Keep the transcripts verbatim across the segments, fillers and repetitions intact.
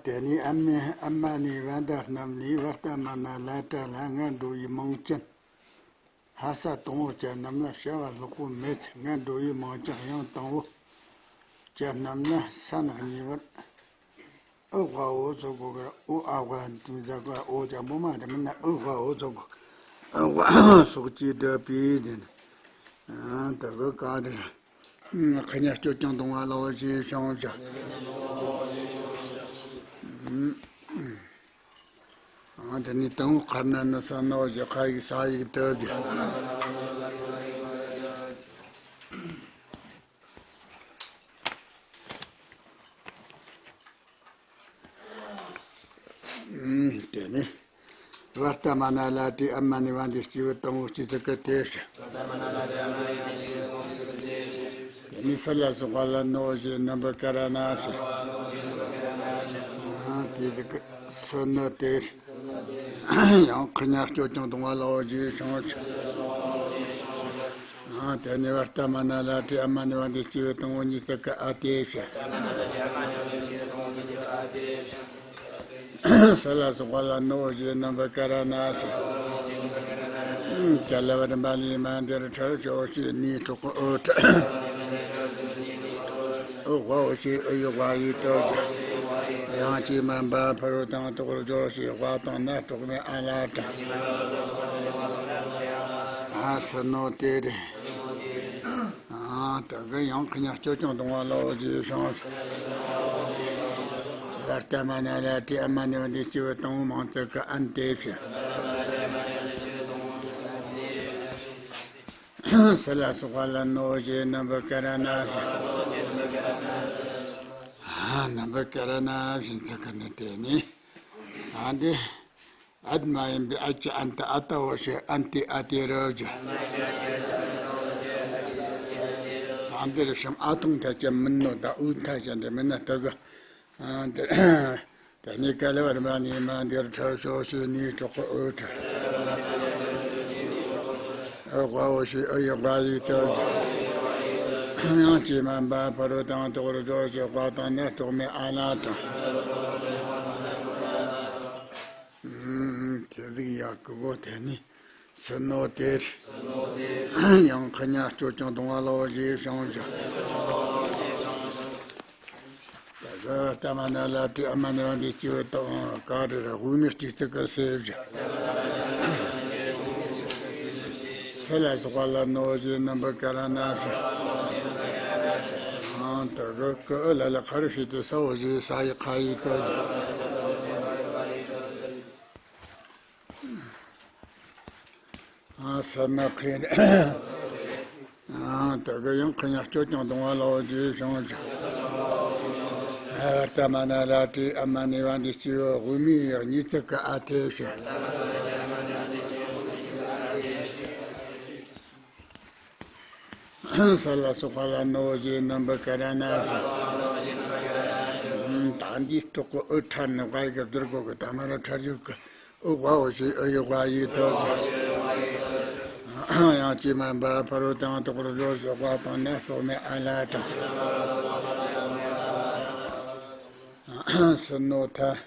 དེ་ནས་ཨ་མ་ཨ་མ་ནི་བན་དྷ་རྣམས་ནས། བར་ཏ་མ་ན་ལ་ཏྲ་ལྷ་ང་འགྲོ་བའི་མིང་ཅན། ལྷ་ས་དང་པོ་ཅན་རྣམས་ལ་བྱ་བ་ལྷག་པོ་མེད། ང་འགྲོ་བའི་མིང་ཅན་ཡང་དང་པོ་ཅན་རྣམས་ལ་ས་ན་གཉིས་པར་ཨུ་ཝ་འོ་ཚོ་གོ་ག་ཨུ་ཨ་ཝ་འཛིན་ས་ག་འོ་ཅན་པོ་མ་དེ་མིན་ན་ཨུ་ཝ་འོ་ཚོ་གོ་ཨུ་ཝ་སོགས་ཀྱིས་བསྒྲུབས་པའི་དེ་ནི་ཨ་དེ་གི་ག་དེ། ཁ་ཉ་སྐྱོ་ཅང་གདུང་བ་ལ་འོ་ཞེས་བྱུང་བྱ། ཨ་དེ་ནི་དང་ཁར་ན་ནི་ས་ནོ་ཞེས་ཁ་ཡིག་ས་ཡིག་དུ་བརྒྱུད། དེ་ནི། བར་ཏ་མ་ན་ལ་ཏྲི་ཨ་མ་ནི་བ་འདི་སྐྱེས་བུ་དང་པོ་སྐྱེས་ཚུལ་གྱི་དེ་ཞེས། དེ་ནི་སུ་ལ་སོགས་པ་ལ་ནོ་ཞེས་ནི་བུ་ཀ་ར་ན་ཞེས། དེ་ཟིག་གི་སུ་ནི་དེ་ཞེས། ཡང་ཁུ་ཉ་སྐྱོ་ཅང་གདུང་བ་ལ་འོ་ཞེས་བྱུང་ཞེས། དེ་ནི་བར་ཏ་མ་ན་ལ་ཏྲི་ཨ་མ་ནི་བ་འདི་སྐྱེས་བུ་དང་པོ་གཉིས་ཚུལ་གྱི་ཨ་དེ་ཞེས། སུ་ལ་སོགས་པ་ལ་ནོ་ཞེས་ནི་བུ་ཀ་ར་ན་ཞེས། ཅ་ལ་བ་རིམ་པ་ལས་མ་འདིར་ཁྲར་ཞོ་ཞེས་ནི་གྲོགས་ཨོ་ཁྲ། ཨོ་ཝ་འོ་ཞེས་ཨུ་ཡི་ཝ་ཡི་དོ་ཞེས། ཡང་ཅི་མན་པ་ཕ་རོལ་དང་དོག་རོ་ཞོ་ཞེས་ཝ་དང་ན་གྲོགས་མེད་ཨ་ལ་ཏྲ། ཨ་སུ་ནོ་དེ་རེད། ཨ་དེ་གི་ཡང་ཁུ་ཉ་སྐྱོ་ཅང་གདུང་བ་ལ་འོ་ཞེས་བྱུང་ཞེས། བར་ཏ་མ་ན་ལ་ཏྲི་ཨ་མ་ནི་བ་འདི་སྐྱེས་བུ་དང་པོ་མིང་ཚུལ་གྱི་ཨན་དེ་ཞེས། སུ་ལ་སོགས་པ་ལ་ནོ་ཞེས་ནི་བུ་ཀ་ར་ན་ཞེས། ཨ་ནི་བུ་ཀ་ར་ན་ཞེས་ཚིག་གི་ནི་དེ་ནི། ཨ་འདི། ཨད་མ་ཡིན་པའི་ཨ་ཅི་ཨན་ཏི་ཨ་ཏ་འོ་ཞེས་ཨན་ཏི་ཨ་ཏི་རུ་བརྗོད། ཨ་འདིར་ཤམ་ཨ་ཐུང་ཐ་ཅན་མིན་ནོ་ད་ཨུ་ཐ་ཅན་དེ་མིན་ན་དུ་གི། ཨ་འདི། དེ་ནི་ཀ་ལ་བར་མ་ནི་མ་འདིར་ཁྲར་ཤོ་ཞེས་ནི་གྲོགས་ཨུ་ཁྲ། ཨུ་ཝ་འོ་ཞེས་ཨུ་ཡི་ཝ་ཡི་དུ་བརྗོད། ཡང་ཅི་མན་པ་ཕ་རོལ་དང་དོག་རོ་ཞོ་ཞེས་ཝ་དང་ན་གྲོགས་མེད་ཨ་ལ་ཏྲ། དེ་ཟིག་ཡག་གི་གོ་དེ་ནི་སུ་ནོ་དེ་རེད། ཡང་ཁུ་ཉ་སྐྱོ་ཅང་གདུང་བ་ལ་འོ་ཞེས་བྱུང་ཞེས། ད་གི་ཏ་མ་ན་ལ་ཏྲི་ཨ་མ་ནི་བ་འདི་སྐྱེས་བུ་དང་ག་རེ་ར་དབུ་མའི་སྐྱེས་ཚུལ་གྱི་སེ་བཞི། སུ་ལ་སོགས་པ་ལ་ནོ་ཞེས་ནི་བུ་ཀ་ར་ན་ཞེས། ཨང་དུ་རུ་ཀུ་ཨུ་ལ་ལ་ཁ་རུ་ཤི་ཏི་ས་འོ་ཞེས་ས་ཡི་ཁ་ཡི་ཀུ་ཞེས། ཨ་ས་ན་ཁེ། ཨ་དེ་གི་ཡང་ཁེ་ཉག་སྐྱོ་ཅང་གདུང་བ་ལ་འོ་ཞེས་བྱུང་ཞིང་། ཨ་ཏ་མ་ན་ལ་ཏྲི་ཨ་མ་ནི་བ་འདི་སྐྱེས་བུ་དབུ་མའི་ཡང་གཉིས་ཚིག་གི་ཨ་ཐེ་ཞེས། ས་ལ་སོགས་པ་ལ་ནོ་ཞེས་ནི་བུ་ཀ་ར་ན་ཞེས། ད་འདིའི་ཐོག་གི་ཨུ་ཁྲ་ནི་ཝ་ཡི་གི་བསྡུར་གོ་གི་ད་མ་ར་ཁྲ་རྒྱུག་གི་ཨུ་ཝ་འོ་ཞེས་ཨུ་ཡི་ཝ་ཡི་ཐོག་གི་ཡང་ཅི་མན་པ་ཕ་རོལ་དང་དོག་རོ་ཞོ་ཞེས་ཝ་དང་ན་སོགས་མེད་ཨ་ལ་ཏྲ། སུ་ནོ་ཐ།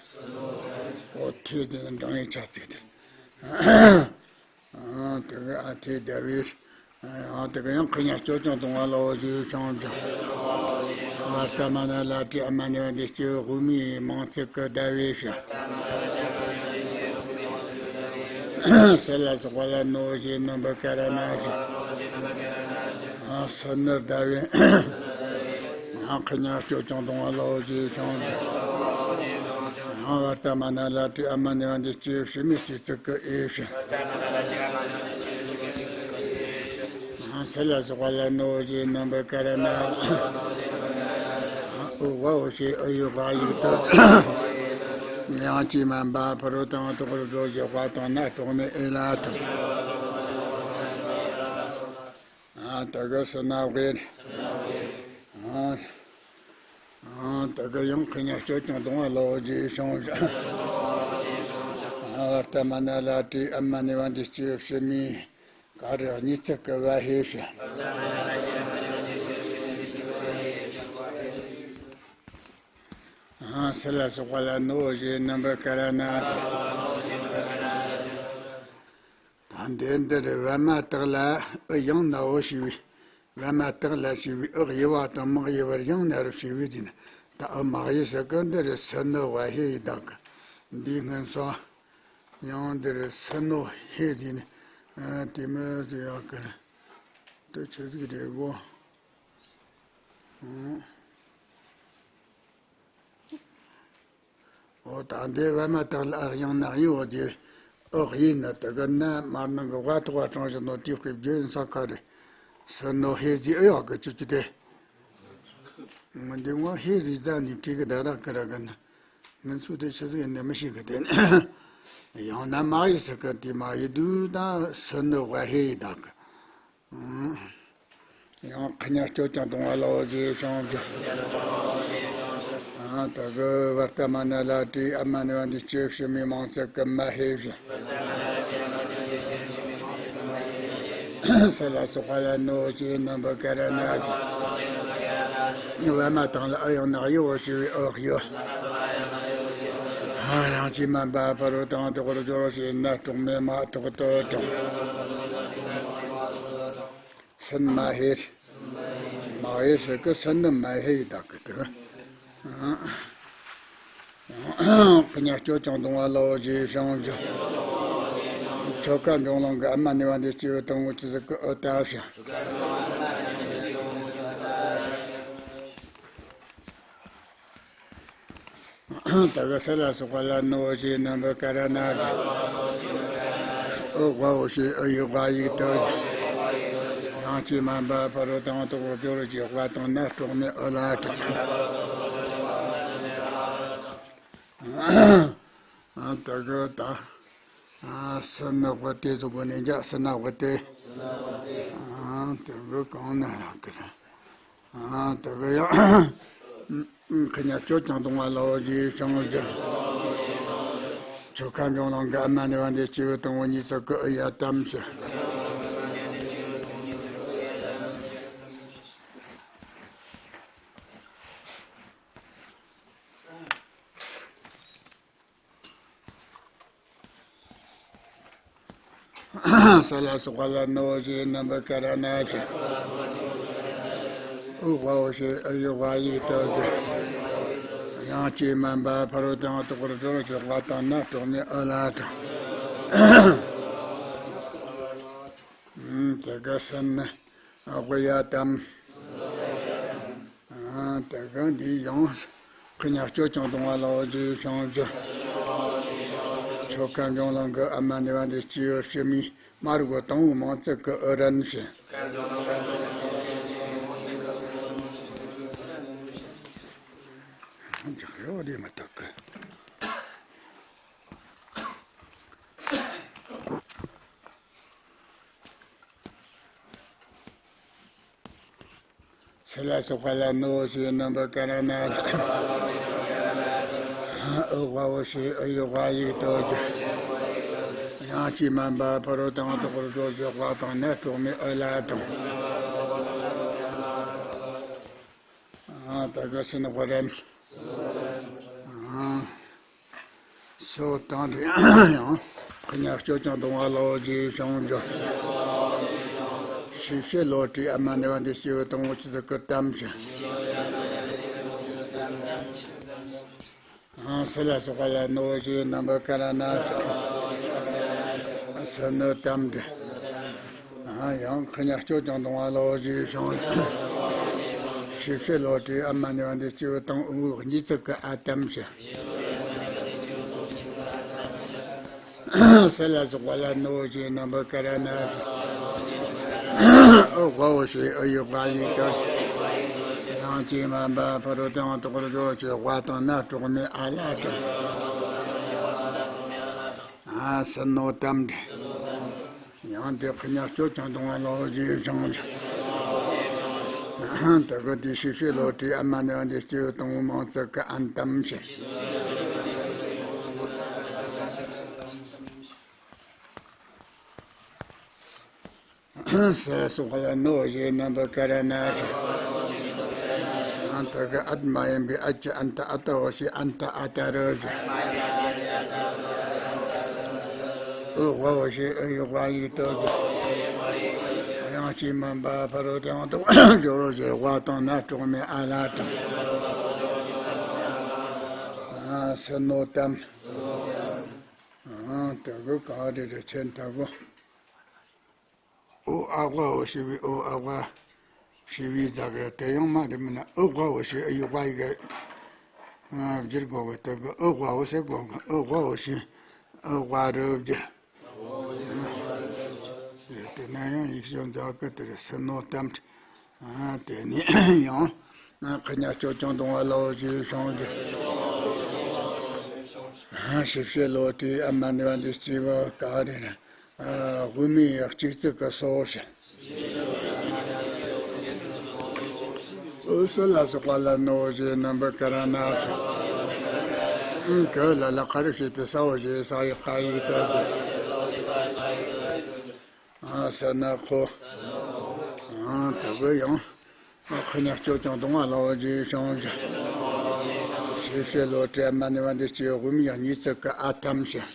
འོ་ཐེ་དེ་ནི་འབྲང་ཡི་ཆ་ཚིག་དེ། ཨང་དེ་གི་ཨ་ཐེ་དེ་བས། ཨང་དེ་གི་ཡང་ཁེ་ཉག་སྐྱོ་ཅང་གདུང་བ་ལ་འོ་ཞེས་བྱུང་ཞིང་། ཨ་ཏ་མ་ན་ལ་ཏྲི་ཨ་མ་ནི་བ་འདི་སྐྱེས་བུ་དབུ་མའི་མིང་ཚིག་གི་ཟླ་བས་ཞེས། སུ་ལ་སོགས་པ་ལ་ནོ་ཞེས་ནི་བུ་ཀ་ར་ན་ཞེས། ཨ་སུ་ནི་ཟླ་བས། ཨང་ཁེ་ཉག་སྐྱོ་ཅང་གདུང་བ་ལ་འོ་ཞེས་བྱུང་ཞིང་། ཨ་བར་ཏ་མ་ན་ལ་ཏྲི་ཨ་མ་ནི་བ་འདི་སྐྱེས་བུ་ཕྱི་མའི་སྐྱེས་ཚིག་གི་ཨེ་ཞེས། སུ་ལ་སོགས་པ་ལ་ནོ་ཞེས་ནི་བུ་ཀ་ར་ན། ཨུ་ཝ་འོ་ཞེས་ཨུ་ཡི་ཝ་ཡི་དུ། ཡང་ཅི་མན་པ་ཕ་རོལ་དང་དོག་རོ་ཞོ་ཞེས་ཝ་དང་ན་གྲོགས་མེད་ཨེ་ལ་ཏྲ། ཨ་དེ་གི་སུ་ན་བེ། ཨ་ཨ་དེ་གི་ཡང་ཁེ་ཉག་སྐྱོ་ཅང་གདུང་བ་ལ་འོ་ཞེས་བྱུང་ཞིང་། ཨ་བར་ཏ་མ་ན་ལ་ཏྲི་ཨ་མ་ནི་བ་འདི་སྐྱེས་བུ་ཕྱི་མའི་ག་རེ་གཉིས་ཚིག་གི་བ་ཧེ་ཞེས། ཨང་། སུ་ལ་སོགས་པ་ལ་ནོ་ཞེས་རྣམ་པར་ཀ་ར་ན། ད་འདི་འདིར་པད་མ་དག་ལ་ཨི་ཡང་ནའོ་ཞེས་པའི། པད་མ་དག་ལ་ཞེས་པའི་ཨི་དབྱེ་བ་དང་མི་དབྱེ་བར་ཡང་ན་རོ་ཞེས་པའི་དེ་ནི། ད་ཨི་མ་དབྱེ་ཟེར་གི་འདིར་སུ་ནོ་བ་ཧེ་ཡི་དག་གི། འདིའི་སྔོན་སོང་། ཡང་འདིར་སུ་ནོ་ཧེ་དེ་ནི། ཨ། དེ་མོ་ཟིག་ཡོད་གི། དེ་ཆི་ཟིག་རེད་གོ། ཨང་། འོ་ད་འདི་པད་མ་དག་ལ་ཨི་ཡང་ནའོ་ཞེས་པའི་ཨི་དབྱེ་ན་དེ་གི་ན་མར་ནང་གི་བ་ཐོག་པ་གྲངས་བཞིན་ནོ་དེའི་དཔེ་བརྗོད་ས་ཁ་རེད། སུ་ནོ་ཧེ་ཟེར་ཨི་ཡོད་གི་ཅི་ཅི་དེ། འདི་ངོ་ཧེ་ཟེར་ཙ་ནི་བྲིས་གི་ད་རག་གི་ར་གི་ན། ང་ཚོ་དེ་ཆི་ཟིག་ཡིན་ནི་མི་ཤེས་གི་དེ། ཡང་ན་མ་དབྱེ་ཟེར་གི་དེ་མ་དབྱེ་དུས་ད་སུ་ནོ་བ་ཧེ་ཡི་དག་གི། ཡང་ཁ་ཉ་སྐྱོ་ཀྱང་གཏོང་བ་ལའོ་ཞེས་བྱུང་ཀྱང་། ཨ། ད་གི་བར་ཏ་མ་ན་ལ་དེའི་ཨ་མ་ནི་བ་འདི་སྐྱེ་ཕྱི་མའི་མིང་ཚིག་གི་མ་ཧེ་བཞིན། སུ་ལ་སོགས་པ་ལ་ནོ་ཞེས་རྣམ་པར་ཀ་ར་ན་ཞེས། པད་མ་དག་ལ་ཨི་ཡང་ནའོ་ཞེས་པའི་ཨི་དབྱེ། ཡང་ཅིའི་མ་འབབ་ཕ་རོལ་ཏུ་ཡང་དག་པར་སྦྱོར་ཞེས་ནས་གྲོགས་མེད་མ་ཐོག་ཏུ་དྲངས། སུ་ནོ་མ་ཧེ། མ་དབྱེ་ཟེར་གི་སུ་ནོ་མ་ཧེ་ཡི་དག་གི་དེ། ཁ་ཉ་སྐྱོ་ཀྱང་གཏོང་བ་ལའོ་ཞེས་བྱུང་ཀྱང་། ཆོ་ག་འབྱུང་ལམ་གྱི་ཨ་མ་ནི་བ་འདི་སྐྱེ་བོ་དང་པོ་ཆི་ཟིག་གི་ཨི་ད་བྱ། ད་གི་སུ་ལ་སོགས་པ་ལ་ནོ་ཞེས་རྣམ་པར་ཀ་ར་ན་ཞེས། ཨི་དབའོ་ཞེས་ཨི་ཡི་དབ་ཡིག་ཏུ། ཡང་ཅིའི་མ་འབབ་ཕ་རོལ་ཏུ་ཡང་དག་པར་སྦྱོར་ཞེས་དབ་དང་ནས་གྲོགས་མེད་ཨི་ལ་དྲངས། ཨ། ད་གི་ད། ཨ། སུ་ནོ་བ་དེ་ཟེར་གོ་ནི་འཇག་སུ་ནོ་བ་དེ། ཨ། ད་གི་གང་ན་རག་གི་རེད། ཨ། ད་གི་ཡང་། ཁ་ཉ་སྐྱོ་ཀྱང་གཏོང་བ་ལའོ་ཞེས་བྱུང་ཀྱང་། ཆོ་ག་འབྱུང་ལམ་གྱི་ཨ་མ་ནི་བ་འདི་སྐྱེ་བོ་དང་པོ་གཉིས་ཚིག་གི་ཨི་ཡ་དམ་ཞེས། སུ་ལ་སོགས་པ་ལ་ནོ་ཞེས་རྣམ་པར་ཀ་ར་ན་ཞེས། ཨི་དབའོ་ཞེས་ཨི་ཡི་དབ་ཡིག་ཏུ། ཡང་ཅིའི་མ་འབབ་ཕ་རོལ་ཏུ་ཡང་དག་པར་སྦྱོར་ཞེས་དབ་དང་ནས་གྲོགས་མེད་ཨི་ལ་དྲངས། ཨ། དེ་གི་སུ་ནོ་བ་ཡ་དམ། ཨ། དེ་གི་འདི་ཡང་ཁ་ཉ་སྐྱོ་ཀྱང་གཏོང་བ་ལའོ་ཞེས་བྱུང་ཀྱང་། ཆོ་ག་འབྱུང་ལམ་གྱི་ཨ་མ་ནི་བ་འདི་སྐྱེ་བོ་ཕྱི་མའི་མ་རིག་པ་དང་པོའི་མིང་ཚིག་གི་ཨི་རན་ཞེས། ཅག་རོ་དེ་མ་ཐག་གི། སུ་ལ་སོགས་པ་ལ་ནོ་ཞེས་རྣམ་པར་ཀ་ར་ན། ཨི་དབའོ་ཞེས་ཨི་ཡི་དབ་ཡིག་ཏུ། ཡང་ཅིའི་མ་འབབ་ཕ་རོལ་ཏུ་ཡང་དག་པར་སྦྱོར་ཞེས་དབ་དང་ནས་གྲོགས་མེད་ཨི་ལ་དྲངས། ཨ། ད་གི་སུ་ནོ་བ་རན། ཨ། སོ་དང་དུ་ཡང་ཁ་ཉ་སྐྱོ་ཀྱང་གཏོང་བ་ལའོ་ཞེས་བྱུང་ཀྱང་། ཤི་བྱེད་ལོག་སྒྲའི་ཨ་མ་ནི་བ་འདི་སྐྱེ་བོ་དང་པོ་ཆི་ཟིག་གི་དམ་ཞེས། ཨ། སུ་ལ་སོགས་པ་ལ་ནོ་ཞེས་རྣམ་པར་ཀ་ར་ན་ཞེས། སུ་ནོ་དམ་འདི། ཨ། ཡང་ཁ་ཉ་སྐྱོ་ཀྱང་གཏོང་བ་ལའོ་ཞེས་བྱུང་། ཤི་བྱེད་ལོག་སྒྲའི་ཨ་མ་ནི་བ་འདི་སྐྱེ་བོ་དང་པོའི་གཉིས་ཚིག་གི་ཨ་དམ་ཞེས། སུ་ལ་སོགས་པ་ལ་ནོ་ཞེས་རྣམ་པར་ཀ་ར་ན་ཞེས། ཨི་དབའོ་ཞེས་ཨི་ཡི་དབ་ཡིག་ཏུ། ཡང་ཅིའི་མ་འབབ་ཕ་རོལ་ཏུ་ཡང་དག་པར་སྦྱོར་ཞེས་དབ་དང་ནས་གྲོགས་མེད་ཨ་ལ་དྲངས། ཨ། སུ་ནོ་དམ་འདི། ཡང་དེ་ཁ་ཉ་སྐྱོ་ཀྱང་གཏོང་བ་ལའོ་ཞེས་བྱུང་། ད་གི་དེ་ཤི་བྱེད་ལོག་སྒྲའི་ཨ་མ་ནི་བ་འདི་སྐྱེ་བོ་དང་པོའི་མིང་ཚིག་གི་ཨན་དམ་ཞེས། སུ་ལ་སོགས་པ་ལ་ནོ་ཞེས་རྣམ་པར་ཀ་ར་ན་ཞེས། ཨ་ད་གི་ཨད་མ་ཡིན་པའི་ཨད་ཀྱི་ཨན་ཏ་ཨ་ཏ་འོ་ཞེས་ཨན་ཏ་ཨ་ཏ་རུ་གི། ཨུ་ཝ་འོ་ཞེས་ཨུ་ཡི་ཝ་ཡིག་ཏུ་གི། དབྱངས་ཅན་མ་འབའ་ཕ་རོལ་ཏུ་ཡང་དག་པར་སྦྱོར་རོ་ཞེས་ཝ་དང་ན་གྲོགས་མེད་ཨ་ལ་དང་། ཨ་སུ་ནོ་ཏམ། ཨ་ད་གི་ག་རེ་རེ་ཆེན་ད་གི། ཨོ་ཨ་ཝ་འོ་ཞེས་པའི་ཨོ་ཨ་ཝ་ཞེས་པའི་ཟ་གི་དེ་ཡང་མ་རེད་མིན་ན། ཨུ་ཝ་འོ་ཞེས་ཨུ་ཡི་ཝ་ཡི་གི། ཨ་བསྒྱུར་དགོས་གི་དེ་གི་ཨུ་ཝ་འོ་ཟེར་དགོས་གི། ཨུ་ཝ་འོ་ཞེས་ཨུ་ཝ་རུ་བསྒྱུར། དེ་ན་ཡང་ཡིག་སྐྱོན་འཛག་གི་དེ་རེད། སུ་ནོ་ཏམ། ཨ་དེ་ནས་ཡང་ཁ་ཉ་སྐྱོ་ཅང་གདུང་བ་ལའོ་ཞེས་བྱུང་གི། ཨ་ཞིབ་བཤེར་ལོ་དེའི་ཨ་མ་ནི་བ་འདི་སྐྱེ་བ་ག་རེ་རེད། དབུ་མའི་གཅིག་ཙིག་གི་སོ་ཞེས། ཨུ་སུ་ལ་སོགས་པ་ལ་ནོ་ཞེས་རྣམ་པར་ཀ་ར་ན་ཐོ། ཨུ་ག་ལ་ལ་ཁ་རུ་ཞེས་ཏེ་ས་འོ་ཞེས་ས་ཡི་ཁ་ཡིག་ཏུ་གི། ཨ་ས་ན་ཁོ། ཨ་ད་གི་ཡང་། ཁ་ཉ་སྐྱོ་ཅང་གདུང་བ་ལའོ་ཞེས་བྱུང་གི། ཞིབ་བཤེར་ལོ་དེའི་ཨ་མ་ནི་བ་འདི་སྐྱེ་བ་དབུ་མའི་གཉིས་ཙིག་གི་ཨ་ཐམ་ཞེས།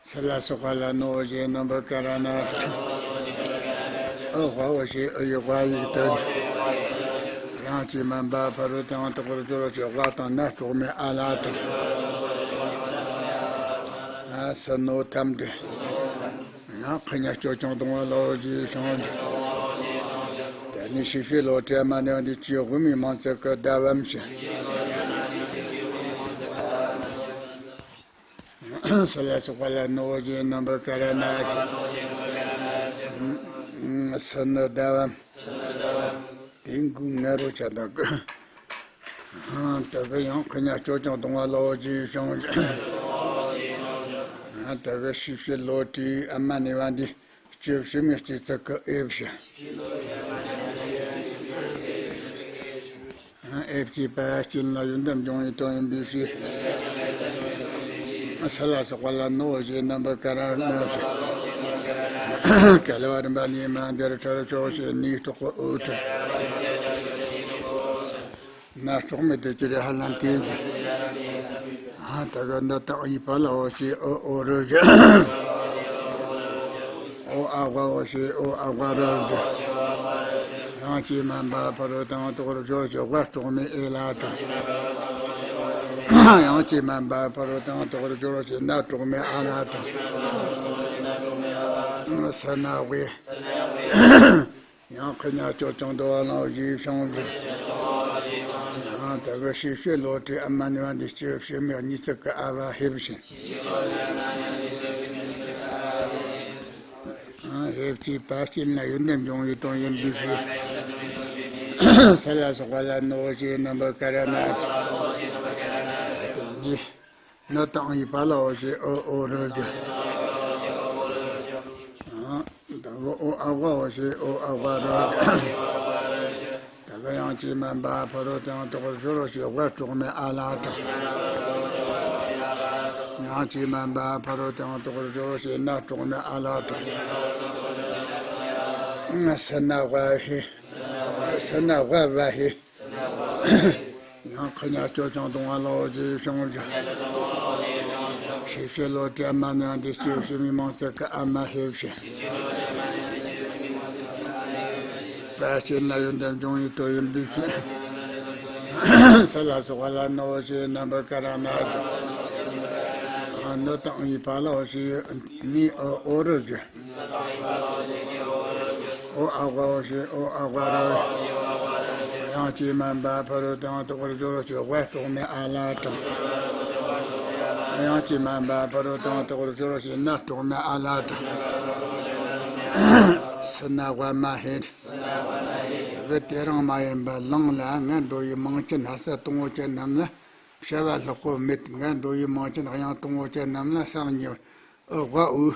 སུ་ལ་སོགས་པ་ལ་ནོ་ཞེས་རྣམ་པར་ཀ་ར་ན་ཐོ། ཨུ་ཝ་འོ་ཞེས་ཨུ་ཡི་ཝ་ཡིག་ཏུ་གི། དབྱངས་ཅན་མ་འབའ་ཕ་རོལ་ཏུ་ཡང་དག་པར་སྦྱོར་རོ་ཞེས་ཝ་དང་ན་གྲོགས་མེད་ཨ་ལ་དང་། ཨ་སུ་ནོ་ཐམ་དེ། ཡང་ཁ་ཉ་སྐྱོ་ཅང་གདུང་བ་ལའོ་ཞེས་བྱུང་གི། དེ་ནས་ཞིབ་བཤེར་ལོ་དེའི་ཨ་མ་ནི་བ་འདི་སྐྱེ་བ་དབུ་མའི་མང་ཚིག་གི་ཟླ་བམ་ཞེས། སུ་ལ་སོགས་པ་ལ་ནོ་ཞེས་རྣམ་པར་ཀ་ར་ན་ཞེས། སུ་ནོ་ཟླ་བམ། དེ་འགུལ་ངན་རོ་ཆ་དང་གི། ད་གི་ཡང་ཁ་ཉ་སྐྱོ་ཅང་གདུང་བ་ལའོ་ཞེས་བྱུང་གི། ད་གི་ཞིབ་བཤེར་ལོ་དེའི་ཨ་མ་ནི་བ་འདི་སྐྱེ་བ་ཕྱི་མའི་གཅིག་ཙིག་གི་ཨེ་བཞི། ཨེ་བཞི་པ་སྐྱེ་ལ་ཡོན་ཏན་འབྱུང་བའི་དོན་ཡིན་པའི་ཕྱིར། སུ་ལ་སོགས་པ་ལ་ནོ་ཞེས་རྣམ་པར་ཀ་ར་ན་ཞེས། ག་ལ་བ་རིམ་པ་ནི་མ་འདིར་ཁྲར་ཆོག་ཞེས་ནི་གྲོགས་ཨོ་ཏུ། ན་གྲོགས་མེད་དེ་ཅི་རེད་ཧ་ལམ་དེ་ཡིན། ཨ་ད་ག་འདི་དག་ཡི་པ་ལ་འོ་ཞེས་ཨོ་ཨོ་རུ་བཞག། ཨོ་ཨ་ཝ་འོ་ཞེས་ཨོ་ཨ་ཝ་རུ་བཞག། དབྱངས་ཅན་མ་འབའ་ཕ་རོལ་ཏུ་ཡང་དག་པར་སྦྱོར་ཞེས་ཝ་གྲོགས་མེད་ཨེ་ལ་དང་། དབྱངས་ཅན་མ་འབའ་ཕ་རོལ་ཏུ་ཡང་དག་པར་སྦྱོར་ཞེས་ན་གྲོགས་མེད་ཨ་ལ་དང་། སུ་ན་ཝེ། ཡང་ཁ་ཉ་སྐྱོ་ཅང་གདུང་བ་ལའོ་ཞེས་བྱུང་གི། ཡང་ད་གི་ཞིབ་བཤེར་ལོ་དེའི་ཨ་མ་ནི་བ་འདི་སྐྱེ་བ་ཕྱི་མའི་གཉིས་ཙིག་གི་ཨ་བ་ཧེ་བཞི། ཨ་ཧེ་བཞི་པ་སྐྱེ་ལ་ཡོན་ཏན་འབྱུང་བའི་དོན་ཡིན་པའི་ཕྱིར། སུ་ལ་སོགས་པ་ལ་ནོ་ཞེས་རྣམ་པར་ཀ་ར་ན་ཞེས། ནི་དང་ཡི་པ་ལ་འོ་ཞེས་ཨོ་ཨོ་རུ་བཞག། ཨ་ད་གི་ཨོ་ཨ་ཝ་འོ་ཞེས་ཨོ་ཨ་ཝ་རུ་བཞག། ད་གི་དབྱངས་ཅན་མ་འབའ་ཕ་རོལ་ཏུ་ཡང་དག་པར་སྦྱོར་རོ་ཞེས་ཝ་གྲོགས་མེད་ཨ་ལ་དང་། དབྱངས་ཅན་མ་འབའ་ཕ་རོལ་ཏུ་ཡང་དག་པར་སྦྱོར་རོ་ཞེས་ན་གྲོགས་མེད་ཨ་ལ་དང་། སུ་ན་ཝ་ཧེ། སུ་ན་ཝ་ཝ་ཧེ། ཡང་ཁ་ཉ་སྐྱོ་ཅང་གདུང་བ་ལའོ་ཞེས་བྱུང་གི། ཞིབ་བཤེར་ལོ་དེའི་ཨ་མ་ནི་བ་འདི་སྐྱེ་བ་ཕྱི་མའི་མང་ཚིག་གི་ཨ་མ་ཧེ་བཞི། པ་སྐྱེ་ལ་ཡོན་ཏན་འབྱུང་བའི་དོན་ཡིན་པའི་ཕྱིར། སུ་ལ་སོགས་པ་ལ་ནོ་ཞེས་རྣམ་པར་ཀ་ར་ན་ཞེས། ནི་དང་ཡི་པ་ལ་འོ་ཞེས་ནི་ཨོ་ཨོ་རུ་བཞག། ཨོ་ཨ་ཝ་འོ་ཞེས་ཨོ་ཨ་ཝ་རུ། དབྱངས་ཅན་མ་འབའ་ཕ་རོལ་ཏུ་ཡང་དག་པར་སྦྱོར་རོ་ཞེས་ཝ་གྲོགས་མེད་ཨ་ལ་དང་། དབྱངས་ཅན་མ་འབའ་ཕ་རོལ་ཏུ་ཡང་དག་པར་སྦྱོར་རོ་ཞེས་ན་གྲོགས་མེད་ཨ་ལ་དང་། སུ་ན་ཝ་མ་ཧེ། བུ་དེ་རིང་མ་ཡིན་པ་ལང་ལ་ང་འགྲོ་ཡི་མིང་ཅན་ལྷ་ས་སྟོང་བོ་ཅན་རྣམས་ལ། བྱ་བ་ལྷག་པོ་མེད། ང་འགྲོ་ཡི་མིང་ཅན་དབྱངས་སྟོང་བོ་ཅན་རྣམས་ལ་སང་ཉིན་ཨུ་ཝ་ཨུ།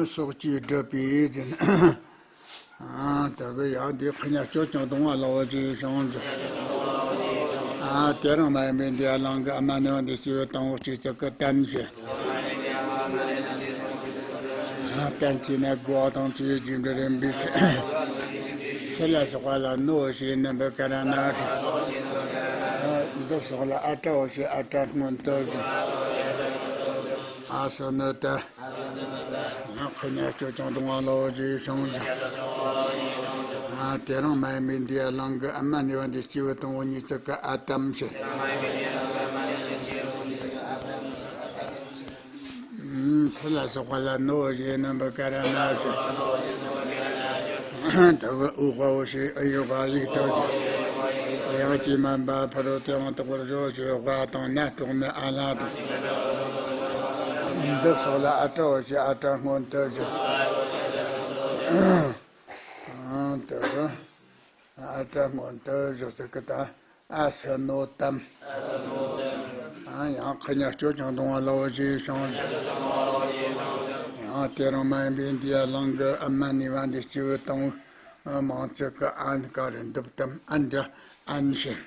ཨ་སོགས་ཀྱིས་བསྒྲུབས་པའི་རྒྱན། ཨ་ད་གི་ཡང་འདི་ཁ་ཉ་སྐྱོ་ཅང་གདུང་བ་ལའོ་ཞེས་བྱུང་གི། ཨ་དེ་རིང་མ་ཡིན་པའི་འདི་ཨ་ལང་གི་ཨ་མ་ནི་བ་འདི་སྐྱེ་བ་དང་པོ་གཅིག་ཙིག་གི་ཏམ་ཞེས། བསྟན་བཅོས་ནི་དགུ་དང་བཅས་རྒྱས་འབྲིང་རིམ་པས། སིལ་ལ་སོགས་པ་ལ་ནོ་ཞེས་རྣམ་པར་བཀར་ན། འདི་སོགས་ལ་ཨ་ཏྲའོ་ཞེས་ཨ་ཏྲ་སྔོན་དུ་བཞག། ཨ་སི་ནི་ཏ། ཡང་ཁུ་ཉ་ཅོ་ཅང་དང་བ་ལའོ་ཞེས་བྱུང་ཞིང་། དེ་རིང་མ་ཡིན་པའི་འདིའི་གླིང་གི་ཨ་མ་ནི་བ་འདི་སྐྱེས་བུ་དང་བོ་གཉིས་ཙི་གི་ཨ་ཏམ་ཞེས། སིལ་ལ་སོགས་པ་ལ་ནོ་ཞེས་རྣམ་པར་བཀར་ན་ཞེས། དེ་གི་ཨུ་ཧ་འོ་ཞེས་ཨུ་ཡི་ཧ་ཡིག་ཏུ་ཞེས། ཡང་ཅི་མན་པ་ཕ་རོལ་ཏུ་ཡང་དག་པར་བརྗོད་ཅེས་ཧ་དང་ན་སྲོག་ནི་ཨ་ལ་དང་། འདི་སོགས་ལ་ཨ་ཏྲའོ་ཞེས་ཨ་ཏྲ་སྔོན་དུ་བཞག། དེ་གི་ཨ་ཏྲ་སྔོན་དུ་བཞག་ཟེར་གི་ད། ཨ་སི་ནོ་ཏམ། ཡང་ཁུ་ཉ་ཅོ་ཅང་དང་བ་ལའོ་ཞེས་བྱུང་། ཡང་དེ་རིང་མ་ཡིན་པའི་འདིའི་གླིང་གི་ཨ་མ་ནི་བ་འདི་སྐྱེས་བུ་དང་བོ་མང་ཚིག་གི་ཨན་ག་རེ་འདུབ་ཏམ་ཨན་འདྲ་ཨན་ཞེས།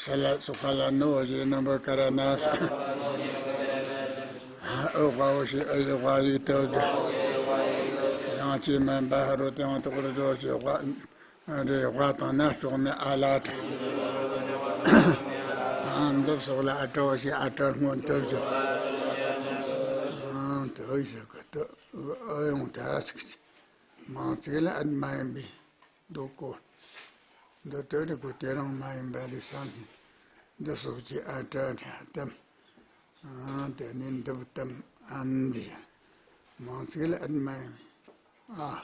སིལ་ལ་སོགས་པ་ལ་ནོ་ཞེས་རྣམ་པར་བཀར་ན། ཨུ་ཧ་འོ་ཞེས་ཨུ་ཡི་ཧ་ཡིག་ཏུ་ཞེས། ཡང་ཅི་མན་པ་ཕ་རོལ་ཏུ་ཡང་དག་པར་བརྗོད་ཅེས་ཧ་རེ་ཧ་དང་ན་སྲོག་ནི་ཨ་ལ་དང་། འདི་སོགས་ལ་ཨ་ཏྲའོ་ཞེས་ཨ་ཏྲ་སྔོན་དུ་བཞག། དེ་ཡི་ས་གི་ཏུ་ཨུ་ཡོང་ད་ཟིག་མང་ཚིག་ལ་ཨན་མ་ཡིན་པའི། འདུག་གོ། འདི་ལྟར་གོ་དེ་རིང་མ་ཡིན་པ་ལས་བསམ་ནས་འདི་སོགས་ཀྱི་ཨ་ཏྲ་ནི་ཨ་ཏམ། དེ་ནས་འདུབ་ཏམ་ཨན་འདི། མང་ཚིག་ལ་ཨན་མ་ཡིན་ཨ།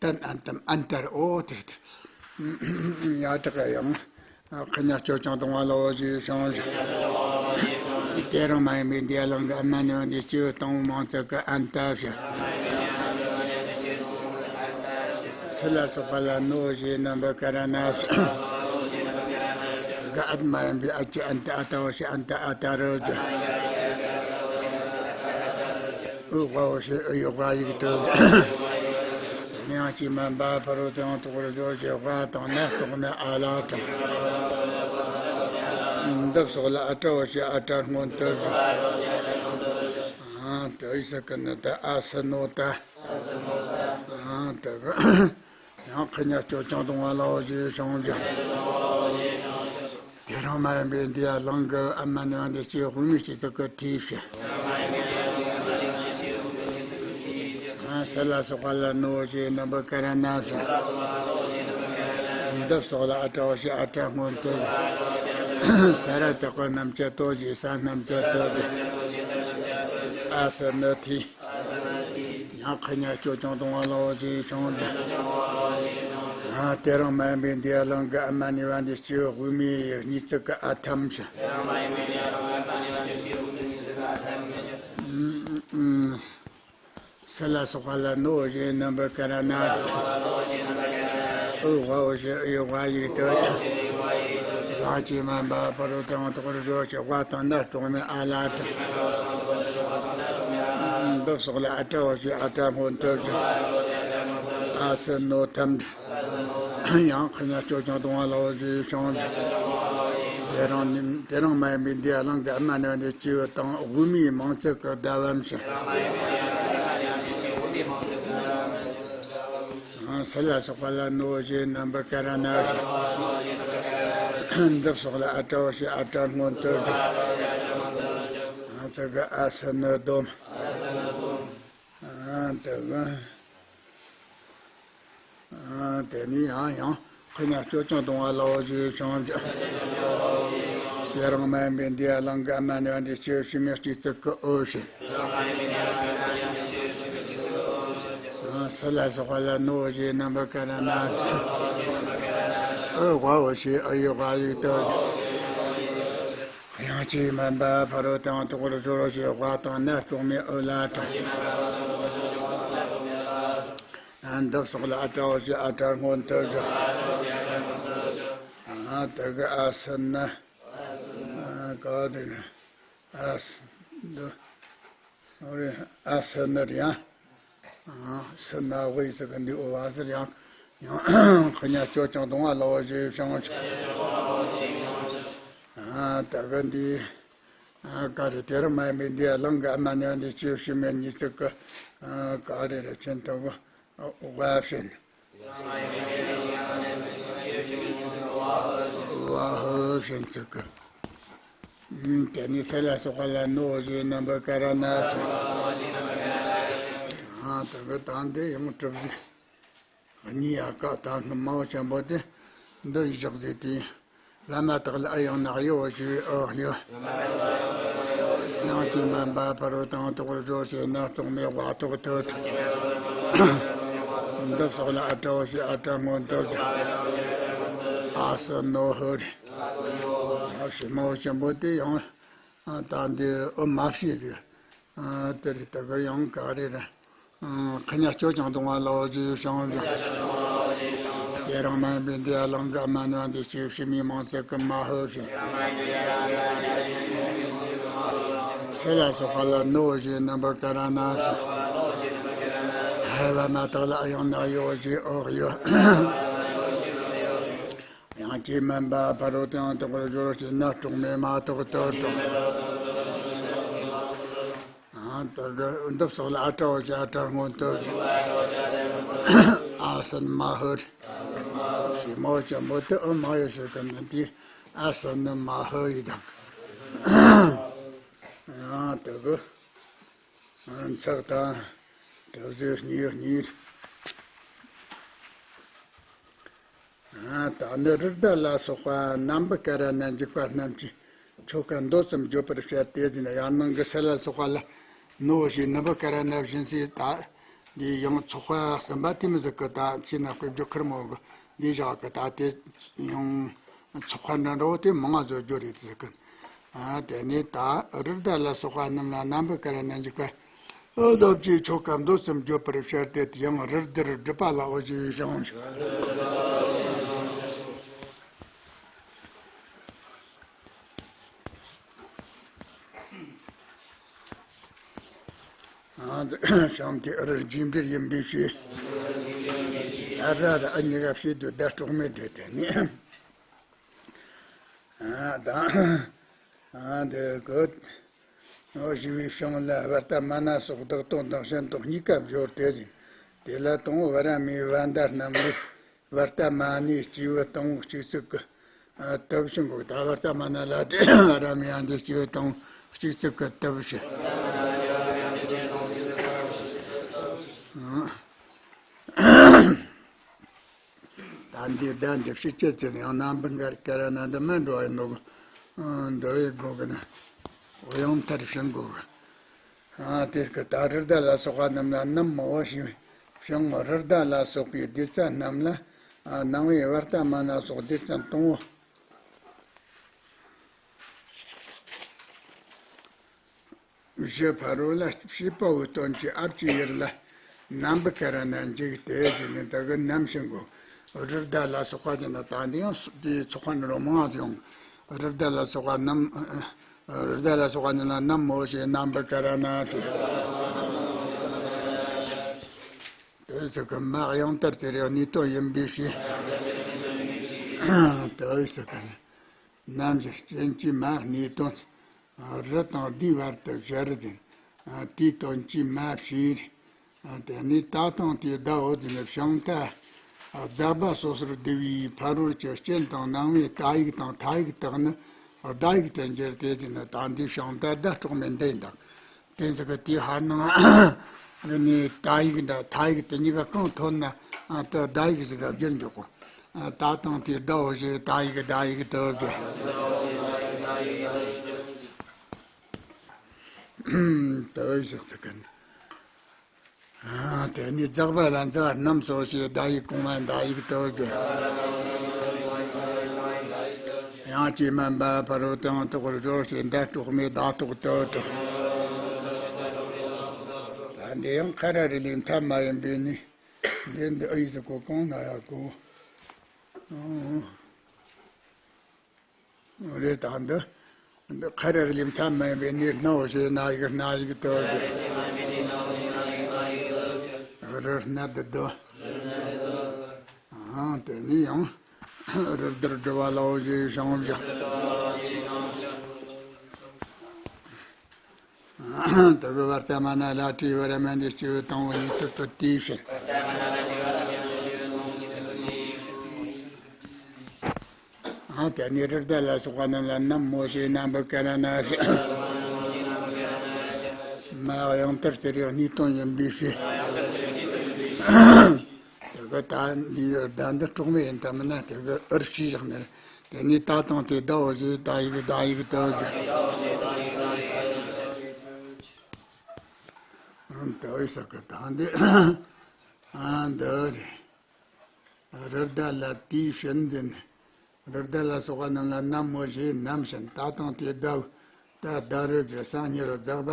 ཏན་ཨན་ཏམ་ཨན་ཏར་ཨོ་དེ་ཡ་དག་ཡང་། ཁུ་ཉ་ཅོ་ཅང་དང་བ་ལའོ་ཞེས་བྱུང་ཞིང་། དེ་རིང་མ་ཡིན་པའི་འདིའི་གླིང་གི་ཨ་མ་ནི་བ་འདི་སྐྱེས་བུ་དང་བོ་མང་ཚིག་གི་ཨན་ཏ་ཞེས། སིལ་ལ་སོགས་པ་ལ་ནོ་ཞེས་རྣམ་པར་བཀར་ན་ཞེས། ག་ཨ་མ་ཡིན་པའི་ཨ་ཅི་ཨན་ཏ་ཨ་ཏའོ་ཞེས་ཨན་ཏ་ཨ་ཏ་རོ་ཞེས། ཨུ་ཧ་འོ་ཞེས་ཨུ་ཡི་ཧ་ཡིག་ཏུ། ཡང་ཅི་མན་པ་ཕ་རོལ་ཏུ་ཡང་དག་པར་བརྗོད་ཅེས་ཧ་དང་ན་སྲོག་ནི་ཨ་ལ་དང་། འདི་སོགས་ལ་ཨ་ཏྲའོ་ཞེས་ཨ་ཏྲ་སྔོན་དུ་བཞག། དེ་ཡི་ས་གི་ནི་ད་ཨ་སི་ནོ་ཏ། དེ་གི་ཡང་ཁུ་ཉ་ཅོ་ཅང་དང་བ་ལའོ་ཞེས་བྱུང་ཞིང་། དེ་རིང་མ་ཡིན་པའི་འདིའི་གླིང་གི་ཨ་མ་ནི་བ་འདི་སྐྱེས་བུ་དབུ་མའི་སྤྱི་གཙུག་གི་ཏི་ཞེས། སིལ་ལ་སོགས་པ་ལ་ནོ་ཞེས་རྣམ་པར་བཀར་ན་ཞེས། འདི་སོགས་ལ་ཨ་ཏྲའོ་ཞེས་ཨ་ཏྲ་སྔོན་དུ་བཞག། ས་ར་བཏགས་པ་རྣམ་བཅད་ཏོ་ཞེས་ས་རྣམ་བཅད་ཏོ་ཞེས། ཨ་སི་ནི་ཏི། ཡང་ཁུ་ཉ་ཅོ་ཅང་དང་བ་ལའོ་ཞེས་བྱུང་ཞིང་། དེ་རིང་མ་ཡིན་པའི་འདིའི་གླིང་གི་ཨ་མ་ནི་བ་འདི་སྐྱེས་བུ་དབུ་མའི་གཉིས་ཚིག་གི་ཨ་ཐམ་ཞེས། སིལ་ལ་སོགས་པ་ལ་ནོ་ཞེས་རྣམ་པར་བཀར་ན། ཨུ་ཧ་འོ་ཞེས་ཨུ་ཡི་ཧ་ཡིག་ཏུ། ཡང་ཅི་མན་པ་ཕ་རོལ་ཏུ་ཡང་དག་པར་བརྗོད་ཅེས་ཧ་དང་ན་སྲོག་ནི་ཨ་ལ་དང་། འདི་སོགས་ལ་ཨ་ཏྲའོ་ཞེས་ཨ་ཏྲ་སྔོན་དུ་བཞག། ཨ་སི་ནོ་ཐམ། ཡང་ཁུ་ཉ་ཅོ་ཅང་དང་བ་ལའོ་ཞེས་བྱུང་ཞིང་། དེ་རིང་ནི་དེ་རིང་མ་ཡིན་པའི་འདིའི་གླིང་གི་ཨ་མ་ནི་བ་འདི་སྐྱེས་བུ་དང་དབུ་མའི་མང་ཚིག་གི་ཟླ་བའམ་ཞེས། སིལ་ལ་སོགས་པ་ལ་ནོ་ཞེས་རྣམ་པར་བཀར་ན་ཞེས། འདི་སོགས་ལ་ཨ་ཏྲའོ་ཞེས་ཨ་ཏྲ་སྔོན་དུ་བཞག། དེ་གི་ཨ་སི་ནི་སྡོམ། དེ་གི། དེ་ནས་ཡང་ཡང་ཁུ་ཉ་ཅོ་ཅང་དང་བ་ལའོ་ཞེས་བྱུང་ཞིང་། དེ་རིང་མ་ཡིན་པའི་འདིའི་གླིང་གི་ཨ་མ་ནི་བ་འདི་སྐྱེས་བུ་ཕྱི་མའི་སྤྱི་གཙུག་གི་ཨོ་ཞེས། སིལ་ལ་སོགས་པ་ལ་ནོ་ཞེས་རྣམ་པར་བཀར་ན། ཨུ་ཧ་འོ་ཞེས་ཨུ་ཡི་ཧ་ཡིག་ཏུ། ཡང་ཅི་མན་པ་ཕ་རོལ་ཏུ་ཡང་དག་པར་བརྗོད་ཅེས་ཧ་དང་ན་སྲོག་ནི་ཨུ་ལ་དང་། འདི་སོགས་ལ་ཨ་ཏྲའོ་ཞེས་ཨ་ཏྲ་སྔོན་དུ་བཞག། དེ་གི་ཨ་སི་ནི། ག་དེ་ནི་ཨ་སི་འདི། ཨ་སི་ནི་རེད་ཡ། སི་ན་དབུས་སུ་གི་འདི་འོ་བ་ཟེར་ཡང་ ཡང་ཁོ་ཉ་སྐྱོ་ཅང་གདོང་བ་ལ་བ་ཞེས་བྱང་ཆུབ། ཨ་ད་ག་འདི་ཨ་ག་རེ་དེ་རིང་མ་ཡིན་པའི་འདི་ཡ་ལང་གི་ཨ་མ་ནི་འདི་ཅི་ཤི་མེད་ཉི་ཚིག་གི་ཨ་ག་རེ་རེ་ཆེན་ཐོབ་བ་བཤད། ཝ་ཧུ་ཤིན་ཚིག་གི། དེ་ནི་སེ་ལ་སོགས་པ་ལ་ནོ་ཞེས་རྣམ་པར་ཀ་ར་ན། ཨ་ད་ག་དང་འདི་ཡང་གྲུབ་ཟིག་གཉིས་ཡ་ཀ་ད་སྔ་མའོ་ཆེན་པོ་དེ་འདི་ཡི་ཞག་ཟེར་དེ། བླ་མ་དག་ལ་ཨ་ཡང་ནག་ཡོ་ཞུ་ཨོ་ཡོ། ཡང་དེ་མན་པ་ཕ་རོལ་ཏུ་དོག་རོ་ཞེ་ན་རྟོག་མེད་བ་ཐོག་ཐོ། འདི་སོགས་ལ་ཨ་ཏྲའོ་ཞེ་ཨ་ཏྲ་སྔོན་དུ། ཨ་སུ་ནོ་ཧོ་རེ། ཞེ་མའོ་ཆེན་པོ་དེ་ཡང་ད་འདི་ཨོ་མ་ཤེས་ཟེར། དེ་རེད་ད་ག་ཡང་ག་རེ་རེད། ཁ་ཉ་སྐྱོ་ཅང་གདོང་བ་ལ་བ་ཞེས་བྱང་ཞིང་། དེ་རིང་མ་ཡིན་པའི་འདི་ཡ་ལང་གི་ཨ་མ་ནི་བ་འདི་ཅི་ཤི་མི་མང་ཚིག་གི་མ་ཧོ་ཞེས། སེ་ལ་སོགས་པ་ལ་ནོ་ཞེས་རྣམ་པར་ཀ་ར་ན་ཞེས། ཧ་ལ་མ་དག་ལ་ཨ་ཡང་ན་ཡོ་ཞེས་ཨོ་ཡོ། ཡང་དེ་མན་པ་ཕ་རོལ་ཏུ་ཡང་དག་པར་སྦྱོར་ཞེ་ན་གྲོགས་མེད་མ་ཐོག་ཏུ་གྲོགས། ཨ་ད་ག་འདི་སོགས་ལ་ཨ་ཏྲའོ་ཞེ་ཨ་ཏྲ་སྔོན་དུ། ཨ་སན་མ་ཧུར། ཞེ་མའོ་ཆེན་པོ་དེ་ཨོ་མ་ཡོ་ཞེས་ག་ནི་དེ་ཨ་སན་ནི་མ་ཧུ་ཡི་དང་། ཨ་ད་ག་ཨ་ཚག་དང་གྲུབ་ཟེར་གཉིས་གཉིས། ད་ནི་རི་དྭགས་ལ་སོགས་པ་རྣམ་པར་ཀ་ར་ན་འཇུག་པ་རྣམས་ཀྱི་ཆོ་ག་མདོ་ཙམ་བརྗོད་པར་བཤད་དེ་ཟེར་ན། ཡང་ནང་གི་སེ་ལ་སོགས་པ་ལ་ནོ་ཞེས་རྣམ་པར་ཀ་ར་ན་བཞིན་སྲིད་ད། འདི་ཡང་ཚོགས་པ་གསུམ་པ་དེ་མི་ཟིག་གི་ད་ཚེ་ན་དཔེ་བརྗོད་ཁེར་མོ་གི་འདི་བཞག་གི་ད་དེ་ཡང་ཚོགས་པ་འདྲ་འདྲ་བོ་དེ་མང་ང་བཟོ་རྒྱུ་རེད་ཟེར་གི། ཨ་དེ་ནས་ད་རི་དྭགས་ལ་སོགས་པ་རྣམས་ལ་རྣམ་པར་ཀ་ར་ན་འཇུག་པ། ཨོ་སློབ་ཀྱི་ཆོ་ག་མདོ་ཙམ་བརྗོད་པར་བཤད་དེ། དེ་ཡང་རི་དྭགས་སྒྲུབ་པ་ལ་འོ་ཞེས་བྱང་ཞིང་། ཨ་བྱང་དེ་ཨ་རི་རྗེས་འབྲེལ་ཡིན་པའི་ཕྱིར། ཨ་ར་ར་ཨ་གཉིས་ཀ་ཕྱེད་དུ་ཟླ་གྲོགས་མེད་དེ་དེ་ནི། ཨ་དང་། ཨ་འདི་གོ། ཨོ་ཞི་བའི་ཤིང་ལ་བར་ཏ་མ་ན་སོགས་བདག་དང་བདག་གཞན་དང་གཉིས་ཀ་སྦྱོར་ཏེ་ཟིན། དེ་ལ་དང་པོ་བ་ར་མའི་བ་མདའ་རྣམས་ལས་བར་ཏ་མ་ནའི་སྐྱེས་བུ་དང་པོ་གཅིག་ཚིག་གི་ཨ་སྟབས་ཤིང་གོ། ད་བར་ཏ་མ་ན་ལ་དེ་བ་ར་མའི་ཨ་འདི་སྐྱེས་བུ་དང་པོ་གཅིག་ཚིག་གི་སྟབས་ཤིང་། ད་འདི་ཟླ་འདི་ཕྱི་སྐྱེད་ཅན་ཡང་རྣམ་པ་འགར་ཀ་ར་ན་འདི་མི་འགྲོ་བའི་ནོ། འདི་བའི་སྒོ་གི་ན། འོ་ཡང་མཐར་ཕྱིན་དགོས་གི། ཨ་དེ་སྐད་ད་རི་དྭགས་ལ་སོགས་པ་རྣམས་ལ་རྣམ་མོ་ཞེས་ཤིང་། རི་དྭགས་ལ་སོགས་པའི་སྡེ་ཚན་རྣམས་ལ་ཨ་ནང་པའི་བར་ཏ་མ་ན་སོགས་སྡེ་ཚན་དང་པོ། བཞི་ཕ་རོལ་ལ་བྱེད་པ་པོའི་དོན་གྱི་ཨ་བ་ཀྱི་ཡུལ་ལ་རྣམ་པར་ཀ་ར་ན་འཇུག་སྟེ་ཟེར་ནས་ད་གི་རྣམ་ཤེས་གོ། རི་དྭགས་ལ་སོགས་པ་ཅན་ད་འདི་ཡང་དེའི་ཚོགས་པ་འདི་རུ་མང་ང་ཡོང་། རི་དྭགས་ལ་སོགས་པ་རྣམ། རི་དྭགས་ལ་སོགས་པ་ཉིད་ལ་རྣམ་མོ་ཞེས་རྣམ་པར་ཀ་ར་ན་ཟེར། དེ་ཚོ་གི་མ་ཡང་ལྟར་དེ་རེ་གནས་དོན་ཡིན་པའི་ཕྱིར། དེ་ཚོ་གི་རྣམ་གཞག་རྐྱེན་གྱིས་མ་གནས་དོན། རི་དང་ལྡེའུ་བར་དུ་བཞི་རུ་ཟིན། དེའི་དོན་གྱིས་མ་ཕྱིར། དེ་ནས་ད་དང་དེའི་ཟླ་འོད་ཟིན་བྱང་ཐ། རྫ་པ་སོ་སོར་བསྡུ་བའི་ཕ་རོལ་གྱི་རྐྱེན་དང་རྣམ་དབྱེ་ཏ་ཡིག་དང་ཐ་ཡིག་དག་ནི་ཟླ་ཡིག་ཏུ་འགྱུར་ཏེ་ཟིན། ད་འདིའི་བྱང་ཐ་ཟླ་གྲོགས་མེད་འདི་ཡིན་དང་། དེ་ཚོ་གི་དེའི་ཧར་ནང་ནས་ཏ་ཡིག་འདྲ་ཐ་ཡིག་དེ་གཉིས་ཀ་གང་ཐོན་ན་ཨ་ད་ཟླ་ཡིག་ཟིག་ག་བསྒྱུར་འཇུག་གོ། ཨ་ད་དང་དེའི་ཟླ་འོད་ཞེས་ཏ་ཡིག་ཟླ་ཡིག་དུ་བསྒྱུར། དུ་བསྒྱུར་ཟེར་གི་ནི། ཨ་དེ་ནས་ཛག་པ་ལ་ཛ་རྣམ་སོགས་ཞེས་ཟླ་ཡིག་གོང་མ་ཟླ་ཡིག་དུ་བསྒྱུར། ཡང་དེ་མན་པ་ཕ་རོལ་ཏུ་ཡང་དག་པར་སྦྱོར་ཞེས་ཟླ་གྲོགས་མེད་ཟླ་གྲོགས་དུ་བསྒྱུར། ད་འདི་ཡང་ཁ་ར་རི་ལས་མཐའ་མ་ཡིན་པས་ནི། འདི་འདི་ཨི་ཟེར་གོ་གང་ན་ཡ་གོ། ཨང་། རེད་ད་འདི། འདི་ཁ་ར་རི་ལས་མཐའ་མ་ཡིན་པས་ནི་སྣ་འོ་ཞེས་སྣ་ཡིག་སྣ་ཡིག་དུ་བསྒྱུར། རི་སྣ་འདི་དུ། ཨང་། དེ་ནས་ཡང་། རི་དྭགས་འགྲོ་བ་ལ་འོ་ཞེས་བྱ་བ་བཞག། དེ་གི་བར་ལྟ་མ་ན་ལ་དྲི་བར་མན་དེ་སྐྱེས་བུ་དང་པོ་གཉིས་ཚུལ་དུ་དེའི་ཕྱིར། ཨང་། དེ་ནས་རི་དྭགས་ལ་སོགས་པ་རྣམས་ལ་ནམ་མོ་ཞེས་རྣམ་པར་བཀར་ན་ཞེས། མ་ཡང་དེར་དེ་རིགས་གཉིས་སྟོང་ཡིན་པའི་ཕྱིར། དེ་གི་ད་འདི་ཟླ་འདི་གྲོགས་མེད་ཡིན་ད་མིན་ན། དེ་གི་ཨུར་ཤི་བཞག་ནས། དེ་ནས་ད་དང་དེ་ཟླ་བོ་ཞེས་ད་ཡིག་ད་ཡིག་ད་ཟེར། ཨང་། ད་འོ་ས་གི་ད་འདི། ཨང་། འདི་རེད། རི་དྭགས་ལ་དེའི་ཕྱིར་འཛིན། རི་དྭགས་ལ་སོགས་པ་རྣམས་ལ་ནམ་མོ་ཞེས་ནམ་ཕྱིན། ད་དང་དེ་ཟླ་བོ། ད་ཟླ་རེ་རེ་སང་ཉིན་རེ་ཟག་པ།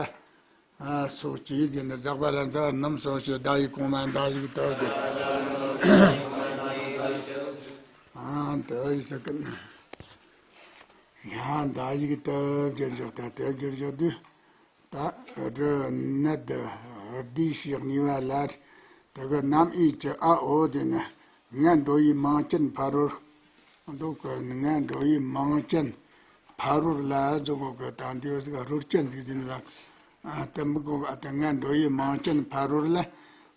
ཨ། སོགས་ཀྱིས་དེ་ནི་ཟག་པ་ལ་འཛག་ནམ་སོགས་ཞེས་ཟླ་ཡིག་གོང་མ་ཟླ་ཡིག་ཏུ་དེ། ཨ། ད་འོ་ས་གི་ན། ཡང་ཟླ་ཡིག་ཏུ་བསྒྱུར་བཞག་ད་དེ་བསྒྱུར་བཞག་དུས། ད་རི་ནད་འདི་སྡེ་བཞིའི་གནས་པ་ལ། དེ་གི་རྣམ་དབྱེ་བཅུ་ཨ་འོ་དེ་ནི། ངན་འགྲོ་བའི་མིང་ཅན་ཕ་རོལ། འདུག་གི། ངན་འགྲོ་བའི་མིང་ཅན་ཕ་རོལ་ལ་འཇོག་གོ་གི། ད་འདི་ཟིག་རོལ་ཅན་ཟིག་ཟིན་ལ། ཨ། དེ་མི་དགོས་གི། ཨ། དེ་ངན་འགྲོ་བའི་མིང་ཅན་ཕ་རོལ་ལ།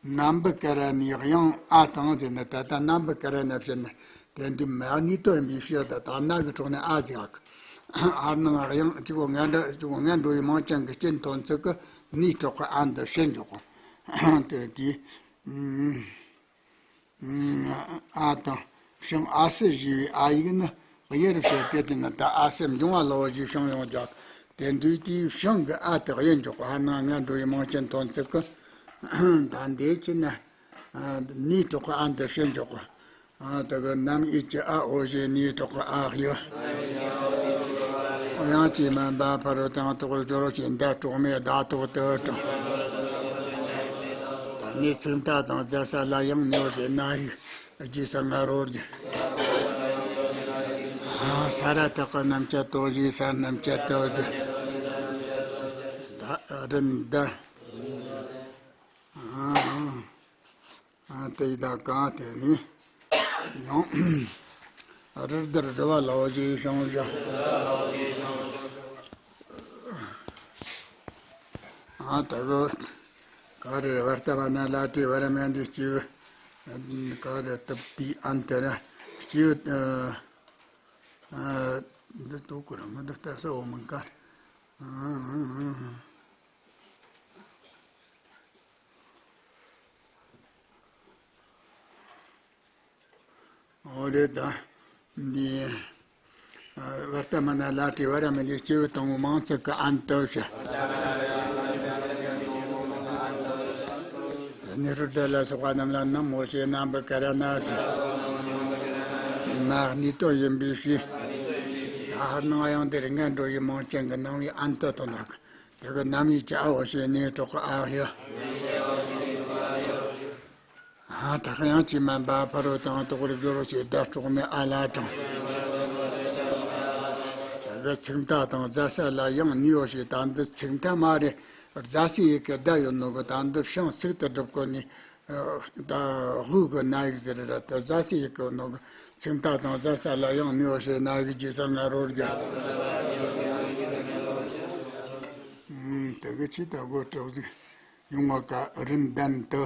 རྣམ་པར་བཀར་ནས་དབྱངས་ཨ་དང་ཟེར་ནས། ད་ལྟ་རྣམ་པར་བཀར་ན་ཕྱིར་ན། དེ་འདི་མ་ནི་དོན་པའི་ཕྱིར་དུ་དང་ན་གི་གྲོགས་ནས་ཨ་ཟེར་གི། ཨ་ནང་དབྱངས་གཅིག་གོ་ངན་འགྲོ་གཅིག་གོ་ངན་འགྲོ་བའི་མིང་ཅན་གྱི་སྤྱི་མཐོང་ཚུལ་གྱི་ནིའི་གྲོགས་ཀྱི་ཨ་འདི་ཕྱིར་འཇོག་གོ། དེ་དེ། ཨ་དང་། བྱང་ཨ་སི་ཞེས་པའི་ཨ་ཡིག་ནི་དབྱེར་བྱས་ཏེ། དེ་ནི་ད་ཨ་སི་འབྱུང་བ་ལ་འོ་ཞེས་བྱང་ཡང་བརྒྱབ། དེ་འདུས་ཏེ་བྱང་གི་ཨ་དེ་དབྱེ་འཇོག་པ། ཨ་ནང་ངན་འགྲོ་བའི་མིང་ཅན་མཐོང་ཚུལ་གྱི། ད་འདི་ཕྱིར་ན། ནིའི་གྲོགས་ཀྱི་ཨ་འདི་ཕྱིར་འཇོག་པ། ཨ། དེ་གི་རྣམ་དབྱེ་བཅུ་ཨ་འོ་ཞེས་ནིའི་གྲོགས་ཀྱི་ཨ་དབྱེ། དབྱངས་ཀྱིས་མིན་པ་ཕ་རོལ་དུ་ཡང་དག་པར་སྦྱོར་རོ་ཞེས་ཟླ་གྲོགས་མེད་ཟླ་ཐོག་ཏུ་དྲངས། ད་ནི་ཚིག་མཐའ་དང་རྫ་ས་ལ་ཡང་ནིའོ་ཞེས་ན་ཡིག་རྗེས་སུ་ང་རོ་བསྒྱུར། ཨ། ས་ར་བཏགས་ཀྱི་རྣམ་བཅད་དོ་ཞེས་ས་རྣམ་བཅད་དོ་བསྒྱུར། ད་རིན་ད། ཨ། ཨ། དེ་ཡི་ད་གང་དེ་ནི། ཡང་། རི་དྭགས་འགྲོ་བ་ལ་འོ་ཞེས་བྱ་བ་བཞག། ཨ། ད་གི། ག་རེ་བར་ལྟ་མ་ན་ལ་དྲི་བར་མན་དེ་སྐྱེས་བུ། ག་རེ་སྟབས་དེའི་ཨན་དེ་ར་སྐྱེས་བུ། ཨ། འདི་ལྟོ་གོ་ར་མི་འདི་ལྟ་ས་འོ་མི་ག། ཨ། འོ་རེད་ད། འདི། ཨ། བར་ལྟ་མ་ན་ལ་དྲི་བར་མན་དེ་སྐྱེས་བུ་དང་པོ་མིང་ཚིག་གི་ཨན་དུ་བྱ། དེ་ནས་རི་དྭགས་ལ་སོགས་པ་རྣམས་ལ་ནམ་འོ་ཞེས་རྣམ་པར་བཀར་ན་ཞེས། མ་ནིའི་དོན་ཡིན་པའི་ཕྱིར། ད་ཧར་ནང་དབྱངས་དེར་ངན་འགྲོ་བའི་མིང་ཅན་གྱི་རྣམ་དབྱེ་ཨན་དུ་དོན་དག། དེ་གི་རྣམ་དབྱེ་བཅུ་ཨ་འོ་ཞེས་ནིའི་གྲོགས་ཀྱི་ཨ་དབྱེ། ཨ། ད་དབྱངས་ཀྱིས་མིན་པ་ཕ་རོལ་དུ་ཡང་དག་པར་སྦྱོར་རོ་ཞེས་ཟླ་གྲོགས་མེད་ཨ་ལ་དྲངས། དེ་གི་ཚིག་མཐའ་དང་རྫ་ས་ལ་ཡང་ནིའོ་ཞེས། ད་འདི་ཚིག་མཐའ་མ་རེད། རྫ་སའི་ཡི་གེ་ཟླ་ཡོད་ནོ་གི། ད་འདི་བྱང་ཚིག་ཏུ་སྒྲུབ་དགོས་ནི། ད་དབུགས་གི་ན་ཡིག་ཟེར་ར། ད་རྫ་སའི་ཡི་གེ་ནོ་གི། ཚིག་མཐའ་དང་རྫ་ས་ལ་ཡང་ནིའོ་ཞེས་ན་ཡིག་རྗེས་སུ་ང་རོ་བསྒྱུར། ཨུམ། དེ་གི་ཕྱི་ད་སྒོ་གྲོགས་ཟིག་ཡོང་བ་ཀ་རིན་ལྡན་དུ།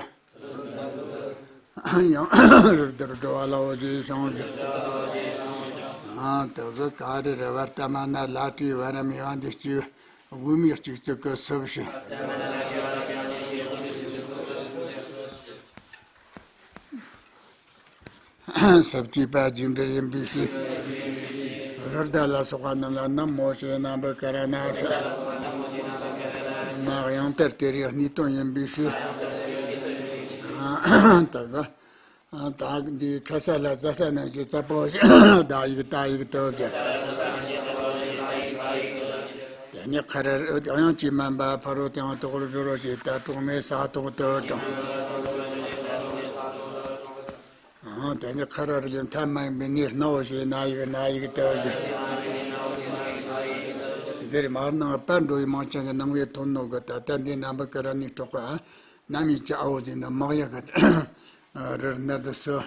ཡང་རི་དྭགས་འགྲོ་བ་ལ་འོ་ཞེས་བྱ་བ་བཞག། ཨ། དེ་གི་ག་རེ་རེད། བར་ལྟ་མ་ན་ལ་དྲི་བར་མན་དེ་སྐྱེས་བུ། དབུ་མའི་གཅིག་ཚིག་གི་སུ་བཞི། སུ་བཅས་པ་རྒྱས་འབྲིང་ཡིན་པའི་ཕྱིར། རི་དྭགས་ལ་སོགས་པ་རྣམས་ལ་ནམ་འོ་ཞེས་རྣམ་པར་བཀར་ན་ཞེས། མ་ཡང་དེར་དེ་རིགས་གཉིས་སྟོང་ཡིན་པའི་ཕྱིར། ད་གི། ད་འདི་ཁ་ས་ལ་ཟ་ས་རྣམས་ཀྱི་རྩ་བོ་ཞེས་ཟླ་ཡིག་ཏ་ཡིག་ཏུ་བསྒྱུར། དེ་ནས་ཁ་ར་དབྱངས་ཀྱིས་མིན་པ་ཕ་རོལ་དུ་ཡང་དག་པར་སྦྱོར་རོ་ཞེས་ད་གྲོགས་མེད་ས་ཐོག་ཏུ་དྲངས། ཨང་། དེ་ནས་ཁ་ར་རི་ལས་མཐའ་མ་ཡིན་པའི་ནི་སྣའོ་ཞེས་ན་ཡིག་ན་ཡིག་ཏུ་བསྒྱུར། འདིར་མར་ནང་པར་འགྲོ་བའི་མིང་ཅན་གྱི་རྣམ་དབྱེ་ཐོན་ནོ་གི། ད་ལྟ་འདི་རྣམ་པར་བཀར་ནི་གྲོགས་པ། རྣམ་དབྱེ་བཅུ་ཨའོ་ཟེར་ན་མག་ཡ་གི། རི་ནད་སུ།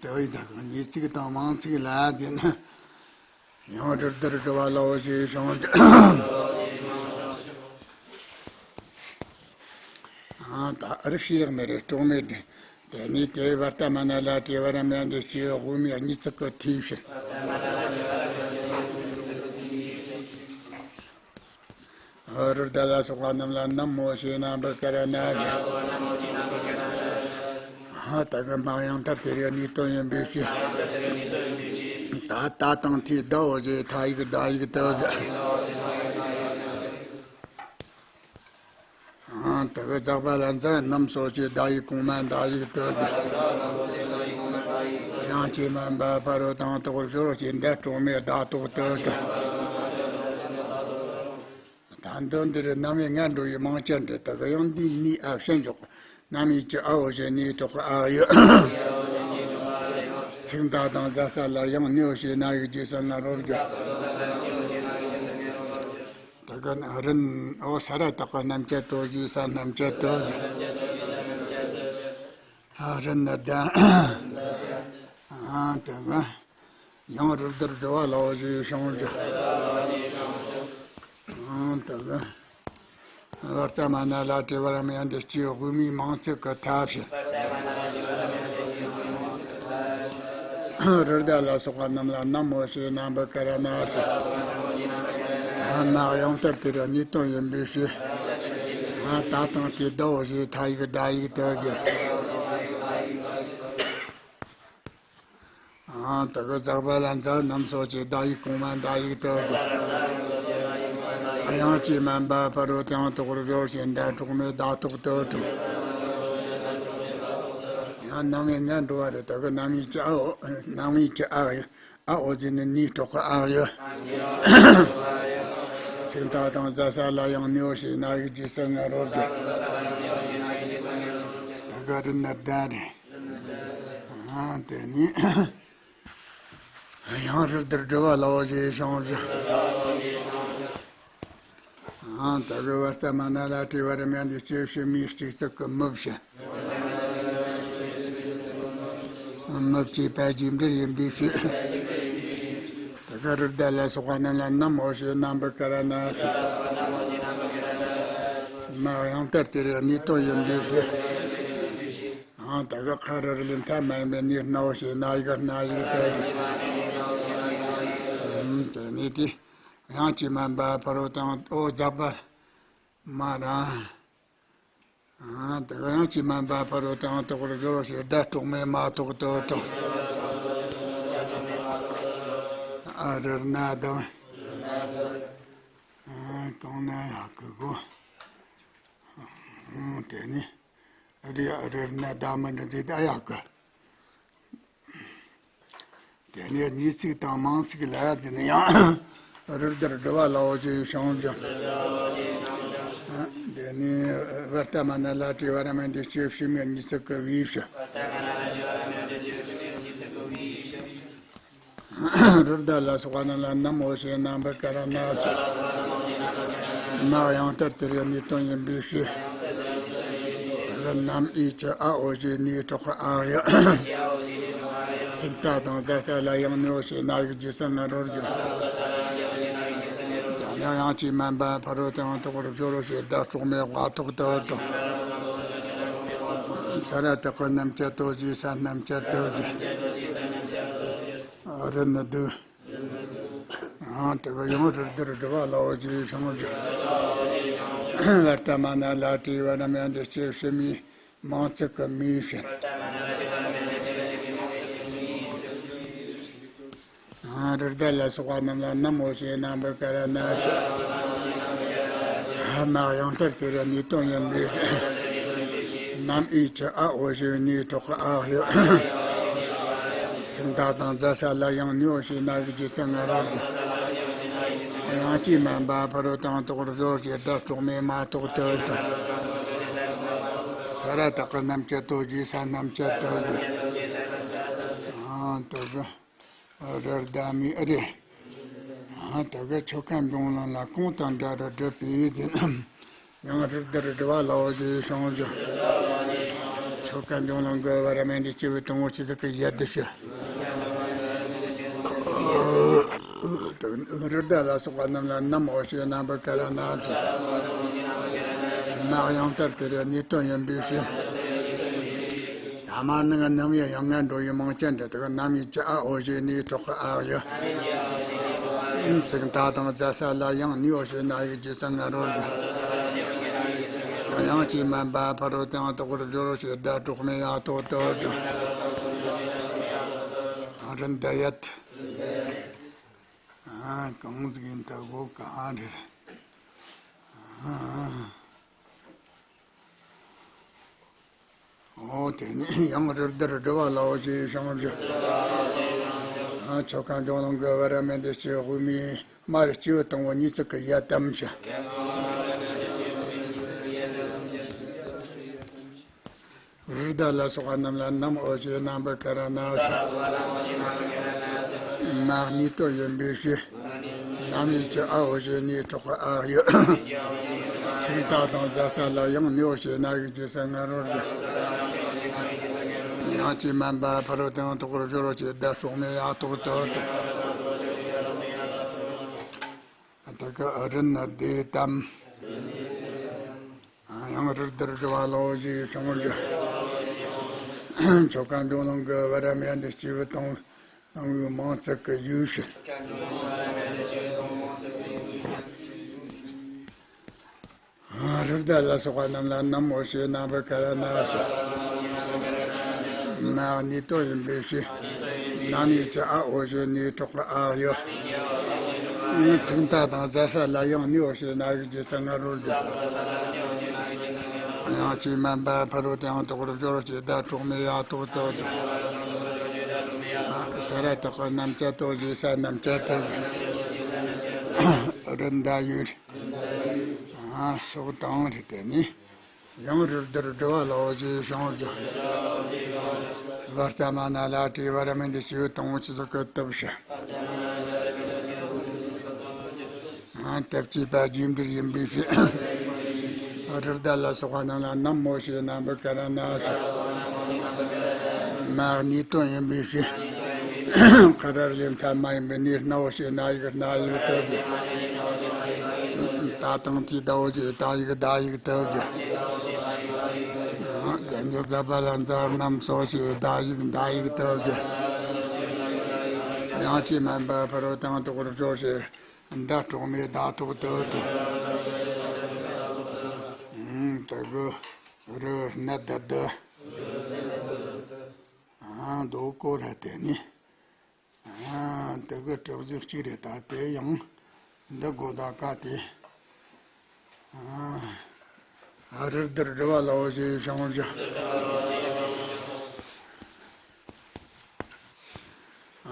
དེ་བས་ད་ག་ཉིས་ཚིག་དང་མང་ཚིག་ལ་དེ་ན། ཡང་རི་དར་དྲི་བ་ལའོ་ཞེས་བྱུང་། ཨ་ད་རི་ཤི་ཡག་མེ་རེ་གྲོང་མེད་དེ། དེ་ནས་དེ་བར་ལྟ་མ་ན་ལ་དྲི་བ་རམ་ཡང་དེ་སྐྱེ་དབུ་མའི་གཉིས་ཚིག་གི་ཐིག་ཕྱིན། རི་དར་ལ་སོགས་པ་རྣམས་ལ་ནམ་མོ་ཞེས་ན་འབུ་ཀ་ར་ན་ཞེས། ཧ་ད་གི་མ་ཡང་ལྟར་དེ་རིགས་གནས་དོན་ཡིན་པའི་ཕྱིར། ད་ད་དང་ཐོས་ཟླ་བོ་ཞེས་མཐའ་ཡིག་ཟླ་ཡིག་ཏུ། ཨང་དེ་གི་ཛག་པ་ལ་ཛ་ནམ་སོགས་ཀྱི་ཟླ་ཡིག་གོང་མ་ཟླ་ཡིག་ཏུ། དབྱངས་ཀྱིས་མ་འབབ་ཕ་རོལ་དང་དོག་ཞོར་གྱི་ཟླ་གྲོགས་མེད་ཟླ་ཏོག་ཏུ། ད་འདོན་འདིར་རྣམ་དབྱེ་ལྔ་འགྲོ་བའི་མང་ཆེ་འདྲ་དག་ཡང་འདིའི་ནི་ཨ་ཕྱིན་འཇོག་རྣམ་དབྱེ་གི་ཨའོ་ཞེས་ནི་གྲོགས་ཨ་ཡོད། ཚིག་མཐའ་དང་ཟ་ས་ལ་ཡང་ནིའོ་ཞེས་ན་ཡིག་རྗེས་སུ་ང་རོར་གྱུར། དེ་ག་ནི་རིན་འོ་ས་ར་བཏགས་པ་རྣམ་བཅད་དོ་ཞེས་ས་རྣམ་བཅད་དོ། ཨ་རིན་ནི་ལྡན། ཨ་དེ་ག་ཡང་རི་དར་དྲི་བ་ལའོ་ཞེས་བྱུང་ཞིང་། ཨ་དེ་ག་བར་ལྟ་མ་ན་ལ་དྲི་བ་རམ་ཡང་དེ་སྐྱེ་དབུ་མའི་མང་ཚིག་གི་ཐབས་ཤེས། རི་དར་ལ་སོགས་པ་རྣམས་ལ་ནམ་མོ་ཞེས་ན་འབུ་ཀ་ར་ན་ཞེས། ན་ཡང་ལྟར་དེ་རུ་གནས་དོན་ཡིན་པའི་ཕྱིར། ད་དང་དེ་ཟླ་བོ་ཞེས་མཐའ་ཡིག་ཟླ་ཡིག་ཏུ་གྱུར། ད་གི་ཛག་པ་ལ་ཛ་ནམ་སོགས་ཀྱི་ཟླ་ཡིག་གོང་མ་ཟླ་ཡིག་ཏུ་གྱུར། དབྱངས་ཀྱིས་མ་འབབ་ཕ་རོལ་དང་དོག་རོ་ཞེས་ཟླ་གྲོགས་མེད་ཟླ་ཏོག་ཏུ་གྲུབ། ཡང་རྣམ་དབྱེ་ལྔ་འགྲོ་བ་རེ་དག་གི་རྣམ་དབྱེ་གི་ཨའོ། རྣམ་དབྱེ་གི་ཨའོ་ཡིན། ཨའོ་ཟེར་ནི་ནིའི་གྲོགས་ཀྱི་ཨའོ་ཡོད། ཚིག་མཐའ་དང་ཟ་ས་ལ་ཡང་ནིའོ་ཞེས་ན་ཡིག་རྗེས་སུ་ང་རོར་གྱུར། དེ་ག་རིན་ནི་ལྡན་རེད། ཨ་དེ་ནི་ཡང་རི་དར་དྲི་བ་ལའོ་ཞེས་བྱུང་ཞིང་། ཨང་ད་གི་བར་ལྟ་མ་ན་ལ་དྲི་བ་རམ་ཡང་དེ་སྐྱེ་ཕྱི་མའི་སྤྱི་གཙུག་གི་མི་བྱེད། མི་བྱེད་པ་རྗེས་འབྲེལ་ཡིན་པའི་ཕྱིར། ད་གི་རི་དར་ལ་སོགས་པ་རྣམས་ལ་ནམ་མོ་ཞེས་ན་འབུ་ཀ་ར་ན་ཞེས། མ་ཡང་ལྟར་དེ་རུ་གནས་དོན་ཡིན་པའི་ཕྱིར། ཨང་ད་གི་ཁ་རི་རི་ལས་མཐའ་མ་ཡིན་པའི་ནི་སྣའོ་ཞེས་ན་ཡིག་སྣ་ཡིག་ཏུ་གྱུར། དེ་ནི་དེ། དབྱངས་ཀྱིས་མ་འབབ་ཕ་རོལ་དང་འོ་ཛག་པ་མ་ར། ཨ་དེ་ག་དབྱངས་ཀྱིས་མ་འབབ་ཕ་རོལ་དང་དོག་རོ་ཞེས་ཟླ་གྲོགས་མེད་མ་ཐོག་ཏུ་གྲོགས། ཨ་རིར་ན་ལྡན། ཨ་གང་ན་ཡག་གི་གོ། ཨ་དེ་ནི་རི་ཨ་རིར་ན་ལྡན་མི་འདྲ་ཟིག་ད་ཡག་གི། དེ་ནས་ཉིས་ཚིག་དང་མང་ཚིག་ལ་ཡ་དེ་ནི་ཡང་རི་དར་དྲི་བ་ལའོ་ཞེས་བྱུང་ཞིང་། དེ་ནས་བར་ལྟ་མ་ན་ལ་དྲི་བ་རམ་ཡང་དེ་སྐྱེ་ཕྱི་མའི་གཉིས་ཚིག་གི་བའི་ཕྱིར། རི་དར་ལ་སོགས་པ་རྣམས་ལ་ནམ་མོ་ཞེས་ན་འབུ་ཀ་ར་ན་ཞེས། མ་ཡང་ལྟར་དེ་རུ་གནས་དོན་ཡིན་པའི་ཕྱིར། ད་གི་རྣམ་དབྱེ་གི་ཨའོ་ཞེས་ནིའི་གྲོགས་ཀྱི་ཨའོ་ཡོད། ཚིག་མཐའ་དང་ཟ་ས་ལ་ཡང་ནིའོ་ཞེས་ན་ཡིག་རྗེས་སུ་ང་རོར་གྱུར། ཡང་དབྱངས་ཀྱིས་མ་འབབ་ཕ་རོལ་དང་དོག་རོ་ཞོ་རོ་ཞེས་ཟླ་གྲོགས་མེད་ཝ་ཐོག་ཏུ་གྲུབ། ས་ར་བཏགས་པ་རྣམ་བཅད་དོ་ཞེས་ས་རྣམ་བཅད་དོ་ཞེས། རི་ནི་ལྡན། ཨང་དེ་ག་ཡང་རི་དར་དྲི་བ་ལའོ་ཞེས་བྱུང་ཞིང་། བར་ལྟ་མ་ན་ལ་དྲི་བ་རམ་ཡང་དེ་སྐྱེ་ཕྱི་མའི་མང་ཚིག་གི་མིའི་ཕྱིར། ཨང་རི་དར་ལ་སོགས་པ་རྣམས་ལ་ནམ་མོ་ཞེས་ན་འབུ་ཀ་ར་ན་ཞེས། མ་ཡང་ལྟར་དེ་རུ་གནས་དོན་ཡིན་པའི་ཕྱིར། རྣམ་དབྱེ་གི་ཨའོ་ཞེས་ནིའི་གྲོགས་ཀྱི་ཨའོ་ཡོད། ཚིག་མཐའ་དང་ཟ་ས་ལ་ཡང་ནིའོ་ཞེས་ན་ཡིག་རྗེས་སུ་ང་རོར་གྱུར། དབྱངས་ཀྱིས་མ་འབབ་ཕ་རོལ་དང་དོག་རོ་ཞེས་ཟླ་གྲོགས་མེད་མ་ཐོག་ཏུ་གྲུབ། ས་ར་བཏགས་པ་རྣམ་བཅད་དོ་ཞེས་ས་རྣམ་བཅད་དོ་ཞེས། ཨང་དེ་ག་རི་ལྡན་མི་ཨ་རེ། ཨང་དེ་ག་ཆོ་ག་འབྱུང་ལམ་ལ་གོང་དང་འདྲ་རུ་བསྒྲུབས་པའི་རྒྱུ། ཡང་རི་དར་དྲི་བ་ལའོ་ཞེས་བྱུང་ཞིང་། ཐོད་རྒལ་འབྱུང་ལམ་གྱི་བར་མེད་འདི་སྐྱེས་བུ་དང་པོ་ཆོས་ཚོགས་ཀྱི་ཡ་དེ་ཤི། རི་དྭགས་ལ་སོགས་པ་རྣམས་ལ་ནམ་འོ་ཞེས་རྣམ་པར་ཀ་ར་ན་ཞེས། མ་ཡང་ལྟར་དེ་རེ་ནི་དོན་ཡིན་པའི་ཕྱིར། ཐ་མ་ནི་ནམ་ཡང་ཡང་ང་འགྲོ་ཡི་མང་ཅན་འདི་དག་ནམ་ཡིན་གྱི་ཨ་འོ་ཞེས་ནི་གྲོགས་ཨ་ཡི། ཚིག་མཐའ་དང་རྫ་ས་ལ་ཡང་ནི་འོ་ཞེས་ན་ཡིག་རྗེས་སུ་ང་རོ་ཞེས། ཡང་ཅི་མན་པ་ཕ་རོལ་ཏུ་ཡང་དག་པར་སྦྱོར་ཞེས་བརྡ་གྲོགས་མེད་ཡང་ཐོག་ཏུ་ཞེས། རིན་བསྡུ་ཡ། ཨ། གང་ཟིག་ཡིན་ད་གོ་གང་རེད། ཨ། ཨོ་དེ་ནས་ཡང་རི་དྭགས་འདྲི་བ་ལའོ་ཞེས་བྱུང་རྒྱུ། ཨ། ཆོ་ག་འབྱུང་ལམ་གྱི་བར་མེད་འདི་སྐྱེས་བུ་མའི་མར་སྐྱེས་བུ་དང་པོ་ཉིད་ཚིག་གི་ཡ་དམ་ཞིང་། རི་དྭགས་ལ་སོགས་པ་རྣམས་ལ་ནམ་འོ་ཞེས་རྣམ་པར་ཀ་ར་ན་ཞེས། མ་ནི་དོན་ཡིན་པའི་ཕྱིར། ནམ་ཡིན་གྱི་ཨ་འོ་ཞེས་ནི་གྲོགས་ཨ་ཡི། ཚིག་མཐའ་དང་རྫ་ས་ལ་ཡང་ནི་འོ་ཞེས་ན་ཡིག་རྗེས་སུ་ང་རོ་ཞེས། ཡང་ཅི་མན་པ་ཕ་རོལ་ཏུ་ཡང་དག་པར་སྦྱོར་ཞེས་བརྡ་གྲོགས་མེད་ཡང་ཐོག་ཏུ་ཞེས། དེ་གི་རིན་བསྡུ་དམ། ཡང་རི་དྭགས་འདྲི་བ་ལའོ་ཞེས་བྱུང་རྒྱུ། ཆོ་ག་འབྱུང་ལམ་གྱི་བར་མེད་འདི་སྐྱེས་བུ་དང་པོའི་མིང་ཚིག་གི་ཡུལ་ཞིང་། རི་དྭགས་ལ་སོགས་པ་རྣམས་ལ་ནམ་འོ་ཞེས་རྣམ་པར་ཀ་ར་ན་ཞེས། མ་ནི་དོན་ཡིན་པའི་ཕྱིར། ནམ་ཡིན་གྱི་ཨ་འོ་ཞེས་ནི་གྲོགས་ཨ་ཡི། ཚིག་མཐའ་དང་རྫ་ས་ལ་ཡང་ནི་འོ་ཞེས་ན་ཡིག་རྗེས་སུ་ང་རོ་ཞེས། ཡང་ཅི་མན་པ་ཕ་རོལ་ཏུ་ཡང་དག་པར་སྦྱོར་ཞེས་བརྡ་གྲོགས་མེད་ཡང་ཐོག་ཏུ་ཞེས། ས་ར་བཏགས་པ་རྣམ་བཅད་དོ་ཞེས་ས་རྣམ་བཅད་དོ་ཞེས། རིན་བསྡུ་ཡུལ། ཨ། སོགས་དང་རེད་དེ་ནི། ཡང་རི་དྭགས་འདྲི་བ་ལའོ་ཞེས་བྱུང་རྒྱུ། བར་ཏ་མ་ན་ལ་དེའི་བར་མེད་འདི་སྐྱེས་བུ་དང་པོ་ཆོས་ཚོགས་ཀྱི་སྟོབས་ཞེས། ཨ། སྟོབས་ཀྱིས་པ་རྗེས་འགྲེལ་ཡིན་པའི་ཕྱིར། རི་དྭགས་ལ་སོགས་པ་རྣམས་ལ་ནམ་འོ་ཞེས་རྣམ་པར་ཀ་ར་ན་ཞེས། མ་ནི་དོན་ཡིན་པའི་ཕྱིར། ཀ་ར་ལས་མཐའ་མ་ཡིན་པའི་ནི་སྣ་འོ་ཞེས་ན་ཡིག་སྣ་ཡིག་ཏུ་ཞེས། ད་དང་དེའི་ཟླ་འོ་ཞེས་ཟླ་ཡིག་ཟླ་ཡིག་ཏུ་ཞེས། དེ་ནས་ཟླ་བ་ལ་འཛར་རྣམས་སོ་ཞེས་ཟླ་ཡིག་ཟླ་ཡིག་ཏུ་ཞེས། ཡང་ཅི་མན་པ་ཕ་རོལ་ཏུ་ཡང་དག་པར་སྦྱོར་ཞེས་བརྡ་གྲོགས་མེད་བརྡ་ཐོག་ཏུ་ཞེས། ཨུམ། དེ་གི་རི་སྣ་བསྡུ་བསྡུ། ཨ། མདོ་སྐོར་ར་དེ་ནི། ཨ། དེ་གི་གྲུབ་གཟུགས་གཅིག་རེད། ད་དེ་ཡང་འདི་དགོས་ད་ཀ་དེ། ཨ། རི་དྭགས་འདྲི་བ་ལའོ་ཞེས་བྱུང་རྒྱུ།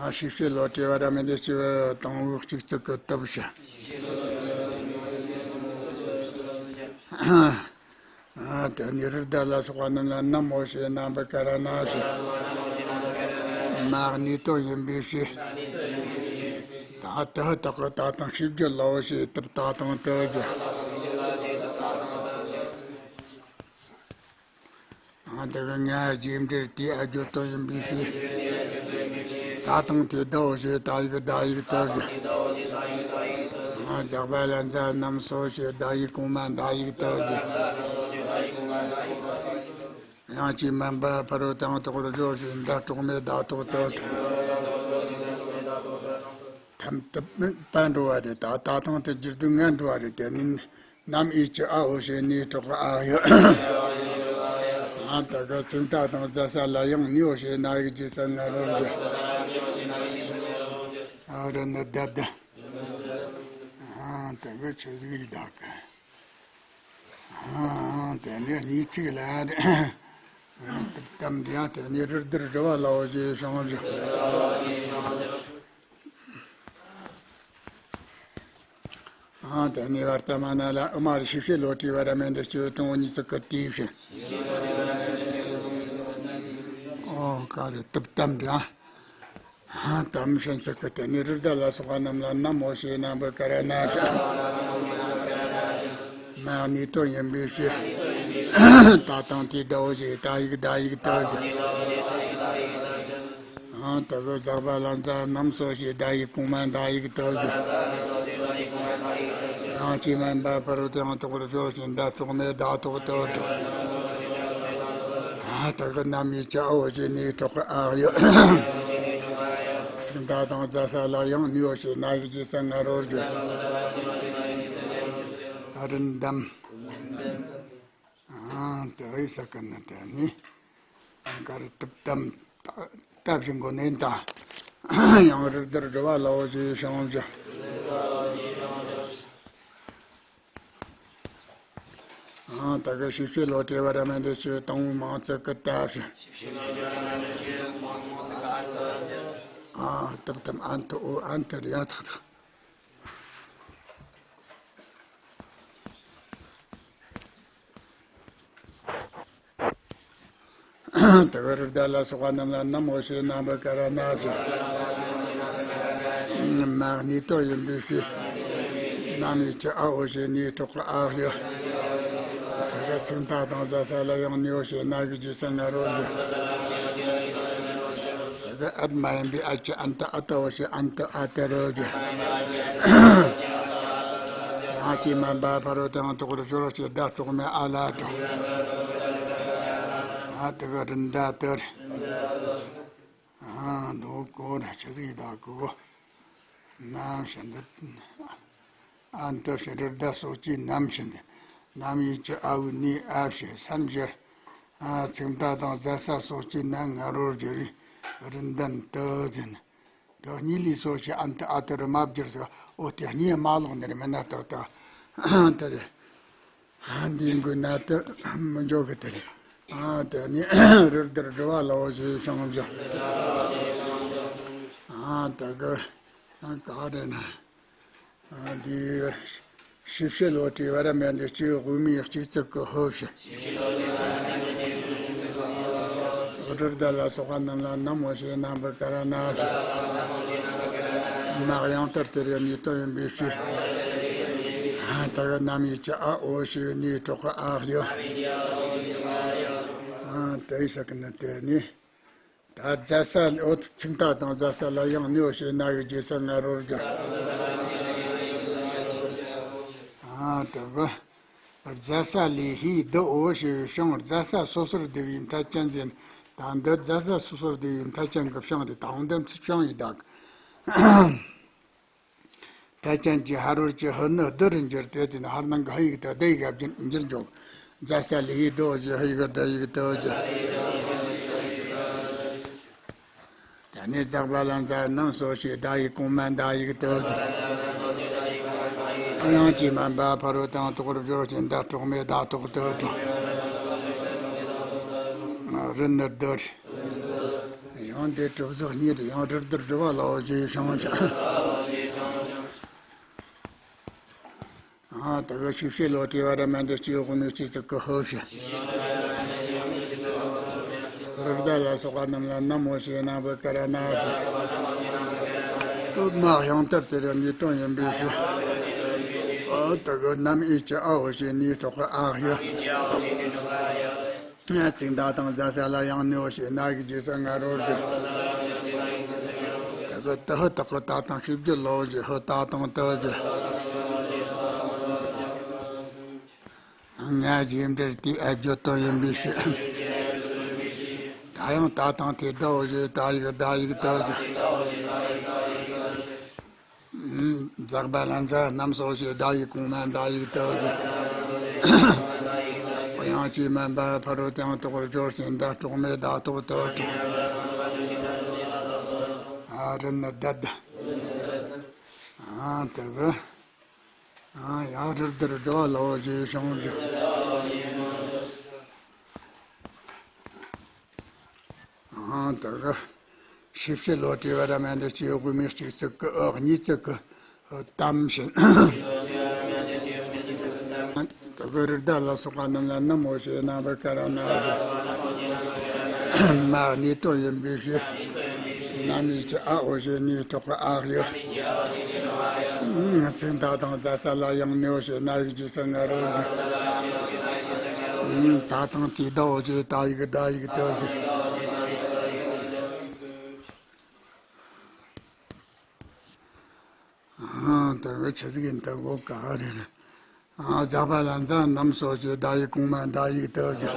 ཨ། ཤེས་བྱེད་བློ་དེ་བར་མེད་འདི་སྐྱེས་བུ་དང་པོའི་གཅིག་ཚིག་གི་སྟོབས་ཞེས། ཨ། དེ་ནས་རི་དྭགས་ལ་སོགས་པ་རྣམས་ལ་ནམ་འོ་ཞེས་རྣམ་པར་ཀ་ར་ན་ཞེས། མ་ནི་དོན་ཡིན་པའི་ཕྱིར། ད་ད་བཏགས་ཀྱི་ད་དང་ཤེས་བྱེད་ལའོ་ཞེས་དེ་ད་དང་དུ་ཞེས། ཨ། དེ་གི་ང་རྗེས་འགྲེལ་དེ་ཨ་བརྗོད་དོན་ཡིན་པའི་ཕྱིར། ད་དང་དེ་ཟླའོ་ཞེས་ཟླ་ཡིག་ཟླ་ཡིག་ཏུ་ཞེས། ཨ། ཇག་པ་ལ་འཛར་རྣམས་སོ་ཞེས་ཟླ་ཡིག་གོང་མ་ཟླ་ཡིག་ཏུ་ཞེས། ཡང་ཅི་མན་པ་ཕ་རོལ་ཏུ་ཡང་དག་པར་སྦྱོར་ཞེས་བརྡ་གྲོགས་མེད་བརྡ་ཐོག་ཏུ་ཞེས། ཐམས་ཅད་པ་འགྲོ་བ་རེད། ད་ད་དང་དེ་རྒྱུ་རྡུལ་ལྔ་འགྲོ་བ་རེད། དེ་ནི་ནམ་ཡིན་གྱི་ཨ་འོ་ཞེས་ནི་གྲོགས་ཨ་ཡི། ཨ། དེ་གི་ཚིག་མཐའ་དང་རྫ་ས་ལ་ཡང་ནི་འོ་ཞེས་ན་ཡིག་རྗེས་སུ་ང་རོ་ཞེས། ཨ། རི་སྣ་བསྡུ་བསྡུ། ཨ། དེ་གི་ཆོས་གཟུགས་ཡི་བདག་གི། ཨ། དེ་ནས་གཉིས་ཚིག་ལ། གཏམ་འདི་ཡང་དེ་ནས་རི་དྭགས་འདྲི་བ་ལའོ་ཞེས་བྱུང་རྒྱུ། ཨ། དེ་ནས་བར་ཏ་མ་ན་ལ་ཨུ་མ་རི་ཤེས་བྱེད་བློ་དེ་བར་མེད་འདི་སྐྱེས་བུ་དང་པོ་ཉིད་ཚིག་གི་དེའི་ཕྱིར། ཨོ་ཀ་རི་དུ་གཏམ་འདི་ཡང་། ཨ། གཏམ་ཕྱིན་ཚིག་གི་དེ་ནས་རི་དྭགས་ལ་སོགས་པ་རྣམས་ལ་ནམ་འོ་ཞེས་རྣམ་པར་ཀ་ར་ན་ཞེས། མ་ནི་དོན་ཡིན་པའི་ཕྱིར། ད་དང་དེ་ཟླ་བོ་ཞེས་ད་ཡིག་ཟླ་ཡིག་ཏུ་ཞེས། ཨང་། དེ་གི་ཟག་པ་ལ་འཛག་རྣམས་སོ་ཞེས་ཟླ་ཡིག་གོང་མ་ཟླ་ཡིག་ཏུ་ཞེས། ཡང་ཅི་མན་པ་ཕ་རོལ་ཏུ་ཡང་དག་པར་སྦྱོར་ཞེས་ཟླ་གྲོགས་མེད་ཟླ་ཐོག་ཏུ་ཞེས། ཨ། དེ་གི་རྣམ་དབྱེ་བཅུ་འོ་ཞེས་ནི་གྲོགས་ཨ་ཡོད། ཚིག་མཐའ་དང་ཟ་ས་ལ་ཡང་ནི་འོ་ཞེས་ན་ཡིག་རྗེས་སུ་ང་རོར་བསྒྱུར། རིན་གདམས། ཨང་། དེ་ཡི་ས་ཀ་ན་དེ་ནི་གར་ཏུབ་དམ་ལྟ་བཞིན་གོ་ནན་ཏ། ཡང་རིགས་དར་སྒྲུབ་པ་ལའོ་ཞེས་བྱུང་བཞག། ཨང་། ད་གི་ཤི་ཤི་ལོ་ཏེ་བ་ར་མན་དེ་ཆེ་དང་བོ་མང་ཚིག་གི་ལྟ་བཞིན། ཨང་། ཏུབ་དམ་ཨན་ཏུ་འོ་ཨན་ཏུ་ར་ཡང་ཐག་ཐག། དེ་གི་རིགས་དར་ལ་སོགས་པ་རྣམས་ལ་ནམ་འོ་ཞེས་ན་བུ་ཀ་ར་ན་ཞེས། མ་གཉིས་དོན་ཡིན་པའི་ཕྱིར། རྣམ་དབྱེ་བཅུ་འོ་ཞེས་ནི་གྲོགས་ཨ་ཡོད། དེ་གི་ཚིག་མཐའ་དང་ཟ་ས་ལ་ཡང་ནི་འོ་ཞེས་ན་ཡིག་རྗེས་སུ་ང་རོར་བསྒྱུར། དེ་གི་ཨད་མ་ཡིན་པའི་ཨད་ཀྱི་ཨན་ཏུ་ཨ་ཏུ་འོ་ཞེས་ཨན་ཏུ་ཨ་ཏུ་རོ་བསྒྱུར། ཡང་ཅི་མན་པ་ཕ་རོལ་ཏུ་ཡང་དག་པར་སྦྱོར་ཞེས་ཟླ་གྲོགས་མེད་ཨ་ལ་དྲོ། ཨ། དེ་གི་རིན་ཟླ་ཏུ་རེད། ཨ། མདོ་གོ་ར་ཆི་ཟིག་ད་གོ། ནམ་ཞིག་འདི་ཨ་འདི་ཞིག་རི་ཟླ་སོགས་ཀྱི་ནམ་ཞིག་འདི། རྣམ་དབྱེ་བཅུ་འོ་ནི་ཨ་ཞེས་སམ་བཞིར། ཨ། ཚིག་མཐའ་དང་ཟ་ས་སོགས་ཀྱི་ན་ང་རོར་བསྒྱུར་བའི་རིན་ཟླ་ཏུ་ཟེར་ན། དེ་གཉིས་ལས་སོ་ཞེས་ཨན་ཏུ་ཨ་ཏུ་རུ་མ་བསྒྱུར་ཟེར། འོ་དེ་གཉིས་མ་ལོག་ནི་རེད་མིན་ན་ཏག་ཏག་དེ་རེད། འདི་མགོ་ན་དུ་མི་འཇོག་གི་དེ་རེད། ཨ། དེ་ནི་རིགས་དར་སྒྲུབ་པ་ལའོ་ཞེས་བྱུང་བཞག། ཨ། དེ་གི་ག་རེ་ན། ཨ། འདི་ཤི་ཤི་ལོ་ཏེ་བ་ར་མན་དེ་ཆེ་དབུ་མའི་གཅིག་ཚིག་གི་ཧོ་ཞེས། རིགས་དར་ལ་སོགས་པ་རྣམས་ལ་ནམ་འོ་ཞེས་ན་བུ་ཀ་ར་ན་ཞེས། མ་ཡང་ལྟར་དེ་རེ་ནི་དོན་ཡིན་པའི་ཕྱིར། ད་གི་རྣམ་དབྱེ་བཅུ་འོ་ཞེས་ནི་གྲོགས་ཨ་ཡོད། དེ་ཡི་ས་ཀ་ན་དེ་ནི། ད་ཟ་ས་འོ་ཚིག་མཐའ་དང་ཟ་ས་ལ་ཡང་ནི་འོ་ཞེས་ན་ཡིག་རྗེས་སུ་ང་རོར་བསྒྱུར། ཨ། དེ་གི་ཟ་ས་ལས་ཧིའི་ཟླ་འོ་ཞེས་བྱུང་། ཟ་ས་སོ་སོར་བསྡུ་བའི་མཐའ་ཅན་ཟེར། ད་འདི་ཟ་ས་སོ་སོར་བསྡུ་བའི་མཐའ་ཅན་གྱི་བྱང་རེད། ད་འོང་དམ་ཚིག་བྱང་ཡི་དག། མཐའ་ཅན་གྱི་ཧ་རོ་ཀྱི་ཧི་ནི་བསྡུ་རུ་འགྱུར་ཏེ། དེ་ནི་ཧ་ནང་གི་ཧ་ཡིག་དེ་བསྡུ་ཡི་ག་འགྱུར་འགྱུར་འཇོག། ཟ་ས་ལས་ཧིའི་ཟླ་འོ་ཞེས་ཧ་ཡིག་བསྡུ་ཡིག་ཏུ་ཞེས། དེ་ནས་ཟག་པ་ལ་འཛག་རྣམས་སོ་ཞེས་ཟླ་ཡིག་གོང་མ་ཟླ་ཡིག་ཏུ་ཞེས། ཡང་ཅི་མན་པ་ཕ་རོལ་ཏུ་ཡང་དག་པར་སྦྱོར་ཞེས་ཟླ་གྲོགས་མེད་ཟླ་ཐོག་ཏུ་ཞེས། རི་ནི་བསྡུ་རེད། ཡང་འདི་གྲུབ་ཟག་གཉིས་རེད། ཡང་རིགས་དར་སྒྲུབ་པ་ལའོ་ཞེས་བྱུང་བཞག། ཨ། ད་གི་ཤི་ཤི་ལོ་ཏེ་བ་ར་མན་དེ་ཆེ་དབུ་མའི་གཅིག་ཚིག་གི་ཧོ་ཞེས། རིགས་དར་ལ་སོགས་པ་རྣམས་ལ་ནམ་འོ་ཞེས་ན་བུ་ཀ་ར་ན་ཞེས། མ་ཡང་ལྟར་དེ་རེ་ནི་དོན་ཡིན་པའི་ཕྱིར། ཨ། ད་གི་རྣམ་དབྱེ་བཅུ་འོ་ཞེས་ནི་གྲོགས་ཨ་ཡོད། ཚིག་མཐའ་དང་ཟ་ས་ལ་ཡང་ནི་འོ་ཞེས་ན་ཡིག་རྗེས་སུ་ང་རོར་བསྒྱུར། དེ་གི་ཏུ་ཧི་དག་གི་ཏ་དང་ཤེས་བརྗོད་ལའོ་ཞེས་ཧི་ཏ་དང་ཏུ་ཞེས། ང་རྗེས་འབྲེལ་དེའི་ཨ་བརྗོད་དོན་ཡིན་པའི་ཕྱིར། ད་ཡང་ཏ་དང་དེ་ཟླ་འོ་ཞེས་ཏ་ཡིག་ཟླ་ཡིག་ཏུ་ཞེས། ཟག་པ་ལ་འཛག་རྣམས་སོ་ཞེས་ཟླ་ཡིག་གོང་མ་ཟླ་ཡིག་ཏུ་ཞེས། ཡང་ཅི་མན་པ་ཕ་རོལ་ཏུ་ཡང་དག་པར་སྦྱོར་ཞེས་ཟླ་གྲོགས་མེད་ཟླ་ཐོག་ཏུ་ཞེས། ཨ། རི་ནི་བསྡུ། ཨ། དེ་གི། ཨ། ཡང་རིགས་དར་སྒྲུབ་པ་ལའོ་ཞེས་བྱུང་བཞག། ཨ། དེ་གི་ཤི་ཤི་ལོ་ཏེ་བ་ར་མན་དེ་ཆེ་དབུ་མའི་གཅིག་ཚིག་གི་འོ་གཉིས་ཚིག་གི་དམ་ཞེས། དེ་གི་རིགས་དར་ལ་སོགས་པ་རྣམས་ལ་ནམ་འོ་ཞེས་ན་བུ་ཀ་ར་ན་ཞེས། མ་ནི་དོན་ཡིན་པའི་ཕྱིར། རྣམ་དབྱེ་བཅུ་འོ་ཞེས་ནི་གྲོགས་ཨ་ཡོད། ཚིག་མཐའ་དང་ཟ་ས་ལ་ཡང་ནི་འོ་ཞེས་ན་ཡིག་རྗེས་སུ་ང་རོར་བསྒྱུར། ད་ཐེངས་དེའི་ཟླ་བོ་ཞེས་བཏགས་ཡིག་བརྡ་ཡིག་ཏུ་བཞག། ཨ། དེ་གི་ཆི་ཟིག་ཡིན་ད་གོ་ག་རེ་རེད། ཨ། ཛ་པ་ལ་ཛ་རྣམས་སོ་ཞེས་བརྡ་ཡིག་གོང་མ་བརྡ་ཡིག་ཏུ་བཞག།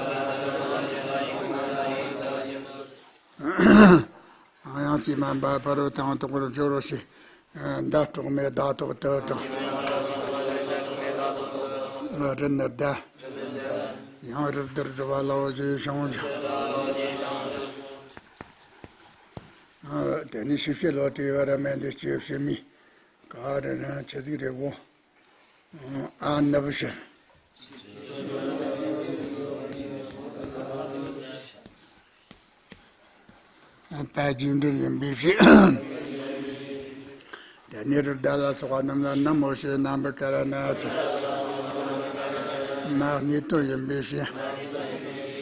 ཨ། དབྱངས་ཀྱིས་དམན་པ་ཕ་རོལ་དང་དོག་པར་སྦྱོར་རོ་ཞེས། ཨ། མདའ་སྲོག་མེད་བརྡ་ཐོག་ཏུ་དང་། རི་ནི་ཟླ། ཡང་རི་ལྡིར་སྒྲུབ་པ་ལའོ་ཞེས་བྱུང་ཞིང་། ཨ། དེ་ནས་ཞིབ་བཤེར་ལོ་དེའི་བར་མེད་འདི་སྐྱེ་ཕྱི་མའི་ག་རེ་རེད། ཆི་ཟིག་རེད་གོ། ཨ། ནུབ་ཕྱི། པ་རྒྱས་འབྲིང་ཡིན་པའི་ཕྱིར། དེ་ནས་རི་ཟླ་ལ་སོགས་པ་རྣམས་ལ་ནམ་འོ་ཞེས་རྣམ་པར་བཀར་ན་ཞེས། མ་གནས་དོན་ཡིན་པའི་ཕྱིར།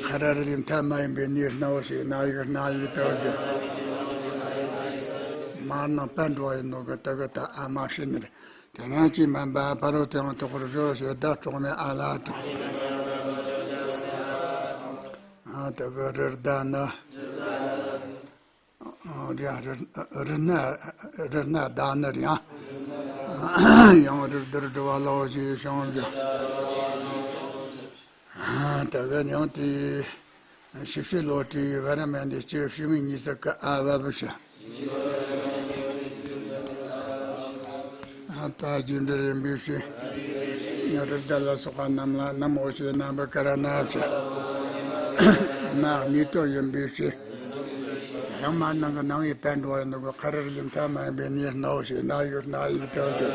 ཁ་ར་རི་ལས་མཐའ་མ་ཡིན་པའི་ནས་ན་འོ་ཞེས་ན་ཡིག་ན་ཡིག་ཏུ་བསྒྱུར། མར་ནང་པ་འགྲོ་བ་ཡིན་ནོ་གི་དུ་གི་ད་ཨ་མ་ཕྱི་ནས། དེ་ནས་དབྱངས་ཀྱིས་དམན་པ་ཕ་རོལ་དུ་ཡང་དོག་པར་སྦྱོར་ཞེས་བརྡ་སྲོག་མེད་ཨ་ལ་དང་། ཨ། དེ་གི་རི་ཟླ་ནི། ཨ། རི་ནི་རི་ནི་ཟླ་ནི་རེད། ཡང་རི་ལྡིར་སྒྲུབ་པ་ལའོ་ཞེས་བྱུང་ཞིང་། ཨ། དེ་གི་ཡང་དེའི་ཞིབ་བཤེར་ལོ་དེའི་བར་མེད་འདི་སྐྱེ་ཕྱི་མའི་གཉིས་སུ་ཀ་ཨ་བ་བུ་ཞེས། ཨ། པ་རྒྱས་འབྲིང་ཡིན་པའི་ཕྱིར། ཡང་རི་ཟླ་ལ་སོགས་པ་རྣམས་ལ་ནམ་འོ་ཞེས་རྣམ་པར་བཀར་ན་ཞེས། མ་གནས་དོན་ཡིན་པའི་ཕྱིར། ཡང་མར་ནང་གི་ནང་ཡི་པ་འགྲོ་བ་ཡིན་ནོ་གི་ཁ་ར་རི་ལས་མཐའ་མ་ཡིན་པའི་ནས་ན་འོ་ཞེས་ན་ཡིག་ན་ཡིག་ཏུ་བསྒྱུར།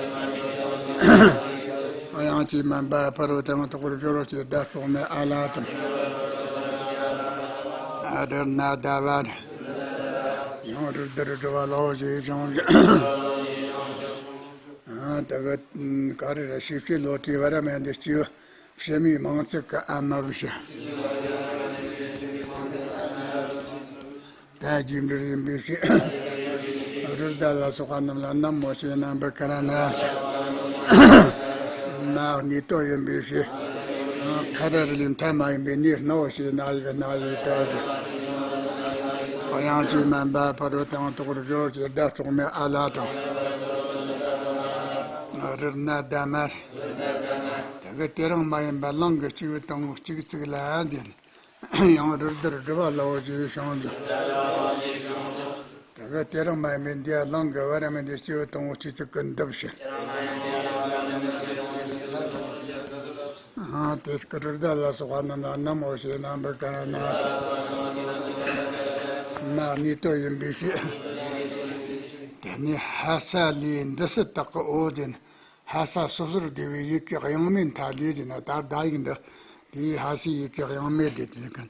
དབྱངས་ཀྱིས་དམན་པ་ཕ་རོལ་དུ་ཡང་དོག་པར་སྦྱོར་རོ་ཞེས་བརྡ་སྲོག་མེད་ཨ་ལ་དང་། ཨ། རི་ནི་ཟླ་བ་རེད། ཡང་རི་ལྡིར་སྒྲུབ་པ་ལའོ་ཞེས་བྱུང་ཞིང་། ཨ། དེ་གི་ག་རེ་རེད། ཞིབ་བཤེར་ལོ་དེའི་བར་མེད་འདི་སྐྱེ་ཕྱི་མའི་མིང་ཚིག་གི་ཨ་མ་བུ་ཞེས། པ་རྒྱས་འབྲིང་ཡིན་པའི་ཕྱིར། རི་ཟླ་ལ་སོགས་པ་རྣམས་ལ་ནམ་འོ་ཞེས་རྣམ་པར་བཀར་ན་ཞེས། མ་གནས་དོན་ཡིན་པའི་ཕྱིར། ཁ་ར་རི་ལས་མཐའ་མ་ཡིན་པའི་ནས་ན་འོ་ཞེས་ན་ཡིག་ན་ཡིག་ཏུ་བསྒྱུར། དབྱངས་ཀྱིས་དམན་པ་ཕ་རོལ་དུ་ཡང་དོག་པར་སྦྱོར་ཞེས་བརྡ་སྲོག་མེད་ཨ་ལ་དང་། རི་ནི་ཟླ་མ་རེད། དེ་གི་དེ་རང་མ་ཡིན་པ་གླིང་གི་གཅིག་དང་པོ་གཅིག་ཚིག་ལ་འདི་ནི། ཡང་རི་ལྡིར་སྒྲུབ་པ་ལའོ་ཞེས་བྱུང་ཞིང་། དེ་གི་དེ་རང་མ་ཡིན་པའི་འདི་ཡ་གླིང་གི་བར་མེད་འདི་སྐྱེ་བོ་དང་པོ་གཅིག་ཚིག་གི་འདུབ་ཞིང་། ཨ། དེ་སྐུ་རི་ཟླ་ལ་སོགས་པ་རྣམས་ལ་ནམ་འོ་ཞེས་རྣམ་པར་བཀར་ན། མ་གནས་དོན་ཡིན་པའི་ཕྱིར། དེ་ནས་ཧ་ས་ལའི་འདི་སྲིད་དག་གི་འོ་དེ་ནི། ཧ་ས་སོ་སོར་བསྡུས་པའི་ཡི་གེ་གཡེང་མེད་མཐའ་ཀླས་ཟེར་ན། ད་བརྡ་ཡིག་འདི་དེའི་ཧ་སའི་ཡི་གེ་གཡེང་མེད་དེ་དེ་གི་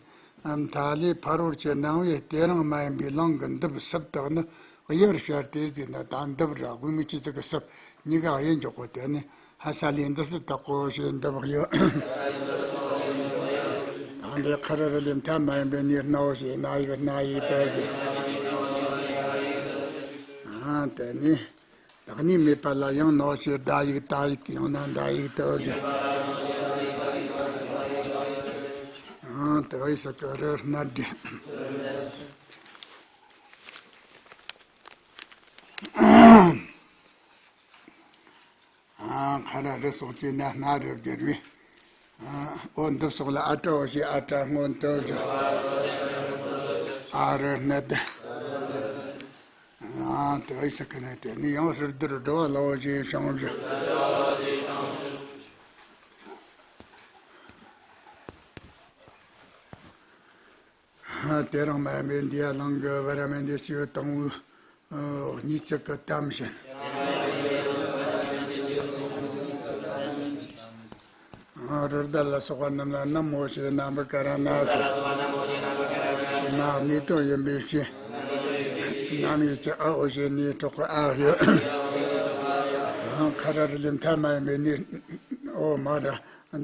མཐའ་ཀླས་ཕ་རོལ་གྱི་སྣང་བས་དེ་རང་མ་ཡིན་པའི་གླིང་གི་འདུབ་སྲིབ་དག་ནི་དབྱེར་བྱས་ཏེ་ཟེར་ན། ད་འདུབ་ར་དགོས་མེད་ཀྱི་ཚིག་གི་སྲིབ་གཉིས་ཀ་དབྱེ་འཇོག་གོ། དེ་ནི་ཧ་ས་ལའི་འདི་སྲིད་དག་གོ་ཞེས་འདུབ་དབྱེ། ད་འདི་ཁ་ར་རི་ལས་མཐའ་མ་ཡིན་པའི་ནས་ན་འོ་ཞེས་ན་ཡིག་ན་ཡིག་ཏུ་བསྒྱུར། ཨ། དེ་ནི། བདག་ཉིད་མེད་པ་ལ་ཡང་ན་འོ་ཞེས་བརྡ་ཡིག་ཏ་ཡིག་ཡང་ན་འདའ་ཡིག་ཏུ་བསྒྱུར། ཨང་། དེ་བས་སུ་ཀ་རི་སྣ་འདྲེན། ཨང་། ཁ་ར་རི་སོགས་ཀྱི་ན་སྣ་རུ་བསྒྱུར་བས། ཨོ། འདི་སོགས་ལ་ཨ་ཏྲ་འོ་ཞེས་ཨ་ཏྲ་སྔོན་དུ་བསྒྱུར། ཨ་རུ་སྣ་འདྲེན། ཨང་། དེ་བས་སུ་ཀ་ནས་དེ་ནས་ཡང་ཧྲི་ལྡིར་སྒྲུབ་པ་ལའོ་ཞེས་བྱུང་ཞིང་། དེ་རང་མ་ཡིན་པའི་འདི་ཡ་གླིང་གི་བར་མེད་འདི་སྐྱེ་བོ་དང་པོའི་གཉིས་ཚིག་གི་གཏམ་བཞིན། རི་དྭགས་ལ་སོགས་པ་རྣམས་ལ་ནམ་འོ་ཞེས་རྣམ་པར་བཀར་ན་ཟེར། ན་གནས་དོན་ཡིན་པའི་ཕྱིར། ནམ་ཡིན་གྱི་ཨ་འོ་ཞེས་ནས་གྲོགས་ཀྱི་ཨ་ཡོད། ཁ་ར་རི་ལས་མཐའ་མ་ཡིན་པའི་ནས་འོ་མ་ར།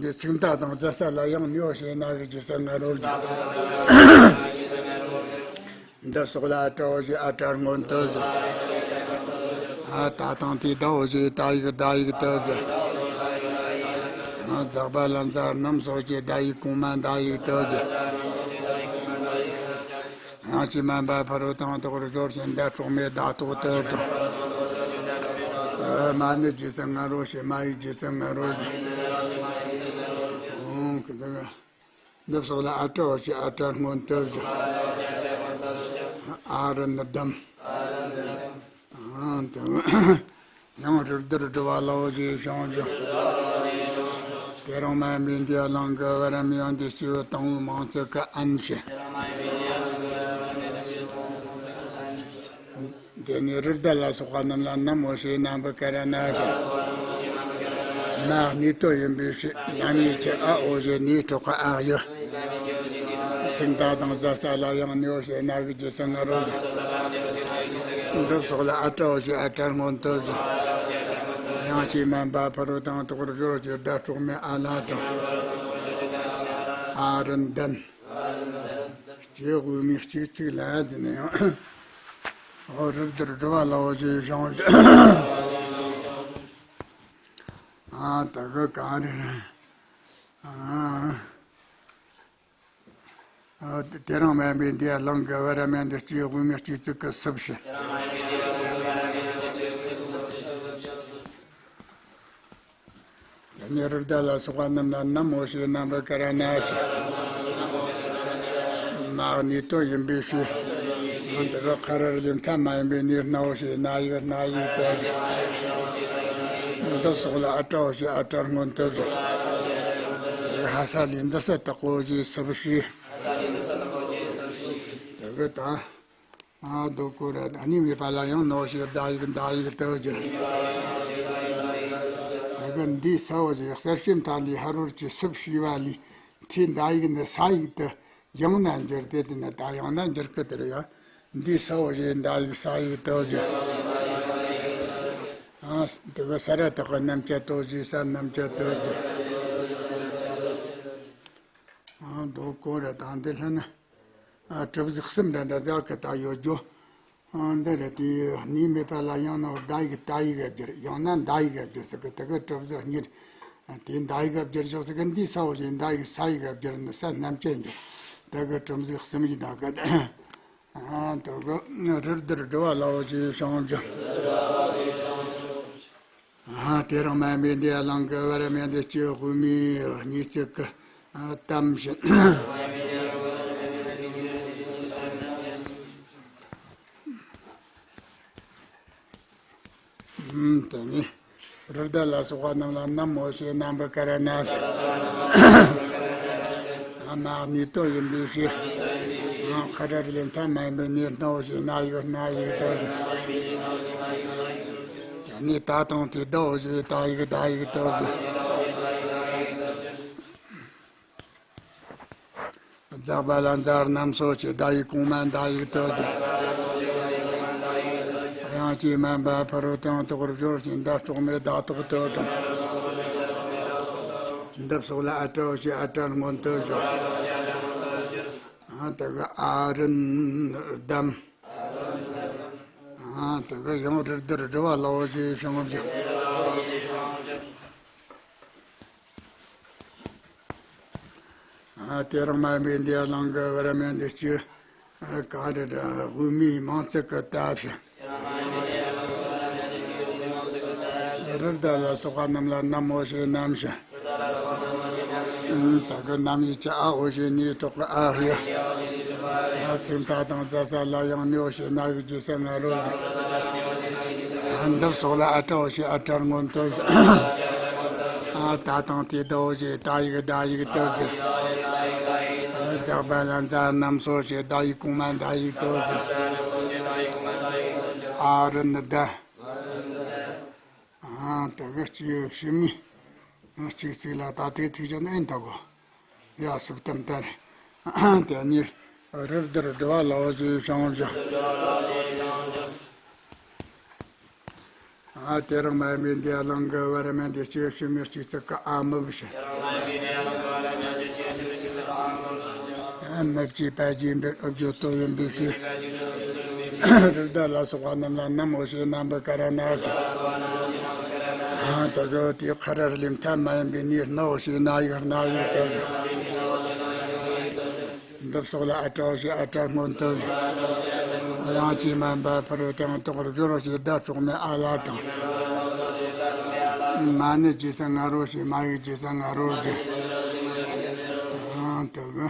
འདི་ཚིག་མཐའ་དང་རྩ་ས་ལ་ཡང་ནི་འོ་ཞེས་ན་གི་ཇི་སྲིད་ང་རོ་བརྗོད། འདི་སོགས་ལ་ཨ་ཏྲ་འོ་ཞེས་ཨ་ཏྲ་སྔོན་དུ་བསྒྱུར། ཨ། ད་ཐེངས་དེའི་ཟླ་འོ་ཞེས་ད་ཡིག་ཟླ་ཡིག་ཏུ་བསྒྱུར། འཛག་པ་ལ་འཛག་རྣམས་གསོག་བྱེད། བརྡ་ཡིག་གོང་མ་བརྡ་ཡིག་བཏབ་ཀྱི། དབྱངས་ཅན་མ་འབའ་ཕ་རོལ་ཏུ་ཡང་དག་པར་སྦྱོར་ཞིང་། སྒྲ་གྲོགས་མེད་བརྡ་རྟོག་ཏུ་གྲགས། མ་ནི་རྗེས་སུ་ང་རོ་ཞེས། མ་ཡི་རྗེས་སུ་ང་རོ་ཞེས། འོང་གི་འདུག་འདི་སོགས་ལ་ཨ་ཏྲའོ་ཞེས། ཨ་ཏྲ་སྔོན་དུ་བཞག་ཨ་རུ་ནི་དམ། ཡང་རིགས་གཏེར་སྒྲུབ་པ་ལའོ་ཞེས་བྱུང་ཞིང་། དེ་རིང་མ་ཡིན་པའི་འདི་ཡ་ལང་གི་བར་མི་ཡང་འདི་སྐྱེ་བོ་དང་པོའི་མིང་ཚིག་གི་ཨན་ཞེས། དེ་ནས་རི་དྭགས་ལ་སོགས་པ་རྣམས་ལ་ནམ་འོ་ཞེས། ན་བུ་ཀ་ར་ན་ཞེས། མ་གནས་དོན་ཡིན་པའི་ཕྱིར། ན་མི་གི་ཨ་འོ་ཞེས་ནས་གྲགས་པ་ཨ་ཡོད། ཚིག་མཐའ་དང་ཟ་ས་ལ་ཡང་ནི་འོ་ཞེས། ན་གི་རྗེས་སུ་ང་རོ་ཞེས། འདི་སོགས་ལ་ཨ་ཏྲའོ་ཞེས། ཨ་ཏྲ་སྔོན་དུ་བཞག་དབྱངས་ཅན་མ་འབའ་ཕ་རོལ་ཏུ་ཡང་དག་པར་སྦྱོར་ཞིང་། སྒྲ་གྲོགས་མེད་ཨ་ལ་དང་། ཨ་རུ་འདམ། སྐྱེ་དབུ་མའི་གཅིག་ཚིག་ལ་འདི་ནི་ཡང་། འོ་རིགས་གཏེར་སྒྲུབ་པ་ལའོ་ཞེས་བྱུང་ཞིང་། ཨ་ད་ག་ག་རེ་རེད། ཨ། ཨ། དེ་རིང་མ་ཡིན་པའི་འདི་ཡ་ལང་གི་བར་མི་ཡང་འདི་སྐྱེ་དབུ་མའི་གཅིག་ཚིག་གི་སུབ་ཞེས། དེ་ནས་རི་དྭགས་ལ་སོགས་པ་རྣམས་ལ་ནམ་འོ་ཞེས། ན་བུ་ཀ་ར་ན་ཞེས། མ་གནས་དོན་ཡིན་པའི་ཕྱིར། འདི་ག་ཁ་ར་རི་མཐའ་མ་ཡིན་པའི་ནི་ན་འོ་ཞེས། ན་ཡོད་ན་ཡིག་དོན། འདི་སོགས་ལ་ཨ་ཏྲའོ་ཞེས། ཨ་ཏྲ་སྔོན་དུ་བཞག་ཧ་ས་ལས་འདི་ས་དག་གོ་ཞེས་སུབ་ཞེས། དེ་གི་དང་། ཨ་རྡོ་ཀོ་ར་གཉིས་མེད་པ་ལ་ཡང་ནོ་ཞེས་བརྡ་ཡིག་འདའ་ཡིག་ཏུ་བསྒྱུར། དེ་གི་འདི་ས་འོ་ཞེས། གསལ་བྱེད་མཐའ་འདས་ཧ་རོ་ཀྱི་སུབ་ཞེས་པ་ལས་ཐོས་འདའ་ཡིག་ནི་ས་ཡིག་ཏུ་ཡང་ན་འགྱུར་ཏེ། དེ་ནི་ད་ཡང་ན་འགྱུར་གི། དེར་ཡང་འདི་ས་འོ་ཞེས་འདའ་ཡིག་ས་ཡིག་ཏུ་བསྒྱུར། ཨ་དེ་གི་ས་ར་དག་གི་རྣམ་བཅད་དོ་ཞེས་ས་རྣམ་བཅད་དུ་བསྒྱུར། ཨ་རྡོ་ཀོ་ར་དང་འདི་ལྷན་ན། ཨ་གྲུབ་གཟུགས་གསུམ་འདྲ་འདྲ་ཟག་གི་ད་ཡོད་རྒྱུ། ཨ་འདི་རེད། དེ་གཉིས་མེད་པ་ལ་ཡང་ན་བརྡ་ཡིག་ཏ་ཡིག་བསྒྱུར། ཡང་ན་འདའ་ཡིག་བསྒྱུར་ཟེར་གི། དེ་གི་གྲུབ་གཟུགས་གཉིས། དེ་འདའ་ཡིག་བསྒྱུར་ཞོག་ཟེར་གི། འདི་ས་འོ་ཞེས་འདའ་ཡིག་ས་ཡིག་བསྒྱུར་ནི་ས་རྣམ་བཅད་འཇོག་དེ་གི་གྲུབ་གཟུགས་གསུམ་ཡིན་ད་གི། ཨ་དེ་གི་རིགས་གཏེར་སྒྲུབ་པ་ལའོ་ཞེས་བྱུང་ཞིང་། ཨ་དེ་རིང་མ་ཡིན་པའི་འདི་ཡ་ལང་གི་བར་མི་ཡང་འདི་སྐྱེ་དབུ་མའི་གཉིས་ཚིག་གི་ཨ་གཏམ་བཞིན། ཨུམ། དེ་ནས་རི་དྭགས་ལ་སོགས་པ་རྣམས་ལ་ནམ་འོ་ཞེས། ན་བུ་ཀ་ར་ན་ཞེས། ཨ་མ་གནས་དོན་ཡིན་པའི་ཕྱིར། ཨ་ཁ་ར་རི་མཐའ་མ་ཡིན་པའི་ནི་ན་འོ་ཞེས། ན་ཡོད་ན་ཡིག་དོན། དེ་ནས་ད་དང་དེ་ད་འོ་ཞེས། ད་ཡིག་ད་ཡིག་དོན། འཛག་པ་ལ་འཛག་རྣམས་གསོག་བྱེད། བརྡ་ཡིག་གོང་མ་བརྡ་ཡིག་ཏུ་བསྒྱུར། དབྱངས་ཅན་མ་འབའ་ཕ་རོལ་ཏུ་ཡང་དག་པར་སྦྱོར་ཞིང་། སྒྲ་གྲོགས་མེད་བརྡ་རྟོག་ཏུ་གྲགས། འདི་སོགས་ལ་ཨ་ཏྲའོ་ཞེས། ཨ་ཏྲ་སྔོན་དུ་བཞག་ཨ་དེ་གི་ཨ་རུ་འདམ། ཨ་དེ་གི་ཡང་རིགས་གཏེར་སྒྲུབ་པ་ལའོ་ཞེས་བྱུང་ཞིང་། ཨ་དེ་རིང་མ་ཡིན་པའི་འདི་ཡ་ལང་གི་བར་མི་ཡང་འདི་སྐྱེ། ཨ་ག་རེ་རེད། དབུ་མའི་མིང་ཚིག་གི་ད་ཕྱིར། རི་དྭགས་ལ་སོགས་པ་རྣམས་ལ་ནམ་འོ་ཞེས། ནམ་ཞེས། ཨ་དེ་གི་ནམ་ཡིག་གི་ཨ་འོ་ཞེས་ནས་གྲགས་པ་ཨ་ཡོད། ཨ་ཚིག་མཐའ་དང་ཟ་ས་ལ་ཡང་ནི་འོ་ཞེས། ན་གི་རྗེས་སུ་ང་རོ་ཞེས། ཨ་འདི་སོགས་ལ་ཨ་ཏྲའོ་ཞེས། ཨ་ཏྲ་སྔོན་དུ་བཞག་ཨ་ད་དང་དེ་ད་འོ་ཞེས། ད་ཡིག་ད་ཡིག་ཏུ་བསྒྱུར། འཛག་པ་ལ་འཛག་རྣམས་གསོག་བྱེད། བརྡ་ཡིག་གོང་མ་བརྡ་ཡིག་ཏུ་བསྒྱུར། ཨ་རུ་ནི་ད། ཨ་དེ་གི་སྐྱེ་བོ་ཕྱི་མའི་གཅིག་ཚིག་ལ་ད་དེ་ཐུག་ཅིག་ནི་ཨེ་འདུག་གོ། ཡ་སུབ་གཏམ་ལྟར། དེ་ནས་རིགས་གཏེར་སྒྲུབ་པ་ལའོ་ཞེས་བྱུང་ཞིང་། ཨ་དེ་རིང་མ་ཡིན་པའི་འདི་ཡ་ལང་གི་བར་མི་ཡང་འདི་སྐྱེ་བོ་ཕྱི་མའི་གཅིག་ཚིག་གི་ཨ་མུ་བུ་ཞེས། མི་བསྐྱོད་པ་རྗེས་འགྲོ་བརྗོད་དོན་ཡིན་པའི་ཕྱིར། རི་དྭགས་ལ་སོགས་པ་རྣམས་ལ་ནམ་འོ་ཞེས། ན་བུ་ཀ་ར་ན་ཞེས། ཡང་དག་གི་དེའི་ཁ་ར་ལེམ་ཐབས་མ་ཡིན་པའི་ནི་སྣོ་ཞེས་སྣ་ཡིག་སྣ་ཡིག་དུ། འདི་སོགས་ལ་ཨ་ཏྲོ་ཞེས་ཨ་ཏྲ་སྔོན་དུ། ཡང་ཅི་མན་པ་ཕ་རོལ་དུ་ཡང་དག་པར་སྦྱོར་རོ་ཞེས་བརྡ་དྲུག་མའི་ཨ་ལ་དང་། མ་ནི་རྗེས་སུ་ང་རོ་ཞེས་མ་ཡིག་རྗེས་སུ་ང་རོ་རྗེས། ཡང་དག་གི་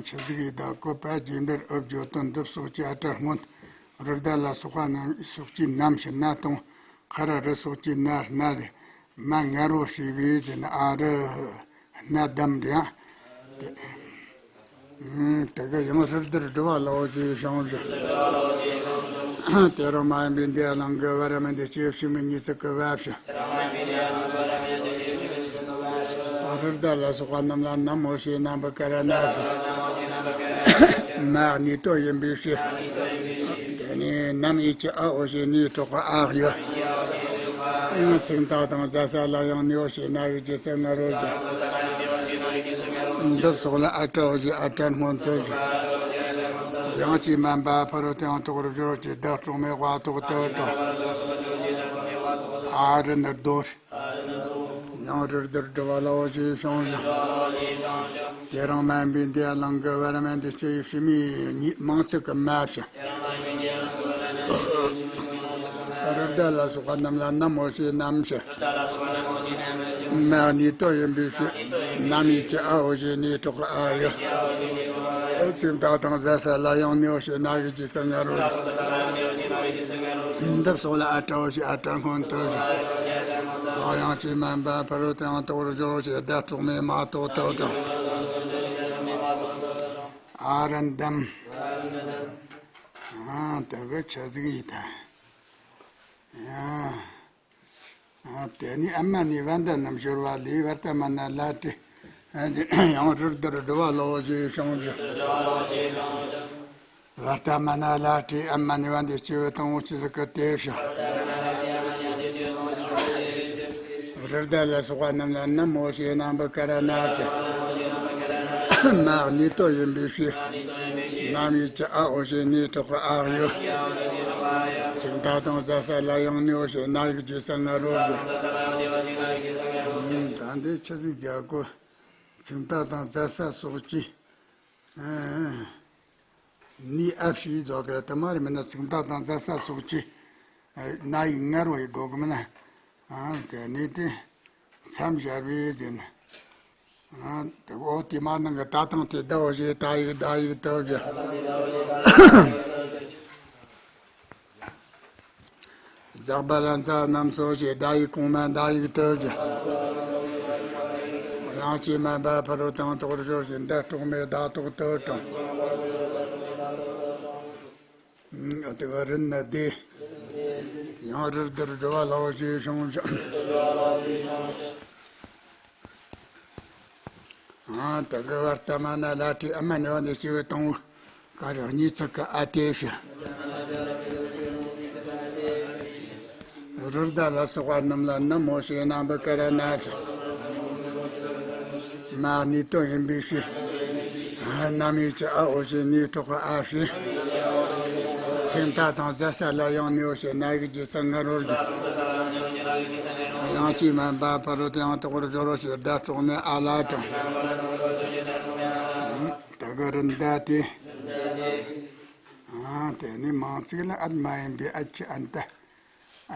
ཆུ་ཟིག་ཡི་བདག་བཀོད་པ་རྗེས་འབྲེལ་ཨུ་བརྗོད་དོན་འདི་སོགས་ཀྱི་ཨ་ཏྲ་སྔོན། རི་ཟླ་ལ་སོགས་པ་རྣམས་སོགས་ཀྱི་རྣམ་ཕྱི་སྣ་དང་། ཁ་ར་རི་སོགས་ཀྱི་སྣ་སྣ་རེ། མ་ངར་བོ་ཞེས་པའི་ཟེར་ན་ཨ་རི་སྣ་བསྡམས་རེད་ཨ། དེ་དེ་ག་ཡང་རི་ཟླར་སྒྲུབ་པ་ལའོ་ཞེས་བྱུང་ཞིང་། དེ་རང་མ་ཡིན་པའི་འདི་ལའང་གི་བར་མ་འདི་སྐྱེ་བྱེད་མི་གཉིས་སུ་གི་བབ་ཞིང་། རི་ཟླ་ལ་སོགས་པ་རྣམས་ལ་ནམ་འོ་ཞེས་རྣམ་པར་ཀ་ར་ན་ཞེས། མ་ནི་ཏོ་ཡིན་པའི་ཕྱིར། དེ་ནི་ནམ་ཡིད་ཀྱི་ཨ་འོ་ཞེས་ནི་གྲོགས་ཨ་ཡོད། ཡང་ཚིག་མཐའ་དང་ཟ་ས་ལ་ཡང་ནི་འོ་ཞེས་ན་ཡི་རྗེས་སུ་ང་རོ་ཞེས། འདི་སོགས་ལ་ཨ་ཏྲ་འོ་ཞེས་ཨ་ཏྲ་སྔོན་དུ་ཞེས། ཡང་ཅི་མན་པ་ཕ་རོལ་དུ་ཡང་དག་པར་སྦྱོར་རོ་ཞེས་བརྡ་དྲུག་མའི་བ་ཐོག་ཏུ་དྲངས། ཨ་རི་ནི་རྡོ། ཡང་རི་ཟླར་སྒྲུབ་པ་ལའོ་ཞེས་བྱུང་ཞིང་། དེ་རང་མ་ཡིན་པའི་འདི་ལའང་གི་བར་མ་འདི་སྐྱེ་བྱེད་མི་གཉིས་མང་ཚིག་གི་མ་ཞིང་། རི་ཟླ་ལ་སོགས་པ་རྣམས་ལ་ནམ་འོ་ཞེས་ནམ་ཞེས། མ་ནི་ཏོ་ཡིན་པའི་ཕྱིར། ནམ་ཡིད་ཀྱི་ཨ་འོ་ཞེས་ནི་གྲོགས་ཨ་ཡོད། ཚིག་མཐའ་དང་ཟ་ས་ལ་ཡང་ནི་འོ་ཞེས་ན་ཡི་རྗེས་སུ་ང་རོ་ཞེས། འདི་སོགས་ལ་ཨ་ཏྲ་འོ་ཞེས་ཨ་ཏྲ་སྔོན་དུ་ཞེས། ཡང་ཅི་མན་པ་ཕ་རོལ་དུ་ཡང་དག་པར་སྦྱོར་རོ་ཞེས་བརྡ་དྲུག་མའི་མ་ཐོག་ཏུ་དྲངས། ཨ་ར་འདམ། ཨ་དེ་གི་ཆ་ཟིག་ཡིན་ད། ཡ། ཨ་དེ་ནི་ཨ་མ་ནི་བན་ད་རྣམས་སྦྱོར་བ་ལས་བར་ད་མ་ན་ལ་ཏི། ཡང་རི་ཟླར་སྒྲུབ་པ་ལའོ་ཞེས་བྱུང་ཞིང་། བར་ད་མ་ན་ལ་ཏི་ཨ་མ་ནི་བན་དེ་སྐྱེ་བོ་དང་པོ་ཆི་ཟིག་གི་དེ་བྱ། རི་ཟླ་ལ་སོགས་པ་རྣམས་ལ་ནམ་འོ་ཞེས་རྣམ་པར་ཀ་ར་ན་ཞེས། མ་ནི་ཏོ་ཡིན་པའི་ཕྱིར། ནམ་ཡིད་ཀྱི་ཨ་འོ་ཞེས་ནི་གྲོགས་ཨ་ཡོད། ཚིག་མཐའ་དང་ཟ་ས་ལ་ཡང་ནི་འོ་ཞེས་ན་ཡི་རྗེས་སུ་ང་རོ་ཞེས། ད་འདི་ཆི་ཟིག་རྒྱག་གོ། ཚིག་མཐའ་དང་ཟ་ས་སོགས་ཀྱི། ནི་ཨ་ཕྱི་རྫོགས་ཀྱི་རེད། དེ་མ་རེད། མིན་ན་ཚིག་མཐའ་དང་ཟ་ས་སོགས་ཀྱི་ན་ཡིག་ངར་བ་ཡི་དགོས་གི་མིན་ན། དེ་ནི་དེ་མཚམས་སྦྱར་བའི་དེ་ནི། དེ་འོ་དེ་མ་ནང་གི་ད་དང་དེ་ཟླ་བ་ཞེས་ད་ཡིག་ཟླ་ཡིག་ལྟ་བུ། འཛག་པ་ལ་འཛག་རྣམས་སོ་ཞེས་ཟླ་ཡིག་གོང་མ་ཟླ་ཡིག་ལྟ་བུ། ཡང་ཅི་མན་པ་ཕ་རོལ་དུ་ཡང་དག་པར་སྦྱོར་ཞེས་བརྡ་དྲུག་མའི་བརྡ་ཐོག་ཏུ་དྲངས། དེ་ག་རི་ནི་ཟླའི། ཡང་རི་ཟླར་སྒྲུབ་པ་ལའོ་ཞེས་བྱུང་ཞིང་། དེ་ག་བར་ད་མ་ན་ལ་ཏི་ཨ་མ་ནི་བ་ནི་སྐྱེ་བོ་དང་པོ་ག་རེ་གཉིས་ཚིག་གི་ཨ་དེ་ཞེས། རི་ཟླ་ལ་སོགས་པ་རྣམས་ལ་ནམ་འོ་ཞེས་རྣམ་པར་ཀ་ར་ན་ཞེས། མ་ནི་ཏོ་ཡིན་པའི་ཕྱིར། ནམ་ཡིད་ཀྱི་ཨ་འོ་ཞེས་ནི་གྲོགས་ཨ་ཞེས། ཚིག་མཐའ་དང་ཟ་ས་ལ་ཡང་ནི་འོ་ཞེས་ན་ཡིག་རྗེས་སུ་ང་རོ་ཞེས། ཡང་ཅི་མན་པ་ཕ་རོལ་དུ་ཡང་དག་པར་སྦྱོར་རོ་ཞེས་བརྡ་དྲུག་མའི་ཨ་ལ་དང་། དེ་ག་རི་ཟླ་སྟེ། དེ་ནི་མང་ཚིག་ལ་ཨད་མ་ཡིན་པའི་ཨད་ཀྱི་ཨན་ཏ།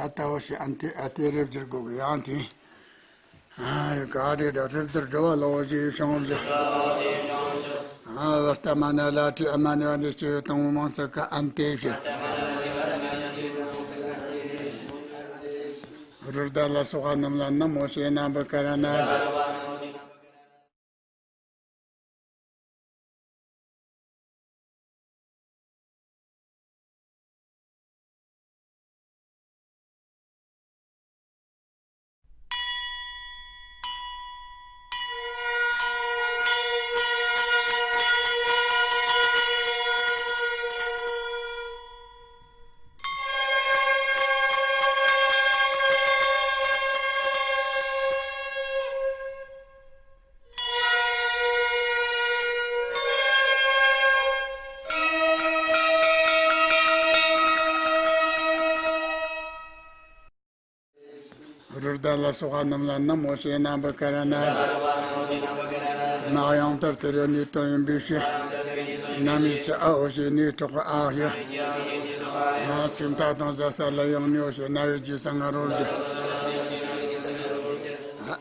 ཨ་ཏའོ་ཞེས་ཨན་ཏེ་ཨ་ཏེ་རེ་བསྒྱུར་དགོས་གི། ཡང་དེ། ག་རེ་ད་རི་ཟླར་སྒྲུབ་པ་ལའོ་ཞེས་བྱུང་ཞིང་། བར་ད་མ་ན་ལ་ཏི་ཨ་མ་ནི་བ་ནི་སྐྱེ་བོ་དང་པོ་མང་ཚིག་གི་ཨན་ཏེ་ཞེས། རི་ཟླ་ལ་སོགས་པ་རྣམས་ལ་ནམ་འོ་ཞེས་རྣམ་པར་ཀ་ར་ན་ཞེས། རུ་དཱ་ལ་སོགས་པ་རྣམས་ལ་ནི་མོ་ཤེས་རྣམ་པར་ཀ་ར་ན་ཞེས། མ་ཡང་དག་དེ་རུ་ནུས་སྟོབས་ཡིན་པའི་ཕྱིར། ནམ་ཡིད་ཀྱི་ཨ་འོ་ཞེས་ནུས་དྲག་གི་ཨ་ཡོད། ཚིག་མཐའ་དང་བཟའ་ས་ལ་ཡང་ནུས་འོ་ཞེས་ན་ཡོད་རྗེས་སུ་ང་རོ་བཞི།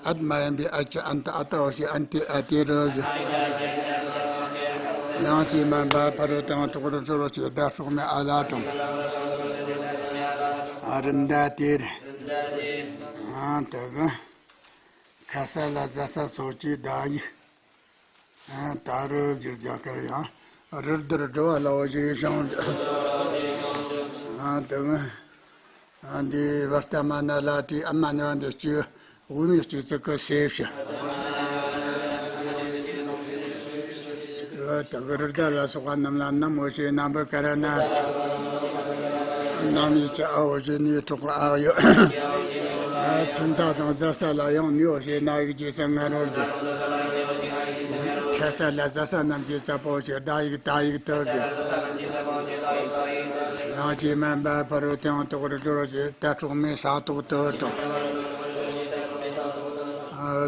ཨད་མ་ཡིན་པའི་ཨད་ཀྱི་ཨན་ཏི་ཨ་ཏ་འོ་ཞེས་ཨན་ཏི་ཨ་ཏེ་རོ་བཞི། ཡང་ཅི་མན་པ་ཕ་རོལ་དང་གྲོགས་རུ་ཕྱོགས་རོ་ཞེས་བརྡ་སྲོག་མེད་ཨ་ལ་དང་། ཨ་རུ་མདའ་ཏེ་རེ། ཨ་དེ་གི་ཁ་ས་ལ་བཟའ་ས་སོགས་ཀྱི་བརྡ་ཡིག་ཨ་ད་རུ་བསྒྱུར་རྒྱག་སྐར་ཡང་། རུ་དར་སྒྲོ་བ་ལ་འོ་ཞེས་བྱུང་། ཨ་དེ་གི་ཨ་འདི་བར་ཏ་མ་ན་ལ་ཏི་ཨ་མ་ནི་བ་འདི་གཅིག་དབུ་མའི་གཅིག་ཚིག་གི་སེ་བྱ། ཨ་དེ་གི་རུ་དར་ལ་སོགས་པ་རྣམས་ལ་ནི་མོ་ཤེས་རྣམ་པར་ཀ་ར་ན་ཞེས། ནམ་ཡིད་ཀྱི་ཨ་འོ་ཞེས་ནུས་དྲག་གི་ཨ་ཡོད། ཚིག་མཐའ་དང་བཟའ་ས་ལ་ཡང་ནུས་འོ་ཞེས་ན་ཡིག་རྗེས་སུ་ང་རོ་བཞི། ཁ་ས་ལ་བཟའ་ས་རྣམས་ཀྱི་ཚ་པོ་ཞེས་བརྡ་ཡིག་ད་ཡིག་ཏུ་བཞི། ཡང་ཅི་མན་པ་ཕ་རོལ་དང་གྲོགས་རུ་སྦྱོར་ཞེས་ད་གྲོགས་མེད་ས་ཐོག་ཏུ་དང་།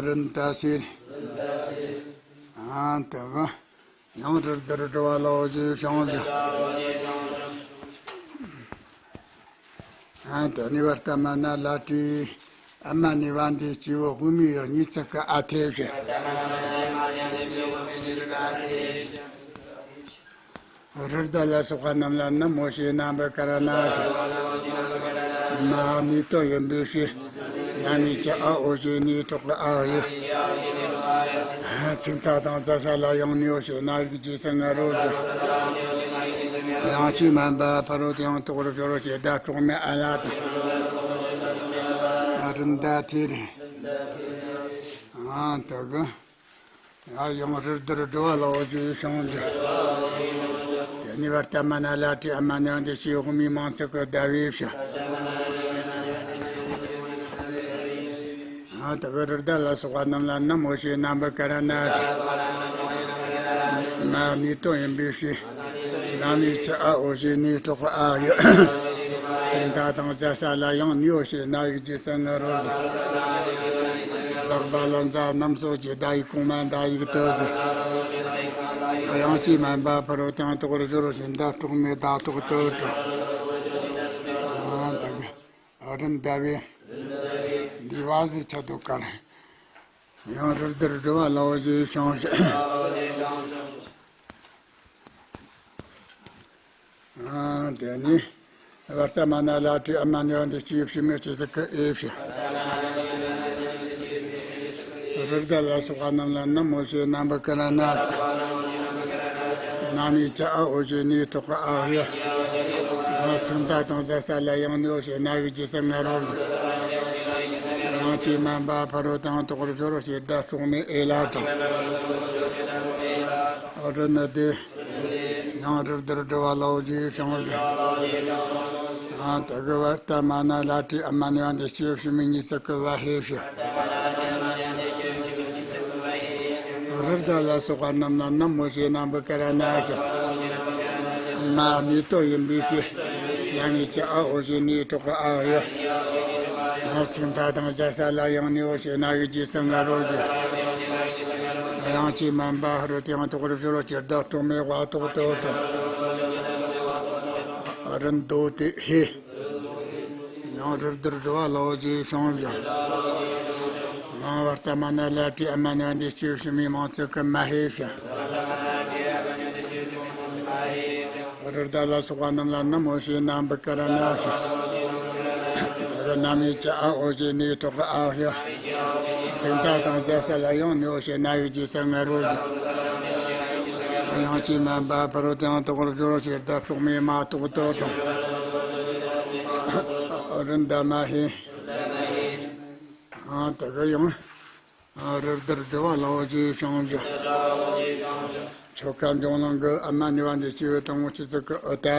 རུ་མདའ་ཟེར། ཨ་དེ་གི་ཡང་རུ་དར་སྒྲོ་བ་ལ་འོ་ཞེས་བྱུང་། ཨ་དེ་ནི་བར་ཏ་མ་ན་ལ་ཏི་ཨ་མ་ནི་བ་འདི་སྐྱེས་བུ་དབུ་མའི་ཡང་ཉིས་ཚིག་གི་ཨ་ཐེ་བྱ། རུ་དར་ལ་སོགས་པ་རྣམས་ལ་ནི་མོ་ཤེས་རྣམ་པར་ཀ་ར་ན་ཞེས། མ་ནུས་སྟོབས་ཡིན་པའི་ཕྱིར། ན་ནི་ཀྱི་ཨ་འོ་ཞེས་ནུས་དྲག་གི་ཨ་ཡོད། ཚིག་མཐའ་དང་བཟའ་ས་ལ་ཡང་ནུས་འོ་ཞེས་ན་ཡིག་རྗེས་སུ་ང་རོ་བཞི། ཡང་ཅི་མན་པ་ཕ་རོལ་དུ་ཡང་གྲོགས་རུ་སྦྱོར་རོ་ཞེས་བརྡ་གྲོགས་མེད་ཨ་ལ་དང་། ཨ་རུ་མདའ་ཏེ་རེ། ཨ་དེ་གི་ཡང་རུ་དར་སྒྲོ་བ་ལ་འོ་ཞེས་བྱུང་། དེ་ནི་བར་ཏ་མ་ན་ལ་ཏི་ཨ་མ་ནི་བ་འདི་སྐྱེས་བུ་དབུ་མའི་མིང་ཚིག་གི་བརྡ་བྱ། ཨ་དེ་གི་རུ་དར་ལ་སོགས་པ་རྣམས་ལ་ནི་མོ་ཤེས་རྣམ་པར་ཀ་ར་ན་ཞེས། མ་ནུས་སྟོབས་ཡིན་པའི་ཕྱིར། ན་ནི་ཀྱི་ཨ་འོ་ཞེས་ནུས་དྲག་གི་ཨ་ཡོད། ཚིག་མཐའ་དང་བཟའ་ས་ལ་ཡང་ནུས་འོ་ཞེས་ན་ཡིག་རྗེས་སུ་ང་རོ་བཞི། ལག་པ་ལ་མཛའ་རྣམ་སོགས་ཀྱི་བརྡ་ཡིག་གོང་མ་བརྡ་ཡིག་ཏུ་བཞི། ཡང་ཅི་མན་པ་ཕ་རོལ་དུ་ཡང་གྲོགས་རུ་སྦྱོར་རོ་ཞེས་བརྡ་གྲོགས་མེད་བརྡ་ཐོག་ཏུ་དྲངས། ཨ་དེ་གི་ཨ་རུ་མདའ་བྱ། འདི་བ་ཟེར་ཆ་འདུག་ག་རེ། ཡང་རུ་དར་སྒྲོ་བ་ལ་འོ་ཞེས་བྱུང་། ཨ་དེ་ནི་བར་ཏ་མ་ན་ལ་ཏི་ཨ་མ་ནི་བ་འདི་སྐྱེས་བུ་དབུ་མའི་གཅིག་ཚིག་གི་ཨེ་བྱ། རུ་དར་ལ་སོགས་པ་རྣམས་ལ་ནི་མོ་ཤེས་རྣམ་པར་ཀ་ར་ན་ཞེས། ན་ནི་ཀྱི་ཨ་འོ་ཞེས་ནུས་དྲག་གི་ཨ་ཡོད། ཚིག་མཐའ་དང་བཟའ་ས་ལ་ཡང་ནུས་འོ་ཞེས་ན་ཡིག་རྗེས་སུ་ང་རོ་བཞི། ཡང་ཅི་མན་པ་ཕ་རོལ་དུ་ཡང་གྲོགས་རུ་སྦྱོར་རོ་ཞེས་བརྡ་གྲོགས་མེད་ཨེ་ལ་དང་། ཨ་རུ་མདའ་ཏེ། ཡང་རུ་དར་སྒྲོ་བ་ལ་འོ་ཞེས་བྱུང་། ཨ་དེ་གི་བར་ཏ་མ་ན་ལ་ཏི་ཨ་མ་ནི་བ་འདི་སྐྱེས་བུ་དབུ་མའི་ཉིས་ཚིག་གི་བ་ཧེ་བྱ། རུ་དར་ལ་སོགས་པ་རྣམས་ལ་ནི་མོ་ཤེས་རྣམ་པར་ཀ་ར་ན་ཞེས། མ་ནུས་སྟོབས་ཡིན་པའི་ཕྱིར། ན་ནི་ཀྱི་ཨ་འོ་ཞེས་ནུས་དྲག་གི་ཨ་ཡོད། ཚིག་མཐའ་དང་བཟའ་ས་ལ་ཡང་ནུས་འོ་ཞེས་ན་ཡིག་རྗེས་སུ་ང་རོ་བཞི། ཡང་ཅི་མན་པ་ཕ་རོལ་དུ་ཡང་གྲོགས་རུ་སྦྱོར་རོ་ཞེས་བརྡ་གྲོགས་མེད་བ་ཐོག་ཏུ་དྲངས། ཨ་རུ་མདོ་ཏེ་ཧེ། ཡང་རུ་དར་སྒྲོ་བ་ལ་འོ་ཞེས་བྱུང་། ཡང་བར་ཏ་མ་ན་ལ་ཏི་ཨ་མ་ནི་བ་འདི་སྐྱེས་བུ་དབུ་མའི་མིང་ཚིག་གི་མ་ཧེ་བྱ། རུ་དར་ལ་སོགས་པ་རྣམས་ལ་ནི་མོ་ཤེས་རྣམ་པར་ཀ་ར་ན་ཞེས། ན་ནི་ཀྱི་ཨ་འོ་ཞེས་ནུས་དྲག་གི་ཨ་བྱ། ཚིག་མཐའ་དང་བཟའ་ས་ལ་ཡང་ནུས་འོ་ཞེས་ན་ཡིག་རྗེས་སུ་ང་རོ་བཞི། ཡང་ཅི་མན་པ་ཕ་རོལ་དུ་ཡང་གྲོགས་རུ་སྦྱོར་རོ་ཞེས་བརྡ་གྲོགས་མེད་མ་ཐོག་ཏུ་དྲངས། རུ་མདའ་མ་ཧེ། ཨ་དེ་གི་ཡང་། ཨ་རུ་དར་སྒྲོ་བ་ལ་འོ་ཞེས་བྱུང་། ཆོ་ག་འབྱུང་ལམ་གྱི་ཨ་མ་ནི་བ་འདི་སྐྱེས་བུ་དང་པོའི་གཅིག་ཚིག་གི་ཨུ་ཏ་བྱ།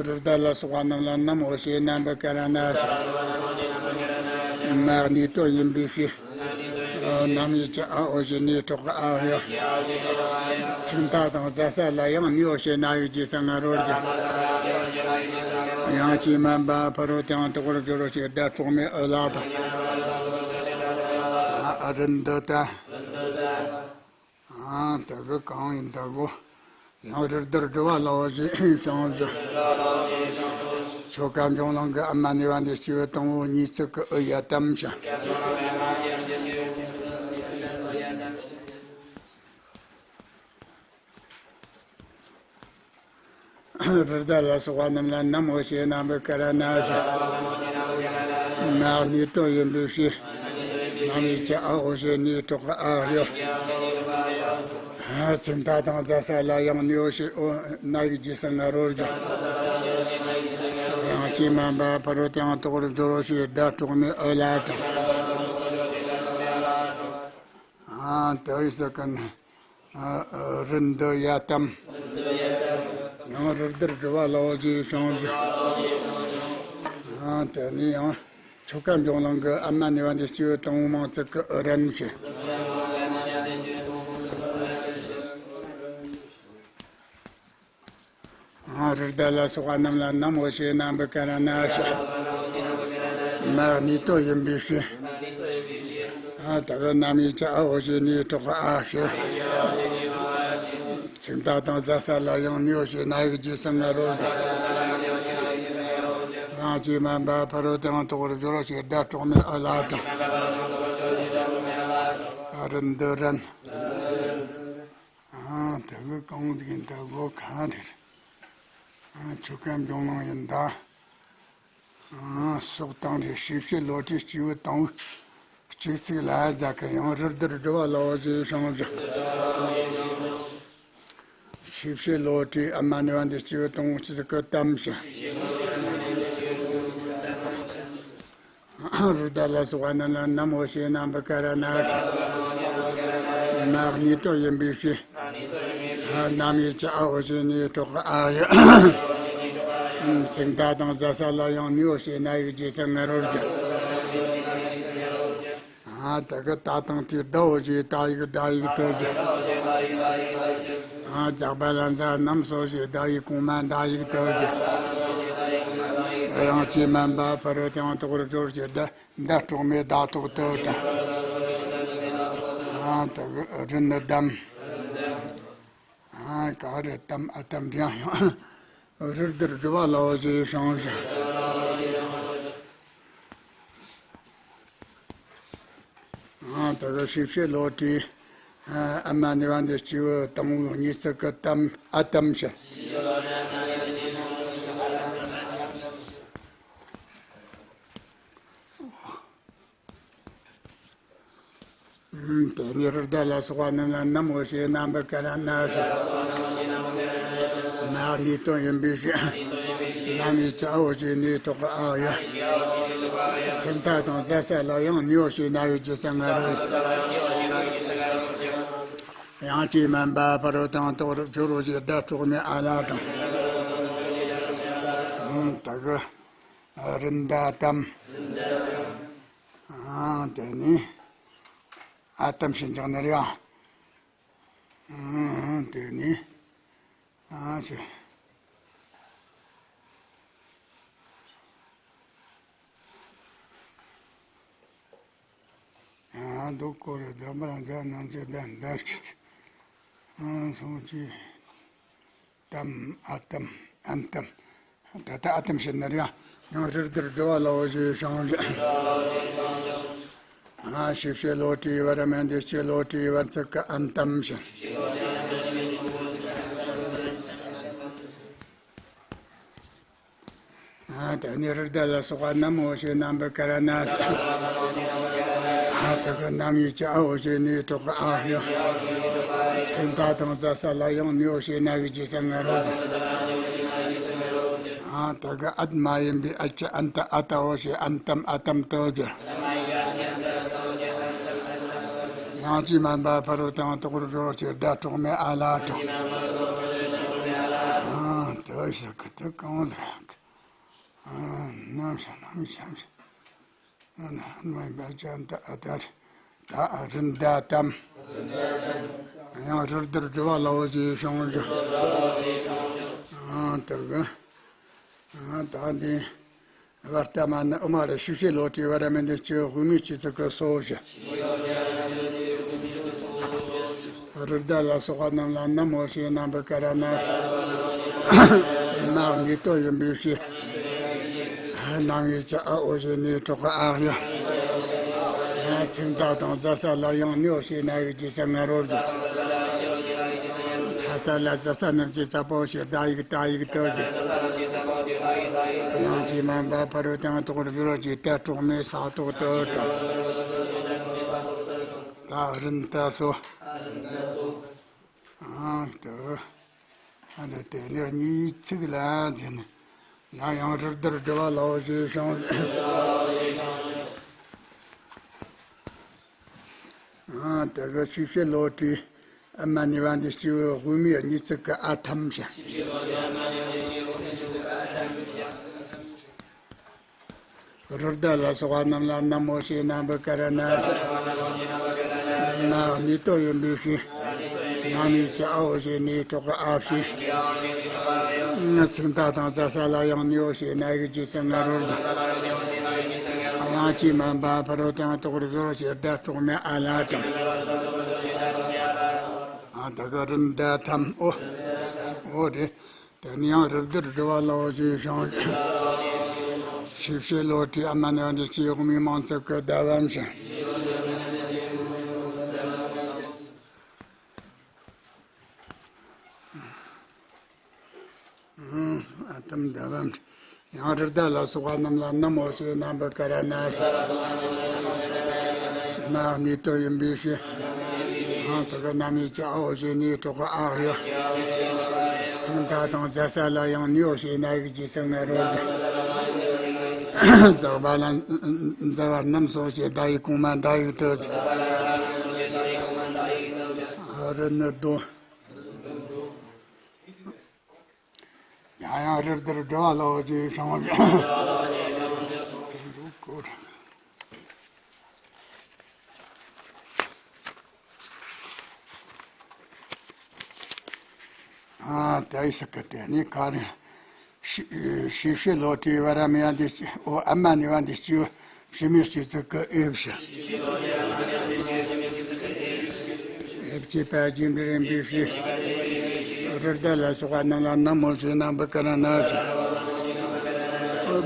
རུ་དར་ལ་སོགས་པ་རྣམས་ལ་ནི་མོ་ཤེས་རྣམ་པར་ཀ་ར་ན་ཞེས། མ་ནུས་སྟོབས་ཡིན་པའི་ཕྱིར། རྣམ་གཡེང་གི་ཨ་འོ་ཞེས་ནི་གྲོགས་ཨ་ཡོད། ཚིག་མཐའ་དང་བཟའ་ས་ལ་ཡང་ནི་འོ་ཞེས་ན་ཡོད་ཀྱི་ས་ང་རོ་རྒྱུ། ཡང་ཅི་མན་པ་ཕ་རོལ་ཏེའང་དོགས་པར་སྦྱོར་རོ་ཞེས་སྒྲ་གྲོགས་མེད་ཨུ་ལ་དང་། ཨ་རི་འདི་ལྟ། ཨ་ད་གི་གང་ཡིན་ད་གོ། ཡང་རི་ལྡིར་སྒྲུབ་པ་ལའོ་ཞེས་བྱུང་ཞིང་། ཆོ་ག་འབྱུང་ལམ་གྱི་ཨ་མ་ནི་བ་འདི་སྐྱེས་བུ་དང་པོ་གཉིས་ཚིག་གི་ཨུ་ཡ་དམ་ཞིང་། རི་དྭགས་ལ་སོགས་པ་རྣམས་ལ་ནམ་འོ་ཞེས་ན་བུ་ཀ་ར་ན་ཞེས། མ་གཉིས་དོན་ཡིན་པའི་ཕྱིར། ནམ་ཡིན་གྱི་ཨ་འོ་ཞེས་ནི་གྲོགས་ཨ་ཡོད། ཚིག་མཐའ་དང་བཟའ་ས་ལ་ཡང་ནི་འོ་ཞེས་ཨོ་ན་ཡིག་རྗེས་སུ་ང་རོར་སྦྱོར། ཡང་ཅི་མན་པ་ཕ་རོལ་ཏེའང་དོགས་པར་སྦྱོར་རོ་ཞེས་སྒྲ་གྲོགས་མེད་ཨུ་ལ་དང་། ཨ་དེ་ཡི་ས་ཀ་ནི། ཨ་ཨ་རི་འདི་ཡ་དམ། ཡང་རི་ལྡིར་སྒྲུབ་པ་ལའོ་ཞེས་བྱུང་ཞིང་། ཨ་དེ་ནི་ཡང་ཆོ་ག་འབྱུང་ལམ་གྱི་ཨ་མ་ནི་བ་འདི་སྐྱེས་བུ་དང་པོ་མང་ཚིག་གི་ཨུ་རན་ཞེས། ཨ་རི་དྭགས་ལ་སོགས་པ་རྣམས་ལ་ནམ་འོ་ཞེས་ན་བུ་ཀ་ར་ན་ཞེས། མ་གཉིས་དོན་ཡིན་པའི་ཕྱིར། ཨ་ད་གི་ནམ་ཡིན་གྱི་ཨ་འོ་ཞེས་ནི་གྲོགས་ཨ་ཞེས། ཚིག་མཐའ་དང་བཟའ་ས་ལ་ཡང་ནི་འོ་ཞེས་ན་ཡིག་རྗེས་སུ་ང་རོ་རྒྱུ། ཡང་ཅི་མན་པ་ཕ་རོལ་ཏེའང་དོགས་པར་སྦྱོར་རོ་ཞེས་སྒྲ་གྲོགས་མེད་ཨུ་ལ་དང་། ཨ་རི་འདི་རན། ཨ་དེ་གི་གང་ཟིག་ཡིན་ད་གོ་གང་རེད། ཨ་ཆོ་ག་འབྱུང་ལམ་ཡིན་ད། ཨ་སོགས་དང་རེ་ཞིབ་བཤེར་ལོ་ཏྲི་སྐྱེས་བུ་དང་པོ་གཅིག་ཚིག་ལ་རྫ་ཁ་ཡང་རི་ལྡིར་སྒྲུབ་པ་ལའོ་ཞེས་བྱུང་ཞིང་། ཞིབ་བཤེར་ལོ་ཏྲི་ཨ་མ་ནི་བ་འདི་སྐྱེས་བུ་དང་པོ་གཅིག་ཚིག་གི་དམ་ཞིང་། རི་དྭགས་ལ་སོགས་པ་རྣམས་ལ་ནམ་འོ་ཞེས་ན་བུ་ཀ་ར་ན་ཞེས། མ་གཉིས་དོན་ཡིན་པའི་ཕྱིར། ནམ་ཡིན་གྱི་ཨ་འོ་ཞེས་ནི་གྲོགས་ཨ་ཡོད། ཚིག་མཐའ་དང་བཟའ་ས་ལ་ཡང་ནི་འོ་ཞེས་ན་ཡིག་རྗེས་སུ་ང་རོར་སྦྱོར། ཨ་དེ་གི་ད་དང་དེ་ད་འོ་ཞེས་ད་ཡིག་ད་ཡིག་ཐོབ་སྦྱོར། ཨ་ཇག་པ་ལ་མཛའ་ནམ་སོ་ཞེས་ད་ཡིག་གོང་མ་ད་ཡིག་ཐོབ་སྦྱོར། ཡང་ཅི་མན་པ་ཕ་རོལ་ཏེའང་དོགས་པར་སྦྱོར་ཞེས་ད། མདའ་གྲོགས་མེད་མདའ་ཐོག་ཏུ་དང་། ཨ་ད་གི་རི་ནི་དམ། ཨ་ག་རེ་དམ་ཨ་དམ་འདྲ་ཡང་། རི་ལྡིར་སྒྲུབ་པ་ལའོ་ཞེས་བྱུང་ཞིང་། ཨ་ད་གི་ཞིབ་བཤེར་ལོ་ཏྲི། ཨ་མ་ནི་བ་འདི་སྐྱེས་བུ་དང་པོ་གཉིས་ཚིག་གི་དམ་ཨ་དམ་ཞེས། དེ་ནས་རི་དྭགས་ལ་སོགས་པ་རྣམས་ལ་ནམ་འོ་ཞེས་ན་བུ་ཀ་ར་ན་ཞེས། ན་གཉིས་དོན་ཡིན་པའི་ཕྱིར། ནམ་ཡིན་གྱི་ཨ་འོ་ཞེས་ནི་གྲོགས་ཨ་ཡོད། ཚིག་མཐའ་དང་བཟའ་ས་ལ་ཡང་ནི་འོ་ཞེས་ན་ཡིག་རྗེས་སུ་ང་རོར་སྦྱོར། ཡང་ཅི་མན་པ་ཕ་རོལ་ཏེའང་དོགས་པར་སྦྱོར་རོ་ཞེས་སྒྲ་གྲོགས་མེད་ཨ་ལ་དང་། ད་གི་རི་མདའ་དམ། ཨ་དེ་ནི་ཨ་དམ་ཞེས་འཇོག་ནི་རེད་ཨ། ཨ་དེ་ནི་ཨ་ཅེ། ཨ་འདུག་གོ་རེ་འཛམ་བུ་གླིང་མཛའ་ནམ་མཛའི་བརྡ་འདི་སྐད། ཨ་སོང་ཅི། དམ་ཨ་དམ་ཨན་དམ། ད་ལྟ་ཨ་དམ་བཤད་ན་རེད་ཡ། ཡང་རི་ལྡིར་སྒྲུབ་པ་ལའོ་ཞེས་བྱུང་ཞིང་། ཨ་ཞིབ་བཤེར་ལོ་ཏྲི་བར་མན་འདི་སྐྱེས་ལོ་ཏྲི་བར་ཚིག་གི་ཨན་དམ་ཞིང་། ཨ་དེ་ནས་རི་དྭགས་ལ་སོགས་པ་རྣམས་འོ་ཞེས་ན་བུ་ཀ་ར་ན་ཞེས། ཨ་ད་གི་ནམ་ཡིན་གྱི་ཨ་འོ་ཞེས་ནི་གྲོགས་ཨ་ཡོད། ཚིག་མཐའ་དང་བཟའ་ས་ལ་ཡང་ནི་འོ་ཞེས་ན་ཡིག་རྗེས་སུ་ང་རོ་དང་། ཨ་ད་གི་ཨད་མ་ཡིན་པའི་ཨད་ཀྱི་ཨན་ཏ་ཨ་ཏ་འོ་ཞེས་ཨན་ཏམ་ཨ་ཏམ་ཏོ་ཅི། ཡང་ཅི་མན་པ་ཕ་རོལ་ཏེའང་དོགས་པར་སྦྱོར་རོ་ཞེས་སྒྲ་གྲོགས་མེད་ཨ་ལ་དང་། ཨ་དེ་བ་ཞིག་གི་དེ་གང་ཟེར། ནམ་ཞིག་ནམ་ཞིག་ཨ་ནི་ཧ་ནུ་མན་བ་ཅན་ཏ་ཨ་ཏ་རེ། ད་རིན་ད་དམ། ཡང་རི་རྡུལ་སྒྲུབ་པ་ལ་འོ་ཞེས་བྱུང་ཞིང་། ཨ་དེ་གི། ཨ་ད་འདི། བར་ལྟ་མ་ནི་ཨུ་མ་རེ་ཤུ་ཤེ་ལོ་ཏི་བ་ར་མི་འདི་ཅི་དབུ་མའི་སྤྱི་གཙུག་གི་སོ་ཞེས། རི་རྡུལ་ལ་སོགས་པ་རྣམས་ལ་ན་མོ་ཞེས་རྣམ་པར་བཀར་ན། མ་ནི་ཏོ་ཡིན་པའི་ཕྱིར། ན་མི་ཅི་ཨ་འོ་ཞེས་ནི་གྲོགས་ཨ་ཡ། ཚིག་མཐའ་དང་ཟ་ས་ལ་ཡང་ནི་འོ་ཞེས་ན་ཡིག་ཇི་ས་ང་རོ་རྒྱུ། ཐ་ས་ལ་ཟ་ས་རྣམས་ཀྱི་ས་པོ་ཞེས་ད་ཡིག་ད་ཡིག་ཏོ་རྒྱུ། ཡང་ཅི་མ་འབའ་ཕ་རོལ་དང་དོག་རུ་བྱོ་ཅི་ད་གྲོགས་མེད་ས་ཏོག་ཏོ་ཏོ། ད་རིན་ད་སོ། ཨང་དུ། ཨ་ནི་དེ་ལས་གཉིས་ཚིག་ལ་འཛིན། ཡང་ཡང་རི་རྡུལ་སྒྲུབ་པ་ལ་འོ་ཞེས་བྱུང་། ཨང་དེ་གི་ཤུ་ཤེ་ལོ་ཏི་ཨ་མ་ནི་བ་འདི་སྤྱི་བོའི་དབུ་མའི་གཉིས་ཚིག་གི་ཨ་ཐམ་ཞིང་། རི་རྡུལ་ལ་སོགས་པ་རྣམས་ལ་ན་མོ་ཞེས་རྣམ་པར་བཀར་ན། ན་ནི་ཏོ་ཡིན་པའི་ཕྱིར། ན་མི་ཅི་ཨ་འོ་ཞེས་ནི་གྲོགས་ཨ་ཕྱིར། ཚིག་མཐའ་དང་ཟ་ས་ལ་ཡང་ནི་འོ་ཞེས་ན་ཡིག་ཇི་ས་ང་རོ་རྒྱུ། ཡང་ཅི་མ་འབའ་ཕ་རོལ་དང་དོག་རུ་བྱོ་ཞེས་ད་གྲོགས་མེད་ཨ་ལ་དང་། ཨ་ད་ག་རིན་ད་ཐམ་ཨོ། ཨོ་རེ། དེ་ནས་ཡང་རི་རྡུལ་སྒྲུབ་པ་ལ་འོ་ཞེས་བྱུང་། ཤུ་ཤེ་ལོ་ཏི་ཨ་མ་ནི་བ་འདི་སྤྱི་དབུ་མའི་མིང་ཚིག་གི་ཟླ་བམ་ཞིང་། ཨ་ཐམ་ཟླ་བམ། ཡང་རི་རྡུལ་ལ་སོགས་པ་རྣམས་ལ་ན་མོ་ཞེས་རྣམ་པར་བཀར་ན། ན་ནི་ཏོ་ཡིན་པའི་ཕྱིར། ཨང་དུ་གི་ན་མི་ཅི་ཨ་འོ་ཞེས་ནི་གྲོགས་ཨ་ཡ། ཚིག་མཐའ་དང་ཟ་ས་ལ་ཡང་ནི་འོ་ཞེས་ན་ཡིག་ཇི་ས་ང་རོ་རྒྱུ། ཟག་པ་ལ་འཛར་བ་རྣམས་སོ་ཞེས་ད་ཡིག་གོང་མ་ད་ཡིག་ཏོ་རྒྱུ། རི་ནི་རྡོ། ཡང་ཡང་རི་རྡུལ་སྒྲུབ་པ་ལ་འོ་ཞེས་བྱུང་། ཨ་ད་ཡི་ས་ཀ་དེ་ནི་ག་རེ། ཤི་ཤི་ཤི་ལོ་ཏི་བ་ར་མི་ཡ་འདི་ཨོ་ཨ་མ་ནི་བ་འདི་སྤྱི་བོ། ཕྱི་མའི་སྤྱི་གཙུག་གི་དབྱིབས་ཤིང་། དབྱིབས་ཀྱི་པད་འབྱུང་འདྲ་ཡིན་པའི་ཕྱིར། རི་རྡུལ་ལ་སོགས་པ་རྣམས་ལ་ན་མོ་ཞེས་རྣམ་པར་བཀར་ན་ཞིང་།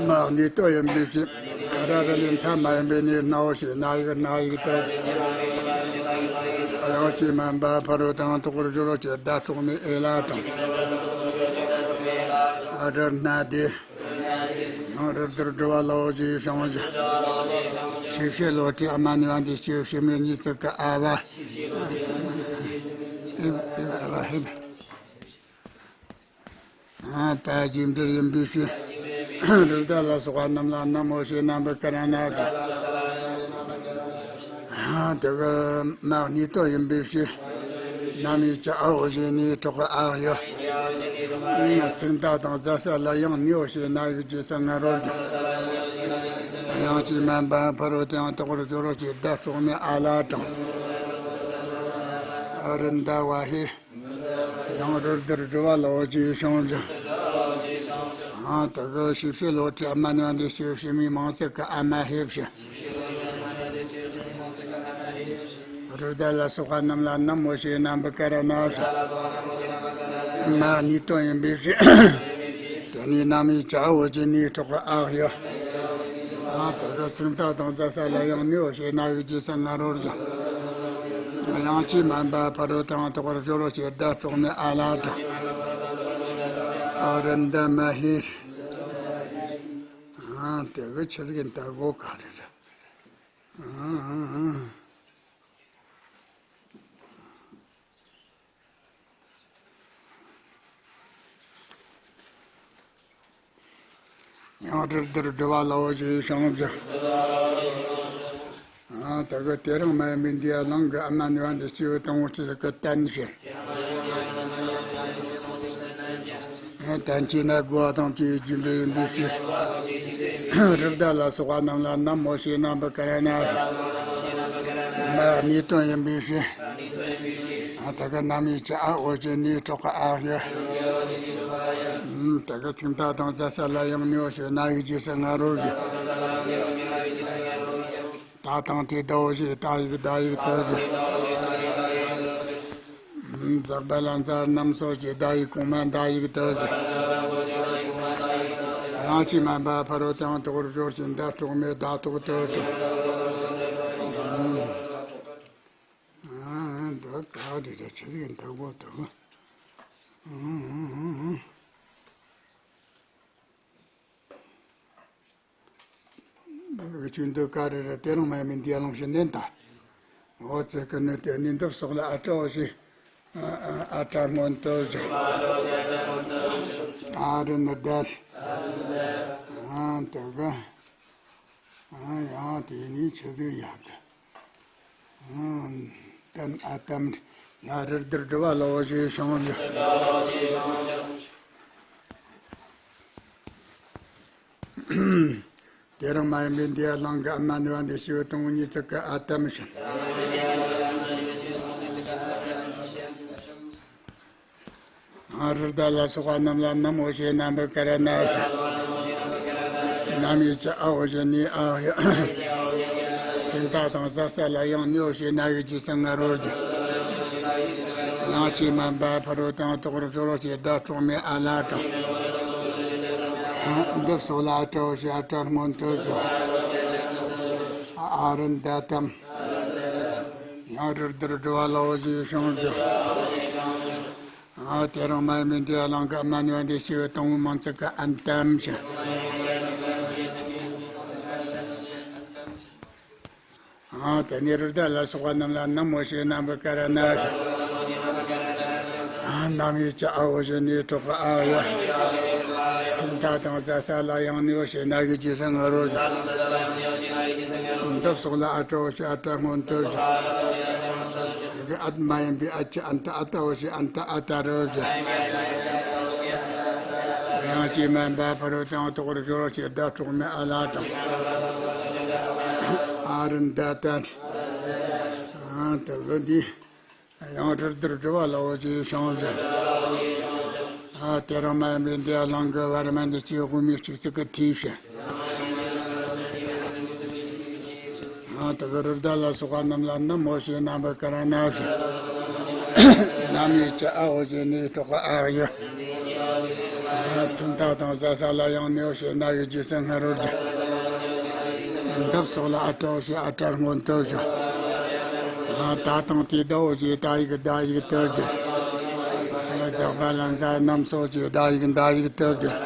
མ་ནི་ཏོ་ཡིན་པའི་ཕྱིར། ར་རི་ལས་མཐའ་མ་ཡིན་པའི་ནི་ན་འོ་ཞེས་ན་ཡིག་ན་ཡིག་ཏོ། ཡང་ཅི་མ་འབའ་ཕ་རོལ་དང་དོག་རུ་བྱོ་ཞེས་ད་གྲོགས་མེད་ཨེ་ལ་དང་། རི་ན་དེ། ཡང་རི་རྡུལ་སྒྲུབ་པ་ལ་འོ་ཞེས་བྱུང་ཞིང་། ཤུ་ཤེ་ལོ་ཏི་ཨ་མ་ནི་བ་འདི་སྤྱི་བོའི་ཕྱི་མའི་གཉིས་ཚིག་གི་ཨ་བ། ཨེ་ཨེ་བ་ཧེ། ཨ་པད་འབྱུང་འདྲ་ཡིན་པའི་ཕྱིར། རི་རྡུལ་ལ་སོགས་པ་རྣམས་ལ་ན་མོ་ཞེས་རྣམ་པར་བཀར་ན། དེ་གི་མ་ནི་ཏོ་ཡིན་པའི་ཕྱིར། ན་མི་ཅི་ཨ་འོ་ཞེས་ནི་གྲོགས་ཨ་ཡ། ཚིག་མཐའ་དང་ཟ་ས་ལ་ཡང་ནི་འོ་ཞེས་ན་ཡིག་ཇི་ས་ང་རོ་རྒྱུ། ཡང་ཅི་མ་འབའ་ཕ་རོལ་དང་དོག་རུ་བྱོ་ཞེས་ད་གྲོགས་མེད་ཨ་ལ་དང་། རི་ན་བ་ཧེ། ཡང་རི་རྡུལ་སྒྲུབ་པ་ལ་འོ་ཞེས་བྱུང་ཞིང་། ཨ་ད་གི་ཤི་ཤི་ལོ་ཏི་ཨ་མ་ནི་བ་འདི་སྤྱི་བོའི་ཕྱི་མའི་མིང་ཚིག་གི་ཨ་མ་ཧེ་བཞིན། རི་རྡུལ་ལ་སོགས་པ་རྣམས་ལ་ན་མོ་ཞེས་རྣམ་པར་བཀར་ན་ཞིང་། མ་ནི་ཏོ་ཡིན་པའི་ཕྱིར། དེ་ནི་ན་མི་ཅི་ཨ་འོ་ཞེས་ནི་གྲོགས་ཨ་ཡ། ཨ་ད་གི་ཚིག་མཐའ་དང་ཟ་ས་ལ་ཡང་ནི་འོ་ཞེས་ན་ཡིག་ཇི་ས་ང་རོ་རྒྱུ། ཡང་ཅི་མ་འབའ་ཕ་རོལ་དང་དོག་རུ་བྱོ་ཞེས་ད་གྲོགས་མེད་ཨ་ལ་དང་། ཨ་རི་ན་མ་ཧེ། ཨ་དེ་གི་ཆི་ཟིག་ཡིན་ད་གོ་ག་རེ་རེད། ཨ་ཨ་ཨ། ཡང་རི་རྡུལ་སྒྲུབ་པ་ལ་འོ་ཞེས་བྱུང་ཞིང་། ཨ་ད་གི་དེ་རིང་མ་ཡིན་པའི་འདི་ཡ་ལང་གི་ཨ་མ་ནི་བ་འདི་སྤྱི་བོའི་དང་པོ་སྤྱི་གཙུག་གི་སྟན་བཞིན། ཨ་སྟན་གྱི་ན་དགུ་བ་དང་བཅས་རྒྱུ་འབྲས་ཡིན་པའི་ཕྱིར། རི་རྡུལ་ལ་སོགས་པ་རྣམས་ལ་ན་མོ་ཞེས་རྣམ་པར་བཀར་ན། མ་གནས་དོན་ཡིན་པའི་ཕྱིར། ཨ་ད་ག་རྣམ་དབྱེ་གྱི་ཨ་འོ་ཞེས་ནི་གྲགས་ཀྱི་ཨ་ཡི། ཨ་ད་ག་ཚིག་མཐའ་དང་བཟའ་ས་ལ་ཡང་ནི་འོ་ཞེས་ན་ཡིག་རྗེས་སུ་ང་རོ་ཞེས། ད་དང་དེ་ཟླ་བོ་ཞེས་ད་ཡིག་ཟླ་ཡིག་ཏུ་ཞེས། འཛག་པ་ལ་འཛག་རྣམ་སོགས་ཀྱི་ཟླ་ཡིག་གོང་མ་ཟླ་ཡིག་ཏུ་ཞེས། རང་གཅིག་མ་འབའ་ཕ་རོལ་ཏུ་ཡང་དོག་པར་སྦྱོར་ཞིང་ཟླ་གྲོགས་མེད་ཟླ་གྲོགས་ཏུ་ཞེས། འདི་ག་རེ་རེད། ཆི་ཟིག་འདུག་གོ་འདུག་ཆུ་འདི་ག་རེ་རེད། དེ་རིང་མ་ཡིན་པའི་འདི་ལོངས་ཤིག་ནན་ད། འོ་ཙི་གི་ནི་དེ་ནི་འདི་སོགས་ལ་ཨ་ཏྲ་འོ་ཞེས། ཨ་ཏྲ་སྔོན་དུ་བཞག་ཨ་རི་ནི་དལ། ཨ་དེ་གི། ཨ་ཡང་དེ་ནི་ཆི་ཟིག་ཡག་གི། ཨ་དམ་ཨ་དམ། ཡང་རི་རྡུལ་སྒྲུབ་པ་ལ་འོ་ཞེས་བྱུང་ཡོད། དེ་རིང་མ་ཡིན་པའི་འདི་ཡ་ལང་གི་ཨ་མ་ནི་བ་འདི་ཤི་བའི་དང་པོ་ཉིས་ཚིག་གི་ཨ་དམ་བྱིན། ཨ་རི་ཟླ་ལ་སོགས་པ་རྣམས་ལ་ནམ་འོ་ཞེས་རྣམ་པར་ཀ་ར་ན་ཞེས། རྣམ་དབྱེ་གྱི་ཨ་འོ་ཞེས་ནི་ཨ་ཡི། ཚིག་མཐའ་དང་བཟའ་ས་ལ་ཡང་ནི་འོ་ཞེས་ན་ཡིག་རྗེས་སུ་ང་རོ་ཞེས། ཡང་གཅིག་མ་འབའ་ཕ་རོལ་ཏུ་ཡང་དོག་པར་སྦྱོར་ཞེས་ཟླ་གྲོགས་མེད་ཨ་ལ་དང་། འདི་སོགས་ལ་ཨ་ཏྲ་འོ་ཞེས་ཨ་ཏྲ་སྔོན་དུ་ཞེས། ཨ་རི་ཟླ་དམ། ཡང་རི་རྡུལ་སྒྲུབ་པ་ལ་འོ་ཞེས་བྱུང་ཞེས། ཨ་དེ་རིང་མ་ཡིན་པའི་འདི་ཡ་ལང་གི་ཨ་མ་ནི་བ་འདི་ཤི་བའི་དང་པོ་མང་ཚིག་གི་ཨན་དམ་བྱིན། ཨ་དེ་ནི་རི་ཟླ་ལ་སོགས་པ་རྣམས་ལ་ནམ་འོ་ཞེས་རྣམ་པར་ཀ་ར་ན་ཞེས། ཨ་རྣམ་དབྱེ་གྱི་ཨ་འོ་ཞེས་ནི་གྲགས་ཀྱི་ཨ་ཡི། ཚིག་མཐའ་དང་བཟའ་ས་ལ་ཡང་ནི་འོ་ཞེས་ན་ཡིག་རྗེས་སུ་ང་རོ་ཞེས། འདི་སོགས་ལ་ཨ་ཏྲ་འོ་ཞེས་ཨ་ཏྲ་སྔོན་དུ་ཞེས། ཨ་མ་ཡིན་པའི་ཨ་ཅི་ཨན་ཏ་ཨ་ཏ་འོ་ཞེས་ཨན་ཏ་ཨ་ཏ་རོ་ཞེས། ཡང་གཅིག་མ་འབའ་ཕ་རོལ་ཏུ་ཡང་དོག་པར་སྦྱོར་ཞེས་ཟླ་གྲོགས་མེད་ཨ་ལ་དང་། ཨ་རི་ཟླ་དམ། ཨ་དེ་གི་འདི། ཡང་རི་རྡུལ་སྒྲུབ་པ་ལ་འོ་ཞེས་བྱུང་ཞེས། ཨ་དེ་རིང་མ་ཡིན་པའི་འདི་ཡ་ལང་གི་བར་མ་འདི་སྐྱེ་དབུ་མའི་སྤྱི་གཙུག་གི་ཐོས་བྱིན། ཨ་དེ་གི་རི་ཟླ་ལ་སོགས་པ་རྣམས་ལ་ནམ་འོ་ཞེས་རྣམ་པར་ཀ་ར་ན་ཞེས། རྣམ་དབྱེ་གྱི་ཨ་འོ་ཞེས་ནི་གྲགས་ཀྱི་ཨ་ཡི། ཚིག་མཐའ་དང་བཟའ་ས་ལ་ཡང་ནི་འོ་ཞེས་ན་ཡིག་རྗེས་སུ་ང་རོ་ཞེས། འདི་སོགས་ལ་ཨ་ཏྲ་འོ་ཞེས་ཨ་ཏྲ་སྔོན་དུ་ཞེས། ད་དང་དེ་ཟླ་འོ་ཞེས་ད་ཡིག་ཟླ་ཡིག་ཏུ་ཞེས། འཛག་པ་ལ་འཛག་རྣམ་སོགས་ཀྱི་ཟླ་ཡིག་ཟླ་ཡིག་ཏུ་ཞེས།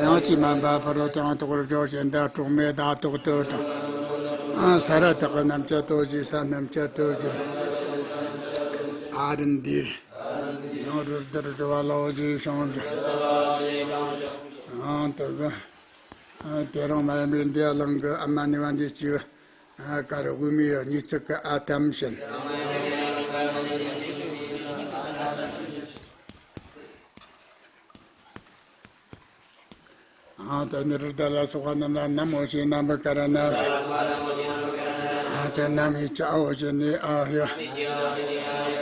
ཡང་གཅིག་མ་འབའ་ཕ་རོལ་ཏུ་ཡང་དོག་པར་སྦྱོར་ཞེས་ཟླ་གྲོགས་མེད་ཟླ་གྲོགས་ཏུ་དང་། ས་ར་བཏགས་ཀྱི་རྣམ་བཅད་དོ་ཞེས་ས་རྣམ་བཅད་དོ་ཞེས། ཨ་རི་འདིར། ཡང་རི་རྡུལ་སྒྲུབ་པ་ལ་འོ་ཞེས་བྱུང་ཞེས། ཡང་དེ་གི། དེ་རིང་མ་ཡིན་པའི་འདི་ཡ་ལང་གི་ཨ་མ་ནི་བ་འདི་སྐྱེ་བའི་ཀ་ར་དབུ་མའི་ཉིས་ཚིག་གི་ཨ་དམ་བྱིན། ཨ་དེ་ནི་རི་དྭགས་ལ་སོགས་པ་རྣམས་ལ་ནམ་འོ་ཞེས་རྣམ་པར་ཀ་ར་ན། ཨ་དེ་རྣམ་དབྱེ་གྱི་ཨ་འོ་ཞེས་ནི་ཨ་ཡི།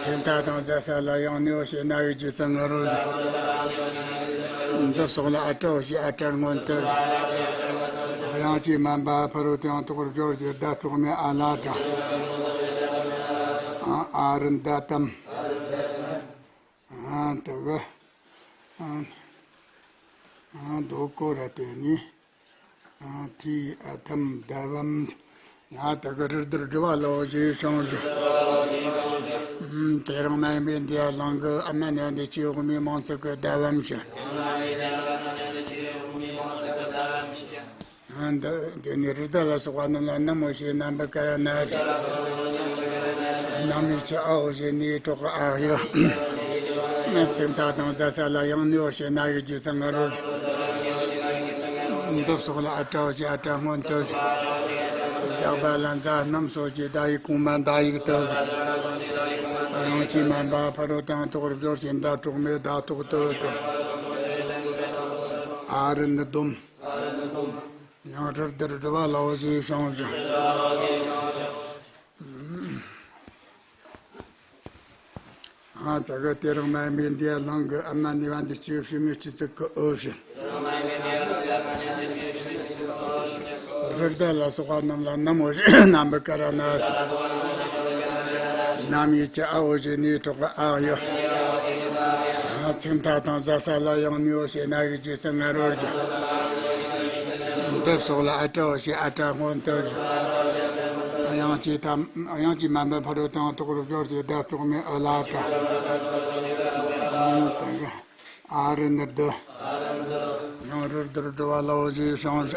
ཚིག་མཐའ་དང་བཟའ་ས་ལ་ཡང་ནི་འོ་ཞེས་ན་ཡིག་རྗེས་སུ་ང་རོ་ཞེས། འདི་སོགས་ལ་ཨ་ཏྲ་འོ་ཞེས་ཨ་ཏྲ་སྔོན་དུ་ཞེས། ཡང་གཅིག་མ་འབའ་ཕ་རོལ་ཏུ་ཡང་དོག་པར་སྦྱོར་ཞེས་ཟླ་གྲོགས་མེད་ཨ་ལ་དང་། ཨ་རི་ཟླ་དམ། ཨ་དེ་གི། ཨ་ཨ་དོ་ཀོ་ར་དེ་ནི། ཨ་དེའི་ཨ་དམ་ཟླ་བམ། ཡང་དེ་གི་རི་རྡུལ་སྒྲུབ་པ་ལ་འོ་ཞེས་བྱུང་ཞེས། ཨ་དེ་རིང་མ་ཡིན་པའི་འདི་ཡ་ལང་གི་ཨ་མ་ནི་འདི་སྐྱེ་དབུ་མའི་མང་ཚིག་གི་ཟླ་བམ་བྱིན། ཨ་འདི་འདི་ནི་རི་དྭགས་ལ་སོགས་པ་རྣམས་ལ་ནམ་འོ་ཞེས་རྣམ་པར་ཀ་ར་ན་ཞེས། རྣམ་དབྱེ་གྱི་ཨ་འོ་ཞེས་ནི་གྲགས་ཀྱི་ཨ་ཡི། ཚིག་མཐའ་དང་བཟའ་ས་ལ་ཡང་ནི་འོ་ཞེས་ན་ཡིག་རྗེས་སུ་ང་རོ་ཞེས། འདི་སོགས་ལ་ཨ་ཏྲ་འོ་ཞེས་ཨ་ཏྲ་སྔོན་དུ་ཞེས། འཛག་པ་ལ་འཛག་རྣམ་སོགས་ཀྱི་ཟླ་ཡིག་གོང་མ་ཟླ་ཡིག་ཏུ་ཞེས། ཡང་གཅིག་མ་འབའ་ཕ་རོལ་ཏུ་ཡང་དོག་པར་སྦྱོར་ཞེས་ཟླ་གྲོགས་མེད་ཟླ་གྲོགས་ཏུ་ཞེས། ཨ་རི་ནི་སྡོམ། ཡང་རི་རྡུལ་སྒྲུབ་པ་ལ་འོ་ཞེས་བྱུང་ཞེས། ཨ་ཙི་གི་དེ་རིང་མ་ཡིན་པའི་འདི་ཡ་ལང་གི་ཨ་མ་ནི་བ་འདི་སྐྱེ་བོ་ཕྱི་མའི་སྤྱི་ཚིག་གི་འོ་ཞེས། རི་དྭགས་ལ་སོགས་པ་རྣམས་ལ་ནམ་འོ་ཞེས་ན་འབུ་ཀ་ར་ན་ཞེས། ནམ་ཡིད་ཀྱི་ཨ་འོ་ཞེས་ནིའི་ཐོག་གི་ཨ་ཡོད། ཚིག་མཐའ་དང་བཟའ་ས་ལ་ཡང་ནི་འོ་ཞེས་ན་གི་རྗེས་སུ་ང་རོར་གྱུར། འདི་སོགས་ལ་ཨ་ཏྲ་འོ་ཞེས་ཨ་ཏྲ་སྔོན་དུ་གྱུར། དབྱངས་ཀྱིས་དམ་དབྱངས་ཀྱིས་མ་འབད་ཕ་རོལ་ཏུ་ཡང་དོགས་པར་སྦྱོར་ཞེས་སྒྲ་གྲོགས་མེད་འོ་ལ་ཏྲ། ཨ་རི་ནི་དུ། ཡང་རུ་དུར་དུ་བ་ལའོ་ཞེས་བྱུང་།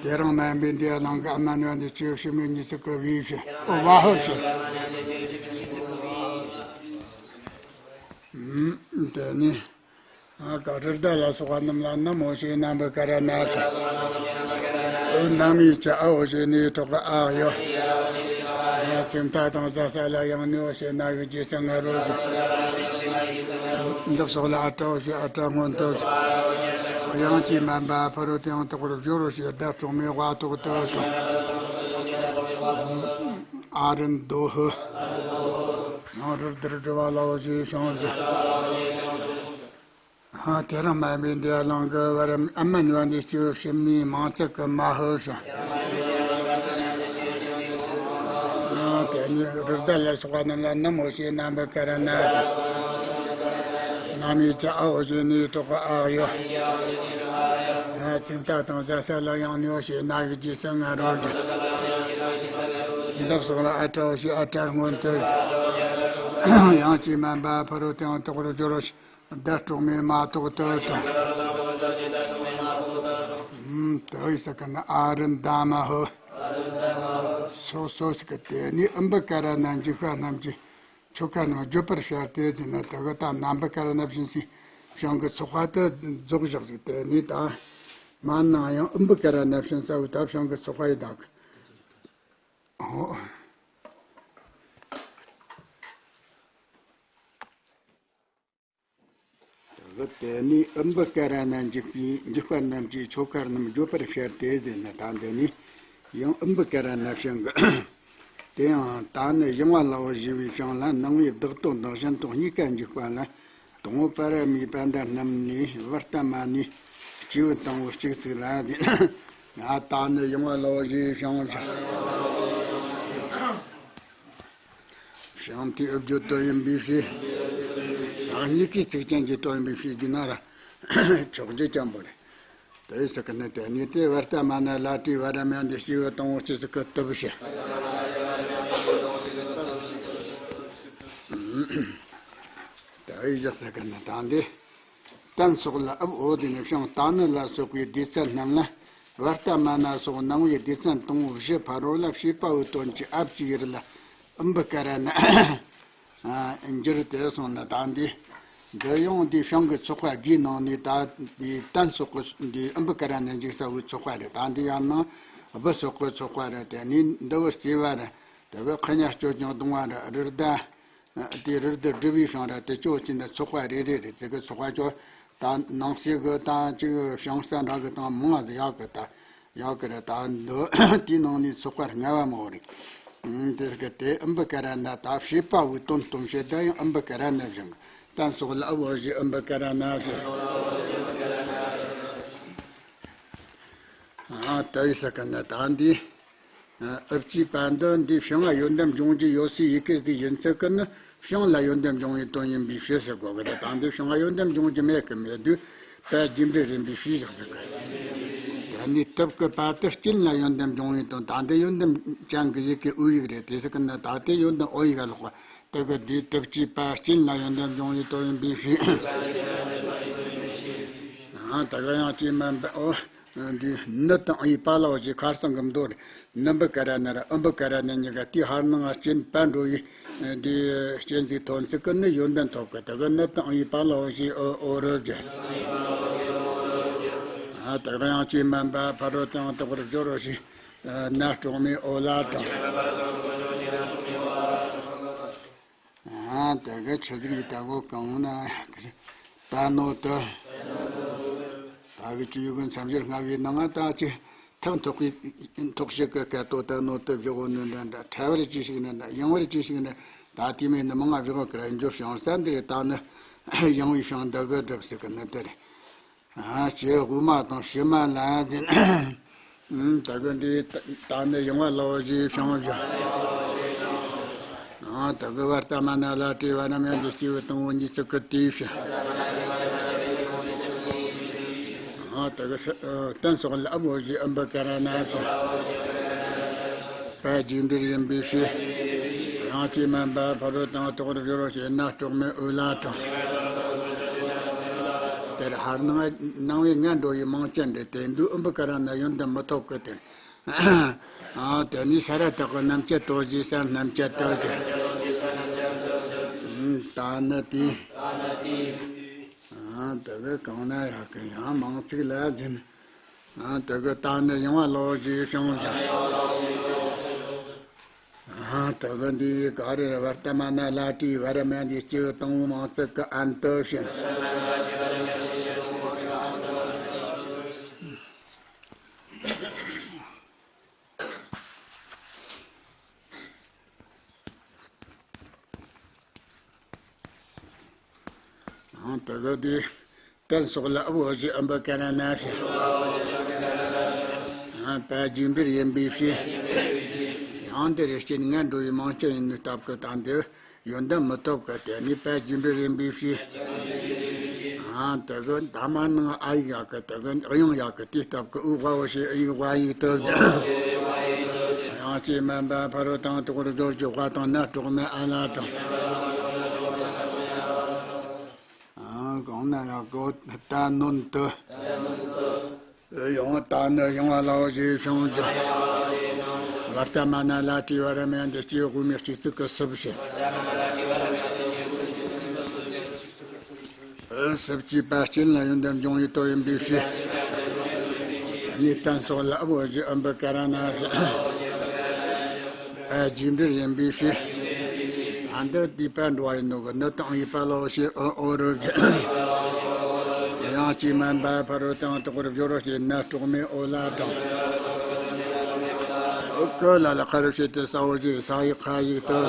དེ་རིང་མ་ཡིན་པའི་འདི་ཡ་ལང་གི་ཨ་མ་ནི་བ་འདི་སྐྱེ་བོ་ཕྱི་མའི་གཉིས་སུ་གི་བི་ཞེས་འོ་བ་ཧོ་ཞེས། དེ་ནི། ཨ་ཀ་རི་དྭགས་ལ་སོགས་པ་རྣམས་ལ་ནམ་འོ་ཞེས་ན་འབུ་ཀ་ར་ན་ཞེས། འོ་ནམ་ཡིད་ཀྱི་ཨ་འོ་ཞེས་ནིའི་ཐོག་གི་ཨ་ཡོད། ཚིག་མཐའ་དང་བཟའ་ས་ལ་ཡང་ནི་འོ་ཞེས་ན་གི་རྗེས་སུ་ང་རོར་གྱུར། འདི་སོགས་ལ་ཨ་ཏྲ་འོ་ཞེས་ཨ་ཏྲ་སྔོན་དུ་གྱུར། དབྱངས་ཀྱིས་མ་འབད་ཕ་རོལ་ཏུ་ཡང་དོགས་པར་སྦྱོར་རོ་ཞེས་སྒྲ་གྲོགས་མེད་བ་ཐོག་ཏུ་གྲགས། ཨ་རི་དོ་ཧི། ཡང་རུ་དུར་དུ་བ་ལའོ་ཞེས་བྱུང་། དེ་རིང་མ་ཡིན་པའི་འདི་ཡ་ལང་གི་བར་ཨ་མ་ནི་བ་འདི་སྐྱེ་བོ་ཕྱི་མའི་མིང་ཚིག་གི་མ་ཧོ་ཞེས། དེ་ནི་རི་དྭགས་ལ་སོགས་པ་རྣམས་ལ་ནམ་འོ་ཞེས་ན་འབུ་ཀ་ར་ན་ཞེས། ནམ་ཡིད་ཀྱི་ཨ་འོ་ཞེས་ནིའི་ཐོག་གི་ཨ་ཡོད། ཚིག་མཐའ་དང་བཟའ་ས་ལ་ཡང་ནི་འོ་ཞེས་ན་གི་རྗེས་སུ་ང་རོར་གྱུར། འདི་སོགས་ལ་ཨ་ཏྲ་འོ་ཞེས་ཨ་ཏྲ་སྔོན་དུ་གྱུར། དབྱངས་ཀྱིས་མ་འབད་ཕ་རོལ་ཏུ་ཡང་དོགས་པར་སྦྱོར་རོ་ཞེས། སྒྲ་གྲོགས་མེད་མ་ཐོག་ཏུ་གྲགས། ཨུམ། དེ་ཡི་ས་ཀ་ན་ཨ་རུ་འདམ་ཧོ། སོ་སོ་ཞིག་གི་དེ་ནི་ཨུམ་བུ་ཀ་ར་ན་འཇིགས་པ་རྣམས་ཀྱི་ཆོ་ག་རྣམས་བརྗོད་པར་བྱ་སྟེ་ཟེར་ན། དེ་གི་ད་ནམ་བུ་ཀ་ར་ན་བྱིན་ཞིང་བྱང་གི་ཚོགས་པ་དེ་རྫོགས་བཞག་ཟིག་དེ་ནི་ད་མ་ནང་ཡང་ཨུམ་བུ་ཀ་ར་ན་བྱིན་ས་བུ་ད་བྱང་གི་ཚོགས་པ་ཡི་དག་ཧོ། དེ་ནི་ཨུམ་བུ་ཀ་ར་ན་འཇིགས་པའི་འཇིགས་པ་རྣམས་ཀྱི་ཆོ་ག་རྣམས་བརྗོད་པར་བྱ་སྟེ་ཟེར་ན། ད་འདི་ནི་ཡང་ཨུམ་བུ་ཀ་ར་ན་བྱིན་གི། དེ་ཡང་ད་ནི་ཡང་བ་ལའོ་ཞེས་པའི་བྱིན་ལ་ནང་པའི་བདག་ཏོ་དང་གཞན་ཏོ་གཉིས་ཀ་འཇིགས་པ་ལ། དང་པོ་པ་ར་མའི་པ་འདྲ་རྣམས་ནས་བར་ལྟ་མ་ནས་སྐྱེས་བུ་དང་པོ་གཅིག་ཚིག་ལ། ང་ད་ནི་ཡང་བ་ལའོ་ཞེས་བྱིན་ཞིང་། བྱིན་དེ་ཨུ་བརྗོད་དོན་ཡིན་པའི་ཕྱིར། བྱིན་གཉིས་ཀའི་ཚིག་ཅན་གྱི་དོན་ཡིན་པའི་ཕྱིར་གྱི་ན་ར། ཆོག་རྒྱུ་ཅན་པོ་རེད། དེ་ཡི་ས་ཀ་ནི་དེ་ནི་དེ་བར་ལྟ་མ་ན་ལ་ཏི་བ་ར་མ་འདི་སྐྱེས་བུ་དང་པོ་སྐྱེས་སུ་ཀི་ཏུ་བུ་ཞེས། དེ་ཡི་ས་ཀ་ནི་དང་འདི། ཏན་སོགས་ལ་ཨུབ་འོ་དེ་ནི་ཤིང་ཏ་ནི་ལ་སོགས་པའི་སྡེ་ཚན་རྣམས་ལ། བར་ལྟ་མ་ན་སོགས་ནང་པའི་སྡེ་ཚན་དང་པོ་བཞི་ཕ་རོལ་ལ་བྱེད་པ་པོའི་དོན་གྱི་ཨབ་ཀྱི་ཡུལ་ལ་ཨུམ་བུ་ཀ་ར་ན་འགྱུར་ཏེ་སོང་ན། ད་འདི་འདི་ཡང་འདི་བྱང་གི་ཚོགས་པ་དགུའི་ནང་ནས་ད་འདི་ཏན་སོགས་ཀྱི་འདི་ཨུམ་བུ་ཀ་ར་ན་འཇིགས་ས་བོའི་ཚོགས་པ་རེད། ད་འདི་ཡང་ན་བུ་སོགས་ཀྱི་ཚོགས་པ་རེད། དེ་ནི་འདི་བུ་རྩེ་བ་རེད། དེ་བུ་ཁ་ཉ་སྐྱོ་ཅང་གདུང་བ་རེད། རི་དྭགས། དེ་རི་དྭགས་སྒྲུབ་པའི་ཤིང་ར་དེ་ཅོག་ཅིག་ནི་ཚོགས་པ་རེ་རེ་རེ་ཙི་གི་ཚོགས་པ་ཅོག་ད་ནང་གསེས་གི་ད་ཅིག་ཤིང་རྩ་འདྲ་གི་དང་མང་ང་ཟིག་ཡག་གི་ད་ཡག་གི་རེད། ད་འདི་དེའི་ནང་ནས་ཚོགས་པ་ལྔ་བ་མོ་རེད། དེ་གི་དེ་ཨུམ་བུ་ཀ་ར་ན་ད་བྱེད་པ་པོའི་དོན་སྟོན་བྱེད་ད་ཡང་ཨུམ་བུ་ཀ་ར་ན་བཞིན་གི་ཏན་སོགས་ལ་ཨུ་བོ་བཞི་ཨུམ་བུ་ཀ་ར་ན་བཞིན། ཨ་ད་ཡི་ས་ཀ་ན་ད་འདི། ཨུབ་ཀྱི་པ་འདི་འདི་བྱང་ང་ཡོན་ཏན་འབྱུང་རྒྱུ་ཡོད་སའི་ཡི་གེ་ཟིག་ཡིན་ཚུལ་གི་ནི་བྱང་ལ་ཡོན་ཏན་འབྱུང་བའི་དོན་ཡིན་པའི་ཕྱིར་ཟེར་དགོས་གི་རེད། ད་འདི་བྱང་ང་ཡོན་ཏན་འབྱུང་རྒྱུ་མེད་གི་མེད་དུས་པ་རྒྱུ་འབྲས་རིམ་པའི་ཕྱིར་ཟེར་གི། ད་ནི་ཏུབ་ཀྱི་པ་དེ་སྐྱིན་ལ་ཡོན་ཏན་འབྱུང་བའི་དོན། ད་འདི་ཡོན་ཏན་ཅན་གི་ཡི་གེ་ཨུ་ཡིག་རེད། དེ་ཟེར་གི་ནི་ད་དེ་ཡོན་ཏན་ཨོ་ཡིག་ག་ལོག་པ་དེ་གི་འདི་ཏུབ་ཀྱི་པ་སྐྱིན་ལ་ཡོན་ཏན་འབྱུང་བའི་དོན་ཡིན་པའི་ཕྱིར། ཨ་ད་ག་ཡང་ཅི་མ་འབད་ཨོ། འདི་ནི་དང་ཨི་པ་ལའོ་ཞེས་ཁར་སང་གི་མདོ་རེད། ནི་འབུ་ཀ་ར་ན་ར་ཨུ་འབུ་ཀ་ར་ན་གཉིས་ཀ་དེའི་ཧར་ནང་ང་སྐྱེ་བ་འགྲོ་བའི་འདི་སྐྱེ་འཛིན་ཐོན་ཚིག་གི་ནི་ཡོན་ཏན་ཐོབ་གི། དེ་གི་ནི་དང་ཨི་པ་ལའོ་ཞེས་ཨོ་ཨོ་རུ་བརྗོད། ཨ་དེ་གི་ཡང་ཅི་མ་འབད་ཕ་རོལ་ཏུ་ཡང་དོགས་པར་སྦྱོར་རོ་ཞེས་ན་གྲོགས་མེད་ཨོ་ལ་དང་། ཨ་དེ་གི་ཆི་ཟིག་ཡིན་ད་གོ་གང་ན་ད་ནོ་ཏི། ད་གི་ཅི་ཡོད་གི་མཚམས་སྦྱོར་ལྔ་བའི་ནང་ང་ད་ཅི་ཐག་ཐོག་གི་ཐོག་ཞིག་གི་སྐད་དོ་ད་ནོ་ཏི་བཞི་བོ་ནི་འདྲ་འདྲ། ཕྲ་བར་ཅི་ཞིག་ནི་འདྲ། ཡང་བར་ཅི་ཞིག་ནི་འདྲ། ད་དེ་མིན་ནི་མང་ང་བཞག་གི་ར་འཇོག་བྱང་ས་འདིར་ད་ནི་ཡང་བའི་ཤིང་འདི་གི་སྒྲུབ་ཟེར་གི་ནི་དེ་རེད། ཨ་ཅེ་དབུ་མ་དང་ཕྱི་མ་ལ་ཡང་ཟིན། ད་གི་འདི་ད་ནི་ཡང་བ་ལོ་ཞེས་བྱང་བཞག་ཨ་ད་གི་བར་ལྟ་མ་ན་ལ་བྲིས་བ་རྣམས་ཡང་འདི་སྐྱེས་བུ་དང་བོ་གཉིས་ཚིག་གི་དེའི་ཕྱིར། ཨ་ད་གི་ས་ཨ་གཏན་སོགས་ལ་ཨ་བོ་ཞེས་ཨ་འབུ་ཀ་ར་ན་ཕྱིར། པ་རྒྱས་འབྲིང་ཡིན་པའི་ཕྱིར། ཡང་ཅིག་མ་འབབ་ཕ་རོལ་ཏུ་དོགས་པར་སྦྱོར་རོ་ཞེ་ན། གྲོགས་མེད་འོད་ལ་དྲངས། དེར་ཧར་སྣང་སྣང་བས་ངན་འགྲོ་ཡི་མིང་ཅན་འདི་དེ་འདུག་ཨུམ་བུ་ཀ་ར་ན་ཡོན་ཏན་མི་ཐོབ་ཀི་དེ། ཨ་དེ་ནི་ས་ར་བཏགས་ཀྱི་རྣམ་བཅད་དོ་ཞེས་ས་རྣམ་བཅད་དོ་ཞེས། ད་ནི་དེ། ཨ་དེ་གི་གང་ན་ཡག་གི་ཡང་མང་ཚིག་ལ་འཛིན། ཨ་དེ་གི་ད་ནི་ཡང་བ་ལོ་ཞེས་བྱང་བཞག་ཨ་དེ་གི་འདི་ག་རེ་བར་ལྟ་མ་ན་ལ་བྲིས་བ་ར་མ་འདི་སྐྱེ་བོ་དང་བོ་མང་ཚིག་གི་ཨན་དུ་ཕྱིན། ཨ་དེ་གི་དེ་གཏན་སོགས་ལ་ཨ་བོ་ཞེས་ཨུམ་བུ་ཀ་ར་ན་ཕྱིར། ཨ་པ་རྒྱས་འབྲིང་ཡིན་པའི་ཕྱིར། ཡང་འདི་རེ་སྐྱེས་ངན་འགྲོ་ཡི་མིང་ཅན་ཡིན་ནི་སྟབས་ཀྱིས་ད་འདི་ཡོན་ཏན་མི་ཐོབ་ཀི་དེ་ནི་པ་རྒྱས་འབྲིང་ཡིན་པའི་ཕྱིར། ཨ་དེ་གི་ད་མ་ནང་ཨ་ཡིག་ཡག་གི་དེ་གི་ཨུ་ཡང་ཡག་གི་དེའི་སྟབས་ཀྱིས་ཨུ་ཝ་བོ་ཞེས་ཨུ་ཡིག་ཝ་ཡིག་ཏུ། ཡང་ཅིག་མ་འབབ་ཕ་རོལ་ཏུ་དོགས་པར་སྦྱོར་གྱི་ཝ་དང་ན་གྲོགས་མེད་འོད་ལ་དྲངས། ཨ་གང་ན་ཡག་གི་ད་ནོན་དུ། ཡང་ད་ནི་ཡང་བ་ལོ་ཞེས་བྱང་བཞག་བར་ལྟ་མ་ན་ལ་བྲིས་བ་ར་མ་འདི་སྐྱེས་བུ་དབུ་མའི་སྤྱི་གཙུག་གི་སུ་བྱེད། ཨ་སུ་བྱེད་པ་རྐྱེན་ལ་ཡོན་ཏན་འབྱུང་བའི་དོན་ཡིན་པའི་ཕྱིར། ནི་གཏན་སོགས་ལ་ཨ་བོ་ཞེས་ཨུམ་བུ་ཀ་ར་ན་ཕྱིར། ཨ་རྒྱས་འབྲིང་ཡིན་པའི་ཕྱིར། ཨ་འདི་དེ་པ་འགྲོ་བ་ཡིན་ནོ་གི་ནི་དང་ཡི་པ་ལོ་ཞེས་ཨོ་ཨོ་རུ་གི། ཡང་ཅིག་མ་འབབ་ཕ་རོལ་ཏུ་དོགས་པར་སྦྱོར་རོ་ཞེ་ན། གྲོགས་མེད་འོད་ལ་དྲངས། ཀི་ལ་ལ་ཁ་རུ་ཞེས་ཏེ་ས་འོག་ཞེས་ས་ཡི་ཁ་ཡིག་ཏུ།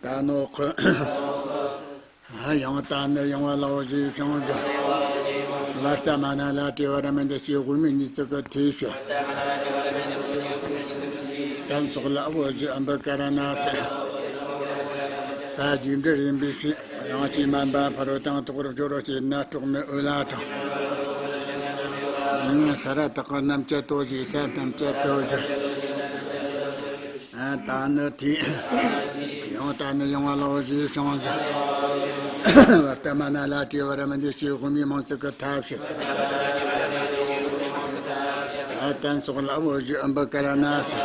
ད་ནོ་ཁུ། ཡང་ད་ནི་ཡང་བ་ལོ་ཞེས་བྱང་བཞག་བར་ལྟ་མ་ན་ལ་བྲིས་བ་ར་མ་འདི་སྐྱེས་བུ་དབུ་མའི་གཉིས་ཚིག་གི་དེའི་ཕྱིར། གཏན་སོགས་ལ་ཨ་བོ་ཞེས་ཨུམ་བུ་ཀ་ར་ན་ཕྱིར། པ་རྒྱས་འབྲིང་ཡིན་པའི་ཕྱིར། ཡང་ཅིག་མ་འབབ་ཕ་རོལ་ཏུ་དོགས་པར་སྦྱོར་རོ་ཞེ་ན། གྲོགས་མེད་འོད་ལ་དྲངས། ས་ར་བཏགས་ཀྱི་རྣམ་བཅད་དོ་ཞེས་ས་རྣམ་བཅད་དོ་ཞེས། ཨ་ད་ནི་དེ། ཡང་ད་ནི་ཡང་བ་ལོ་ཞེས་བྱང་བཞག་བར་ལྟ་མ་ན་ལ་བྲིས་བ་ར་མ་འདི་སྐྱེས་བུ་དབུ་མའི་མིང་ཚིག་གི་མཐའ་ཕྱིར། ཨ་གཏན་སོགས་ལ་ཨ་བོ་ཞེས་ཨུམ་བུ་ཀ་ར་ན་ཕྱིར།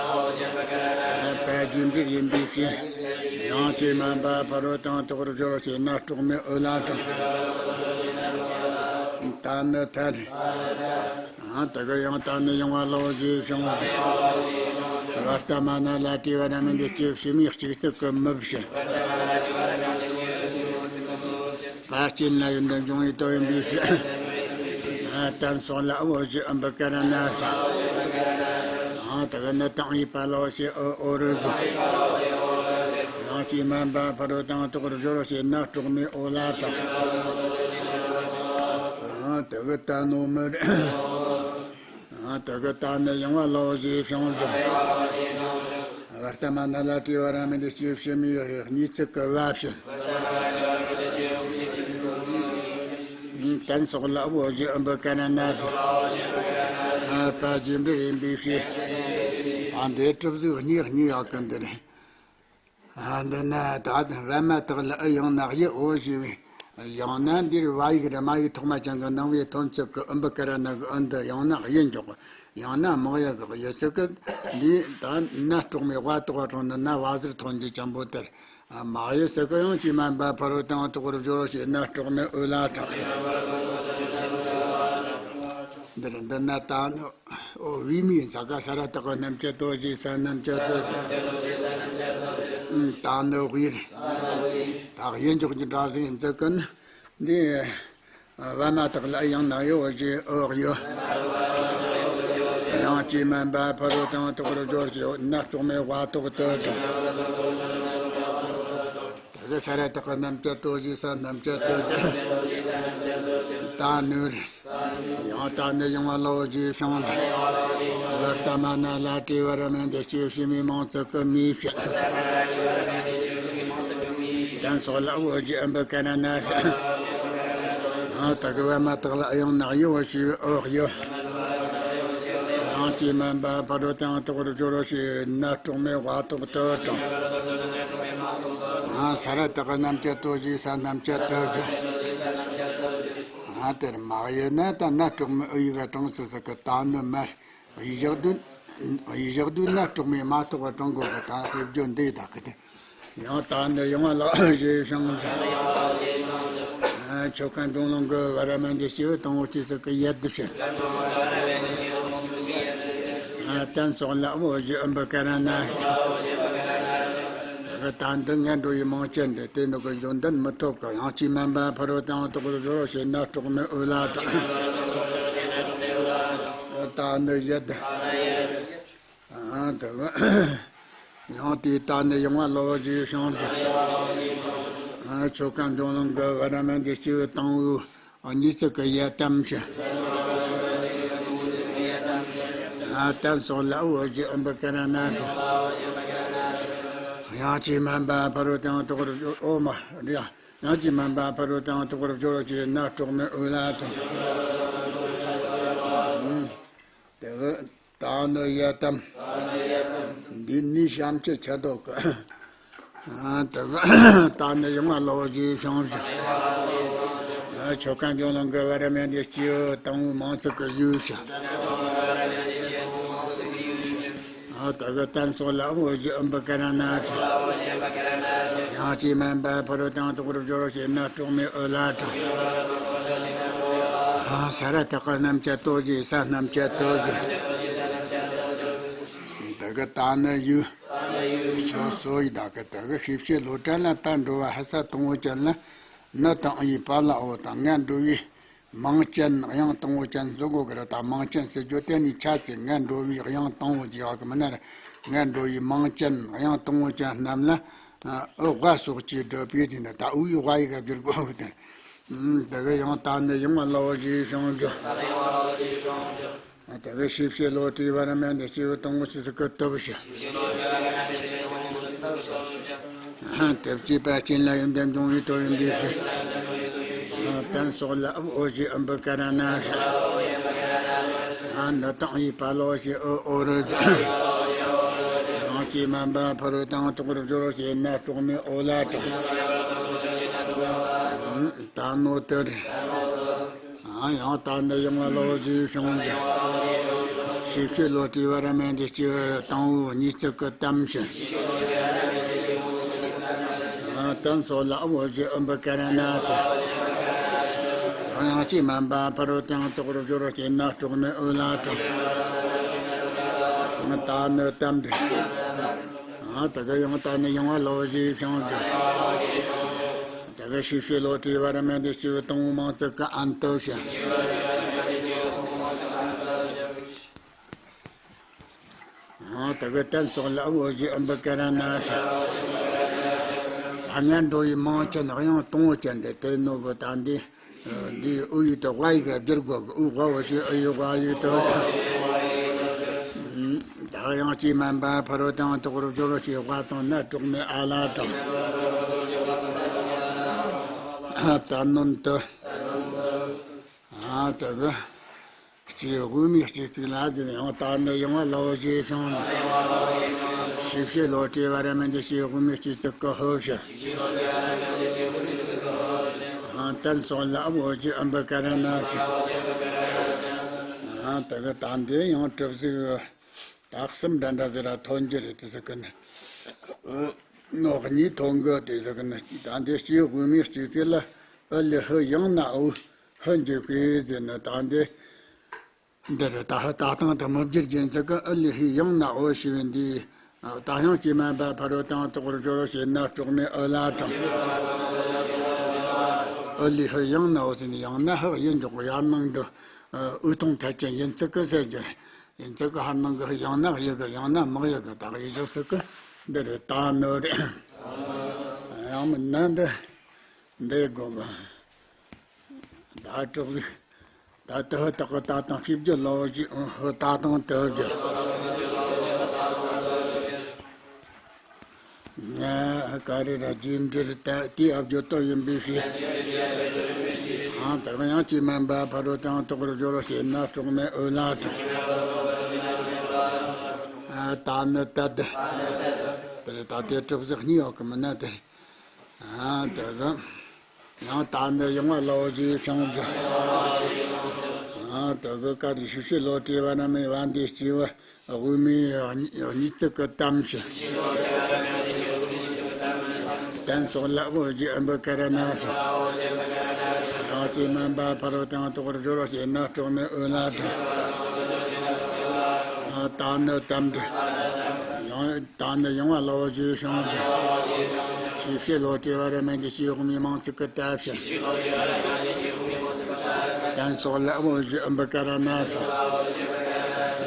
ཨ་པ་རྒྱས་འབྲིང་ཡིན་པའི་ཕྱིར། ཡང་ཅིག་མ་འབབ་ཕ་རོལ་ཏུ་དོགས་པར་སྦྱོར་རོ་ཞེ་ན། གྲོགས་མེད་འོད་ལ་དྲངས། ད་ནི་ཐ་རེ། ཨ་དེ་གི་ཡང་ད་ནི་ཡང་བ་ལོ་ཞེས་བྱང་བ། བར་ལྟ་མ་ན་ལ་བྲིས་བ་ར་མ་འདི་སྐྱེས་བུ་ཕྱི་མའི་སྤྱི་གཙུག་གི་མུ་བྱེད། པ་རྐྱེན་ལ་ཡོན་ཏན་འབྱུང་བའི་དོན་ཡིན་པའི་ཕྱིར། ཨ་གཏན་སོགས་ལ་ཨ་བོ་ཞེས་ཨུམ་བུ་ཀ་ར་ན་ཕྱིར། ཨ་དེ་གི་ནི་དང་ཡི་པ་ལོ་ཞེས་ཨོ་ཨོ་རུ་གི། ཡང་ཅིག་མ་འབབ་ཕ་རོལ་ཏུ་དོགས་པར་སྦྱོར་རོ་ཞེ་ན། གྲོགས་མེད་འོད་ལ་དྲངས། ཨ་དེ་གི་ད་ནོ་མི་རེད། ཨ་དེ་གི་ད་ནི་ཡང་བ་ལོ་ཞེས་བྱང་བཞག་བར་ལྟ་མ་ན་ལ་བྲིས་བ་ར་མ་འདི་སྐྱེས་བུ་ཕྱི་མའི་གཉིས་ཚིག་གི་བ་བྱེད། གཏན་སོགས་ལ་ཨ་བོ་ཞེས་ཨུམ་བུ་ཀ་ར་ན་ཕྱིར། ཨ་པ་རྒྱས་འབྲིང་ཡིན་པའི་ཕྱིར། ཨ་འདི་གྲུབ་གཟུགས་གཉིས་གཉིས་ཡག་གི་འདི་རེད། ཨ་འདི་ན་ད་བ་མ་བཏགས་ལ་ཨུ་ཡང་ན་ཡི་འོ་ཞེས་པའི། ཡང་ན་འདིར་བ་ཡིག་ར་མ་ཡིག་ཐོག་མ་ཅན་གྱི་སྣང་བའི་ཐོན་ཚུལ་གྱི་ཨུམ་བུ་ཀ་ར་ན་གི་ཨུ་འདི་ཡང་ན་གཡུ་འཇོག་ཡང་ན་མག་ཡ་གི་གཡུ་ཟེར་གི། འདི་ད་ན་གྲོགས་མེད་བ་བཏགས་བ་དྲངས་ནི་ན་བ་ཟེར་ཐོན་རྒྱུ་ཅན་པོ་དེར། ཨ་མག་ཡུ་ཟེར་གི་ཡང་ཅིག་མ་འབབ་ཕ་རོལ་ཏུ་དོགས་པར་སྦྱོར་རོ་ཞེ་ན། གྲོགས་མེད་འོད་ལ་དྲངས། འདིར་འདི་ན་ད་ནི། ཨོ་བའི་མིང་ས་ག་ས་ར་བཏགས་ཀྱི་རྣམ་བཅད་དོ་ཞེས་ས་རྣམ་བཅད་དོ། ད་ནི་དབུས་རེད། ད་གཡུ་འཇོག་གི་སྒྲ་ཟིག་འཛིན་གི་ནི་འདི། བ་མ་བཏགས་ལ་ཡང་ན་ཡོ་ཞེས་འོག་ཡོ། ཡང་ཅི་མན་པ་ཕ་རོལ་ཏུ་ཡང་དག་པར་སྦྱོར་ཞིང་ནད་གྲོགས་མེད་དབའ་ཐོག་ཏུ་དྲངས། དེ་གི་ས་ར་དག་གི་རྣམས་ཀྱི་ལྟོ་བཞེས་ས་རྣམས་ཀྱི་ལྟོ་བཞེས། ད་ནི་ཡང་ད་ནི་ཡང་བ་ལོ་རྗེས་ཤིང་། ལ་ལྟ་མ་ན་ལ་བྲིས་པ་ར་མན་དེ་སྐྱེ་ཤི་མི་མང་ཚོགས་ཀྱི་མིའི་ཕྱིར། དེ་ཚོ་ལ་འོ་ཇི་ཨམ་བི་ཀ་ར་ན། ཨ་ད་གི་བ་མ་དག་ལ་ཡང་ནག་ཡོ་ཞི་འོག་ཡོ། ཡང་ཅི་མན་པ་ཕ་རོལ་ཏུ་ཡང་དག་པར་སྦྱོར་ཞིང་ནད་གྲོགས་མེད་དབའ་ཐོག་ཏུ་དྲངས། ཨ་ས་ར་དག་གི་རྣམས་ཀྱི་ལྟོ་བཞེས་ས་རྣམས་ཀྱི་ལྟོ་བཞེས། ཨ་དེར་མ་ཡོད་ན་ད་ནད་གྲོགས་མེད་ཨུ་ཡི་ག་དྲངས་སུ་ཟིག་གི་ད་ནི་མ། ཡི་ཞག་དུས། ཡི་ཞག་དུས་ནད་གྲོགས་མེད་དབའ་ཐོག་ག་དྲངས་དགོས་གི་ད་ཤེས་རྒྱུ་འདི་ད་གི་དེ། ཡང་ད་ནི་ཡང་ལ་ཞེས་ཤིང་། ཆོ་ག་འབྱུང་ལམ་གི་བ་ར་མན་དེ་སྐྱེས་བུ་དང་པོ་སྐྱེས་སུ་གི་ཡ་དུ་ཕྱིར། དེ་ཚོ་ལ་འོ་ཇི་ཨམ་བི་ཀ་ར་ན། ད་འདི་ངན་འགྲོ་ཡི་མང་ཅན་འདི་དེ་ནི་གི་ཡོན་ཏན་མི་ཐོབ་གི། ཡང་ཅི་མན་པ་ཕ་རོལ་ཏུ་ཡང་དག་པར་སྦྱོར་ཞིང་ནད་གྲོགས་མེད་དབུལ་ལ་དྲངས། ད་ནི་ཡ་དུ། ཨ་དེ་གི་ཡང་དེའི་ད་ནི་ཡང་བ་ལོ་རྗེས་ཤིང་། ཨ་ཆོ་ག་འབྱུང་ལམ་གི་བ་ར་མན་དེ་སྐྱེས་བུ་དང་པོའི་གཉིས་སུ་གི་ཡ་དམ་ཞིང་། ཨ་དམ་སོགས་ལ་འོ་ཇི་ཨམ་བི་ཀ་ར་ན། ཡང་ཅི་མན་པ་ཕ་རོལ་ཏུ་ཡང་དག་པར་སྦྱོར་འོ་མ་རེད། ཡང་ཅི་མན་པ་ཕ་རོལ་ཏུ་ཡང་དག་པར་སྦྱོར་ཞིང་ནད་གྲོགས་མེད་དབུལ་ལ་དྲངས། དེ་གི་ད་ནི་ཡ་དམ། འདི་ནི་བྱམས་ཀྱི་ཆ་དོག་གི། ཨ་དེ་གི་ད་ནི་ཡང་བ་ལོ་རྗེས་ཤིང་། ཨ་ཆོ་ག་འབྱུང་ལམ་གི་བ་ར་མན་དེ་སྐྱེས་བུ་དང་པོའི་མང་ཚོགས་ཀྱི་ཡུལ་ཞིང་། ཨ་དེ་གི་དམ་སོགས་ལ་འོ་ཇི་ཨམ་བི་ཀ་ར་ན། ཡང་ཅི་མན་པ་ཕ་རོལ་ཏུ་ཡང་དག་པར་སྦྱོར་ཞིང་ནད་གྲོགས་མེད་དབུལ་ལ་དྲངས། ཨ་ས་ར་དག་གི་རྣམས་ཀྱི་ལྟོ་བཞེས་ས་རྣམས་ཀྱི་ལྟོ་བཞེས། དེ་གི་ད་ནི་ཡུལ། ཆོ་སོ་ཡི་དག་གི་དེ་གི་ཤེས་བྱའི་བློ་གྲལ་ལ་ད་འགྲོ་བ་ཧ་ས་དང་པོ་ཅན་ལ། ནད་དང་ཡི་པ་ལ་འོ་དང་ངན་འགྲོ་བའི་མང་ཅན་གཡང་དང་པོ་ཅན་ཟེར་གོ་གི་རེད། ད་མང་ཅན་ཟེར་རྒྱུ་དེ་ནི་ཆ་ཚིག་ངན་འགྲོ་བའི་གཡང་དང་པོ་ཅན་ཡོད་གི་མིན་ན་རེད། ངན་འགྲོ་བའི་མང་ཅན་གཡང་དང་པོ་ཅན་རྣམས་ལ། ཨུ་དབའ་སོགས་ཀྱིས་བསྒྲུབས་པའི་དེ་ནི་ད་ཨུ་ཡི་དབའ་ཡི་ག་བསྒྱུར་དགོས་གི་དེ། དེ་གི་ཡང་ད་ནི་ཡང་བ་ལོ་རྗེས་ཤིང་། དེ་གི་ཤེས་བྱའི་བློ་གྲོས་བ་ར་མན་དེ་སྐྱེས་བུ་དང་པོ་སྐྱེས་སུ་གི་ལྟོ་བཞེས། དེ་སྐྱེས་པ་ཅན་ལ་ཡོན་ཏན་འབྱུང་བའི་དོན་ཡིན་པའི་ཕྱིར། དམ་སོགས་ལ་འོ་ཞེས་ཨམ་བི་ཀ་ར་ན། ནད་དང་ཡི་པ་ལོ་ཞེས་འོ་འོ་རུ། ཡང་ཅི་མན་པ་ཕ་རོལ་ཏུ་ཡང་དག་པར་སྦྱོར་ཞིང་ནད་གྲོགས་མེད་དབུལ་ལ་དྲངས། ད་ནོ་དེར། ཡང་ད་ནི་ཡང་བ་ལོ་རྗེས་ཤིང་། ཤེས་བྱའི་བློ་གྲོས་བ་ར་མན་དེ་སྐྱེས་བུ་དང་པོའི་གཉིས་སུ་གི་དམ་ཞིང་། དམ་སོགས་ལ་འོ་ཞེས་ཨམ་བི་ཀ་ར་ན། ཡང་ཅི་མན་པ་ཕ་རོལ་ཏུ་ཡང་དག་པར་སྦྱོར་ཞིང་ནད་གྲོགས་མེད་དབུལ་ལ་དྲངས། ད་ནི་དམ་དེ། ད་གི་ཡང་ད་ནི་ཡང་བ་ལོ་རྗེས་ཤིང་། དེ་གི་ཤེས་བྱའི་བློ་གྲོས་བ་ར་མན་དེ་སྐྱེས་བུ་དང་པོའི་མང་ཚོགས་ཀྱི་ཨན་ཏོ་ཞིང་། དེ་གི་དམ་སོགས་ལ་འོ་ཞེས་ཨམ་བི་ཀ་ར་ན། ད་ངན་འགྲོ་བའི་མང་ཅན་གཡང་དང་པོ་ཅན་དེ་དེ་ནོ་གི་ད་འདི། འདི་འུ་ཡི་དུ་དབའ་ཡི་ག་བསྒྱུར་དགོས་གི། འུ་དབའ་འོ་ཞེས་འུ་ཡི་དབའ་ཡི་དུ། ད་ཡང་ཅི་མན་པ་ཕ་རོལ་ཏུ་ཡང་དག་པར་སྦྱོར་ཞིང་དབའ་དང་ནད་གྲོགས་མེད་ཨ་ལ་དྲངས། ད་ནོན་དུ། དེ་གི་སྐྱེས་དབུ་མའི་སྐྱེས་ཚིག་ལ་དེ་ཡང་ད་ནི་ཡང་བ་ལོ་རྗེས་ཤིང་། ཤེས་བྱའི་བློ་གྲོས་བ་ར་མན་དེ་སྐྱེས་དབུ་མའི་སྐྱེས་ཚིག་གི་ཧོ་ཞེས། དམ་སོགས་ལ་འོ་ཞེས་ཨམ་བི་ཀ་ར་ན་ཞེས། དེ་གི་ད་འདི་ཡང་གྲུབ་གཟུགས། ད་གསུམ་འདྲ་འདྲ་ཟེར་ར་ཐོན་རྒྱུ་རེད་དེ་ཟེར་གི་ནི། ནོ་གཉིས་ཐོན་གི་དེ་ཟེར་གི་ནི། ད་འདི་སྐྱེས་དབུ་མའི་སྐྱེས་ཚིག་ལ་ཨུ་ལི་ཧུ་ཡང་ན་འུ་ཧུ་འཇུག་གི་ཟེར་ནི། ད་འདི་འདི་རེད། ད་ཧུ་ད་སྟངས་དུ་མི་བསྒྱུར་རྒྱུ་ཡིན་ཟེར་གི། ཨུ་ལི་ཧུ་ཡང་ན་འུ་ཞེས་པའི་འདི། ད་ཡང་སྐྱེས་མན་པ་ཕ་རོལ་ཏུ་ཡང་དག་པར་སྦྱོར་བ་ཞེས་ནད་གྲོགས་མེད་དབུལ་ལ་དྲངས། ཨུ་ལི་ཧུ་ཡང་ན་འུ་ཟེར་ནི་ཡང་ན་ཧུ་ཡིན་འཇོག་གི། ཡར་ནང་དུ་འུ་ཐོང་ཐད་ཅན་ཡིན་ཚུལ་གི་ཟེར་རྒྱུ་རེད། ཡིན་ཚིག་གི་ཧར་ནང་གི་ཡང་ན་ཡི་གི་ཡང་ན་མག་ཡི་གི་དག་ཡི་ཞིག་ཟིག་གི་འདི་རེད། ད་ནི་རེད། ཡང་མིན་ན་འདི་འདི་དགོས་གི། ད་དྲག་གི། ད་དེ་ཧུ་དག་གི་ད་དང་ཤེས་རྒྱུ་ལོ་ཞིག་ཧུ་ད་དང་དེ་རྒྱུ། ང་ཀ་རེ་ར་རྗེས་འབྲེལ་ད་དེའི་ཨ་བརྗོད་དོན་ཡིན་པའི་ཕྱིར། ཨང་དག་ཡང་ཅི་མན་པ་ཕ་རོལ་ཏུ་ཡང་དག་པར་སྦྱོར་བ་ཞེས་ན་གྲོགས་མེད་འོད་ལ་གྲགས། ཨ་ད་ནི་ད་དེ། དེ་ད་དེ་གྲུབ་ཟག་གཉིས་ཡོད་གི་མིན་ན་དེ། ཨ་དེ་གི། ཡང་ད་ནི་ཡང་བ་ལའོ་ཞེས་བྱང་གི། ཨ་དེ་གི་ཀ་རེ་ཤུ་ཤེ་ལོ་ཏྲེ་བ་ར་མེ་བ་འདི་སྐྱེ་བ། དབུ་མའི་གཉིས་ཚིག་གི་གཏམ་ཞིག་བསྟན་སོགས་ལ་དབུ་བཞི་ཨུམ་བུ་ཀ་ར་ན་ཞིག་ཡང་ཅི་མན་པ་ཕ་རོལ་ཏུ་ཡང་དག་པར་སྦྱོར་བ་ཞེས་ན་གྲོགས་མེད་འོད་ལ་གྲགས། ཡང་ད་ནི་གཏམ་འདི། ཡང་ད་ནི་ཡང་བ་ལའོ་ཞེས་བྱང་ཞིང་། ཤེས་བྱེད་ལོ་ཏྲེ་བ་ར་མེ་འདི་སྐྱེ་དབུ་མའི་མིང་ཚིག་གི་གཏམ་ཞིག་བསྟན་སོགས་ལ་དབུ་བཞི་ཨུམ་བུ་ཀ་ར་ན་ཞིག་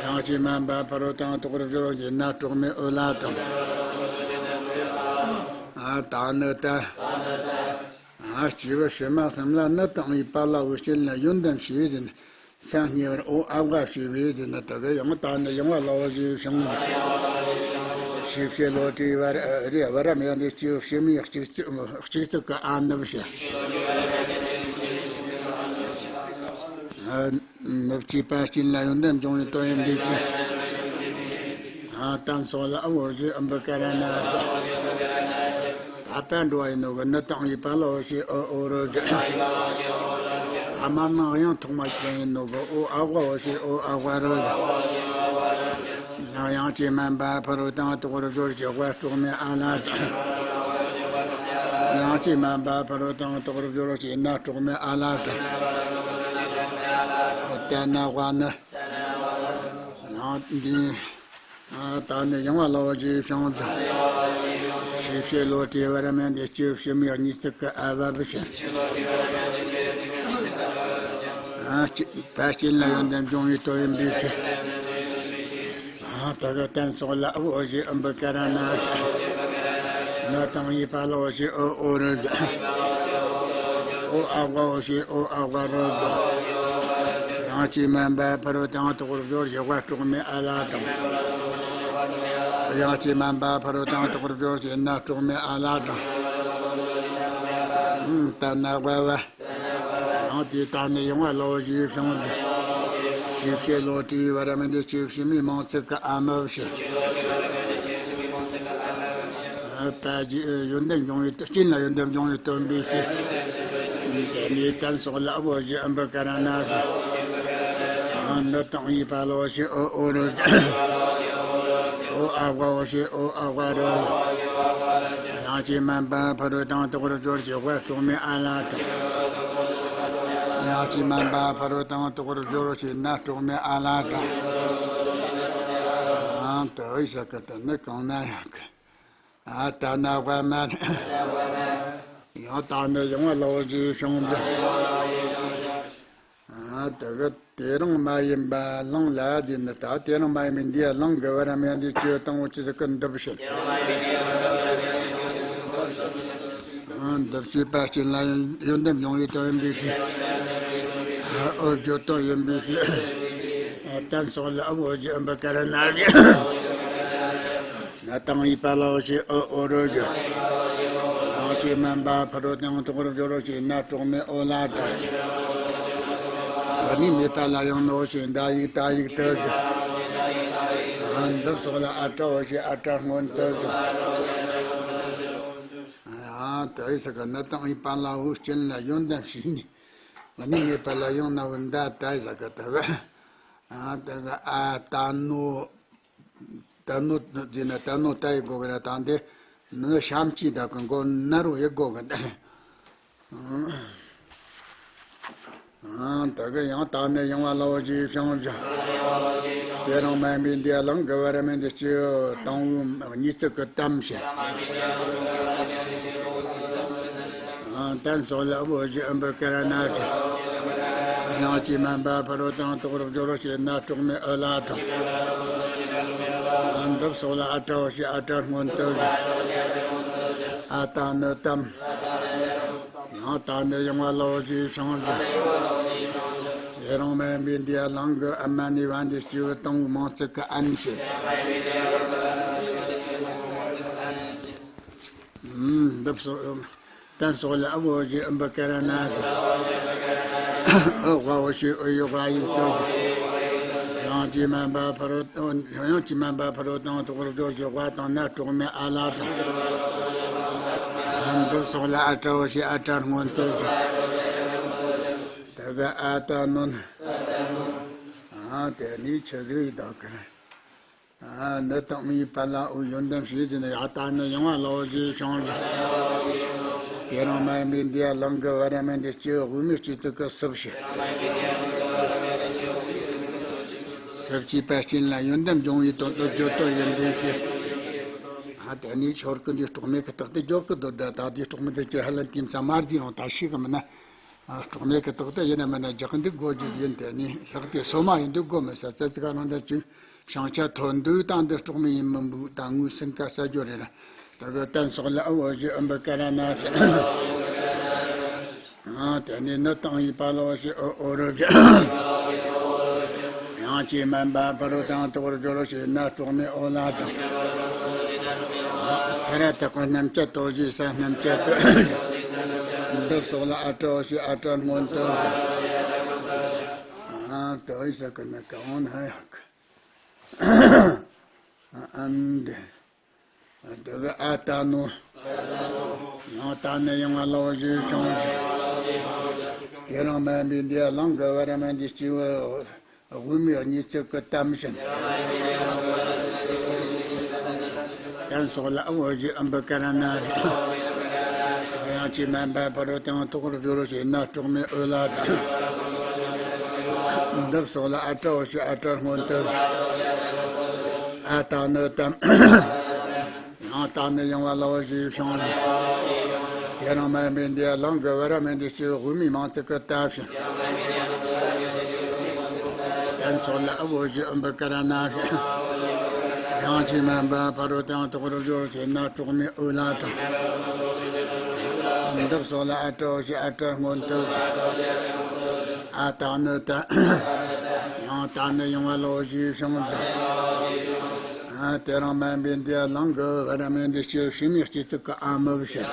ཡང་ཅི་མན་པ་ཕ་རོལ་ཏུ་ཡང་དག་པར་སྦྱོར་བ་ཞེས་ན་གྲོགས་མེད་འོད་ལ་དང་། ཨ་ད་ནི་ད། ཨ་སྐྱེས་བུ་ཕྱི་མ་གསུམ་ལ་ནི་དང་བའི་པ་ལ་བུ་སྐྱེ་ལ་ཡོན་ཏན་ཞེས་བྱ་ནི། སེམས་ཉེ་བར་འོ་ཨ་བ་ཞེས་པའི་དེ་ནི་དེ་གི་ཡང་ད་ནི་ཡང་བ་ལའོ་ཞེས་བྱང་། ཤེས་བྱེད་ལོ་ཏྲེ་བ་ར་རེ་བ་ར་མེ་འདི་སྐྱེ་བུ་ཕྱི་མའི་གཅིག་ཚིག་གཅིག་ཚིག་གི་ཨ་ནུ་བྱ། ནུབ་ཀྱི་པ་སྐྱེ་ལ་ཡོན་ཏན་འབྱུང་བའི་དོན་ཡིན་པའི་ཕྱིར། ཨ་བསྟན་སོགས་ལ་དབུ་བཞི་ཨུམ་བུ་ཀ་ར་ན་ཞིག་ཨ་པ་འགྲོ་བ་ཡིན་ནོ་གི་ནི་དང་བའི་པ་ལའོ་ཞེས་འོ་འོ་རོ་གི། ཨ་མ་ནི་དབྱངས་ཐོག་མ་ཅན་ཡིན་ནོ་གི་འོ་ཨ་བ་འོ་ཞེས་འོ་ཨ་བ་རོ་གི། ཡང་ཡང་ཅི་མན་པ་ཕ་རོལ་ཏུ་ཡང་དག་པར་སྦྱོར་ཞེས་བ་གྲོགས་མེད་ཨ་ལ་གྲགས། ཡང་ཅི་མན་པ་ཕ་རོལ་ཏུ་ཡང་དག་པར་སྦྱོར་ཞེས་ན་གྲོགས་མེད་ཨ་ལ་གྲགས། དེ་ན་བ་ནི། ཡང་འདི། ད་ནི་ཡང་བ་ལའོ་ཞེས་བྱང་ཞིང་། ཤེས་བྱེད་ལོ་ཏྲེ་བ་ར་མེ་འདི་སྐྱེ་བུ་ཕྱི་མའི་གཉིས་ཚིག་གི་ཨ་བ་བུ་ཞིག་ཨ་སྐྱེ་པ་སྐྱེ་ལ་ཡོན་ཏན་འབྱུང་བའི་དོན་ཡིན་པའི་ཕྱིར། ཨ་དེ་གི་བསྟན་སོགས་ལ་དབུ་བཞི་ཨུམ་བུ་ཀ་ར་ན་ཞིག་ན་དང་བའི་པ་ལའོ་ཞེས་འོ་འོ་རོ་གི། འོ་ཨ་བ་འོ་ཞེས་འོ་ཨ་བ་རོ་གི། ཡང་ཅི་མན་པ་ཕ་རོལ་ཏུ་ཡང་དག་པར་སྦྱོར་ཞེས་བ་གྲོགས་མེད་ཨ་ལ་དང་། ཡང་ཅི་མན་པ་ཕ་རོལ་ཏུ་ཡང་དག་པར་སྦྱོར་ཞེས་ན་གྲོགས་མེད་ཨ་ལ་དང་། ད་ན་བ་བ། ཡང་དེ་ད་ནི་ཡང་བ་ལའོ་ཞེས་བྱང་ཞིང་། ཤེས་བྱེད་ལོ་ཏྲེ་བ་ར་མེ་འདི་སྐྱེ་བུ་ཕྱི་མའི་མིང་ཚིག་གི་ཨ་མ་བུ་ཞིག་ཨ་པ་ཡོན་ཏན་འབྱུང་བའི་སྐྱེ་ལ་ཡོན་ཏན་འབྱུང་བའི་དོན་ཡིན་པའི་ཕྱིར། དེ་ནི་བསྟན་སོགས་ལ་དབུ་བཞི་ཨུམ་བུ་ཀ་ར་ན་ཞིག་ནི་དང་བའི་པ་ལའོ་ཞེས་འོ་འོ་རོ་གི། འོ་ཨ་བ་འོ་ཞེས་འོ་ཨ་བ་རོ། ཡང་ཅི་མན་པ་ཕ་རོལ་ཏུ་ཡང་དག་པར་སྦྱོར་ཞེས་བ་གྲོགས་མེད་ཨ་ལ་དང་། ཡང་ཅི་མན་པ་ཕ་རོལ་ཏུ་ཡང་དག་པར་སྦྱོར་ཞེས་ན་གྲོགས་མེད་ཨ་ལ་དང་། ཨང་དུ་ཨི་ཤ་ཀ་ཏུ་ནི་གང་ན་ཡང་གི། ཨ་ད་ན་བ་མ་ནི། ཡང་ད་ནི་ཡང་བ་ལའོ་ཞེས་བྱང་གི། ཨ་དེ་གི་དེ་རང་མ་ཡིན་པ་ལང་ལ་དེ་ནི་ད་དེ་རང་མ་ཡིན་པའི་འདིའི་ལང་གི་བར་མ་འདི་ཅི་དང་བོ་ཅི་ཟིག་གི་འདུ་བྱེད། ཨ་འདུ་བྱེད་པ་སྐྱེ་ལ་ཡོན་ཏན་འབྱུང་བའི་དོན་ཡིན་པའི་ཕྱིར། ཨ་འོ་བརྗོད་དོན་ཡིན་པའི་ཕྱིར། ཨ་བསྟན་སོགས་ལ་དབུ་བཞི་ཨུམ་བུ་ཀ་ར་ན་གི། ན་དང་བའི་པ་ལའོ་ཞེས་འོ་འོ་རོ་གི། ཡང་ཅི་མན་པ་ཕ་རོལ་ཏུ་ཡང་དག་པར་སྦྱོར་ཞེས་ན་གྲོགས་མེད་འོད་ལ་གྲགས། ཨ་ནི་མེད་པ་ལ་ཡང་ནོ་ཞེས་འདྲ་ཡིག་ད་ཡིག་ཏུ་གི། ཨ་འདི་སོགས་ལ་ཨ་ཏྲ་འོ་ཞེས་ཨ་ཏྲ་སྔོན་དུ་གི། ཨ་ཏ་ཡི་ས་ག་ན་དང་བའི་པ་ལའོ་སྐྱེ་ལ་ཡོན་ཏན་ཞེས་ནི། ཨ་ནི་མེད་པ་ལ་ཡང་ན་བུ་འདྲ་ཏ་ཡི་ས་ག་ཏ་གི། ཨ་ཏ་གི་ཨ་ཏ་ནོ། ཏ་ནོ་ཟེར་ན་ཏ་ནོ་ཏ་ཡི་སྒོ་གི་ར་དང་དེ་ནི་ཤམ་གྱི་ད་གི་མགོ་ན་རོ་ཡི་སྒོ་གི་ད། ཨང་ད་གི་ཡང་ད་ནི་ཡང་བ་ལའོ་ཞེས་བྱང་ཞིང་། དེ་རང་མ་ཡིན་པའི་འདི་ལང་གི་བར་མ་འདི་སྐྱེ་དང་བོ་གཉིས་ཚིག་གི་གཏམ་ཞིག་ཨང་བསྟན་སོགས་ལ་དབུ་བཞི་ཨུམ་བུ་ཀ་ར་ན་ཞིག་ཡང་ཅི་མན་པ་ཕ་རོལ་ཏུ་ཡང་དག་པར་སྦྱོར་བ་བྱས་ན་གྲོགས་མེད་ཨུ་ལ་དང་། འདི་སོགས་ལ་ཨ་ཏྲ་བོ་ཞེས་ཨ་ཏྲ་སྔོན་དུ་བཞག་ཨ་ཏ་ནི་ཏམ། ཡང་ཏ་ནི་ཡང་བ་ལ་བ་ཞེས་བྱུང་ཞིང་། དེ་རང་མ་ཡིན་པའི་འདི་ཡ་ལང་གི་ཨ་མ་ནི་བ་འདི་སྐྱེས་བུ་དང་པོའི་མིང་ཚིག་གི་ཨན་ཞེས། འདི་སོགས། ཏན་སོགས་ལ་ཨ་བོ་ཞེས་ཨུམ་བུ་ཀ་ར་ན་ཞེས། ཨུ་ཝ་བོ་ཞེས་ཨུ་ཡུ་ཝ་ཡུ་ཏོ་ཞེས། ཡང་ཅི་མན་པ་ཕ་རོལ་ཡང་ཅི་མན་པ་ཕ་རོལ་ཏུ་ཡང་དག་པར་སྦྱོར་བྱས་ཝ་དང་ན་གྲོགས་མེད་ཨ་ལ་དང་། འདི་སོགས་ལ་ཨ་ཏྲ་བོ་ཞེས་ཨ་ཏྲ་སྔོན་དུ་ཞེས། དེ་ག་ཨ་ཏ་ནོན། ཨ་དེ་ནི་ཆི་ཟིག་ཡིན་དག་གི། ཨ་ནི་དང་མིའི་བར་ལ་ཨུ་ཡོན་ཏན་བྱས་ཟིན་ཡ་ཏ་ནི་ཡང་བ་ལ་བ་ཞེས་བྱུང་ཞིང་། དེ་རང་མ་ཡིན་པའི་འདི་ཡ་ལང་གི་བ་ར་མ་འདི་སྐྱེས་བུ་དབུ་མའི་སྐྱེས་ཚིག་གི་སུབ་ཞེས། སུབ་ཅེས་པ་ཅན་ལ་ཡོན་ཏན་འབྱུང་བའི་དོན་དུ་བརྗོད་དོན་ཡིན་པའི་ཕྱིར། ཨ་དེ་ནི་ཆོར་ཀི་འདི་གྲོགས་མེད་ཀྱི་རྟགས་དེ་བརྗོད་ཀྱི་འདུག་ད་ད་དེ་གྲོགས་མེད་དེ་ཀྱི་ཧ་ལམ་དེ་ཙམ་མ་རྫི་རང་ད་ཤེས་གི་མིན་ན། ཨ་གྲོགས་མེད་ཀྱི་རྟགས་དེ་ཡིན་ན་མིན་ན་རྒྱག་འདུག་དགོས་རྒྱུ་ཡིན། དེ་ནི་ལྷག་དེ་སོ་མ་ཡིན་འདུག་དགོས་མི་ས་ཙི་ཙི་ག་རང་ད་ཅིག་བྱང་ཆ་ཐོན་འདུག་ད་འདི་གྲོགས་མེད་ཡིན་མི་འདུག་ད་ངོས་ཟིན་ཀ་ས་ཇོ་རེད་ར། ད་གི་ཏན་སོགས་ལ་ཨ་བོ་ཞེས་ཨུམ་བུ་ཀ་ར་ན་ཞེས། ཨ་དེ་ནི་ནི་དང་ཡི་པ་ལ་བ་ཞེས་ཨོ་ཨོ་རུ་ཞེས། ཡང་ཅི་མན་པ་ཕ་རོལ་ཏུ་ཡང་དག་པར་སྦྱོར་བ་བྱས་ན་གྲོགས་མེད་ཨོ་ལ་དང་། ས་ར་བཏགས་པ་རྣམ་བཅད་དོ་ཞེས་ས་རྣམ་བཅད་དོ། འདི་སོགས་ལ་ཨ་ཏྲ་བོ་ཞེས་ཨ་ཏྲ་སྔོན་དུ་ཞེས། ཨ་དོ་ཡི་ས་ཀི་ན་ཀ་འོ་ན་ཡག་ཨ་འདི། དེ་གི་ཨ་ཏ་ནོ། ཡང་ཏ་ནི་ཡང་བ་ལ་བ་ཞེས་བྱུང་ཞིང་། དེ་རང་མ་ཡིན་པའི་འདི་ཡ་ལང་གི་བ་ར་མ་འདི་སྐྱེས་བུ་དབུ་མའི་གཉིས་ཚིག་གི་ཏམ་ཞིང་། ཏན་སོགས་ལ་ཨ་བོ་ཞེས་ཨུམ་བུ་ཀ་ར་ན་ཞེས། ཡང་ཅི་མན་པ་ཕ་རོལ་ཏུ་ཡང་དག་པར་སྦྱོར་བ་བྱས་ན་གྲོགས་མེད་ཨུ་ལ་དང་། འདི་སོགས་ལ་ཨ་ཏྲ་བོ་ཞེས་ཨ་ཏྲ་སྔོན་དུ་ཞེས། ཨ་ཏ་ནི་ཏམ། ཡང་ཏ་ནི་ཡང་བ་ལ་བ་ཞེས་བྱུང་ཞིང་། དེ་རང་མ་ཡིན་པའི་འདི་ཡ་ལང་གི་བ་ར་མ་འདི་སྐྱེས་བུ་དབུ་མའི་མིང་ཚིག་གི་ཏ་ཞིང་། ཏན་སོགས་ལ་ཨ་བོ་ཞེས་ཨུམ་བུ་ཀ་ར་ན་ཞེས། ཡང་ཅི་མན་པ་ཕ་རོལ་ཏུ་ཡང་དག་པར་སྦྱོར་བ་བྱས་ན་གྲོགས་མེད་ཨུ་ལ་དང་། འདི་སོགས་ལ་ཨ་ཏྲ་བོ་ཞེས་ཨ་ཏྲ་སྔོན་དུ་ཞེས། ཨ་ཏ་ནི་ཏ། ཡང་ཏ་ནི་ཡང་བ་ལ་བ་ཞེས་བྱུང་ཞིང་། ཨ་དེ་རང་མ་ཡིན་པའི་འདི་ཡ་ལང་གི་བ་ར་མ་འདི་སྐྱེས་བུ་ཕྱི་མའི་སྐྱེས་ཚིག་གི་ཨ་མུ་བུ་ཞེས།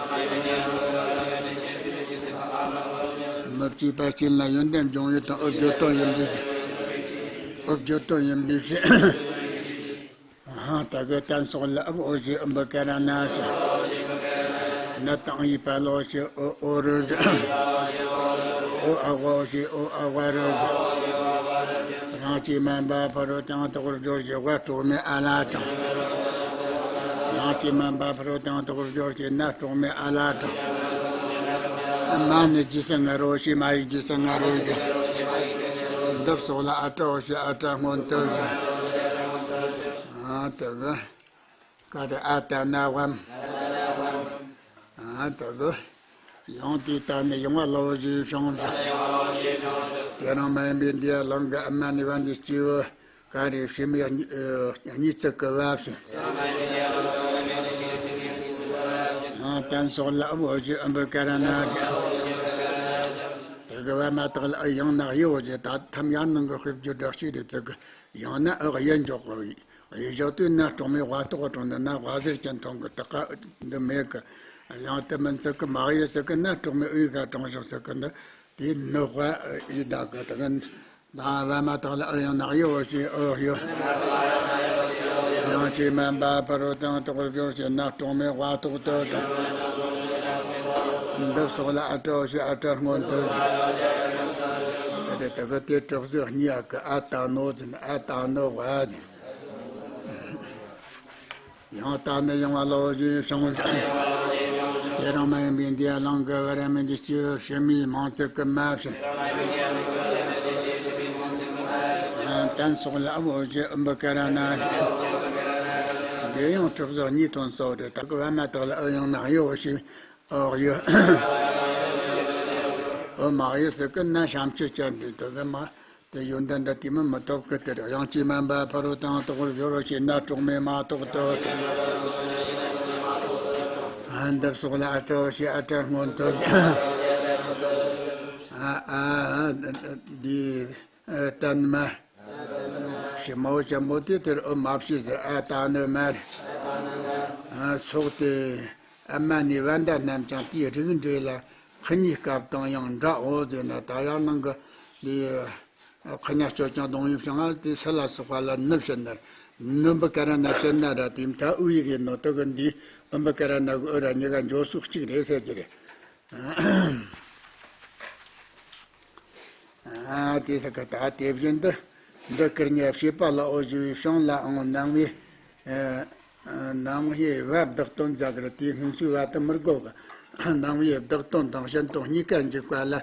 མུ་བཅས་པ་ཅན་ལ་ཡོན་ཏན་འབྱུང་བའི་དོན་ཨུ་བརྗོད་དོན་ཡིན་པའི་ཕྱིར། ཨུ་བརྗོད་དོན་ཡིན་པའི་ཕྱིར། ཨ་ད་གི་ཏན་སོགས་ལ་ཨ་བོ་ཞེས་ཨུམ་བུ་ཀ་ར་ན་ཞེས། ནི་དང་ཡི་པ་ལ་བ་ཞེས་ཨོ་ཨོ་རུ་ཞེས། ཨོ་ཨ་བོ་ཞེས་ཨོ་ཨ་བ་རུ་ཞེས། ཡང་ཅི་མན་པ་ཕ་རོལ་ཏུ་ཡང་དག་པར་སྦྱོར་བྱས་ཝ་གྲོགས་མེད་ཨ་ལ་དང་། ཡང་ཅི་མན་པ་ཕ་རོལ་ཏུ་ཡང་དག་པར་སྦྱོར་བྱས་ན་གྲོགས་མེད་ཨ་ལ་དང་། མ་ནི་རྗེས་སུ་ང་རོ་ཞེས་མ་ཡི་རྗེས་སུ་ང་རོ་ཞེས། འདི་སོགས་ལ་ཨ་ཏྲ་བོ་ཞེས་ཨ་ཏྲ་སྔོན་དུ་ཞེས། ཨ་དེ་གི་ཀ་རེ་ཨ་ཏ་ན་བམ། ཨ་དེ་གི་ཡང་དེ་ལྟར་ནི་ཡང་བ་ལ་བ་ཞེས་བྱུང་ཞིང་། དེ་རང་མ་ཡིན་པའི་འདི་ཡ་ལང་གི་ཨ་མ་ནི་བ་འདི་སྐྱེས་བུ་ཀ་རེ་ཕྱི་མའི་གཉིས་ཚིག་གི་བ་ཞིང་། ཨ་ཏན་སོགས་ལ་ཨ་བོ་ཞེས་ཨུམ་བུ་ཀ་ར་ན་ཞེས། དེ་གི་བ་མ་དག་ལ་ཨུ་ཡང་ན་ཡི་བོ་ཞེས། ད་ཐམ་ཡང་ནང་གི་དཔེ་བརྗོད་སྦྲགས་ཤིག་རེད། དེ་གི་ཡང་ན་ཨུ་གཡས་འཇོག་གོ་ཡི། གཡས་འཇོག་དུས་ན་གྲོགས་མེད་ཝ་ཏོག་གྲོང་འདི་ན་ཝ་ཟེར་ཅན་མཐོང་གི་དག་ག་འདི་མེད་གི། ཡང་དེ་མིན་ཚིག་གི་མ་གཡས་ཟེར་གི་ན་གྲོགས་མེད་ཨུའི་ག་གྲོང་བཞག་ཟེར་གི་འདི། དེ་ནི་ཝ་ཡི་དག་གི་དག་གི། ད་བ་མ་དག་ལ་ཨུ་ཡང་ན་ཡི་བོ་ཞེས་ཨོ་ཡོ། ཡང་ཅི་མན་པ་ཕ་རོལ་ཏུ་ཡང་དག་པར་སྦྱོར་བྱས་ན་གྲོགས་མེད་ཝ་ཏོག་ཏོ་དང་། འདི་སོགས་ལ་ཨ་ཏྲ་བོ་ཞེས་ཨ་ཏྲ་སྔོན་དུ་ཞེས། དེ་དག་གི་དེ་གྲོགས་ཟེར་གཉིས་ཀ་ཨ་ཏ་ནོ་ཟེར་ན་ཨ་ཏ་ནོ་ཝ་ཟེར། ཡང་ཏ་ནི་ཡང་བ་ལ་བ་ཞེས་བྱུང་ཞིང་། དེ་རང་མ་ཡིན་པའི་འདི་ཡ་ལང་གི་བ་ར་མ་འདི་སྐྱེས་བུ་ཕྱི་མའི་མིང་ཚིག་གི་མ་ཞིང་། ཏན་སོགས་ལ་ཨ་བོ་ཞེས་ཨུམ་བུ་ཀ་ར་ན་ཞེས། འདི་ཡང་གྲོགས་ཟེར་གཉིས་ཐོན་སོགས་རེད། ད་གི་བ་མ་དག་ལ་ཨུ་ཡང་ན་ཡི་བོ་ཞེས་ཨོ་ཡོ། འོ་མ་ཡོད་ཟེར་གི་ན་བྱམས་ཆོས་ཅན་དེ་དེ་གི་མ། དེ་ཡོན་ཏན་འདྲ་དེ་མིན་མི་ཐོབ་གི། དེར་དབྱངས་ཅན་མ་འབའ་ཕ་རོལ་ཏུ་ཡང་དག་པར་སྦྱོར་བར་བྱེད་ན་གྲོགས་མེད་མ་གཏོགས་ཏེ། ཨ་འདིར་སོགས་ལ་ཨ་ཏྲ་བ་ཞེས་ཨ་ཏྲ་སྔོན་དུ། ཨ་ཨ་འདི་ཨ་ཏན་མ། ཞི་མ་བོ་ཅན་པོ་དེ་དེར་ཨུ་མ་བྱས་ཟེར། ཨ་ཏ་ནི་མ་རེད། ཨ་སོགས་ཏེ། ཨ་མ་ནི་བན་ད་རྣམས་ཀྱང་དེའི་རིགས་འགྲེ་ལ་ཁི་གཉིས་སྐབས་དང་ཡང་འདྲའོ་ཟེར་ན། ད་ཡང་ནང་གི་འདི་ཁི་གཉིས་སྐྱོ་ཅང་གདོང་ཡིན་ཞིང་ཨ་དེ་སི་ལ་སོགས་པ་ལ་ནུབ་ཕྱིན་ན། ནུབ་འབུ་ཀ་ར་ན་ཕྱིན་ན་ར་དེ་མཐའ་དབུས་ཡི་གེ་ནོ་དུ་གི་འདི་ཨུ་འབུ་ཀ་ར་ན་གི་ཨུ་ར་གཉིས་ཀ་འཇོག་ཚུལ་གཅིག་རེད་ཟེར་གྱི་རེད། ཨ་དེ་ས་ཀ་ད་དེ་བཞིན་དུ་འདི་ཀིར་ཉ་བྱེད་པ་ལའོ་ཞུ་བའི་བྱང་ལའང་ནང་བའི་ཨ་ནང་བའི་བ་བདག་དོན་རྒྱ་གར་དེའི་སྔོན་སུའི་བ་དུ་མི་དགོ་གི། ནང་བའི་བདག་དོན་དང་གཞན་དོན་གཉིས་ཀ་འཇུག་པ་ལ།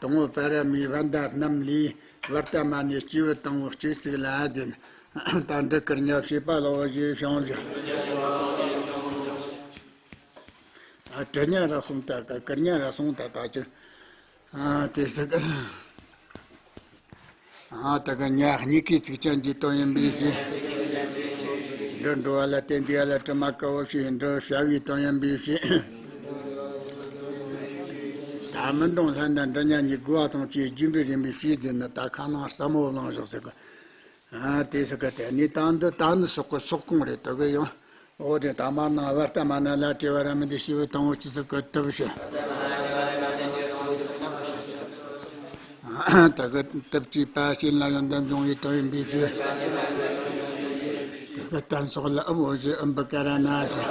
དང་པོ་པ་ར་མའི་བན་ད་རྣམས་ལས་བར་ཏ་མ་ནའི་སྐྱེས་བུ་དང་པོ་གཅིག་ཟིག་ལ་ཨ་དེ་ན། ད་འདི་ཀིར་ཉ་བྱེད་པ་ལའོ་ཞེས་བྱང་བཞག་ཨ་ཀིར་ཉ་ར་སོང་ད་ཀ་ཀིར་ཉ་ར་སོང་ད་ད་ཅི། ཨ་དེ་ཟེར་གི། ཨ་ད་ག་ཉ་གཉིས་ཀའི་ཚིགས་ཅན་གྱི་དོན་ཡིན་པའི་ཕྱིར། འབྲུ་འགྲོ་བ་ལ་བརྟེན་དུས་ཨ་ལ་དྲི་མ་དཀར་བོ་ཞེས་འབྲུ་བྱ་བའི་དོན་ཡིན་པའི་ཕྱིར། ད་མི་འདོང་ལྷན་དང་འབྲུ་ཉ་གཉིས་དགོས་པ་དང་བཅས་རྒྱུ་འབྲས་ཡིན་པའི་ཕྱིར་དེ་ནི་ད་ཁ་ནང་ཟབ་མོ་བླངས་བཞག་ཟེར་གི། ཨ་དེ་ཟེར་གི་དེ་ནི་ད་འདི་ད་ནི་སོག་གི་སོག་གོང་རེད་དོ་གི་ཡང་། འོ་དེ་ད་མ་ནང་བར་ཏ་མ་ན་ལ་དྲི་བ་ར་མི་འདི་ཞི་བའི་དང་པོ་ཅི་ཟེར་གི་དུབ་ཞེ། ད་གི་དུབ་ཀྱི་པ་ཞེན་ལ་ཡོན་ཏན་འབྱུང་བའི་དོན་ཡིན་པའི་ཕྱིར། ད་གི་བརྟན་སོགས་ལ་ཨུ་བོ་ཞེས་ཨུམ་བུ་ཀ་ར་ན་ཞེས།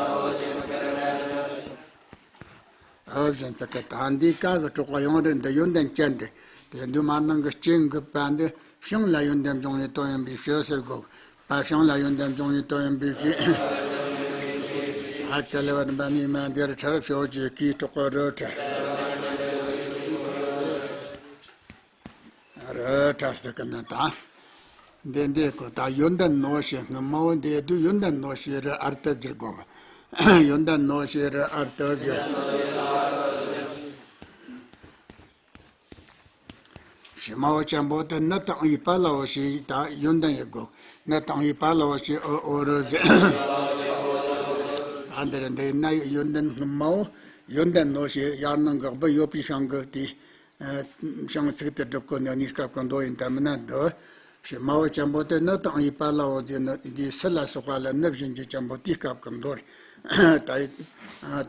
ཨོ་བཞིན་ཚིག་གི་ད་འདི་ཀ་གི་གྲོགས་པ་ཡང་རེད་འདི་ཡོན་ཏན་ཅན་ཏེ། དེ་འདུས་མ་ནང་གི་སྐྱེ་འགུལ་པ་འདི་བྱང་ལ་ཡོན་ཏན་འབྱུང་བའི་དོན་ཡིན་པའི་ཕྱིར་ཟེར་གོ། པ་བྱང་ལ་ཡོན་ཏན་འབྱུང་བའི་དོན་ཡིན་པའི་ཕྱིར། ཨ་ཀ་ལ་བར་འབའ་ནི་མ་འདིར་ཁྲར་ཕྱོགས་ཀྱི་གིས་གྲོགས་པ་རུ་ཁྲ། རུ་ཁྲ་ཟེར་གི་ན་ད། འདི་འདི་ཀོ་ད་ཡོན་ཏན་ནོ་ཞེས་སྔ་མ་བོ་འདི་དུས་ཡོན་ཏན་ནོ་ཞེས་རུ་ཨར་ཏ་བསྒྱུར་དགོས། ཡོན་ཏན་ནོ་ཞེས་རུ་ཨར་ཏ་བསྒྱུར། ཞི་མ་བོ་ཅན་པོ་དེ་ནི་དང་བའི་པ་ལ་བོ་ཞེས་ད་ཡོན་ཏན་ཡོད་དགོས། ནི་དང་བའི་པ་ལ་བོ་ཞེས་ཨོ་ཨོ་རུ་བསྒྱུར། ད་འདིར་འདི་ན་ཡོན་ཏན་སྔ་མ་བོ་ཡོན་ཏན་ནོ་ཞེས་ཡར་ནང་གི་བུ་ཡོད་པའི་ཤང་གི་དེ། བྱང་ཚིག་ཏུ་སྒྲུབ་དགོས་ནས་གཉིས་སྐབས་ཀྱི་མདོ་ཡིན་ད་མིན་ན་འདི། ཞི་མ་བོ་ཅན་པོ་དེ་ནི་དང་བའི་པ་ལ་བོ་ཟེར་ནི་འདིའི་སི་ལ་སོགས་པ་ལ་ནི་བཞིན་གྱི་ཅན་པོ་དེའི་སྐབས་ཀྱི་མདོ་རེད། ད་ཡི་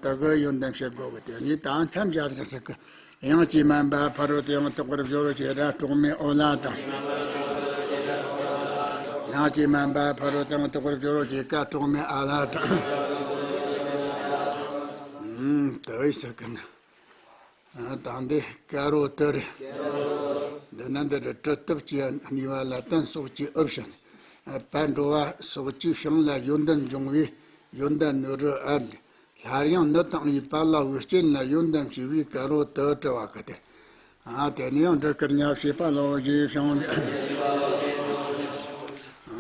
ད་གི་ཡོན་ཏན་བཤད་དགོས་གི་དེ་ནི་ད་མཚམས་སྦྱར་ཞིང་ཟེར་གི། དབྱངས་ཀྱིས་མ་འབའ་ཕ་རོལ་ཏུ་ཡང་དག་པར་སྦྱོར་བར་བྱེད་ར་གྲོགས་མེད་ཨོ་ལ་དང་། དབྱངས་ཀྱིས་མ་འབའ་ཕ་རོལ་ཏུ་ཡང་དག་པར་སྦྱོར་བར་བྱེད་ཀ་གྲོགས་མེད་ཨ་ལ་དང་། ཨུམ་ད་ཡི་ཟེར་གི་ན། ད་འདི་ཀ་རོ་ཏི་རེད། འདི་ན་འདི་རེད་གྲི་སྟབས་ཀྱི་གཉིས་པ་ལ་བརྟན་སོགས་ཀྱི་ཨུ་བྱ་ནི། པ་འགྲོ་བ་སོགས་ཀྱི་བྱང་ལ་ཡོན་ཏན་འབྱུང་བའི་ཡོན་ཏན་ནོ་རུ་ཨ་འདི། སླར་ཡང་ནི་དང་བའི་པ་ལ་བོའི་རྐྱེན་ལ་ཡོན་ཏན་ཞེས་པའི་ཀ་རོ་ཏི་བྲི་བ་གི་སྟེ། ཨ་དེ་ནས་ཡང་འདི་ཀིར་ཉ་བྱེད་པ་ལའོ་ཞེས་བྱུང་སྟེ།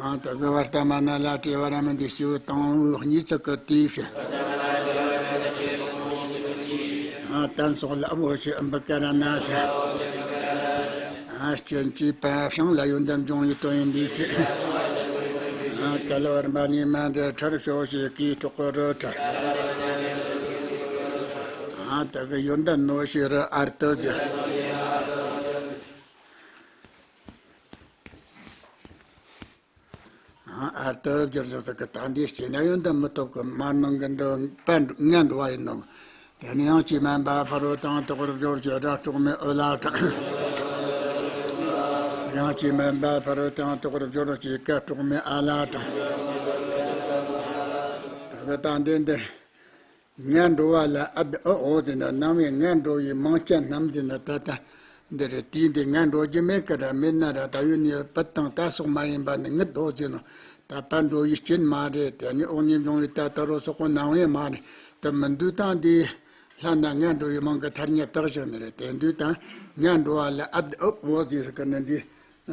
ཨ་ད་གི་བར་ཏ་མ་ན་ལ་དྲི་བ་ར་མི་འདི་ཞུ་དང་བོའི་གཉིས་ཚིག་གི་དེའི་ཕྱིར། ཨ་བརྟན་སོགས་ལ་ཨུ་བོ་ཞེས་ཨུམ་བུ་ཀ་ར་ན་ཞེས། ཨ་སྐྱོན་གྱི་པ་བྱང་ལ་ཡོན་ཏན་འབྱུང་བའི་དོན་ཡིན་པའི་ཕྱིར། ཨ་ཀ་ལ་བར་འབའ་ནི་མ་འདིར་ཁྲར་ཕྱོགས་ཞེས་གིས་གྲོགས་པ་རུ་ཁྲ། ཨ་ད་གི་ཡོན་ཏན་ནོ་ཞེས་རུ་ཨར་ཏ་བསྒྱུར། ཨར་ཏ་བསྒྱུར་བཞག་ཟེར་གི་ད་འདི་སྐྱེས་ན་ཡོན་ཏན་མི་ཐོབ་གི། མར་ནང་གི་འདི་པ་ངན་འགྲོ་བ་ཡིན་ནོ། དེ་ནས་དབྱངས་ཀྱིས་མ་འབའ་ཕ་རོལ་ཏུ་ཡང་དག་པར་སྦྱོར་བར་བྱེད་ར་གྲོགས་མེད་ཨོ་ལ་དང་། དབྱངས་ཀྱིས་མ་འབའ་ཕ་རོལ་ཏུ་ཡང་དག་པར་སྦྱོར་བར་བྱེད་ཀ་གྲོགས་མེད་ཨ་ལ་དང་། ད་གི་ད་འདི་འདི། ངན་འགྲོ་བ་ལ་ཨ་བི་ཨི་འོ་དེ་ན་ནང་བའི་ངན་འགྲོ་བའི་མིང་ཅན་རྣམས་ཟེར་ན་ད་ལྟ་འདི་རེད། དེའི་འདི་ངན་འགྲོ་རྒྱུ་མེད་ཀི་ར། མེད་ན་ར་ད་ཡོད་ནི་པ་དང་ད་སོགས་མ་ཡིན་པ་ནི་ངི་དོ་ཟེར་ནོ། ད་པ་འགྲོ་བའི་རྐྱེན་མ་རེད། དེ་ནི་འོག་ནས་འབྱུང་བའི་ད་ད་རོ་སོགས་པོ་ནང་བའི་མ་རེད། དེ་མི་འདུག་དང་འདི་ལྷ་ན་ངན་འགྲོ་བའི་མིང་གི་ཐ་སྙད་བཏགས་བཞག་ནི་རེད། དེ་འདུག་དང་ངན་འགྲོ་བ་ལ་ཨ་བི་ཨི་འོ་ཟེར་ཀི་ནི་འདི་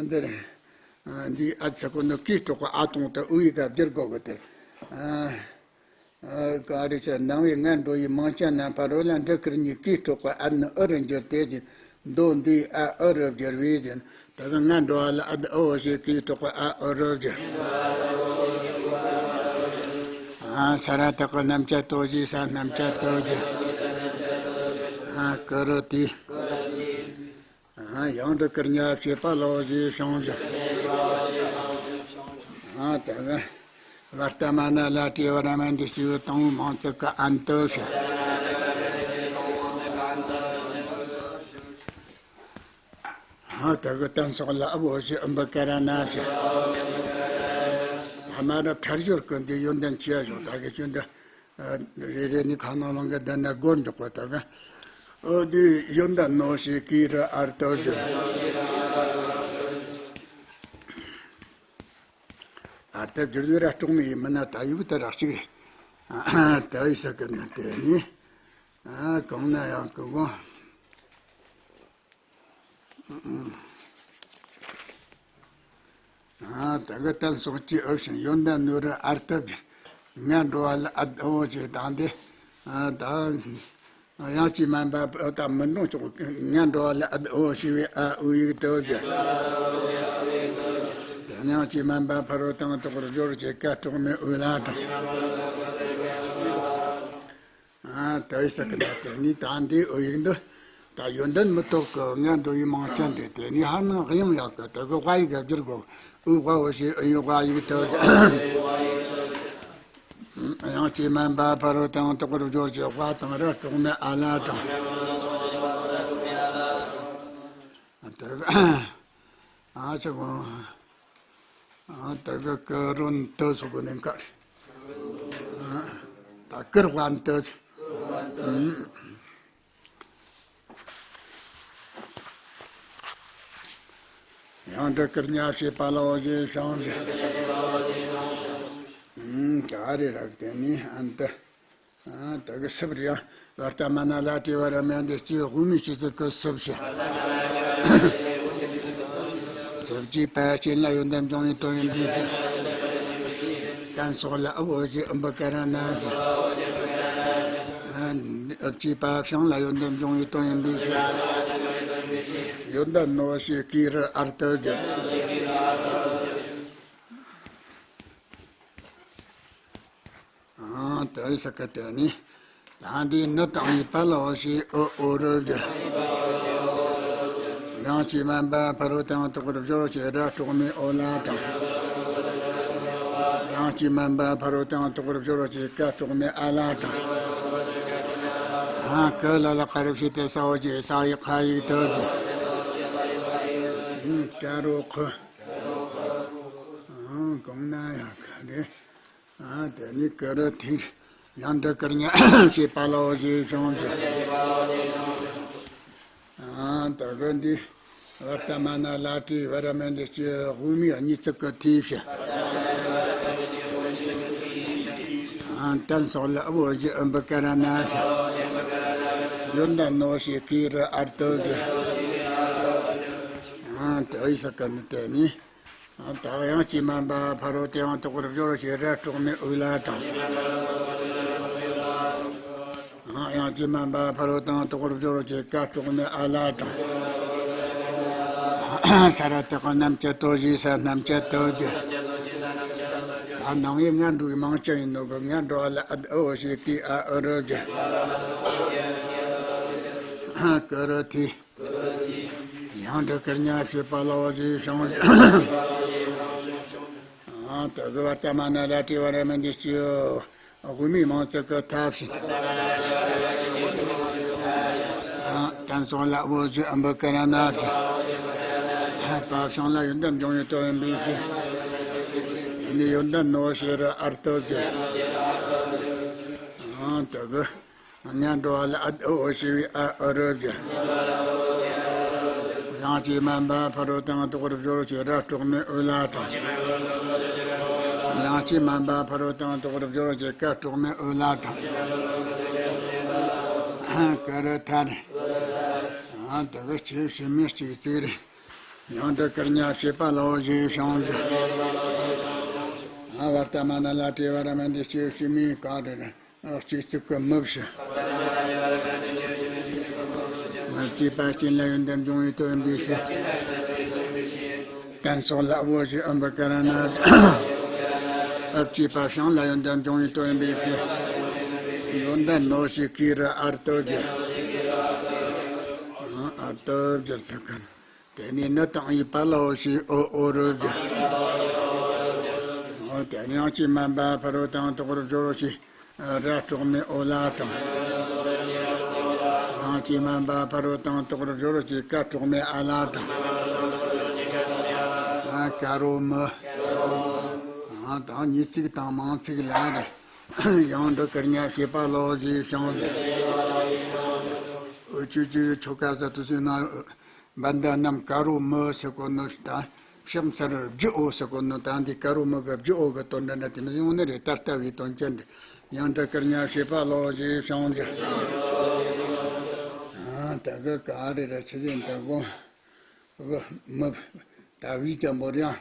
འདི་རེད། འདི་ཨ་ཚ་ཀོ་ནི་ཀིས་གྲོགས་པ་ཨ་དང་ད་ཨུ་ཡི་ག་བསྒྱུར་དགོས་གི་དེ། ག་རེ་ཆ་ནང་བའི་ངན་འགྲོ་ཡི་མིང་ཅན་རྣམས་ཕ་རོལ་ལ་འདི་ཀིར་ཉི་ཀིས་གྲོགས་པ་ཨ་ནི་ཨུ་རུ་འགྱུར་ཏེ་ཟེར། མདོ་འདི་ཨ་ཨུ་རུ་བསྒྱུར་བས་ཟིན། ད་གི་ང་འགྲོ་བ་ལ་ཨ་ཨོ་ཞེས་གིས་གྲོགས་པ་ཨ་ཨུ་རུ་བསྒྱུར། ཨ་ས་ར་བཏགས་སྐུ་རྣམ་བཅད་ཏོ་ཞེས་ས་རྣམ་བཅད་ཏོ་བསྒྱུར། ཨ་ཀུ་རུ་ཏི། ཨ་ཡང་འདི་སྐུ་བརྙ་བྱེད་པ་ལོ་ཞེས་བྱུང་ཞིང་། ཨ་ད་གི་བར་ཏ་མ་ན་ལ་ཏྲེ་བ་ར་མ་འདི་སྤྱི་བོ་དང་པོའི་མིང་ཚིག་གི་ཨན་ཏོ་ཞེས། ཨ་ད་གི་ཏན་སོགས་ལ་ཨ་བོ་ཞེས་ཨུམ་བུ་ཀ་ར་ན་ཞེས། ཨ་མ་ར་ཁྲར་སྦྱོར་སྐུ་འདི་ཡོན་ཏན་ཆེ་བ་ཞིག་ད་གི་ཆུ་འདི། རེ་རེ་ནི་ཁ་ནང་ལོང་གི་བསྡད་ན་སྒོར་འཇོག་པ་ད་གི། ཨོ་དེ་ཡོན་ཏན་ནོ་ཞེས་གིས་ར་ཨར་ཏོ་ཞེས། ཨར་ཏོ་བསྒྱུར་ཡོད་ར་གྲོགས་མེད་ཡིན་མིན་ན་ད་ཡུག་ད་ར་གཅིག་རེད། ད་ཡི་ས་གི་ནི་དེ་ནི། ཨ་གང་ན་ཡང་གི་གོ། ཨ་ད་གི་ཏན་སོགས་ཀྱིས་ཨུ་ཞིང་ཡོན་ཏན་ནོ་ར་ཨར་ཏོ་བསྒྱུར། ང་འགྲོ་བ་ལ་ཨ་ཨོ་ཞེས་དང་དེ། ཨ་ད། དབྱངས་ཀྱིས་དམན་པ་ཕ་རོ་ད་མི་འགྲོ་ཆོག་ང་འགྲོ་བ་ལ་ཨ་ཨོ་ཞེས་པའི་ཨ་ཨུ་ཡིག་ཏོ་བསྒྱུར། དབྱངས་ཀྱིས་དམན་པ་ཕ་རོ་དང་དོག་རུ་སྦྱོར་བྱེད་ཀ་གྲོགས་མེད་ཨུ་ལ་དང་། ཨ་ཏོ་ཡི་ས་གི་ན་དེ་ནི་ད་འདི་ཨུ་ཡིག་འདི་ད་ཡོན་ཏན་མི་རྟོགས་གི་ང་འགྲོ་བའི་མིང་ཅན་དེ་དེ་ནི་ཧ་ནང་གཡང་ཡག་གི་དེ་གི་ཝ་ཡིག་ག་བསྒྱུར་དགོས། ཨུ་ཝ་ཨོ་ཞེས་ཨུ་ཡི་ཝ་ཡིག་ཏོ་བསྒྱུར། དབྱངས་ཀྱིས་དམན་པ་ཕ་རོ་དང་དོག་རུ་སྦྱོར་བྱེད་ཝ་དང་ར་གྲོགས་མེད་ཨ་ལ་དང་། ཨ་ཅག་གོ། ཨ་ད་གི་ཀུ་རུ་ཏོ་སོགས་གོ་ནས་ཀ། ད་ཀུར་ཝ་ཏོ། ཡང་འདི་སྐུ་བརྙ་བྱེད་པ་ལོ་ཞེས་བྱུང་ཞིང་། ཨུམ་ག་རེ་རག་དེ་ནི་ཨན་ཏི། ཨ་ད་གི་སུབ་རེད་ཡ། བར་ཏ་མ་ན་ལ་ཏྲེ་བ་ར་མ་འདི་སྤྱི་དབུ་མའི་སྤྱི་ཚིག་གི་སུབ་ཞེས། སུབ་ཀྱི་པ་རྐྱེན་ལ་ཡོན་ཏན་འབྱུང་བའི་དོན་ཡིན་པའི་ཕྱིར། ཏན་སོགས་ལ་ཨུ་བོ་ཞེས་ཨུམ་བུ་ཀ་ར་ན་ཞེས། ཨུབ་ཀྱི་པ་བྱང་ལ་ཡོན་ཏན་འབྱུང་བའི་དོན་ཡིན་པའི་ཕྱིར། ཡོན་ཏན་ནོ་ཞེས་གིས་ར་ཨར་ཏོ་བསྒྱུར། ཨང་། དེ་ཡི་ས་ཀ་དེ་ནི། ད་འདི་ནི་དང་ཡི་པ་ལ་འོ་ཞེས་ཨོ་ཨོ་རུ་བསྒྱུར། དབྱངས་ཀྱིས་དམན་པ་ཕ་རོལ་ཏེའང་དོག་པར་སྦྱོར་བྱེད་ར་གྲོགས་མེད་ཨོ་ལ་དང་། དབྱངས་ཀྱིས་དམན་པ་ཕ་རོལ་ཏེའང་དོག་པར་སྦྱོར་བྱེད་ཀ་གྲོགས་མེད་ཨ་ལ་དང་། ཨང་། ཀུ་ལ་ལ་ཀ་རུ་ཕྱེད་དེ་ས་འོ་ཞེས་ས་ཡི་ཁ་ཡིག་ཏུ་བསྒྱུར། ཀ་རོ་ཁུ། ཨང་། གང་ན་ཡང་ཁ་རེ། ཨ་དེ་ནི་ཀུ་རུ་ཐིར། ཡང་འདི་སྐུ་བརྙ་བྱེད་པ་ལོ་ཞེས་བྱུང་ཞིང་། ཨ་ད་གི་འདི་བར་ཏ་མ་ན་ལ་ཏྲེ་བ་ར་མ་འདི་སྤྱི་དབུ་མའི་གཉིས་ཚིག་གི་ཐིར་ཞེས། ཨ་ཏན་སོགས་ལ་ཨུ་བོ་ཞེས་ཨུམ་བུ་ཀ་ར་ན་ཞེས། ཡོན་ཏན་ནོ་ཞེས་གིས་ར་ཨར་ཏོ་བསྒྱུར། ཨ་དེ་ཡི་ས་ཀ་ནི་དེ་ནི། ད་དབྱངས་ཀྱིས་དམན་པ་ཕ་རོལ་ཏེའང་དོག་པར་སྦྱོར་བྱེད་ར་གྲོགས་མེད་ཨུ་ལ་དང་། དབྱངས་ཀྱིས་དམན་པ་ཕ་རོལ་ཏེའང་དོག་པར་སྦྱོར་བྱེད་ཀ་གྲོགས་མེད་ཨ་ལ་དང་། ས་ར་བཏགས་སྐུ་རྣམ་བཅད་ཏོ་ཞེས་ས་རྣམ་བཅད་ཏོ་བསྒྱུར། ད་ནང་ཡི་ང་འགྲོ་བའི་མིང་ཅན་ཡིན་ནོ་གི་ང་འགྲོ་བ་ལ་ཨ་ཨོ་ཞེས་གིས་ཨ་ཨུ་རུ་བསྒྱུར། ཀུ་རུ་ཐི། ཡང་འདི་སྐུ་བརྙ་བྱེད་པ་ལོ་ཞེས་བྱུང་། ཨ་ད་གི་བར་ཏ་མ་ན་ལ་ཏྲེ་བ་ར་མ་འདི་སྤྱི་དབུ་མའི་མིང་ཚིག་གི་ཐ་བྱིན། ཨ་ཏན་སོགས་ལ་ཨུ་བོ་ཞེས་ཨུམ་བུ་ཀ་ར་ན་ཞེས། ཨ་པ་བྱང་ལ་ཡོན་ཏན་འབྱུང་བའི་དོན་ཡིན་པའི་ཕྱིར། དེ་ནི་ཡོན་ཏན་ནོ་ཞེས་ར་ཨར་ཏོ་བསྒྱུར། ཨ་ད་གི། ང་འགྲོ་བ་ལ་ཨ་ཨོ་ཞེས་པའི་ཨ་ཨུ་རུ་བསྒྱུར། དབྱངས་ཀྱིས་དམན་པ་ཕ་རོལ་ཏེའང་དོག་པར་སྦྱོར་བྱེད་ར་གྲོགས་མེད་ཨུ་ལ་དང་། དབྱངས་ཀྱིས་དམན་པ་ཕ་རོལ་ཏེའང་དོག་པར་སྦྱོར་བྱེད་ཀ་གྲོགས་མེད་ཨུ་ལ་དང་། ཀུ་རུ་ཐར། ཨ་ད་གི་སྤྱི་དབུ་མའི་སྤྱི་ཚིག་རེད། ཡང་འདི་སྐུ་བརྙ་བྱེད་པ་ལོ་ཞེས་བྱུང་ཞིང་། ཨ་བར་ཏ་མ་ན་ལ་ཏྲེ་བ་ར་མ་འདི་སྤྱི་དབུ་མའི་ག་རེ་རེད། གཅིག་ཙིག་གི་མི་བྱེད། བཅས་པ་སྤྱན་ལ་ཡོན་ཏན་འབྱུང་བའི་དོན་ཡིན་པའི་ཕྱིར། གཏན་སོགས་ལ་དབུ་བཞུགས་ཨུམ་བི་ཀ་ར་ཎ་ཞེས། བཅས་པ་བྱིངས་ལ་ཡོན་ཏན་འབྱུང་བའི་དོན་ཡིན་པའི་ཕྱིར། ཡོན་ཏན་ནོ་ཞེས་ཀྱི་རུ་ཨར་ཏོ་བརྒྱད། ཨར་ཏོ་བརྒྱད་ལ་ཁ་ན། དེ་ནས་ནི་དང་ཡི་པ་ལ་འོ་ཞེས་ཨོ་ཨོ་རུ་བརྒྱད། དེ་ནས་ཡང་ཅི་མན་པ་ཕ་རོལ་དང་དོག་རུ་སྦྱོར་ཞེས་ར་དྲུག་མའི་ཨོ་ལ་དང་། ཡང་ཅི་མན་པ་ཕ་རོལ་དང་དོག་རུ་སྦྱོར་ཞེས་ཀ་དྲུག་མའི་ཨ་ལ་དང་། ཀ་རོ་མི། དང་ཉིས་ཚིག་དང་མང་ཚིག་ལ་ཡང་འབྲུ་དཀར་ཉ་ཞེས་པ་ལོ་ཞེས་བྱུང་བས། འུ་ཆོས་ཀྱི་ཆོ་ག་ཟ་དུ་སུ་ན། བན་ད་ནམ་ཀ་རོ་མི་ཟེར་གོ་ནོ་དང་། ཕྱག་འཚལ་བརྒྱུད་འོ་ཟེར་གོ་ནོ་དང་། འདི་ཀ་རོ་མི་གི་བརྒྱུད་འོ་གི་དོན་འདྲ་འདྲ་དེ་མི་ཡོང་ནི་རེད། ད་ལྟ་བའི་དོན་ཅན་འདི་ཡང་འདྲ་ཀིར་ཉ་བྱེད་པ་ལོ་ཞེས་བྱུང་ཟེར། ཨ་ད་གི་ག་རེ་རེ་ཆི་ཟིན་ད་གོ་གི་མི་ད་བི་ཅམ་པོ་རེད།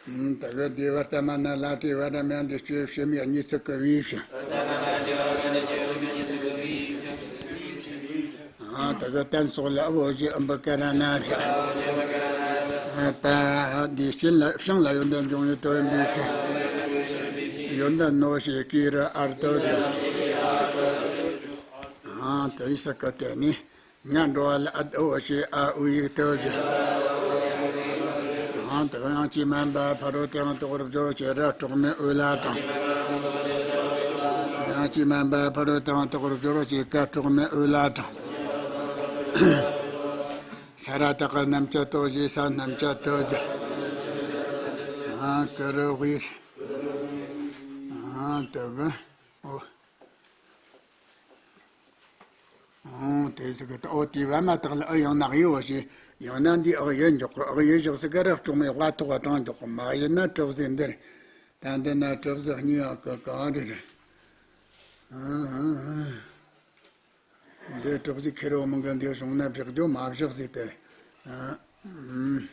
ཨ། ད་ག་དེ་བར་ལྟ་མ་ན་ལ་དེ་བར་མ་འདི་སྐྱེ་ཕྱི་མའི་གཉིས་ཚིག་གི་བི་ཞིང་། ད་ག་གཏན་སོགས་ལ་འོ་ཞེས་ཨུམ་བི་ཀ་ར་ཎ་ཞེས། པ་འདི་སྤྱན་ལ་བྱིངས་ལ་ཡོན་ཏན་འབྱུང་བའི་དོན་འདི་ཞེས། ཡོན་ཏན་ནོ་ཞེས་ཀྱི་རུ་ཨར་ཏོ་ཞེས། དེ་ཡི་ས་ཀ་དེ་ནི། ང་འགྲོ་བ་ལ་ཨ་འོ་ཞེས་ཨ་འུ་ཡིག་ཏོ་ཞེས། ཨང་དུ་ཡང་ཅི་མན་པ་ཕ་རོལ་ཏེའང་དོག་རུ་སྦྱོར་བྱེད་ར་དྲུག་མའི་འོད་ལ་དང་། ཡང་ཅི་མན་པ་ཕ་རོལ་ཏེའང་དོག་རུ་སྦྱོར་བྱེད་ཀ་དྲུག་མའི་འོད་ལ་དང་། ས་ར་བཏགས་ཀ་རྣམ་བཅད་ཏོ་ཞེས་ས་རྣམ་བཅད་ཏོ་ཞེས། ཨང་ཀི་རུ་དབུས། ཨང་དུ་གི་འོ། ཨོ་དེ་ཟེར་གི་ད། ཨོ་དེ་བ་མ་དག་ལ་ཨི་ཡང་ན་ཨི་འོ་ཞེས། ཡང་ན་འདི་ཨི་ཡི་འཇོག་གི། ཨི་ཡི་བཞག་ཟེར་གི་ར་གྲོག་མའི་དབ་ཐོག་བ་དྲང་འཇོག་གི། མ་ཡིན་ན་གྲུབ་ཟིན་འདིར། ད་འདི་ན་གྲུབ་ཟིན་གཉིས་ཡག་གི་གང་རེད། ཨ་ཨ་ཨ། འདི་གྲུབ་ཟིན་ཁེར་བོ་མིན་གི། འདི་བྱུང་ན་བཞག་རྒྱུ་མ་བཞག་ཟིན་ཏེ། ཨ་ཨ།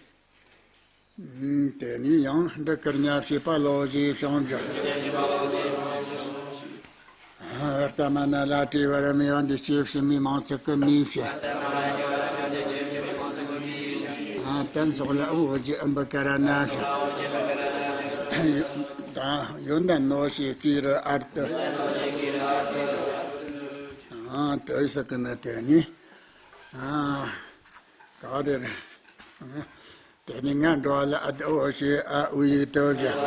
དེ་ནས་ཡང་འདི་ཀིར་ཉ་བྱེད་པ་ལོ་ཞེས་བྱུང་ཟེར། ཨ་ཧར་ཏ་མ་ན་ལ་དྲི་བར་མི་ཡང་འདི་སྐྱེ་ཕྱི་མའི་མང་ཚིག་གི་མིའི་ཕྱིར། ཨ་དན་སོགས་ལ་འུ་བོ་རྗེ་ཨུམ་བི་ཀ་ར་ཎ་ཞེས། དང་ཡོན་ཏན་ནོ་ཞེས་ཀྱི་རུ་ཨར་ཏུ། ཨ་དོ་ཡི་ས་ཀི་ན་དེ་ནི། ཨ་ག་རེ་རེད། དེ་ནི་ང་འགྲོ་བ་ལ་ཨ་འོ་ཞེས་ཨ་འུ་ཡིག་ཏོ་ཞེས།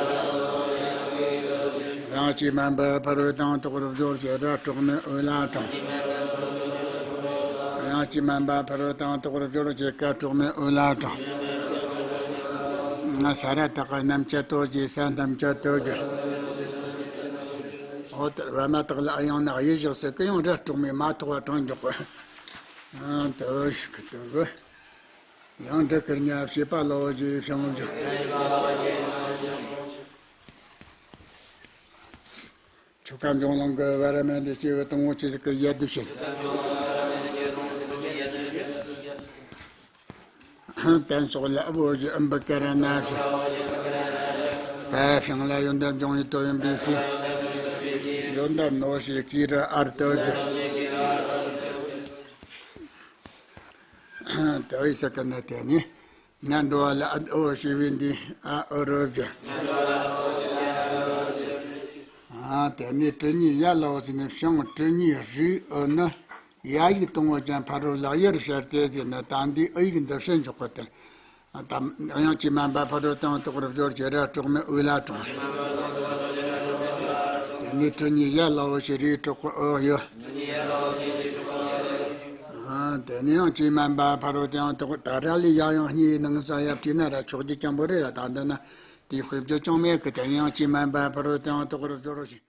ཡང་ཅི་མན་པ་ཕ་རོལ་དང་དོག་རུ་སྦྱོར་བྱེད་ར་གྲོག་མའི་འོད་ལ་དང་། ཡང་ཅི་མན་པ་ཕ་རོལ་དང་དོག་རུ་སྦྱོར་བྱེད་ཀ་གྲོག་མའི་འོད་ལ་དང་། ང་ས་ར་བཏགས་ཀ་རྣམ་བཅད་ཏོ་ཞེས་ས་རྣམ་བཅད་ཏོ་ཞེས། འོ་དེ་བ་མ་དག་ལ་ཨི་ཡང་ན་ཨི་བཞག་ཟེར་གི། ཡང་ར་གྲོག་མའི་མ་ཐོག་བ་དྲང་འཇོག་གི། ཨ་དོ་ཞིག་གི་དོ་གི། ཡང་འདི་ཀིར་ཉ་བྱེད་པ་ལོ་ཞེས་བྱུང་ཟེར། ཆོ་ག་འབྱུང་ལམ་གྱི་བར་མ་འདི་སྐྱེས་བུ་དང་པོ་ཆོས་ཀྱི་ཡ་དུ་བྱེད། གཏན་སོགས་ལ་འུ་བོ་རྗེ་ཨུམ་བི་ཀ་ར་ཎ་ཞེས། པ་བྱིངས་ལ་ཡོན་ཏན་འབྱུང་བའི་དོན་ཡིན་པའི་ཕྱིར། ཡོན་ཏན་ནོ་ཞེས་ཀྱི་རུ་ཨར་ཏོ་ཞེས། དོ་ཡི་ས་ཀི་ན་དེ་ནི། ང་འགྲོ་བ་ལ་ཨ་འོ་ཞེས་པའི་འདི་ཨ་འུ་རུ་བརྒྱ། ཨ་དེ་ནི་གྲུ་གཉིས་ཡ་ལ་འོ་ཟེར་ནས་བྱིངས་གྲུ་གཉིས་རིགས་འུ་ནི་ཡ་ཡིག་དང་པོ་ཅན་ཕ་རོལ་ལ་ཡར་བཤད་དེ་ཟེར་ན། ད་འདི་འུ་ཡིག་འདི་བཤད་འཇོག་པ་དེ། ད་ཡང་ཅི་མན་པ་ཕ་རོལ་དང་དོག་རུ་སྦྱོར་བྱེད་ར་གྲོག་མའི་འོད་ལ་དྲང་། དེ་ནི་གྲུ་གཉིས་ཡ་ལ་འོ་ཞེས་རིགས་དྲུག་གི་འུ་ཡོད། ཨ་དེ་ནི་ཡང་ཅི་མན་པ་ཕ་རོལ་དེའང་དོག་ད་ར་ལས་ཡ་ཡང་གཉིས་ནང་ས་ཡ་བྲིས་ན་ར་ཆོག་རྒྱུ་ཅང་པོ་རེད་ར། ད་འདི་ན་དེའི་དཔེ་བརྗོད་ཅང་མེད་གི། དེ་ཡང་ཅི་མན་པ་ཕ་རོལ་དེའང་དོག་རུ་སྦྱོར་ཞེས།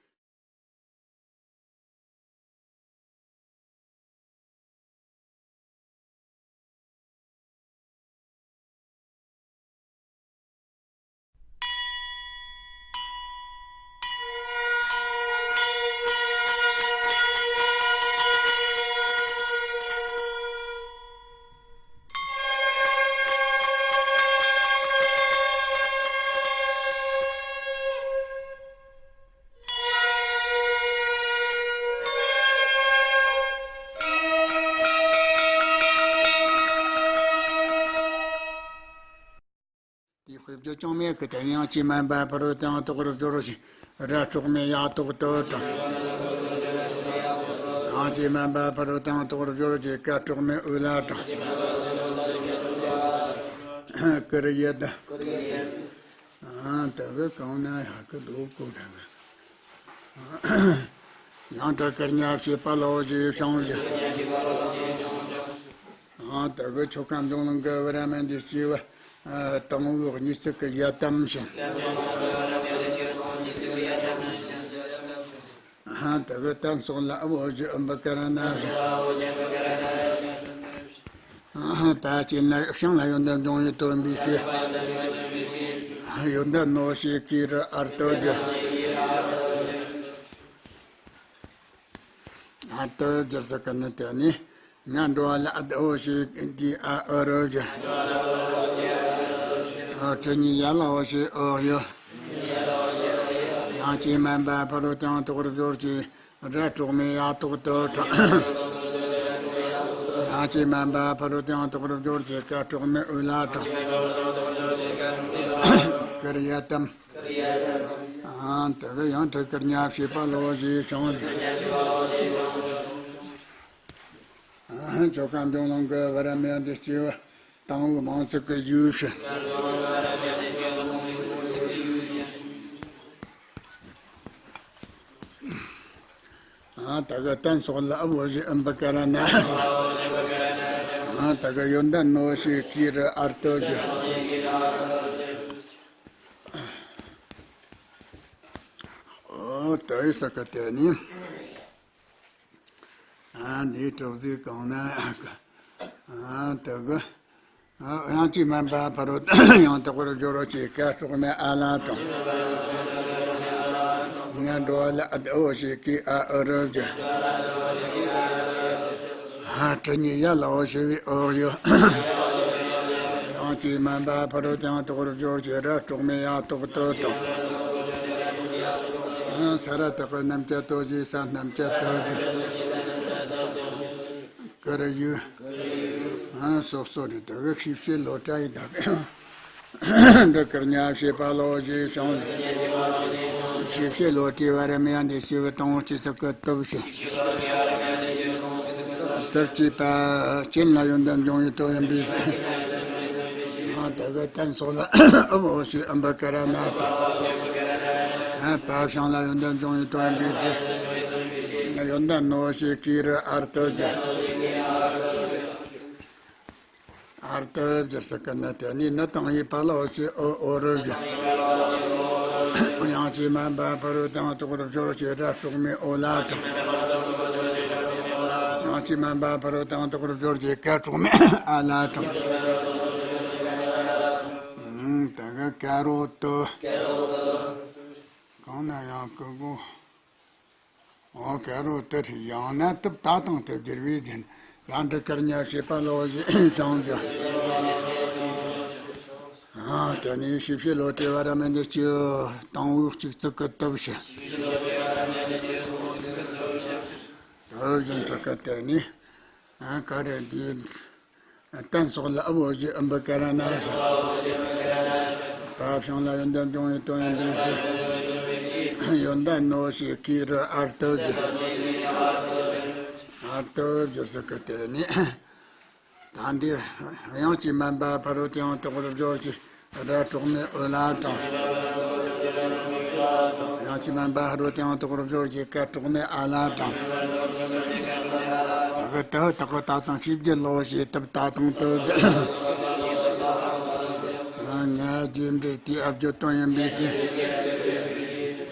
རྒྱུ་ཅང་མེད་ཀི་དེ། ཡང་ཅི་མན་པ་ཕ་རོལ་ཏུ་ཡང་དག་པར་སྦྱོར་ཞིང་ར་སྤྲོག་མེད་ཡ་ཐོག་ཏུ་དྲངས། ཡང་ཅི་མན་པ་ཕ་རོལ་ཏུ་ཡང་དག་པར་སྦྱོར་ཞིང་ཀ་སྤྲོག་མེད་དབུས་ལ་དྲངས། ཀུ་རུ་ཡེ་ཏ། ཨ་ད་གི་གང་ན་ཡ་གི་ལོ་ཀོ་ད་གི། ཡང་དག་གར་ཉ་བྱེད་པ་ལའོ་ཞེས་བྱང་ཞིང་། ཨ་ད་གི་ཆོ་ག་འབྱུང་ལུང་གི་བར་མ་འདི་སྐྱེ་བ། ཨ་དང་པོའི་གཉིས་བརྩེགས་ཀྱི་ཡ་དམ་ཞིང་། ཨ་ད་གི་རྟེན་སོགས་ལ་ཨ་བོ་ཞེས་ཨུམ་བི་ཀ་ར་ན་ཞིང་། ཨ་ད་ཅི་ན་ཤིང་ལ་ཡོན་ཏན་འབྱུང་བའི་དོན་པའི་ཕྱིར། ཡོན་ཏན་ནོ་ཞེས་ཀྱི་རུ་ཨར་ཏོ་རྒྱུ། ཨར་ཏོ་རྒྱུ་ཟེར་གི་ནི་དེ་ནི། ང་འགྲོ་བ་ལ་ཨ་ཏི་ཨོ་ཞེས་ཀྱི་ཨ་ཨོ་རོ་རྒྱུ། ཨོ་ཁྲི་གཉིས་ཡ་ལ་ཨོ་ཞེས་ཨོ་ཡོ། ཡང་ཅི་མན་པ་ཕ་རོལ་ཏུ་ཡང་དག་པར་སྦྱོར་ཞིང་ར་སྤྲོག་མེད་ཡ་ཐོག་ཏུ་དྲངས། ཡང་ཅི་མན་པ་ཕ་རོལ་ཏུ་ཡང་དག་པར་སྦྱོར་ཞིང་ཀ་སྤྲོག་མེད་དབུས་ལ་དྲངས། ཀུ་རུ་ཡེ་ཏམ། ཨ་དེ་གི་ཡང་དག་གར་ཉ་བྱེད་པ་ལའོ་ཞེས་བྱང་ཞིང་། ཨ་ཆོ་ག་འབྱུང་ལུང་གི་བར་མ་འདི་སྐྱེ་བ། དང་པོའི་མིང་ཚིག་གི་ཡུལ་ཕྱིར། ཨ་ད་གི་རྟེན་སོགས་ལ་ཨ་བོ་ཞེས་ཨུམ་བི་ཀ་ར་ན། ཨ་ད་གི་ཡོན་ཏན་ནོ་ཞེས་ཀྱི་རུ་ཨར་ཏོ་རྒྱུ། ཨོ་ད་ཡི་ས་ཀ་དེ་ནི། ཨ་འདིའི་གྲོགས་ཟིག་གང་ན། ཨ་ད་གི། ཨ་ཡང་ཅི་མན་པ་ཕ་རོལ་ཡང་དག་པར་སྦྱོར་བ་ཞེས་ཀ་སྤྲོག་མེད་ཨ་ལ་དྲངས། ང་འགྲོ་བ་ལ་ཨ་ཏི་ཨོ་ཞེས་ཀྱི་ཨ་ཨོ་རོ་རྒྱུ། ཨ་ཁྲི་གཉིས་ཡ་ལ་ཨོ་ཞེས་པའི་ཨོ་ཡོ། ཡང་ཅི་མན་པ་ཕ་རོལ་ཡང་དག་པར་སྦྱོར་ཞིང་ར་སྤྲོག་མེད་ཡ་ཐོག་ཏུ་དྲངས། ཨ་ས་ར་བཏགས་པའི་རྣམ་བཅད་ཏོ་ཞེས་ས་རྣམ་བཅད་ཏོ་རྒྱུ། ཀུ་རུ་ཡུ། ཨ་སོ་སོ་རེ་དག་གི་ཤེས་བྱའི་བློ་གྲྭ་ཡི་དག་འདི་ཀར་ཉ་བྱེད་པ་ལའོ་ཞེས་བྱང་། ཤེས་བྱའི་བློ་གྲྭའི་བར་མ་ཡ་འདི་སྐྱེ་བོ་དང་པོ་སྐྱེ་ས་ཀི་ཏོབ་ཞིང་། སྟོབས་བསྐྱེད་པ་ཅན་ལ་ཡོན་ཏན་འབྱུང་བའི་དོན་ཡིན་པས། ཨ་དེ་གི་རྟེན་སོགས་ལ་ཨུམ་ཨོ་ཞེས་ཨུམ་བི་ཀ་ར་ན། ཨ་བ་བྱང་ལ་ཡོན་ཏན་འབྱུང་བའི་དོན་ཡིན་པས། ཡོན་ཏན་ནོ་ཞེས་ཀྱི་རུ་ཨར་ཏོ་རྒྱུ། ཨར་ཏོ་རྒྱུ་ཟེར་གི་ནི་དེ་ནི་ནི་དང་པོའི་ཕ་ལའོ་ཞེས་ཨོ་ཨོ་རོ་རྒྱུ། ཡང་ཅི་མན་པ་ཕ་རོལ་ཡང་དག་པར་སྦྱོར་ཞིང་ར་སྤྲོག་མེད་ཨོ་ལ་དྲངས། ཡང་ཅི་མན་པ་ཕ་རོལ་ཡང་དག་པར་སྦྱོར་ཞིང་ཀ་སྤྲོག་མེད་ཨ་ལ་དྲངས། ཨུམ་ད་གི་ཀ་རོ་ཏོ། གང་ན་ཡང་ཀི་གོ། འོ་ཀ་རོ་ཏི། ཡང་ན་ཏུབ་ཏ་དང་ཏུ་བསྒྱུར་བའི་རྒྱན། ཡང་འདི་ཀར་ཉ་བྱེད་པ་ལའོ་ཞེས་བྱང་རྒྱུ། ཨ་དེ་ནི་ཤེས་བྱའི་བློ་གྲྭའི་བར་མ་འདི་སྐྱེ་བོ་དང་པོའི་གཅིག་བརྩེགས་ཀྱི་ཏོབ་ཞིང་། ཏོབ་ཞིང་ཚིག་གི་དེ་ནི། ཨ་ཀ་ར་འདི། རྟེན་སོགས་ལ་ཨ་བོ་ཞེས་ཨུམ་བི་ཀ་ར་ན་ཞིང་། བ་བྱང་ལ་ཡོན་ཏན་འབྱུང་བའི་དོན་ཡིན་པས། ཡོན་ཏན་ནོ་ཞེས་ཀྱི་རུ་ཨར་ཏོ་རྒྱུ། ཨར་ཏོ་རྒྱུ་ཟེར་གི་དེ་ནི། ད་འདི་ཡང་ཅི་མན་པ་ཕ་རོལ་ཡང་དག་པར་སྦྱོར་ཞིང་ར་སྤྲོག་མེད་ཨོ་ལ་དྲངས། ཡང་ཅི་མན་པ་ཕ་རོལ་ཡང་དག་པར་སྦྱོར་ཞིང་ཀ་སྤྲོག་མེད་ཨ་ལ་དྲངས། ད་གི་ཏུ་ཏག་གི་ཏ་དང་ཤེས་བྱའི་བློ་ཞེས་ཏུབ་ཏ་དང་ཏུ། ང་རྒྱུ་འབྲས་དེའི་ཨ་བརྗོད་དོན་ཡིན་པས་ཟེར། དེ་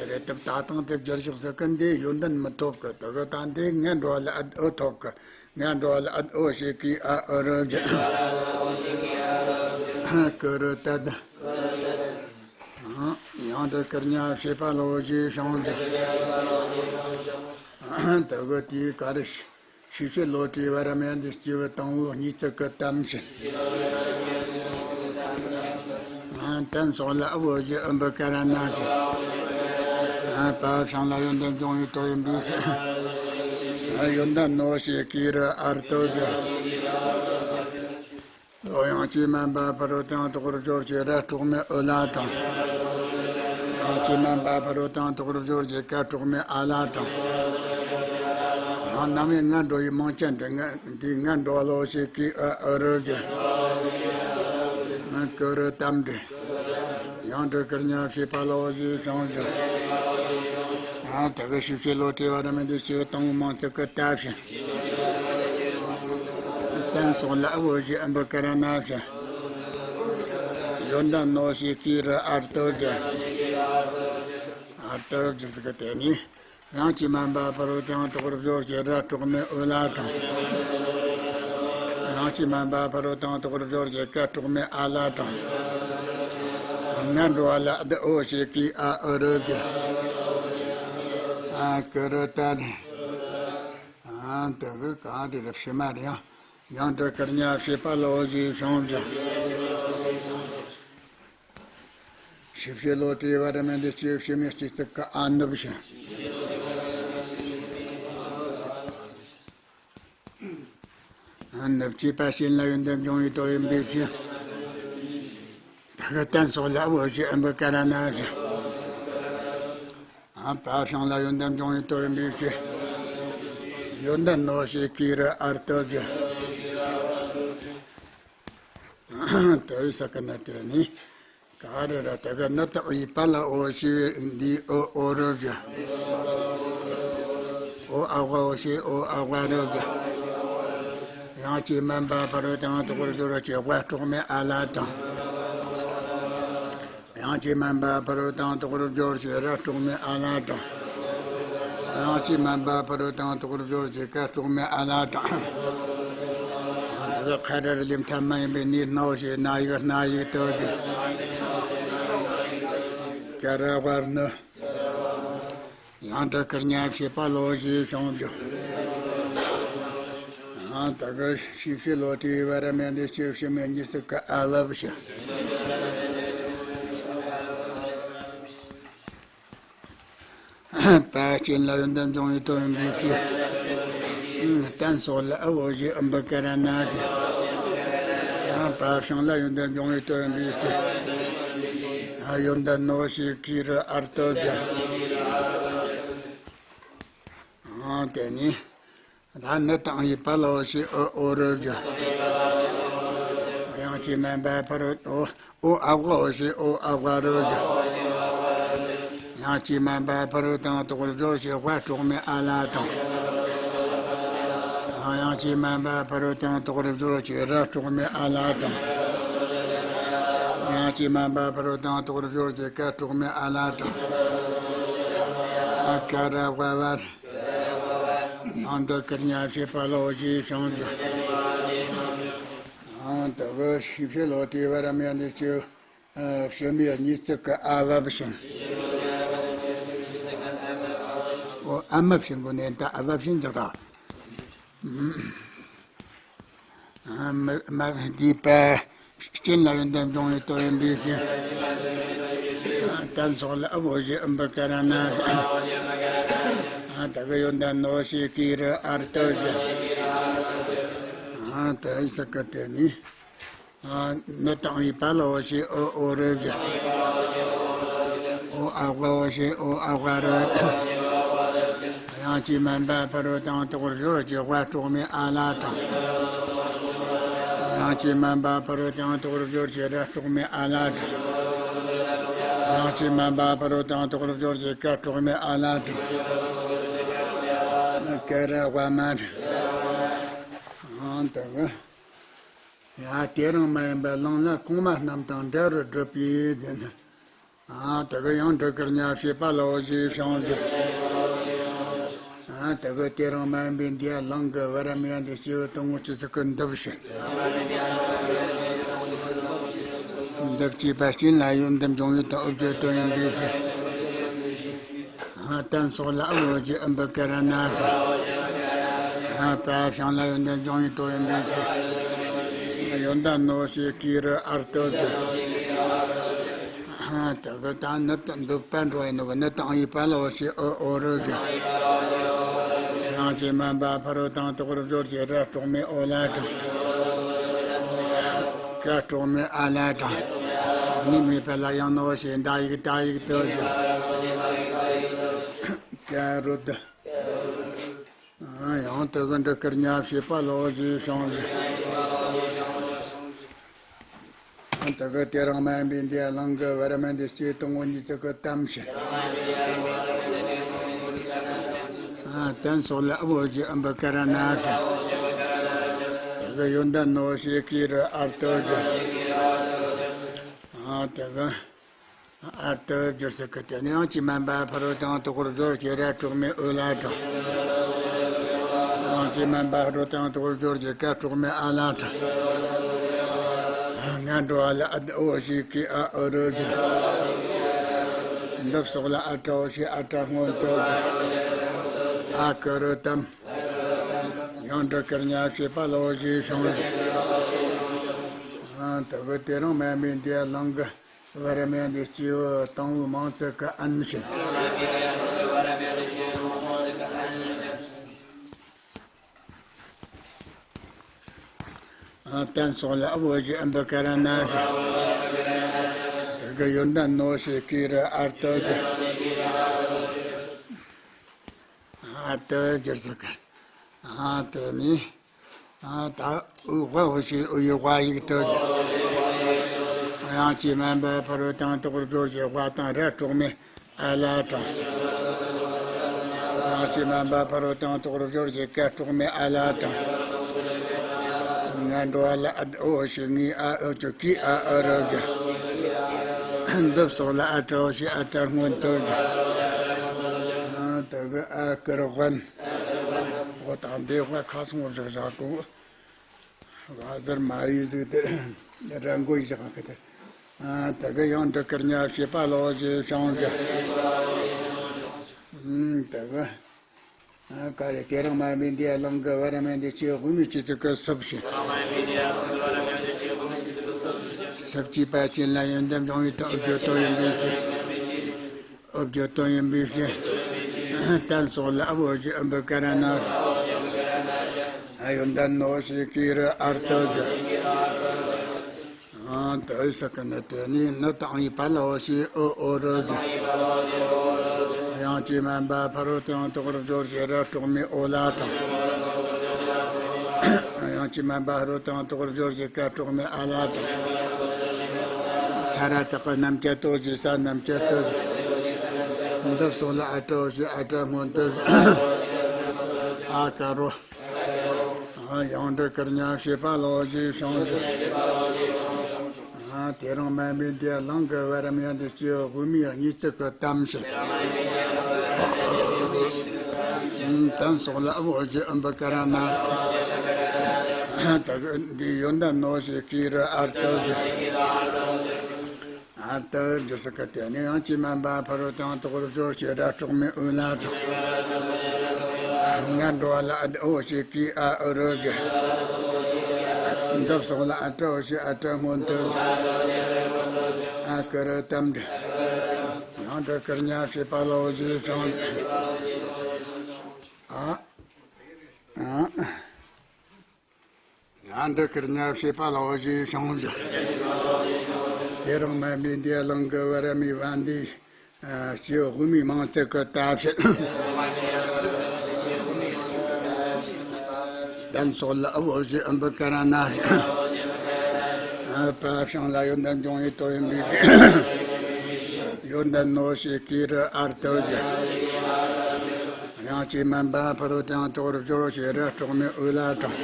རེད། ཏུབ་ཏ་དང་ཏུ་བསྒྱུར་བཞག་ཟེར་གི་འདི་ཡོན་ཏན་མི་ཐོབ་གི། ད་གི་ད་འདི་ང་འགྲོ་བ་ལ་ཨ་ཨོ་ཐོབ་གི། ང་འགྲོ་བ་ལ་ཨ་ཨོ་ཞེས་ཀྱི་ཨ་ཨོ་རོ་རྒྱུ། ཀུ་རུ་ཏ་ཏ། ཡང་དག་གར་ཉ་བྱེད་པ་ལའོ་ཞེས་བྱང་རྒྱུ། ད་གི་དེའི་ཀ་རུ་ཤེས་བྱའི་བློ་གྲྭའི་བར་མ་འདི་སྐྱེ་བོ་དང་པོའི་གཉིས་བརྩེགས་ཀྱི་ཏམ་ཞིང་། རྟེན་སོགས་ལ་ཨ་བོ་ཞེས་ཨུམ་བི་ཀ་ར་ན་ཞིང་། བ་བྱང་ལ་ཡོན་ཏན་འབྱུང་བའི་དོན་ཡིན་པས། ཡོན་ཏན་ནོ་ཞེས་ཀྱི་རུ་ཨར་ཏོ་རྒྱུ། དབྱངས་ཅན་མ་འབབ་ཕ་རོལ་ཏུ་ཡང་དོགས་པར་སྦྱོར་གྱི་ར་དྲུག་མའི་ཨུ་ལ་དང་། དབྱངས་ཅན་མ་འབབ་ཕ་རོལ་ཏུ་ཡང་དོགས་པར་སྦྱོར་གྱི་ཀ་དྲུག་མའི་ཨ་ལ་དང་། ཡང་ན་མོའི་ང་འགྲོ་ཡི་མིང་ཅན་འདི་ང་འདི་ང་འགྲོ་བ་ལོ་ཞེས་ཀྱི་ཨ་ཨུ་རུ་གི། ང་ཀུ་རུ་ཏམ་འདི། ཡང་འགྲོ་ཀུར་ཉ་ཕྱིས་པ་ལོ་ཞེས་བྱུང་ཞིང་། ཡང་དེ་གི་ཞིབ་བཤད་ལོ་དེ་བ་ར་མེ་འདི་ཞེས་དང་མང་ཚིག་གི་ལྟ་བཞིན། བསྟན་སོགས་ལ་འོ་ཞེས་ཨ་འབུ་ཀ་ར་ན་བཞིན། ཡོན་ཏན་ནོ་ཞེས་ཀྱི་རུ་ཨར་ཏོ་གི། ཨར་ཏོ་གི་ཟིག་གི་དེ་ནི། དབྱངས་ཅན་མ་འབབ་ཕ་རོལ་ཏུ་ཡང་དོགས་པར་སྦྱོར་གྱི་ར་དྲུག་མའི་ཨུ་ལ་དང་། དབྱངས་ཅན་མ་འབབ་ཕ་རོལ་ཏུ་ཡང་དོགས་པར་སྦྱོར་གྱི་ཀ་དྲུག་མའི་ཨ་ལ་དང་། ང་འགྲོ་བ་ལ་འདི་འོ་ཞེས་ཀྱི་ཨ་ཨུ་རུ་གི། ཨ་ཀུ་རུ་ཏ་ནི། ཨ་འདི་གི་གང་འདི་རབ་ཕྱི་མ་རེད་ཡང་། ཡང་འདི་ཀུར་ཉ་ཕྱིས་པ་ལ་འོ་ཞེས་བྱུང་ཞིང་། ཞིབ་བཤད་ལོ་དེ་བ་ར་མེ་འདི་སྐྱེ་ཕྱི་མའི་སྐྱེ་ཚིག་གི་ཨ་ནུབ་ཞིང་། ཨ་ནུབ་ཅེས་པ་ཞེས་ལ་ཡོན་ཏན་འབྱུང་བའི་དོན་ཡིན་པའི་ཕྱིར། ད་གི་བསྟན་སོགས་ལ་འོ་ཞེས་ཨ་འབུ་ཀ་ར་ན་ཞིང་། ཨ་པ་ཤང་ལ་ཡོན་ཏན་འབྱུང་བའི་དོན་ཡིན་པའི་ཕྱིར། ཡོན་ཏན་ནོ་ཞེས་ཀྱི་རུ་ཨར་ཏོ་གི། དེ་བས་ས་ཀ་ན་དེ་ནི། ག་རེ་ར་དེ་ག་ནི་དག་ཡིད་པ་ལ་འོ་ཞེས་འདི་འོ་འོ་རུ་གི། འོ་ཨ་ཝ་འོ་ཞེས་འོ་ཨ་ཝ་རུ་གི། དབྱངས་ཅན་མ་འབབ་ཕ་རོལ་ཏུ་ཡང་དོགས་པར་སྦྱོར་གྱི་ཝ་དྲུག་མའི་ཨ་ལ་དང་། དབྱངས་ཅན་མ་འབབ་ཕ་རོལ་ཏུ་ཡང་དོགས་པར་སྦྱོར་གྱི་ར་དྲུག་མའི་ཨ་ལ་དང་། དབྱངས་ཅན་མ་འབབ་ཕ་རོལ་ཏུ་ཡང་དོགས་པར་སྦྱོར་གྱི་ཀ་དྲུག་མའི་ཨ་ལ་དང་། དེ་ག་ཁ་ར་རི་ལི་མཐའ་མ་ཡིན་པའི་ནི་ནོ་ཞེས་ན་ཡིག་སྣ་ཡིག་ཏོ་ཞེས། ཀ་ར་ཝར་ནི། ཡང་འདི་ཀུར་ཉ་ཕྱིས་པ་ལོ་ཞེས་བྱུང་ཞིང་། ཡང་དེ་གི་ཞིབ་བཤད་ལོ་དེ་བ་ར་མེ་འདི་སྐྱེ་ཕྱི་མའི་གཉིས་ཚིག་གི་ཨ་ལ་བཞིན། པ་ཅན་ལ་ཡོན་ཏན་འབྱུང་བའི་དོན་ཡིན་པའི་ཕྱིར། བསྟན་སོགས་ལ་འོ་ཞེས་ཨ་འབུ་ཀ་ར་ན་གི། ཡང་པ་ཤང་ལ་ཡོན་ཏན་འབྱུང་བའི་དོན་ཡིན་པའི་ཕྱིར། ཡོན་ཏན་ནོ་ཞེས་ཀྱི་རུ་ཨར་ཏོ་གི། དེ་ནི། ད་ནི་དང་ཡིད་པ་ལ་འོ་ཞེས་འོ་འོ་རུ་གི། དབྱངས་ཅན་མ་འབབ་ཕ་རོལ་ཏུ་འོ་ཨ་ཝ་འོ་ཞེས་འོ་ཨ་ཝ་རུ་གི། དབྱངས་ཅན་མ་འབབ་ཕ་རོལ་ཏུ་ཡང་དོགས་པར་སྦྱོར་གྱི་ཝ་དྲུག་མའི་ཨ་ལ་དང་། དབྱངས་ཅན་མ་འབབ་ཕ་རོལ་ཏུ་ཡང་དོགས་པར་སྦྱོར་གྱི་ར་དྲུག་མའི་ཨ་ལ་དང་། དབྱངས་ཅན་མ་འབབ་ཕ་རོལ་ཏུ་ཡང་དོགས་པར་སྦྱོར་གྱི་ཀ་དྲུག་མའི་ཨ་ལ་དང་། ཨ་ཀ་ར་ཝ་ཝ། ཡང་འདི་ཀུར་ཉ་ཕྱིས་པ་ལོ་ཞེས་བྱུང་ཞིང་། ཡང་དེ་གི་ཞིབ་བཤད་ལོ་དེ་བ་ར་མེ་འདི་སྐྱེ་ཕྱི་མའི་གཉིས་ཚིག་གི་ཨ་ལ་བཞིན། འོ་ཨ་མ་བཞིན་གོ་ནས་ད་ཨ་ལ་བཞིན་ཟེར་ད། མ་མ་འདི་པ། སྤྱིར་ན་ཡོན་ཏན་འབྱུང་བའི་དོན་ཡིན་པའི་ཕྱིར། བསྟན་སོགས་ལ་འོ་ཞེས་ཨ་འབུ་ཀ་ར་ན། ད་གི་ཡོན་ཏན་ནོ་ཞེས་ཀྱི་རུ་ཨར་ཏོ་གི། ད་ཡི་ས་ཀ་དེ་ནི། ནི་དང་ཡིད་པ་ལ་འོ་ཞེས་འོ་འོ་རུ་གི། འོ་ཨ་ཝ་འོ་ཞེས་འོ་ཨ་ཝ་རུ། དབྱངས་ཅན་མ་འབབ་ཕ་རོལ་ཏུ་ཡང་དོགས་པར་སྦྱོར་གྱི་ཝ་དྲུག་མའི་ཨ་ལ་དང་། དབྱངས་ཅན་མ་འབབ་ཕ་རོལ་ཏུ་ཡང་དོགས་པར་སྦྱོར་གྱི་ར་དྲུག་མའི་ཨ་ལ་དང་། དབྱངས་ཅན་མ་འབབ་ཕ་རོལ་ཏུ་ཡང་དོགས་པར་སྦྱོར་གྱི་ཀ་དྲུག་མའི་ཨ་ལ་དང་། ཀ་ར་ཝ་མ་དང་། ཡང་དེ་རང་མ་ཡིན་པ་ལང་ལ་གོང་མ་རྣམས་དང་འདྲ་བར་སྒྲུབ་པའི་དེ་ནི། ཨ་དེ་གི་ཡང་འདི་ཀུར་ཉ་ཕྱིས་པ་ལ་འོ་ཞེས་བྱུང་ཞིང་། ཨ་དེ་གི་དེ་རང་མ་ཡིན་པའི་འདི་ཡ་ལང་གི་བ་ར་མེ་ཡ་འདི་སྐྱེ་བོ་དང་པོ་ཅི་ཚིག་གི་འདུབ་ཞིང་། འདུབ་ཅེས་པ་སྤྱིར་ན་ཡོན་ཏན་འབྱུང་བའི་དོན་འོ་བརྗོད་དོན་ཡིན་པའི་ཕྱིར། ཨ་བསྟན་སོགས་ལ་འོ་ཞེས་ཨ་འབུ་ཀ་ར་ན་གི། ཨ་པ་ཤང་ལ་ཡོན་ཏན་འབྱུང་བའི་དོན་ཡིན་པའི་ཕྱིར། ཡོན་ཏན་ནོ་ཞེས་ཀྱི་རུ་ཨར་ཏོ་གི། དེ་གི་ད་ནི་དང་འདུག་པ་འགྲོ་ཡིན་ནོ་གི་ནི་དང་ཡིད་པ་ལ་འོ་ཞེས་འོ་འོ་རུ་གི། དབྱངས་ཅན་མ་འབབ་ཕ་རོལ་ཏུ་ཡང་དོགས་པར་སྦྱོར་གྱི་ར་དྲུག་མའི་ཨོ་ལ་དང་། ཀ་གྲོགས་མེད་ཨ་ལ་དང་། ནི་མེད་པ་ལ་ཡང་ནོ་ཞེས་འདའ་ཡིག་ད་ཡིག་ཏུ་ཀ་རོ་ཏ། ཡང་དེ་གི་འབྲུ་དཀར་ཉ་བྱེད་པ་ལོ་ཞེས་བྱུང་ཞིང་། དེ་གི་དེ་རིང་སྨན་པའི་འདི་གླིང་གི་བར་མེད་འདི་སྐྱེས་དང་པོ་ཉིད་ཅིག་གི་གཏམ་བྱེད། དན་སོགས་ལ་བོ་ཞེས་ཨམ་བུ་ཀ་ར་ན་ཞེས། དེ་གི་ཡོན་ཏན་ནོ་ཞེས་ཀི་རུ་ཨར་ཏོ་ཞེས། དེ་གི་ཨ་ཏི་སྦྱོར་ས་ཀི་དེ་ནི་ཡང་ཅི་མན་པ་ཕ་རོལ་ཏུ་ཡང་དོ་ཀར་སྦྱོར་གྱི་ར་གྲོགས་མེད་འོད་ལ་དང་། ཡང་ཅི་མན་པ་ཕ་རོལ་ཏུ་ཡང་དོ་ཀར་སྦྱོར་གྱི་ཀ་གྲོགས་མེད་ཨ་ལ་དང་། ང་འགྲོ་བ་ལ་ཨ་འོ་ཞིག་གི་ཨ་ཨོ་རོ་གི། འདུབ་སོགས་ལ་ཨ་ཏྲ་འོ་ཞིག་ཨ་ཏྲ་སྔོན་དུ་གི། ཨ་ཀི་རུ་དམ། ཡང་འབྲུ་དཀར་ཉ་བྱེད་པ་ལོ་ཞེས་བྱུང་ཞིང་། དེ་གི་དེ་རིང་སྨན་པའི་འདི་གླིང་གི། བར་མེད་འདི་སྐྱེས་བུ་དང་པོའི་མིང་ཚིག་གི་ཨན་ཞིང་། དན་སོགས་ལ་བོ་ཞེས་ཨམ་བུ་ཀ་ར་ན་ཞེས། དེ་གི་ཡོན་ཏན་ནོ་ཞེས་ཀི་རུ་ཨར་ཏོ་ཞེས། ཨར་ཏོ་སྦྱོར་ས་ཀི། དེ་ནི། ད་འོ་ཞེས་འོ་ཡི་ཝ་ཡིག་ཏུ། ཡང་ཅི་མན་པ་ཕ་རོལ་ཏུ་ཡང་དོ་ཀར་སྦྱོར་གྱི་ཝ་དང་ར་གྲོགས་མེད་ཨ་ལ་དང་། ཡང་ཅི་མན་པ་ཕ་རོལ་ཏུ་ཡང་དོ་ཀར་སྦྱོར་གྱི་ཀ་གྲོགས་མེད་ཨ་ལ་དང་། ང་འགྲོ་བ་ལ་ཨ་འོ་ཞེས་ངི་ཨ་འོ་ཅོ་ཀི་ཨ་འོ་རོ་གི། འདུབ་སོགས་ལ་ཨ་ཏྲ་འོ་ཞེས་ཨ་ཏྲ་སྔོན་དུ་གི། དེ་གི་ཨ་ཀི་རུ་ཝན། འོ་ད་འདི་ཧོ་ཁ་སོང་རིག་ར་གོ། བ་ཟར་མ་ཡི་ཟིག་དེ་ར་མགོ་ཡི་ཞག་གི་དེ། དེ་གི་ཡང་འབྲུ་དཀར་ཉ་བྱེད་པ་ལོ་ཞེས་བྱུང་ཞིང་། དེ་གི་ཀ་རེ་དེ་རིང་སྨན་པའི་འདི་གླིང་གི་བར་མེད་འདི་སྐྱེས་དབུ་མའི་སྤྱི་གཙུག་གི་སུབ་ཞིང་། སུབ་ཀྱི་པ་ཅན་ལ་ཡོན་ཏན་སྦྱོང་བའི་དང་བརྗོད་དོ་ཡིན་པའི་ཕྱིར། འོ་བརྗོད་དོན་ཡིན་པའི་ཕྱིར། གཏན་སོགས་ལ་འོ་ཞེས་ཨམ་བུ་ཀ་ར་ན། ཡོན་ཏན་ནོ་ཞེས་ཀི་རུ་ཨར་ཏོ་ཞེས། དོ་ཡི་ས་ཀི་ནི་དེ་ནི་ནི་དང་ཡི་པ་ལ་འོ་ཞེས་འོ་འོ་རོ་ཞེས། ཡང་ཅི་མན་པ་ཕ་རོལ་ཏུ་ཡང་དོ་ཀར་སྦྱོར་གྱི་ར་གྲོགས་མེད་འོ་ལ་དང་། ཡང་ཅི་མན་པ་ཕ་རོལ་ཏུ་ཡང་དོ་ཀར་སྦྱོར་གྱི་ཀ་གྲོགས་མེད་ཨ་ལ་དང་། ས་ར་བཏགས་ཀི་རྣམ་བཅད་ཏོ་ཞེས་ས་རྣམ་བཅད་ཏོ་ཞེས། འདུབ་སོགས་ལ་ཨ་ཏྲ་འོ་ཞེས་ཨ་ཏྲ་སྔོན་དུ་ཨ་ཀ་རོ། ཡང་འབྲུ་དཀར་ཉ་བྱེད་པ་ལོ་ཞེས་བྱུང་ཞིང་། དེ་རིང་སྨན་པའི་འདི་གླིང་གི་བར་མེད་འདི་སྐྱེས་དབུ་མའི་གཉིས་བརྩེགས་ཀྱི་གཏམ་བྱེད། གཏན་སོགས་ལ་འོ་ཞེས་ཨམ་བུ་ཀ་ར་ན། དེ་གི་འདི་ཡོན་ཏན་ནོ་ཞེས་ཀི་རུ་ཨར་ཏོ་ཞེས། ཨ་ཏི་འདི་སུ་ཀ་དེ་ནི་ཡང་ཅི་མན་པ་ཕ་རོལ་ཏུ་ཡང་དོ་ཀར་སྦྱོར་གྱི་ར་གྲོགས་མེད་འོད་ལ་དང་། ང་འགྲོ་བ་ལ་ཨ་འོ་ཞེས་ཀི་ཨ་འོ་རོ་གི། འདུབ་སོགས་ལ་ཨ་ཏྲ་འོ་ཞེས་ཨ་ཏྲ་སྔོན་དུ་ཨ་ཀི་རུ་དམ་འདི། ཡང་འབྲུ་དཀར་ཉ་བྱེད་པ་ལོ་ཞེས་བྱུང་། ཨ་ཨ། ཡང་འབྲུ་དཀར་ཉ་བྱེད་པ་ལོ་ཞེས་བྱུང་ཞིང་། དེ་རིང་སྨན་པའི་འདི་གླིང་གི་བར་མེད་བ་འདི། སྐྱེས་དབུ་མའི་མིང་ཚིག་གི་གཏམ་བྱེད། གཏན་སོགས་ལ་འོ་ཞེས་ཨམ་བུ་ཀ་ར་ན། པ་ཤང་ལ་ཡོན་ཏན་འབྱུང་བའི་དོན་ཡིན་པའི་ཕྱིར། ཡོན་ཏན་ནོ་ཞེས་ཀི་རུ་ཨར་ཏོ་ཞེས། ཡང་ཅི་མན་པ་ཕ་རོལ་ཏུ་ཡང་དོ་ཀར་སྦྱོར་བྱེད་ར་གྲོགས་མེད་འོད་ལ་དང་།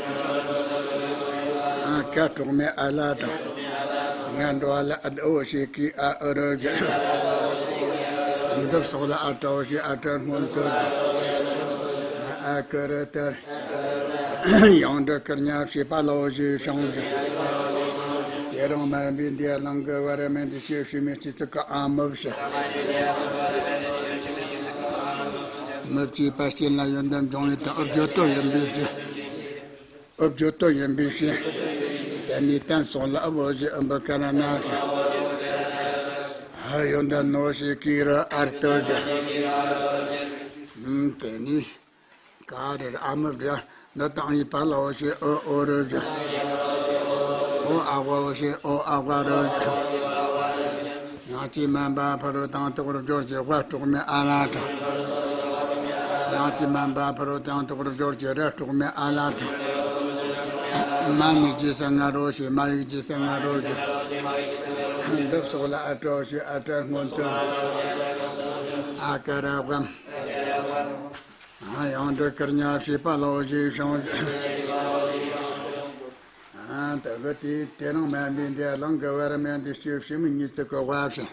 ཀ་གྲོགས་མེད་ཨ་ལ་དང་། ང་འགྲོ་བ་ལ་ཨ་འོ་ཞེས་ཀི་ཨ་འོ་རོ་གི། འདུབ་སོགས་ལ་ཨ་ཏྲ་འོ་ཞེས་ཨ་ཏྲ་སྔོན་དུ་ཨ་ཀི་རུ་ཏ། ཡང་འབྲུ་དཀར་ཉ་བྱེད་པ་ལོ་ཞེས་བྱུང་ཞིང་། དེ་རིང་སྨན་པའི་འདི་གླིང་གི་བར་མེད་འདི་སྐྱེས་དབུ་མའི་སྤྱི་གཙུག་གི་ཨ་མུབ་ཞེས། མུབ་ཀྱི་པ་ཅན་ལ་ཡོན་ཏན་འབྱུང་བའི་དང་བརྗོད་དོན་ཡིན་པའི་ཕྱིར། འོ་བརྗོད་དོན་ཡིན་པའི་ཕྱིར། དེ་ནི་གཏན་སོགས་ལ་འོ་ཞེས་ཨམ་བུ་ཀ་ར་ན་ཞེས། ཡོན་ཏན་ནོ་ཞེས་ཀི་རུ་ཨར་ཏོ་ཞེས། དེ་ནི། ག་རེ་རེད་ཨ་མུབ་རེད། འདི་དང་ཡི་པ་ལ་འོ་ཞེས་འོ་འོ་རོ་ཞེས། ཨོ་ཨ་ཝ་ཨོ་ཞེས་ཨོ་ཨ་ཝ་རོ། ཡང་ཅི་མན་པ་ཕ་རོལ་དང་དུ་བར་སྦྱོར་གྱི་ཝ་གྲོགས་མེད་ཨ་ལ་དང་། ཡང་ཅི་མན་པ་ཕ་རོལ་དང་དུ་བར་སྦྱོར་གྱི་ར་གྲོགས་མེད་ཨ་ལ་དང་། མ་ནི་ཇི་ས་ང་རོ་ཞེས་མ་ཡིག་ཇི་ས་ང་རོ་ཞེས། འདི་སོགས་ལ་ཨ་ཏྲ་ཨོ་ཞེས་ཨ་ཏྲ་སྔོན་དུ། ཨ་ཀ་ར་ཝམ། ཡང་འདི་ཀར་ཉ་ཞེས་པ་ལ་ཨོ་ཞེས་བྱུང་། ཨ་ད་གི་དེ་དེ་རང་མ་ཡིན་པའི་འདི་ལང་གི་བར་མ་ཡིན་འདི་སྐྱེ་བྱེད་མི་གཉིས་ཚིག་གི་བ་བྱིན།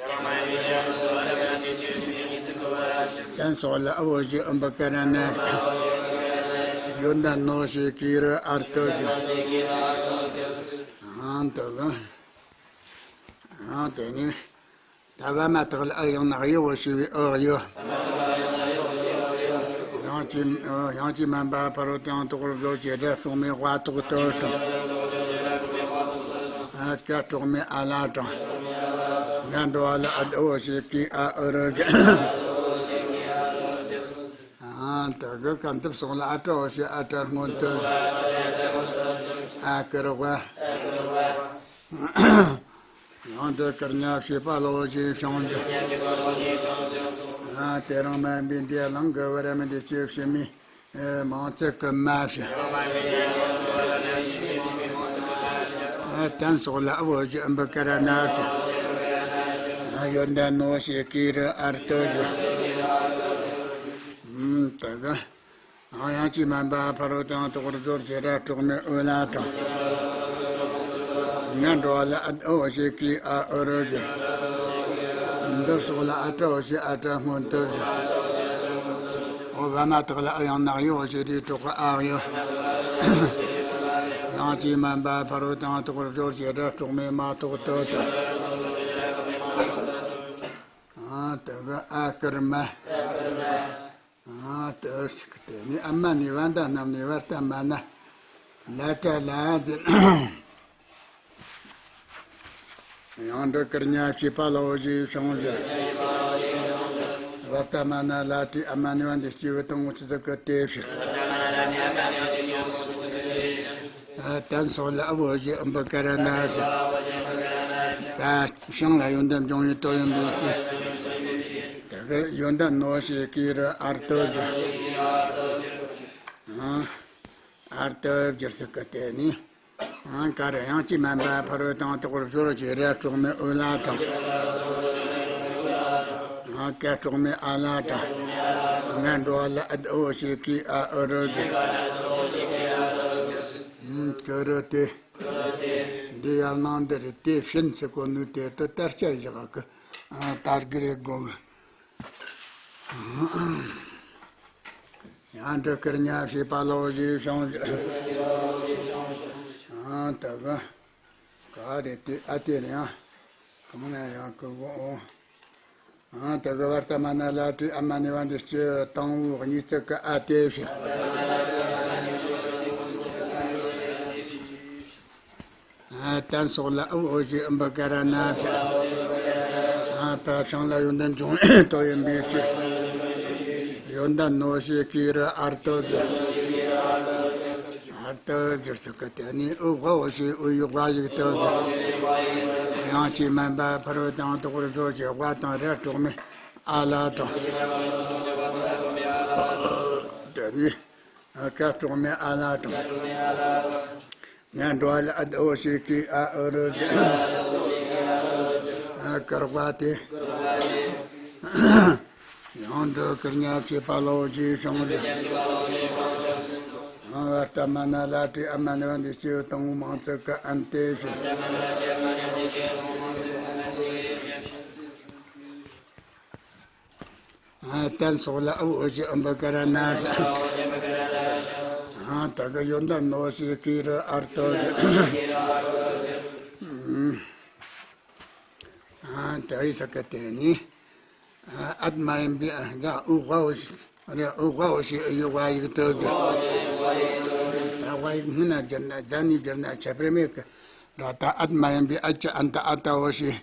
དན་སོགས་ལ་ཨ་བོ་ཞེས་ཨུམ་བུ་ཀ་ར་ན། ཡོན་ཏན་ནོ་ཞེས་ཀི་རུ་ཨར་ཏོ་ཞེས། ཨ་ད་གི། ཨ་དེ་ནི། ད་བ་མ་དག་ལ་ཨ་ཡང་ན་གཡོ་བོ་ཞེས་པའི་ཨོ་གཡོ། ཡང་ཅི་ཡང་ཅི་མན་པ་ཕ་རོལ་ཏུ་ཡང་དོག་རོ་བཟོ་བྱེད་སྒྲ་གྲོགས་མེད་དབའ་ཐོག་ཏུ་དང་། ཨ་ཀ་གྲོགས་མེད་ཨ་ལ་དང་། ང་འགྲོ་བ་ལ་ཨ་ད་འོ་ཞེས་ཀི་ཨ་ཨུ་རུ་གི། ཨ་ད་གི་ཀ་འདིབ་སོགས་ལ་ཨ་ཏྲ་འོ་ཞེས་ཨ་ཏྲ་སྔོན་དུ། ཨ་ཀི་རུ་དབའ། ཡང་འདི་ཀར་ཉ་ཞེས་པ་ལ་འོ་ཞེས་བྱུང་། ཨ་དེ་རང་མ་ཡིན་པའི་འདི་ལང་གི་བར་མི་འདི་སྐྱེ་བྱེད་མི་མང་ཚིག་གི་མ་ཞེས། ཨ་དན་སོགས་ལ་ཨ་བོ་ཞེས་ཨམ་བུ་ཀ་ར་ན་ཞེས། ཨ་ཡོན་ཏན་ནོ་ཞེས་ཀི་རུ་ཨར་ཏོ་ཞེས། ཨུམ་ད་གི། ཡང་ཡང་ཅི་མན་པ་ཕ་རོལ་ཏུ་ཡང་དོག་རོ་བཟོ་བྱེད་སྒྲ་གྲོགས་མེད་ཨུ་ལ་དང་། ང་འགྲོ་བ་ལ་ཨ་ཨོ་ཞེས་ཀི་ཨ་ཨུ་རུ་གི། འདིབ་སོགས་ལ་ཨ་ཏྲ་འོ་ཞེས་ཨ་ཏྲ་སྔོན་དུ་ཞེས། ཨོ་བ་མ་དག་ལ་ཨ་ཡང་ན་གཡོ་འོ་ཞེས་རི་གྲོགས་ཨ་གཡོ། ཡང་ཅི་མན་པ་ཕ་རོལ་ཏུ་ཡང་དོག་རོ་བཟོ་བྱེད་སྒྲ་གྲོགས་མེད་མ་ཐོག་ཏུ་དང་། ཨ་དེ་གི་ཨ་ཀར་མ། ཨ་ཏི་ཨུ་ཞིག་གི་དེ་ནི་ཨ་མ་ནི་བ་འདའ་རྣམས་ནི་བར་ཏ་མ་ན་ལ་ཏྲ་ལ་དེ། ཡང་འདི་ཀར་ཉ་ཞེས་པ་ལ་འོ་ཞེས་བྱུང་ཞེས། བར་ཏ་མ་ན་ལ་ཏྲི་ཨ་མ་ནི་བ་འདི་སྐྱེས་བུ་དང་འོ་ཚིག་གི་དེ་ཞིག་ཨ་དན་སོགས་ལ་ཨ་བོ་ཞེས་ཨམ་བུ་ཀ་ར་ན་ཞེས། ད་ཤིང་ལ་ཡོན་ཏན་འབྱུང་བའི་ཏོ་ཡོན་པའི་ཚེ། དེ་གི་ཡོན་ཏན་ནོ་ཞེས་ཀི་རུ་ཨར་ཏོ་ཞེས། ཨ་ཨར་ཏོ་སྦྱར་ས་གི་དེ་ནི། ཨ་ཀ་ར་ཡང་ཅི་མན་པ་ཕ་རོལ་ཏུ་ཡང་དོག་རོ་བཟོ་བྱེད་སྒྲ་གྲོགས་མེད་ཨུ་ལ་དང་། ཨ་ཀ་གྲོགས་མེད་ཨ་ལ་དང་། ང་འགྲོ་བ་ལ་ཨ་ད་འོ་ཞེས་ཀི་ཨ་ཨུ་རུ་གི། ཨུམ་ཀི་རུ་དེ། འདི་ཡར་ནང་འདི་རེད་དེ་ཕྱིན་ཚེ་གོ་ནུས་དེ་དུ་ལྟར་སྐྱ་བཞག་གི། ཨ་དར་གི་རེད་དགོངས། ཡང་འདི་ཀིར་ཉ་ཞེས་པ་ལོ་ཞེས་བྱུང་། ཨ་ད་ག་ག་རེད་དེ་ཨ་དེ་རེད་ཨ། གང་ན་ཡང་ཀི་གོ་འོ། ཨ་དེ་གི་བར་ཏ་མ་ན་ལ་ཏྲི་ཨ་མ་ནི་བ་འདི་སྤྱི་དང་བོ་གཉིས་ཚིག་གི་ཨ་དེ་ཞེས། ཨ་དན་སོགས་ལ་ཨུ་འོ་ཞེས་ཨུམ་བུ་ཀ་ར་ན་ཞེས། ཨ་ད་ཤིང་ལ་ཡོན་ཏན་འབྱུང་ཏོ་ཡོན་པའི་ཕྱིར། ཡོན་ཏན་ནོ་ཞེས་ཀི་རུ་ཨར་ཏོ་ཞེས། ཨར་ཏོ་སྦྱར་ས་གི་དེ་ནི་ཨུ་དབའ་འོ་ཞེས་ཨུ་ཡི་དབའ་ཡིག་ཏོ་ཞེས། ཡང་ཅི་མན་པ་ཕ་རོལ་ཏུ་ཡང་དོག་རོ་བཟོ་བྱེད་དབའ་དང་ར་གྲོགས་མེད་ཨ་ལ་དང་། དེ་ནི་ཀ་གྲོགས་མེད་ཨ་ལ་དང་། ང་འགྲོ་བ་ལ་ཨ་ད་འོ་ཞེས་ཀི་ཨ་ཨུ་རུ་ཟེར། ཨ་ཀར་བ་དེ། ཡང་འདི་ཀིར་ཉ་ཞེས་པ་ལོ་ཞེས་བྱུང་ཟེར། ཡང་བར་ཏ་མ་ན་ལ་ཏྲི་ཨ་མ་ནི་བ་འདི་སྐྱེ་བོ་དང་བོ་མང་ཚིག་གི་ཨན་ཏེ་ཞེས། ཨ་དན་སོགས་ལ་ཨུ་འོ་ཞེས་ཨུམ་བུ་ཀ་ར་ན་ཞེས། ཨ་ད་གི་ཡོན་ཏན་ནོ་ཞེས་ཀི་རུ་ཨར་ཏོ་ཞེས། ཨ་ད་ཡི་ས་གི་དེ་ནི། ཨ་ཨད་མ་ཡིན་པའི་ཨ་ད་ཨུ་དབའ་འོ་ཞེས་རེད། ཨུ་དབའ་འོ་ཞེས་ཨུ་ཡི་དབའ་ཡིག་ཏོ་གི། ད་དབའ་ཡིག་སྔོན་ན་སྦྱར་ན་རྫ་ནས་སྦྱར་ན་ཁྱད་པར་མེད་གི། ད་ད་ཨད་མ་ཡིན་པའི་ཨད་ཀྱི་ཨན་ད་ཨ་ད་འོ་ཞེས།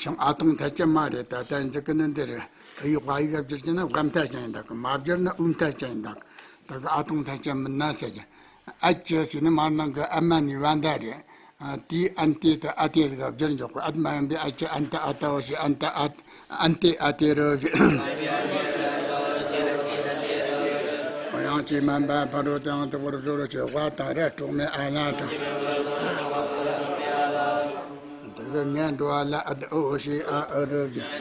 ཤིང་ཨ་ཐུང་ཐ་ཅི་མ་རེད། ད་ལྟ་འཇིག་གི་ནི་འདི་རེད། ཨུ་ཡི་དབའ་ཡིག་སྦྱར་གྱི་ན་དབའ་མཐའ་ཅན་ཡིན་ད་གི། མ་སྦྱར་ན་ཨུ་མཐའ་ཅན་ཡིན་ད་གི། ད་གི་ཨ་ཐུང་ཐ་ཅི་མིན་ན་ཟེར་གྱི། ཨ་ཅི་ཟེར་ནི་མར་ནང་གི་ཨ་མ་ནི་བ་འདའ་རེད། ཨ་ཏི་ཨན་ཏི་ཏ་ཨ་ཏི་ཟིག་ག་བསྒྱུར་འཇོག་གོ། ཨད་མ་ཡིན་པའི་ཨ་ཅི་ཨན་ཏ་ཨ་ཏ་འོ་ཞེས་ཨན་ཏ་ཨ་ཏི་ཨ་ཏི་རུ་ཞེས། དབྱངས་ཀྱིས་མ་འབབ་ཕ་རོལ་ཏུ་ཡང་དག་པར་སྦྱོར་ཞེས། ཝ་དང་ར་དྲུག་མའི་ཨ་ལ་དང་། དེ་གི་ངན་འགྲོ་བ་ལ་ཨད་འོ་ཞེས་ཨ་ཨུ་རུ་ཞེས།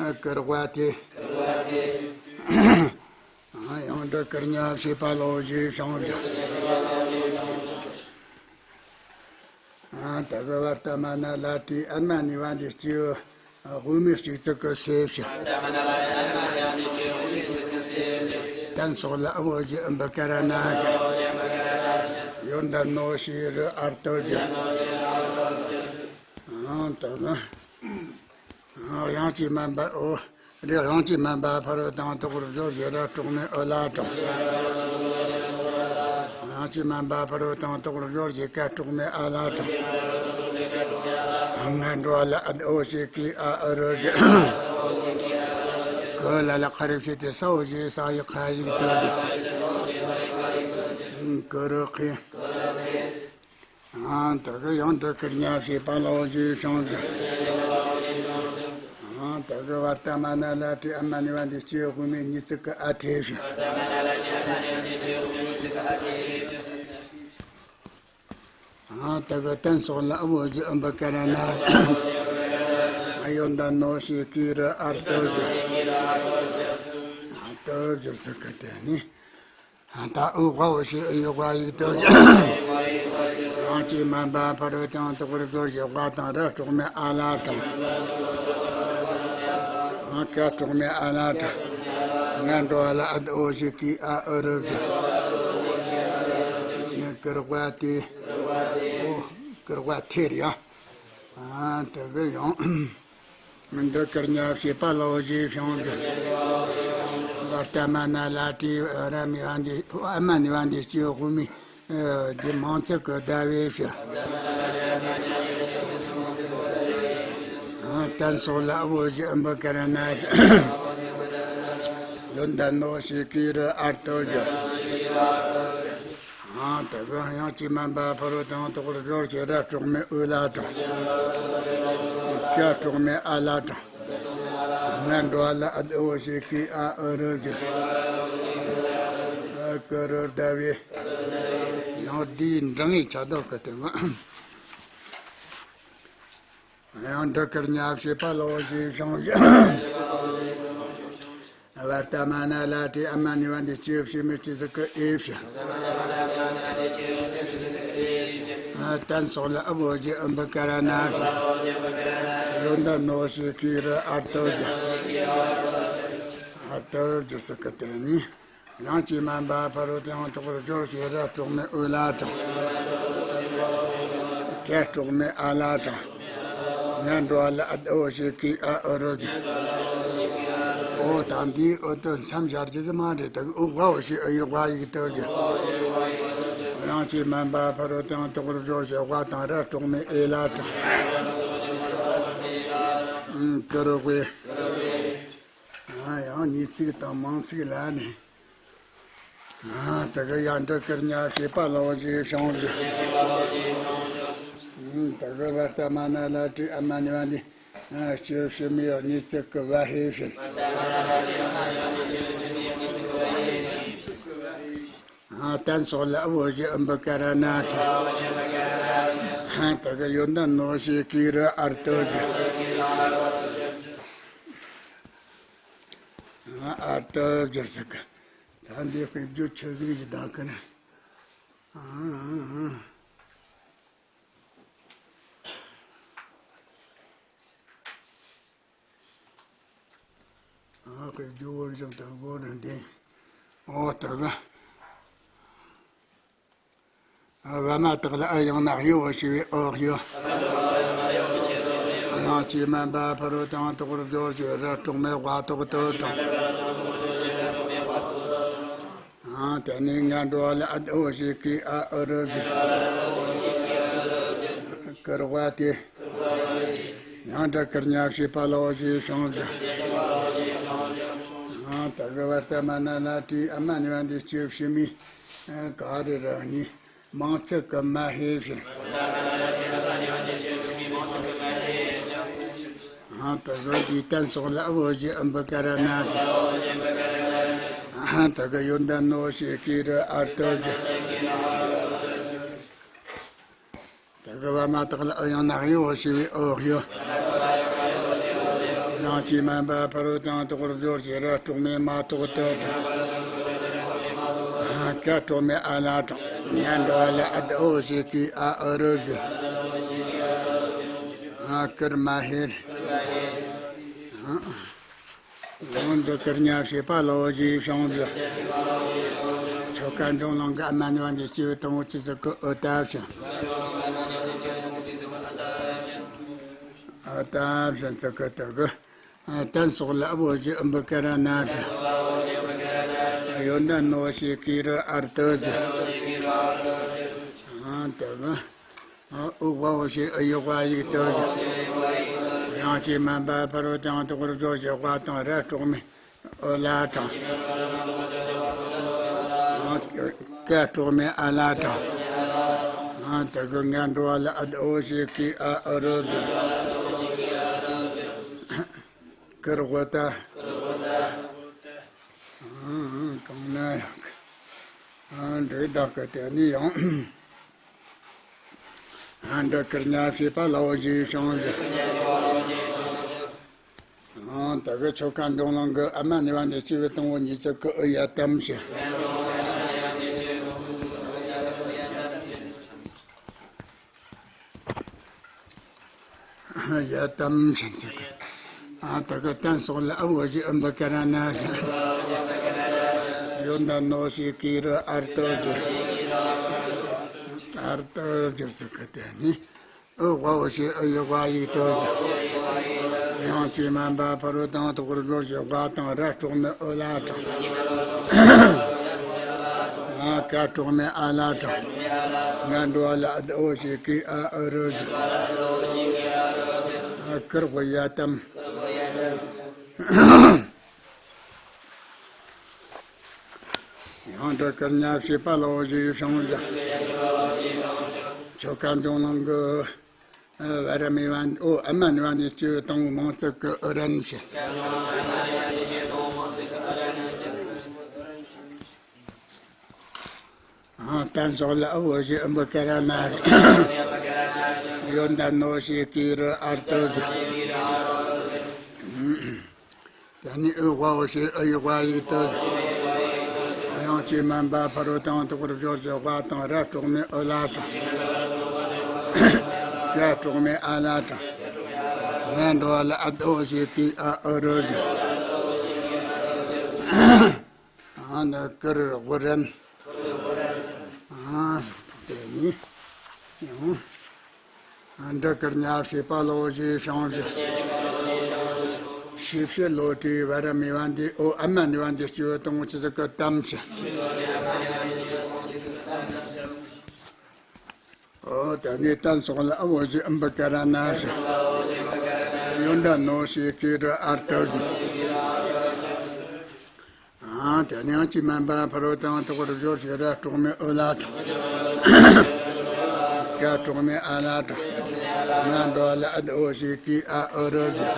ཨ་ཀུ་རུ་ཝ་ཏེ། ཡང་འདི་ཀུ་རུ་ཉ་ཕྱིས་པ་ལོ་ཞེས་བྱུང་ཞིང་། ཨ་ད་གི་བར་ཏ་མ་ན་ལ་ཏིའི་ཨན་མ་ནི་བ་འདི་སྐྱེས་བུ་དབུ་མའི་གཅིག་ཙིག་གི་སེ་བྱ། ཏན་སོགས་ལ་ཨ་བོ་ཞེས་ཨུ་འབུ་ཀ་ར་ན་ཞེས། ཡོན་ཏན་ནོ་ཞེས་རུ་ཨར་ཏོ་ཞེས། ཨ་ད་གི། དབྱངས་ཀྱིས་མ་འབབ་འོ། རེ་དབྱངས་ཀྱིས་མ་འབབ་ཕ་རོལ་ཏུ་ཡང་དག་པར་སྦྱོར་ཞེས་ར་དྲུག་མའི་ཨུ་ལ་དང་། དབྱངས་ཀྱིས་མ་འབབ་ཕ་རོལ་ཏུ་ཡང་དག་པར་སྦྱོར་ཞེས་ཀ་དྲུག་མའི་ཨ་ལ་དང་། ངན་འགྲོ་བ་ལ་ཨད་འོ་ཞེས་ཀི་ཨ་ཨུ་རུ་ཞེས། ཀུ་ལ་ལ་ཁ་རུ་ཕྱིས་ཏེ་ས་འོ་ཞེས་ས་ཡི་ཁ་ཡིག་ཏུ་ཀུ་རུ་ཁི། ཨ་ད་གི་ཡང་འདི་ཀུ་རུ་ཉ་ཕྱིས་པ་ལོ་ཞེས་བྱུང་ཞིང་། ཨ་ད་གི་བར་ཏ་མ་ན་ལ་ཏིའི་ཨན་མ་ནི་བ་འདི་སྐྱེས་བུ་དབུ་མའི་གཉིས་ཙིག་གི་ཨ་ཏི་ཞེས། ཨ་ད་གི་ཏན་སོགས་ལ་ཨ་བོ་ཞེས་ཨུ་འབུ་ཀ་ར་ན་ཞེས། ཡོན་ཏན་ནོ་ཞེས་ཀི་རུ་ཨར་ཏོ་ཞེས། ཨར་ཏོ་ཞེས་ཟེར་གི་དེ་ནི། ད་ཨུ་ཝ་འོ་ཞེས་ཨུ་ཡུ་ཝ་ཡིག་ཏུ། དབྱངས་ཀྱིས་མ་འབབ་ཕ་རོལ་ཏུ་ཡང་དག་པར་སྦྱོར་ཞེས། ཝ་དང་ར་དྲུག་མའི་ཨ་ལ་དང་། ཀ་དྲུག་མའི་ཨ་ལ་དང་། ངན་འགྲོ་བ་ལ་ཨད་འོ་ཞེས་ཀི་ཨ་ཨུ་རུ་ཞེས། ཀུ་རུ་ཝ་ཏེ། ཨོ་ཀུ་རུ་ཝ་ཐེ་རེད་ཡ། ཨ་དེ་གི་ཡང་། འདི་ཀུ་རུ་ཉ་ཕྱིས་པ་ལོ་ཞེས་བྱུང་ཞིང་། བར་ཏ་མ་ན་ལ་ཏིའི་ར་མི་བ་འདི་ཨན་མ་ནི་བ་འདི་སྐྱེས་བུ་དབུ་མའི་ཨ་འདི་མང་ཚིག་གི་ཟླ་བའི་ཕྱིར། ཨ་ཏན་སོགས་ལ་ཨ་བོ་ཞེས་ཨུ་འབུ་ཀ་ར་ན་ཞེས། ཡོན་ཏན་ནོ་ཞེས་ཀི་རུ་ཨར་ཏོ་ཞེས། ཨ་ད་གི་དབྱངས་ཀྱིས་མ་འབབ་ཕ་རོལ་ཏུ་ཡང་དག་པར་སྦྱོར་ཞེས་ར་དྲུག་མའི་ཨུ་ལ་དང་། ཀ་དྲུག་མའི་ཨ་ལ་དང་། ངན་འགྲོ་བ་ལ་ཨད་འོ་ཞེས་ཀི་ཨ་ཨུ་རུ་ཞེས། ཨ་ཀུ་རུ་ཟླ་བའི། ཡང་འདིའི་འབྲིང་བའི་ཆ་ལྡོག་གི་དེ་མ། ཡང་འདི་ཀུ་རུ་ཉ་ཕྱིས་པ་ལོ་ཞེས་བྱུང་ཞིང་། བར་ཏ་མ་ན་ལ་ཏིའི་ཨན་མ་ནི་བ་འདི་སྐྱེས་བུ་ཕྱི་མའི་གཅིག་ཙིག་གི་ཨེ་ཕྱིར། ཨ་ཏན་སོགས་ལ་ཨ་བོ་ཞེས་ཨུ་འབུ་ཀ་ར་ན་ཞེས། ཡོན་ཏན་ནོ་ཞེས་ཀི་རུ་ཨར་ཏོ་ཞེས། ཨར་ཏོ་ཞེས་ཟེར་གི་དེ་ནི། དབྱངས་ཀྱིས་མ་འབབ་ཕ་རོལ་ཏུ་ཡང་དག་པར་སྦྱོར་ཞེས་ར་དྲུག་མའི་ཨུ་ལ་དང་། ཀ་དྲུག་མའི་ཨ་ལ་དང་། ངན་འགྲོ་བ་ལ་ཨད་འོ་ཞེས་ཀི་ཨ་ཨུ་རུ་ཞེས། ཨོ་ད་འདིའི་ཨུ་ཏུ་མཚམས་སྦྱར་རྒྱུ་ཟིག་མ་རེད། ད་གི་ཨུ་ཝ་འོ་ཞེས་ཨུ་ཡུ་ཝ་ཡིག་ཏུ་ཞེས། དབྱངས་ཀྱིས་མ་འབབ་ཕ་རོལ་ཏུ་ཡང་དག་པར་སྦྱོར་ཞེས། ཝ་དང་ར་དྲུག་མའི་ཨེ་ལ་དང་། ཀུ་རུ་ཝེ། ཨ་ཡང་གཉིས་ཚིག་དང་མང་ཚིག་ལ་ནི། ཨ་ད་གི་ཡང་འདི་ཀུ་རུ་ཉ་ཕྱིས་པ་ལོ་ཞེས་བྱུང་ཞིང་། ཨ་ད་གི་བར་ཏ་མ་ན་ལ་ཏིའི་ཨན་མ་ནི་བ་འདི་ཨ་སྐྱེས་བུ་ཕྱི་མའི་གཉིས་ཙིག་གི་བ་ཧེ་ཕྱིར། ཨ་ཏན་སོགས་ལ་ཨ་བོ་ཞེས་ཨུ་འབུ་ཀ་ར་ན་ཞེས། ཨ་ད་གི་ཡོན་ཏན་ནོ་ཞེས་ཀི་རུ་ཨར་ཏོ་ཞེས། ཨར་ཏོ་ཞེས་ཟེར་གི། ད་འདི་དཔེ་བརྗོད་ཆི་ཟིག་ཡིན་ད་གི་ན། ཨ་ཨ་ཨ། ཨ་དཔེ་བརྗོད་བོར་བཞག་ད་བོར་འདི། ཨོ་ད་གི། ཨ་བ་མ་དག་ལ་ཨ་ཡང་ན་གཡོ་བ་ཞེས་པའི་ཨོ་གཡོ། དབྱངས་ཀྱིས་མ་འབབ་ཕ་རོལ་ཏུ་ཡང་དག་པར་སྦྱོར་ཞེས་ར་དྲུག་མའི་ཝ་དོག་ཏོ་དང་། ཨ་དེ་ནས་ངན་འགྲོ་བ་ལ་ཨ་འོ་ཞེས་ཀི་ཨ་ཨུ་རུ་ཞེས། ཀུ་རུ་ཝ་ཏེ། ཡང་འདི་ཀུ་རུ་ཉ་ཕྱིས་པ་ལོ་ཞེས་བྱུང་ཞིང་། ཨ་ད་གི་བར་ཏ་མ་ན་ལ་ཏིའི་ཨན་མ་ནི་བ་འདི་སྐྱེས་བུ་ཕྱི་མའི་ག་རེ་ར་ནི། མིང་ཚིག་གི་མ་ཧེ་ཞེས། ཨ་དེ་གི་འཇིག་རྟེན་སོགས་ལ་བོ་ཞེས་ཨུམ་བུ་ཀ་ར་ན་ཞེས། ཨ་དེ་གི་ཡོན་ཏན་ནོ་ཞེས་ཀི་རུ་ཨར་ཏོ་ཞེས། དེ་གི་བ་མ་དག་ལ་ཨུ་ཡང་ན་ཡོ་ཞེས་པའི་ཨོ་ཡོ། ཡང་ཅི་མན་པ་ཕ་རོལ་དང་དོག་རུ་སྦྱོར་ཞེས་ར་གྲོགས་མེད་མ་གཏོགས་ཏུ་དང་། ཀ་གྲོགས་མེད་ཨ་ལ་དང་། ཉན་འགྲོ་བ་ལ་ཨ་ད་ཨོ་ཞེས་ཀི་ཨ་ཨུ་རུ་ཞེས། ཀིར་མ་ཧེ། ཡང་འདི་ཀིར་ཉ་ཞེས་པ་ལའོ་ཞེས་བྱུང་ཞེས། ཆོ་ག་འབྱུང་ལོང་གི་ཨ་མ་ནི་བ་འདི་སྐྱེ་བོ་དང་པོ་ཅི་ཟིག་གི་ཨོ་ཏ་བྱ། ཨོ་ཏ་བྱ་ཚིག་གི་དུ་གི། ཏན་སོགས་ལ་བོ་ཞེས་ཨུམ་བུ་ཀ་ར་ན་ཞེས། ཡོན་ཏན་ནོ་ཞེས་ཀི་རུ་ཨར་ཏོ་ཞེས། དུ་གི། ཨུ་ཝ་འོ་ཞེས་ཨུ་ཡོག་པ་ཡིག་ཏོ་ཞེས། ཡང་ཅི་མན་པ་ཕ་རོལ་དང་དོག་རུ་སྦྱོར་ཞེས་ཝ་དང་ར་གྲོགས་མེད་ཨོ་ལ་དང་། ཀ་གྲོགས་མེད་ཨ་ལ་དང་། དེ་གི་ང་འགྲོ་བ་ལ་ཨ་ད་ཨོ་ཞེས་ཀི་ཨ་ཨུ་རུ་ཞེས། ཀིར་ཝ་ཏ། གང་ན་ཡང་། འདྲེ་དག་གི་དེ་ནི་ཡང་། འདི་ཀིར་ཉ་ཞེས་པ་ལའོ་ཞེས་བྱུང་ཞེས། ད་གི་ཆོ་ག་འབྱུང་ལོང་གི་ཨ་མ་ནི་བ་འདི་སྐྱེ་བོ་དང་པོ་ཉིད་ཅིག་གི་ཨུ་ཡ་ཏམ་ཞེས། ཡ་ཏམ་ཞེས་བྱ་གི། ཨ་ད་གི་ཏན་སོགས་ལ་ཨ་བོ་ཞེས་ཨུམ་བུ་ཀ་ར་ན་ཞེས། ཡོན་ཏན་ནོ་ཞེས་ཀི་རུ་ཨར་ཏོ་ཞེས། ཨར་ཏོ་ཞེས་ཟེར་གི་དེ་ནི། ཨུ་ཝ་འོ་ཞེས་ཨུ་ཡོག་པ་ཡིག་ཏོ་ཞེས། ཡང་ཅི་མན་པ་ཕ་རོལ་དང་དོག་རུ་སྦྱོར་ཞེས་ཝ་དང་ར་གྲོགས་མེད་ཨོ་ལ་དང་། ཨ་ཀ་གྲོགས་མེད་ཨ་ལ་དང་། ང་འགྲོ་བ་ལ་ཨ་ད་ཨོ་ཞེས་ཀི་ཨ་ཨུ་རུ་ཞེས། ཨ་ཀིར་ཝ་ཡ་ཏམ། ཡང་འདི་ཀིར་ཉ་ཞེས་པ་ལའོ་ཞེས་བྱུང་ཞེས། ཆོ་ག་འབྱུང་ལོང་གི་ཨ་བ་ར་མི་བ་འདི་ཨོ་ཨ་མ་ནི་བ་འདི་སྐྱེ་བོ་དང་པོ་མིང་ཚིག་གི་ཨུ་རན་ཞེས། ཏན་སོགས་ལ་ཨ་བོ་ཞེས་ཨུམ་བུ་ཀ་ར་ན་ཞེས། ཡོན་ཏན་ནོ་ཞེས་ཀི་རུ་ཨར་ཏོ་ཞེས། དེ་ནི་ཨུ་ཝ་འོ་ཞེས་ཨུ་ཡོག་པ་ཡིག་ཏོ་ཞེས། ཡང་ཅི་མན་པ་ཕ་རོལ་དང་དོག་རུ་སྦྱོར་ཞེས་ཝ་དང་ར་གྲོགས་མེད་ཨོ་ལ་དང་། ཀ་གྲོགས་མེད་ཨ་ལ་དང་། ང་འགྲོ་བ་ལ་ཨ་ད་ཨོ་ཞེས་ཀི་ཨ་ཨུ་རུ་ཞེས། ཨ་ནི་ཀིར་ཝུ་རན། ཨ་དེ་ནི་ཡང་། འདི་ཀིར་ཉ་ཞེས་པ་ལའོ་ཞེས་བྱུང་ཞེས། ཤེས་བྱའི་བློ་གྲོས་བ་ར་མི་བ་འདི་ཨོ་ཨ་མ་ནི་བ་འདི་སྐྱེ་བོ་དང་པོ་ཅི་ཟིག་གི་ཏམ་ཞེས། ཨོ་དེ་ནི་ཏན་སོགས་ལ་ཨ་བོ་ཞེས་ཨུམ་བུ་ཀ་ར་ན་ཞེས། ཡོན་ཏན་ནོ་ཞེས་ཀི་རུ་ཨར་ཏོ་ཞེས། ཨ་དེ་ནི་ཡང་ཅི་མན་པ་ཕ་རོལ་དང་དོག་རུ་སྦྱོར་ཞེས་ར་གྲོགས་མེད་ཨོ་ལ་དང་། ཀ་གྲོགས་མེད་ཨ་ལ་དང་། ང་འགྲོ་བ་ལ་ཨ་ད་ཨོ་ཞེས་ཀི་ཨ་ཨུ་རུ་ཞེས།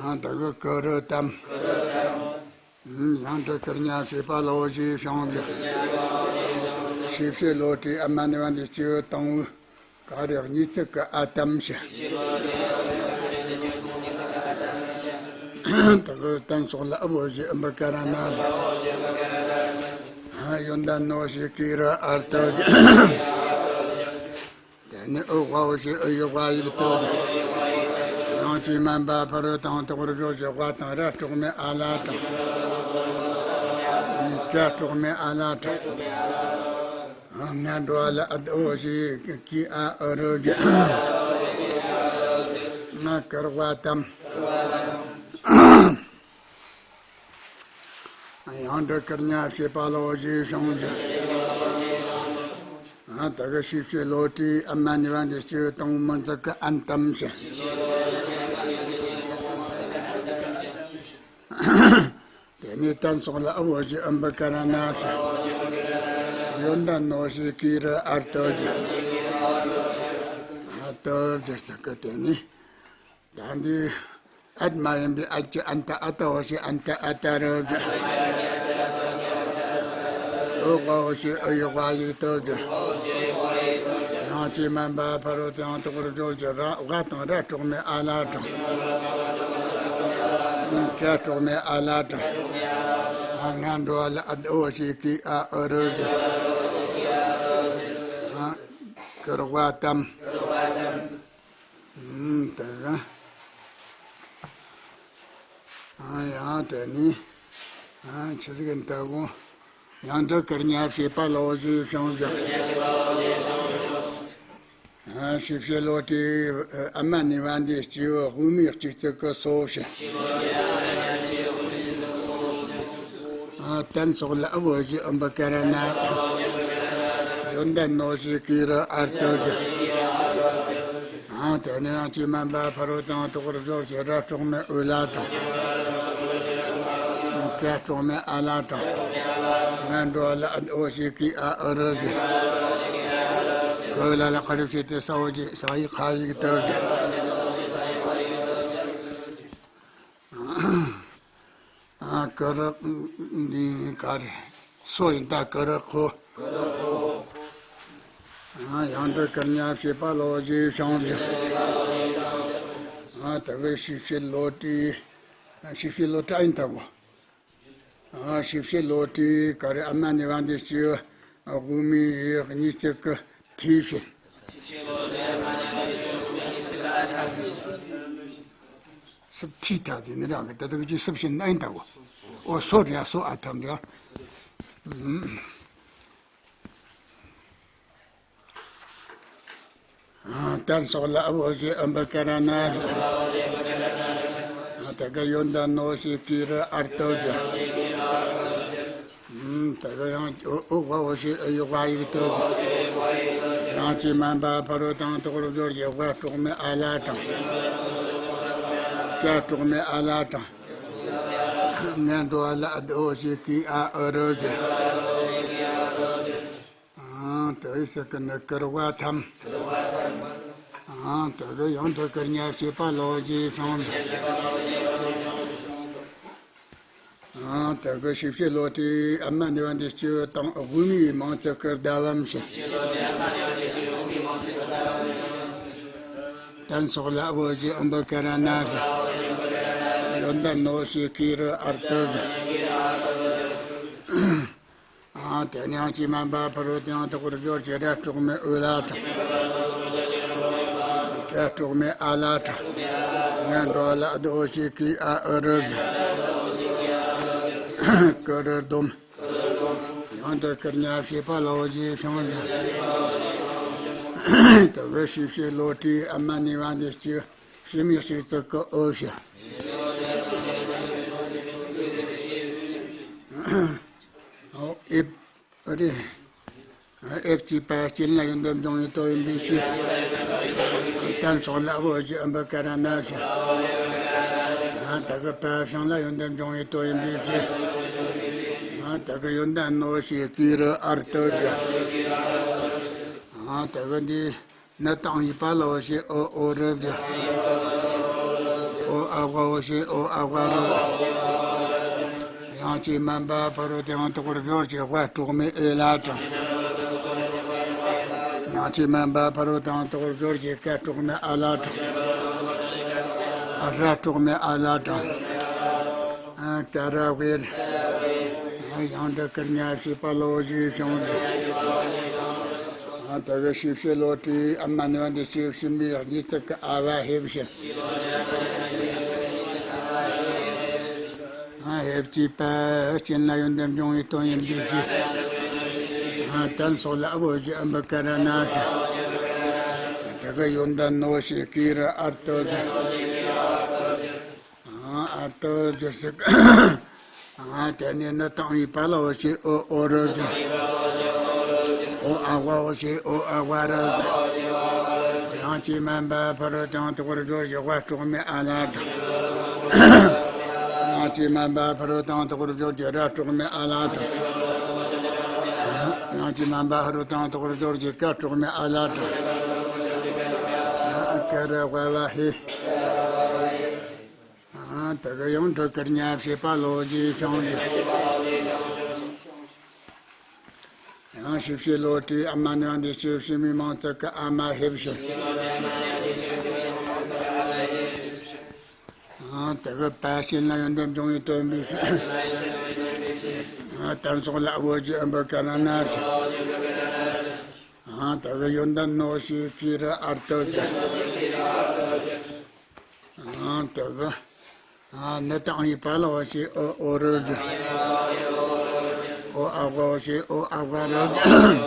ཨ་དེ་གི་ཀི་རུ་ཏམ། ཡང་འདི་ཀིར་ཉ་ཞེས་པ་ལའོ་ཞེས་བྱུང་ཞེས། ཤེས་བྱའི་བློ་གྲོས་ཨ་མ་ནི་བ་འདི་སྐྱེ་བོ་དང་པོ་ག་རེ་གཉིས་ཚིག་གི་ཨ་ཏམ་ཞེས། ད་གི་ཏན་སོགས་ལ་ཨ་བོ་ཞེས་ཨུམ་བུ་ཀ་ར་ན་ཞེས། ཡོན་ཏན་ནོ་ཞེས་ཀི་རུ་ཨར་ཏོ་ཞེས། དེ་ནི་ཨུ་ཝ་འོ་ཞེས་ཨུ་ཡོག་པ་ཡིག་ཏོ། ཡང་ཅི་མན་པ་ཕ་རོལ་དང་དོག་རུ་སྦྱོར་ཞེས་ཝ་དང་ར་གྲོགས་མེད་ཨ་ལ་དང་། ཀ་གྲོགས་མེད་ཨ་ལ་དང་། ང་འགྲོ་བ་ལ་ཨ་ད་ཨོ་ཞེས་ཀི་ཨ་ཨུ་རུ་ཞེས། ང་ཀིར་ཝ་ཏམ། ཡང་འདི་ཀིར་ཉ་ཞེས་པ་ལའོ་ཞེས་བྱུང་ཞེས། ད་གི་ཤེས་བྱའི་བློ་གྲོས་ཨ་མ་ནི་བ་འདི་སྐྱེ་བོ་དང་པོ་མིང་ཚིག་གི་ཨན་ཏམ་ཞེས། དེ་ནས་ཏན་སོགས་ལ་ཨ་བོ་ཞེས་ཨུམ་བུ་ཀ་ར་ན་ཞེས། ཡོན་ཏན་ནོ་ཞེས་གི་རུ་ཨར་ཏོ་གི། ཨར་ཏོ་གི་ཟེར་གི་དེ་ནི། ད་འདི་ཨད་མ་ཡིན་པའི་ཨད་ཀྱི་ཨན་ཏ་ཨ་ཏ་འོ་ཞེས་ཨན་ཏ་ཨ་ཏ་རུ་གི། ཨོ་ཝ་འོ་ཞེས་ཨོ་ཡི་ཝ་ཡིག་ཏོ་གི། ཡང་ཅི་མན་པ་ཕ་རོལ་ཏུ་ཡང་དག་པར་སྦྱོར་གྱི་ར་ཝ་དང་ར་དྲུག་མའི་ཨ་ལ་དྲང་། ཀ་དྲུག་མའི་ཨ་ལ་དྲང་། ང་འགྲོ་བ་ལ་ཨ་འོ་ཞེས་གི་ཨ་ཨོ་རུ་གི། ཀུ་རུ་ཝ་ཏམ། ཨུམ། དེ་ག་ཨ་ཡང་དེ་ནི། ཨ་ཆི་ཟིག་ཡིན་ད་གོ། ཡང་དུ་ཀིར་ཉ་བྱེད་པ་ལོ་ཞེས་བྱུང་ཞིང་། ཨ་ཞིབ་བཤེར་ལོ་དེ་ཨ་མ་ནི་བ་འདི་སྐྱེས་བུ་དབུ་མའི་གཅིག་ཙིག་གི་སོ་ཞེས། ཨ་དན་སོགས་ལ་ཨ་བོ་ཞེས་ཨུམ་བུ་ཀ་ར་ན། ཡོན་ཏན་ནོ་ཞེས་གི་རུ་ཨར་ཏོ་གི། ཨང་། དེ་ནས་ཡང་ཅི་མན་པ་ཕ་རོལ་ཏུ་ཡང་དག་པར་སྦྱོར་གྱི་ར་དྲུག་མའི་ཨུ་ལ་དང་། ཀ་དྲུག་མའི་ཨ་ལ་དང་། ང་འགྲོ་བ་ལ་ཨ་འོ་ཞེས་གི་ཨ་ཨུ་རུ་གི། ཀུ་ལ་ལ་ཁ་རུ་ཞེས་ཏེ་ས་འོ་ཞེས་ས་ཡི་ཁ་ཡིག་ཏུ་གི། ཨ་ཀུ་རུ་འདི་ག་རེ། སོ་ཡིན་ད་ཀུ་རུ་ཁོ། ཨ་ཡང་དུ་ཀིར་ཉ་བྱེད་པ་ལོ་ཞེས་བྱུང་ཞིང་། ཨ་དེ་བས་ཞིབ་བཤེར་ལོ་དེ། ཞིབ་བཤེར་ལོ་དྲ་ཡིན་ད་གོ། ཨ་ཞིབ་བཤེར་ལོ་དྲའི་ག་རེ་ཨ་མ་ནི་བ་འདི་སྐྱེས་བུ་དབུ་མའི་གཉིས་ཙིག་གི་ཐིག་ཕྱིན། སུབ་ཐིག་ཐག་དེ་ནི་རང་གི་ད་དུ་ཅི་སུབ་ཕྱིན་ན་ཡིན་ད་གོ། ཨོ་སོ་རེད་སོ་ཨ་ཐམ་རེད། ཏན་སོགས་ལ་ཨ་བོ་ཞེས་ཨམ་བུ་ཀ་ར་ན། ད་ག་ཡོན་ཏན་ནོ་ཞེས་གི་རུ་ཨར་ཏོ་གི། ད་ག་ཡང་ཨོ་ཝ་འོ་ཞེས་ཨ་ཡི་ཝ་ཡིག་ཏོ་གི། ཡང་ཅི་མན་པ་ཕ་རོལ་ཏུ་ཡང་དག་པར་སྦྱོར་གྱི་ཝ་དྲུག་མའི་ཨ་ལ་དང་། ཀ་དྲུག་མའི་ཨ་ལ་དང་། ང་འགྲོ་བ་ལ་ཨ་འོ་ཞེས་གི་ཨ་ཨོ་རུ་གི། ཨང་། དེ་བས་ཟེར་གི་ནི་ཀུ་རུ་ཝ་ཐམ། ཨང་། དེ་བས་ཡང་དུ་ཀིར་ཉ་བྱེད་པ་ལོ་ཞེས་བྱུང་། ཨང་། དེ་བས་ཞིབ་བཤེར་ལོ་དེ་ཨ་མ་ནི་བ་འདི་སྐྱེས་བུ་དང་དབུ་མའི་མིང་ཚིག་གི་ཟླ་བམ་ཞིང་། ཏན་སོགས་ལ་ཨ་བོ་ཞེས་ཨམ་བུ་ཀ་ར་ན་ཞིང་། ཡོན་ཏན་ནོ་ཞེས་གི་རུ་ཨར་ཏོ་གི། ཨང་། དེ་ནས་ཡང་ཅི་མན་པ་ཕ་རོལ་ཏུ་ཡང་དག་པར་སྦྱོར་གྱི་ར་དྲུག་མའི་ཨུ་ལ་དང་། ཀ་དྲུག་མའི་ཨ་ལ་དང་། ང་འགྲོ་བ་ལ་ཨ་འོ་ཞེས་གི་ཨ་ཨུ་རུ་གི། ཀུ་རུ་སྡོམ། ཡང་དུ་ཀིར་ཉ་བྱེད་པ་ལོ་ཞེས་བྱུང་ཞིང་། དེ་བས་ཞིབ་བཤེར་ལོ་དྲའི་ཨ་མ་ནི་བ་འདི་སྐྱེས་བུ་ཕྱི་མའི་ཞིག་ཙིག་གི་ཨོ་ཞེས། ཨོ་ཨེབ། ཨ་རེ། ཨེབ་ཀྱི་པ་སྐྱེ་ལ་ཡོན་ཏན་འབྱུང་བའི་དོན་ཡིན་པའི་ཕྱིར། ཏན་སོགས་ལ་ཨ་བོ་ཞེས་ཨམ་བུ་ཀ་ར་ན་ཞིང་། ད་གི་པ་བྱང་ལ་ཡོན་ཏན་འབྱུང་བའི་དོན་ཡིན་པའི་ཕྱིར། ད་གི་ཡོན་ཏན་ནོ་ཞེས་གི་རུ་ཨར་ཏོ་གི། ད་གི་འདི། ན་དང་པའི་པ་ལ་འོ་ཞེས་ཨོ་ཨོ་རུ་གི། ཨོ་ཨ་ཝ་འོ་ཞེས་ཨོ་ཨ་ཝ་རུ། ཡང་ཅི་མན་པ་ཕ་རོལ་ཏུ་ཡང་དག་པར་སྦྱོར་གྱི་ཝ་དྲུག་མའི་ཨེ་ལ་དང་། ཡང་ཅི་མན་པ་ཕ་རོལ་ཏུ་ཡང་དག་པར་སྦྱོར་གྱི་ཀ་དྲུག་མའི་ཨ་ལ་དང་། ཨ་ར་དྲུག་མའི་ཨ་ལ་དང་། ཨ་ཀ་ར་ཝེ་རུ། ཡང་དུ་ཀིར་ཉ་བྱེད་པ་ལོ་ཞེས་བྱུང་། ད་གི་ཞིབ་བཤེར་ལོ་དྲའི་ཨ་མ་ནི་བ་འདི་སྐྱེས་བུ་ཕྱི་མའི་གཉིས་ཙིག་གི་ཨ་བ་ཧེབ་ཞིང་། ཨ་ཧེབ་ཀྱི་པ་སྐྱེ་ལ་ཡོན་ཏན་འབྱུང་བའི་དོན་ཡིན་པའི་ཕྱིར། ཨ་ཏན་སོགས་ལ་ཨ་བོ་ཞེས་ཨམ་བུ་ཀ་ར་ན་ཞིང་། ད་གི་ཡོན་ཏན་ནོ་ཞེས་གི་རུ་ཨར་ཏོ་གི། ཨ་ཏོ་ཇི་སི་ཀ། ཨ་དེ་ནས་ན་དང་པའི་པ་ལ་འོ་ཞེས་ཨོ་ཨོ་རུ་གི། ཨོ་ཨ་ཝ་འོ་ཞེས་ཨོ་ཨ་ཝ་རུ་གི། ཡང་ཅི་མན་པ་ཕ་རོལ་ཏུ་ཡང་དག་པར་སྦྱོར་གྱི་ཝ་དྲུག་མའི་ཨ་ལ་དང་། ཨ་ ཡང་ཅི་མན་པ་ཕ་རོལ་ཏུ་དོག་པར་སྦྱོར་གྱི་ར་དྲུག་མའི་ཨ་ལ་དང་། ཡང་ཅི་མན་པ་ཕ་རོལ་ཏུ་དོག་པར་སྦྱོར་གྱི་ཀ་དྲུག་མའི་ཨ་ལ་དང་། ཀ་ར་ཝ་ཝ་ཧི། དེ་གི་ཡང་འབྲུ་དཀར་ཉ་བྱེད་པ་ལོ་རྒྱུས་བྱུང་ཡོད། ཡང་ཞིབ་བཤེར་བློ་གྲོས་ཨ་མ་ནི་འདི་ཞིབ་བཤེར་མི་མང་ཚོགས་ཀྱི་ཨ་མ་ཧེབ་ཞིང་། དེ་གི་པ་ཤིན་ལ་ཡོན་ཏན་འབྱུང་བའི་སྟོན་པའི་ཕྱིར། དན་སོགས་ལ་བོད་ཀྱི་ཨམ་བུ་ཀ་ར་ན་ཞིང་། དེ་གི་ཡོན་ཏན་ནོ་ཞེས་ཀྱི་རི་ཨར་ཏོ་ཅི། དེ་གི་ནི་དང་ཡི་པ་ལ་འོ་ཞེས་འོ་འོ་རུ་ཟེར། འོ་ཨ་གོ་ཞེས་འོ་ཨ་གོ་རུ་ཟེར།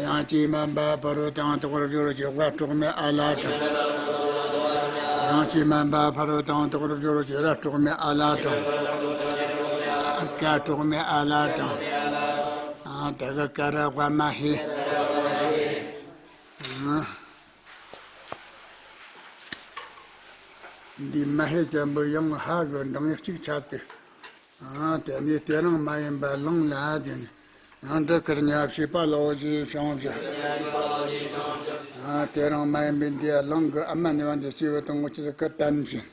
ཡང་ཅི་མན་པ་ཕ་རོལ་ཏུ་དོག་པར་སྦྱོར་གྱི་ཝ་དྲུག་མའི་ཨ་ལ་དང་། ཡང་ཅི་མན་པ་ཕ་རོལ་ཏུ་དོག་པར་སྦྱོར་གྱི་ར་དྲུག་མའི་ཨ་ལ་དང་། ཀ་དྲུག་མའི་ཨ་ལ་དང་། དེ་གི་ཀ་ར་ཝ་མ་ཧི། འདི་མ་ཧེ་ཅན་པོ་ཡང་ཧ་གི་འབྲིང་གཅིག་ཆ་ཚིག་དེ་ནས་དེ་རིང་མ་ཡིན་པ་ལང་ལ་དེ་ནས་ཡང་འདི་ཀར་ཉ་བྱེད་པ་ལོ་ཞེས་བྱུང་ཞིང་། དེ་རིང་མ་ཡིན་པའི་འདི་ལང་གི་ཨ་མ་ནི་བ་འདི་སྐྱེ་བོ་དང་ངོ་ཆེ་ཀི་བསྟན་ཞིང་།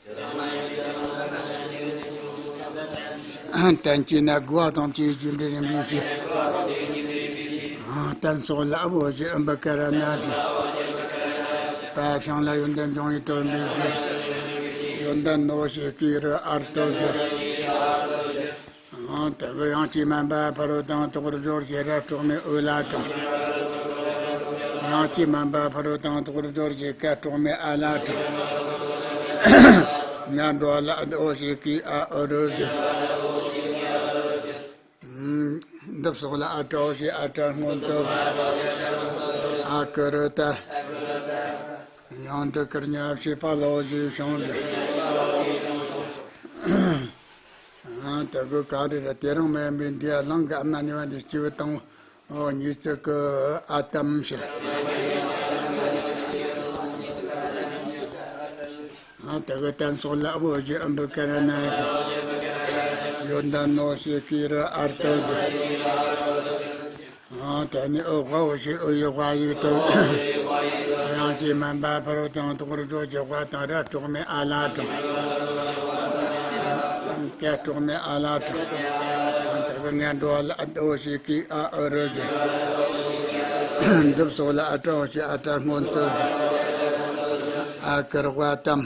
བསྟན་གྱི་ན་དགུ་བ་དང་བཅས་རྒྱུ་འབྲས་རིམ་པའི་ཕྱིར། བསྟན་སོགས་ལ་བོ་ཞེས་ཨམ་བུ་ཀ་ར་ན་ཞིང་། པ་ཤིན་ལ་ཡོན་ཏན་འབྱུང་བའི་སྟོན་པའི་ཕྱིར། ཡོན་ཏན་ནོ་ཞེས་ཀྱི་རི་ཨར་ཏོ་ཅི། དེ་གི་ཡང་ཅི་མན་པ་ཕ་རོལ་ཏུ་དོག་པར་སྦྱོར་གྱི་ར་དྲུག་མའི་ཨུ་ལ་དང་། ཡང་ཅི་མན་པ་ཕ་རོལ་ཏུ་དོག་པར་སྦྱོར་གྱི་ཀ་དྲུག་མའི་ཨ་ལ་དང་། ང་འགྲོ་བ་ལ་འོ་ཞེས་ཀྱི་ཨ་ཨུ་རུ་ཟེར། འདི་སོགས་ལ་ཨ་ཏྲ་འོ་ཞེས་ཨ་ཏྲ་སྔོན་དུ། ཨ་ཀ་རུ་ཏ། ཡང་འདི་ཀར་ཉ་བྱེད་པ་ལོ་ཞེས་བྱུང་ཞིང་། དེ་གི་ག་རེ་རེད། དེ་རིང་མ་ཡིན་པའི་འདི་ལང་གི་ཨ་མ་ནི་བ་འདི་སྐྱེ་བོ་དང་། འོ་ཉིས་བརྩེགས་ཀྱི་ཨ་ཏམ་ཞེས། དེ་གི་བསྟན་སོགས་ལ་བོ་ཞེས་ཨམ་བུ་ཀ་ར་ན་ཞིང་། ཡོན་ཏན་ནོ་ཞེས་ཀྱི་རི་ཨར་ཏོ་ཅི། དེ་ནས་འོ་ཝ་འོ་ཞེས་འོ་ཡི་ཝ་ཡིག་ཏུ། ཡང་ཅི་མན་པ་ཕ་རོལ་ཏུ་དོག་པར་སྦྱོར་གྱི་ཝ་དང་ར་དྲུག་མའི་ཨ་ལ་དང་། ཀ་དྲུག་མའི་ཨ་ལ་དང་། དེ་གི་ང་འགྲོ་བ་ལ་འོ་ཞེས་ཀྱི་ཨ་ཨུ་རུ་ཟེར། འདི་སོགས་ལ་ཨ་ཏྲ་འོ་ཞེས་ཨ་ཏྲ་སྔོན་དུ། ཨ་ཀར་ཝ་ཏམ།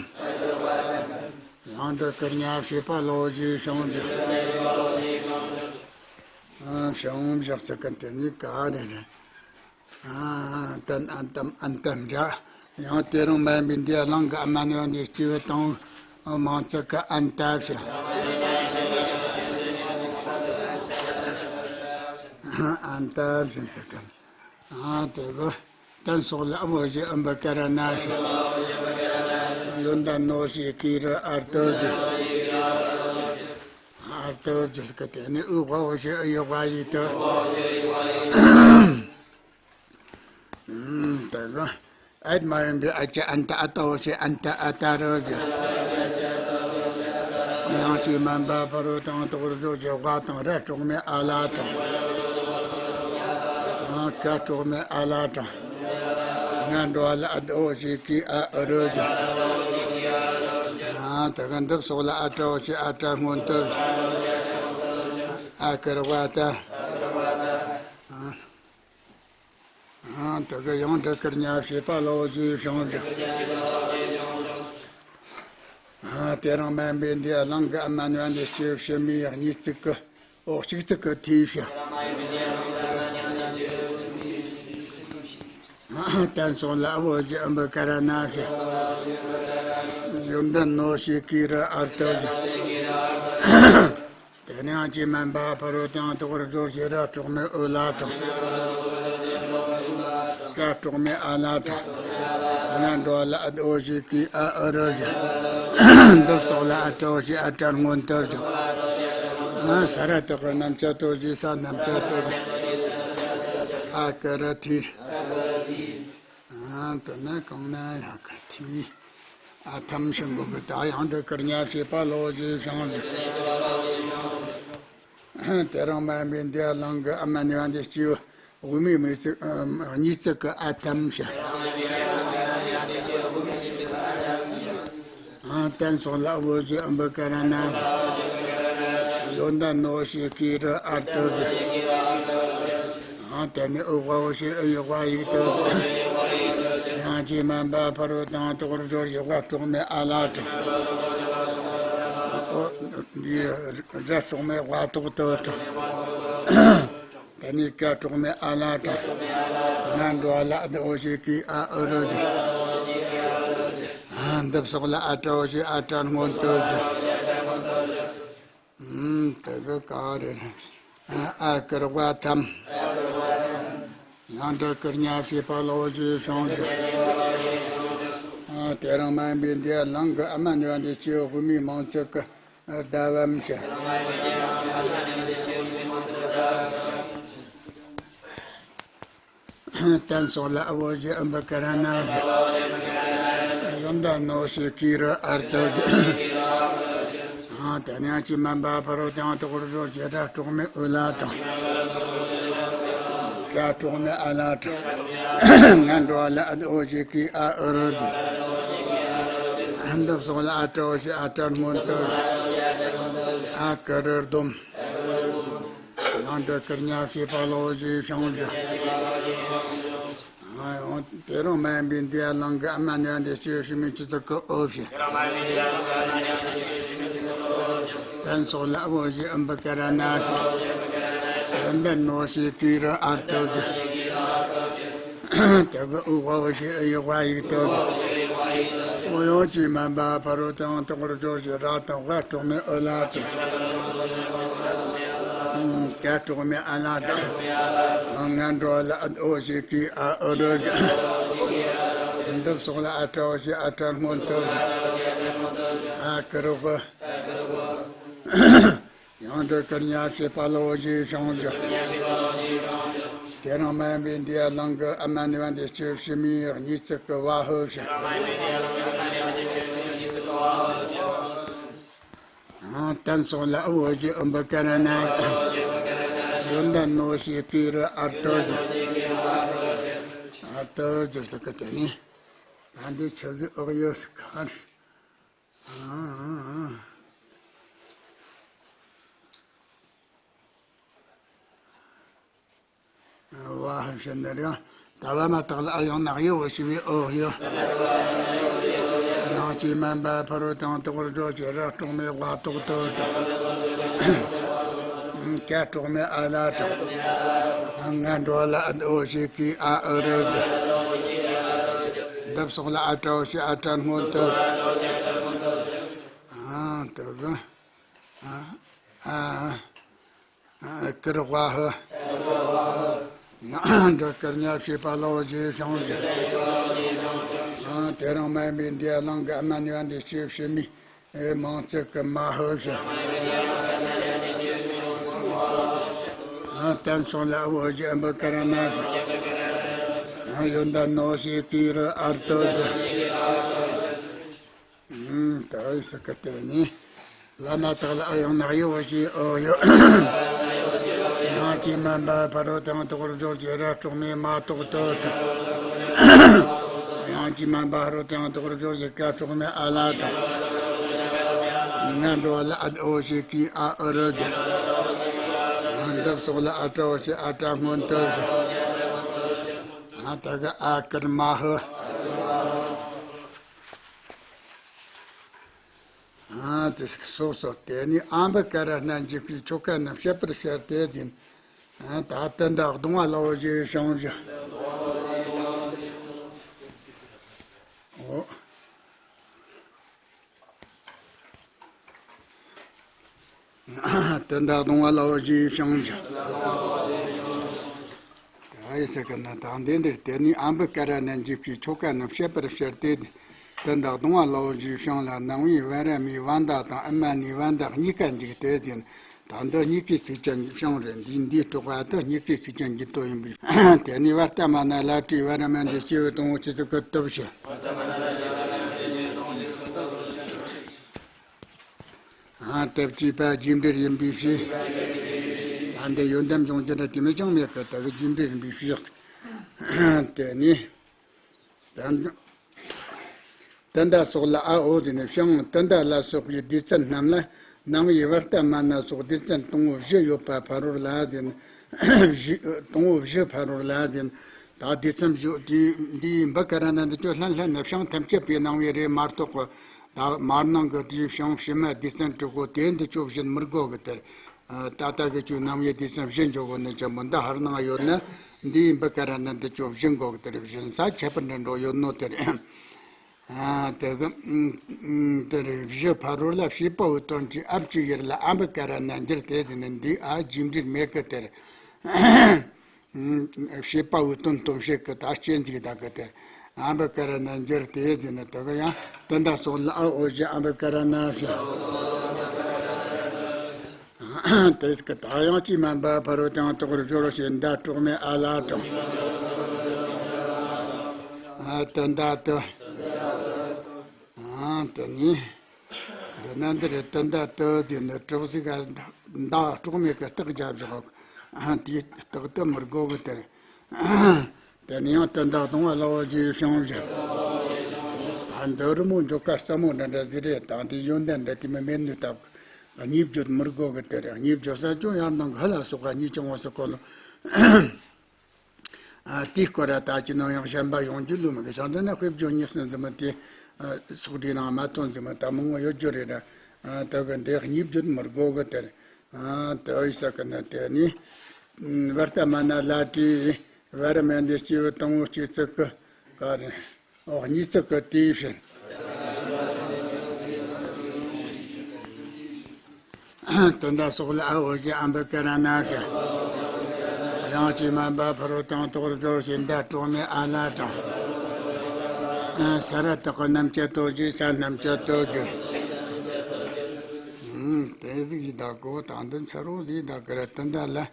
ཡང་འདི་ཀར་ཉ་བྱེད་པ་ལོ་ཞེས་བྱུང་ཞིང་། བྱུང་བཞག་ཚིག་གི་དེ་ནི་ག་རེ་རེད། ཨན་ཏམ་ཨན་ཏམ་ཨན་ཏམ་འདྲ། ཡང་དེ་རིང་མ་ཡིན་པའི་འདི་གླིང་གི་ཨ་མ་ནི་འདི་སྐྱེ་བོ་དང་མང་ཚོགས་ཀྱི་ཨན་ཏ་ཞེས། ཨན་ཏ་ཞེས་ཚིག་གི། ཨ་དེ་གི་བསྟན་སོགས་ལ་བོ་ཞེས་ཨམ་བུ་ཀ་ར་ན་ཞིང་། ཡོན་ཏན་ནོ་ཞེས་ཀྱི་རི་ཨར་ཏོ་ཅི། ཨར་ཏོ་ཅི་ཟེར་གི་དེ་ནི་ཨུ་ཝ་འོ་ཞེས་ཨུ་ཡི་ཝ་ཡིག་ཏུ། དེ་གི་ཨད་མ་ཡིན་པའི་ཨ་ཅི་ཨན་ཏ་ཨ་ཏོ་ཞེས་ཨན་ཏ་ཨ་ཏ་རུ་ཟེར། ཡང་ཅི་མན་པ་ཕ་རོལ་ཏུ་དོག་པར་སྦྱོར་གྱི་ཝ་དང་ར་དྲུག་མའི་ཨ་ལ་དང་། ཀ་དྲུག་མའི་ཨ་ལ་དང་། ང་འགྲོ་བ་ལ་ཨ་འོ་ཞེས་ཀྱི་ཨ་ཨུ་རུ་ཟེར། དེ་གི་འདི་སོགས་ལ་ཨ་ཏྲ་འོ་ཞེས་ཨ་ཏྲ་སྔོན་དུ། ཨ་ཀར་ཝ་ཏ། དེ་གི་ཡང་འདི་ཀར་ཉ་བྱེད་པ་ལོ་ཞེས་བྱུང་ཞིང་། དེ་རིང་མ་ཡིན་པའི་འདི་གླིང་གི་ཨ་མ་ནི་འདི་སྐྱེ་བོ་ཕྱི་མའི་གཉིས་བརྩེགས་ཀྱི་འོ་གཅིག་བརྩེགས་ཀྱི་ཐོས་ཤིང་། བསྟན་སོགས་ལ་བོ་ཞེས་ཨམ་བུ་ཀ་ར་ན་ཞིང་། ཡོན་ཏན་ནོ་ཞེས་ཀྱི་རི་ཨར་ཏོ་ཅི། དེ་ནས་ཡང་ཅི་མན་པ་ཕ་རོལ་ཏུ་དོག་པར་སྦྱོར་གྱི་ར་དྲུག་མའི་ཨུ་ལ་དང་། ཀ་དྲུག་མའི་ཨ་ལ་དང་། ང་འགྲོ་བ་ལ་ཨ་འོ་ཞེས་ཀྱི་ཨ་ཨུ་རུ་ཟེར། འདི་སོགས་ལ་ཨ་ཏྲ་འོ་ཞེས་ཨ་ཏྲ་སྔོན་དུ་ཟེར། ས་ར་བཏགས་པའི་རྣམ་བཅད་ཏོ་ཞེས་ས་རྣམ་བཅད་ཏོ་ཟེར། ཨ་ཀ་ར་ཐི། དེ་ནས་གང་ན་ཡང་ག་ཐི། ཨ་ཐམ་ཞིང་གོ་གི་ད་ཡང་འདྲ་ཀིར་ཉ་བྱེད་པ་ལོ་ཞེས་བྱུང་ཟིན། དེ་རིང་མ་ཡིན་པའི་འདི་ལང་གི་ཨ་མ་ནི་བ་འདི་སྐྱེས་བུ་དབུ་མའི་མིང་ཚིག་གཉིས་ཚིག་གི་ཨ་ཐམ་ཞིང་། ཨ་བསྟན་སོགས་ལ་བོད་ཀྱི་ཨམ་བུ་ཀ་ར་ན། ཡོན་ཏན་ནོ་ཞེས་ཀྱི་རུ་ཨར་ཏོ་གི། ཨ་དེ་ནི་ཨུ་ཝ་ཨུ་ཞེས་ཨུ་ཡི་ཝ་ཡིག་ཏོ་གི། ཡང་ཅི་མན་པ་ཕ་རོལ་ཏུ་ཡང་དོགས་སྦྱོར་ཞེས་ཝ་གྲོགས་མེད་ཨ་ལ་དང་། ཨོ་འདི་ར་གྲོགས་མེད་ཝ་དོག་ཏོ་དང་། དེ་ནས་ཀ་གྲོགས་མེད་ཨ་ལ་དང་། ང་འགྲོ་བ་ལ་ཨ་འདི་ཨོ་ཞེས་ཀི་ཨ་ཨུ་རུ་དང་། ཨ་འདི་སོགས་ལ་ཨ་ཏྲ་ཨོ་ཞེས་ཨ་ཏྲ་སྔོན་དུ་དང་། ཨུམ་དེ་གི་ག་རེ་རེད། ཨ་ཀིར་ཝ་ཐམ། ཡང་འདྲ་ཀིར་ཉ་བྱེད་པ་ལོ་ཞེས་བྱུང་ཟིན། ཨ་དེ་རིང་མ་ཡིན་པའི་འདི་ལང་གི་ཨ་མ་ནི་བ་འདི་སྐྱེས་བུ་དབུ་མའི་མིང་ཚིག་གི་ཟླ་བམ་ཞིང་། བསྟན་སོགས་ལ་ཨ་བོ་ཞེས་ཨམ་བུ་ཀ་ར་ན། ཡོན་ཏན་ནོ་ཞེས་ཀི་རུ་ཨར་ཏོ་གི། ཨ་དེ་ནས་ཅི་མན་པ་ཕ་རོལ་ཏུ་ཡང་དོགས་སྦྱོར་ཞེས་ར་གྲོགས་མེད་ཨུ་ལ་དང་། ཀ་གྲོགས་མེད་ཨ་ལ་དང་། ང་འགྲོ་བ་ལ་ཨ་འདི་ཨོ་ཞེས་ཀི་ཨ་ཨུ་རུ་དང་། ཨ་འདི་སོགས་ལ་ཨ་ཏྲ་ཨོ་ཞེས་ཨ་ཏྲ་སྔོན་དུ་དང་། ཨ་ཀིར་རུ་སྡོམ། ཡང་འདྲ་ཀིར་ཉ་བྱེད་པ་ལོ་ཞེས་བྱུང་ཟིན། ཨ་ཡང་དེ་རིང་མ་ཡིན་པའི་འདི་ཡ་ལང་གི་ཨ་མ་ནི་བ་འདི་སྐྱེས་བུ་ཕྱི་མའི་སྤྱི་ཚོགས་ཀྱི་ཨོ་ཞེས། བསྟན་སོགས་ལ་ཨ་བོ་ཞེས་ཨམ་བུ་ཀ་ར་ན་ཞེས། ཡོན་ཏན་ནོ་ཞེས་ཀི་རུ་ཨར་ཏོ་གི། དེ་གི་ཨུ་ཝ་ཨུ་ཞེས་ཨུ་ཡི་ཝ་ཡིག་ཏོ་གི། ཨོ་ཡང་ཅི་མན་པ་ཕ་རོལ་ཏུ་ཡང་དོགས་སྦྱོར་ཞེས་ར་དང་ཝ་གྲོགས་མེད་ཨུ་ལ་དང་། ཀ་གྲོགས་མེད་ཨ་ལ་དང་། ང་འགྲོ་བ་ལ་ཨ་ཨོ་ཞེས་ཀི་ཨ་ཨུ་རུ་དང་། འདི་སོགས་ལ་ཨ་ཏྲ་ཨོ་ཞེས་ཨ་ཏྲ་སྔོན་དུ་དང་། ཨ་ཀིར་ཝ། ཡང་འདྲ་ཀིར་ཉ་བྱེད་པ་ལོ་ཞེས་བྱུང་ཟིན། དེ་རིང་མ་ཡིན་པའི་འདི་ཡ་ལང་གི་ཨ་མ་ནི་བ་འདི་སྐྱེས་བུ་ཕྱི་མའི་གཉིས་ཚིག་གི་ཝ་ཧུ་ཞེས། ཨང་བསྟན་སོགས་ལ་ཨ་བོ་ཞེས་ཨམ་བུ་ཀ་ར་ན། ཡོན་ཏན་ནོ་ཞེས་ཀི་རུ་ཨར་ཏོ་གི། ཨར་ཏོ་གི་ཟེར་གི་དེ་ནི། ད་འདི་ཆི་ཟིག་ཨོག་ཡོད་ཟིག་ག་རེད། ཨང་། ཝ་ཧ་ཤ་ནི་རེད། ད་བ་མ་དག་ལ་ཨ་ཡང་ནག་ཡོ་བ་ཞི་བའི་ཨོ་ཡོ། ཡང་ཅི་མན་པ་ཕ་རོལ་ཏུ་ཡང་དོགས་སྦྱོར་ཞེས་ར་གྲོགས་མེད་ཝ་དོག་ཏོ་དང་། ཀ་གྲོགས་མེད་ཨ་ལ་དང་། ང་འགྲོ་བ་ལ་ཨ་འདི་ཨོ་ཞེས་ཀི་ཨ་ཨུ་རུ་དང་། འདི་སོགས་ལ་ཨ་ཏྲ་ཨོ་ཞེས་ཨ་ཏྲ་སྔོན་དུ་དང་། ཨ་དེ་གི། ཨ་ཨ། ཀིར་ཝ་ཧུ། འདི་ཀིར་ཉ་བྱེད་པ་ལོ་ཞེས་བྱུང་ཟིན། དེ་རིང་མ་ཡིན་པའི་འདི་ལང་གི་ཨ་མ་ནི་བ་འདི་སྐྱེས་བུ་ཕྱི་མའི་མིང་ཚིག་གི་མ་ཧུ་ཞེས། བསྟན་སོགས་ལ་ཨ་བོ་ཞེས་ཨམ་བུ་ཀ་ར་ན་ཞེས། ཡོན་ཏན་ནོ་ཞེས་ཀི་རུ་ཨར་ཏོ་ཞེས། ཨུམ། ད་ཨི་སི་ཀ་དེ་ནི། བླ་མ་དག་ལ་ཨ་ཡང་ནག་ཡོ་བ་ཞེས་ཨོ་ཡོ། ཡང་ཅི་མན་པ་ཕ་རོལ་ཏུ་ཡང་དོགས་སྦྱོར་ཞེས་ར་གྲོགས་མེད་མ་དོག་ཏོ་དང་། ཡང་ཅི་མན་པ་ཕ་རོལ་ཏུ་ཡང་དོགས་སྦྱོར་ཞེས་ཀ་གྲོགས་མེད་ཨ་ལ་དང་། ང་འགྲོ་བ་ལ་ཨ་འདི་ཨོ་ཞེས་ཀི་ཨ་ཨུ་རུ་དང་། འདི་སོགས་ལ་ཨ་ཏྲ་ཨོ་ཞེས་ཨ་ཏྲ་སྔོན་དུ་དང་། ཨ་ད་གི་ཨ་ཀིར་མ་ཧུ། ཨ་དེ་སོགས་སོ། དེ་ནི་ཨམ་བུ་ཀ་ར་ན་འཇུག་པའི་ཆོ་ག་རྣམས་བཤད་པར་བྱ་སྟེ་ཟིན། ཨ་ད་དོན་དག་གདུང་བ་ལ་བོ་ཞེས་བྱུང་ཟིན། ཨོ། དོན་དག་གདུང་བ་ལ་བོ་ཞེས་བྱུང་ཟིན། ཨ་ཡི་ས་ཀ་ན་དང་ལྡན་འདིར་དེ་ནི་ཨམ་བུ་ཀ་ར་ན་འཇུག་པའི་ཆོ་ག་རྣམས་བཤད་པར་བྱ་སྟེ། དོན་དག་གདུང་བ་ལ་བོ་ཞེས་བྱུང་ལ། ནང་པའི་བན་ར་མའི་བན་དག་དང་ཨ་མ་ནིའི་བན་དག་གཉིས་ཀ་འཇུག་སྟེ་ཟིན། ད་འདི་གཉིས་ཀའི་ཚིགས་བཅད་འཇུག་བྱུང་རེད། འདིའི་འདིའི་སྤྲོས་པ་དེ་གཉིས་ཀའི་ཚིགས་བཅད་འཇུག་དོན་ཡིན་པས། དེ་ནས་བར་ཏ་མ་ན་ལ་ཏྲི་བ་ར་མ་འདི་སྐྱེས་བུ་དང་པོ་ཆོས་ཚོགས་ཀྱི་སྟོབས་ཞེས། དེ་བཅས་པ་རྒྱས་འབྲས་ཡིན་པའི་ཕྱིར། ད་འདི་ཡོན་ཏན་སྦྱོང་རྒྱུ་འདྲ་དེ་མི་ཅང་མེད་པར་ལྟ་བུ་རྒྱས་འབྲས་ཡིན་པའི་ཕྱིར། དེ་ནི། ཏནྡ་སོགས་ལ་ཨ་འོ་ཟེར་ནས་ཕྱིའང་ཏནྡ་ལ་སོགས་པའི་སྡེ་ཚན་རྣམས་ལ་ནང་པའི་བར་ཏ་མ་ན་སོགས་སྡེ་ཚན་དང་པོ་བཞི་ཡོད་པ་ཕ་རོལ་ལ་ཟེར་ནས། བཞི་དང་པོ་བཞི་ཕ་རོལ་ལ་ཟེར་ནས། ད་སྡེ་ཚན་བཞི་དེ་འདིའི་འབུ་ཀ་ར་ན་འདི་ཚོ་ལྷན་ལྷན་ནས་ཕྱིའང་ཐམས་ཅད་པའི་ནང་པའི་རེད་མ་གཏོགས། ད་མར་ནང་གི་དེའི་ཕྱིའང་ཕྱི་མ་སྡེ་ཚན་དྲུག་པོ་དེ་འདི་ཚོ་བཞིན་མི་དགོས་གི་དེར། ད་ལྟ་གི་ཆོས་རྣམ་དབྱེ་སྡེ་ཚན་བཞི་འཇོག་གོ་ནི་ཅི་མོ་འདི་ཧར་ནང་ཡོད་ན། འདིའི་འབུ་ཀ་ར་ན་འདི་ཚོ་བཞི་འགོག་དེར་བཞིན་ས་ཁྱད་པར་འདྲ་འགྲོ་ཡོད་ནོ་དེར། དེ་གི་དེར་བཞི་ཕ་རོལ་ལ་བྱེད་པ་པོའི་དོན་གྱི་ཨ་བཅུ་ཡར་ལ་ཨ་འབུ་ཀ་ར་ན་འགྱུར་ཏེ་ཟེར་ནས་འདི་ཨ་རྒྱས་འབྲས་མེད་གི་དེར། བྱེད་པ་པོའི་དོན་སྟོབས་ཤིག་གི་ད་སྐྱེ་འཇིག་ད་གི་དེ། ཨ་འབུ་ཀ་ར་ན་འགྱུར་ཏེ་ཟེར་ནས་དེ་གི་ཡང་ཏནྡ་སོགས་ལ་ཨ་འོ་ཞེས་ཨ་འབུ་ཀ་ར་ན་ཞེས། དེ་སྐད་ད་ཡང་ཅི་མན་པ་ཕ་རོལ་དང་དོག་རུ་སྦྱོར་ཞེས་འདི་གྲོགས་མེད་ཨ་ལ་དང་། ཨ་ཏནྡ་དུ། ཨ་དེ་ནི། འདི་ན་འདི་རེད་ཏནྡ་དུ་དེ་ནི་གྲོགས་ཟིག་ག་འདི་གྲོགས་མེད་ཀྱི་རྟགས་རྒྱབ་བཞག་ཨ་དེའི་རྟགས་དུ་མི་དགོས་གི་དེར། དེ་ནས་ཡང་ཏནྡ་དང་པོ་ལ་འོ་ཞེས་ཕྱིའང་བཞི། ད་འདི་རི་མོ་འཇོག་ཀ་སྲ་མོ་འདྲ་འདྲ་ཟིག་རེད། ད་འདི་ཡོན་ཏན་འདྲ་དེ་མི་མེད་ནི་སྟབས། གཉིས་བརྗོད་མི་དགོས་གི་དེ་རེད། གཉིས་བརྗོད་ས་ཅུང་ཡང་ནང་གི་ལ་སོགས་པ་གཉིས་ཀྱང་འོ་ས་གོ་ལོ། ཨ་དེའི་སྐོར་ར་ད་ཅི་ནང་ཡང་གཞན་པ་ཡོང་རྒྱུ་ལུས་མི་དགོས། བྱང་དུ་ན་དཔེ་བརྗོད་གཉིས་སུ་འཛིན་མི་དེ། སོགས་དེའི་ནང་མ་ཐོན་འཛིན་མི་ད་མང་བོ་ཡོད་རྒྱུ་རེད་ར། ད་གི་འདི་གཉིས་བརྗོད་མི་དགོས་གི་དེ་རེད། ཨ་དེ་འོ་ས་གི་ན་དེ་ནི། བར་ཏ་མ་ན་ལ་དེའི། བར་མ་འདི་སྐྱེས་བུ་དང་པོ་སྐྱེས་ཚིག་གི་ག་རེ། འོ་གཉིས་ཚིག་གི་དེའི་ཕྱིར། ཏནྡ་སོགས་ལ་ཨ་འོ་ཞེས་ཨ་འབུ་ཀ་ར་ན་ཞེས། ཡང་ཅི་མན་པ་ཕ་རོལ་དང་དོག་རུ་སྦྱོར་ཞེས་འདི་གྲོགས་མེད་ཨ་ལ་དང་། ས་ར་བཏགས་ཀྱི་རྣམ་བཅད་དོ་ཞེས་ས་རྣམ་བཅད་དོ་ཞེས། དེ་ཟིག་ཡིན་ད་གོ་ད་འདི་འཚར་བོ་ཟིག་ད་གི་ར་ཏནྡ་ལ། ཨ།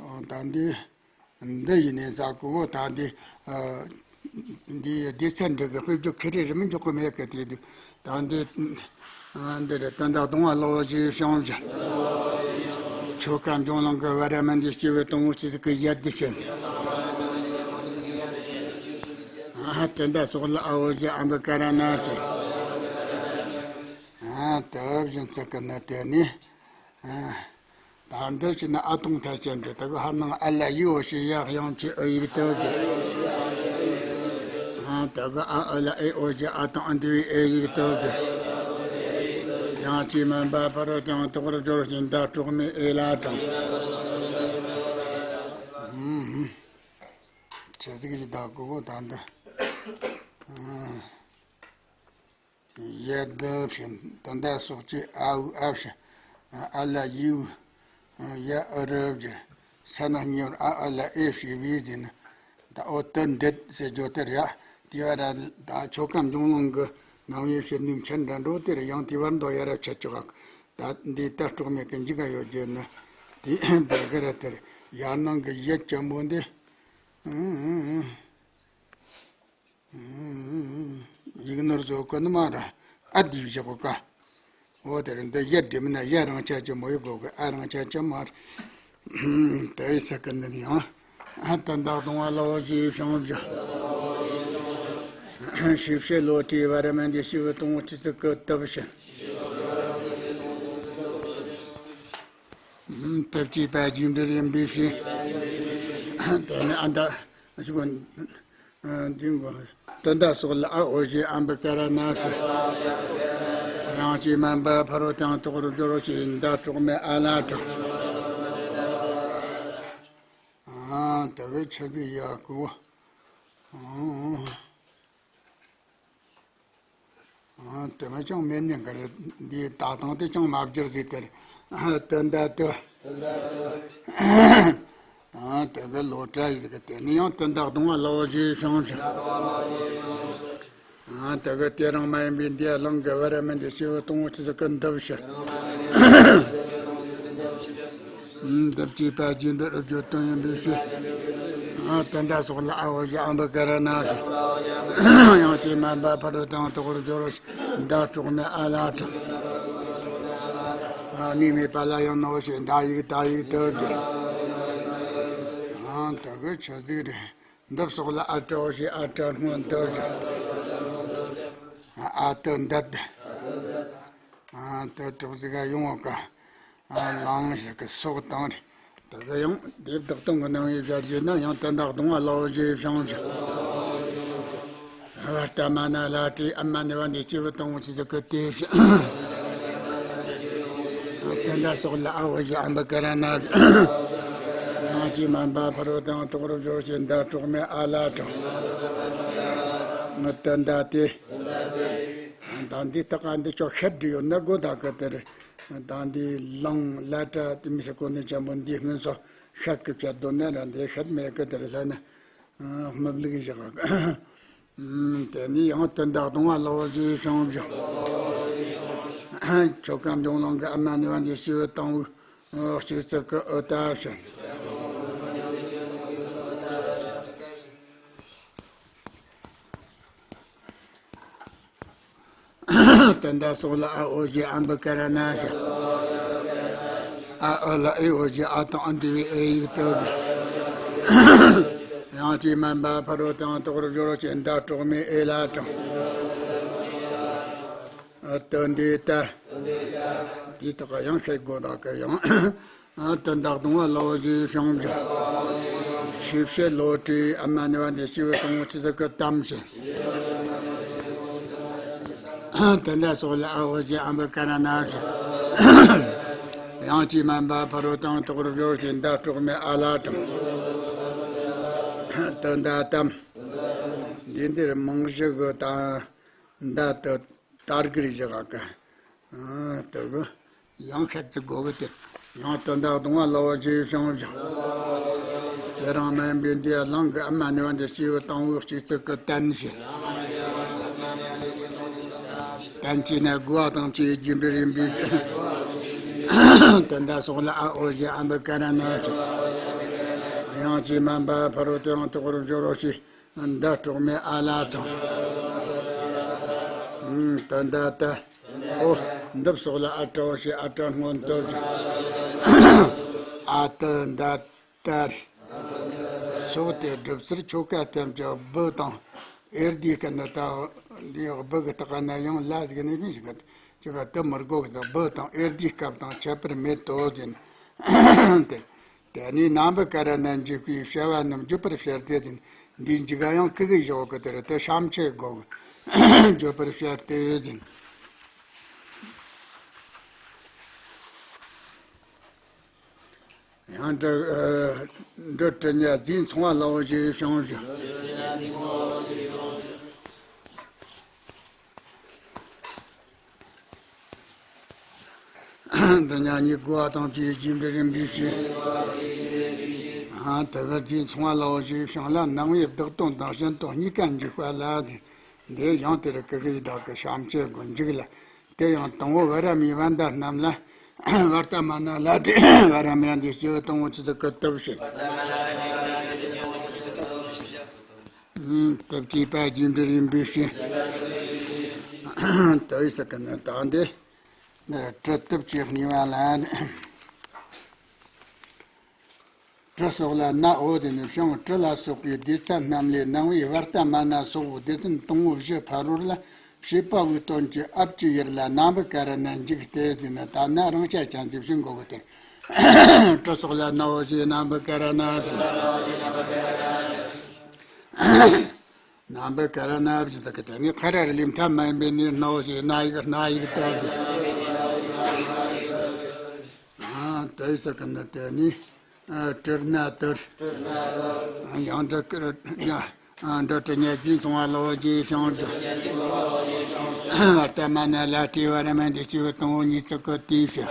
ཨ་ད་འདི། འདི་ཡིན་ནས་ཟ་གོ་བོ་ད་འདི། འདི་སྡེ་ཚན་འདི་གི་དཔེ་བརྗོད་ཁེ་རེ་རེ་མི་འཇོག་གི་མེད་གི་དེ་འདི། ད་འདི། འདི་རེད་ཏནྡ་དང་པོ་ལ་འོ་ཞེས་ཕྱིའང་བཞི། ཆོ་ག་འབྱུང་ལམ་གི་བར་མ་འདི་སྐྱེས་བུ་དང་པོ་སྐྱེས་ཚིག་གི་ཡར་ལྡེ་བྱེད། ཨ་ཏནྡ་སོགས་ལ་ཨ་འོ་ཞེས་ཨ་འབུ་ཀ་ར་ན་ཞེས། ཨ་དེ་བཞིན་ཚིག་གི་ནི་དེ་ནི། ཨ། ད་འདི་ཕྱིར་ན་ཨ་དང་མཐའ་ཅན་དུ་དེ་གི་ཧར་ནང་ཨ་ལ་ཡི་འོ་ཞེས་ཡ་དབྱངས་ཀྱི་ཨུ་ཡིག་ཏུ་གི། ཨ་དེ་གི་ཨ་ཨུ་ལ་ཨེ་འོ་ཞེས་ཨ་དང་ཨ་འདུས་ཨེ་ཡིག་ཏུ་གི། ཡང་ཅི་མན་པ་ཕ་རོལ་དང་དོག་རུ་སྦྱོར་ཞེས་འདི་གྲོགས་མེད་ཨེ་ལ་དང་། ཨུམ། ཆེ་ཟིག་གི་བདག་གོ་བོ་ད་འདི། ཨུམ། ཡ་བདག་ཕྱིན་ཏནྡ་སོགས་ཀྱི་ཨ་འུ་ཨ་ཕྱི། ཨ་ལ་ཡི་འུ། ཡ་ཨུ་རུ་བཞི། ས་ན་གཉིས་པར་ཨ་ཨུ་ལ་ཨེ་ཕྱི་བའི་ཟིན། ད་འོ་དུ་འདི་ཟེར་རྒྱུ་དེ་རེད། དེ་བ་ར་ད་ཆོ་ག་འབྱུང་ལམ་གི་ནང་ཡོད་ཕྱིར་ནུས་མཆན་འདྲ་འགྲོ་དེ་རེད། ཡང་དེ་བར་འདོ་ཡ་ར་ཆད་ཆོག་ད་འདི་ལྟར་གྲོགས་མེད་ཀྱི་འཇིག་ག་ཡོད་རྒྱུ་ནི་དེ་འདི་གི་ར་དེ་རེད། ཡར་ནང་གི་ཡ་ཅན་པོ་འདི། ཡིག་ནོར་བཟོ་གི་ནི་མ་ར་ཨ་དེ་བཞག་གོ་ཀ་འོ་དེ་རེད། འདི་ཡ་འདྲེ་མིན་ན་ཡ་རང་ཆ་ཅི་མོ་ཡི་གོ་གི་ཨ་རང་ཆ་ཅི་མ་རེད། དེ་ཡི་ས་ཀི་ནི་ཡང་ཨ་ཏནྡ་དང་པོ་ལ་འོ་ཞེས་ཕྱིའང་བཞི། ཤེས་བྱེད་བློ་གྲོས་བར་མ་འདི་སྐྱེས་བུ་དང་པོ་སྐྱེས་ཚིག་གི་ཏུ་བཞི། དེ་བཅས་པ་རྒྱས་འབྲས་ཡིན་པའི་ཕྱིར། དེ་ནི་ཨ་མདའ་ཞུ་གོ། འདི་མགོ་ཏནྡ་སོགས་ལ་ཨ་འོ་ཞེས་ཨ་འབུ་ཀ་ར་ན་ཞེས། ཡང་ཅི་མན་པ་ཕ་རོལ་དང་དོག་རུ་སྦྱོར་ཞེས་འདི་གྲོགས་མེད་ཨ་ལ་དང་། ཨ་དེ་བས་ཆ་ཚིག་ཡ་གོ། ཨ་དེ་མ་ཅང་མེད་ནི་ག་རེ། འདིའི་ལྟ་སྟངས་དེ་ཅང་མ་བསྒྱུར་ཟིག་དེར། ཨ་ཏནྡ་དུ། ཨ་དེ་གི་ལོ་བཀྲ་ཡི་གི་དེ་ནི་ཡང་ཏནྡ་གདོང་བ་ལོ་བཞི་བྱུང་ཞིང་། ཨ་དེ་གི་དེ་རང་མ་ཡིན་པའི་འདི་གླང་གི་བར་མི་འདི་སྐྱེས་བུ་དང་པོ་ཆེ་ཟིག་གི་འདི་བཞི། འདི་བཅས་པ་རྗེས་འགྲོ་རབ་བརྗོད་དོན་ཡིན་པའི་ཕྱིར། དོན་དག་སོགས་ལ་ཨ་འོ་ཞེས་ཨམ་བི་ཀ་ར་ན་ཞེས། ཡང་ཅིག་མ་འབད་ཕ་རོལ་ཏུ་ཡང་དག་པར་སྦྱོར་རོ་ཞེས་མདའ་དཀྲོགས་མའི་ཨ་ལ་དྲངས། གནས་མེད་པ་ལ་ཡང་ནའོ་ཞེས་མདའ་ཡིག་མདའ་ཡིག་ཏུ་བསྒྱུར། དེ་གི་ཆུ་ཟིག་རེད། འདི་སོགས་ལ་ཨ་ཏྲའོ་ཞེས་ཨ་ཏྲ་སྔོན་དུ་བསྒྱུར། ཨ་ཏི་འདི་སྟེ། ཨ་ཏི་དྲག་ཟིག་ག་ཡོང་བ་ཀ། ཨ་ལང་ཞིག་གི་སོགས་དང་རེད། དེ་གི་ཡང་དེ་བདག་སྟོང་གི་སྣང་བའི་ཞལ་བཞེས་ན་ཡང་དོན་དག་གདོང་བ་ལའོ་ཞེས་བྱུང་ཞིང་། བར་ཏ་མ་ན་ལ་ཏྲི་ཨ་མ་ནི་བ་འདི་སྐྱེས་བུ་དང་པོ་ཆི་ཟིག་གི་དེ་བཞིན། དོན་དག་སོགས་ལ་ཨ་འོ་ཞེས་ཨམ་བི་ཀ་ར་ན་ཞེས། ཡང་ཅིག་མ་འབད་ཕ་རོལ་ཏུ་ཡང་དག་པར་སྦྱོར་ཞེས་མདའ་དཀྲོགས་མའི་ཨ་ལ་དྲངས། དོན་དག་དེ། ད་འདི་ལྟ་ག་འདི་ཅོག་ཤད་འདྲི་ཡོད་ན་དགོ་ད་གི་དེ་རེད། ད་འདི་ལང་ལ་ཏྲ་དེ་མི་སེ་གོ་ནི་ཅན་པོ་འདི་སྔོན་སོ་ཤད་གི་བྱ་དོ་ནས་ར་འདི་ཤད་མེད་གི་དེ་རེད་ལ་ན། སྨུག་ལུག་བཞག་དེ་ནི་ཡང་དོན་དག་གདོང་བ་ལའོ་ཞེས་བྱུང་ཞིང་། ཆོ་ག་འབྱུང་ལང་གི་ཨ་མ་ནི་བ་འདི་སྐྱེས་བུ་དང་པོའི་གཅིག་ཙིག་གི་ཨུ་ཏ་བྱིན། དོན་དག་སོགས་ལ་ཨ་འོ་ཞེས་ཨམ་བི་ཀ་ར་ན་ཞེས། ཨ་འོ་ལ་ཨེ་འོ་ཞེས་ཨ་དང་ཨ་འདྲ་བའི་ཨེ་ཡིག་ཏུ་བསྒྱུར། ཡང་ཅིག་མ་འབད་ཕ་རོལ་ཏུ་ཡང་དག་པར་སྦྱོར་རོ་ཞེས་མདའ་དཀྲོགས་མའི་ཨེ་ལ་དྲངས། དོན་དེ་ལྟ། དེའི་ཐོག་ཡང་བཤད་དགོས་དག་གི་ཡང་། དོན་དག་གདོང་བ་ལའོ་ཞེས་བྱུང་ཞིང་། ཆོས་བཤད་ལོ་ཏྲི་ཨ་མ་ནི་བ་འདི་སྐྱེས་བུ་དང་པོ་ཆི་ཟིག་གི་གཏམ་བྱིན། དོན་དག་སོགས་ལ་ཨ་འོ་ཞེས་ཨམ་བི་ཀ་ར་ན་ཞེས། ཡང་ཅིག་མ་འབད་ཕ་རོལ་ཏུ་ཡང་དག་པར་སྦྱོར་ཞེས་མདའ་དཀྲོགས་མའི་ཨ་ལ་དྲངས། དོན་དག་གཏམ། འདི་འདིར་རྨང་གཞི་གི་དང་མདའ་དུ། དར་གིར་བཞག་ག་ཨ་དེ་གི་ཡང་ཤད་ཅིག་དགོ་གི་དེ། ཡང་དོན་དག་གདོང་བ་ལའོ་ཞེས་བྱུང་ཞིང་། དེ་རིང་མ་ཡིན་པའི་འདི་ལང་གི་ཨ་མ་ནི་བ་འདི་སྐྱེས་བུ་དང་པོའི་གཅིག་ཙིག་གི་བསྟན་ཞེས། བསྟན་བཅོས་ན་དགུ་བ་དང་བཅས་རྒྱས་འབྲིང་རིམ་པས། དོན་དག་སོགས་ལ་ཨ་འོ་ཞེས་ཨམ་བི་ཀ་ར་ན་ཞེས། ཡང་ཅིག་མ་འབད་ཕ་རོལ་ཏུ་ཡང་དག་པར་སྦྱོར་རོ་ཞེས། མདའ་དཀྲོགས་མའི་ཨ་ལ་དྲངས། དོན་དག་ལྟ། ཨོ། འདི་སོགས་ལ་ཨ་ཏྲའོ་ཞེས་ཨ་ཏྲ་སྔོན་དུ་བཞག་ཨ་ཏི་འདི་ལྟ་རེད། ཕྱོགས་དེ་སྒྲུབ་ཚུལ་ཆོ་ག་ཐམས་ཅད་སྦུ་དང་ཨེ་ལྡིའི་སྐབས་ན་ད་འདི་སྦུ་གི་སྟེང་ན་ཡང་ལ་ཟིག་ནི་མི་ཞིག་གི་ཅི་ག་དུ་མི་དགོ་གི། སྦུ་དང་ཨེ་ལྡིའི་སྐབས་དང་ཁྱད་པར་མེད་དོ་ཟེར་ནས། དེ་ནས་ནཱ་བི་ཀ་ར་ཎ་འཇུག་པའི་བྱ་བ་རྣམས་བརྗོད་པར་བྱ་སྟེ་ཟེར། འདིའི་འཇུག་ག་ཡང་ཀུ་གུ་བཞག་གི་དེ་རེད། དེ་ཤམ་ཆེ་དགོ་གི། བརྗོད་པར་བྱ་སྟེ་ཟེར། ཡང་འདི་འདི་དྲི་ཉལ་རྫས་མཚུངས་པ་ལའོ་ཞེས་བྱུང་ཞིང་། འདི་ཉལ་གཉིས་དགུ་བ་དང་བཅས་རྒྱས་འབྲིང་རིམ་པས་བཤད། ཨ་དེ་གི་རྫས་མཚུངས་པ་ལའོ་ཞེས་བྱུང་ལ། སྣང་བས་བདག་དོན་དང་གཞན་དོན་གཉིས་ཀ་འཇུག་པ་ལ་ཟེར། འདི་ཡང་དེར་ཀུ་གུའི་བདག་གི་ཤམ་ཆེ་དགོ་འཇུག་ལ། དེ་ཡང་དང་པོ་བ་ར་མའི་བར་མདའ་རྣམས་ལ། བར་ཏ་མ་ན་ལ་ཏྲི་བ་ར་མ་ན་འདི་སྐྱེས་བུ་དང་པོ་ཆི་ཟིག་གི་སྟོབས་བྱིན། སྟོབས་བཅས་པ་རྒྱས་འབྲིང་རིམ་པས་བཤད། དེ་ཡི་ས་ཀ་ནི་དང་འདི། ནི་ཏྲི་སྟོབས་ཀྱི་གཉིས་པ་ལ། ཏྲི་སོགས་ལ་ནའོ་དེ་ནི་བྱང་ཏྲི་ལ་སོགས་པའི་སྡེ་ཚན་རྣམས་ལས་སྣང་བས་བར་ཏ་མ་ན་སོགས་སྡེ་ཚན་དང་པོ་བཞི་ཕ་རོལ་ལ་བྱེད་པ་པོའི་དོན་གྱི་ཨབ་ཀྱི་ཡུལ་ལ་ནཱ་བི་ཀ་ར་ཎ་འཇུག་སྟེ་ཟེར་ན། ད་ནི་རང་ཅག་ཅང་ཟིག་བྱིན་དགོ་གི་དེ། ཏྲི་སོགས་ལ་ནའོ་ཞེས་ནཱ་བི་ཀ་ར་ཎ་ཟེར། ནཱ་བི་ཀ་ར་ཎ་ཞེས་ཟེར་གི། དེ་ནི་ཁ་ར་རི་ལི་མཐའ་མ་ཡིན་པའི་ནི་ནའོ་ཞེས་ན་ཡིག་ན་ཡིག་ཏོ་ཟེར། ཨ་དེ་ཟེར་གི་ནི་དེ་ནི། ཨ་ཏྲི་ན་ཏྲི། ཡང་ཏྲི་ཀ་ར་ཡ། ཨ་འདི་ཏྲི་ཉལ་རྫས་མཚུངས་པ་ལའོ་ཞེས་བྱུང་ཞིང་། བར་ཏ་མ་ན་ལ་ཏྲི་བ་ར་མ་འདི་སྐྱེས་བུ་དང་པོ་གཉིས་ཙིག་གི་དེའི་ཕྱིར།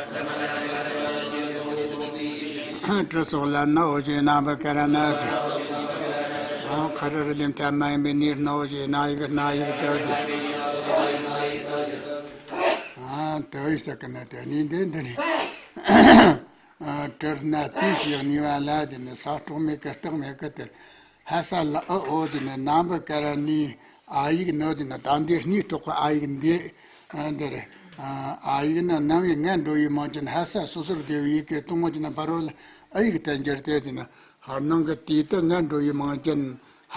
ཏྲི་སོགས་ལ་ནའོ་ཞེས་ནཱ་བི་ཀ་ར་ཎ་ཟེར། ཨ་ཁ་ར་རི་ལི་མཐའ་མ་ཡིན་པའི་ནི་ནའོ་ཞེས་ན་ཡིག་ན་ཡིག་ཏོ་ཟེར། ཨ་དེ་ཡི་ས་ཀ་ནི་དེ་ནི་འདི་འདི་ནི། ཨ་ དྲི་སྣ་དེ་ཞེས་ནུས་པ་ལ་དེ་ནི་ས་སྲོག་མེད་ཀི་སྟག་མེད་ཀི་དེར། ཧ་ས་ལ་ཨི་འོ་དེ་ནི་ནམ་བུ་ཀ་ར་ནི་ཨ་ཡིག་ནི་དེ་ནི་ད་འདི་སྣིའི་སྲོག་གི་ཨ་ཡིག་འདི་འདིར། ཨ་ཡིག་ནི་ནང་བའི་ངན་འགྲོ་བའི་མིང་ཅན་ཧ་ས་སོ་སོར་བསྡུ་བའི་ཡི་གེ་དང་པོ་དེ་ནི་ཕ་རོལ་ཨི་ཡིག་ཏུ་འགྱུར་ཏེ་དེ་ནི། ཧར་ནང་གི་དུས་དུ་ངན་འགྲོ་བའི་མིང་ཅན་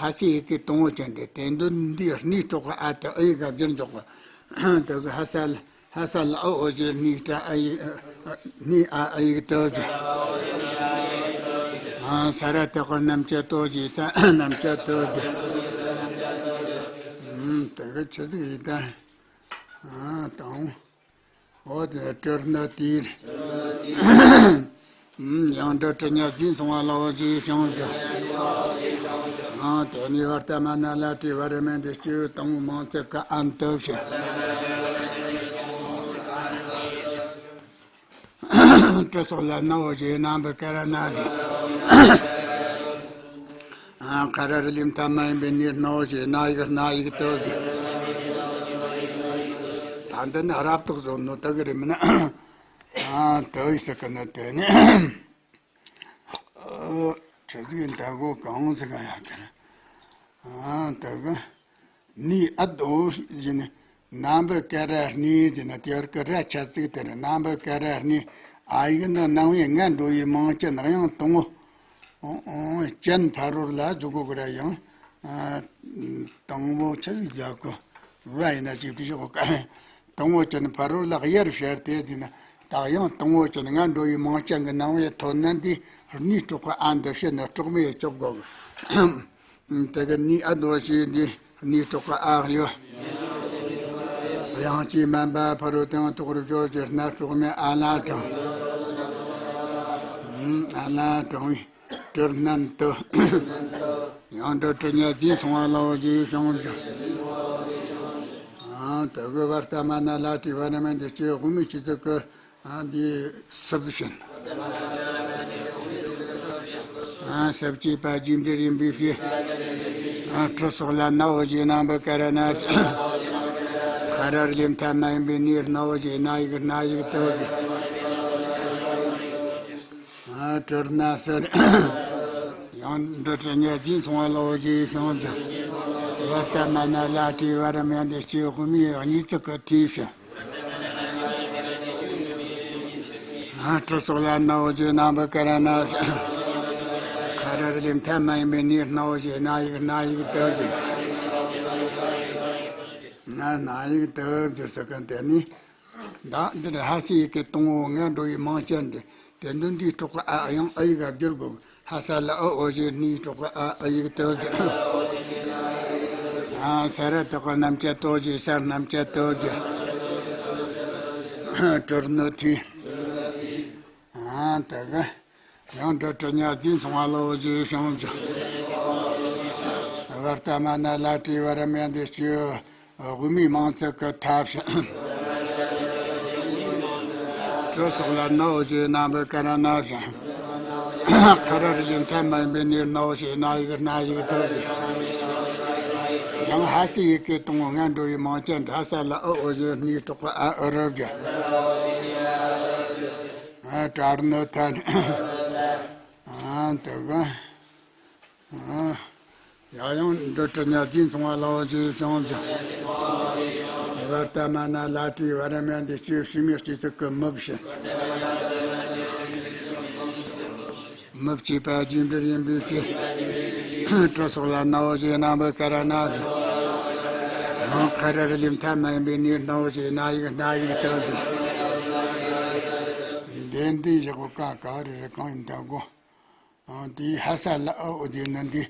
ཧ་སའི་ཡི་གེ་དང་པོ་ཅན་ཏེ། དེ་འདུན་འདིའི་སྣིའི་སྲོག་གི་ཨ་དེ་ཨི་ཡིག་ག་བསྒྱུར་འཇོག་གི། དེ་གི་ཧ་ས་ལ་ཧ་ས་ལ་ཨི་འོ་ཞེས་སྣིའི་སྲོག་ཨ་ཡིག་སྣིའི་ཨ་ཨི་ཡིག་ཏོ་ཞེས། ས་ར་དེ་གི་རྣམ་བཅད་ཏོ་ཞེས་ས་རྣམ་བཅད་ཏོ་ཞེས། དེ་གི་ཆི་ཟིག་ཡིན་ད། དང་། འོ་དེ་དྲི་སྣ་དེ། ཡང་འདྲི་དྲི་ཉ་རྫས་མཚུངས་པ་ལའོ་ཞེས་བྱུང་ཞིང་། དེ་ནས་བར་ཏ་མ་ན་ལ་ཏྲི་བར་མེ་འདི་སྐྱེ་བོ་དང་པོའི་མིང་ཚིག་གི་ཨན་དུ་ཞེས། དྲི་སོགས་ལ་ནའོ་ཞེས་ནམ་བུ་ཀ་ར་ན་ཞེས། ཨ། ཁ་ར་རི་ལི་མཐའ་མ་ཡིན་པའི་ནི་རྣ་བོ་ཞེས་རྣ་ཡིག་རྣ་ཡིག་ཏུ་གི། ད་འདི་ནི་རབ་རྟོག་བཟོ་ནོ་དུ་གི་རེད་མིན་ན། ཨ། དུ་ཡི་སི་ཀི་ནི་དེ་ནི། ཨ། ཁྲི་གི་འདི་གོ་གང་ཟིག་ཡ་དེ། ཨ། དུ་གི། ནི་ཨ་དོ་ཞེས་ནི། ནམ་བུ་ཀ་ར་ནི་ཟེར་ན་དེ་བར་གི་ར་ཆ་ཚིག་དེ་ནི་ནམ་བུ་ཀ་ར་ནི། ཨ་ཡིག་ནི་ནང་བའི་ངན་འགྲོ་བའི་མིང་ཅན་དབྱངས་དང་པོ། ཨོ་ཨོ་ཅན་ཕ་རོལ་ལ་འཇུག་གོ་གི་ར་ཡང་། ཨ། དང་པོ་ཆ་ཚིག་བཞག་གི་ར་ཡིན་ན་ཅིག་བྲིས་ཤོག་ག་དང་པོ་ཅན་ཕ་རོལ་ལ་གཡར་བྱར་ཏེ་ཟེར་ན་ད་དབྱངས་དང་པོ་ཅན་ངན་འགྲོ་བའི་མིང་ཅན་གི་ནང་བའི་ཐོན་ན་འདི་སྣིའི་སྲོག་གི་ཨ་འདི་བཤད་ན་སྲོག་མེད་ཡེ་ཆོག་གོ་གི། དེ་གི་ནི་ཨ་དོ་ཞེས་འདི་སྣིའི་སྲོག་གི་ཨ་ཡོད། དབྱངས་ཀྱིས་དམན་པ་ཕ་རོལ་དུ་ཡང་དོག་རུ་སྦྱོར་གྱི་སྣ་སྲོག་མེད་ཨ་ལ་དང་། ཨ་ལ་དང་བའི་དྲི་སྣ་དུ། ཡང་འདྲི་དྲི་ཉ་རྫས་མཚུངས་པ་ལའོ་ཞེས་བྱུང་ཞིང་། ཨ། དུ་གི་བར་ཏ་མ་ན་ལ་ཏྲི་བར་མེ་འདི་སྐྱེ་བོ་དབུ་མའི་སྤྱི་གཙུག་གི། ཨ། འདི་སུབ་བཞིན། ཨ། སུབ་ཅེས་པ་རྒྱས་འབྲིང་ཡིན་པའི་ཕྱིར། ཨ། དྲི་སོགས་ལ་ནའོ་ཞེས་ནམ་བུ་ཀ་ར་ན་ཞེས། ཁ་ར་རི་ལི་མཐའ་མ་ཡིན་པའི་ནི་རྣ་བོ་ཞེས་རྣ་ཡིག་རྣ་ཡིག་ཏུ་གི། ཨ། དྲི་སྣ་སུ། ཡང་འདྲི་དྲི་ཉ་རྫས་མཚུངས་པ་ལའོ་ཞེས་བྱུང་ཞིང་། བར་ཏ་མ་ན་ལ་ཏྲི་བར་མེ་འདི་སྐྱེ་བོ་དབུ་མའི་གཉིས་ཚིག་གི་ཐོས་ཤིང་། ཨ། དྲི་སོགས་ལ་ནའོ་ཞེས་ནམ་བུ་ཀ་ར་ན་ཞེས། ཁ་ར་རི་ལི་མཐའ་མ་ཡིན་པའི་ནི་རྣ་བོ་ཞེས་རྣ་ཡིག་རྣ་ཡིག་ཏུ་གི། ན་རྣ་ཡིག་ཏུ་གི་ཟེར་གི་འདི་ནི། ད་འདིར་ཧ་སའི་ཡི་གེ་དང་པོ་ངན་འགྲོ་བའི་མིང་ཅན་ཏེ། དེ་འདུན་འདིའི་སྲོག་གི་ཨ་ཡང་ཨ་ཡིག་ག་བསྒྱུར་དགོས། ཧ་ས་ལ་ཨི་འོ་ཞེས་སྣིའི་སྲོག་གི་ཨ་ཨི་ཡིག་ཏུ་གི། ཨ། ས་ར་དེ་གི་རྣམ་བཅད་ཏོ་ཞེས་ས་རྣམ་བཅད་ཏུ་གི། དྲི་སྣ་ཏི། ཨ། དེ་གི། ཡང་འདྲི་དྲི་ཉ་རྫས་མཚུངས་པ་ལའོ་ཞེས་བྱུང་ཞིང་། བར་ཏ་མ་ན་ལ་ཏྲི་བར་མེ་འདི་སྐྱེ་བོ་དབུ་མའི་མིང་ཚིག་གི་ཐ་བཞིན། དྲི་སོགས་ལ་ནའོ་ཞེས་ནམ་བུ་ཀ་ར་ན་བཞིན། ཁ་ར་རི་ལི་མཐའ་མ་ཡིན་པའི་ནི་རྣ་བོ་ཞེས་རྣ་ཡིག་རྣ་ཡིག་ཏུ་གི། ཡང་ཧ་སའི་ཡི་གེ་དང་པོ་ངན་འགྲོ་བའི་མིང་ཅན་ཧ་ས་ལ་ཨི་འོ་ཞེས་སྣིའི་སྲོག་གི་ཨ་ཨི་རུ་གི། ཨ། དྲི་སྣ་ཏ། ཨ། དེ་གི། ཨ། ཡང་ཡང་འདྲི་དྲི་ཉ་རྫས་མཚུངས་པ་ལའོ་ཞེས་བྱུང་ཞིང་། བར་ཏ་མ་ན་ལ་ཏྲི་བར་མེ་འདི་སྐྱེ་བོ་ཕྱི་མའི་སྤྱི་གཙུག་གི་མུ་བཞིན། མུ་བཅས་པ་རྒྱས་འབྲིང་ཡིན་པའི་ཕྱིར། དྲི་སོགས་ལ་ནའོ་ཞེས་ནམ་བུ་ཀ་ར་ན་ཞེས། ཡང་ཁ་ར་རི་ལི་མཐའ་མ་ཡིན་པའི་ནི་ནའོ་ཞེས་རྣ་ཡིག་རྣ་ཡིག་ཏུ་གི། འདི་འདི་བཞག་པ་ག་ག་རེ་རེ་གང་ཡིན་ད་གོ། ཨ། དེའི་ཧ་ས་ལ་ཨི་འོ་དེ་ནི་འདི་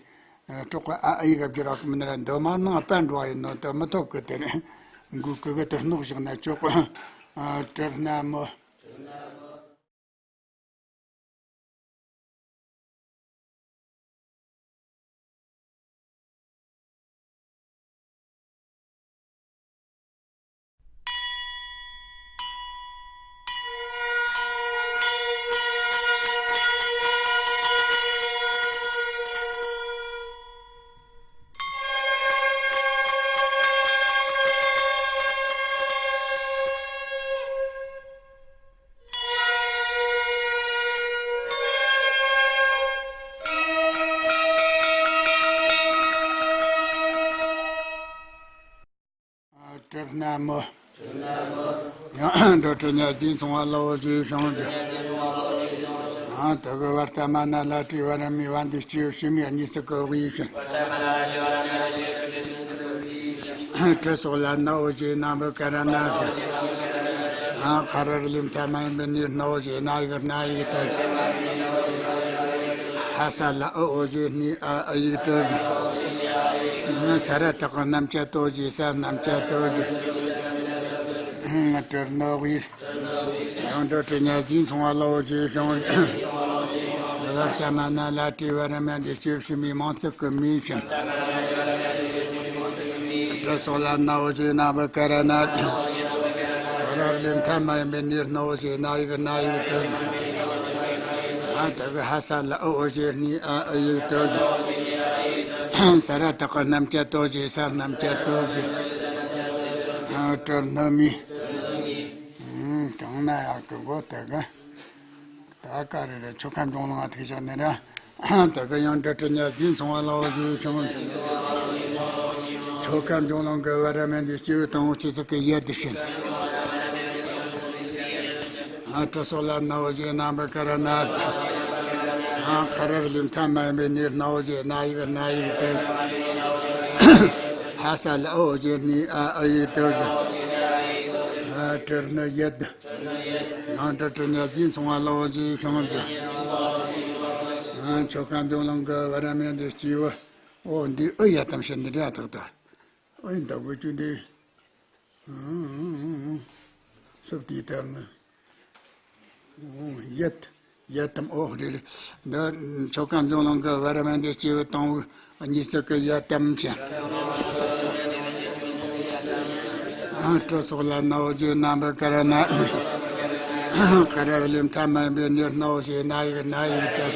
སྲོག་གི་ཨ་ཨི་ག་བསྒྱུར་ར་གི་མིན་ན་ར་འདི་མ་ནང་པ་འགྲོ་བ་ཡིན་ནོ་དེ་མི་ཐོབ་གི། དེ་ནི་འགུག་གི་གི་དེ་སྣོག་བཞག་ན་ཆོག་གི། ཨ། དྲི་སྣ་མུ། ན་མོ། ཡང་འགྲོ་དྲི་ཉལ་ཟས་ཚང་བ་ལ་འོ་ཞེས་བྱུང་། ཡང་དེ་གི་བར་ལྟ་མ་ན་ལ་དྲི་བ་ར་མའི་བ་འདི་སྐྱེ་བོ་ཕྱི་མའི་གཉིས་སུ་གི་དབུས་ཤིང་། དྲི་སོགས་ལ་ན་འོ་ཞེས་ན་བུ་ཀ་ར་ན་ཞེས། ཁ་ར་རི་ལི་མཐའ་མ་ཡིན་པའི་ནི་ན་འོ་ཞེས་ན་ཡིག་ན་ཡིག་ཏུ། ཧ་ས་ལ་ཨུ་འོ་ཞེས་ནི་ཨ་ཨུ་ཡིག་ཏུ། ས་ར་བཏགས་རྣམ་བཅད་དོ་ཞེས་ས་རྣམ་བཅད་དོ་ཞེས། དྲི་ནི་དབུས། ཡང་འགྲོ་དྲི་ཉལ་ཟས་ཚང་བ་ལ་འོ་ཞེས་བྱུང་། ལ་ཤ་མ་ན་ལ་དྲི་བ་ར་མ་འདི་སྐྱེ་བོ་ཕྱི་མའི་མིང་ཚིག་གི་མིང་ཞིང་། དྲི་སོགས་ལ་ན་འོ་ཞེས་ན་བུ་ཀ་ར་ན། ས་ར་རི་ལི་མཐའ་མ་ཡིན་པའི་ནི་ན་འོ་ཞེས་ན་ཡིག་ན་ཡིག་ཏུ། ཨ་དེ་གི་ཧ་ས་ལ་ཨུ་འོ་ཞེས་ནི་ཨ་ཨུ་ཡིག་ཏུ། ས་ར་བཏགས་རྣམ་བཅད་དོ་ཞེས་ས་རྣམ་བཅད་དོ་ཞེས། དྲི་ནི་མི། གང་ན་ཡག་གི་གོ་དེ་གི། ད་ག་རེ་རེད། ཆོ་ག་འབྱུང་ལམ་ཐུག་བཞག་ནས་ར། ད་ག་ཡང་འདྲི་དྲི་ཉལ་ཟས་ཚང་བ་ལ་འོ་ཞེས་བྱུང་། ཆོ་ག་འབྱུང་ལམ་གི་བ་ར་མ་འདི་སྐྱེ་བོ་དང་པོ་སྐྱེ་ས་གི་ཡུལ་དུ་ཕྱིན། དྲི་སོགས་ལ་ན་འོ་ཞེས་ན་བུ་ཀ་ར་ན། ཁ་ར་རི་ལི་མཐའ་མ་ཡིན་པའི་ནི་ན་འོ་ཞེས་ན་ཡིག་ན་ཡིག་ཏུ། ཧ་ས་ལ་ཨུ་འོ་ཞེས་ནི་ཨ་ཨུ་ཡིག་ཏུ། དྲི་ནི་ཡུལ། ཡང་འདྲི་དྲི་ཉལ་ཟས་ཚང་བ་ལ་འོ་ཞེས་བྱུང་། ཆོ་ག་འབྱུང་ལམ་གི་བ་ར་མ་འདི་སྐྱེ་བོ། འོ་འདི་ཨུ་ཡ་དམ་ཞིག་འདི་འདྲ་ཐག་ད། ཨུ་ཡི་འདབ་གི་ཅུ་འདི། སུབ་དེའི་ཐབ་ནི། ཡུལ། ཡུལ་དམ་འོ་རེ་རེ། འདི་ཆོ་ག་འབྱུང་ལམ་གི་བ་ར་མ་འདི་སྐྱེ་བོ་དང་པོ་གཉིས་སུ་གི་ཡུལ་དམ་ཞིང་། དྲི་སོགས་ལ་ན་འོ་ཞེས་ན་བུ་ཀ་ར་ན། ཁ་ར་རི་ལི་མཐའ་མ་ཡིན་པའི་ནི་ན་འོ་ཞེས་ན་ཡིག་ན་ཡིག་ཏུ།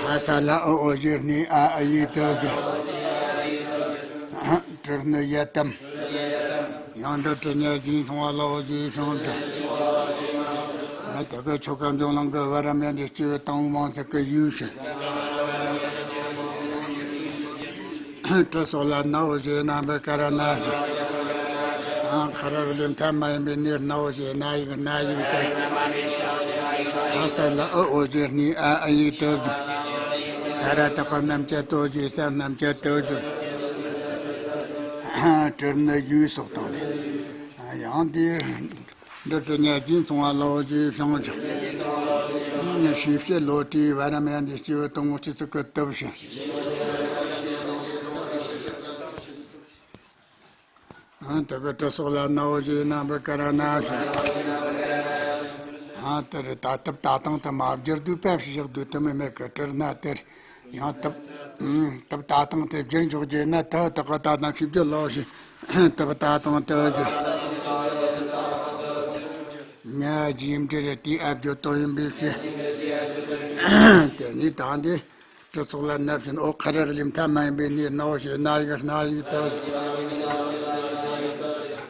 ཧ་ས་ལ་ཨུ་འོ་ཞེས་ནི་ཨ་ཨུ་ཡིག་ཏུ། དྲི་ནི་ཡུལ་དམ། ཡང་འདྲི་དྲི་ཉལ་ཟས་ཚང་བ་ལ་འོ་ཞེས་བྱུང་། ད་ག་ཆོ་ག་འབྱུང་ལམ་གི་བ་ར་མ་འདི་སྐྱེ་བོ་དང་པོ་མིང་ཚིག་གི་ཡུལ་ཞིང་། དྲི་སོགས་ལ་ན་འོ་ཞེས་ན་བུ་ཀ་ར་ན་ཞེས། ཁ་ར་རི་ལི་མཐའ་མ་ཡིན་པའི་ནི་ན་འོ་ཞེས་ན་ཡིག་ན་ཡིག་ཏུ། ཧ་ས་ལ་ཨུ་འོ་ཞེས་ནི་ཨ་ཨུ་ཡིག་ཏུ། ས་ར་བཏགས་རྣམ་བཅད་དོ་ཞེས་ས་རྣམ་བཅད་དོ་ཞེས། དྲི་ནི་ཡུལ་སོགས་དང་ནི། ཡང་དེ། འདྲི་དྲི་ཉལ་ཟས་ཚང་བ་ལ་འོ་ཞེས་བྱུང་། ཞེས་བྱ་ལོ་དྲི་བ་ར་མ་འདི་སྐྱེ་བོ་དང་པོ་སྐྱེ་ས་གི་དུ་བ་ཞིང་། ད་ག་དྲི་སོགས་ལ་ན་འོ་ཞེས་ན་བུ་ཀ་ར་ན་ཞེས། དེ་རེད། ད་དུ་བ་ད་དང་དུ་མ་བསྒྱུར་དུས་པ་ཞིག་བཞག་དུས་དུ་མི་མེད་ཀི། དྲིར་ན་དེར། ཡང་དུ་བ། དུ་བ་ད་དང་དུ་བསྒྱུར་འཇོག་རྒྱུ་ན་དུ་བ་ད་དང་ཤེས་རྒྱུ་ལོ་ཞེས། དུ་བ་ད་དང་དུ་བསྒྱུར། ང་རྒྱས་འབྲིང་རེད་དེ་ཨ་བརྗོད་དོ་ཡིན་པའི་ཕྱིར། དེ་ནས་ད་འདི། དྲི་སོགས་ལ་ན་བཞིན་འོ། ཁ་ར་རི་ལི་མཐའ་མ་ཡིན་པའི་ནི་ན་འོ་ཞེས་ན་ཡིག་ན་ཡིག་ཏུ།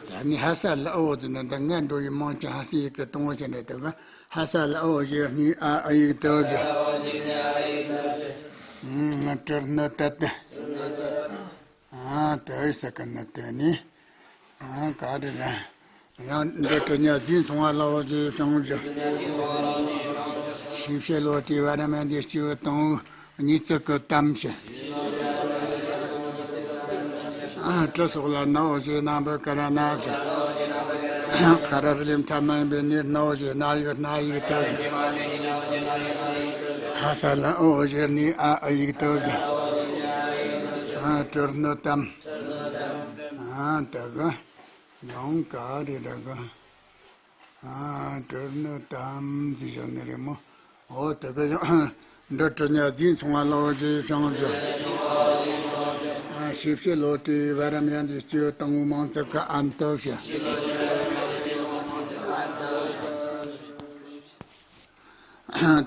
ད་ནི་ཧ་ས་ལ་ཨུ་འོ་ཟེར་ན་འདི་ང་འགྲོ་ཡི་མིང་ཅན་ཧ་ས་ཡིག་གི་དང་པོ་ཞིག་རེད་དེ། ཧ་ས་ལ་ཨུ་འོ་ཞེས་ནི་ཨ་ཨུ་ཡིག་ཏུ་ཟེར། དྲིར་ནི་དུ་སྟེ། ཨ་དུ་ཡི་ས་ཀ་ནི་དེ་ནི། ཨ་ག་རེ་རེད། ཡང་འདི་དྲི་ཉལ་ཟས་ཚང་བ་ལ་འོ་ཞེས་བྱུང་། ཞེས་བྱ་ལོ་དྲི་བ་ར་མ་འདི་སྐྱེ་བོ་དང་པོ་གཉིས་སུ་གི་དམ་ཞིང་། ཨ་དྲི་སོགས་ལ་ན་འོ་ཞེས་ན་བུ་ཀ་ར་ན་ཞེས། ཁ་ར་རི་ལི་མཐའ་མ་ཡིན་པའི་ནི་ན་འོ་ཞེས་ན་ཡིག་ན་ཡིག་ཏུ། ཧ་ས་ལ་ཨུ་འོ་ཞེས་ནི་ཨ་ཨུ་ཡིག་ཏུ་ཟེར། ཨ་དྲིར་ནི་དམ། ཨ་དེ་གི། ཡང་ག་རེ་རེད་གི། ཨ་དྲིར་ནི་དམ་ཟེར་བཞག་ནི་རེད་མོ། འོ་དེ་གི་ཡང་། འདི་དྲི་ཉལ་ཟས་ཚང་བ་ལ་འོ་ཞེས་བྱུང་ཟེར། ཨ་ཞེས་བྱ་ལོ་དྲི་བ་ར་མ་འདི་སྐྱེ་བོ་དང་པོ་མིང་ཚིག་གི་ཨན་དུ་ཞེས།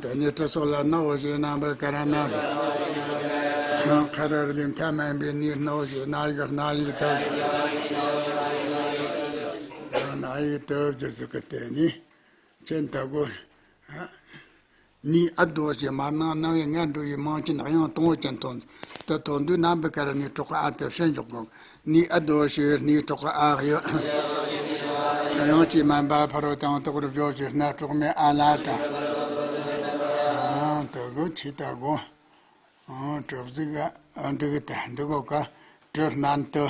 དེ་ནས་དྲི་སོགས་ལ་ན་འོ་ཞེས་ན་བུ་ཀ་ར་ན་ཞེས། ཁ་ར་རི་ལི་མཐའ་མ་ཡིན་པའི་ནི་ན་འོ་ཞེས་ན་ཡིག་ན་ཡིག་ཏུ། ན་ཡིག་ཏུ་བསྒྱུར་ཟེར་གི། དེ་ནི་ཅན་ད་གོ། ནི་ཨ་དོ་ཞེས་མར་ནང་སྣང་བའི་ངན་འགྲོ་བའི་མིང་ཅན་དབྱངས་དང་པོ་ཅན་ཐོན། དེ་ཐོན་དུས་རྣམ་པར་དཀར་ནི་གྲགས་ཨ་དེ་ཕྱིར་འཇོག་དགོས། ནི་ཨ་དོ་ཞེས་ནི་གྲགས་ཨ་གཡུ། དབྱངས་ཀྱིས་དམན་པ་ཕ་རོལ་དང་དོག་རུ་བརྗོད་ཅིང་སྣ་གྲོགས་མེད་ཨ་ལ་དང་། ཨ་དེ་གོ་ཆི་ད་གོ། ཨ་གྲུབ་གཟུགས་ཨ་འདུག་གི་ད་འདུག་གོ་ག་གྲུབ་སྣང་དུ།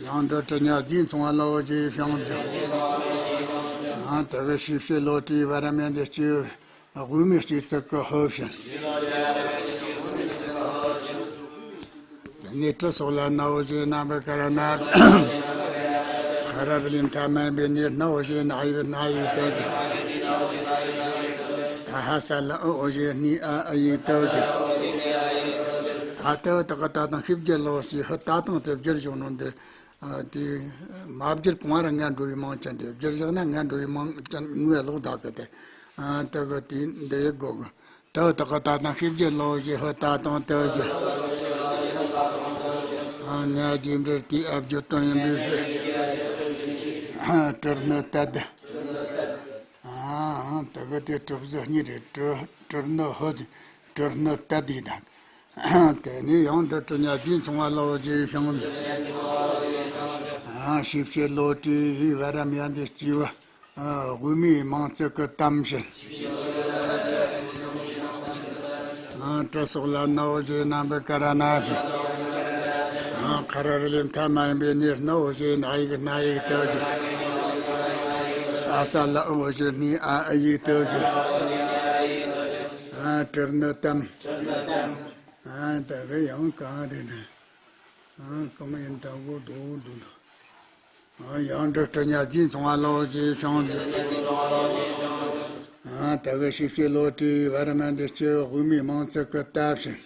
ཡང་འདི་གྲུབ་ཉ་རྫས་མཚུངས་པ་ལ་འོ་ཞེས་བྱུང་ཟེར། ཨ་དེ་གི་ཤེས་བྱའི་བློ་དེའི་བར་མེད་འདི་སྐྱེ་བོ་དབུ་མའི་སྐྱེ་ཚུལ་གྱི་ཧོབ་བཞིན། དེ་ནས་དྲི་སོགས་ལ་སྣ་བོ་ཞེས་རྣམ་པར་དཀར་ན། ཁ་ར་རི་ལི་མཐའ་མ་ཡིན་པའི་ནི་སྣ་བོ་ཞེས་སྣ་ཡིག་སྣ་ཡིག་ཏུ་ཟེར། ད་ཧ་ས་ལ་ཨུ་འོ་ཞེས་སྣའི་ཨ་ཨ་ཡིག་ཏུ་ཟེར། ད་ལྟ་བུ་དག་གི་ད་དང་ཤེས་བྱའི་བློ་ཞེས་ཧུ་ད་དང་དེ་བསྒྱུར་བྱུང་ནོ་འདི། ཨ་དེ་མ་བསྒྱུར་གོང་ར་ངན་འགྲོ་བའི་མིང་ཅན་དེ་བསྒྱུར་བཞག་ན་ངན་འགྲོ་བའི་མིང་ཅན་དངོས་ལོག་བདག་གི་དེ། ཨ་དེ་གི་དེ་འདི་ཡི་དགོས་གི། དེ་དག་གི་ད་དང་ཤེས་བྱའི་བློ་ཞེས་ཧུ་ད་དང་དེ་བཞིན། ཨ་ང་རྒྱས་འབྲེལ་དེའི་ཨ་བརྗོད་དོན་ཡིན་པའི་ཕྱིར། ཨ་གྲུབ་སྣང་ཏ་དེ། ཨ་དེ་གི་དེ་གྲུབ་གཟུགས་གཉིས་རེད། གྲུབ་གྲུབ་སྣང་ཧུ་གྲུབ་སྣང་ཏ་དེ་དང་། དེ་ནས་ཡང་འདི་གྲུབ་ཉ་རྫས་མཚུངས་པ་ལ་འོ་ཞེས་བྱུང་ཟེར། ཨ་ཤེས་བྱའི་བློ་དེའི་བར་མེད་འདི་སྐྱེ་བོ་དབུ་མའི་མིང་ཚིག་གི་གཏམ་བཞིན། ཨ་དྲི་སོགས་ལ་སྣ་བོ་ཞེས་རྣམ་པར་དཀར་ན་ཞིང་། ཨ་ཁ་ར་རི་ལི་མཐའ་མ་ཡིན་པའི་ནི་སྣ་བོ་ཞེས་སྣ་ཡིག་སྣ་ཡིག་ཏུ་ཟེར། ཨ་ས་ལ་ཨུ་འོ་ཞེས་སྣའི་ཨ་ཨ་ཡིག་ཏུ་ཟེར། ཨ་གྲུབ་སྣང་གཏམ། ཨ་ད་གི་ཡང་གང་རེད་ན། ཨ་གང་ཡིན་ད་གོ་དོ་དོ་དོ། ཨ་ཡང་འདི་གྲུབ་ཉ་རྫས་མཚུངས་པ་ལ་འོ་ཞེས་བྱུང་ཟེར། ཨ་ད་གི་ཤེས་བྱའི་བློ་དེའི་བར་མེད་འདི་སྐྱེ་བོ་དབུ་མའི་མིང་ཚིག་གི་ཏ་བཞིན།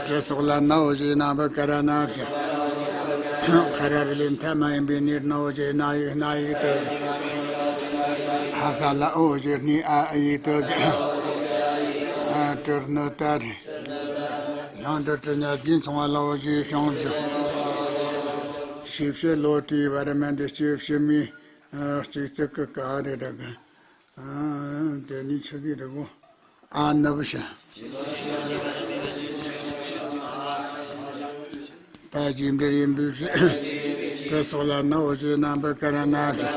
དྲི་སོགས་ལ་སྣ་བོ་ཞེས་རྣམ་པར་དཀར་ན་ཞིང་། ཁ་ར་རི་ལི་མཐའ་མ་ཡིན་པའི་ནི་སྣ་བོ་ཞེས་སྣ་ཡིག་སྣ་ཡིག་ཏུ་ཟེར། ཧ་ས་ལ་ཨུ་འོ་ཞེས་སྣའི་ཨ་ཨ་ཡིག་ཏུ་ཟེར། ཨ་གྲུབ་སྣང་ཏ་རེད། ཡང་འདི་གྲུབ་ཉ་རྫས་མཚུངས་པ་ལ་འོ་ཞེས་བྱུང་ཟེར། ཤེས་བྱའི་བློ་དེའི་བར་མེད་འདི་སྐྱེ་བོ་ཕྱི་མའི་ཨ་སྐྱེ་ཚུལ་གྱི་ག་རེ་རེད་གི། ཨ་དེ་ནི་ཆི་གི་རེད་གོ། ཨ་ནུ་བོ་ཞིག་ད་རྒྱས་འབྲེལ་ཡིན་པའི་ཕྱིར། དྲི་སོགས་ལ་སྣ་བོ་ཞེས་རྣམ་པར་དཀར་ན་ཞིང་།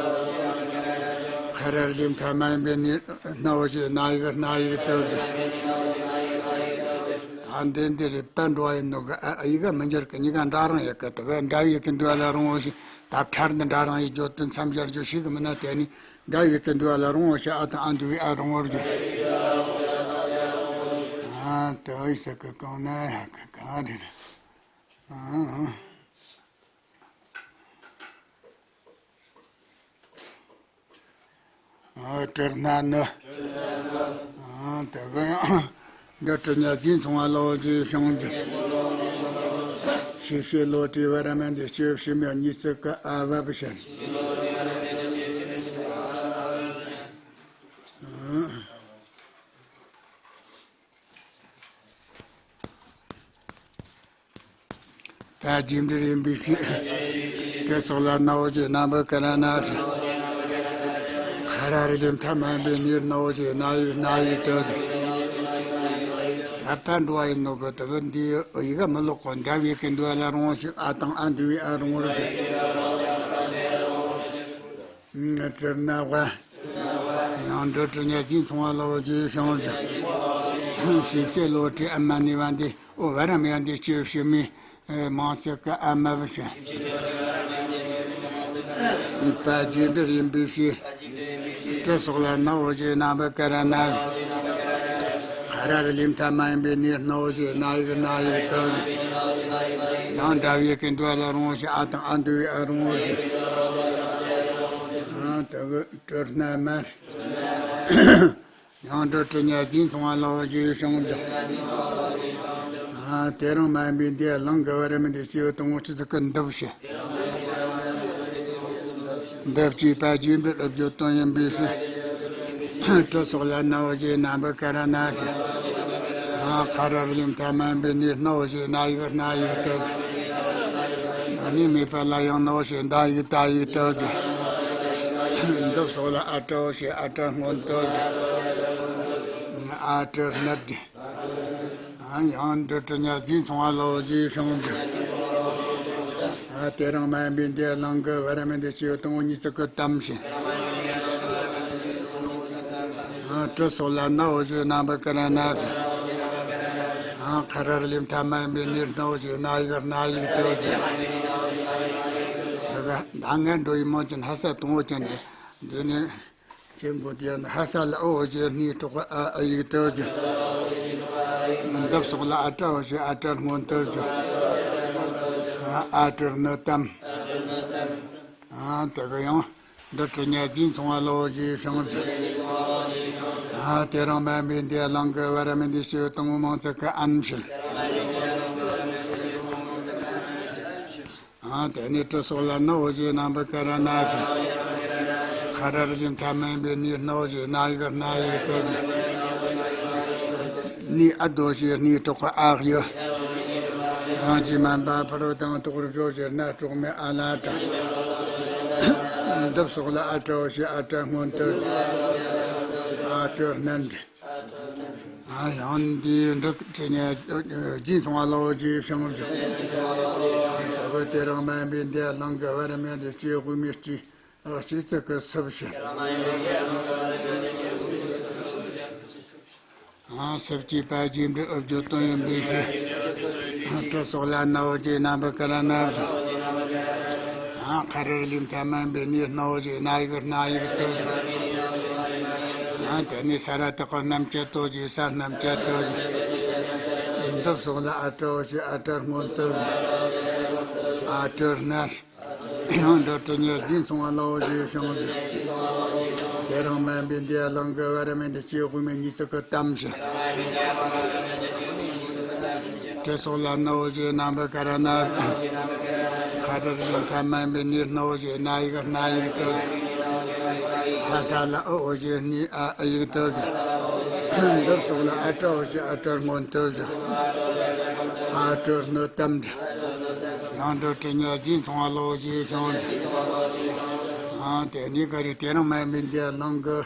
ཁ་ར་རི་ལི་མཐའ་མ་ཡིན་པའི་ནི་སྣ་བོ་ཞེས་སྣ་ཡིག་སྣ་ཡིག་ཏུ་ཟེར། ཨ་འདི་འདི་རེད། པ་འགྲོ་བ་ཡིན་ནོ་གི་ཨ་ཡི་གེ་མི་འགྱུར་གི། གཉིས་ཀ་འདྲ་རང་ཡོད་གི། དེ་གི་འདྲ་བའི་ཡི་གེ་འདུག་ལ་རུང་བ་ཞིག་ད་ཕྲད་འདི་འདྲ་རང་ཡིག་བརྗོད་དོན་མཚམས་སྦྱར་རྒྱུ་ཞིག་གི་མིན་ན། དེ་ནི་འདྲ་བའི་ཡི་གེ་འདུག་ལ་རུང་བ་ཞིག་ཨ་དང་ཨ་འདུ་བའི་ཨ་རུང་བར་འགྱུར། ཨ་དེ་ཡི་ས་གི་གང་ན་ཡ་གི་གང་རེད། ཨ་ཨ། ཨ་གྲུབ་སྣང་ནི། ཨ་དེ་གི་ཡང་འདི་གྲུབ་ཉ་རྫས་མཚུངས་པ་ལ་འོ་ཞེས་བྱུང་ཟེར། ཤེས་བྱའི་བློ་དེའི་བར་མེད་འདི་སྐྱེ་བོ་ཕྱི་མའི་གཉིས་ཚིག་གི་ཨ་བབ་བཞིན། ཨ། ད་རྒྱས་འབྲེལ་ཡིན་པའི་ཕྱིར། དྲི་སོགས་ལ་སྣ་བོ་ཞེས་རྣམ་པར་དཀར་ན་ཞིང་། ཁ་ར་རི་ལི་མཐའ་མ་ཡིན་པའི་ནི་སྣ་བོ་ཞེས་སྣ་ཡིག་སྣ་ཡིག་ཏུ་ཟེར། ད་པ་འགྲོ་བ་ཡིན་ནོ་གི། དེ་གི་འདི་ཡི་གེ་མི་ཀློག་གོ། འདྲ་བའི་ཡི་གེ་འདུག་ལ་རུང་བ་ཞིག་ཨ་དང་ཨ་འདུ་བའི་ཨ་རུང་བར་འགྱུར། གྲུབ་སྣང་བ། ཡང་འདི་གྲུབ་ཉ་རྫས་མཚུངས་པ་ལ་འོ་ཞེས་བྱུང་ཟེར། ཤེས་བྱའི་བློ་དེའི་ཨ་མ་ནུ་བོ་འདི་ཨོ་བར་མེད་འདི་སྐྱེ་བོ་ཕྱི་མའི་མིང་ཚིག་གི་ཨ་མ་བཞིན། ད་རྒྱས་འབྲེལ་ཡིན་པའི་ཕྱིར། དྲི་སོགས་ལ་སྣ་བོ་ཞེས་རྣམ་པར་དཀར་ན་ཞིང་། ཁ་ར་རི་ལི་མཐའ་མ་ཡིན་པའི་ནི་སྣ་བོ་ཞེས་སྣ་ཡིག་སྣ་ཡིག་ཏུ་ཟེར། ཡང་འདྲ་བའི་ཡི་གེ་འདུག་ལ་རུང་བ་ཞིག་ཨ་དང་ཨ་འདུ་བའི་ཨ་རུང་བར་འགྱུར། ཨ་དེ་གི་གྲུབ་སྣང་མ། ཡང་འདི་གྲུབ་ཉ་རྫས་མཚུངས་པ་ལ་འོ་ཞེས་བྱུང་ཟེར། ཨ་དེ་རང་མ་ཡིན་པའི་འདི་ལང་གི་བར་མེད་འདི་སྐྱེ་བོ་དང་པོ་སྐྱེ་ཚུལ་གྱི་འདི་བོ་བཤད། འདི་བོ་ཅེས་པ་རྒྱས་འབྲེལ་ཨུ་བརྗོད་དོན་ཡིན་པའི་ཕྱིར། དྲི་སོགས་ལ་སྣ་བོ་ཞེས་རྣམ་པར་དཀར་ན་ཞིང་། ཨ་ཁ་ར་རི་ལི་མཐའ་མ་ཡིན་པའི་ནི་སྣ་བོ་ཞེས་སྣ་ཡིག་སྣ་ཡིག་ཏུ་ཟེར། ཨ་ནི་མེད་པ་ལ་ཡང་སྣ་བོ་ཞེས་འདའ་ཡིག་ད་ཡིག་ཏུ་ཟེར། འདི་སོགས་ལ་ཨ་ཏྲའོ་ཞེས་ཨ་ཏྲར་སྔོན་དུ་བརྗོད། ཨ་ཏྲར་སྣོད་ཀྱི། ཡང་འབྲུ་དྲི་ཉ་རྫས་མཚུངས་པ་ལའོ་ཞེས་བྱུང་འདུག། དེ་རང་མ་ཡིན་པའི་འདི་ལང་གི་བར་མི་འདི་སྐྱེ་བོ་དང་པོ་གཉིས་ཙི་གི་གཏམ་ཞིང་། དྲི་སོགས་ལ་ནའོ་ཞེས་རྣམ་པར་ཀ་ར་ན་ཞིང་། ཁ་ར་རི་ལི་མཐའ་མ་ཡིན་པའི་ནི་སྣའོ་ཞེས་སྣ་ཡིག་སྣ་ཡིག་ཏུ་ཞིང་། ད་ངན་འགྲོ་ཡི་མོ་ཅན་ཧ་ས་དང་པོ་ཅན་འདི། འདི་ནི། ཆེན་པོ་དེ་ཡང་ཧ་ས་ལ་ཨོ་ཞེས་སྣའི་གྲོགས་ཨ་ཨ་ཡིག་ཏུ་བརྗོད། འདི་སོགས་ལ་ཨ་ཏྲའོ་ཞེས་ཨ་ཏྲར་སྔོན་དུ་བརྗོད། ཨ་ཏྲར་སྣོད་དམ། དེ་ག་ཡང་འབྲུ་དྲི་ཉ་རྫས་མཚུངས་པ་ལའོ་ཞེས་བྱུང་འདུག། དེ་རང་མ་ཡིན་པའི་འདི་ལང་གི་བར་མི་འདི་སྐྱེ་བོ་དང་པོ་མང་ཚིག་གི་ཨན་ཞིང་། དེ་ནས་དྲི་སོགས་ལ་ནའོ་ཞེས་རྣམ་པར་ཀ་ར་ན་ཞིང་། ཁ་ར་རི་ལི་མཐའ་མ་ཡིན་པའི་ནི་སྣའོ་ཞེས་སྣ་ཡིག་སྣ་ཡིག་ཏུ་ཞིང་། ནི་ཨ་དོ་ཞེས་སྣའི་གྲོགས་ཨ་ཡོད། རང་གི་མན་པ་ཕ་རོལ་དང་དོག་རུ་བྱོ་ཞེས་སྣ་གྲོགས་མེད་ཨ་ལ་ཏྲ། འདི་སོགས་ལ་ཨ་ཏྲའོ་ཞེས་ཨ་ཏྲར་སྔོན་དུ་བརྗོད། ཨ་ཏྲར་སྣོད། ཡང་འདིའི་འབྲུ་དྲི་ཉ་རྫས་མཚུངས་པ་ལའོ་ཞེས་བྱུང་འདུག། དེ་རང་མ་ཡིན་པའི་འདི་ལང་གི་བར་མི་འདི་སྐྱེ་བོ་དབུ་མའི་སྤྱི་གཅིག་ཙི་གི་སུབ་ཞིང་། སུབ་ཅེས་པ་རྗེས་འབྲུ་ཨུ་བརྗོད་དོན་ཡིན་པའི་ཕྱིར། དྲི་སོགས་ལ་ནའོ་ཞེས་རྣམ་པར་ཀ་ར་ན་ཞིང་། ཁ་ར་རི་ལི་མཐའ་མ་ཡིན་པའི་ནི་སྣའོ་ཞེས་སྣ་ཡིག་སྣ་ཡིག་ཏུ་ཞིང་། དེ་ནས་ས་ར་བཏགས་པ་སྣམ་བཅད་དོ་ཞེས་ས་སྣམ་བཅད་དོ་ཞིང་། འདི་སོགས་ལ་ཨ་ཏྲའོ་ཞེས་ཨ་ཏྲར་སྔོན་དུ་ཞིང་། ཨ་ཏྲར་སྣོད། ཡང་འབྲུ་དྲི་ཉ་རྫས་མཚུངས་པ་ལའོ་ཞེས་བྱུང་འདུག། དེ་རང་མ་ཡིན་པའི་འདི་ལང་གི་བར་མི་འདི་སྐྱེ་བོ་དབུ་མའི་གཉིས་ཙི་གི་གཏམ་ཞིང་། དྲི་སོགས་ལ་ནའོ་ཞེས་རྣམ་པར་ཀ་ར་ན། ཁ་ར་རི་ལི་མཐའ་མ་ཡིན་པའི་ནི་སྣའོ་ཞེས་སྣ་ཡིག་སྣ་ཡིག་ཏུ་ཞིང་། ཧ་ས་ལ་ཨོ་ཨོ་ཞེས་སྣའི་ཨ་ཨ་ཡིག་ཏུ་ཞིང་། འདི་སོགས་ལ་ཨ་ཏྲའོ་ཞེས་ཨ་ཏྲར་སྔོན་དུ་བརྗོད། ཨ་ཏྲར་སྣོད་དམ་འདྲ། ཡང་འབྲུ་དྲི་ཉ་རྫས་མཚུངས་པ་ལའོ་ཞེས་བྱུང་འདུག། དེ་ནས་ག་རེ་དེ་རང་མ་ཡིན་པའི་འདི་ལང་གི་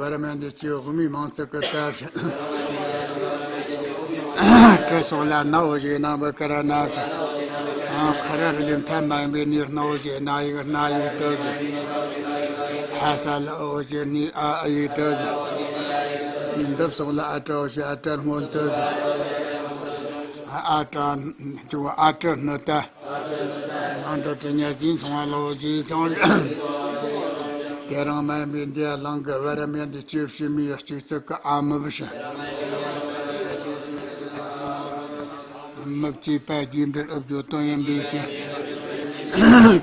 བར་མི་འདི་སྐྱེ་བོ་དབུ་མའི་མང་ཚིག་གི་ཏ་ཞིང་། དྲི་སོགས་ལ་ནའོ་ཞེས་རྣམ་པར་ཀ་ར་ན་ཞིང་། ཁ་ར་རི་ལི་མཐའ་མ་ཡིན་པའི་ནི་སྣའོ་ཞེས་སྣ་ཡིག་སྣ་ཡིག་ཏུ་ཞིང་། ཧ་ས་ལ་ཨོ་ཞེས་སྣའི་ཨ་ཨ་ཡིག་ཏུ་ཞིང་། འདི་སོགས་ལ་ཨ་ཏྲའོ་ཞེས་ཨ་ཏྲར་སྔོན་དུ་ཞིང་། ཨ་ཏྲ་ཨ་ཏྲར་སྣོད་དམ། ཡང་འབྲུ་དྲི་ཉ་རྫས་མཚུངས་པ་ལའོ་ཞེས་བྱུང་། དེ་རང་མ་ཡིན་པའི་འདི་ལང་གི་བར་མི་འདི་སྐྱེ་བོ་དབུ་མའི་གཅིག་ཙི་གི་ཨ་མུབ་ཞིང་། མུབ་ཅེས་པ་རྗེས་འབྲུ་ཨུ་བརྗོད་དོན་ཡིན་པའི་ཕྱིར།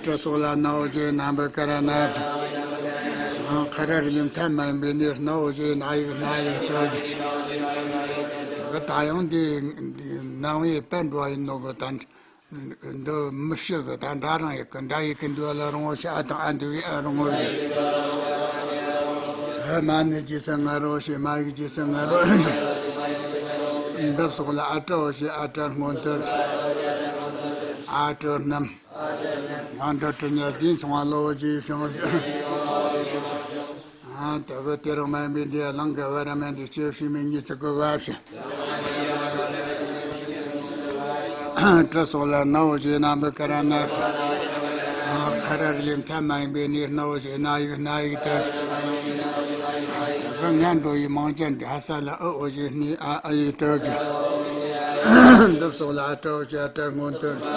དྲི་སོགས་ལ་ནའོ་ཞེས་རྣམ་པར་ཀ་ར་ན་ཞིང་། ཁ་ར་རི་ལི་མཐའ་མ་ཡིན་པའི་ནི་སྣའོ་ཞེས་སྣ་ཡིག་སྣ་ཡིག་ཏུ་ཞིང་། ད་ཡང་འདི་སྣང་བའི་དཔེ་འགྲོ་བ་ཡིན་ནོ་གི་དང་། འདི་མི་ཤེས་གི། ད་འདྲ་རང་ཡི་གི་འདྲ་ཡི་གི་འདུག་ལ་རང་ངོ་ཤ་ཨ་དང་ཨ་འདུག་ཨ་རང་ངོ་རེད། ཧ་མ་ནི་རྗེས་སུ་ང་རོ་ཞེས་མ་ཡིག་རྗེས་སུ་ང་རོ། འདི་སོགས་ལ་ཨ་ཏྲའོ་ཞེས་ཨ་ཏྲར་སྔོན་དུ་ཨ་ཏྲར་སྣམ། ཡང་འབྲུ་དྲི་ཉ་རྫས་མཚུངས་པ་ལའོ་ཞེས་བྱུང་། ཨ་ད་གི་དེ་རང་མ་ཡིན་པའི་འདི་ལང་གི་བར་མི་འདི་སྐྱེ་བོ་དབུ་མའི་གཉིས་ཙི་གི་བ་ཞིང་། དྲི་སོགས་ལ་ནའོ་ཞེས་རྣམ་པར་ཀ་ར་ན་ཞིང་། ཁ་ར་རི་ལི་མཐའ་མ་ཡིན་པའི་ནི་སྣའོ་ཞེས་སྣ་ཡིག་སྣ་ཡིག་ཏུ་ཞིང་། ངན་འགྲོ་ཡི་མང་ཅན་འདི་ཧ་ས་ལ་ཨུ་ཨོ་ཞེས་སྣའི་ཨ་ཨ་ཡིག་ཏུ་ཞིང་། འདི་སོགས་ལ་ཨ་ཏྲའོ་ཞེས་ཨ་ཏྲར་སྔོན་དུ་ཞིང་།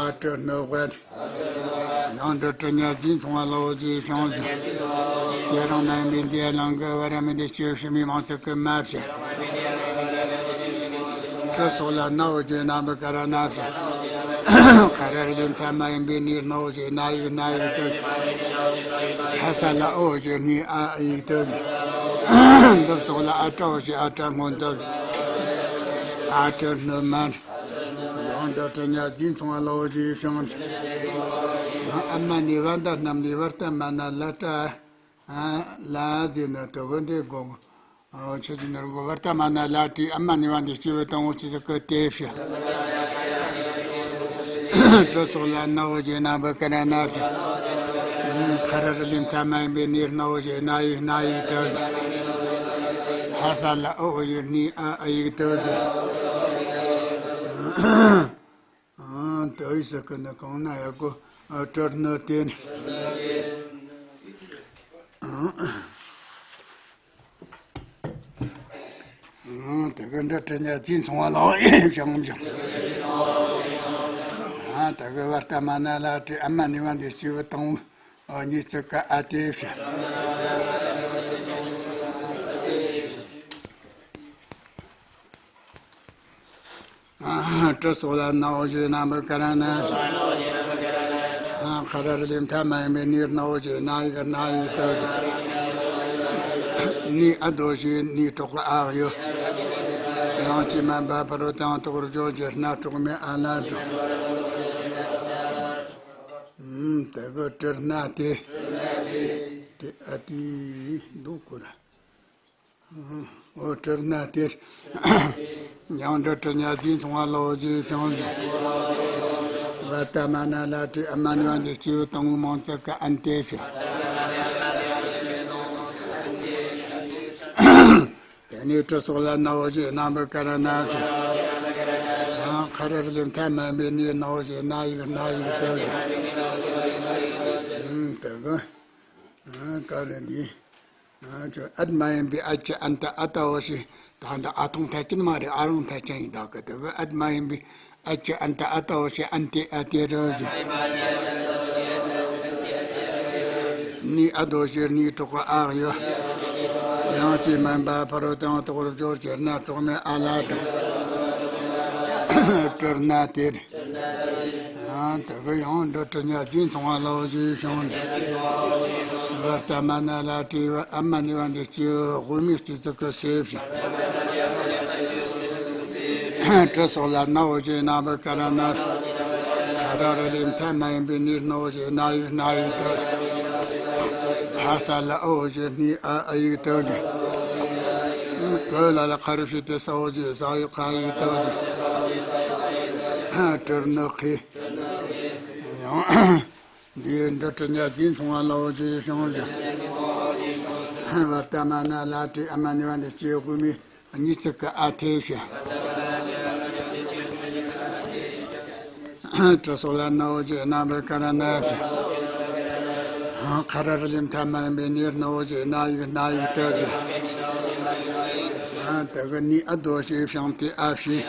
ཨ་ཏྲར་སྣོད་དབལ། ཡང་འབྲུ་དྲི་ཉ་རྫས་མཚུངས་པ་ལའོ་ཞེས་བྱུང་ཞིང་། དེ་རང་མ་ཡིན་པའི་འདི་ལང་གི་བར་མི་འདི་སྐྱེ་བོ་དབུ་མའི་མང་ཚིག་གི་མ་ཞིང་། དྲི་སོགས་ལ་ནའོ་ཞེས་རྣམ་པར་ཀ་ར་ན་ཞིང་། ཁ་ར་རི་ལི་མཐའ་མ་ཡིན་པའི་ནི་སྣའོ་ཞེས་སྣ་ཡིག་སྣ་ཡིག་ཏུ་ཞིང་། ཧ་ས་ལ་ཨོ་ཞེས་སྣའི་ཨ་ཡིག་ཏུ་ཞིང་། འདི་སོགས་ལ་ཨ་ཏྲའོ་ཞེས་ཨ་ཏྲར་སྔོན་དུ་ཞིང་། ཨ་ཏྲར་སྣོད་དམན། ཡང་འབྲུ་དྲི་ཉ་རྫས་མཚུངས་པ་ལའོ་ཞེས་བྱུང་། ཨ་མ་ནི་བ་འདའ་རྣམས་ལས་བར་ཏ་མ་ན་ལ་ཏྲ། ལ་ཟེར་ན་དུ་བུ་འདི་དགོ། ཆེ་ཆེ་ནོར་གོ་བར་ཏ་མ་ན་ལ་ཏྲི་ཨ་མ་ནི་བ་འདི་སྐྱེ་བོ་དང་པོ་ཆེ་ཆེ་གི་ཏེ་ཕྱི། དྲི་སོགས་ལ་ནའོ་ཞེས་རྣམ་པར་ཀ་ར་ན་ཞིང་། ཁ་ར་རི་ལི་མཐའ་མ་ཡིན་པའི་ནི་རྣ་བོ་ཞེས་རྣ་ཡིག་རྣ་ཡིག་ཏུ། ཧ་ས་ལ་ཨོ་ཞེས་ནི་ཨ་ཨ་ཡིག་ཏུ། ཨང་། དེ་ཡི་ཟེར་གི་ནི་གང་ན་ཡག་གོ། ཨ། གྲུར་ནི་དེ་ནི། ཨང་། ཨང་། དེ་གི་འདི་དྲི་ཉ་རྫིས་མཚུངས་པ་ལ་བྱང་བྱང་། ཨང་། དེ་གི་བར་ཏ་མ་ན་ལ་དྲི་ཨ་མ་ནི་བ་འདི་སྐྱེས་བུ་དང་པོ། ཨ། གཉིས་ཚིག་གི་ཨ་དེ་བྱ། ཨ། གྲུ་སོགས་ལ་རྣ་བོ་ཞེས་རྣམ་པར་ཀ་ར་ན། ཨ། ཁ་ར་རི་ལི་མཐའ་མ་ཡིན་པའི་ནི་རྣ་བོ་ཞེས་རྣ་ཡིག་རྣ་ཡིག་ཏུ། ནི་ཨ་དོ་ཞེས་ནི་གྲོགས་ཨ་ཡོད། ཡང་ཅི་མན་པ་ཕ་རོལ་དང་དོག་རུ་བརྗོད་ཀྱི་སྣ་གྲོགས་མེད་ཨ་ལ་འགྲོ། ཨུམ། དེ་གི་གྲུར་སྣ་དེ། དེ་ཨ་དེ་འདུག་གོ་ར། ཨོ་གྲུར་སྣ་དེ། ཡང་འདི་གྲུ་ཉ་རྫིས་མཚུངས་པ་ལ་ཨོ་ཞེས་བྱུང་ཞིང་། བར་ཏ་མ་ན་ལ་དྲི་ཨ་མ་ནི་བ་འདི་སྐྱེས་བུ་དང་པོའི་མིང་ཚིག་གི་ཨན་དེ་བྱ། དེ་ནས་གྲུ་སོགས་ལ་རྣ་བོ་ཞེས་རྣམ་པར་ཀ་ར་ན་བྱ། ཡང་ཁ་ར་རི་ལི་མཐའ་མ་ཡིན་པའི་ནི་རྣ་བོ་ཞེས་རྣ་ཡིག་རྣ་ཡིག་ཏུ་བྱ། ཨུམ། དེ་གི། ཨ། ཀ་ར་འདི། ཨ། ཅོ་ཨད་མ་ཡིན་པའི་ཨད་ཀྱི་ཨན་ཏ་ཨ་ཏ་འོ་ཞེས། ད་འདི་ཨ་ཐུང་ཐ་ཅན་མ་རེད། ཨ་རུང་ཐ་ཅན་ཡིན་ད་གི། དེ་གི་ཨད་མ་ཡིན་པའི་ཨད་ཀྱི་ཨན་ཏ་ཨ་ཏ་འོ་ཞེས་ཨན་ཏེ་ཨ་ཏེ་རུ་ཞེས། ནི་ཨ་དོ་ཞེས་ནི་གྲོགས་ཨ་ཡོད། ཡང་ཅི་མན་པ་ཕ་རོལ་དང་དོག་རུ་བརྗོད་ཀྱི་སྣ་གྲོགས་མེད་ཨ་ལ་འགྲོ། གྲུར་སྣ་དེ། ཨ། དེ་གི་ཡང་འདི་གྲུ་ཉ་རྫིས་མཚུངས་པ་ལ་ཨོ་ཞེས་བྱུང་ཞིང་། བར་ཏ་མ་ན་ལ་དྲི་ཨ་མ་ནི་བ་འདི་སྐྱེས་བུ་དབུ་མའི་སྤྱི་གཙུག་གི་སྲས་བྱ། གྲུ་སོགས་ལ་རྣ་བོ་ཞེས་རྣམ་པར་ཀ་ར་ན་བྱ། ཁ་ར་རི་ལི་མཐའ་མ་ཡིན་པའི་ནི་རྣ་བོ་ཞེས་རྣ་ཡིག་རྣ་ཡིག་ཏུ་བྱ། ཧ་ས་ལ་ཨོ་ཞེས་ནི་ཨ་ཨ་ཡིག་ཏུ་བྱ། གྲུ་ལ་ལ་ཁ་རུ་ཞེས་ཏེ་ས་ཨོ་ཞེས་ས་ཡིག་ཁ་ཡིག་ཏུ་བྱ། གྲུར་ནི་ཁེ། ཡང་། འདིའི་འདི་གྲུ་ཉ་རྫིས་མཚུངས་པ་ལ་ཨོ་ཞེས་བྱུང་ཞིང་། བར་ཏ་མ་ན་ལ་དྲི་ཨ་མ་ནི་བ་འདི་སྐྱེས་བུ་དབུ་མའི་གཉིས་ཚིག་གི་ཨ་དེ་བྱ། གྲུ་སོགས་ལ་རྣ་བོ་ཞེས་རྣམ་པར་ཀ་ར་ན་བྱ། ཁ་ར་རི་ལི་མཐའ་མ་ཡིན་པའི་ནི་རྣ་བོ་ཞེས་རྣ་ཡིག་རྣ་ཡིག་ཏུ་བྱ། དེ་གི་ནི་ཨ་དོ་ཞེས་བྱུང་སྟེ་ཨ་བྱས།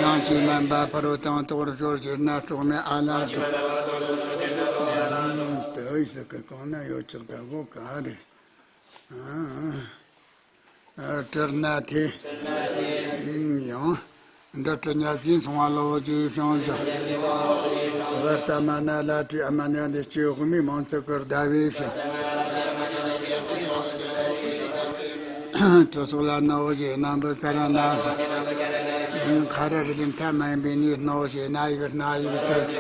ཡང་ཅི་མན་པ་ཕ་རོལ་དང་དོག་རུ་བརྗོད་ཀྱི་སྣ་གྲོགས་མེད་ཨ་ལ་འགྲོ། དེ་ཡི་ཟེར་གི་གང་ན་ཡོད་ཀྱག་ད་གོ་ག་རེ། ཨ། གྲུར་སྣ་དེ། ཡང་། འདི་གྲུ་ཉ་རྫིས་མཚུངས་པ་ལ་ཨོ་ཞེས་བྱུང་ཞིང་། བར་ཏ་མ་ན་ལ་དྲི་ཨ་མ་ནི་བ་འདི་སྐྱེས་བུ་དབུ་མའི་མིང་ཚིག་གི་ཟླ་བས་བྱ། གྲུ་སོགས་ལ་རྣ་བོ་ཞེས་རྣམ་པར་ཀ་ར་ན་བྱ། ཁ་ར་རི་ལི་མཐའ་མ་ཡིན་པའི་ནི་རྣ་བོ་ཞེས་རྣ་ཡིག་རྣ་ཡིག་ཏུ་བྱ།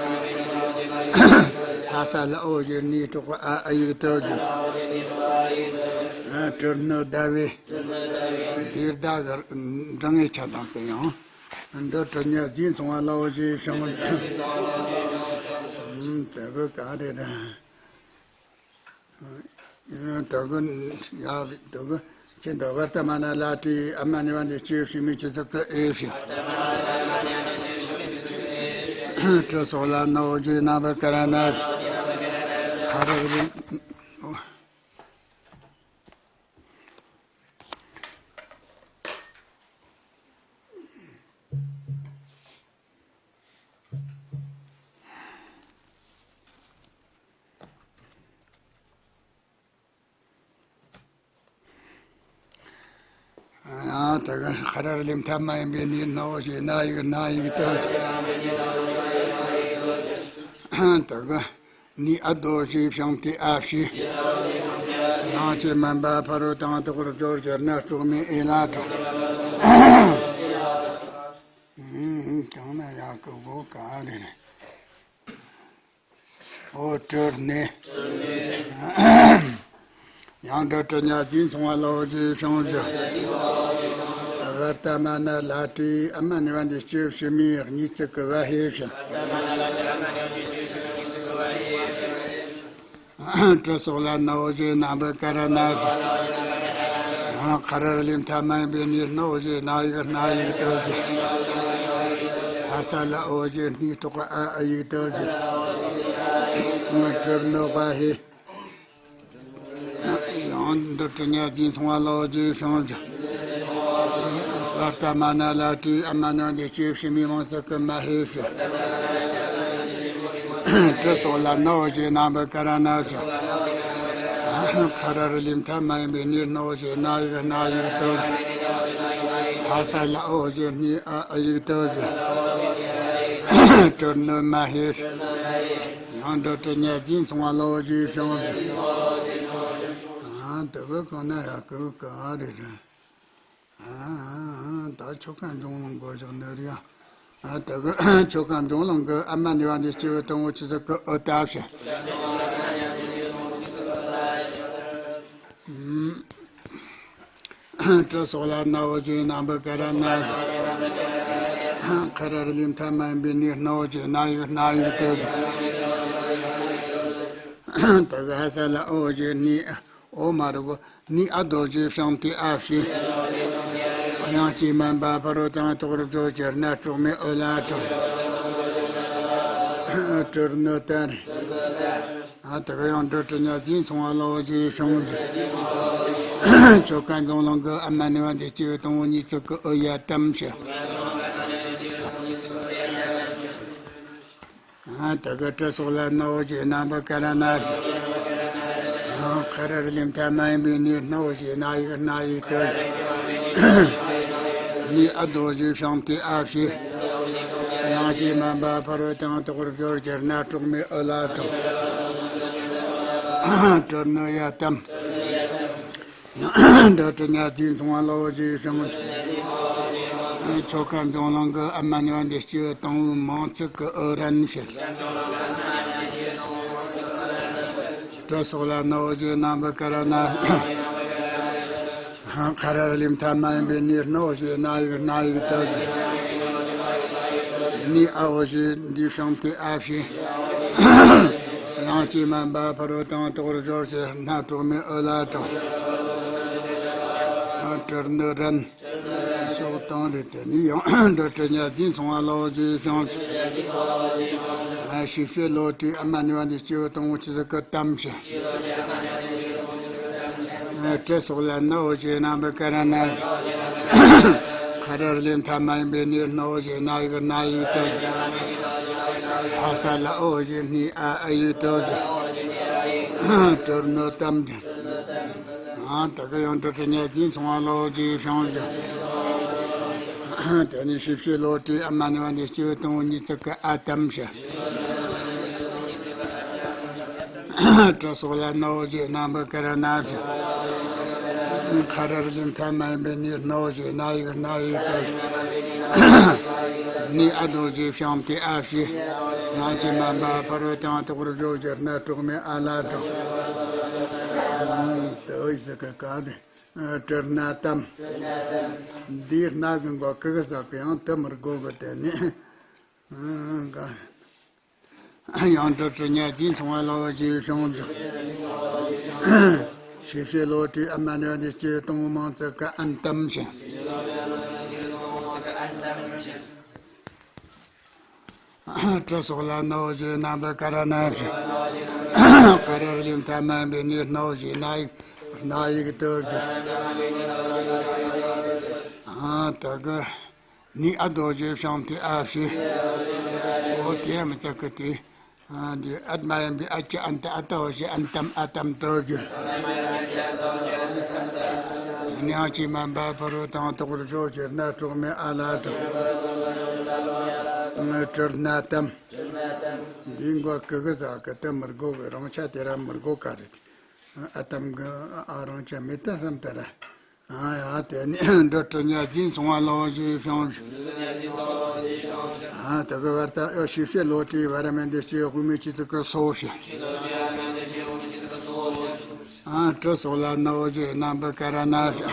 ཧ་ས་ལ་ཨོ་ཞེས་ནི་གྲོགས་ཨ་ཨ་ཡིག་ཏུ་བྱ། གྲུར་ནི་ཟླ་བས། དེ་ཟླ་གི་འབྲིང་ངེ་ཆ་དང་དེ་ཡང་། འདི་གྲུ་ཉ་རྫིས་མཚུངས་པ་ལ་ཨོ་ཞེས་བྱུང་། དེ་གི་ག་རེ་རེད། དེ་གི་ཡ་དེ་གི་ཁྱེད་འདི་བར་ཏ་མ་ན་ལ་དྲི་ཨ་མ་ནི་བ་འདི་སྐྱེས་བུ་དབུ་མའི་སྤྱི་གཙུག་གི་ཨེ་བྱ། གྲུ་སོགས་ལ་རྣ་བོ་ཞེས་རྣམ་པར་ཀ་ར་ན་བྱ། ཁ་ར་རི། ཡང་དེ་གི་ཁ་ར་རི་ལི་མཐའ་མ་ཡིན་པའི་ནི་རྣ་བོ་ཞེས་རྣ་ཡིག་རྣ་ཡིག་ཏུ། དེ་གི་ནི་ཨ་དོ་ཞེས་བྱུང་སྟེ་ཨ་བྱས། ཡང་ཅི་མན་པ་ཕ་རོལ་དང་དོག་རུ་བརྗོད་ཀྱི་སྣ་གྲོགས་མེད་ཨེ་ལ་འགྲོ། གང་ན་ཡག་གི་གོ་ག་རེ་རེད། ཨོ་གྲུར་ནི། ཡང་འདི་གྲུ་ཉ་རྫིས་མཚུངས་པ་ལ་ཨོ་ཞེས་བྱུང་ཞིང་། བར་ཏ་མ་ན་ལ་དྲི་ཨ་མ་ནི་བ་འདི་སྐྱེས་བུ་དབུ་མའི་གཉིས་ཚིག་གི་བ་ཧེ་བྱ། སྤྲུལ་སོགས་ལ་སྣ་བོ་བཞི། རྣམ་པར་དཀར་ནག་བཞི། ཁ་རལ་ལས་མཐའ་མ་ཡིན་པའི་ནི་སྣ་བོ་བཞི། སྣ་ཡིག་སྣ་ཡིག་ཏུ་བཞི། ཧ་ས་ལ་འོ་བཞི། སྣའི་ཐོག་གི་ཨ་ཨ་ཡིག་ཏུ་བཞི། སྤྲུལ་ནི་པ་ཧེ། ཡང་འདི་སྤྲུལ་ཉ་རྫས་མཚུངས་པ་ལ་འོ་བཞི་བྱུང་བཞི། བར་ལྟ་མ་ན་ལ་སྤྲུལ་ཨ་མ་ནི་འདི་སྐྱེ་ཕྱི་མའི་མིང་ཚིག་གི་མ་ཧེ་ཞེས། སྤྲུལ་སོགས་ལ་སྣ་བོ་བཞི། རྣམ་པར་དཀར་ནག་བཞི། ཁ་རལ་ལས་མཐའ་མ་ཡིན་པའི་ནི་སྣ་བོ་བཞི། སྣ་ཡིག་སྣ་ཡིག་ཏུ་བཞི། ཧ་ས་ལ་འོ་བཞི། སྣའི་ཨ་ཨ་ཡིག་ཏུ་བཞི། སྤྲུལ་ནི་མ་ཧེ། ཡང་འདི་སྤྲུལ་ཉ་རྫས་མཚུངས་པ་ལ་འོ་བཞི་བྱུང་བཞི། ཨ་དེ་གི་གང་ན་ཡང་གི་ག་རེ་རེད། ཨ་ཨ་ཨ་ད་ཆོ་ག་འབྱུང་ལུང་གོ་བཞག་ནི་རེད་ཡ། ཨ་དེ་གི་ཆོ་ག་འབྱུང་ལུང་གི་ཨ་མ་ནི་བ་འདི་སྐྱེ་བོ་དང་པོ་ཆུ་ཚོད་གི་ཨོ་ཏ་བྱ། སྤྲུལ་སོགས་ལ་སྣ་བོ་བཞི། རྣམ་པར་དཀར་ནག་བཞི། ཁ་རལ་ལས་མཐའ་མ་ཡིན་པའི་ནི་སྣ་བོ་བཞི། སྣ་ཡིག་སྣ་ཡིག་ཏུ་བཞི། དེ་གི་ཧ་ས་ལ་འོ་བཞི། སྣའི་ཨོ་མ་རུ་གོ། སྣའི་ཨ་རྡོ་བཞི་བྱང་ཏི་ཨ་བྱས། དབྱངས་ཅན་མ་འབབ་ཕ་རོལ་དང་ཐོག་རུ་སྦྱོར་གྱུར་ན་གྲོགས་མེད་ཨོ་ལ་གྲོགས། སྤྲུལ་ནི་ཏ་རེད། ཨ་དེ་ག་ཡང་འདི་སྤྲུལ་ཉ་རྫས་མཚུངས་པ་ལ་འོ་བཞི་བྱུང་བཞི། ཆོ་ག་འབྱུང་ལུང་གི་ཨ་མ་ནི་བ་འདི་སྐྱེ་བོ་དང་པོ་གཉིས་ཚིག་གི་ཨོ་ཡ་ཏམ་བྱ། ཨ་དེ་གི་སྤྲུལ་སོགས་ལ་སྣ་བོ་བཞི། རྣམ་པར་དཀར་ནག་བཞི། ཁ་རལ་ལས་མཐའ་མ་ཡིན་པའི་ནི་སྣ་བོ་བཞི། སྣ་ཡིག་སྣ་ཡིག་ཏུ་བཞི། སྣའི་ཨ་རྡོ་བཞི་བྱང་ཏི་ཨ་བྱས། དབྱངས་ཅན་མ་འབབ་ཕ་རོལ་དང་ཐོག་རུ་སྦྱོར་གྱུར་ན་གྲོགས་མེད་ཨོ་ལ་གྲོགས། སྤྲུལ་ནི་ཡ་ཏམ། འདི་སྤྲུལ་ཉ་རྫས་མཚུངས་པ་ལ་འོ་བཞི་བྱུང་བཞི། ཆོ་ག་འབྱུང་ལུང་གི་ཨ་མ་ནི་བ་འདི་སྐྱེ་བོ་དང་པོའི་མིང་ཚིག་གི་ཨོ་རན་བྱ། སྤྲུལ་སོགས་ལ་སྣ་བོ་བཞི། རྣམ་པར་དཀར་ནག་བཞི། ཁ་རལ་ལས་མཐའ་མ་ཡིན་པའི་ནི་སྣ་བོ་བཞི། སྣ་ཡིག་སྣ་ཡིག་ཏུ་བཞི། སྣའི་ཨ་འོ་བཞི། འདི་བྱང་ཏི་ཨ་བྱས། དབྱངས་ཅན་མ་འབབ་ཕ་རོལ་དང་ཐོག་རུ་སྦྱོར་གྱུར་ན་གྲོགས་མེད་ཨོ་ལ་གྲོགས། སྤྲུལ་ནི་རན། སོགས་དང་རེད། དེ་ནས་ཡང་འདི་སྤྲུལ་ཉ་རྫས་མཚུངས་པ་ལ་འོ་བཞི་བྱུང་བཞི། ཤེས་བྱའི་བློ་གྲོས་ཨ་མ་ནི་བ་འདི་སྐྱེ་བོ་དང་པོ་ཆུ་ཚོད་གི་ཏམ་བྱ། སྤྲུལ་སོགས་ལ་སྣ་བོ་བཞི། རྣམ་པར་དཀར་ནག་བཞི། ཁ་རལ་ལས་མཐའ་མ་ཡིན་པའི་ནི་སྣ་བོ་བཞི། སྣ་ཡིག་སྣ་ཡིག་ཏུ་བཞི། ཧ་ས་ལ་འོ་བཞི། སྣའི་ཨ་ཨ་ཡིག་ཏུ་བཞི། སྤྲུལ་ནི་ཏམ་བཞི། ཨ་དེ་ག་ཡང་འདི་སྤྲུལ་ཉ་རྫས་མཚུངས་པ་ལ་འོ་བཞི་བྱུང་བཞི། དེ་ནས་ཤེས་བྱའི་བློ་གྲོས་ཨ་མ་ནི་བ་འདི་སྐྱེ་བོ་དང་པོ་གཉིས་ཚིག་གི་ཨ་ཏམ་བྱ། སྤྲུལ་སོགས་ལ་སྣ་བོ་བཞི། རྣམ་པར་དཀར་ནག་བཞི། ཁ་རལ་ལས་མཐའ་མ་ཡིན་པའི་ནི་སྣ་བོ་བཞི། སྣ་ཡིག་སྣ་ཡིག་ཏུ་བཞི། སྣའི་ཨ་རྡོ་བཞི། བྱང་ཏི་ཨ་བྱས། དབྱངས་ཅན་མ་འབབ་ཕ་རོལ་དང་ཐོག་རུ་སྦྱོར་གྱུར་ན་གྲོགས་མེད་ཨ་ལ་གྲོགས། ཨ་དེ་ཨོ་ཡི་ཟེར་གི་ག་རེད། སྤྲུལ་སྣ་ཏམ། འདིའི་སྣ་གི་མགོ་གི་གི་ཟག་གི་ཡང་དུ་མི་དགོ་གི། དེ་ནས་ཡང་འདི་སྤྲུལ་ཉ་རྫས་མཚུངས་པ་ལ་འོ་བཞི་བྱུང་བཞི། ཤེས་བྱའི་བློ་གྲོས་ཨ་མ་ནི་བ་འདི་སྐྱེ་བོ་དང་པོའི་མིང་ཚིག་གི་ཨན་ཏམ་བྱ། སྤྲུལ་སོགས་ལ་སྣ་བོ་བཞི། རྣམ་པར་དཀར་ནག་བཞི། ཁ་རལ་ལས་མཐའ་མ་ཡིན་པའི་ནི་སྣ་བོ་བཞི། སྣ་ཡིག་སྣ་ཡིག་ཏུ་བཞི། ཨ་དེ་ག་སྣའི་ཨ་རྡོ་བཞི། བྱང་ཏི་ཨ་བྱས། འོ་དེ་མི་ཚད་གི་དེ། ཨ་འདི་ཨད་མ་ཡིན་པའི་ཨ་ཅི་ཨན་ཏི་ཨ་ཏ་འོ་བཞི། ཨན་ཏམ་ཨ་ཏམ་ཏུ་བཞི། དབྱངས་ཅན་མ་འབབ་ཕ་རོལ་དང་ཐོག་རུ་སྦྱོར་གྱུར་ན་གྲོགས་མེད་ཨ་ལ་གྲོགས། སྤྲུལ་སྣ་ཏམ། འདིའི་མགོ་གི་གི་ཟག་གི་དུ་མི་དགོ་གི། རང་ཆ་དེ་ར་མི་དགོ་ག་རེད། ཨ་ཏམ་གི་ཨ་རང་ཆ་མེད་ད་བསམ་ད་ར། ཨ་ཡ་དེ་ནི་འདི་སྤྲུལ་ཉ་རྫས་མཚུངས་པ་ལ་འོ་བཞི་བྱུང་བཞི། ཨ་དེ་གི་བར་ད་ཨོ་ཤེས་བྱའི་བློ་གྲོས་བར་མེད་འདི་སྐྱེ་དབུ་མའི་སྐྱེ་ཚུལ་གི་སོ་བྱ། ཨ་སྤྲུལ་སོགས་ལ་སྣ་བོ་བཞི། རྣམ་པར་དཀར་ནག་བཞི།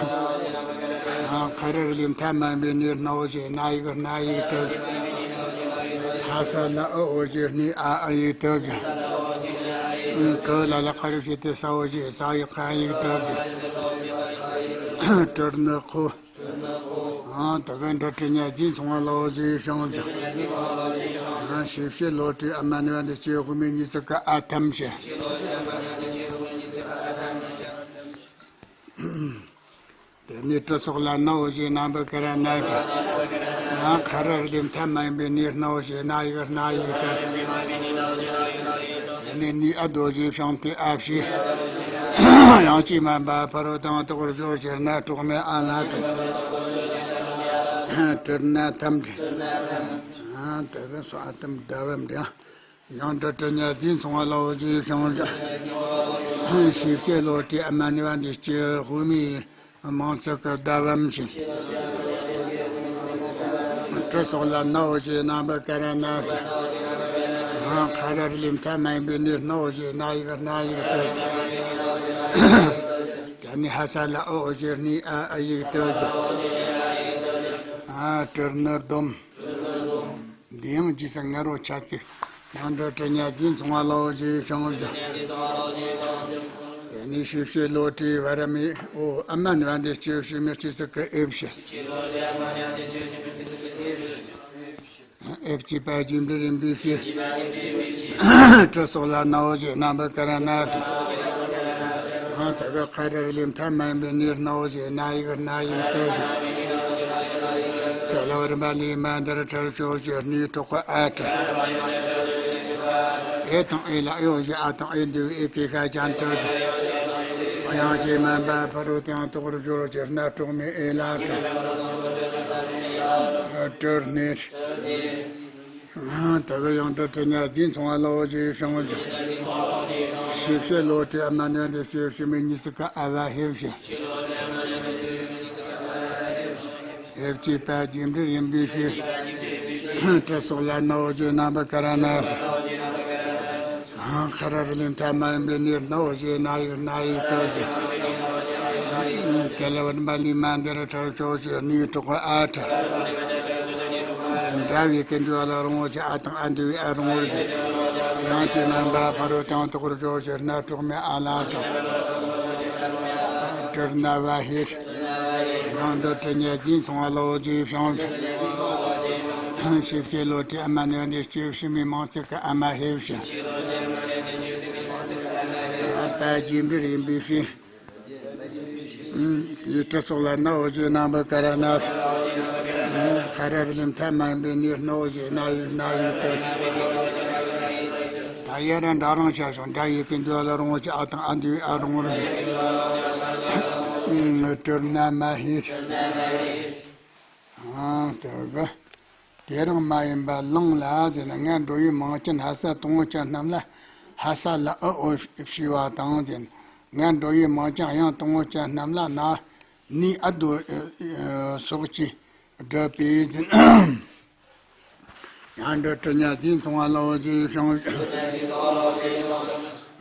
ཨ་ཁ་རལ་ལས་མཐའ་མ་ཡིན་པའི་ནི་སྣ་བོ་བཞི། སྣ་ཡིག་སྣ་ཡིག་ཏུ་བཞི། ཧ་ས་ལ་ཨོ་འོ་བཞི། སྣའི་ཨ་ཨ་ཡིག་ཏུ་བཞི། ཀུ་ལ་ལ་ཁ་རུ་བྱེད་དེ་ས་འོ་བཞི་ས་ཡི་ཁ་ཡིག་དུ་དགོས། གྲུར་ནི་ཁོ། ཨང་། དེ་གི་འབྲུ་གྲི་གཉའ་སྦྱིན་ཚངས་པ་ལ་འོ་བཞི་ཤང་ཅང་། ཨང་། ཞེ་བཤད་བློ་གྲོས་ཨ་མ་ནི་བ་འདི་སྐྱེ་དབུ་མའི་གཉིས་ཚིག་གི་ཨ་ཐམ་བཤད། དེ་ནས་གྲི་སོགས་ལ་ན་འོ་བཞི་ན་བུ་ག་ར་ན་བཞི། ཨང་། ཁ་ར་རི་ལས་མཐའ་མ་ཡིན་པའི་ནི་སྣ་འོ་བཞི་སྣ་ཡིག་སྣ་ཡིག་དུ། དེ་ནས་ནི་ཨ་དོ་བཞི་ཤང་ཏི་ཨ་བཞི། ཡང་གཅིག་མ་འབའ་ཕ་རོ་དང་དོག་རུ་སྦྱོར་ཕྱིར་ན་གྲོགས་མེད་ཨ་ལ་དུ། གྲུར་ན་ཐམ་དྲི། ཨང་། དེ་གི་སོ་ཨ་ཐམ་ཟླ་བམ་དྲི། ཡང་འབྲུ་གྲི་གཉའ་སྦྱིན་ཚངས་པ་ལ་འོ་བཞི་ཤང་ཅང་། ཞེ་བཤད་བློ་གྲོས་ཨ་མ་ནི་བ་འདི་སྐྱེ་དབུ་མའི་མིང་ཚིག་གི་ཟླ་བམ་བཞིན། གྲི་སོགས་ལ་ན་འོ་བཞི་ན་བུ་ག་ར་ན་བཞི། ཨང་། ཁ་ར་རི་ལས་མཐའ་མ་ཡིན་པའི་ནི་སྣ་འོ་བཞི་སྣ་ཡིག་སྣ་ཡིག་དུ། དེ་ནས་ཧ་ས་ལ་ཨོ་འོ་བཞི་སྣའི་ཨ་ཨ་ཡིག་དུ། ཨང་། གྲུར་ནི་སྡོམ། འདི་ཡང་རྗེས་སུ་ངར་རོ་ཆ་ཚིག་ཡང་འབྲུ་གྲི་གཉའ་སྦྱིན་ཚངས་པ་ལ་འོ་བཞི་ཤང་ཅང་། དེ་ནས་ཞེ་བཤད་བློ་གྲོས་བ་ར་མི་འོ་ཨ་མ་ནི་བ་འདི་སྐྱེ་བུ་ཕྱི་མའི་སྐྱེ་ཚིག་གི་ཨེ་བཤད། ཨེ་བྱས་པ་རྒྱས་འབྲིང་རིམ་པས་བཤད། གྲི་སོགས་ལ་ན་འོ་བཞི་ན་བུ་ག་ར་ན་བཞི། ཨང་། དེ་གི་ཁ་ར་རི་ལས་མཐའ་མ་ཡིན་པའི་ནི་སྣ་འོ་བཞི་སྣ་ཡིག་སྣ་ཡིག་དུ་བཞི། ཁ་ལ་བ་རི་མ་ལས་མ་འདིར་ཁྲར་ཕྱོགས་ཀྱི་སྣའི་གྲོགས་ཨ་དྲི། ཨེ་དང་ཨེ་ལ་ཨེ་འོ་བཞི་ཨ་དང་ཨེ་འདུས་ཨེ་ཀེ་ཤ་ཅན་དུ་བཞི། ཡང་གཅིག་མ་འབའ་ཕ་རོ་དང་དོག་རུ་སྦྱོར་ཕྱིར་ན་གྲོགས་མེད་ཨེ་ལ་དྲི། གྲུར་ནི། དེ་གི་ཡང་འབྲུ་གྲི་གཉའ་སྦྱིན་ཚངས་པ་ལ་འོ་བཞི་ཤང་ཅང་། ཞེ་བཤད་བློ་གྲོས་ཨ་མ་ནི་བ་འདི་སྐྱེ་བུ་ཕྱི་མའི་གཉིས་ཚིག་གི་ཨ་བ་ཧེ་བཤད། ཨེ་བྱས་པ་རྒྱས་འབྲིང་རིམ་པས་བཤད། གྲི་སོགས་ལ་ན་འོ་བཞི་ན་བུ་ག་ར་ན་བཞི། ཁ་ར་རི་ལས་མཐའ་མ་ཡིན་པའི་ནི་སྣ་འོ་བཞི་སྣ་ཡིག་སྣ་ཡིག་དུ་བཞི། ཁ་ལ་བ་རི་མ་ལས་མ་འདིར་ཁྲར་ཕྱོགས་ཀྱི་སྣའི་གྲོགས་ཨ་དྲི། འདྲ་བའི་ཀུན་འདུས་ལ་རང་ངོ་ཆ་ཨ་དང་ཨ་འདུས་ཨ་རང་ངོར་བཞི། ཡང་གཅིག་མ་འབའ་ཕ་རོ་དང་དོག་རུ་སྦྱོར་ཕྱིར་ན་གྲོགས་མེད་ཨ་ལ་དྲི། གྲུར་ན་བ་ཧེ། ཡང་འབྲུ་གྲི་གཉའ་སྦྱིན་ཚངས་པ་ལ་འོ་བཞི་ཤང་ཅང་། ཞེ་བཤད་བློ་གྲོས་ཨ་མ་ནི་བ་འདི་སྐྱེ་བུ་ཕྱི་མའི་མིང་ཚིག་གི་ཨ་མ་ཧེ་བཤད། ཨ་པ་རྒྱས་འབྲིང་རིམ་པས་བཤད། ཡི་གེ་སོགས་ལ་ན་འོ་བཞི་ན་བུ་ག་ར་ན་བཞི། ཁ་ར་རི་ལས་མཐའ་མ་ཡིན་པའི་ནི་སྣ་འོ་བཞི་སྣ་ཡིག་སྣ་ཡིག་དུ། ད་ཡ་ར་འདྲ་རང་བྱ་ཞིང་འདྲ་ཡི་གེ་འདུས་ལ་རང་ངོ་ཆ་ཨ་དང་ཨ་འདུས་ཨ་རང་ངོར་བཞི། གྲུར་ན་མ་ཧེ། ཨང་། དེ་གི་དེ་རང་མ་ཡིན་པ་ལང་ལ་ཟེར་ན། ང་འགྲོ་བའི་མིང་ཅན་ཧ་ས་དང་པོ་ཅན་རྣམས་ལ་ཧ་ས་ལ་ཨི་འོ་བྱས་པ་དང་ཟེར་ན། ང་འགྲོ་བའི་མིང་ཅན་དབྱངས་དང་པོ་ཅན་རྣམས་ལ་ན་ནི་ཨ་དོ་སོགས་ཀྱིས་བསྒྲུབས་པས་ཟེར་ན། ཡང་འབྲུ་གྲི་གཉའ་སྦྱིན་ཚངས་པ་ལ་འོ་བཞི་ཤང་།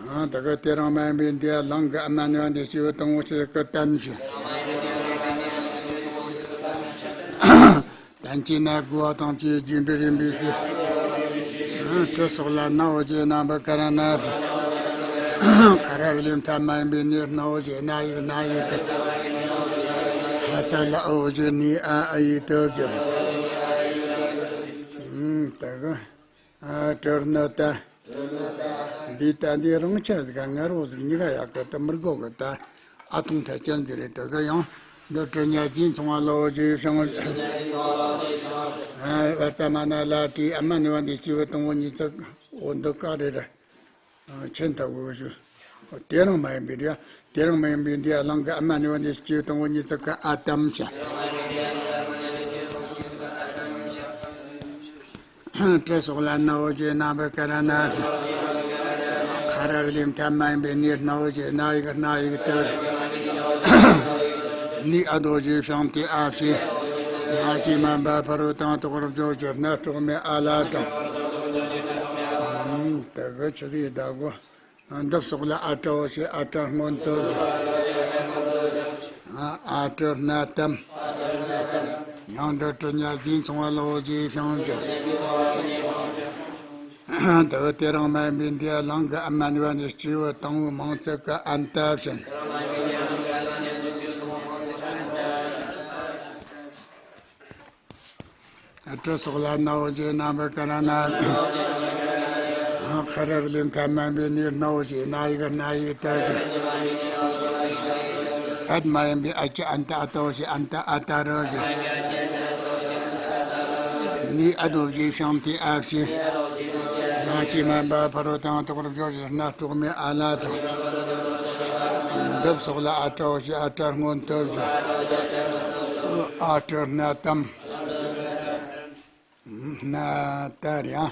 ཨང་། དེ་གི་དེ་རང་མ་ཡིན་པའི་འདི་ཡ་ལང་གི་ཨ་མ་ནི་བ་འདི་སྐྱེ་བུ་དང་པོ་ཆེ་གི་དམ་བཞི། དམ་བཅས་ན་དགུ་བ་དང་བཅས་རྒྱས་འབྲིང་རིམ་པས་བཤད། གྲི་སོགས་ལ་ན་འོ་བཞི་ན་བུ་ག་ར་ན་བཞི། ཁ་ར་རི་ལས་མཐའ་མ་ཡིན་པའི་ནི་སྣ་འོ་བཞི་སྣ་ཡིག་སྣ་ཡིག་དུ། ཧ་ས་ལ་ཨི་འོ་བཞི་སྣའི་ཨ་ཨི་ཡིག་དུ་བསྒྱུར། ཨང་། དེ་གི་ཨ་གྲུར་ནི་ཏ། འདི་ཏ་འདི་རང་ཆ་ཟིག་ག་ངར་རོ་ཟིག་གཉིས་ཀ་ཡག་གི་ཏ་མི་དགོས་གི། ཏ་ཨ་ཐུང་ཐ་ཅན་ཟིག་རེད། དེ་གི་ཡང་འབྲུ་གྲི་གཉའ་སྦྱིན་ཚངས་པ་ལ་འོ་བཞི་ཤང་། ཨ་བ་ཏ་མ་ན་ལ་ཏིའི་ཨ་མ་ནི་བ་འདི་སྐྱེ་བུ་དང་པོ་གཉིས་ཚིག་འོ་འདི་ག་རེ་རེད། ཨ་ཆེན་ཐ་གོ་ཞུ། དེ་རང་མ་ཡིན་པའི་འདི་ཡ། དེ་རང་མ་ཡིན་པའི་འདི་ཡ་ལང་གི་ཨ་མ་ནི་བ་འདི་སྐྱེ་བུ་དང་པོ་གཉིས་ཚིག་གི་ཨ་དམ་བྱས། གྲི་སོགས་ལ་ན་འོ་བཞི་ན་བུ་ག་ར་ན་བཞི། ཁ་ར་རི་ལས་མཐའ་མ་ཡིན་པའི་ནི་སྣ་འོ་བཞི་སྣ་ཡིག་སྣ་ཡིག་དུ། ནི་ཨ་དོ་བཞི་ཤང་ཏི་ཨ་བཞི། ཡང་གཅིག་མ་འབའ་ཕ་རོ་དང་དོག་རུ་སྦྱོར་ཕྱིར་ན་གྲོགས་མེད་ཨ་ལ་དང་། ཨང་། དེ་གི་ཆི་ཟིག་ད་གོ། འདི་སོགས་ལ་ཨ་ཏྲ་འོ་ཞེས་ཨ་ཏྲ་སྔོན་དུ། ཨ་ཏྲ་སྣ་དམ། ཡང་འབྲུ་གྲི་གཉའ་སྦྱིན་ཚངས་པ་ལ་འོ་བཞི་ཤང་ཅང་། དེ་བས་དེ་རིང་མ་ཡིན་པའི་འདི་ཡ་ལང་གི་ཨ་མ་ནི་བ་ནི་སྐྱེས་བུ་དང་བོའི་མིང་ཚིག་གི་ཨན་ཏ་བྱིན། སྤྲུལ་སོགས་ལ་ནའོ་ཞེས་རྣམ་པར་བཀར་ན། ཁ་ར་རུ་ལས་མཐའ་མ་ཡིན་པའི་ནི་ནའོ་ཞེས་ན་ཡིག་ན་ཡིག་ཏུ་ཞེས། ཨད་མ་ཡིན་པའི་ཨ་ཅི་ཨན་ཏ་ཨ་ཏའོ་ཞེས་ཨན་ཏ་ཨ་ཏ་རུ་ཞེས། ནི་ཨ་དོ་ཞེས་ཤིང་ཏི་ཨ་ཞེས། ཡང་ཅི་མན་པ་ཕ་རོལ་དང་དོག་རུ་བྱོ་ཞེས་སྣ་དཀྲོག་མའི་ཨ་ལ་དང་། འདི་སོགས་ལ་ཨ་ཏའོ་ཞེས་ཨ་ཏ་སྔོན་དུ་ཞེས། ཨ་ཏ་སྣ་ཏམ། སྣ་ཏ་རེད་ཨ།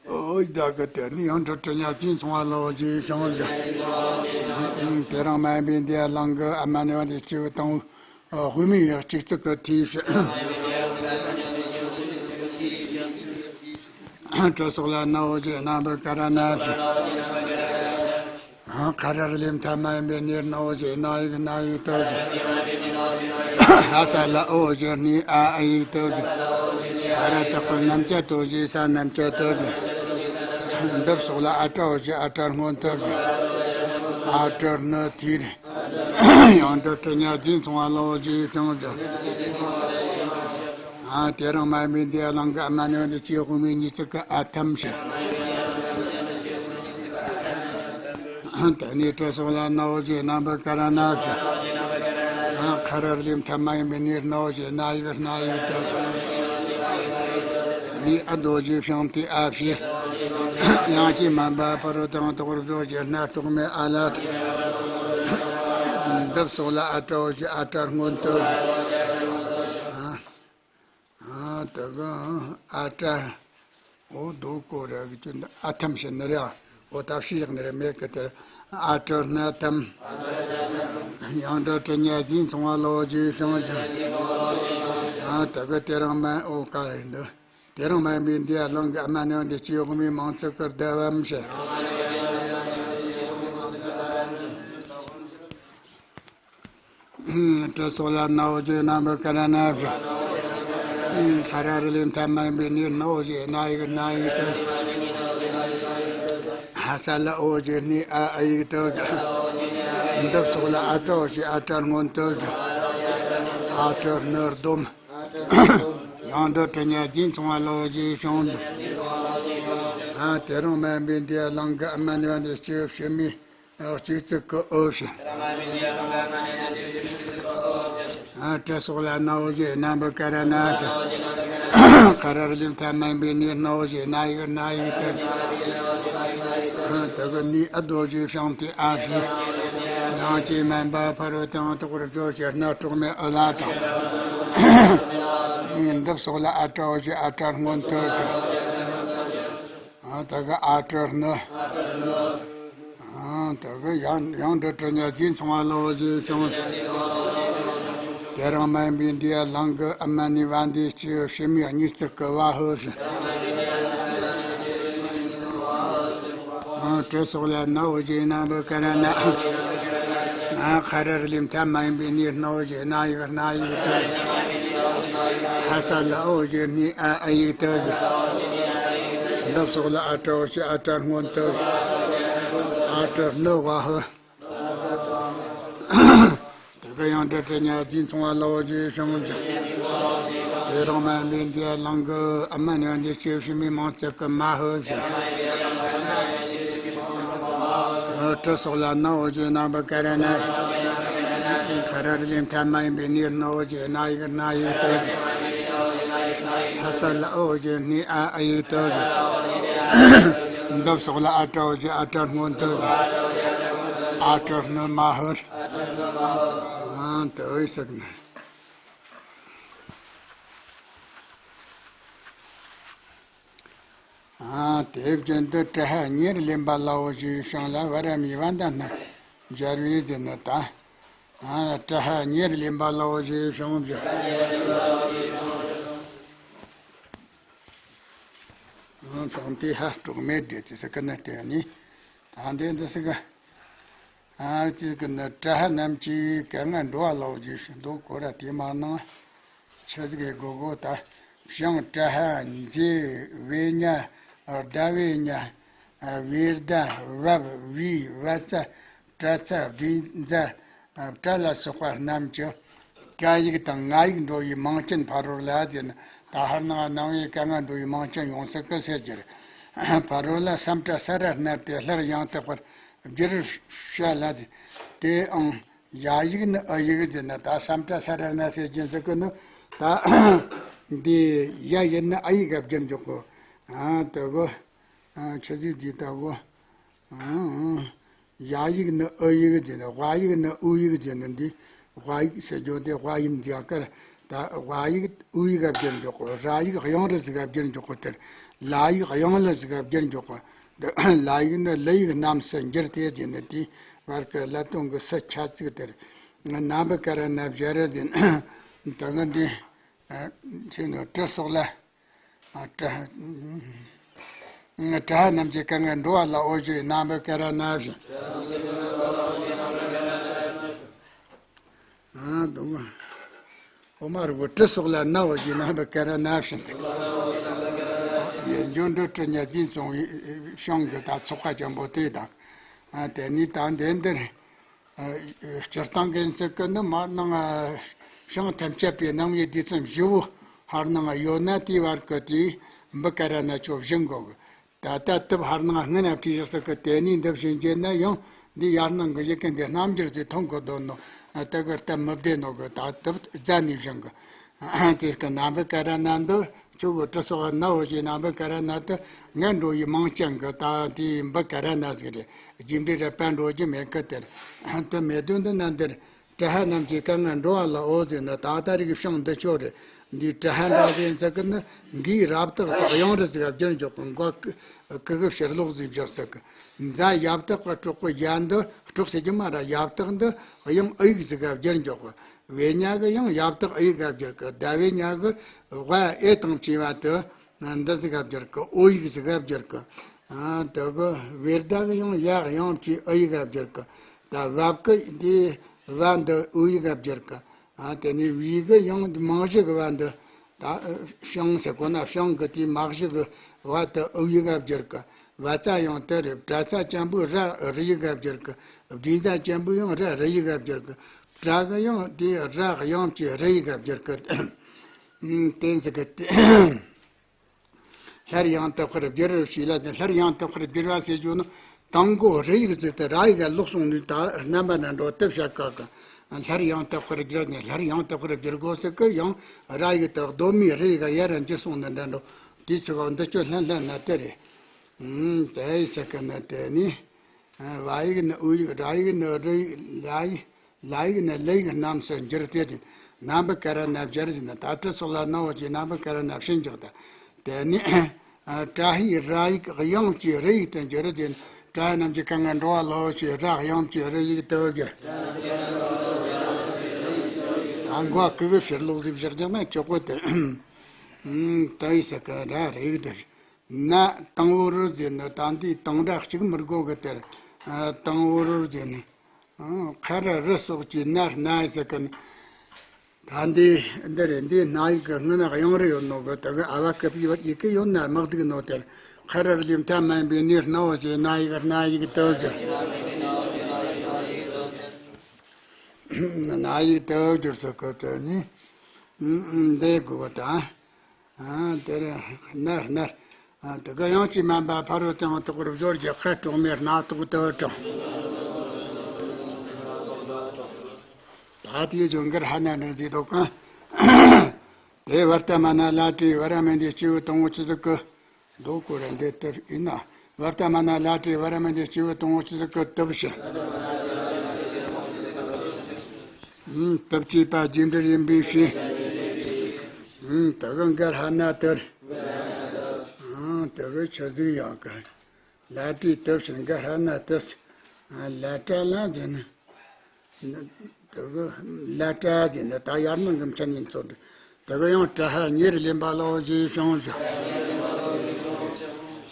འོ་ད་གི་དེ་ནི་ཡང་འབྲུ་དྲི་ཉ་ཅིང་མཚུངས་པ་ལའོ་ཞེས་ཤིང་ཞེས། དེ་རིང་མ་ཡིན་པའི་འདི་ཡ་ལང་གི་ཨ་མ་ནི་བ་འདི་སྐྱེས་བུ་དང་པོ། དབུ་མའི་ཡང་གཅིག་ཚིག་གི་ཐོས་ཕྱིར། སྤྲུལ་སོགས་ལ་ནའོ་ཞེས་རྣམ་པར་བཀར་ན་ཞེས། ཁ་ར་རུ་ལས་མཐའ་མ་ཡིན་པའི་ནི་ནའོ་ཞེས་ན་ཡིག་ན་ཡིག་ཏུ་ཞེས། ཧ་ས་ལ་ཨོ་ཞེས་ནི་ཨ་ཨ་ཡིག་ཏུ་ཞེས། ས་ར་བཏགས་པའི་རྣམ་བཅད་དོ་ཞེས་ས་རྣམ་བཅད་དུ་ཞེས། འདི་སོགས་ལ་ཨ་ཏའོ་ཞེས་ཨ་ཏ་སྔོན་དུ་ཞེས། ཨ་ཏ་ནི་ཐོས། ཡང་འབྲུ་དྲི་ཉ་ཅིང་མཚུངས་པ་ལའོ་ཞེས་ཤིང་ཞེས། ཨ་དེ་རིང་མ་ཡིན་པའི་འདི་ཡ་ལང་གི་ཨ་མ་ནི་བ་འདི་སྐྱེས་དབུ་མའི་གཉིས་ཚིག་གི་ཨ་ཐམ་ཞེས། དེ་ནས་སྤྲུལ་སོགས་ལ་ནའོ་ཞེས་རྣམ་པར་བཀར་ན་ཞེས། ཁ་ར་རུ་ལས་མཐའ་མ་ཡིན་པའི་ནི་ནའོ་ཞེས་ན་ཡིག་ན་ཡིག་ཏུ། ནི་ཨ་དོ་ཞེས་ཤིང་ཏི་ཨ་ཞེས། ཡང་ཅི་མན་པ་ཕ་རོལ་དང་དོག་རུ་བྱོ་ཞེས་སྣ་དཀྲོག་མའི་ཨ་ལ་དང་། འདི་སོགས་ལ་ཨ་ཏའོ་ཞེས་ཨ་ཏ་སྔོན་དུ། ཨ་ཨ་དེ་གི་ཨ་ཏ། འོ་དོ་ཀོ་ར་གི་ཅུ་འདི་ཨ་ཐམ་ཞེས་ནི་རེད། འོ་ད་ཤི་ཡག་ནི་རེད་མེད་གི་དེར། ཨ་ཏ་སྣ་ཏམ། ཡང་འབྲུ་དྲི་ཉ་ཅིང་མཚུངས་པ་ལའོ་ཞེས་ཤིང་ཞེས། ཨ་དེ་གི་དེ་རིང་མ་འོ་ག་རེད་འདི། དེ་རིང་མ་ཡིན་པའི་འདི་ཡ་ལང་གི་ཨ་མ་ནི་བ་འདི་སྐྱེས་དབུ་མའི་མིང་ཚིག་གི་བསྡུ་བའམ་ཞེས། སྤྲུལ་སོགས་ལ་ནའོ་ཞེས་རྣམ་པར་བཀར་ན་ཞེས། ཁ་ར་རུ་ལས་མཐའ་མ་ཡིན་པའི་ནི་ནའོ་ཞེས་ན་ཡིག་ན་ཡིག་ཏུ། ཧ་ས་ལ་ཨོ་ཞེས་ནི་ཨ་ཨ་ཡིག་ཏུ། འདི་སོགས་ལ་ཨ་ཏའོ་ཞེས་ཨ་ཏ་སྔོན་དུ་ཞེས། ཨ་ཏ་ནི་སྡོམ། ཡང་འབྲུ་དྲི་ཉ་ཅིང་མཚུངས་པ་ལའོ་ཞེས་ཤིང་ཞེས། ཨ་དེ་རིང་མ་ཡིན་པའི་འདི་ཡ་ལང་གི་ཨ་མ་ནི་བ་འདི་སྐྱེས་བུ་ཕྱི་མའི་གཅིག་ཚིག་གི་ཨོ་ཞེས། ཨ་སྤྲུལ་སོགས་ལ་ནའོ་ཞེས་རྣམ་པར་བཀར་ན་ཞེས། ཁ་ར་རུ་ལས་མཐའ་མ་ཡིན་པའི་ནི་ནའོ་ཞེས་ན་ཡིག་ན་ཡིག་ཏུ། ཨ་དེ་གི་ནི་ཨ་དོ་ཞེས་ཤིང་ཏི་ཨ་ཞེས། ཡང་ཅི་མན་པ་ཕ་རོལ་དང་དོག་རུ་བྱོ་ཞེས་སྣ་དཀྲོག་མའི་ཨ་ལ་དང་། འདི་སོགས་ལ་ཨ་ཏའོ་ཞེས་ཨ་ཏ་སྔོན་དུ་ཞེས། ཨ་ད་གི་ཨ་ཏ་ནི། ཨ་ད་གི་ཡང་ཡང་འབྲུ་དྲི་ཉ་ཅིང་མཚུངས་པ་ལའོ་ཞེས་ཤིང་། དེ་རིང་མ་ཡིན་པའི་འདི་ཡ་ལང་གི་ཨ་མ་ནི་བ་འདི་སྐྱེས་བུ་ཕྱི་མའི་གཉིས་ཚིག་གི་བ་ཧོ་ཞེས། ཨ་སྤྲུལ་སོགས་ལ་ནའོ་ཞེས་རྣམ་པར་བཀར་ན། ཨ་ཁ་ར་རུ་ལས་མཐའ་མ་ཡིན་པའི་ནི་ནའོ་ཞེས་ན་ཡིག་ན་ཡིག་ཏུ། ཧ་ས་ལ་ཨོ་ཞེས་ནི་ཨ་ཨ་ཡིག་ཏུ་ཞེས། འདི་སོགས་ལ་ཨ་ཏའོ་ཞེས་ཨ་ཏ་སྔོན་དུ་ཞེས། ཨ་ཏ་ནི་བ་ཧོ། དེ་གི་ཡང་འབྲུ་དྲི་ཉ་ཅིང་མཚུངས་པ་ལའོ་ཞེས་ཤིང་ཞེས། དེ་རིང་མ་ཡིན་པའི་འདི་ཡ་ལང་གི་ཨ་མ་ནི་བ་འདི་སྐྱེས་བུ་ཕྱི་མའི་མིང་ཚིག་གི་མ་ཧོ་ཞེས། སྤྲུལ་སོགས་ལ་ནའོ་ཞེས་རྣམ་པར་བཀར་ན། ཁ་ར་རུ་ལས་མཐའ་མ་ཡིན་པའི་ནི་ནའོ་ཞེས་ན་ཡིག་ན་ཡིག་ཏུ། ཧ་ས་ལ་ཨོ་ཞེས་ནི་ཨ་ཨ་ཡིག་ཏུ། འདི་སོགས་ལ་ཨ་ཏའོ་ཞེས་ཨ་ཏ་སྔོན་དུ། ཨ་ཏ་ནི་མ་ཧོ། ཨ་ཏའོ་ཞེས་ཟེར་ནས། ཨ་དེ་བཞིན་དུ་ཏྲ་ཧ་ཉེར་ལེན་པ་ལའོ་ཞེས་ཤིང་ལ་བ་ར་མི་བ་འདའ་ན་སྦྱར་བའི་དེ་ནི་ད། ཨ་ཏྲ་ཧ་ཉེར་ལེན་པ་ལའོ་ཞེས་ཤིང་ཞེས། ཨ་ཤིང་ཏི་ཧ་དཀྲོག་མའི་སྒྲས་ཏེ་ཟེར་གི་ནི་དེ་ནི། ད་འདི་འདི་ཟེར་གི། ཨ་ཅིག་གི་ནི་ཏྲ་ཧ་རྣམས་ཀྱིས་ག་ང་འགྲོ་བ་ལའོ་ཞེས་ཤིང་འདུག་གོ་ར་དེ་མ་ནང་ཆི་ཟིག་གི་གོ་གོ་ད་ཞིང་ཏྲ་ཧ་མཛེ་བེ་ཉ་ ཟླ་བའི་ཉ། བེ་ཟླ། བབ། བེ། བ་ཙ། ཏྲ་ཙ། བྲིས་ཛ། པྲ་ལ་སོགས་པ་རྣམས་ཀྱི་ཀ་ཡིག་དང་ང་ཡིག་འགྲོ་བའི་མིང་ཅན་ཕ་རོལ་ལ་ཟེར་ན། ད་ཧར་ནང་སྣང་བའི་ཀ་ང་འགྲོ་བའི་མིང་ཅན་ཡོངས་སུ་གི་ཟེར་རྒྱུ་རེད། ཕ་རོལ་ལ་སམ་ཏྲ་ས་ར་བསྣབས་ཏེ་སླར་ཡང་དག་པར་བསྒྱུར་བྱ་ལ་ཟེར། དེའང་ཡ་ཡིག་ནི་ཨུ་ཡིག་ཟེར་ན། ད་སམ་ཏྲ་ས་ར་ན་ཟེར་རྒྱུ་ཟེར་གི་ནི། ད་འདི་ཡ་ཡིན་ན་ཨུ་ཡིག་ག་བསྒྱུར་འཇོག་གོ། ཨ་དེ་གོ། ཨ་ཆི་ཟིག་འདི་ད་གོ། ཨ་ཡ་ཡིག་ནི་ཨུ་ཡིག་ཟེར་ན། ཝ་ཡིག་ནི་ཨུ་ཡིག་ཟེར་ན། འདི་ཝ་ཡིག་ཟེར་རྒྱུ་དེ་ཝ་ཡིན་ཟེར་གར། ད་ཝ་ཡིག་ཨུ་ཡིག་ག་བསྒྱུར་འཇོག་གོ། ར་ཡིག་དབྱངས་རུ་ཟིག་ག་བསྒྱུར་འཇོག་གོ། དེར་ལ་ཡིག་དབྱངས་ལུ་ཟིག་ག་བསྒྱུར་འཇོག་གོ། ལ་ཡིག་ནི་ལ་ཡིག་རྣམས་སུ་འགྱུར་ཏེ་ཟེར་ན། དེའི་བར་གི་ལ་དོན་གི་སུ་ཁྱད་ཚིག་དེར་ན་བུ་ཀ་ར་ན་བཞི་ར་ཟེར་ན། ད་གི་འདི་ཨ་ཆི་ནི་ཏྲི་སོགས་ལ། ཨ་ཏྲ། ཏྲ་ཧ་རྣམས་ཀྱི་ཀ་ང་འགྲོ་བ་ལ་འོ་ཞེས་རྣམ་པར་ཀ་ར་ན་བཞིན། ཨ་དུང་ཨོ་མ་རུ་གོ་ཏྲི་སོགས་ལ་ན་འོ་ཞེས་རྣམ་པར་ཀ་ར་ན་བཞིན། ཡེ་འབྱུང་འགྲོ་ཏྲི་ཉ་འཛིན་སོང་བའི་ཤིང་གི་ད་ཚོགས་ཁ་ཅན་པོ་དེ་དང་། ཨ་དེ་ནི་ད་འདི་འདིར། སྤྱིར་བཏང་གི་ཚིག་གི་ནི་མར་ནང་ཤིང་ཐམས་ཅད་པའི་སྣང་བའི་དུས་མཚམས་བཞི་བོ་ཧར་ནང་ཡོད་ན། དེའི་བར་གི་དེའི་འབུ་ཀ་ར་ན་ཆོ་བཞིན་གོ་གི། ད་ལྟ་དུབ་ཧར་ནང་སྔོན་ན་བྲིས་བཞག་ས་གི་དེ་ནས་འདི་བཞིན་བྱས་ན་ཡང་འདི་ཡར་ནང་གི་ཡི་གེ་འདི་རྣམ་འགྱུར་ཟིག་མཐོང་གི་འདུག་ནོ། དེ་གི་སྟབས་མི་བདེ་ནོ་གི། ད་དུབ་རྫ་ནས་བཞིན་གི། དེ་སྐད་རྣམ་པར་ཀ་ར་ན་འདི་ཆུ་བོ་ཏྲི་སོགས་ན་འོ་ཞེས་རྣམ་པར་ཀ་ར་ན་དུ་ངན་འགྲོ་ཡི་མིང་ཅན་གི། ད་དེའི་འབུ་ཀ་ར་ན་ཟིག་རེད། རྒྱུ་འབྲས་ར་པ་འགྲོ་རྒྱུ་མེད་གི། དེར་དུ་མེད་དོན་དུ་ན་འདིར་ཏྲ་ཧ་རྣམས་ཀྱི་ཀ་ང་འགྲོ་བ་ལ་འོ་ཟེར་ན། ད་ལྟ་རིག་ཤིང་འདི་ཆོ་རེད། འདིའི་ཏྲ་ཧ་འདྲ་ཟེར་ཚིག་གི་ནི་འགའི་རབ་བཏགས་དབྱངས་རུ་ཟིག་ག་བསྒྱུར་འཇོག་གི། མགོ་ཀུ་གུ་ཕྱིར་ལོག་ཟིག་བཞག་ས་གི། ཛ་ཡ་བཏགས་པ་སྲོག་པོ་ཡ་འདི་སྲོག་ཟེར་རྒྱུ་མ་ར། ཡ་བཏགས་འདི་དབྱངས་ཨུ་ཡིག་ཟིག་ག་བསྒྱུར་འཇོག་གི། བེ་ཉ་གི་ཡང་ཡ་བཏགས་ཨུ་ཡིག་ག་བསྒྱུར་གི། ཟླ་བའི་ཉ་གི་ཝ་ཨེ་དང་བཅས་པ་དུ་འདི་ཟིག་ག་བསྒྱུར་གི། ཨོ་ཡིག་ཟིག་ག་བསྒྱུར་གི། ཨ་དེ་གི་བེ་ཟླ་གི་ཡང་ཡ་དབྱངས་ཀྱི་ཨུ་ཡིག་ག་བསྒྱུར་གི། ད་བབ་གི་དེ་ཝ་འདི་ཨུ་ཡིག་ག་བསྒྱུར་གི། ཨ་དེ་ནས་བི་གི་ཡང་མང་གཞི་གི་ཝ་འདི། ད་ཤིང་ཟེར་གོ་ན་ཤིང་གི་དེའི་མང་གཞི་གི་ཝ་དེ་ཨུ་ཡིག་ག་བསྒྱུར་གི། བ་ཙ་ཡང་དེ་རེད། པྲ་ཙ་ཅན་པོ་ར་རུ་ཡིག་ག་བསྒྱུར་གི། བྲིས་ཛ་ཅན་པོ་ཡང་ར་རུ་ཡིག་ག་བསྒྱུར་གི། ཏྲ་གི་ཡང་དེ་ར་དབྱངས་ཀྱི་རུ་ཡིག་ག་བསྒྱུར་གི། ཨུམ་དེ་ཟེར་གི། སླར་ཡང་དག་པར་བསྒྱུར་ཞེས་ལ་ནི། སླར་ཡང་དག་པར་བསྒྱུར་བ་ཟེར་རྒྱུ་ནི། དང་པོ་རུ་ཡིག་ཟེར་ཏེ་ར་ཡིག་ག་ལོག་སོང་ནས། ད་རྣམ་པ་ན་འགྲོ་དུ་བྱ་དཀའ་གི། སླར་ཡང་དག་པར་བསྒྱུར་ནས། སླར་ཡང་དག་པར་བསྒྱུར་དགོས་ཟེར་གི། ཡང་ར་ཡིག་དེ་གདོད་མའི་རུ་ཡིག་ག་ཡར་འགྱུར་སོང་ནི་འདྲ་འགྲོ། དེའི་ཚེ་ག་འདི་ཆོ་ལྷན་ལྷན་ན་དེ་རེད། ཨུམ་དེ་ཡི་ཚེ་ག་ན་དེ་ནི། ཝ་ཡིག་ནི་ཨུ་ཡིག་ར་ཡིག་ནི་རུ་ཡིག་ལ་ཡིག་ལ་ཡིག་ནི་ལི་ཡིག་རྣམས་སུ་འགྱུར་ཏེ། དེ་རྣམ་པར་ཀ་ར་ན་བཞིར་ཟེར་ན། ད་ཏྲི་སོགས་ལ་ན་འོ་ཞེས་རྣམ་པར་ཀ་ར་ན་བཞིན་འཇོག་ད། དེ་ནི་ཨ་ཏྲ་ཧའི་ར་ཡིག་དབྱངས་ཀྱི་རུ་ཡིག་ཏུ་འགྱུར་ཏེ། ཏྲ་ཧ་རྣམས་ཀྱི་ཀ་ང་འགྲོ་བ་ལ་འོ་ཞེས་ར་དབྱངས་ཀྱི་རུ་ཡིག་ཏུ་འགྱུར། ད་མགོ་ཀུ་གུ་ཕྱིར་ལོག་ཟིག་བཞག་ཀྱང་ན་ཆོག་གོ་དེ། ཨུམ་ཏ་ཡི་ས་ཀ་ར་རུ་ཡིག་ཏུ། ན་དང་པོ་རུ་ཟེར་ན། ད་འདི་དང་སྒྲ་གཅིག་མི་དགོས་གི། དེར་ཨ་དང་པོ་རུ་ཟེར་ན། ཨ་ཁ་ར་རུ་སོགས་ཀྱི་ན་སྣ་ཟེར་གི་ན། ད་འདི་འདི་རེད། འདི་སྣ་ཡིག་གི་སྔོན་ན་དབྱངས་རུ་ཡོད་ནོ་གི། དེ་གི་ཨ་བ་ཀི་པི་ཡོད་ཡི་གེ་ཡོད་ན་མི་སྡུག་ནོ། དེར་ཁ་ར་རུ་ལས་མཐའ་མ་ཡིན་པའི་ནི་སྣ་བོ་ཞེས་སྣ་ཡིག་སྣ་ཡིག་ཏུ་གི། སྣ་ཡིག་ཏུ་གྱུར་སོ་གི། དེ་ནི་འདི་དགོས་པ་དང་། ཨ་དེར་ནར་ནར། ཨ་དེ་ག་ཡང་ཅི་མན་པ་ཕ་རོལ་ཏུ་ཡང་དག་པར་སྦྱོར་གྱི་ཁ་དཀྲོག་མའི་སྣ་ཐོག་ཏུ་དྲངས། ད་དེའི་སྦྱོར་འགར་ཧ་ན་འདྲ་ཟིག་འདུག་གང་། དེ་བར་ཏ་མ་ན་ལ་ཏྲི་བ་ར་མ་འདི་སྐྱེས་བུ་དང་པོ་ཆི་ཟིག་གི། མདོ་སྐོར་ར་འདི་ལྟར་ཡིན་ན། བར་ཏ་མ་ན་ལ་ཏྲི་བ་ར་མ་འདི་སྐྱེས་བུ་དང་པོ་ཆི་ཟིག་གི་དུབ་ཞི། ཨུམ་དུབ་ཅེས་པ་རྒྱས་འབྲེལ་ཡིན་པའི་ཕྱིར། ཨུམ་དེ་གི་འགར་ཧ་ན་དུར། ཨུམ་དེ་གི་ཆི་ཟིག་ཡང་གི། ལ་ཏྲི་དུབ་ཞི་འགར་ཧ་ན་དུར། ལ་ཏྲ་ལ་ཟེར་ན། དེ་གི་ལ་ཏྲ་ཟེར་ན་ད་ཡར་ནང་གི་མཆན་ཡིན་ཚོད། དེ་གི་ཡང་ཏྲ་ཧ་ཉེར་ལེན་པ་ལའོ་ཞེས་བྱུང་ཞིང་།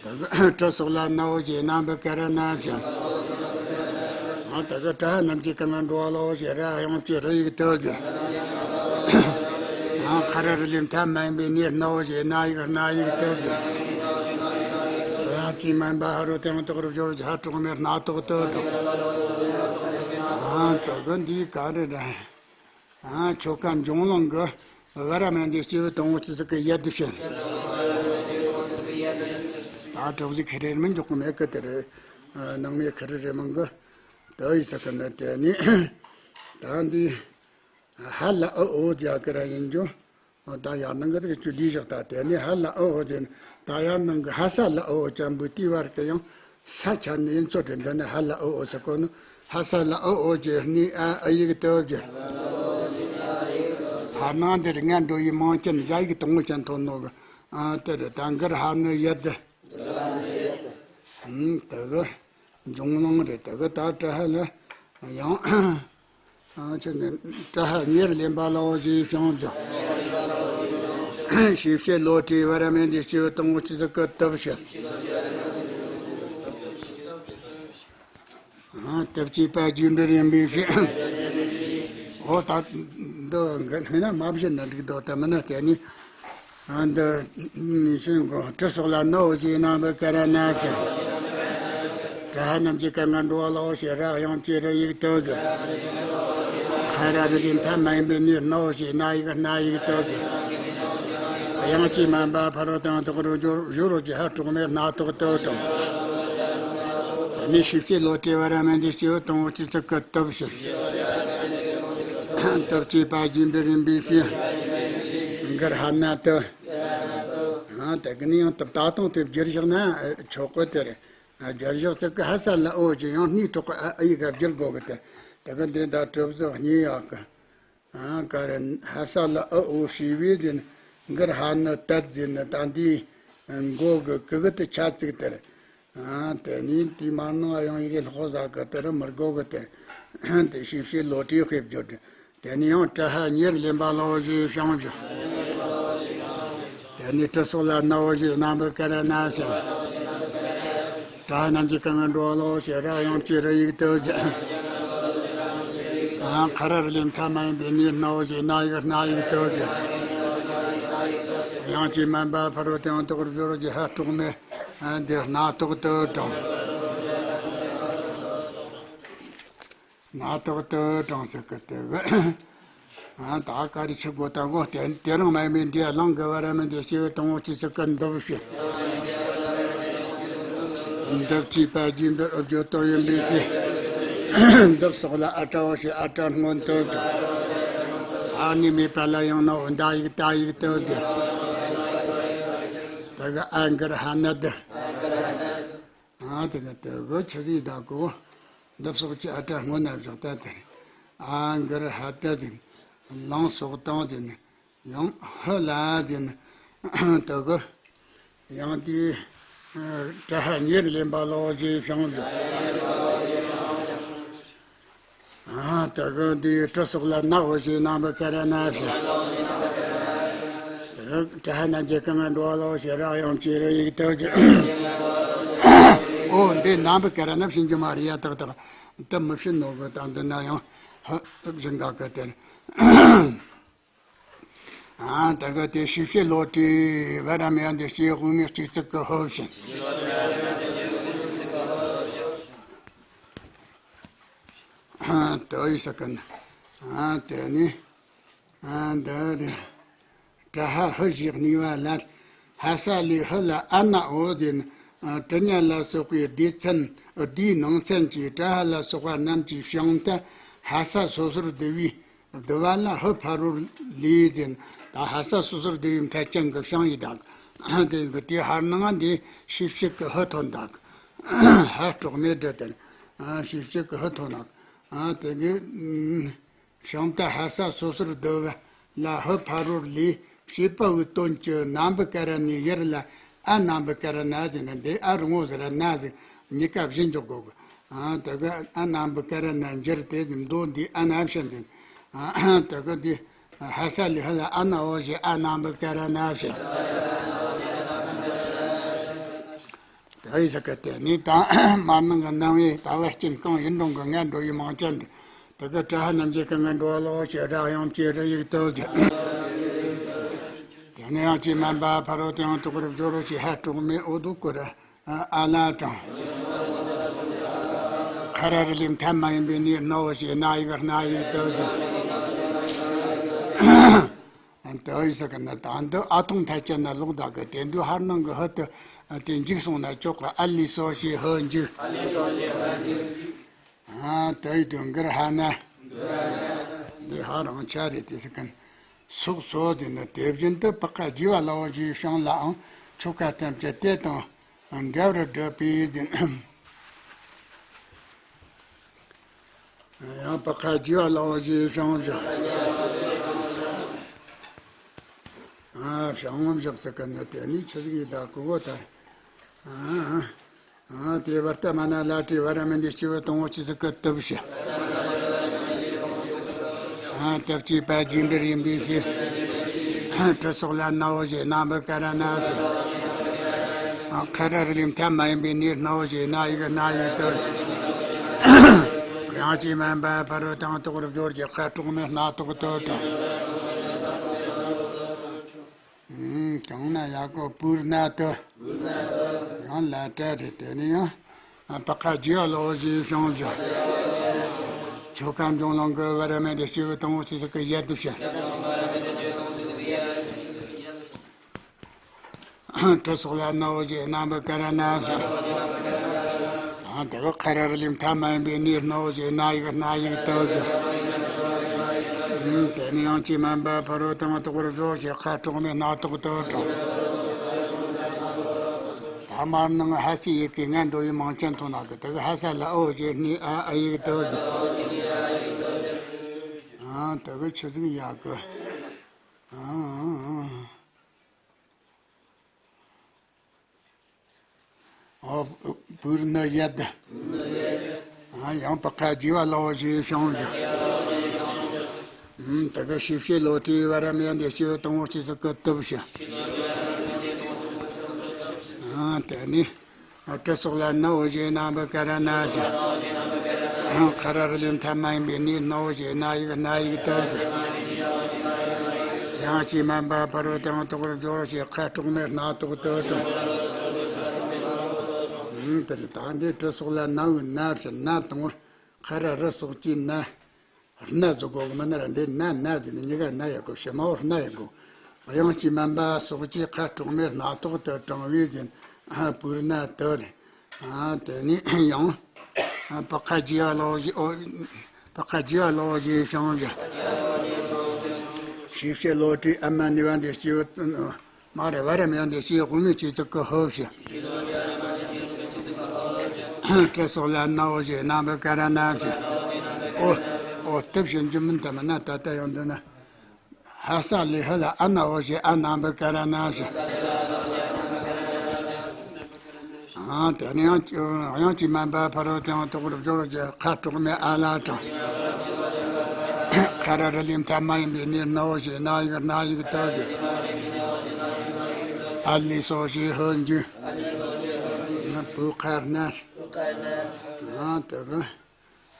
དེ་གི་ཏྲ་སོགས་ལ་ནའོ་ཞེས་རྣམ་པར་ཀ་ར་ན་བཞིན། ཡང་དེ་གི་ཏྲ་ཧ་རྣམས་ཀྱི་ཀ་ང་འགྲོ་བ་ལའོ་ཞེས་ར་དབྱངས་ཀྱི་རུ་ཡིག་ཏུ་གྱུར། ཡང་ཁ་ར་རུ་ལས་མཐའ་མ་ཡིན་པའི་ནི་ནའོ་ཞེས་སྣ་ཡིག་སྣ་ཡིག་ཏུ་གྱུར། ཡིན་མིན་པ་ཧ་རོ་དེང་ཐོག་རུ་སྦྱོར་རྒྱ་གྲོག་མའི་སྣ་ཐོག་ཏུ་འགྲོ། ཨ་དེ་གི་འདི་ག་རེ་རེད། ཨ་ཆོ་ག་འབྱུང་ལུང་གི་ཝཱ་ར་མི་ཏི་སྐྱེས་བུ་དང་པོ་སྤྱི་གཙུག་གི་ཡབ་དེ་བྱོན། ད་གྲོགས་གཞི་ཁེ་རེ་མི་འཇོག་གི་མེད་གི་དེ་རེད། ནང་མི་ཁེ་རེ་རེ་མང་གི་དེ་ཡི་ས་གི་ནི་དེ་ནི་ད་འདི་ཧ་ལ་ཨ་འོ་རྒྱ་གི་ར་ཡིན་རྒྱུ། ད་ཡར་ནང་གི་རིགས་ཀྱི་ལུས་བཞག་ད་དེ་ནི་ཧ་ལ་ཨ་འོ་དེ་ནི་ད་ཡར་ནང་གི་ཧ་ས་ལ་ཨ་འོ་ཅན་པོའི་དེའི་བར་གི་ཡང་ས་ཆ་ནི་ཡིན་ཚོད་རེད། འདི་ནི་ཧ་ལ་ཨ་འོ་ཟེར་གོ་ནི་ཧ་ས་ལ་ཨ་འོ་ཅེ་ནི་ཨ་ཨ་ཡིག་དུ་བརྗོད། ཧ་ནང་འདིར་ངན་འགྲོ་ཡི་མང་ཅན་ཡ་ཡིག་དང་པོ་ཅན་ཐོན་ནོ་གི་ཨ་དེ་རེད། ད་འགར་ཧ་ནི་ཡ་དི་ཨ་དེ་གི་འབྱུང་ལུང་རེད། དེ་གི་ད་ཏྲ་ཧ་ལ་ཡང་། ཨ་ཅེ་ནི་ཏྲ་ཧ་ཉེར་ལེན་པ་ལའོ་ཞེས་བྱུང་ཀྱང་། ཤེས་བྱའི་བློ་གྲོས་ཝཱ་ར་མི་ཏི་སྐྱེས་བུ་དང་པོ་སྤྱི་གཙུག་གི་སྟོབས་ཕྱིར། ཨ་སྟོབས་བཅས་པ་རྒྱུ་འབྲས་ཡིན་པའི་ཕྱིར། འོ་ད་འདི་འདི་སྔོན་ན་མ་བཤད་ན་འགྲིག་འདུག་ད་མིན་ན་དེ་ནི། ཨ་འདི་ནི་ཤིང་གོ་དྲི་སོགས་ལ་ནོ་ཞེས་རྣམ་པར་ཀ་ར་ན་ཞེས། ཏྲ་ཧ་རྣམས་ཀྱི་ཀ་ང་འགྲོ་བ་ལའོ་ཞེས་ར་དབྱངས་ཀྱི་ར་ཡིག་དོ་ཞེས། ཁ་ར་རི་གི་མཐའ་མ་ཡིན་པའི་ནི་ནོ་ཞེས་ན་ཡིག་སྣ་ཡིག་དོ་ཞེས། དབྱངས་ཀྱིས་དམན་པ་ཕ་རོལ་ཏུ་ཡང་དག་རུ་སྦྱོར་སྦྱོར་རོ་ཀྱི་ཧ་གྲོག་མའི་སྣ་ཐོག་ཏུ་དང་། དེ་ནས་ཤེས་བྱའི་བློ་གྲོས་ཝཱ་ར་མི་ཏི་སྐྱེས་བུ་དང་པོ་སྤྱི་གཙུག་གི་སྟོབས་ཕྱིར། སྟོབས་བཅས་པ་རྒྱུ་འབྲས་ཡིན་པའི་ཕྱིར། འགར་ཧ་ན་དུ། ཨ་དེ་གི་ནི་ཡང་སྟབས་ད་དུང་དེ་བསྒྱུར་བཞག་ན་ཆོག་གི་དེ་རེད། ཨ་བསྒྱུར་བཞག་ཟེར་གི་ཧ་ས་ལ་ཨོ་ཅེ་ཡང་སྣའི་ཐོག་གི་ཨ་ཨི་ག་བསྒྱུར་དགོས་གི་དེ། དེ་གི་འདི་ད་གྲུབ་ཟོ་གཉིས་ཡག་གི་ཨ་ག་རེ་ཧ་ས་ལ་ཨ་ཨོ་ཞེས་པའི་དེ་ནི་འགར་ཧ་ནི་དད་ཟེར་ནི་ད་འདིའི་མགོ་གི་གི་གི་དེ་ཆ་ཚིག་དེ་རེད། ཨ་དེ་ནི་དེའི་མར་ནང་ཡང་ཡི་གེ་ལྷོག་ཟ་གི་དེ་རུ་མི་དགོས་གི་དེ། དེ་ཤེས་བྱའི་བློ་གྲོས་ཤེས་བརྗོད་དེ། དེ་ནི་ཡང་ཏྲ་ཧ་ཉེར་ལེན་པ་ལའོ་ཞེས་བྱུང་ཞིང་། དེ་ནི་དྲི་སོགས་ལ་ནའོ་ཞེས་རྣམ་པར་ཀ་ར་ན་ཞེས། ཏྲ་ཧ་རྣམས་ཀྱི་ཀ་ང་འགྲོ་བ་ལའོ་ཞེས་ར་དབྱངས་ཀྱི་ར་ཡིག་དོ་ཞེས། ཨ་ཁ་ར་རི་ལེན་མཐའ་མ་ཡིན་པའི་ནི་ནའོ་ཞེས་ན་ཡིག་སྣ་ཡིག་དོ་ཞེས། དབྱངས་ཀྱིས་དམན་པ་ཕ་རོལ་ཏུ་ཡང་དག་རུ་སྦྱོར་རོ་ཀྱི་ཧ་གྲོག་མའི་འདི་སྣ་ཐོག་ཏུ་དྲངས། སྣ་ཐོག་ཏུ་དྲངས་ཟེར་གི་དེ་གི། ཨ་ད་ག་རེ་ཆི་དགོས་ད་གོ་དེ་དེ་རིང་མ་ཡིན་པའི་འདི་གླང་གི་ཝཱ་ར་མི་ཏི་སྐྱེས་བུ་དང་པོ་སྤྱི་གཙུག་གི་འདུབ་ཞེས། འདུབ་བཅས་པ་རྒྱུ་འབྲས་ཨུ་བརྗོད་དོ་ཡིན་པའི་ཕྱིར། འདུབ་སོགས་ལ་ཨ་ཏྲའོ་ཞེས་ཨ་ཏྲ་སྔོན་དུ་བརྗོད། ཨ་ནི་མེད་པ་ལ་ཡང་ནའོ་ད་ཡིག་ད་ཡིག་ཏུ་བརྗོད། དེ་གི་ཨ་འགར་ཧ་ན་དི། ཨ་དེ་ནི་དེ་གི་ཆི་ཟིག་ད་གོ། འདི་སོགས་ཀྱི་ཨ་ཏྲ་སྔོན་ན་བཞག་ད་དེ་ནི། ཨ་འགར་ཧ་ད་དེ་ནི། ལང་སོགས་དང་དེ་ནི། ཡང་ཧི་ལ་དེ་ནི། དེ་གི། ཡང་དེ། ཏྲ་ཧ་ཉེར་ལེན་པ་ལའོ་ཞེས་བྱུང་ཞིང་། ཨ་དེ་གི་དེའི་དྲི་སོགས་ལ་ནའོ་ཞེས་རྣམ་པར་ཀ་ར་ན་ཞེས། ཏྲ་ཧ་རྣམས་ཀྱི་ཀ་ང་འགྲོ་བ་ལའོ་ཞེས་ར་དབྱངས་ཀྱི་ར་ཡིག་དོ་ཞེས། ཨོ་འདི་རྣམ་པར་ཀ་ར་ན་བྱིན་རྒྱུ་མ་རེད་ཡ། ཏག་ཏག་དེ་མི་བྱིན་ནོ་གི་ད་འདི་ན་ཡང་ཧ་བྱིན་ག་གི་དེ། ཨ་དེ་གི་དེ་ཤེས་བྱའི་བློ་གྲོས་ཝཱ་ར་མི་ཏི་སྐྱེས་བུ་དབུ་མའི་སྤྱི་གཙུག་གི་ཧོ་བཞིན། ཨ་དོ་ཡི་ས་གི་ན། ཨ་དེ་ནི། ཨ་འདི་རེད། ཏྲ་ཧ་ཧི་ཞེས་གཉིས་པ་ལ། ཧ་ས་ལས་ཧི་ལ་ཨ་ན་འོ་དེ་ནི། ཨ་ཏྲི་ཉ་ལ་སོགས་པའི་སྡེ་ཚན་སྡེའི་ནང་ཚན་གྱི་ཏྲ་ཧ་ལ་སོགས་པ་རྣམས་ཀྱི་བྱང་མཐའ་ཧ་ས་སོ་སོར་བསྡུ་བའི་བསྡུ་བ་ལ་ཧི་ཕ་རོལ་ལས་དེ་ནི། ད་ཧ་ས་སོ་སོར་བསྡུ་བའི་མཐའ་ཅན་གྱི་བྱང་ཡི་དག་དེ་གི་དེ་ཧར་ནང་དེ་ཤེས་བྱེད་ཀྱི་ཧི་ཐོན་དག་ཧ་གྲོག་མའི་སྒྲ་དེ་ནི། ཨ་ཤེས་བྱེད་ཀྱི་ཧི་ཐོན་དག་ཨ་དེ་གི། བྱང་མཐའ་ཧ་ས་སོ་སོར་བསྡུ་བ་ལ་ཧི་ཕ་རོལ་ལས་བྱེད་པ་པོའི་དོན་གྱི་རྣམ་པར་ཀ་ར་ནའི་ཡར་ལ་ཨ་རྣམ་པར་ཀ་ར་ན་ཟེར་ན་འདི་ཨ་རུ་ངོ་ཟེར་ར་ན་ཟེར་གཉིས་ཀ་བཞི་འཇོག་དགོས་གི། ཨ་དེ་གི་ཨ་རྣམ་པར་ཀ་ར་ན་འགྱུར་ཏེ་མདོ་འདི་ཨ་ན་བྱ་འདི། ཨ་དེ་གི་འདི་ཧ་ས་ལས་ཧི་ལ་ཨ་ན་འོ་ཞེས་ཨ་རྣམ་པར་ཀ་ར་ན་བྱ། ད་ཡི་ས་ག་དེ་ནི་དང་མར་ནང་གི་སྣང་བས་ད་བར་སྐྱེ་གང་ཡིན་རུང་གི་ངན་འགྲོ་ཡི་མང་ཅན་དེ་གི་ཏྲ་ཧ་རྣམས་ཀྱི་ཀ་ང་འགྲོ་བ་ལའོ་ཞེས་ར་དབྱངས་ཀྱི་ར་ཡིག་དོ་ཞེས། དེ་ནས་ཡང་ཅི་མན་པ་ཕ་རོལ་ཏུ་ཡང་དག་རུ་སྦྱོར་རོ་ཞེས་ཧ་གྲོག་མའི་འོ་དུ་ཀུ་ར། ཨ་ལ་དང་། ཁ་ར་རི་ལིམ་ཐ་མ་ཡིན་པའི་ནི་རྣ་བོ་ཞེས་རྣ་ཡིག་རྣ་ཡིག་ཏུ་ཞུ། ཨ་ཏུ་ཡིས་ཟེར་གི་ན་ད་འདི་ཨ་ཐུང་ཐ་ཅན་ན་ལོག་ད་གི་དེ་འདུ་ཧར་ནང་གི་ཧུ་ཏུ་དེ་འཇིག་སོང་ན་ཅོག་གི་ཨ་ལི་སོ་ཞེས་ཧུ་འཇིག་ཨ་ཏུ་ཡིས་དུ་འགིར་ཧ་ན། འདི་ཧ་རང་ཆ་རེད་དེ་ཟེར་གི་ན། སོགས་སོ་དེ་ནི་དེ་བཞིན་དུ་པ་ཁ་རྒྱས་པ་ལའོ་ཞེས་བྱུང་ལའང་ཆོ་ག་ཐམས་ཅད་དེ་དང་འདྲ་བར་བསྒྲུབ་པས་ཟིན། ཡང་པ་ཁ་རྒྱས་པ་ལའོ་ཞེས་བྱུང་བཞག་ཨ་བྱུང་བཞག་ཟེར་གི་ནི་དེ་ནི་ཆི་ཟིག་ཡིན་ད་གོ་གོ་ད། ཨ། ཨ་དེ་བར་ཏ་མ་ན་ལ་ཏྲི་བ་ར་མན་དེ་སྤྱི་བོ་དང་བོ་ཆི་ཟིག་གི་སྟོབས་ཤི། ཨ་སྟོབས་ཀྱི་པ་རྒྱུན་པར་ཡིན་པའི་ཤི། ཁྲི་སོགས་ལ་ན་བོ་ཞེས་རྣམ་པར་ཀ་ར་ན་ཞེས། ཨ་ཁ་ར་རི་ལིམ་ཐ་མ་ཡིན་པའི་ནི་རྣ་བོ་ཞེས་རྣ་ཡིག་རྣ་ཡིག་ཏུ། ཡང་ཅི་མན་པ་ཕ་རོལ་དང་དོག་རུ་སྦྱོར་གྱི་ཁ་གྲོགས་མའི་སྣ་ཐོག་ཏུ་དང་། ཨུམ། གང་ན་ཡ་གོ་པུར་ན་ཏུ། ཡང་ལ་ཏྲ་རེ་དེ་ནི་ཡང་། པ་ཁ་རྒྱས་པ་ལའོ་ཞེས་བྱུང་བཞག་ཆོ་ག་འབྱུང་ལོང་གི་བར་མེད་དུ་སྤྱི་བོ་དང་བོ་ཆི་ཟིག་གི་ཡལ་དུ་བྱ། ཁྲི་སོགས་ལ་ན་བོ་ཞེས་རྣམ་པར་ཀ་ར་ན་བྱ། ཨ་དེ་ག་ཁ་ར་རི་ལིམ་ཐ་མ་ཡིན་པའི་ནི་རྣ་བོ་ཞེས་རྣ་ཡིག་རྣ་ཡིག་ཏུ་ཞུ། དེ་ནི་ཡང་ཅི་མན་པ་ཕ་རོལ་དང་དོག་རུ་སྦྱོར་གྱི་ཁ་གྲོགས་མའི་སྣ་ཐོག་ཏུ་དང་། ཐ་མར་ནང་ཧ་སི་ཡི་གེ་ང་འགྲོ་ཡི་མང་ཆེན་ཐོག་ན་གི་དེ་ག་ཧ་ས་ལ་ཨོ་ཞེས་རྣ་ཨ་ཨ་ཡིག་ཏུ་ཞུ། ཨ་དེ་ག་ཆི་ཟིག་ཡ་གི། ཨ། ཨོ། པུར་ན་ཡད། ཨ་ཡང་པ་ཁ་རྒྱས་པ་ལའོ་ཞེས་བྱུང་བཞག་ཨུམ། དེ་ག་ཤི་བྱེད་ལོ་ཏྲི་བ་ར་མེད་དེ་སྤྱི་བོ་དང་བོ་ཆི་ཟིག་གི་སྟོབས་ཤི། ཨ་དེ་ནི། ཨ་ཁྲི་སོགས་ལ་ན་བོ་ཞེས་རྣམ་པར་ཀ་ར་ན་ཞེས། ཁ་ར་རི་ལིམ་ཐ་མ་ཡིན་པའི་ནི་རྣ་བོ་ཞེས་རྣ་ཡིག་རྣ་ཡིག་ཏུ་ཞུ། ཡང་ཅི་མན་པ་ཕ་རོལ་དང་དོག་རུ་སྦྱོར་ཞེས་ཁ་གྲོགས་མའི་སྣ་ཐོག་ཏུ་དང་། ཨུམ། དེ་ནི་ད་འདི་ཁྲི་སོགས་ལ་ན་བོའི་ན་ཞེས་ན་དང་ཁ་ར་རི་སོགས་ཀྱི་ན། སྣ་ཟུག་གོ་གི་མིན་ན་ར་འདི་ན་ན་ཟེར་ནས་གཉིས་ཀ་ན་ཡ་གོ་ཕྱི་མ་བོ་སྣ་ཡ་གོ། དབྱངས་ཀྱིས་མིན་པ་སོགས་ཀྱི་ཁ་གྲོགས་མའི་སྣ་ཐོག་ཏུ་དྲངས་པའི་རྒྱན། ཨ་པུར་ན་ཏུ་རེ། ཨ་དེ་ནས་ཡང་། ཨ་པ་ཁ་རྒྱས་པ་ལའོ་ཞེས་ཨོ། པ་ཁ་རྒྱས་པ་ལའོ་ཞེས་བྱུང་བཞག་ཤི་བྱེད་ལོ་ཏྲི་ཨ་མ་ནི་བ་འདི་སྐྱེ་བོ། མ་རེ་བ་རེ་མེད་འདི་སྐྱེ་དབུ་མའི་སྤྱི་གཙུག་གི་ཧོབ་ཞི། ཁྲི་སོགས་ལ་ན་བོ་ཞེས་རྣམ་པར་ཀ་ར་ན་ཞེས། ཨོ། ཨོ་སྟབས་ཞེན་རྒྱུ་མིན་ད་མིན་ན་ད་ལྟ་ཡང་འདི་ན། ཧ་ས་ལི་ཧ་ལ་ཨ་ན་བོ་ཞེས་ཨ་རྣམ་པར་ཀ་ར་ན་ཞེས། ཨ་དེ་ནས་ཡང་དབྱངས་ཀྱིས་མིན་པ་ཕ་རོལ་དང་དོག་རུ་སྦྱོར་གྱི་ཁ་གྲོགས་མའི་ཨ་ལ་དང་། ཁ་ར་རི་ལིམ་ཐ་མ་ཡིན་པའི་ནི་རྣ་བོ་ཞེས་རྣ་ཡིག་རྣ་ཡིག་ཏུ་ཞུ། ཨ་ལི་སོ་ཞེས་ཧོན་ཞུ། ང་བུ་ཁ་རྣ། ཨ་དེ་གི།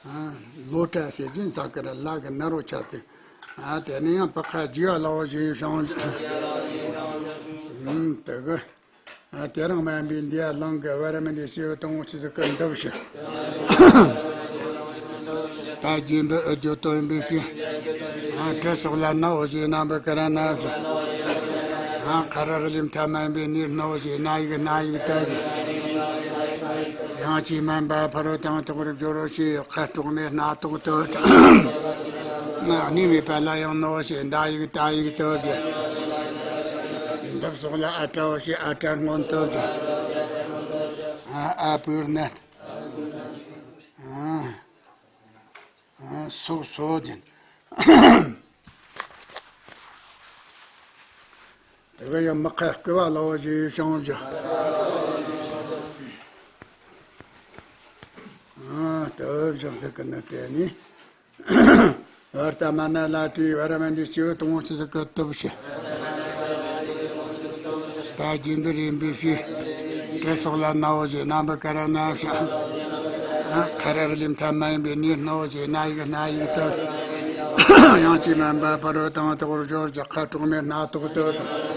ཨ་ལོ་ཏྲ་ཞེས་བཞིན་ས་ཀི་ར་ལ་གི་ན་རོ་ཆ་ཏེ། ཨ་དེ་ནས་ཡང་པ་ཁ་རྒྱས་པ་ལའོ་ཞེས་བྱུང་། ཨུམ་དེ་གི། ཨ་དེ་རིང་མ་ཡིན་པའི་འདི་ཡ་ལང་གི་བར་མི་འདི་སྐྱེ་བོ་དང་བོ་ཆི་ཟིག་གི་འདབ་ཞི། ད་རྒྱས་འབྲི་ཨུ་རྒྱུ་སྟོན་པའི་ཕྱིར། ཨ་ཁྲི་སོགས་ལ་ན་བོ་ཞེས་རྣམ་པར་ཀ་ར་ན་ཞེས། ཨ་ཁ་ར་རི་ལིམ་ཐ་མ་ཡིན་པའི་ནི་རྣ་བོ་ཞེས་རྣ་ཡིག་རྣ་ཡིག་ཏུ་ཞུ། དབྱངས་ཀྱིས་མིན་པ་ཕ་རོལ་དང་དོག་རུ་སྦྱོར་ཞེས་ཁ་གྲོགས་མའི་སྣ་ཐོག་ཏུ་དང་། སྣ་གནས་མེད་པ་ལ་ཡང་ནོ་ཞེས་ཟླ་ཡིག་ཏ་ཡིག་ཏུ་དང་། འདབ་སོགས་ལ་ཨ་ཏྲའོ་ཞེས་ཨ་ཏྲ་སྔོན་དུ་དང་། ཨ་ཨ་པུར་ན། ཨ་ཨ་སོགས་སོ་དང་། དེ་ག་ཡང་མི་ཁ་སྐུ་བ་ལའོ་ཞེས་བྱུང་བཞག་ཨ་དེ་བཞག་ཟེར་གི་ན་དེ་ནི། བར་ཏ་མ་ན་ལ་ཏྲི་བ་ར་མན་དེ་སྐྱེ་བོ་དང་བོ་ཆི་ཟིག་གི་སྟོབས་ཞི། ད་རྒྱས་འབྲི་རིམ་པའི་ཕྱིར། ཁྲི་སོགས་ལ་ན་བོ་ཞེས་རྣམ་པར་ཀ་ར་ན་ཞེས། ཁ་ར་རི་ལིམ་ཐ་མ་ཡིན་པའི་ནི་རྣ་བོ་ཞེས་རྣ་ཡིག་རྣ་ཡིག་ཏུ། དབྱངས་ཀྱིས་མིན་པ་ཕ་རོལ་དང་དོག་རུ་སྦྱོར་གྱི་ཁ་གྲོགས་མའི་སྣ་ཐོག་ཏུ་དང་།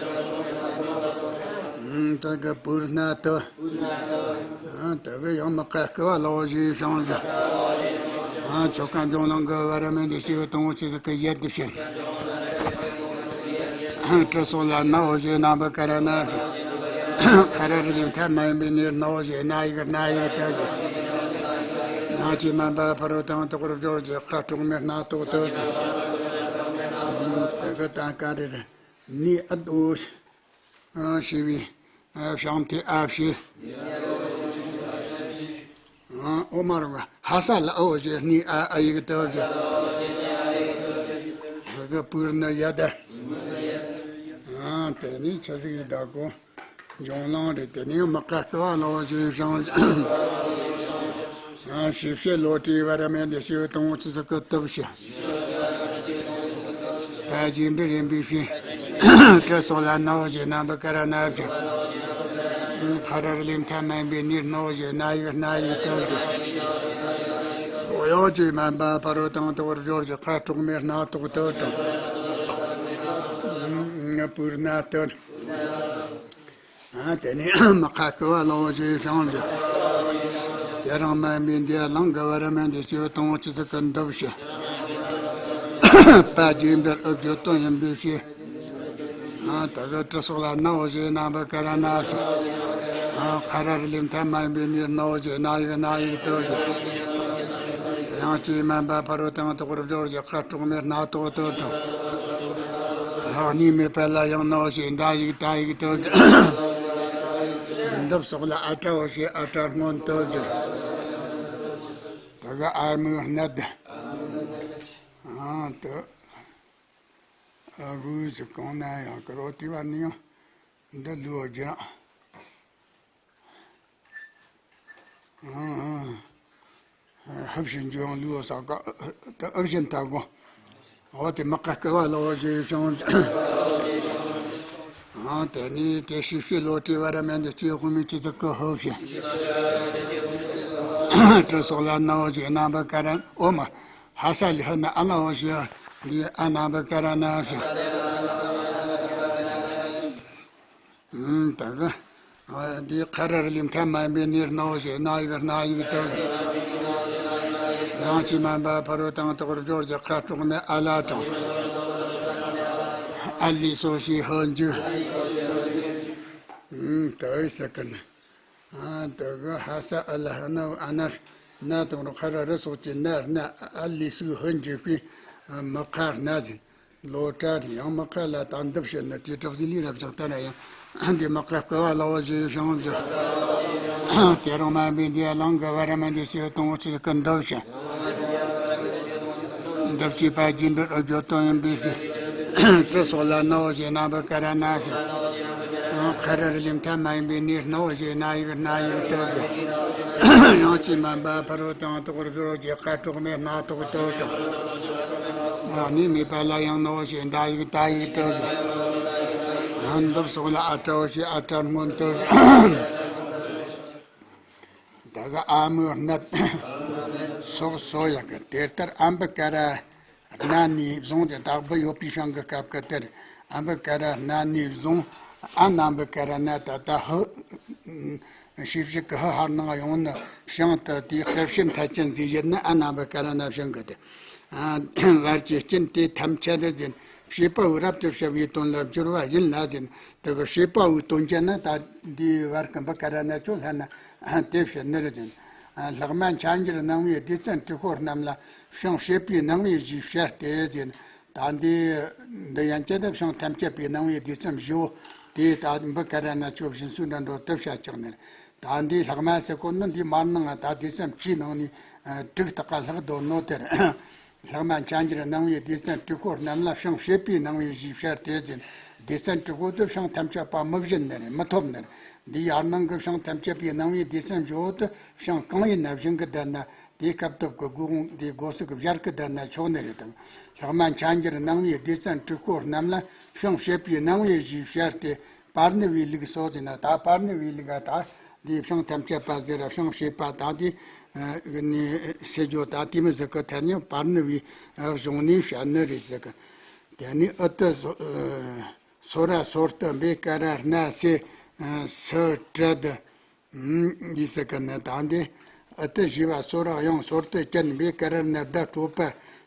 དེ་གི་པུར་ན་དུ། དེ་གི་ཡང་མི་ཁ་སྐུ་བ་ལོ་བཞི་བྱང་ཞིང་། ཆོ་ག་འབྱུང་ལང་གི་བར་མེད་འདི་སྐྱེ་བོ་དང་པོ་ཆེ་ཟིག་གི་ཡེ་དུ་བྱེད། གྲི་སོགས་ལ་སྣ་བོ་བཞི་སྣ་བུག་དཀར་སྣ་བཞི། ཁ་རལ་གྱི་མཐའ་མ་ཡིན་པའི་ནི་སྣ་བོ་བཞི་སྣ་ཡིག་སྣ་ཡིག་དུ་བཞི། ཡང་ཅིག་མ་འབབ་ཕ་རོལ་དང་དུ་བར་སྦྱོར་གྱི་ཁ་དྲུག་མའི་སྣ་ཐོག་ཏུ་བཞི། དེ་གི་ད་ག་རེ་རེད། ནི་ཨ་དོ། ཨ་ཞེས་པའི་ཨ་བྱང་མཐའི་ཨ་བྱས། ཨ་ཨོ་མ་རུ་ཧ་ས་ལ་ཨོ་ཞེས་ནི་ཨ་ཨ་ཡིག་ཏུ་ཞེས། ཧ་གི་པུར་ན་ཡ་ད། ཨ་དེ་ནི་ཆ་ཟིག་ཡི་ད་གོ། འབྱུང་ལང་རེད། དེ་ནི་མི་ཁ་སྐུ་བ་ལོ་ཞེས་བྱང་། ཞིབ་བཤད་ལོ་ཏྲི་བར་མེད་འདི་ཞེས་དང་པོ་ཆེ་ཟིག་གི་སྟོབས་ཞེས། ཕ་རྒྱས་འབྲིང་རིམ་པའི་ཕྱིར། གྲི་སོགས་ལ་སྣ་བོ་བཞི་སྣ་བུག་དཀར་སྣ་བཞི། ཁ་རལ་གྱི་མཐའ་མ་ཡིན་པའི་ནི་སྣ་བོ་བཞི་སྣ་ཡིག་སྣ་ཡིག་ཏུ་བཞི། ཡང་ཅིག་མ་འབབ་ཕ་རོལ་དང་དུ་བར་སྦྱོར་གྱི་ཁ་དྲུག་མའི་སྣ་ཐོག་ཏུ་དྲངས། པུར་ན་དུ། ཨ་དེ་ནས་མི་ཁ་སྐུ་བ་ལོ་བཞི་བྱང་ཞིང་། དེ་རང་མ་ཡིན་པའི་འདི་ལང་གི་བར་མེད་འདི་སྐྱེ་བོ་དང་པོ་ཆེ་ཟིག་གི་འདུ་བྱེད། ཕ་རྒྱས་འབྲིང་ཨུ་བརྗོད་དོན་ཡིན་པའི་ཕྱིར། ཨ་དེ་གི་གྲི་སོགས་ལ་སྣ་བོ་བཞི་སྣ་བུག་དཀར་སྣ་བཞི། ཨ་ཁ་རལ་གྱི་མཐའ་མ་ཡིན་པའི་ནི་སྣ་བོ་བཞི་སྣ་ཡིག་སྣ་ཡིག་ཏུ་བཞི། ཡང་ཅིག་མ་འབབ་ཕ་རོལ་དང་དུ་བར་སྦྱོར་གྱི་ཁ་དྲུག་མའི་སྣ་ཐོག་ཏུ་དྲངས། ལྷག་གཉིས་མེད་པ་ལ་ཡང་སྣ་བོ་ཞེས་ཟླ་ཡིག་ད་ཡིག་ཏུ་བཞི། འདབ་སོགས་ལ་ཨ་ཏྲ་བོ་ཞེས་ཨ་ཏྲ་སྔོན་དུ་བཞི། དེ་གི་ཨ་མོའི་སྣ་དུ། ཨང་དུ། ཨ་དགུ་ཞིག་གང་ན་ཡང་ཀ་རོ་ཏི་བ་ནི་ཡང་འདི་ལུས་རྒྱུ། ཧབ་བཞིན་རྒྱུ་ཡང་ལུས་ས་ཀ་ད་ཨབ་བཞིན་ད་གོ། འོ་དེ་མི་ཁ་སྐུ་བ་ལོ་ཞེས་བྱང་། ཨང་དེ་ནི་དེ་ཤི་ཤི་ལོ་ཏི་བ་ར་མེན་དེ་སྐྱེ་དགུ་མི་ཅི་ཙི་ཀི་ཧོ་ཞེས། གྲི་སོགས་ལ་སྣ་བོ་ཞེས་སྣ་བུག་དཀར་ཨོ་མ། ཧ་ས་ལི་ཧ་ན་ཨ་ན་འོ་ཞེས་འདི་ཨ་ན་བུག་དཀར་ན་ཞེས། ད་གི་འདི་ཁ་རལ་གྱི་མཐའ་མ་ཡིན་པའི་ནི་སྣ་བོ་ཞེས་སྣ་ཡིག་སྣ་ཡིག་ཏུ། ཡང་ཅིག་མ་འབབ་ཕ་རོལ་དང་དུ་བར་སྦྱོར་གྱི་ཁ་དྲུག་མའི་ཨ་ལ་དྲངས། ཨ་ལི་སོ་ཞེས་ཧོ་འཇུ། ད་གི་ཟེར་གི་ནི། ཨ་དེ་གི་ཧ་ས་ཨ་ལ་ཧ་ན་ཨ་ན་ན་དང་རོ་ཁ་ར་རི་སོགས་ཀྱི་ན་སྣ་ཨ་ལི་སུའི་ཧོན་འཇུག་པའི་མི་ཁ་སྣ་ཟིན། ལོ་ཏྲ་རི་ཡང་མི་ཁ་ལ་དང་འདུབ་བྱེད་ནི་དེ་གྲུབ་ཟིན་ལི་རབ་བཞག་ལྟ་ན་ཡང་འདི་མི་ཁ་སྐུ་བ་ལོ་ཞེས་བྱང་ཞིང་། དེ་རང་མ་ཡིན་པའི་འདི་ལང་གི་བ་ར་མ་འདི་ཞེས་དང་ཅི་ཀི་འདུབ་བྱེད། འདུ་བྱེད་པ་རྒྱས་འབྲིང་ཨུ་བརྗོད་དོན་ཡིན་པའི་ཕྱིར། གྲི་སོགས་ལ་སྣ་བོ་ཞེས་སྣ་བུག་དཀར་ན་ཞེས། ཁ་རལ་གྱི་མཐའ་མ་ཡིན་པའི་ནི་སྣ་བོ་ཞེས་སྣ་ཡིག་སྣ་ཡིག་ཏུ་བཞི། ཡང་ཅིག་མ་འབབ་ཕ་རོལ་དང་དུ་བར་སྦྱོར་གྱི་ཁ་དྲུག་མའི་སྣ་ཐོག་ཏུ་དྲངས། ཨ་ནི་མེད་པ་ལ་ཡང་སྣ་བོ་ཞེས་ཟླ་ཡིག་ད་ཡིག་ཏུ་བཞི། འདབ་སོགས་ལ་ཨ་ཏྲ་བོ་ཞེས་ཨ་ཏྲ་སྔོན་དུ་བཞི། ད་ག་ཨ་མོའི་སྣ་སོགས་སོ་ཡང་གི་དེ་ལྟར་ཨ་འབུ་ཀ་ར་སྣ་ནས་བཟུང་སྟེ་དག་འབུ་ཡོད་པའི་ཤིང་གི་སྐབས་ཀྱི་དེར་ཨ་འབུ་ཀ་ར་སྣ་ནས་བཟུང་ཨ་ན་འབུ་ཀ་ར་ན་ད་ལྟ་ཧུ་ཤེས་བྱེད་ཀྱི་ཧུ་ཧར་ནང་ཡོང་ནི་ཤིང་དུ་དེའི་རྩེ་ཕྱེད་མཐའ་ཅན་ཟེར་ཡོད་ན་ཨ་ན་འབུ་ཀ་ར་ན་ཤིང་གི་དེ། བར་གྱི་རྐྱེན་དེ་ཐམས་ཅད་རེ་ཟིན་བྱེད་པ་པོའི་རབ་ཏུ་བྱ་བའི་དོན་ལ་སྦྱོར་བ་ཡིན་ལ་ཟིན། དེ་གི་བྱེད་པ་པོའི་དོན་བྱེད་ན་ད་འདིའི་བར་གི་འབུ་ཀ་ར་ན་ཆོ་ལྷ་ན་དེ་བྱེད་ནི་རེ་ཟིན། ལྷག་མ་མཚན་གྱུར་སྣང་བའི་སྡེ་ཚན་དྲུག་པོ་རྣམས་ལ་ཤིང་བྱེད་པའི་སྣང་བའི་གཞིའི་ཕྱིར་ཏེ་ཟིན། ད་འདི་འདི་ཡན་ཆད་དུ་ཤིང་ཐམས་ཅད་པའི་སྣང་བའི་སྡེ་ཚན་བཞི་བོ་དེ་ད་འབུ་ཀ་ར་ན་ཆོ་བཞིན་སུ་འདྲ་འགྲོ་ཏུ་བྱ་ཆགས་ནི། ད་འདི་ལྷག་མ་ཟེར་གོ་ནི་འདི་མར་ནང་ད་སྡེ་ཚན་བཅུའི་ནང་ནས་དྲུག་དག་ག་ལྷག་དོ་ནོ་དེར། ལྷག་མ་མཚན་གྱུར་སྣང་བའི་སྡེ་ཚན་དྲུག་པོ་རྣམས་ལ་ཤིང་བྱེད་པའི་སྣང་བའི་གཞིའི་ཕྱིར་ཏེ་ཟིན། སྡེ་ཚན་དྲུག་པོ་དུ་ཤིང་ཐམས་ཅད་པ་མི་བཞིན་ནི་རེད། མི་ཐོབ་ནི་རེད། འདི་ཡར་ནང་གི་ཤིང་ཐམས་ཅད་པའི་སྣང་བའི་སྡེ་ཚན་བཞི་བོ་དུ་ཤིང་གང་ཡིན་ན་བཞིན་གྱི་བསྡད་ན་དེའི་སྐབས་སྟོབས་ཀྱི་སྒོ་དེའི་སྒོ་ཟུག་གི་བཞར་གྱི་བསྡད་ན་ཆོག་ནི་རེད་དང་། ལྷག་མ་མཚན་གྱུར་སྣང་བའི་སྡེ་ཚན་དྲུག་པོ་རྣམས་ལ་ཤིང་བྱེད་པའི་སྣང་བའི་གཞིའི་ཕྱིར་ཏེ། པར་ནི་བའི་ལུགས་སོ་ཟེར་ན་ད་པར་ནི་བའི་ལུགས་ད་འདི་ཤིང་ཐམས་ཅད་པ་ཟེར་ར་ཤིང་བྱེད་པ་ད་འདི་ནི་ཤེས་རྒྱུ་ད་དེ་མི་ཟེར་གི་ཐ་སྙད་པར་ནི་བའི་གཞུང་ནས་བཤད་ནི་རེད་ཟེར་གི། དེ་ནི་ཨུ་ཏུ་སོ་ར་སོར་དུ་འབེ་ཀ་ར་སྣ་སེ་ སུ་དྲི་དུ། ཡིན་ཟེར་གི་ནི་ད་འདི་ཨུ་ཏི་ཞེས་པ་སོ་ར་དབྱངས་སོར་དུ་ཅན་བེ་ཀ་ར་ན་ད་སྤྲོད་པ་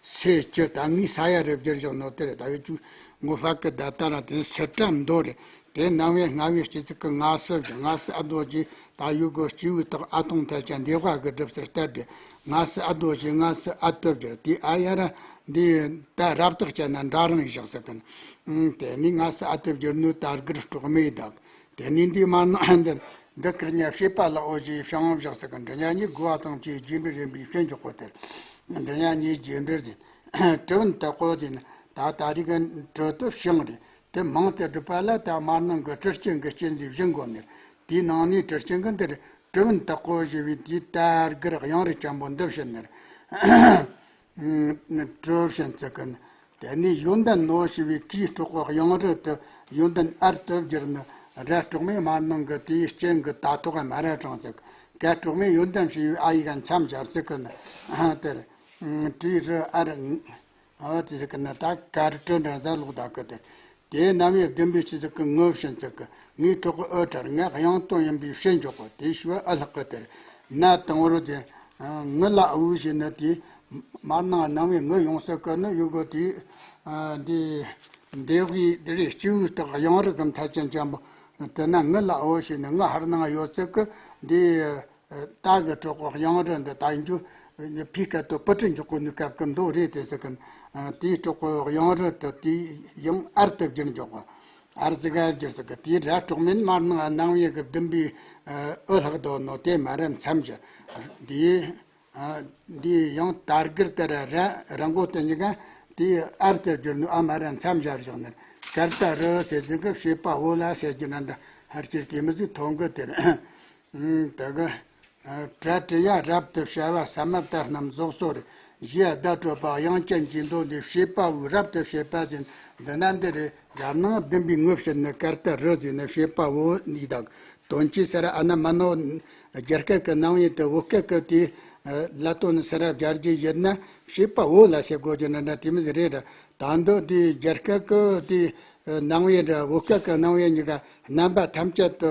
སེ་ཅི་ད་ངས་ས་ཡ་རུ་བསྒྱུར་བཞག་ནོ་དེ་རེད། ད་ཡོད་ཅུ་ངོ་ཧྥ་ཀི་ད་ད་ར་དེ་སི་ཏྲ་མདོ་རེད། དེ་རྣམ་དབྱེ་ལྔ་བའི་སྤྱི་ཚིག་གི་ང་སི་བཞི་ང་སི་ཨ་རྡོ་རྗེ་ད་ཡོད་གོ་སྐྱེས་བུ་དག་ཨ་ཐུང་ཐལ་ཅན་འདེབས་པ་གི་གྲུབ་སར་བལྟས་ཏེ་ང་སི་ཨ་རྡོ་རྗེ་ང་སི་ཨ་ཏི་བསྒྱུར་དེ་ཨ་ཡ་ར་འདི་ད་རབ་བཏགས་ཅན་ན་འདྲ་རང་ཡིན་བཞག་ཟེར་གི་ནི། དེ་ནི་ང་སི་ཨ་ཏི་བསྒྱུར་ནོ་ད་སྒར་གྲོགས་མེད་དག་དེ་ནས་འདི་མ་ནང་འདིར་འདི་ཀིར་ཉ་བྱེད་པ་ལ་འོ་ཞེས་བྱང་བཞག་ཟེར་གི་འབྲི་ཉ་གཉིས་དགུ་བ་དང་བཅས་རྗེས་འབྲེལ་རིམ་པའི་ཕྱིར་འཇོག་གོ་དེར། འབྲི་ཉ་གཉིས་རྗེས་འབྲེལ་ཟིན། གྲི་བུན་དག་གོ་ཟིན། ད་ད་རེས་ཀྱི་གྲི་དུ་བྱང་རེད། དེ་མང་དུ་བསྒྲུབས་པ་ལ་ད་མར་ནང་གི་གྲི་རྐྱེན་གྱི་རྐྱེན་ཟིན་བཞིན་གོ་ནས། དེའི་ནང་ནས་གྲི་རྐྱེན་གྱི་འདིར་གྲི་བུན་དག་གོ་ཞེས་པའི་དེའི་ད་སྒར་གཡང་རུ་ཅན་པོ་འདི་བྱིན་ནས། གྲོ་བྱིན་ཚིག་གི་ནི། དེ་ནས་ཡོན་ཏན་ནོ་ཞེས་པའི་དེའི་སྤྲོ་གོ་གཡང་རུ་དུ་ཡོན་ཏན་ཨར་དུ་བསྒྱུར་ནི་ར་གྲོགས་མེད་མར་ནང་གི་དེའི་རྐྱེན་གྱི་ད་ཐོག་མ་ར་གྲངས་ཚིག་ག་གྲོགས་མེད་ཡོན་ཏན་ཞེས་པའི་ཨ་ཡིག་མཚམས་སྦྱར་ཚིག་གི་ནི། དེར་དྲི་རུ་ཨར། ཨ་དེ་ཟེར་གི་ནི་ད་གར་སྤྲོད་འདྲ་ཟ་ལོག་ད་གི་དེ། དེའི་རྣམ་དབྱེ་བདུན་པའི་སྤྱི་ཚིག་གི་ངུ་བྱིན་ཚིག་གི་ངའི་གྲོགས་ཨོ་དྲར་ངས་དབྱངས་སྟོན་ཡིན་པའི་ཕྱིར་འཇོག་གོ་དེའི་ཞུ་བ་ཨ་ལྷག་གི་དེར། ན་དང་བོར་ཏེ། ངུ་ལ་འུ་ཞེས་ནི་དེའི་མར་ནང་རྣམ་དབྱེ་ངུ་ཡོང་ས་གི་ནི་ཡོད་གོ་དེའི། འདི་འདི་དབྱེ་འདི་རེད་སྐྱེས་བུ་དག་གཡང་རུ་གི་མཐའ་ཅན་ཅན་པོ། དེ་ན་ངུ་ལ་འུ་ཞེས་ནི་ངུ་ཧར་ནང་ཡོད་ཚིག་གི་འདི། ད་གི་གྲོགས་གཡང་རུ་འདི་ད་ཡིན་རྒྱུ། ཕི་ཀ་ཏོ་པུ་ཏི་འཇོག་གོ་ནི་སྐབས་ཀྱི་མདོ་རེད་དེ་ཟེར་གི། དེའི་གྲོགས་གཡང་རུ་དུ་དེའི་ཡང་ཨར་དུ་བསྒྱུར་འཇོག་གོ་ཨར་ཟི་ག་བསྒྱུར་ཟེར་གི་དེའི་ར་གྲོགས་མེད་མར་ནང་རྣམ་དབྱེ་གི་བདུན་པའི་ཨུ་ལྷག་དོ་ནོ་དེ་མ་ར་མཚམས་བཞག་དེའི། འདིའི་ཡང་ད་སྒར་དེ་ར་ར་ར་མགོ་དེ་གཉིས་ཀ་དེའི་ཨར་དུ་བསྒྱུར་ནོ་ཨ་མ་ར་མཚམས་བཞག་བཞག་ནི། ཀར་ཏ་རུ་ཟེར་ཟིན་གི་བྱེད་པ་འོ་ལ་ཟེར་རྒྱུ་ན་འདྲ་ཧར་ཅིར་དེ་མི་ཟིག་ཐོང་གི་དེར། དེ་གི། གྲ་ཏི་ཡ་རབ་ཏུ་བྱ་བ་ས་མ་ཏ་རྣམས་རྫོགས་སོ་རེ། བཞི་ཡ་བརྡ་སྤྲོད་པ་དབྱངས་ཅན་གྱི་མདོ་འདི་བྱེད་པ་བོའི་རབ་ཏུ་བྱེད་པ་ཟིན། འདི་ན་འདི་རེ་རབ་ནང་བདུན་པའི་ངོ་བཤད་ནི་ཀར་ཏ་རུ་ཟིན་ནི་བྱེད་པ་བོ་འདི་དག་དོན་གྱི་སར་ཨ་ན་མ་ནོ། རྒྱ་སྐད་ཀྱི་རྣམ་དབྱེ་དེ་བོད་སྐད་ཀྱི་དེ་ལ་དོན་སར་སྦྱར་རྒྱུ་ཡིན་ན་བྱེད་པ་བོ་ལ་ཟེར་དགོས་རྒྱུ་ནི་འདྲ་དེ་མི་ཟིག་རེད། ད་འདི་དེ་རྒྱ་སྐད་ཀྱི་དེ་རྣམ་དབྱེ་འདྲ་བོད་སྐད་ཀྱི་རྣམ་དབྱེ་གཉིས་ཀ་རྣམ་པ་ཐམས་ཅད་དུ།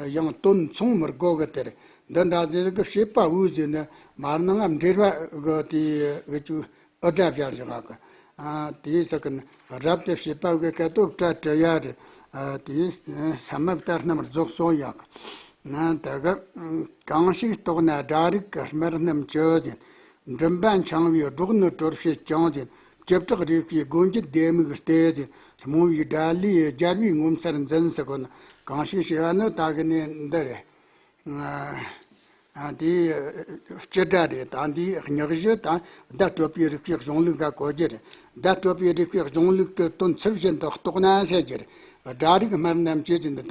ཡང་དོན་མཚུངས་མི་དགོས་གི་དེར། འདི་འདྲ་ཟེར་གི་བྱེད་པ་འུ་ཟེར་ནི་མར་ནང་ང་འབྲེལ་བ་གི་དེ་གི་ཅུ་ཨུ་དྲ་བཞག་བཞག་གི། ཨ་དེའི་ས་གི་ནི་རབ་ཏུ་བྱེད་པ་གི་སྐད་དོ་ཏྲ་ཏྲ་ཡ་རེ། ཨ་དེའི་ས་མ་བཏགས་རྣམས་རྫོགས་སོ་ཡག་གི། ཨ་ད་གི་གང་ཞིག་རྟོགས་ན་སྒྲ་རིག་གི་སྨྲ་རྣམས་ཀྱི་ཟེར། མགྲིན་པ་འཆང་བའི་སྒྲོག་ནི་གྲོལ་བྱེད་ཀྱང་ཟེར། བྱེ་བྲག་རིགས་པའི་སྒོ་འབྱེད་ལྡེ་མིག་སྟེ་ཟེར། སྨྲ་བའི་སྒྲ་ལས་སྦྱར་བའི་ངོ་མཚར་འཛིན་ཟེར་གོ་ནི། གང་ཞིག་ཞེས་པ་ནི་ད་གི་ནི་འདི་རེད། ཨ་དེའི་སྤྱི་སྒྲ་རེད། ད་འདིའི་སྙག་གཞི་དང་བརྡ་སྤྲོད་པའི་རིགས་པའི་གཞུང་ལུགས་འགའ་གོ་རྒྱུ་རེད། བརྡ་སྤྲོད་པའི་རིགས་པའི་གཞུང་ལུགས་ཀྱི་དོན་ཚུལ་བཞིན་དུ་རྟོགས་ན་ཟེར་རྒྱུ་རེད། སྒྲ་རིག་སྨྲ་རྣམས་ཀྱི་ཟིན་ད་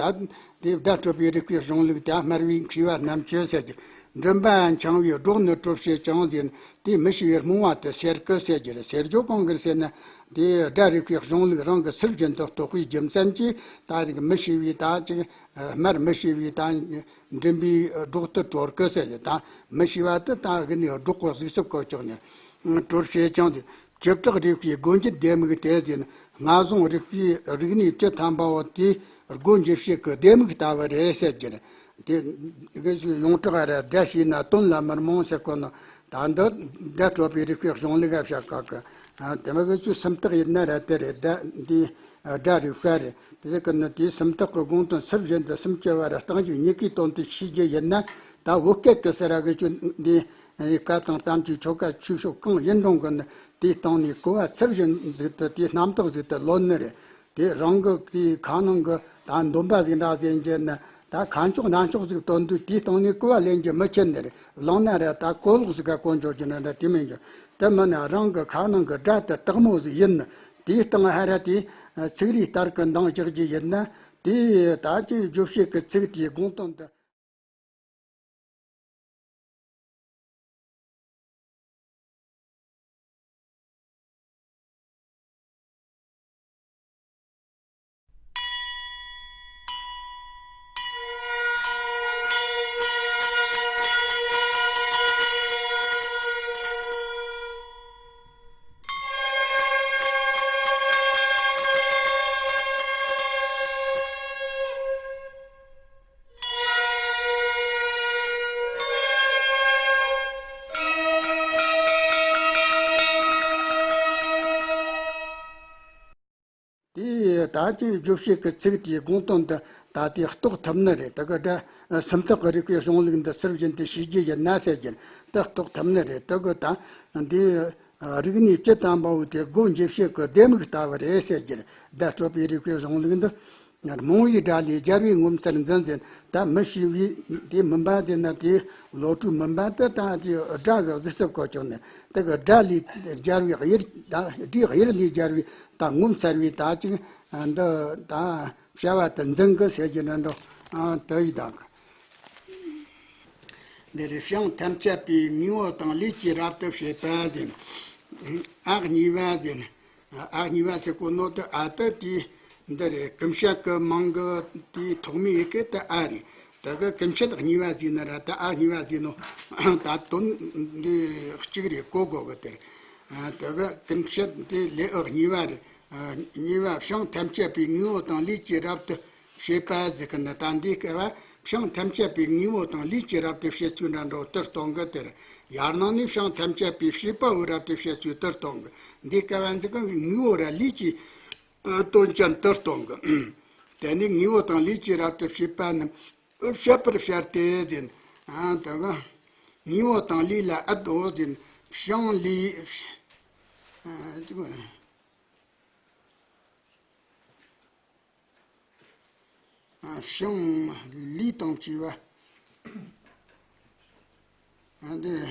དེ་བརྡ་སྤྲོད་པའི་རིགས་པའི་གཞུང་ལུགས་དེ་སྨྲ་བའི་མཁས་པ་རྣམས་ཀྱི་ཟེར་རྒྱུ། མགྲིན་པ་འཆང་བའི་སྒྲོག་ནི་གྲོལ་བྱེད་ཀྱང་ཟིན་དེ་མི་ཤེས་པའི་རྨོངས་པ་དེ་སེལ་གི་ཟེར་རྒྱུ་རེད། སེལ་རྒྱུ་གང་གིར་ཟེར་ན་དེ་སྒྲ་རིག་པའི་གཞུང་ལུགས་རང་གི་ཚུལ་བཞིན་དུ་རྟོགས་པའི་རྒྱུ་མཚན་གྱིས་ད་རིག་མི་ཤེས་པའི་ད་ཅིག་སྨྲ་མི་ཤེས་པའི་དང་མགྲིན་པའི་སྒྲོག་ཏུ་གྲོལ་གི་ཟེར་ཏེ་དང་མི་ཤེས་པ་དེ་དང་གི་ནི་སྒྲོག་གོ་གཟུགས་སུ་བཀོད་ཆོག་ནས་གྲོལ་བྱེད་ཀྱང་དེ་བྱེ་བྲག་རིགས་པའི་སྒོ་འབྱེད་ལྡེ་མིག་དེ་ཟེར་ན་སྔ་བཟུང་རིགས་པའི་རིག་གནས་བཅུ་ཐམ་པའོ་དེའི་སྒོ་འབྱེད་བྱེད་ཀྱི་ལྡེ་མིག་ལྟ་བུ་རེད་ཟེར་གྱི་རེད། དེ་གི་ཡོངས་གྲགས་ར་སྒྲ་ཤེས་ན་དོན་ལ་མི་རྨོངས་ཟེར་གོ་ནོ། ད་འདི་བརྡ་སྤྲོད་པའི་རིགས་པའི་གཞུང་ལུགས་ཨ་བྱ་ཀ་ཀ། དེ་མ་གི་ཚུལ་སུམ་རྟགས་ཡིན་ན་ར་དེ་རེད། སྒྲ་འདི་སྒྲ་རིག་པ་རེད། དེ་ཟེར་གི་ནི་དེའི་སུམ་རྟགས་ཀྱི་དགོངས་དོན་ཚུལ་བཞིན་དུ་སུམ་ཅུ་བ་ར་རྟགས་འཇུག་གཉིས་ཀའི་དོན་དུ་ཤེས་རྒྱུ་ཡིན་ན་ད་བོད་སྐད་དུ་ཟེར་ར་གི་ཆོས་འདི་ཀ་དང་གཏམ་གྱི་ཆོ་ག་ཆོས་ཕྱོགས་གང་ཡིན་རུང་གི་ནི་དེའི་སྟེང་ནས་གོ་བ་ཚུལ་བཞིན་ཟིག་ཏུ་དེའི་རྣམ་རྟོག་ཟིག་ཏུ་ལོན་ནི་རེད། དེ་རང་གི་དེའི་ཁ་ནང་གི་ད་འདོན་པ་ཟིག་འདྲ་ཟིག་ཡིན་གྱི་ན་ད་ཁ་མཆོག་སྣ་མཆོག་ཟིག་སྟོན་དུས་དེའི་སྟེང་ནས་གོ་བ་ལེན་རྒྱུ་མི་ཆེ་ནི་རེད། བླངས་ན་ར་ད་གོ་ལོག་ཟིག་ག་གོ་འཇོག་རྒྱུ་ན་འདྲ་དེ་མིན་གྱི། དེ་མིན་ན་རང་གི་ཁ་ནང་གི་སྒྲ་དེ་དག་མོ་ཟིག་ཡིན་ནི་དེའི་སྟེང་ཧ་ར་དེ་ཚིག་རིས་ལྟར་གི་འདང་རྒྱག་རྒྱུ་ཡིན་ན་དེ་ད་ཅི་བརྗོད་བྱེད་ཀྱི་ཚིག་དེའི་དགོངས་དོན་དུ། ད་ཅིག་བརྗོད་བྱེད་ཀྱི་ཚིག་དེའི་དགོངས་དོན་དེ་ད་དེ་རྟོགས་ཐུབ་ནི་རེད། དེ་གི་སྒྲ་སུམ་རྟགས་ཀྱི་རིགས་པའི་གཞུང་ལུགས་འདི་ཚུར་བཞིན་དུ་ཤེས་རྒྱུ་ཡིན་ན་ཟེར་རྒྱུ་དེ་རྟོགས་ཐུབ་ནི་རེད། དེ་གི་ད་འདི་རིག་གནས་སྤྱི་དང་པོ་དེ་སྒོ་འབྱེད་བྱེད་ཀྱི་ལྡེ་མིག་ལྟ་བུ་རེད་ཟེར་རྒྱུ་རེད། བརྡ་སྤྲོད་པའི་རིགས་པའི་གཞུང་ལུགས་འདི། རྨོངས་པའི་དགྲ་ལས་རྒྱལ་བའི་ངོ་མཚར་འཛིན་ཟེར། ད་མི་ཤེས་པའི་དེ་མུན་པ་དེ་ན་དེ་བློ་གྲོས་མུན་པ་དེ་ད་དེ་དགྲ་གི་གཟིགས་ཚུལ་གོ་ཆོག་ནས། དེ་གི་དགྲ་ལས་རྒྱལ་བའི་གཡུལ་ད་དགྲའི་གཡུལ་ལས་རྒྱལ་བའི་ད་ངོ་མཚར་བའི་ད་ཅིག་འདི་ད་བྱ་བ་དེ་འཛིན་གི་ཟེར་གྱི་འདྲ་འགྲོ་དུ་ཡི་དང་། འདི་རེད། བྱང་ཐམས་ཅད་པའི་དངོས་པོ་དང་ལུས་ཀྱིས་རབ་ཏུ་བྱེད་པ་ཟེར། ཨ་གཉིས་པ་ཟེར། ཨ་གཉིས་པ་ཟེར་གོ་ནོ་དེ་ཨ་ཏི་དེ་འདི་རེད། ཀུན་བཤད་ཀྱི་མིང་གི་དེའི་ཐོག་མའི་ཡི་གེ་དེ་ཨ་རེད། དེ་གི་ཀུན་བཤད་གཉིས་པ་ཟེར་ན་ར་ད་ཨ་གཉིས་པ་ཟེར་ནོ་ད་དོན་འདི་གཅིག་རེད། གོ་དགོས་གི་དེ་རེད། དེ་གི་ཀུན་བཤད་དེ་ལེའུ་གཉིས་པ་རེད། གཉིས་པ། བྱང་ཐམས་ཅད་པའི་དངོས་པོ་དང་ལུས་ཀྱིས་རབ་ཏུ་བྱེད་པ་ཟེར་གི་ནི་ད་འདིའི་སྐབས་བྱང་ཐམས་ཅད་པའི་དངོས་པོ་དང་ལུས་ཀྱིས་རབ་ཏུ་བྱེད་ཚུལ་འདྲ་འགྲོ་དུ་གཏོང་གི་དེ་རེད། ཡར་ནང་ནས་བྱང་ཐམས་ཅད་པའི་བྱེད་པ་པོས་རབ་ཏུ་བྱེད་ཚུལ་དུ་གཏོང་གི། འདིའི་སྐབས་འཛིན་གི་དངོས་པོ་ར་ལུས་ཀྱི་དོན་ཅན་དུ་གཏོང་གི། དེ་ནས་དངོས་པོ་དང་ལུས་ཀྱིས་རབ་ཏུ་བྱེད་པ་རྣམས་བཤད་པར་བྱ་སྟེ་ཟེར། ཨ་དེ་གི་དངོས་པོ་དང་ལུས་ལ་ཨད་འོ་ཟེར། བྱང་ལུས། ཨ་དེ་གི། བྱང་ལུས་དང་བཅས་པ། འདིར་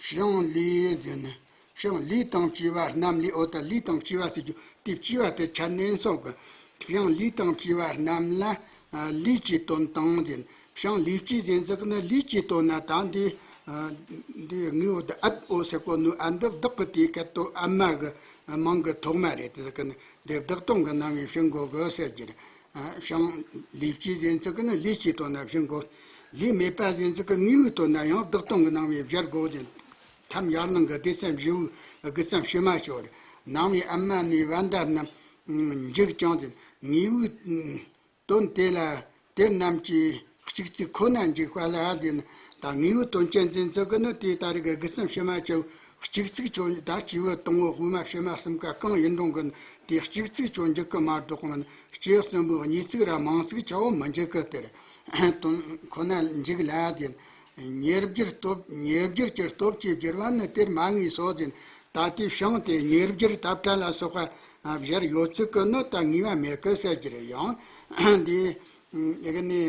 བྱང་ལུས་ཟེར་ནས། བྱང་ལུས་དང་བཅས་པ་རྣམས་ལུས། འོ་ད་ལུས་དང་བཅས་པ་ཟེར་རྒྱུ་དེ་བཅས་པ་དེ་ཆ་ནན་སོགས་ཀྱི། བྱང་ལུས་དང་བཅས་པ་རྣམས་ལ་ལུས་ཀྱི་དོན་དང་ཟེར། བྱང་ལུས་བཅས་ཟེར་ཚིག་ནི་ལུས་ཀྱི་དོན་ན་ད་འདི་འདི་དངོས་པོ་དེ་ཨད་འོ་ཟེར་གོ་ནོ་ཨ་འདི་བདག་གི་དེའི་སྐད་དོ་ཨ་མ་གི་མིང་གི་ཐོག་མ་རེད། དེ་ཟེར་གི་ནི་འདི་བདག་སྟོང་གི་སྣང་བས་བྱིན་དགོས་གི་ཟེར་གྱི་རེད། བྱང་ལུས་བཅས་ཟེར་ཚིག་གི་ནི་ལུས་ཀྱི་དོན་ན་བྱིན་དགོས། ལུས་མེད་པ་ཟེར་ཚིག་གི་དངོས་པོའི་དོན་ན་ཡང་བདག་སྟོང་གི་སྣང་བས་སྦྱར་དགོས་ཟེར། ཐམ་ཡར་ནང་གི་སྡེ་ཚན་བཞི་པོའི་དགུ་ཙམ་ཕྱི་མ་ཤོར། ནང་བའི་ཨ་མ་ནི་བན་དྷ་རྣམས་འཇིག་ཀྱང་ཟེར། དངོས་པོའི་དོན་དེ་ལ་དེ་རྣམས་ཀྱི་གཅིག་ཚིག་ཁོ་ན་འཇིག་པ་ལ་ཟེར་ན། ད་དངོས་པོའི་དོན་ཅན་ཟེར་ཚིག་གི་ནི་དེ་ལྟ་རིགས་དགུ་ཙམ་ཕྱི་མ་ཆེ་བོ་གཅིག་ཚིག་ཆོ་ད་སྐྱེས་བུ་དང་པོ་དབུ་མ་ཕྱི་མ་གསུམ་ཀ་གང་ཡིན་རུང་གི་དེ་གཅིག་ཚིག་ཆོ་འཇིག་གི་མ་གཏོགས་ནི་སྐྱེས་གསུམ་པོའི་གཉིས་ཚིག་ར་མང་ཚིག་ཆ་བོ་མི་འཇིག་གི། དེར་དོན་ཁོ་ན་འཇིག་ལ་ཟེར། ཉེར་བསྒྱུར་སྟོབས། ཉེར་བསྒྱུར་གྱི་སྟོབས་ཀྱིས་བསྒྱུར་བ་ནི་དེར་མ་ངེས་སོ་ཟེར། ད་ལྟའི་བྱང་དེ་ཉེར་བསྒྱུར་དབ་བྲལ་ལ་སོགས་པ་སྦྱར་ཡོད་ཚུལ་གི་ནི་ད་ངེས་པ་མེད་གི་ཟེར་གྱི་རེད། ཡང་འདི་ཨེ་གི་ནི་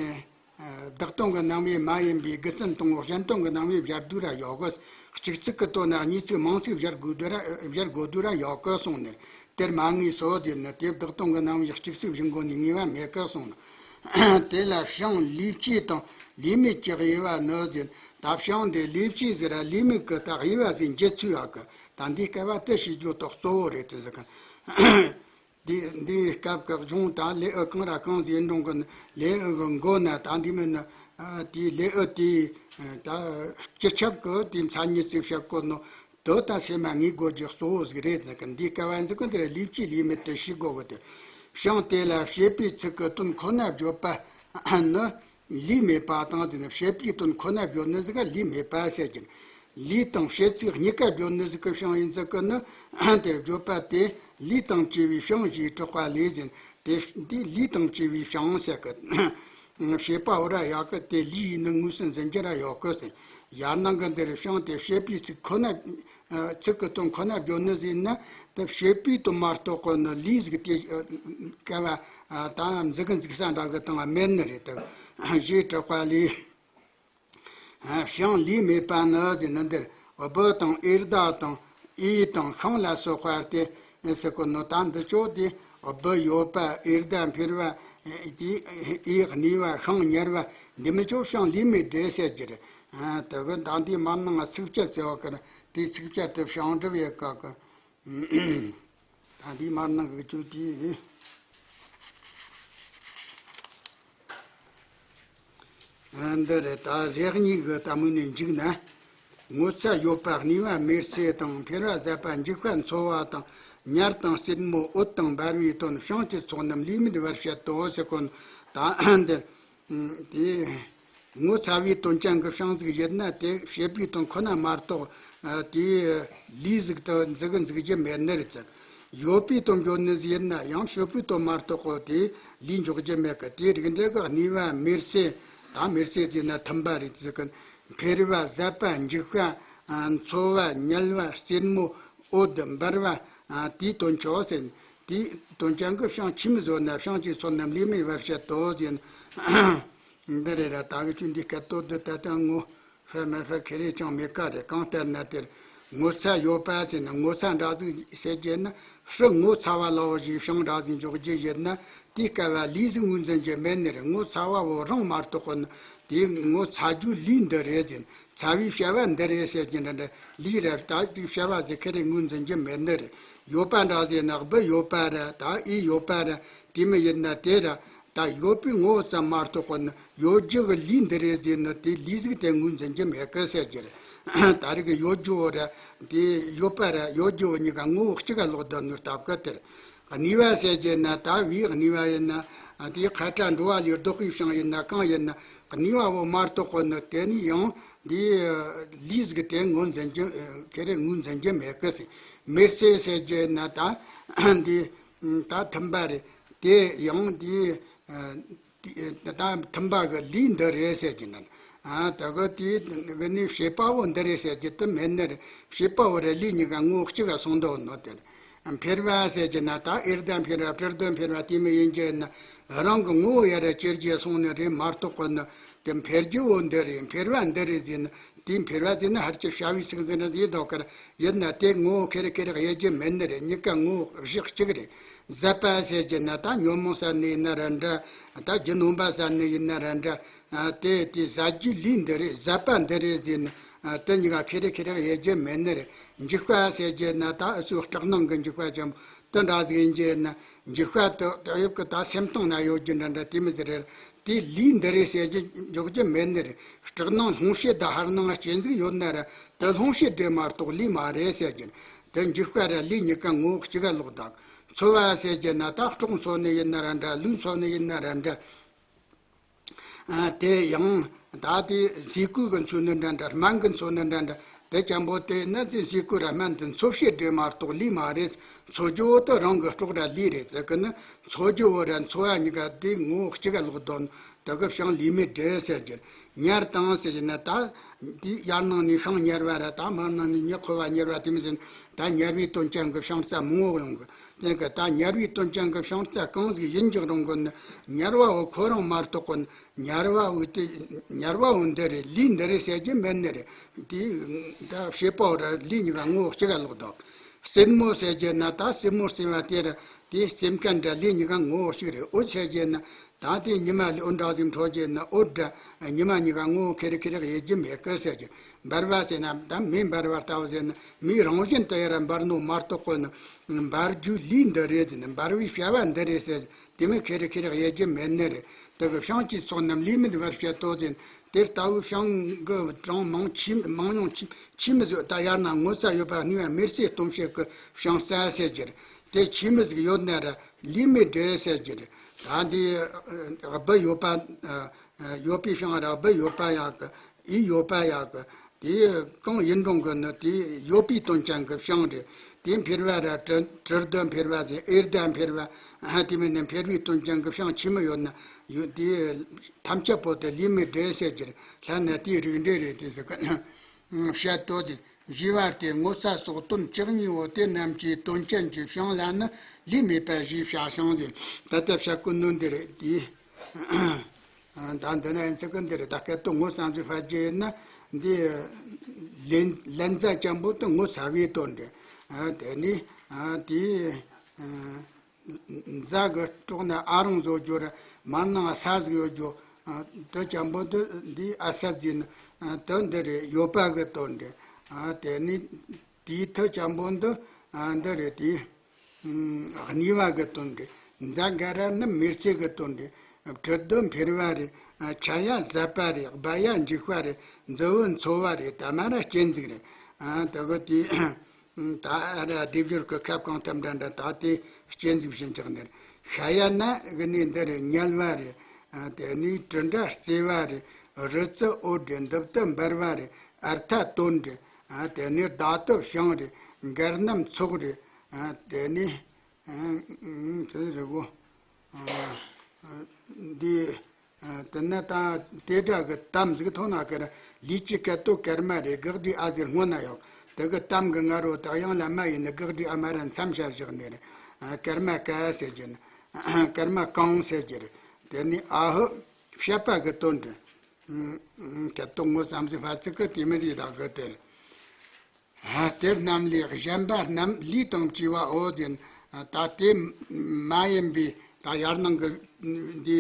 བདག་སྟོང་གི་སྣང་བས་མ་ཡིན་པའི་དགུ་ཙམ་དང་པོ་གཞན་སྟོང་གི་སྣང་བས་སྦྱར་དུས་ར་ཡོད་གི། གཅིག་ཚིག་གི་དོན་ན་གཉིས་ཚིག་མང་ཚིག་སྦྱར་དགོས་དུས་ར་སྦྱར་དགོས་དུས་ར་ཡོད་གི་གསུངས་ནས། དེར་མ་ངེས་སོ་ཟེར་ནས་དེ་བདག་སྟོང་གི་སྣང་བས་གཅིག་ཚིག་བཞིན་གོ་ནས་ངེས་པ་མེད་ཀི་གསུངས་ནོ། དེ་ལ་བྱང་ལུས་བཅས་དང་ལུས་མེད་ཀྱི་དབྱེ་བ་ནི་ཟེར། ད་བྱང་དེ་ལུས་བཅས་ཟེར་ར་ལུས་མེད་ཀྱི་ད་དབྱེ་བ་ཟེར་འབྱེད་ཚུལ་ཡག་གི། ད་འདིའི་སྐལ་བ་དེ་ཤེས་རྒྱུ་དག་གཙོ་བོ་རེད་དེ་ཟེར་གི། འདི་འདིའི་སྐབས་ཀྱི་གཞུང་དང་ལེའུ་གང་ར་གང་ཟེར་འགྲོ་གི་ལེའུ་གི་མགོ་ན་ད་འདི་མིན་ན། དེའི་ལེའུ་དེའི་ད་སྤྱི་ཁྱབ་ཀྱི་དེའི་མཚན་ཉིད་ཅིག་བཤད་དགོས་ནོ། དོ་ད་སེམས་མ་ངེས་དགོས་རྒྱུ་གཙོ་བོ་ཟིག་རེད་ཟེར་གི། འདིའི་སྐལ་བ་འཛིན་གི་འདི་ར་ལུས་བཅས་ལུས་མེད་དུ་ཤེས་དགོས་གི། དེ་བྱང་དེ་ལ་བྱེད་པའི་ཚིག་གི་དོན་ཁོ་ན་བརྗོད་པ་ནི་ལུས་མེད་པ་དང་ཟེར་ན། བྱེད་པའི་དོན་ཁོ་ན་བརྗོད་ནི་ཟིག་ག་ལུས་མེད་པ་ཟེར་གི། ལུས་དང་བྱེད་ཚིག་གཉིས་ཀ་བརྗོད་ནི་ཟིག་གི་བྱང་ཡིན་ཟིག་གི་ནི། དེར་བརྗོད་པ་དེ་ལུས་དང་བཅས་པའི་བྱང་ཞེས་གྲགས་པ་ལས་ཟེར། དེ་འདི་ལུས་དང་བཅས་པའི་བྱང་ཟེར་གི། བྱེད་པ་འོ་ར་ཡག་གི་དེ་ལུས་ཡིན་ནི་དངོས་སུ་འཛིན་རྒྱུ་ར་ཡོད་གི་ཟེར། ཡར་ནང་གི་འདིར་བྱང་དེ་བྱེད་པའི་ཚིག་ཁོ་ན། ཚིག་གི་དོན་ཁོ་ན་བརྗོད་ནི་ཟེར་ན། དེ་བྱེད་པའི་དོན་མ་གཏོགས་གི་ནི་ལུས་ཟིག་དེ་སྐལ་བ་དང་འཛིན་གི་འཛིན་ས་འདྲ་གི་དང་མེད་ནི་རེད་དེ། ཞེས་གྲགས་པ་ལས། བྱང་ལུས་མེད་པ་ནི་ཟེར་ན་འདིར་སྦུ་དང་ཨེར་ཟླ་དང་ཨེ་དང་ཤིང་ལ་སོགས་པ་སྟེ་ཟེར་གོ་ནོ། ད་འདི་ཆོ་དེ་སྦུ་ཡོད་པ་ཨེར་ཟླ་འཕེལ་བ་ཨེ་གནས་པ་ཤིང་ཉར་བ་འདི་མི་ཆོ་བྱང་ལུས་མེད་དེ་ཟེར་གྱི་རེད། དེ་གི་ད་འདི་མར་ནང་ཚིགས་བཅད་ཟེར་བ་ཀ་ར་དེ་ཚིགས་བཅད་དེ་བྱང་སྒྲུབ་ཡེ་ཀ་གི། ད་འདི་མར་ནང་གི་ཆོ་དེ། འདི་རེད། ད་རེ་གཉིས་ཀྱི་ལྟད་མོ་ནས་འཇིག་ན། ངོ་ཚ་ཡོད་པ་གནས་པ་མེར་སྲེག་དང་འཕེལ་བ་ཟད་པ་འཇིག་པ་འཚོ་བ་དང་ཉལ་དང་སྲེད་མོ་འོད་དང་འབར་བའི་དོན་བྱང་གི་ཚོགས་རྣམས་ལུས་མེད་པར་བཤད་དོ་ཟེར་གོ་ནོ། ད་འདིར་དེ་ངོ་ཚ་བའི་དོན་ཅན་གྱི་བྱང་ཟིག་ཡོད་ན་དེ་བྱེད་པའི་དོན་ཁོ་ན་མ་གཏོགས་དེའི་ལུས་ཟིག་ཏུ་འཛིན་གི་འཛིན་རྒྱུ་མེད་ནི་རེད་ཟེར། ཡོད་པའི་དོན་བརྗོད་ནི་ཟིག་ཡིན་ན་ཡང་ཕྱི་པོའི་དོན་མ་གཏོགས་གོ་དེ་ལས་འཇོག་རྒྱུ་མེད་གི། དེའི་རིགས་འདྲ་གི་གནས་པ་མེར་སྲེག་དང་། མེར་སྲེག་ཟེར་ན་ཐུམ་པ་རེད་ཟེར་གི། འཕེལ་བ། ཟད་པ། འཇིག་པ། ཨ། འཚོ་བ། ཉལ་བ། རྩེད་མོ། འོད། འབར་བ། ཨ། དེའི་དོན་ཆོ་ཟེར། དེའི་དོན་ཅན་གྱི་བྱིངས་ཆི་མོ་ཟིག་ཡོད་ན་བྱིངས་ཀྱི་ཚོགས་རྣམས་ལུས་མེད་པར་བྱེད་དོ་ཟེར། འདི་རེད་ར། ད་གི་ཆུ་འདི་སྐད་དོད་འདི་ད་ལྟ་ངོ་ཤེས་མི་ཤེས་ཁེ་རེ་ཅང་མེད་ཀ་རེད། གང་ལྟར་ན་དེར་ངོ་ཚ་ཡོད་པ་ཟེར་ན། ངོ་ཚ་འདྲ་ཟིག་ཟེར་རྒྱུ་ན། ཕྱི་ངོ་ཚ་བ་ལ་བོ་ཞིག་བྱིངས་འདྲ་ཟིག་འཇོག་རྒྱུ་ཡིན་ན། དེའི་སྐབས་ལས་ཟིག་ངོས་འཛིན་རྒྱུ་མེད་ནི་རེད། ངོ་ཚ་བ་བོ་རང་མ་གཏོགས་གོ་ནི། དེའི་ངོ་ཚ་རྒྱུའི་ལས་འདི་རེད་ཟེར། ཚ་བའི་བྱ་བ་འདི་རེད་ཟེར་རྒྱུ་འདྲ་འདྲ། ལས་ར་ད་དེའི་བྱ་བ་ཟིག་ཁེ་རེ་ངོས་འཛིན་རྒྱུ་མེད་ནི་རེད། ཡོད་པ་འདྲ་ཟེར་ན་སྦུ་ཡོད་པ་ར། ད་ཨེ་ཡོད་པ་ར། དེ་མོ་ཡིན་ན་དེ་ར། ད་ཡོད་པའི་ངོ་བོ་ཙམ་མ་གཏོགས་གོ་ནི། ཡོད་རྒྱུ་གི་ལས་འདི་རེད་ཟེར་ནི་དེ་ལས་ཟིག་དེ་ངོས་འཛིན་རྒྱུ་མེད་གི་ཟེར་རྒྱུ་རེད། ད་རེས་གི་ཡོད་རྒྱུ་བོ་ར། དེ་ཡོད་པ་ར་ཡོད་རྒྱུ་བོ་གཉིས་ཀ་ངོ་བོ་གཅིག་ག་ལོག་བསྡད་ནི་སྟབས་གི། དེར་གནས་པ་ཟེར་རྒྱུ་ན་ད་བའི་གནས་པ་ཡིན་ན། དེ་ཁ་ཏྲ་འགྲོ་བ་ལས་ལྡོག་པའི་བྱིངས་ཡིན་ན་གང་ཡིན་ན། གནས་པ་བོ་མ་གཏོགས་གོ་ནི་དེ་ནི་ཡང་དེ་ལས་ཟིག་དེ་ངོས་འཛིན་རྒྱུ། ཁེ་རེ་ངོས་འཛིན་རྒྱུ་མེད་གི་ཟེར། མེར་སྲེག་ཟེར་རྒྱུ་ན་ད་འདི་ད་ཐུམ་པ་རེད། དེ་ཡང་དེ། ད་ཐུམ་པ་གི་ལས་འདི་རེད་ཟེར་རྒྱུ་ན། ཨ། ད་གི་དེ་གི་ནི་བྱེད་པ་བོ་འདི་རེད་ཟེར་རྒྱུ་དེ་མེད་ནི་རེད། བྱེད་པ་བོ་ར་ལས་གཉིས་ཀ་ངོ་བོ་གཅིག་ག་སོང་འདུག་ནོ་དེ་རེད། འཕེལ་བ་ཟེར་རྒྱུ་ན་ད་ཨེར་ད་འཕེལ་བ་སྤྲིར་དུ་འཕེལ་བ་དེ་མོ་ཡིན་རྒྱུ་ན། རང་གི་ངོ་བོ་ཡ་ར་ཅེར་རྒྱུ་སོང་ནི་རེད་མ་གཏོགས་གོ་ནི། དེ་འཕེལ་རྒྱུ་བོ་འདི་རེད། འཕེལ་བ་འདི་རེད་ཟེར་ནི། དེ་འཕེལ་བ་ཟེར་ན་ཧར་གྱི་བྱ་བའི་ཚིག་ཟེར་ན་དེ་ལྡོག་གི་ར། ཡིན་ན་དེ་ངོ་བོ་ཁེ་རེ་ཁེ་རེ་དབྱེ་རྒྱུ་མེད་ནི་རེད། གཉིས་ཀ་ངོ་བོ་གཞི་གཅིག་རེད། ཟད་པ་ཟེར་རྒྱུ་ན་ད་ཉོན་མོངས་ཟད་ནི་ཡིན་ན་ར་འདྲ། ད་རྒྱུ་ནོམ་པ་ཟད་ནི་ཡིན་ན་ར་འདྲ། ཨ། དེ་དེ་ཟད་རྒྱུའི་ལས་འདི་རེད། ཟད་པ་འདི་རེད་ཟེར་ནི། ཨ། དེ་གཉིས་ཀ་ཁེ་རེ་ཁེ་རེ་དབྱེ་རྒྱུ་མེད་ནི་རེད། འཇིག་པ་ཟེར་རྒྱུ་ན་ད་ཨུ་ཚོའི་སྐྲག་སྣང་གི་འཇིག་པ་ཅན་པོ་དེ་འདྲ་ཟིག་ཡིན་རྒྱུ་ན། འཇིག་པ་དེ་ད་ཡོད་གི། ད་སེམས་གཏིང་ན་ཡོད་རྒྱུ་འདྲ་འདྲ་དེ་མོ་ཟིག་རེད། དེ་ལས་འདི་རེད་ཟེར་རྒྱུ་འཇོག་རྒྱུ་མེད་ནི་རེད། སྐྲག་སྣང་སློང་བྱེད་དང་ཧར་སྣང་རྐྱེན་ཟིག་ཡོད་ན་ར། དེ་སློང་བྱེད་རེད་མ་གཏོགས་ལས་མ་རེད་ཟེར་རྒྱུ། དེ་འཇིག་པ་ར་ལས་གཉིས་ཀ་ངོ་བོ་གཅིག་ག་ལོག་བསྡད། འཚོ་བ་ཟེར་རྒྱུ་ན་ད་སྲོག་འཚོ་ནི་ཡིན་ན་ར་འདྲ། ལུས་འཚོ་ནི་ཡིན་ན་ར་འདྲ། ཨ། དེ་ཡང་ད་དེ་ཟས་གོས་གི་འཚོ་ནི་འདྲ་འདྲ། སྨན་གི་འཚོ་ནི་འདྲ་འདྲ། དེ་ཅན་པོ་དེ་ནི་དེ་ཟས་གོས་ར་སྨན་དེ་འཚོ་བྱེད་རེད་མ་གཏོགས་ལས་མ་རེད། འཚོ་རྒྱུ་བོ་དེ་རང་གི་སྲོག་ར་ལུས་རེད་ཟེར་གི་ནི། འཚོ་རྒྱུ་བོ་ར་འཚོ་བ་གཉིས་ཀ་དེ་ངོ་བོ་གཅིག་ག་ལོག་དོན། དེ་གི་བྱིངས་ལུས་མེད་འབྲེལ་ཟེར་རྒྱུ། ཉར་དང་ཟེར་རྒྱུ་ན་ད་དེ་ཡར་ནང་ནས་ཤིང་ཉར་བ་ར། ད་མར་ནང་ནས་མྱི་འཁོར་བ་ཉར་བ་དེ་མོ་ཟེར། ད་ཉར་བའི་དོན་ཅན་གི་བྱིངས་རྩ་མང་བོ་ཡོང་གི། དེ་གི་ད་ཉར་བའི་དོན་ཅན་གི་བྱིངས་རྩ་གང་ཟིག་ཡིན་རྒྱུ་རུང་གི་ནི། ཉར་བ་བོ་ཁོ་རང་མ་གཏོགས་གི་ནི། ཉར་བ་བོ་དེ། ཉར་བ་བོ་འདི་རེད། ལས་འདི་རེད་ཟེར་རྒྱུ་མེད་ནི་རེད། དེ་ད་བྱེད་པ་བོ་ར་ལས་གཉིས་ཀ་ངོ་བོ་གཅིག་ག་ལོག་འདུག། རྩེད་མོ་ཟེར་རྒྱུ་ན་ད་རྩེད་མོ་རྩེ་བ་དེ་ར། དེ་རྩེད་མཁན་འདྲ་ལས་གཉིས་ཀ་ངོ་བོ་གཅིག་རེད། འོད་ཟེར་རྒྱུ་ན་ད་དེ་ཉི་མ་ལས་འོད་འདྲ་ཟིག་འཕྲོ་རྒྱུ་ན་འོད་འདྲ། ཉི་མ་གཉིས་ཀ་ངོ་བོ་ཁེ་རེ་ཁེ་རེ་དབྱེ་རྒྱུ་མེད་གི་ཟེར་རྒྱུ། འབར་བ་ཟེར་ན་ད་མེ་འབར་བ་ལྟ་བུ་ཟེར་ན་མེ་རང་བཞིན་དུ་ཡ་ར་འབར་ནོ་མ་གཏོགས་གི་ནི། འབར་རྒྱུའི་ལས་འདི་རེད་ཟེར་ནི། འབར་བའི་བྱ་བ་འདི་རེད་ཟེར། དེ་མོ་ཁེ་རེ་ཁེ་རེ་དབྱེ་རྒྱུ་མེད་ནི་རེད། དེ་གི་བྱིངས་ཀྱི་ཚོགས་རྣམས་ལུས་མེད་པར་བྱེད་དོ་ཟེར། དེ་ལྟ་བུའི་བྱིངས་གི་གྲངས་མང་ཆེ། མང་ཉུང་ཆེ་ཆེ་མི་བཟོད། ད་ཡར་ན་ངོ་ཚ་ཡོད་པ་གནས་པ་མེར་སྲེག་ལྟུམ་བྱེད་ཀྱི་བྱིངས་རྩ་ཟེར་རྒྱུ་རེད། དེ་ཆེ་མི་ཟིག་ཡོད་ན་ར་ལུས་མེད་འབྲེལ་ཟེར་རྒྱུ་རེད། ད་འདི་སྦུ་ཡོད་པ། ཡོད་པའི་བྱིངས་ར་སྦུ་ཡོད་པ་ཡག་གི། ཨེ་ཡོད་པ་ཡག་གི། དེ་གང་ཡིན་རུང་གི་ནི་དེ་ཡོད་པའི་དོན་ཅན་གྱི་བྱིངས་རེད། དེ་འཕེལ་བ་ར་སྤྲིར་སྤྲིར་དུ་འཕེལ་བ་ཟེར། ཨེར་དུ་འཕེལ་བ། ཨ། དེ་མིན་ནི་འཕེལ་བའི་དོན་ཅན་གྱི་བྱིངས་ཆེ་མོ་ཡོད་ན་ཡོད། དེ་ཐམས་ཅད་པོ་དེ་ལུས་མེད་འབྲེལ་ཟེར་རྒྱུ་རེད། ལྷ་ན་དེའི་རིགས་འགྲེ་རེད་དེ་ཟེར་གི། བཤད་དོ་དེ་བཞི་བ་སྟེ་ངོ་ཚ་སོགས་དོན་བཅུ་གཉིས་པོ་དེ་རྣམས་ཀྱི་དོན་ཅན་གྱི་བྱིངས་ལ་ནི་ལུས་མེད་པ་ཞེས་བྱ་ཞིང་ཟེར། ད་ལྟ་བཤད་གོ་ནོ་འདི་རེད་དེ། ད་འདི་ན་ཡིན་ཚིག་གི་འདི་རེད། ད་སྐད་དོད་ངོ་བསམ་ཚུལ་ཕལ་ཆེར་ཡིན་ན་འདི་ལན་ལན་ཛ་ཅན་པོ་དེ་ངོ་ཚ་བའི་དོན་རེད། དེ་ནི་དེའི་ཛ་གི་གྲོགས་ན་ཨ་རང་བཟོ་རྒྱུ་རེད། མར་ནང་ས་ཟིག་ཡོད་རྒྱུ། དེ་ཅན་པོ་དེ་འདི་ཨ་ས་ཟིན་དེ་འདི་རེད། ཡོད་པ་གི་དོན་རེད། དེ་ནི་དེའི་ཐུ་ཅན་པོ་འདི་འདི་རེད་དེ། གནས་པ་གི་དོན་རེད། ཛ་ག་ར་ནི་མེར་སྲེག་གི་དོན་རེད། སྤྲིར་དུ་འཕེལ་བ་རེད། ཆ་ཡ་ཟད་པ་རེད། སྦུ་ཡ་འཇིག་པ་རེད། ཛ་བོ་འཚོ་བ་རེད། ད་མ་ར་རྐྱེན་ཟིག་རེད། ད་གི་དེ་ད་ར་སྡེབ་སྦྱོར་གི་ཁ་གང་ཐབས་འདྲ་འདྲ་ད་དེ་རྐྱེན་ཟིག་བྱིན་ཆགས་ནི་རེད། ཤ་ཡ་ན་གི་ནི་འདི་རེད། དམྱལ་བ་རེད། དེ་ནི་དྲི་འདྲ་བརྩེ་བ་རེད། རི་རྩེ་འོད་རེད། འདི་ལྟར་འབར་བ་རེད། ཨར་ཐ་དོན་རེད། དེ་ནི་བདག་ཏུ་བྱིངས་རེད། མགར་རྣམས་ཚོགས་རེད། དེ་ནས་ཚེ་རི་བོ་འདི། དེ་ནས་ད་དེ་འདྲ་གི་གཏམ་ཟིག་ཐོན་ན་ཀརྨ་ལས་ཀྱི་སྐལ་དོ་ཀརྨ་རེད། དགག་སྒྲའི་ཨ་ཟེར་སྔོན་ན་ཡོད། དེ་གི་གཏམ་གི་ང་རོ་དག་ཡང་ལ་མ་ཡིན་ནི། དགག་སྒྲའི་ཨ་མ་ར་མཚམས་བཞག་བཞག་ནས་རེད། ཀརྨ་ཀ་ཟེར་གྱི་ནི། ཀརྨ་གང་ཟེར་གྱི་རེད། དེ་ནས་ཨ་ཧུ་བཤད་པ་གི་དོན་དུ། སྐལ་དོ་ངོ་བསམ་ཟིན་ཕ་ཚིག་གི་དེ་མི་རིགས་དག་གི་དེ་རེད། དེ་རྣམས་ལས་གཞན་པ་རྣམས་ལུས་དང་བཅས་པའོ་ཟེར། ད་དེ་མ་ཡིན་པའི་ད་ཡར་ནང་གི་འདི་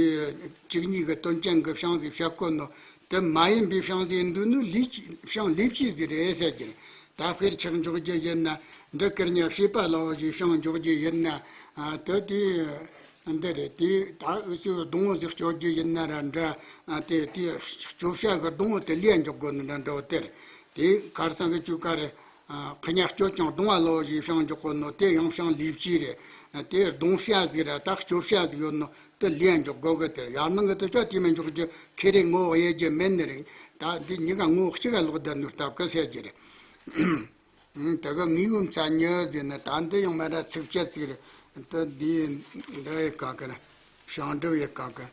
བཅུ་གཉིས་ཀྱི་དོན་ཅན་གྱི་བྱིངས་ཟིག་བཤད་གོ་ནོ། དེ་མ་ཡིན་པའི་བྱིངས་ཟིག་འདུག་ནོ་ལུས་ཀྱི་བྱིངས་ལུས་ཀྱི་ཟིག་རེད་ཟེར་གྱི་རེད། ད་དཔེར་ཆགས་འཇོག་རྒྱུ་ཡིན་ན། འདི་ཀརྨ་བྱེད་པ་ལ་བཞི་བྱིངས་འཇོག་རྒྱུ་ཡིན་ན། དེ་དེ་འདི་རེད། དེ་ད་འུ་ཚོས་སྡོང་བོ་ཟིག་གཅོད་རྒྱུ་ཡིན་ན་ར་འདྲ། དེ་དེ་གཅོད་བྱ་གི་སྡོང་བོ་དེ་ལས་འཇོག་དགོས་ནི་འདྲ་འདྲ་བོ་དེ་རེད། དེ་ཁར་སང་གི་བཅུ་ཀ་རེད། ཨ། ཁི་ཉག་སྐྱོ་ཅང་གདུང་བ་ལོ་ཞེས་བྱང་འཇོག་གོ་ནོ་དེ་ཡང་བྱང་ལེབ་ཀྱི་རེད། དེ་གདུང་བྱ་ཟིག་ར་ད་སྐྱོ་བྱ་ཟིག་ཡོད་ནོ་དེ་ལེན་འཇོག་དགོས་གི། དེར་ཡར་ནང་གི་དེ་ཆོ་དེ་མི་འཇོག་རྒྱུ་ཁེ་རེ་ངོ་བོ་དབྱེ་རྒྱུ་མེད་ནི་རེད། ད་འདི་གཉིས་ཀ་ངོ་བོ་གཅིག་ག་ལོག་བསྡད་ནོ་སྟབས་ཀི་ཟེར་རྒྱུ་རེད། དེ་གི་དངོས་པོ་མཚན་ཉིད་ཟེར་ན་ད་འདི་ཡང་མ་ར་ཚིགས་བཅད་ཟིག་རེད། དེ་འདི་འདི་ཡི་གང་གི་རེད། བྱང་སྒྲུབ་ཡི་གང་གི།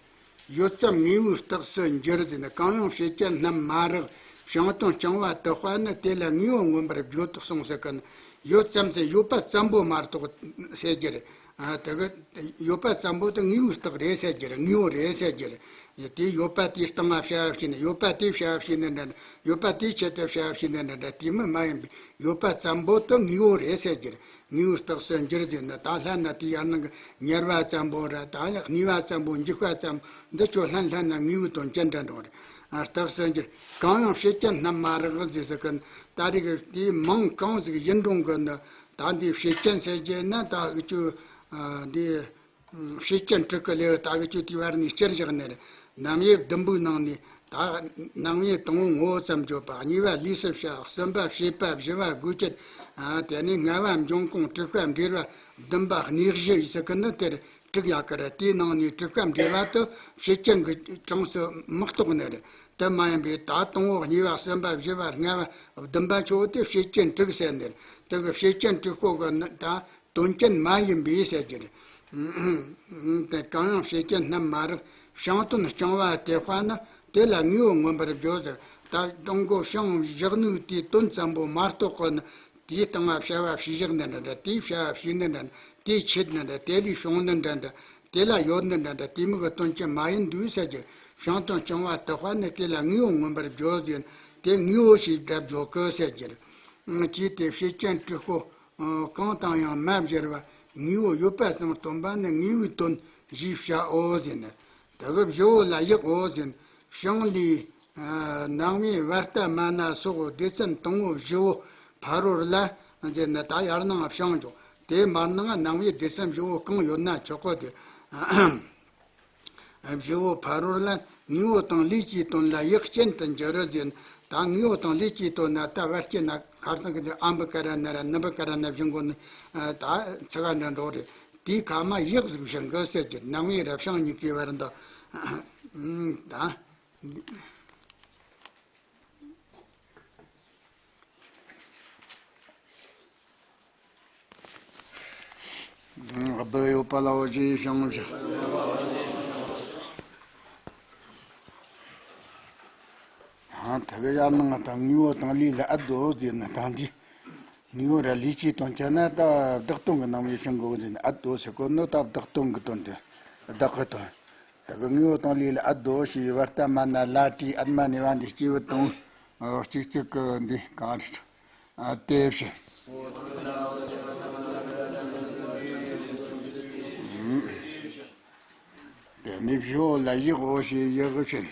ཡོད་ཙམ་དངོས་པོའི་རྟགས་སུ་འགྱུར་ཟེར་ན། གང་ཡང་བྱེད་རྐྱེན་རྣམས་མ་རག་བྱིང་དོན་རྐྱང་བ་དག་པ་ནི། དེ་ལ་དངོས་པོ་མངོན་པར་བརྗོད་དོ་གསུངས་ཟེར་གི་ནི། ཡོད་ཙམ་ཟེར་ཡོད་པ་ཙམ་པོ་མ་གཏོགས་ཟེར་རྒྱུ་རེད། ཨ། དེ་གི་ཡོད་པ་ཙམ་པོ་དེ་དངོས་པོའི་རྟགས་རེད་ཟེར་རྒྱུ་རེད། དངོས་པོ་རེད་ཟེར་རྒྱུ་རེད། དེ་ཡོད་པ་དེའི་སྟེང་ང་བྱ་བ་བྱས་ནས། ཡོད་པ་དེས་བྱ་བ་བྱས་ནས་འདྲ་འདྲ། ཡོད་པ་དེའི་ཆེད་དུ་བྱ་བ་བྱས་ནས་འདྲ་འདྲ། དེ་མི་མ་ཡིན་པའི་ཡོད་པ་ཙམ་པོ་དེ་དངོས་པོ་རེད་ཟེར་རྒྱུ་རེད། དངོས་པོའི་རྟགས་སུ་འགྱུར་ཟེར་ན། ད་ལྷན་ན་དེ་ཡར་ནང་གི་ཉར་བ་ཙམ་པོ་ར། ད་ཡང་གནས་པ་ཙམ་པོ། འཇུག་པ་ཙམ། འདི་ཆོ་ལྷན་ལྷན་ན་དངོས་པོའི་དོན་ཅན་འདྲ་འགྲོ་རེད། ཨ། རྟགས་སུ་འགྱུར། གང་ཡང་བྱེད་རྐྱེན་རྣམས་མ་རག་ཟེར་ཟེར་གི། ད་རེས་ཀྱི་དེའི་མིང་གང་ཟིག་ཡིན་རུང་གི་ནི། ད་འདི་བྱེད་རྐྱེན་ཟེར་རྒྱུ་ན། ད་འུ་ཆོ་འདི་བྱེད་རྐྱེན་དྲུག་གི་ལེའུ་ད་འུ་ཆོས་དེའི་བར་ནས་བསྐྱུར་བཞག་ནི་རེད། རྣམ་དབྱེ་བདུན་པོའི་ནང་ནས་ད་རྣམ་དབྱེ་དང་པོ་ངོ་བོ་ཙམ་བརྗོད་པ། གཉིས་པ་ལུས་སུ་བྱ། གསུམ་པ་བྱེད་པ། བཞི་པ་དགོས་ཆེད། ཨ། དེ་ནས་ལྔ་པ་འབྱུང་ཁུངས། དྲུག་པ་འབྲེལ་བ། བདུན་པ་གནས་གཞི་ཡིན་ཟེར་གི་ནི་དེར་དྲུག་ཡོད་གི་རེད། དེའི་ནང་ནས་དྲུག་པ་འབྲེལ་བ་དེ་བྱེད་རྐྱེན་གྱི་གྲངས་སུ་མི་གཏོགས་ནི་རེད། དེ་མ་ཡིན་པའི་ད་དང་པོ། གཉིས་པ། གསུམ་པ། བཞི་པ། ལྔ་པ། བདུན་པ་ཆོ་དེ་བྱེད་རྐྱེན་དྲུག་ཟེར་ནི་རེད། དེ་གི་བྱེད་རྐྱེན་དྲུག་པོ་གི་ནི་ད་དོན་རྐྱེན་མ་ཡིན་པའི་ཟེར་རྒྱུ་རེད། དེ་གང་ཡང་བྱེད་རྐྱེན་རྣམས་མ་རག་བྱིང་དོན་རྐྱང་བ་དེ་དཔེར་ན། དེ་ལ་དངོས་པོ་མངོན་པར་བརྗོད་ཟེར། ད་དང་པོ་བྱིང་བཞག་ནོ་དེའི་དོན་ཙམ་པོ་མ་གཏོགས་གི་ནི། དེའི་སྟེང་ང་བྱ་བ་བྱས་བཞག་ནི་འདྲ་འདྲ། དེའི་བྱ་བ་བྱས་ནི་འདྲ་འདྲ། དེའི་ཆེད་ནི་འདྲ། དེ་ལས་བྱུང་ནི་འདྲ་འདྲ། དེ་ལ་ཡོད་ནི་འདྲ་འདྲ། དེ་མིན་གྱི་དོན་རྐྱེན་མ་ཡིན་དུས་ཟེར་རྒྱུ་རེད། བྱིང་དོན་རྐྱང་བ་དག་པ་ནི། དེ་ལ་དངོས་པོ་མངོན་པར་བརྗོད་ཟེར། དེ་དངོས་པོ་ཞེས་སྒྲ་བརྗོད་གི་ཟེར་རྒྱུ་རེད། ཅེས་དེ་བྱེད་རྐྱེན་དྲུག་པོ་གང་དང་ཡང་མ་སྦྱར་བར་དངོས་པོ་ཡོད་པ་ཙམ་སྟོན་པ་ནི་དངོས་པོའི་དོན་ཞེས་བྱའོ་ཟེར་ནས། དེ་གི་བཞི་པོ་ལ་དབྱེ་བ་ཟེར། བྱིང་ལས། ཨ། རྣམ་དབྱེ་བར་ལྟ་མ་ན་སོགས་སྡེ་ཚན་དང་པོ་བཞི་པོ་ཕ་རོལ་ལ་ཟེར་ནས་ད་ཡར་ནང་བྱང་འཇོག་དེའི་མར་ནང་རྣམ་དབྱེ་སྡེ་ཚན་བཞི་པོ་གང་ཡོད་ན་ཆོག་གི། དེ་བཞི་པོ་ཕ་རོལ་ལ་དངོས་པོ་དང་ལས་ཀྱི་དོན་ལ་དབྱེ་རྐྱེན་དུ་འགྱུར་ཟེར། ད་དངོས་པོ་དང་ལས་ཀྱི་དོན་ན་ད་བར་སྐྱེ་ན་ཁར་སང་གི་དེ་ཨ་འབུ་ཀ་ར་ན་ར་ནུ་འབུ་ཀ་ར་ན་བཞིན་གོ་ནི། ད་ཚིག་ག་འདྲ་འགྲོ་རེད། དེའི་ཁ་མ་དབྱེ་ཟིག་བྱེད་གི་ཟེར་གྱི། རྣམ་དབྱེ་ར་བྱིང་གཉིས་ཀའི་བར་འདི་ད། སྦུ་ཡོད་པ་ལ་འོ་ཞེས་བྱིང་བྱ། ད་གི་ཡར་ནང་ད་དངོས་པོ་དང་ལས་ལ་ཨ་དོ་ཟེར་ན་ད་འདི། དངོས་པོ་ར་ལས་ཀྱི་དོན་བྱས་ན་ད་བདག་དོན་གྱི་རྣམ་དབྱེ་བྱིང་དགོས་ཟེར་ན། ཨ་དོ་ཟེར་གོ་ནོ་ད་བདག་དོན་གྱི་དོན་དེ། བདག་གི་དོན། ད་གི་དངོས་པོ་དང་ལས་ལ་ཨ་དོ་ཞེས་བར་ལྟ་མ་ན་ལ་དྲི་ཨ་མ་ནི་བ་འདི་སྐྱེས་བུ་དང་། གཅིག་གཅིག་གི་འདི་གང་རེད། ཨ་དེ་བཞིན། དེ་ནི་བཞི་པོ་ལ་དབྱེའོ་ཞེས་དབྱེ་བ་བྱིན།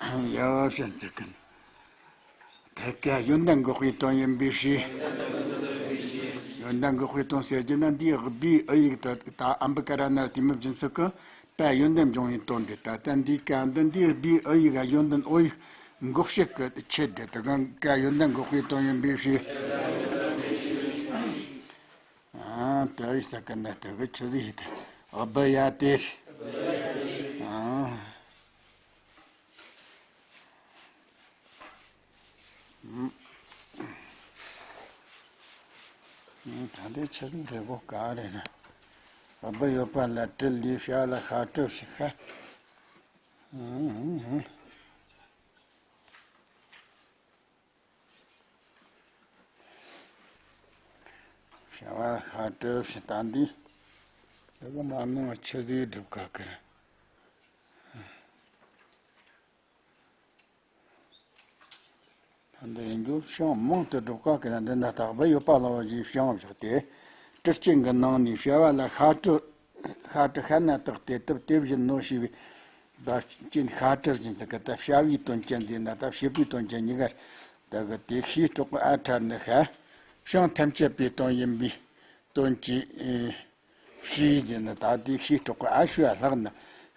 དབྱེ་བ་བྱིན་ཟེར་གི། ཐད་ཀར་ཡོན་ཏན་འགོག་པའི་དོན་ཡིན་པའི་ཕྱིར། ཡོན་ཏན་འགོག་པའི་དོན་ཟེར་རྒྱུ་ན། འདིའི་སྦུའི་ཨུ་ཡིག་ཏུ་ད་ཨམ་བུ་ཀ་ར་ན་ར་དེ་མི་སྦྱིན་ཚུལ་གི་པ། ཡོན་ཏན་འབྱུང་བའི་དོན་དེ། ད་ལྟ་འདིའི་ཀ་འདི་འདིའི་སྦུའི་ཨུ་ཡིག་ག་ཡོན་ཏན་ཨོ་ཡིག་འགོག་བྱེད་ཀྱི་ཆེད་དུ། དེ་གང་ཀ་ཡོན་ཏན་འགོག་པའི་དོན་ཡིན་པའི་ཕྱིར། ཨ། དེ་ཡིན་ས་གི་ན་དེ་གི་ཆི་ཟིག་དེ་སྦུ་ཡ་དེ། ཨ། ད་འདི་ཆི་ཟིག་རེད་གོ་ག་རེད་ན། སྦུ་ཡོད་པ་ལ་དྲིལ་ལས་བྱ་བ་ལ་ཤ་དྲིལ་ཞིག་ཤ། བྱ་བ་ཤ་དྲིལ་ཞིག་ད་འདི། འདི་གི་མ་ནང་ཆི་ཟིག་སྒྲུབ་ག་གི་རེད། ད་འདི་ཡིན་རྒྱུ་བྱང་མང་དུ་སྒྲུབ་དཀའ་གི་ར། འདི་ན་རྟག་པར་ཡོད་པ་ལ་བ་ཞིག་བྱང་བཞག་སྟེ། དྲིལ་རྐྱེན་གྱི་ནང་ནས་བྱ་བ་ལ་ཤ་དྲིལ། ཤ་དྲིལ་ཤ་ན་བཏགས་ཏེ་དུབ་སྟེ་བཞིན་ནོ་ཞེས་པའི་བརྡ་ཅན་ཤ་དྲིལ་ཅན་ཟེར་གི། ད་བྱ་བའི་དོན་ཅན་ཟེར་ན་ད་བྱེད་པའི་དོན་ཅན་གཉིས་ཀ། ད་གི་དེ་ཤའི་སྲོག་གི་ཨ་ཕྲ་ནི་ཤ། བྱང་ཐམས་ཅད་པའི་དོན་ཡིན་པའི་དོན་གྱིས། ཨེ། ཤའི་ཟེར་ན་ད་དེ་ཤའི་སྲོག་གི་ཨ་ཤུ་ཡ་ལྷག་ན།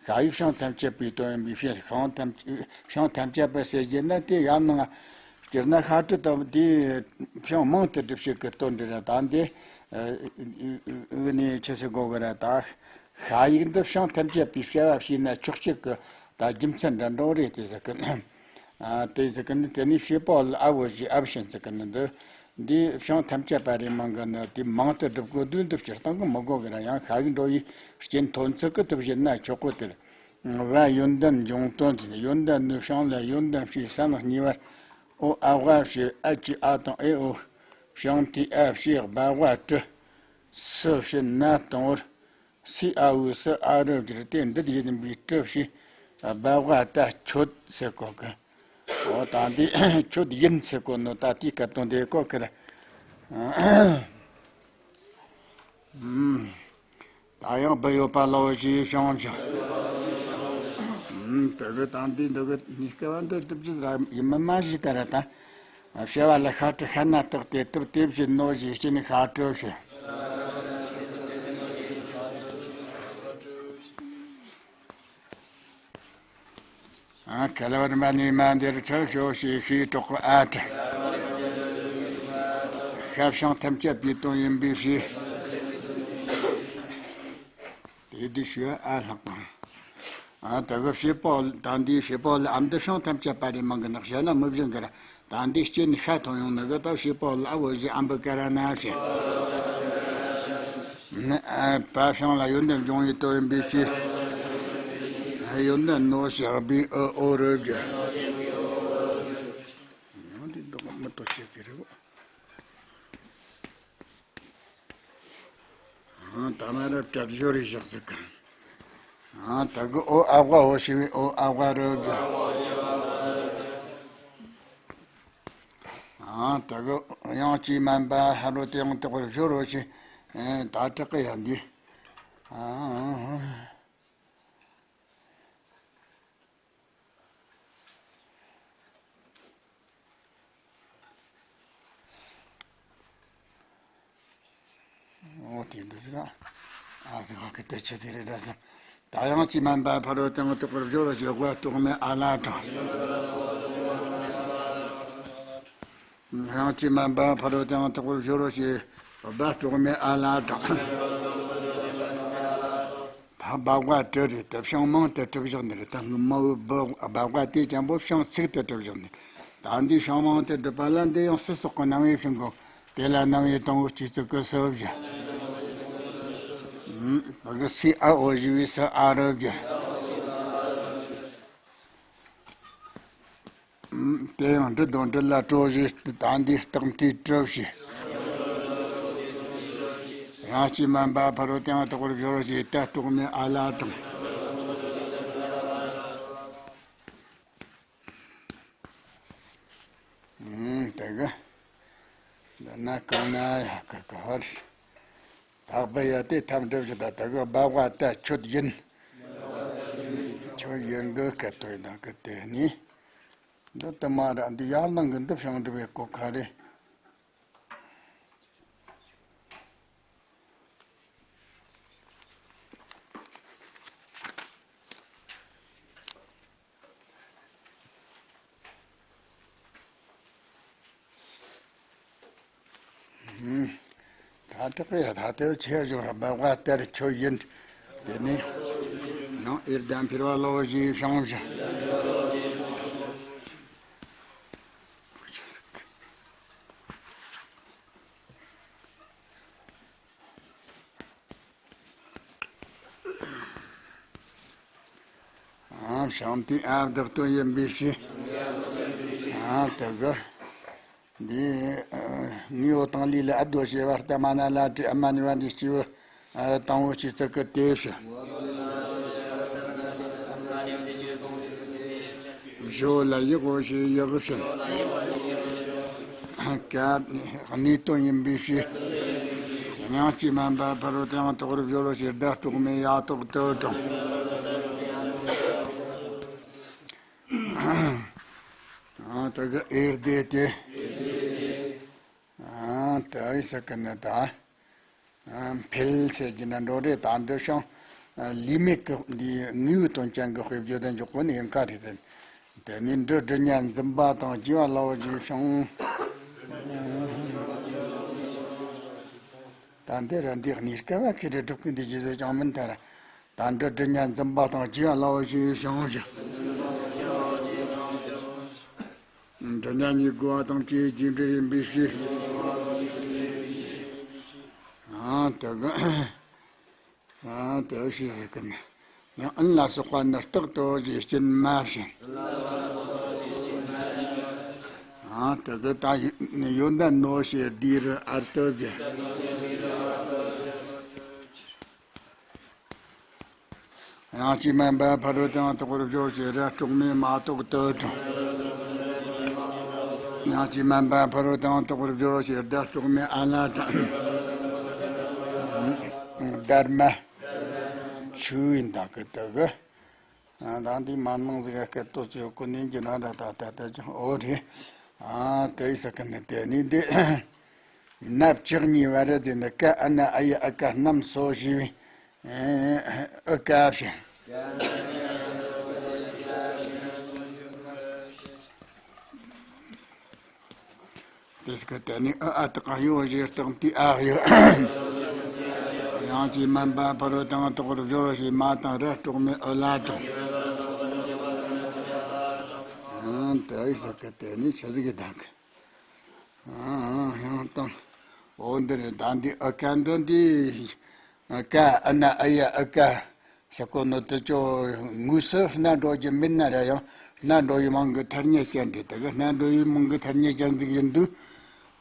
ཤ་ཡིག་བྱང་ཐམས་ཅད་པའི་དོན་ཡིན་པའི་ཕྱིར། བྱང་ཐམས་བྱང་ཐམས་ཅད་པ་ཟེར་རྒྱུ་ན་དེ་ཡང་ནང་སྤྱིར་ན་ཤ་དྲིལ་དང་དེ་བྱང་མང་དུ་སྒྲུབ་བྱེད་ཀྱི་དོན་འདི་ར། ད་འདི་ཨ་ཨ་ནི་ཆི་ཟེར་དགོས་གི་ར། ད་ཤ་ཡིག་འདི་བྱང་ཐམས་ཅད་པའི་བྱ་བ་བྱས་ན་ཆོག་བྱེད་ཀྱི་ད་རྒྱུ་མཚན་འདྲ་འདྲ་རེད་དེ་ཟེར་གི། ཨ། དེ་ཟེར་གི་ནི་དེ་ནི་བྱེད་པ་ལ་ཨ་བོ་ཞེས་ཨ་བྱེད་ཟེར་གི་ནི་འདི། འདི་བྱང་ཐམས་ཅད་པ་རེ་མང་གི་ནི་དེ་མང་དུ་སྒྲུབ་དགོས་དུས་འདི་སྤྱིར་བཏང་གི་མི་དགོས་གི་ར། ཡང་ཤ་ཡིག་འགྲོ་བའི་རྐྱེན་ཐོན་ཚུལ་གི་དུ་བཞིན་ན་ཆོག་གོ་དེར། བ་ཡོན་ཏན་འབྱུང་དོན་ཟེར་ནི་ཡོན་ཏན་ནི་བྱང་ལ་ཡོན་ཏན་བྱས་སམ་གཉིས་པར་ཨོ་ཨ་བ་བྱས་ཨ་ཀྱི་ཨ་དང་ཨེ་ཨོ། བྱང་དེ་ཨ་བྱས་སྦ་བ་དྲི། སུ་བྱས་ན་དང་བོར། སི་ཨ་འུ་སི་ཨ་རུ་བསྒྱུར་ཏེ་འདི་ཡིན་པའི་གྲུ་བཞི། སྦ་བ་ཏ་ཁྱོད་ཟེར་གོ་གི། འོ་ད་འདི་ཁྱོད་ཡིན་ཟེར་གོ་ནོ་ད་དེའི་སྐད་དོན་དེ་གོ་གི་ར། ཨུམ། ད་ཡང་སྦུ་ཡོད་པ་ལ་བ་ཞིག་བྱང་བྱང་། ཨུམ། དེ་གི་ད་འདི་འདི་གི་ནི་སྐལ་བ་འདི་སྒྲུབ་རྒྱུ་ར་ཡིན་མིན་མ་ཞིག་ག་ར་ད། བྱ་བ་ལ་ཤ་དྲིལ་ཤ་ན་བཏགས་ཏེ་དུབ་སྟེ་བཞིན་ནོ་ཞེས་བྱས་ནས་ཤ་དྲིལ་ཞེས། ཨ། ཁ་ལ་བ་རིམ་པ་གཉིས་མ་འདིར་ཁྲིལ་ཤོག་ཞེས་ཤའི་སྲོག་གི་ཨ་ཕྲ། ཤ་བྱང་ཐམས་ཅད་པའི་དོན་ཡིན་པའི་ཕྱིར། དེ་དུས་ཤུ་ཨ་ལྷག་པ། ཨ། དེ་གི་བྱེད་པ་ད་འདིའི་བྱེད་པ་ལ་ཨ་འདི་བྱང་ཐམས་ཅད་པ་རེ་མང་གི་ནག་བྱ་ལ་མི་བཞིན་གི་ར། ད་འདི་སྐྱེ་ནི་ཤ་ཐོན་ཡོང་ནི་གི་ད་བྱེད་པ་ལ་ཨ་བོ་བཞི་ཨམ་བུ་ཀ་ར་ན་ཞེས། ཨ། བ་བྱང་ལ་ཡོན་ཏན་འབྱུང་བའི་དོན་ཡིན་པའི་ཕྱིར། ཡོན་ཏན་ནོ་ཞེས་པའི་ཨོ་ཨོ་རུ་བརྗོད། ཡང་འདི་འདོགས་མི་ཏོ་ཤེས་ཟེར་རེད། ཨང་། ད་མ་རབ་གྲབ་ཞོར་རེ་བཞག་ཟིག་ག་ཨང་། ད་གི་ཨོ་ཨ་བ་ཨོ་ཞེས་པའི་ཨོ་ཨ་བ་རུ་གི། ཨང་། ད་གི་དབྱངས་ཀྱིས་དམན་པ་ཕ་རོལ་ཏེ་ཡང་དག་པར་སྦྱོར་རོ་ཞེས། ཨེ། ད་དྲག་གི་ཡང་འདི། ཨང་། འོ་དེ་འདི་ཟེར། ཨ་ཟེར་བ་གི་དེ་ཆི་དེ་རེད་ཟེར། ད་དབྱངས་ཀྱིས་དམན་པ་ཕ་རོལ་ཏེ་ཡང་དག་པར་སྦྱོར་རོ་ཞེས་སྦ་སྲོག་མེད་ཨ་ལ་དྲངས། དབྱངས་ཀྱིས་དམན་པ་ཕ་རོལ་ཏེ་ཡང་དག་པར་སྦྱོར་རོ་ཞེས་སྦ་སྲོག་མེད་ཨ་ལ་དྲངས། ད་སྦ་བ་དྲི་རེད་དེ་བྱང་མང་དུ་གྲུབ་བཞག་ནི་རེད། ད་སྔོན་མ་བོའི་སྦ་བ་དེ་ཅན་པོ་བྱང་ཚིག་ཏུ་གྲུབ་བཞག་ནི། ད་འདི་བྱང་མང་དུ་གྲུབ་པ་ལ་འདི་ཡང་སི་སོགས་ཀྱི་རྣམ་དབྱེ་བྱིན་དགོས། དེ་ལ་རྣམ་དབྱེ་དང་པོ་སྤྱི་གཙུག་གི་སུ་བཞི། ཨུམ། བ་གི་སི་ཨ་འོ་ཞེས་པའི་སུ་ཨ་རུ་བརྒྱུད། དེ་ཡང་འབྲི་དང་འབྲི་ལ་སྤྲོ་ཞེས་ད་འདིའི་རྟགས་མཐའི་གྲུ་བཞི། དབྱངས་ཀྱིས་དམན་པ་ཕ་རོལ་ཏེ་ཡང་དག་པར་སྦྱོར་རོ་ཞེས་ད་སྲོག་མེད་ཨ་ལ་དྲངས། ཨུམ། དེ་གི་འདི་ན་གང་ན་ཡ་གི་གི་ཧོར། དག་པ་ཡ་དེ་ཐམས་སྒྲུབ་བྱེད་པ་དེ་གི་སྦ་བ་ཏ་ཁྱོད་ཡིན། ཁྱོད་ཡིན་གི་སྐད་དོད་ན་གི་དེ་ནི། འདི་དུ་མ་ར་འདི་ཡར་ལངས་གི་འདི་བྱང་སྒྲུབ་པའི་གོ་ཁ་རེད། ད་དེ་ད་དེ་ཆེ་བཞག་སྦ་བ་ཏ་ཁྱོད་ཡིན། དེ་ནས་ནང་ཨེར་ལྡན་ཕེར་བ་ལོ་ཞེས་བྱང་བཞག་ཤིང་རྟའི་ཨ་བདག་དོན་ཡིན་པའི་ཕྱིར། ཨ་དེ་གི་འདི་ཨ་དངོས་པོ་དང་ལུས་ལ་ཨ་རྡོ་ཞེས་པ་ལྟ་མ་ན་ལ་དྲི་ཨ་མ་ནི་བ་འདི་སྐྱེས་བུ་ཨ་དང་པོ་སྐྱེས་ཚིག་གི་དེ་ཕྱིར། ཞོ་ལ་ཡག་པོ་ཞེས་ཡག་ཕྱིར། ཀ་གནས་དོན་ཡིན་པའི་ཕྱིར། སྙིང་རྗེ་མིན་པ་ཕ་རོལ་ཏུ་ཡང་དག་པར་སྦྱོར་བ་ཞེས་སྒྲ་སྲོག་མེད་ཡ་ཐོག་ཏུ་དྲངས། ཨ་དེ་གི་ཨེ་བདེ་སྟེ། ཨ་དེ་ཨི་ས་ཀི་ནི་ད། ཨ་འཕེལ་ཟེར་གྱི་ན་འགྲོ་རེད། ད་འདི་ཤིང་ལུས་མེད་ཀྱི་འདི་དངོས་པོའི་དོན་ཅན་གྱི་དཔེ་བརྗོད་དུ་འཇོག་གོ་ནི་ཡིན་ཀ་རེད་དེ། དེ་ནི་འབྲུ་སྦྲུལ་ཉ་འཛིན་པ་དང་བཅས་པ་ལ་བ་ཞེས་ཤིང་། ད་འདི་ར་འདི་གནས་སྐབས་ཁྱེད་རེ་སྒྲུབ་ཀྱི་འདི་རྗེས་སུ་ཅང་མིན་ཐལ། ད་འབྲུ་སྦྲུལ་ཉ་འཛིན་པ་དང་བཅས་པ་ལ་བ་ཞེས་ཤིང་ཞིང་། འབྲུ་ཉ་གཉིས་བགོ་བ་དང་བཅས་རྒྱས་འབྲས་ཡིན་པའི་ཕྱིར། ཨ་དེ་གི་ཨ་དེ་ཕྱིར་ཟེར་གི་ནི། ཡང་ཨན་ལ་སོགས་པ་ནི་རྟག་ཏུ་ཞེས་སྐྱོན་མ་བྱེད། ཨ་དེ་གི་ད་ཡོན་ཏན་ནོ་ཞེས་འདིར་ཨར་ཏོ་བྱེད། དབྱངས་ཅན་མིན་པ་ཕ་རོལ་ཏུ་ཡང་དག་པར་སྦྱོར་བ་ཞེས་སྒྲ་སྲོག་མེད་མ་ཐོག་ཏུ་དྲངས། དབྱངས་ཅན་མིན་པ་ཕ་རོལ་ཏུ་ཡང་དག་པར་སྦྱོར་བ་ཞེས་སྒྲ་སྲོག་མེད་ཨ་ལ་དྲངས། སྡར་མ་ཆུ་ཡིན་ད་གི་ད་གི། ད་འདི་མ་ནང་ཟིག་ག་སྐད་ཏོ་ཚོས་ཀུན་ནས་ཀྱི་ན་ད་ད་ད་ད་ཅང་འོ་རེད། ཨ་དེ་ཡི་ས་ཀི་ནི་དེ་ནི་འདི། ནབ་ལྕགས་གཉིས་བ་ར་དེ་ནི་ཀ་ཨ་ན་ཨ་ཡ་ཨ་ཀ་རྣམས་སོ་ཞེས་པའི་ཨ་ཀ་བྱ། དེ་སྐད་དེ་ནི་ཨ་ཨ་དག་ག་ཡོ་ཞེས་སྟེང་དེ་ཨ་ཡོ། དབྱངས་ཅན་མིན་པ་ཕ་རོལ་ཏུ་ཡང་དག་པར་སྦྱོར་བ་ཞེས་མ་དང་ར་སྲོག་མེད་ཨོ་ལ་དྲངས། ཨ་དེ་ཡི་ས་ཀི་དེ་ནི་ཆི་ཟིག་གི་དང་གི། ཨ་ཡང་དང་། འོ་འདི་རེད། ད་འདི་ཨ་ཀ་འདི་འདི། ཀ་ཨ་ན་ཨ་ཡ་ཨ་ཀ་ཟེར་གོ་ནོ་དེ་ཅོ་དངོས་སུ་སྣ་འགྲོ་རྒྱུ་མིན་ན་ར་ཡང་སྣ་འགྲོ་ཡི་མིང་གི་ཐ་སྙད་ཅན་རེད། དེ་གི་སྣ་འགྲོ་ཡི་མིང་གི་ཐ་སྙད་ཅན་ཟིག་ཡིན་དུས།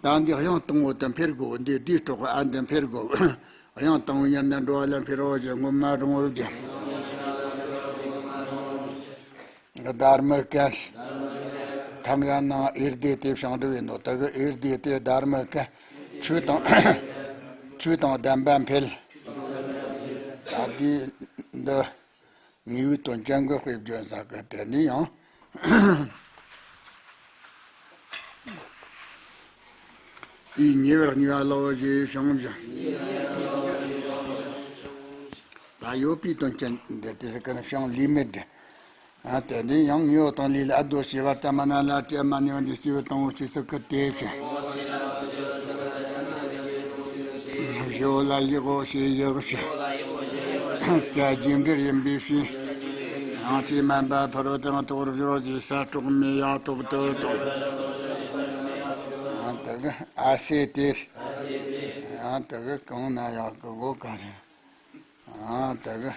ད་འདི་དབྱངས་དང་པོ་དེ་འཕེལ་དགོས། འདི་དེའི་སྲོག་གི་ཨ་འདི་འཕེལ་དགོས། དབྱངས་དང་པོ་ཉར་ན་འགྲོ་བ་ལ་འཕེལ་རོ་ཞེས་སྔོན་མ་རུང་བར་བརྒྱབ། སྡར་མ་ཀན། ཐམ་ར་ནང་ཨེ་བདེ་སྟེ་ཕྱིང་འགྲོ་ཡིན་ནོ། དེ་གི་ཨེ་བདེ་སྟེ་སྡར་མ་ཀན། ཆོས་དང་། ཆོས་དང་ལྡན་པ་འཕེལ། ད་འདི་འདི་དངོས་པོའི་དོན་ཅན་གྱི་དཔེ་བརྗོད་ས་གི་དེ་ནི་ཡང་། དེའི་ཉེ་བར་གཉིས་པ་ལ་བ་ཞེས་ཤིང་བཞག། ད་ཡོད་པའི་དོན་ཅན་འདི་དེ་ཟེར་གི་ན་ཤིང་ལུས་མེད་འདི། ཨ་དེ་ནི་ཡང་དངོས་པོ་དང་ལུས་ལ་ཨ་རྡོ་ཞེས་པ་ལྟ་མ་ན་ལ་དྲི་ཨ་མ་ནི་བ་འདི་སྐྱེས་བུ་དང་པོ་སྐྱེས་ཚིག་གི་དེ་བྱ། ཞོ་ལ་ཡག་པོ་ཞེས་ཡག་བྱ། ཀ་རྒྱས་འབྲས་ཡིན་པའི་ཕྱིར། དབྱངས་ཅན་མིན་པ་ཕ་རོལ་ཏུ་ཡང་དག་པར་སྦྱོར་བ་ཞེས་ས་སྲོག་མེད་ཡ་ཐོག་ཏུ་དྲངས། ཨ་དེ་གི་ཨ་སེ་དེ། ཨ་དེ་གི་གང་ན་ཡག་གི་གོ་ག་རེ། ཨ་དེ་གི་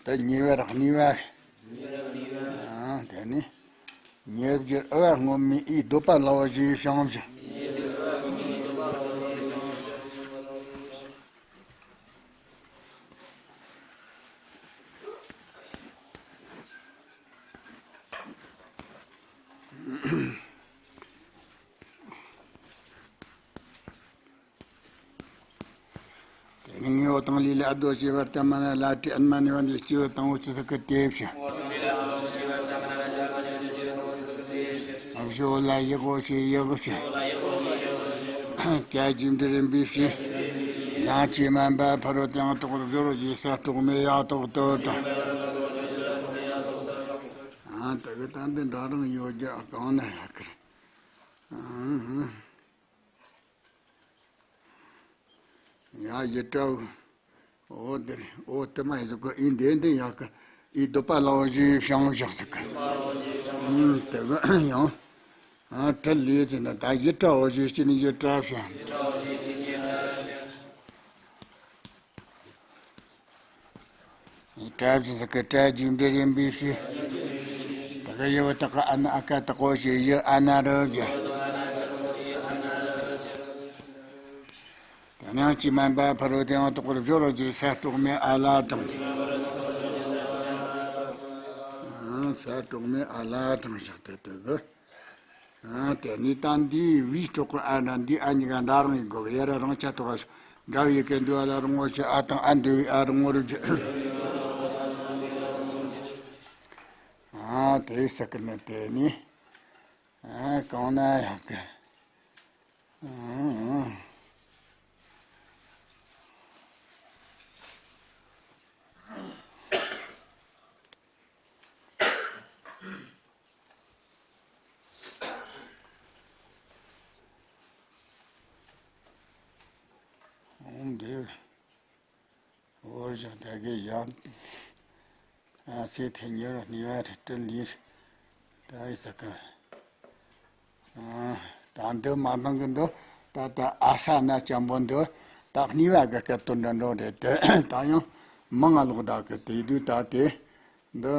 དེ་ཉེ་བར་གཉིས་པ། ཨ་དེ་ནི་ཉེ་བར་ཨ་བ་སྔོན་མའི་ཨི་ལྡོག་པ་ལ་བ་ཞེས་ཤིང་བཞག། དེ་ནི་དངོས་པོ་དང་ལུས་ལ་ཨ་རྡོ་ཞེས་པ་ལྟ་མ་ན་ལ་དྲི་ཨ་མ་ནི་བ་འདི་སྐྱེས་བུ་དང་པོ་སྐྱེས་ཚིག་གི་དེ་བྱ། ཞོ་ལ་ཡག་པོ་ཞེས་ཡག་བྱ། ཀ་རྒྱས་འབྲས་ཡིན་པའི་ཕྱིར། དབྱངས་ཅན་མིན་པ་ཕ་རོལ་ཏུ་ཡང་དག་པར་སྦྱོར་བ་ཞེས་ས་སྲོག་མེད་ཡ་ཐོག་ཏུ་དྲངས། ཨ་དེ་གི་ད་འདི་འདྲ་རང་ཡོད་རྒྱུ་གང་ན་ཡག་གི་རེད། ཨ་ཡ་ཡི་ཏྲ། འོ་དེ་རེད། འོ་དེ་མ་ཡི་ཟིག་གི་ཨི་འདི་འདི་ཡག་གི་ཨི་ལྡོག་པ་ལ་བ་ཞེས་ཤིང་བཞག་ཟིག་གི། ཨུམ་དེ་གི་ཡང་། ཨ་ཁྲི་ལས་ཟེར་ན་ད་ཡི་ཏྲ་འོ་ཞེས་ཅི་ནི་ཡི་ཏྲ་བྱ། ཡི་ཏྲ་བྱ་ཟིག་གི་ཏྲ་རྒྱས་འབྲས་ཡིན་པའི་ཕྱིར། གི་ཡུ་བ་ཏ་ག་ཨ་ན་ཨ་ཀ་ཏ་གོ་ཞེས་ཡུ་ཨ་ན་རུ་གི། དེ་ནས་ཅི་མན་པ་ཕ་རོལ་ཏུ་ཡང་དག་པར་སྦྱོར་རོ་གྱིས་ས་གྲོགས་མེད་ཨ་ལ་དྲངས། ས་གྲོགས་མེད་ཨ་ལ་དྲངས་བཞག་སྟེ་དེ་གི། ཨ་དེ་ནི་ད་འདིའི་བུའི་སྲོག་གི་ཨ་འདྲ་འདི་ཨ་གཉིས་ཀ་འདྲ་རང་ཡིན་དགོས་ཡ་ར་རང་ཆ་ཐོག་འདྲ་བའི་སྐད་འདུག་ཨ་ལ་རང་ངོ་ཆེ་ཨ་དང་ཨ་འདུ་བའི་ཨ་རང་ངོ་རུ་གྱི། ཨ་དེའི་ས་ཀི་ནི་དེ་ནི་ཨ་གང་ན་ཡང་གི། ཨ། འོང་འདི། འོར་ཞིང་དལ་གྱིས་ཡང་། ཨ་སེ་ཐེ་ཉེ་རུ་ནི་བ་རི་ཏི་ལིར། ད་ཡི་ས་ཀ། ད་འདི་མ་གནང་གི་འདུག་ད་ལྟ་ཨ་ས་ན་ཅམ་པོ་འདུག་ད་གཉིས་པ་གི་སྐད་དོན་འདྲ་འགྲོ་རེད་དེ། ད་ཡང་མང་ང་ལོག་ད་གི་དེ་དུས་ད་དེ་འདི།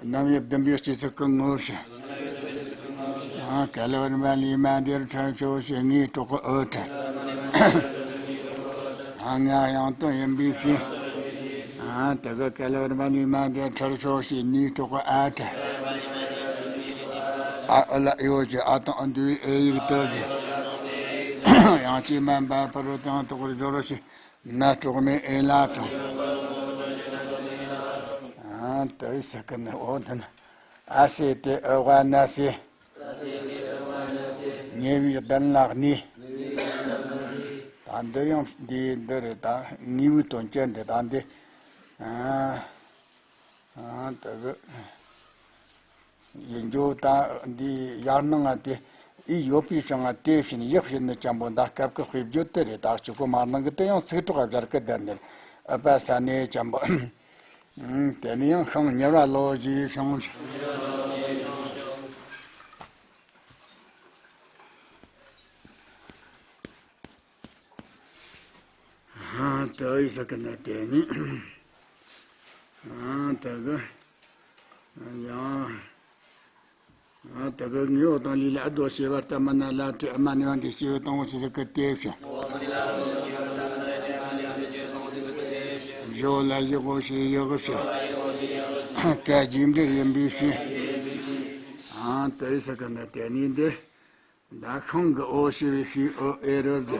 རྣམ་དབྱེ་བདུན་པའི་སྤྱི་ཚིག་གི་ངོ་བོ་བཤད། གལ་བར་མ་ལུས་མ་འདིར་ཁྲར་ཤོ་ཞེས་ངའི་གྲོགས་ཨོ་ཁྲ། ང་ཡང་དོན་ཡིན་པའི་ཕྱིར། དེ་ག་གལ་བར་མ་ལུས་མ་འདིར་ཁྲར་ཤོ་ཞེས་ངའི་གྲོགས་ཨ་ཁྲ། ཨ་ཨ་ལ་ཨེ་ཨོ་ཞེས་ཨ་དང་ཨ་འདུས་ཨེ་ཡིག་ཏུ་ཞེས། ཡང་ཅི་མན་པ་ཕ་རོལ་ཏུ་ཡང་དག་པར་སྦྱོར་རོ་ཞེས། ན་གྲོགས་མེད་ཨེ་ལ་དྲངས། ཨ་དེ་ས་ཀི་ནི་འོ་དེ་ན། ཨ་སེ་དེ་ཨ་བ་ན་སེ། ཉེ་བའི་གདན་ལ་གནས། ད་འདི་ཡང་འདི་འདི་རེད་ད་ངེས་པའི་དོན་ཅན་འདི་ད་འདི། ཨ་ཨ་དེ་གི། ཡིན་རྒྱུ་ད་འདི་ཡར་སྣང་ང་དེ་ཨི་ཡོད་པའི་ཤང་ང་དེ་བཞིན་ཡག་བཞིན་ནི་ཅམ་པོ་འདའ་སྐབས་ཀྱི་དཔེ་བརྗོད་དེ་རེད། ད་གཅིག་པོ་མ་སྣང་གི་དེ་ཡང་ཚིག་གྲོགས་སྦྱར་གི་བསྡད་ནི་ཨ་པ་ས་ནས་ཅམ་པོ། དེ་ནི་ཡང་ཤང་ཉེ་བ་ལོ་ཞེས་ཤང་། ཨ་ད་ཡི་ས་ཀི་ན་དེ་ནི། ཨ་ད་གི། ཡང་། ཨ་ད་གི་ངའི་འོ་དང་ལི་ལ་ཨ་རྡོ་ཤེས་པར་ལྟ་མ་ན་ལ་ཏྲི་ཨ་མ་ནི་བ་འདི་ཤེས་པའི་དང་འོ་ཤེས་ཟེར་གི་དེ་བྱ། བཞོ་ལ་བཞི་གོ་ཤེས་ཡོ་གི་བྱ། ཀ་རྒྱུ་འབྲས་ཡིན་པའི་ཕྱིར། ཨ་ད་ཡི་ས་ཀི་ན་དེ་ནི་འདི། ད་ཤང་གི་འོ་ཞེས་པའི་ཤིང་འོ་ཨེ་རོ་གི།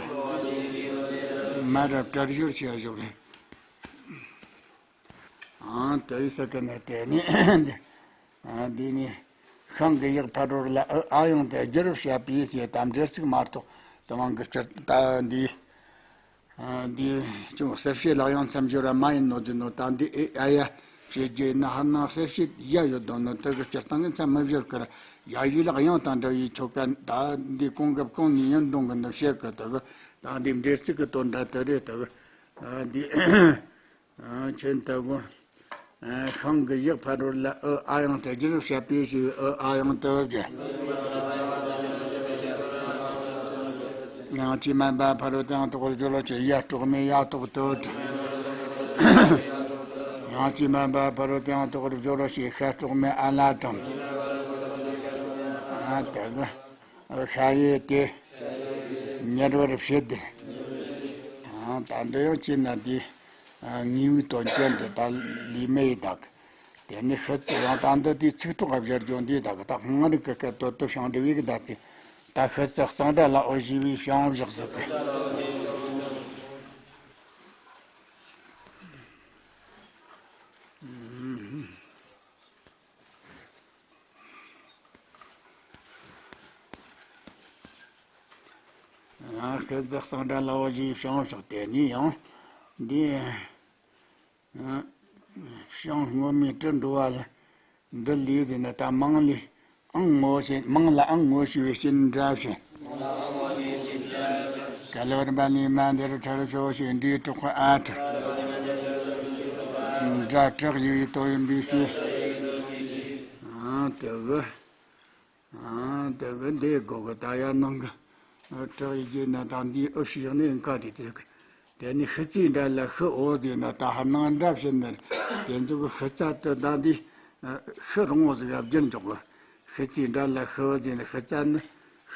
མ་རབས་སྒྲ་སྦྱོར་བྱས་བཞག་རེད། ཨང་དེ་ཡི་ས་ཀི་ནས་དེ་ནི། ཨ་འདི་ནི། ཤང་གི་ཡག་ཕ་རོལ་ལ་ཨ་ཨ་ཡང་དེ་བསྒྱུར་བྱས་པའི་ཞེས་དམ་འབྲེལ་ཚིག་མ་གཏོགས་དེ་དབང་གི་སྤྱིར་ད་འདི། ཨ་འདི་ཅུང་གསལ་བཤད་ལག་ཡང་མཚམས་སྦྱོར་བ་མ་ཡིན་ནོ་ཟེར་ནོ། ད་འདི་ཨེ་ཨ་ཡ་ཞེས་བརྗོད་ན་ཧ་ན་གསལ་བཤད་ཡ་ཡོད་དོ་ནོ། དེ་གི་སྤྱིར་བཏང་གི་མཚམས་མི་སྦྱོར་ཀར་ཡ་ཡུལ་ལག་ཡང་དང་འདྲ་བའི་ཆོ་ག་ད་འདི་གོང་གི་གོང་ནས་ཡིན་གཏོང་གི་འདུག་བཤད་གི། དེ་གི་ད་འདི་འབྲེལ་ཚིག་གི་དོན་འདྲ་དེ་རེད། དེ་གི་ཨ་འདི་ཨ་ཆེན་དེ་གོ་ཨ་ཤང་གི་ཡག་ཕ་རོལ་ལ་ཨ་ཨ་ཡང་དེ་བསྒྱུར་བྱས་པའི་ཞིག་ཨ་ཨ་ཡང་དེ་བརྒྱ། ཡང་ཅི་མན་པ་ཕ་རོལ་ཏུ་ཡང་དག་པར་སྦྱོར་བ་ཅི་ཡ་གྲོགས་མེད་ཡ་ཐོག་ཏུ། ཡང་ཅི་མན་པ་ཕ་རོལ་ཏུ་ཡང་དག་པར་སྦྱོར་བ་ཞེས་ཤ་གྲོགས་མེད་ཨ་ལ་དང་། ཨ་དེ་གི་ཤ་ཡེ་དེ་ཉར་བར་བྱེད་དེ། ཨ་ད་འདི་ཡང་ཅི་ན་དེ་ཨ་ངེས་པའི་དོན་ཅན་དེ་ད་ལུས་མེད་ཡི་དག་དེ་ནི་ཤི་ཚེ་ཡང་ད་འདི་དེའི་ཚིག་གྲོགས་བཞག་རྒྱུ་འདི་དག་ད་སྔ་རིག་གི་སྐད་དོད་དུ་ཤིང་འབྲས་བུ་གི་ད་ཚེ་ད་ཤི་ཚེ་གཙང་སྦྲ་ལ་འོ་ཞེས་པའི་ཤིང་བཞག་ཟིག་གི། ཡང་ཤི་ཚེ་གཙང་སྦྲ་ལ་འོ་ཞེས་ཤིང་བཞག་དེ་ནི་ཡང་འདི། ཤིང་སྔོན་མའི་དྲི་འགྲོ་བ་ལ། འདི་ལས་ཟིན་ན་ད་མང་ལས་ཨང་ངོ་ཤེས། མང་ལ་ཨང་ངོ་ཤེས་པའི་སྐྱིན་འདྲ་བྱེད། གལ་བར་མ་ནི་མ་འདིར་ཁྲར་ཤོ་ཞེས་འདིའི་གྲོགས་ཨ་ཁྲ། འདྲ་གྲགས་ཡུལ་བའི་དོ་ཡིན་པའི་ཕྱིར། ཨང་དེ་གི། ཨང་དེ་གི་འདི་གོ་གི་ད་ཡར་ནང་གི། གྲགས་ཡི་རྗེས་ན་ད་འདིའི་ཨུ་ཤི་ཡག་ནི་ཨིན་ཁ་དེ་དེ་གི། དེ་ནི་ཤི་ཚེ་འདྲ་ལ་ཤི་འོ་ཟེར་ན་ད་ཧར་ནང་འདྲ་བྱེད་ནི། དེ་ཚོ་གི་ཤི་ཚ་དུ་ད་འདི། ཤི་རུང་བ་ཟིག་བསྒྱུར་འཇོག་གི། ཤི་ཚེ་འདྲ་ལ་ཤི་བ་ཟེར་ནས་ཤི་ཙ་ནི་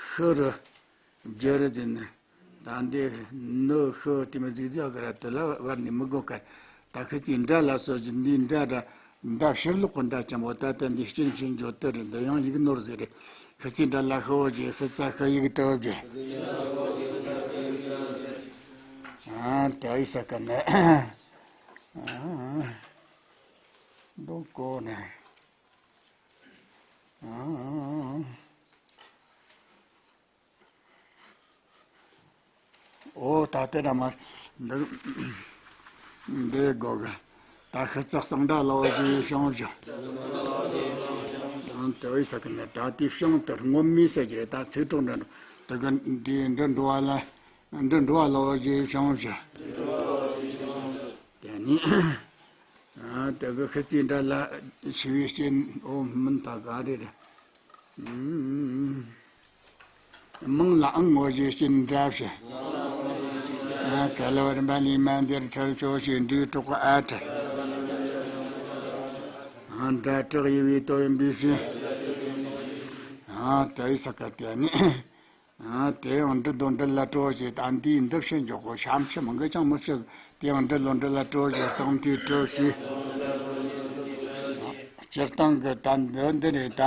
ཤི་རུ་བསྒྱུར་ཟེར་ནས། ད་འདི་ནི་ཤི་དེ་མི་ཟིག་ཟིག་གི་ར་དེ་ལ་བར་ནས་མི་དགོས་ཀ། ད་ཤི་ཚེ་འདྲ་ལ་སོགས་ཀྱི་འདིའི་འདྲ་འདྲ་འདྲ་ཕྱིར་ལོག་གི་འདྲ་ཅན་པོ་ད་ལྟ་འདི་སྐྱིན་ཤིན་འཇོག་དེ་རེད། འདི་ཡང་ཡིག་ནོར་ཟིག་རེད། ཤི་ཚེ་འདྲ་ལ་ཤི་བ་ཟེར་ཤི་ཙ་ཤི་ཡིག་དེ་བ་བརྗོད། ཨ་ད་ཡིག་ས་ཀ་ནས། ཨ་འདུག་གོ་ནས། ཨ་འོ་ད་དེ་འདྲ་མ་འདི་འདི་དགོས་གི། ད་ཤི་ཙ་གཙང་སྦྲ་ལ་བ་ཞིག་བྱུང་བཞག། ཨ་དེ་བས་ས་ཀ་ནས་ད་དེ་བྱུང་དེ་སྔོན་མའི་ས་ཀྱི་ད་ཚིག་གྲོགས་འདྲ་འདྲ་དེ་གི་འདི་འདི་འགྲོ་བ་ལ། འདི་འགྲོ་བ་ལ་བ་ཞིག་བྱུང་བཞག། དེ་ནི། ཨ་དེ་གི་ཤི་ཚེ་འདྲ་ལ་ཤི་བའི་རྐྱེན་འོ་མིན་ད་ག་རེ་རེད། ཨུམ། མིང་ལ་ཨང་ངོ་ཞེས་རྐྱེན་འདྲ་བྱེད། ཨ་ག་ལ་བར་འབའ་ལི་མ་འདིར་ཁྲལ་ཆོག་ཞེས་འདྲའི་གྲོགས་ཨ་ཁྲལ། ཨ་འདྲ་གྲགས་ཡི་བའི་དོ་ཡིན་པའི་ཕྱིར། ཨ་དེ་ཡི་ས་ཀ་དེ་ནི། ཨ་དེ་ཡང་འདི་དང་འདི་ལ་སྤྲོ་ཞེས་ད་འདིའི་འདི་ཕྱིར་འཇོག་གོ། ཤམ་ཕྱི་མང་གི་ཅང་མི་ཕྱིར། དེ་ཡང་འདི་ལོ་འདི་ལ་སྤྲོ་ཞེས་སྟོང་ཐོས་སྤྲོ་ཞེས། སྤྱིར་བཏང་གི་ད་འདི་འདི་རེད་ད།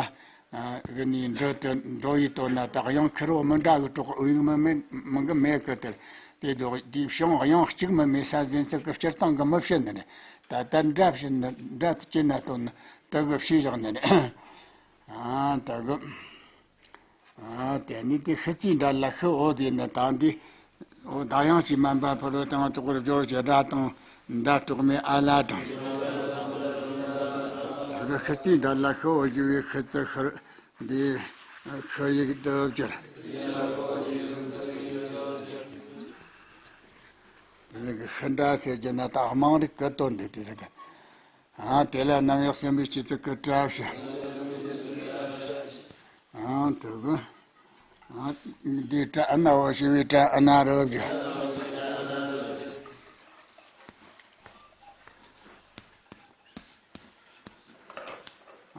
ཨ་གི་ནི་འདྲི་དེ་འགྲོ་ཡི་དོན་ན་ད་དབྱངས་ཁེར་བོ་མི་འདྲ་གི་གྲོགས་དབྱིག་མི་མེད་མི་གི་མེད་གི་དེར། དེ་དུ་དེའི་བྱུང་དབྱངས་གཅིག་མི་མེད་ས་ཟིན་ཚིག་གི་སྤྱིར་བཏང་གི་མི་ཕྱིར་ནི་རེད། ད་ལྟ་འདྲ་ཕྱིར་ནི་འདྲ་དུ་ཅི་ན་དོན་ནི་དེ་གི་ཕྱིར་བཞག་ནི་རེད། ཨ་དེ་གི། ཨ་དེ་ནི་དེ་ཤི་ཚེ་འདྲ་ལ་ཤི་འོ་དེ་ནི་ད་འདི། འོ་ད་ཡང་ཅི་མན་པ་ཕུ་རུ་དང་གྲོགས་པོར་སྦྱོར་གྱི་སྒྲ་དང་འདྲ་གྲོགས་མེད་ཨ་ལ་དང་། དེ་ཤི་ཚེ་འདྲ་ལ་ཤི་འོ་ཞུ་བའི་ཤི་ཚེ་ཤི་འདི་ཤི་ཡིག་དུ་བསྒྱུར། དེ་ནི་ཤི་འདྲ་ཟེར་གྱི་ན་ད་དམངས་རིགས་ཀྱི་དོན་འདི་དེ་ཟེར་གི། ཨ་དེ་ལ་རྣམ་གཡོག་སེམས་པའི་སྤྱི་ཚོགས་ཀྱི་གྲབས་ཤིག། ཨ་དེ་གི། ཨ་འདི་གྲ་ཨ་ན་འོ་ཞི་བའི་གྲ་ཨ་ན་རོ་བྱ།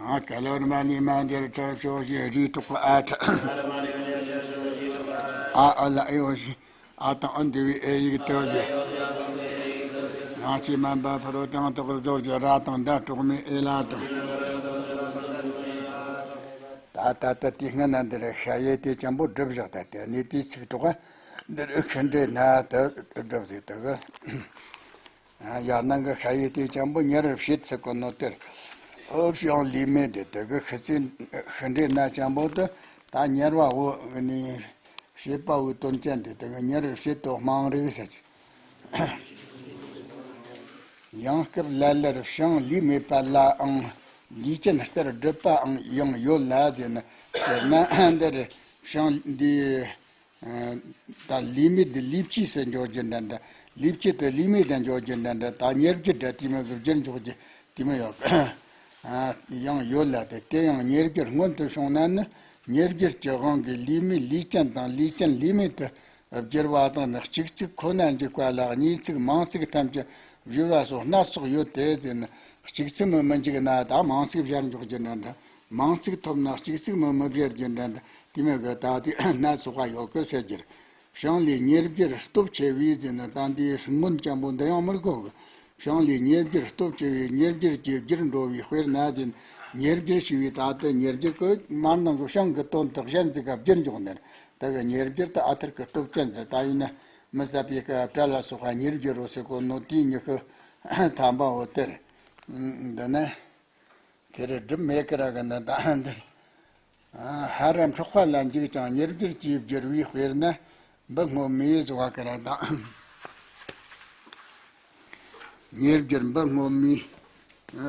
ཨ་ག་ལོར་མ་ནི་མ་འདིར་གྲབས་ཤོག་ཞེས་རིའི་གྲོགས་པོ་ཨ་ཁྲ། ཨ་ཨ་ལ་ཨེ་འོ་ཞི། ཨ་དང་ཨ་འདི་བའི་ཨེ་ཡིག་ཏོ་ཡོད། ང་ཅི་མན་པ་ཕ་རོ་དང་ཏོག་རོ་རྫོགས་ཀྱི་ར་དང་མདའ་གྲོགས་མེད་ཨེ་ལ་དང་། ད་ད་ལྟ་དེ་སྔ་ན་འདིར་ཤ་ཡེ་དེ་ཅན་པོ་སྒྲུབ་བཞག་ད་དེ་ནས་དེའི་ཚིག་གྲོགས་འདིར་ཤི་འདྲེ་ན་དུ་སྒྲུབ་ཟིག་དུ་གི། ཡང་ནང་གི་ཤ་ཡེ་དེ་ཅན་པོ་ཉེ་རུ་བྱེད་ཚིག་གོ་ནོ་དེར། ཨོ་བྱང་ལུས་མེད་དེ་དུ་གི་ཤི་ཚེ་ཤི་འདྲེ་ན་ཅན་པོ་དུ་ད་ཉེར་བ་འོ་ནི། བྱེད་པ་བའི་དོན་ཅན་དེ་དག་ཉེ་རུ་བྱེད་དོ་དམངས་རིགས་ཟེར་གྱི། ཡང་སྐབས་ལ་ལར་བྱང་ལུས་མེད་པ་ལའང་ལུས་ཅན་ལྟར་སྒྲུབ་པའང་ཡང་ཡོད་ལ་ཟེར་ན། ཟེར་ན་འདིར་བྱང་འདི་ད་ལུས་མེད་དེ་ལུས་བཅས་སུ་འཇོག་རྒྱུ་འདྲ་འདྲ། ལུས་བཅས་དེ་ལུས་མེད་དུ་འཇོག་རྒྱུ་འདྲ་འདྲ། ད་ཉེར་བསྒྱུར་འདྲ་དེ་མོ་གི་བསྒྱུར་འཇོག་རྒྱུ། དེ་མོ་ཡོད། ཡང་ཡོད་ལ་དེ་དེ་ཡང་ཉེར་བསྒྱུར་སྔོན་དུ་བྱུང་ན་ནི་ཉེར་བསྒྱུར་གྱི་དབང་གིས་ལུས་མེད་ལུས་ཅན་དང་ལུས་ཅན་ལུས་མེད་དུ་བསྒྱུར་བ་དང་ནི། གཅིག་ཚིག་ཁོ་ན་འཇུག་པ་ལ་གཉིས་ཚིག་མང་ཚིག་ཐམས་ཅད་བསྒྱུར་བ་སོགས་སྣ་ཚོགས་ཡོད་དེ་ཟེར་ན། གཅིག་ཚིག་མི་མི་འཇུག་ན་ད་མང་ཚིག་སྦྱར་འཇོག་རྒྱུ་འདྲ་འདྲ། མང་ཚིག་ཐོབ་ན་གཅིག་ཚིག་མི་མི་སྦྱར་རྒྱུ་འདྲ་འདྲ། དེ་མོ་གི་ད་དེ་སྣ་ཚོགས་པ་ཡོད་གི་ཟེར་རྒྱུ་རེད། བྱང་ལས་ཉེར་བསྒྱུར་སྟོབས་ཆེ་བས་ཟེར་ན་ད་འདིའི་སྔོན་ཅན་པོ་འདི་ཡང་མི་དགོས་གི། བྱང་ལས་ཉེར་བསྒྱུར་སྟོབས་ཆེ་བས་ཉེར་བསྒྱུར་གྱི་བསྒྱུར་འགྲོ་བའི་དཔེར་ན་ཟེར། ཉེར་བསྒྱུར་ཞེས་པའི་ད་ལྟ་ཉེར་བསྒྱུར་གྱི་མར་ནང་གི་བྱང་གི་དོན་དག་གཞན་ཟིག་ག་བསྒྱུར་འཇོག་ནས་ད་གི་ཉེར་བསྒྱུར་དུ་ཨ་ཐུར་གྱི་སྟོབས་ཅན་ཟེར། ད་ཡིན་ན་མི་ཟབ་པའི་སྐབས་བྲལ་ལ་སོགས་པ་ཉེར་བསྒྱུར་རོ་ཟེར་གོ་ནོ་དེའི་ཉི་ཤུ་ཐམ་པའོ་དེར། འདི་ནི། དེ་རུ་སྒྲུབ་མེད་ཀི་ར་གི་ནི་ད་འདིར། ཧ་ར་འཕྲོག་པ་ལ་འཇུག་ཅིང་ཉེར་བསྒྱུར་གྱིས་བསྒྱུར་བའི་དཔེར་ན་འབུ་སྔོན་མའི་བཟོ་བ་ཀི་ར་ད། ཉེར་བསྒྱུར་འབུ་སྔོན་མའི།